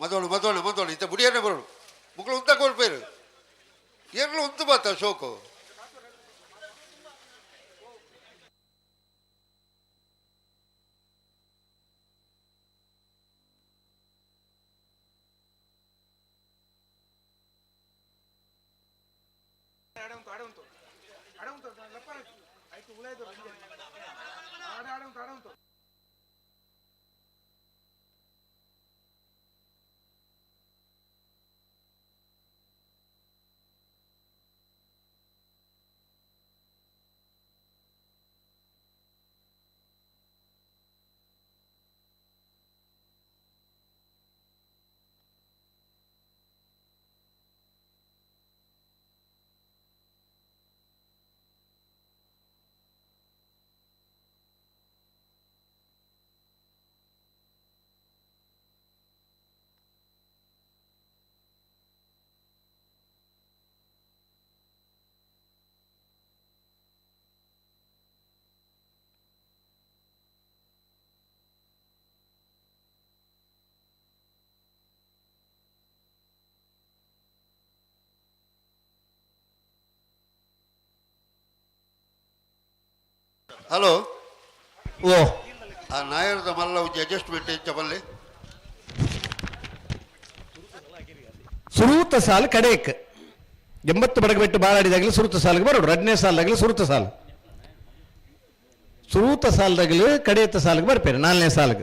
ಮದೋಳು ಮದೋಳು ಮದೋಳು ಇಂತ ಬುಡಿಯನ್ನೇ ಬರೋಳು ಮುಗಳು ಉಂತ ಕೊಡ್ಪೇರು ಏರ್ಲು ಉಂತು ಬಾತ ಶೋಕು. ಹಲೋ. ಓ. ಆ ನಾಯರದ ಮಲ್ಲ ಒಂಜಿ ಅಡ್ಜಸ್ಟ್ಮೆಂಟ್ ಎಂಚ ಬಲ್ಲೆ? ಸುರೂತ ಸಾಲು ಕಡೇಕ್ 80 ಬಡಗಬೆಟ್ಟು ಬಾಲಾಡಿದಾಗಲೂ ಸುರುತ ಸಾಲಿಗೆ ಬರೋಡು. ರಡ್ನೇ ಸಾಲದಾಗಲೂ ಸುರುತ ಸಾಲು, ಸುರೂತ ಸಾಲದಾಗಲೂ ಕಡೆಯತ್ತ ಸಾಲಿಗೆ ಬರ್ಪೇರು, ನಾಲ್ನೇ ಸಾಲಿಗೆ.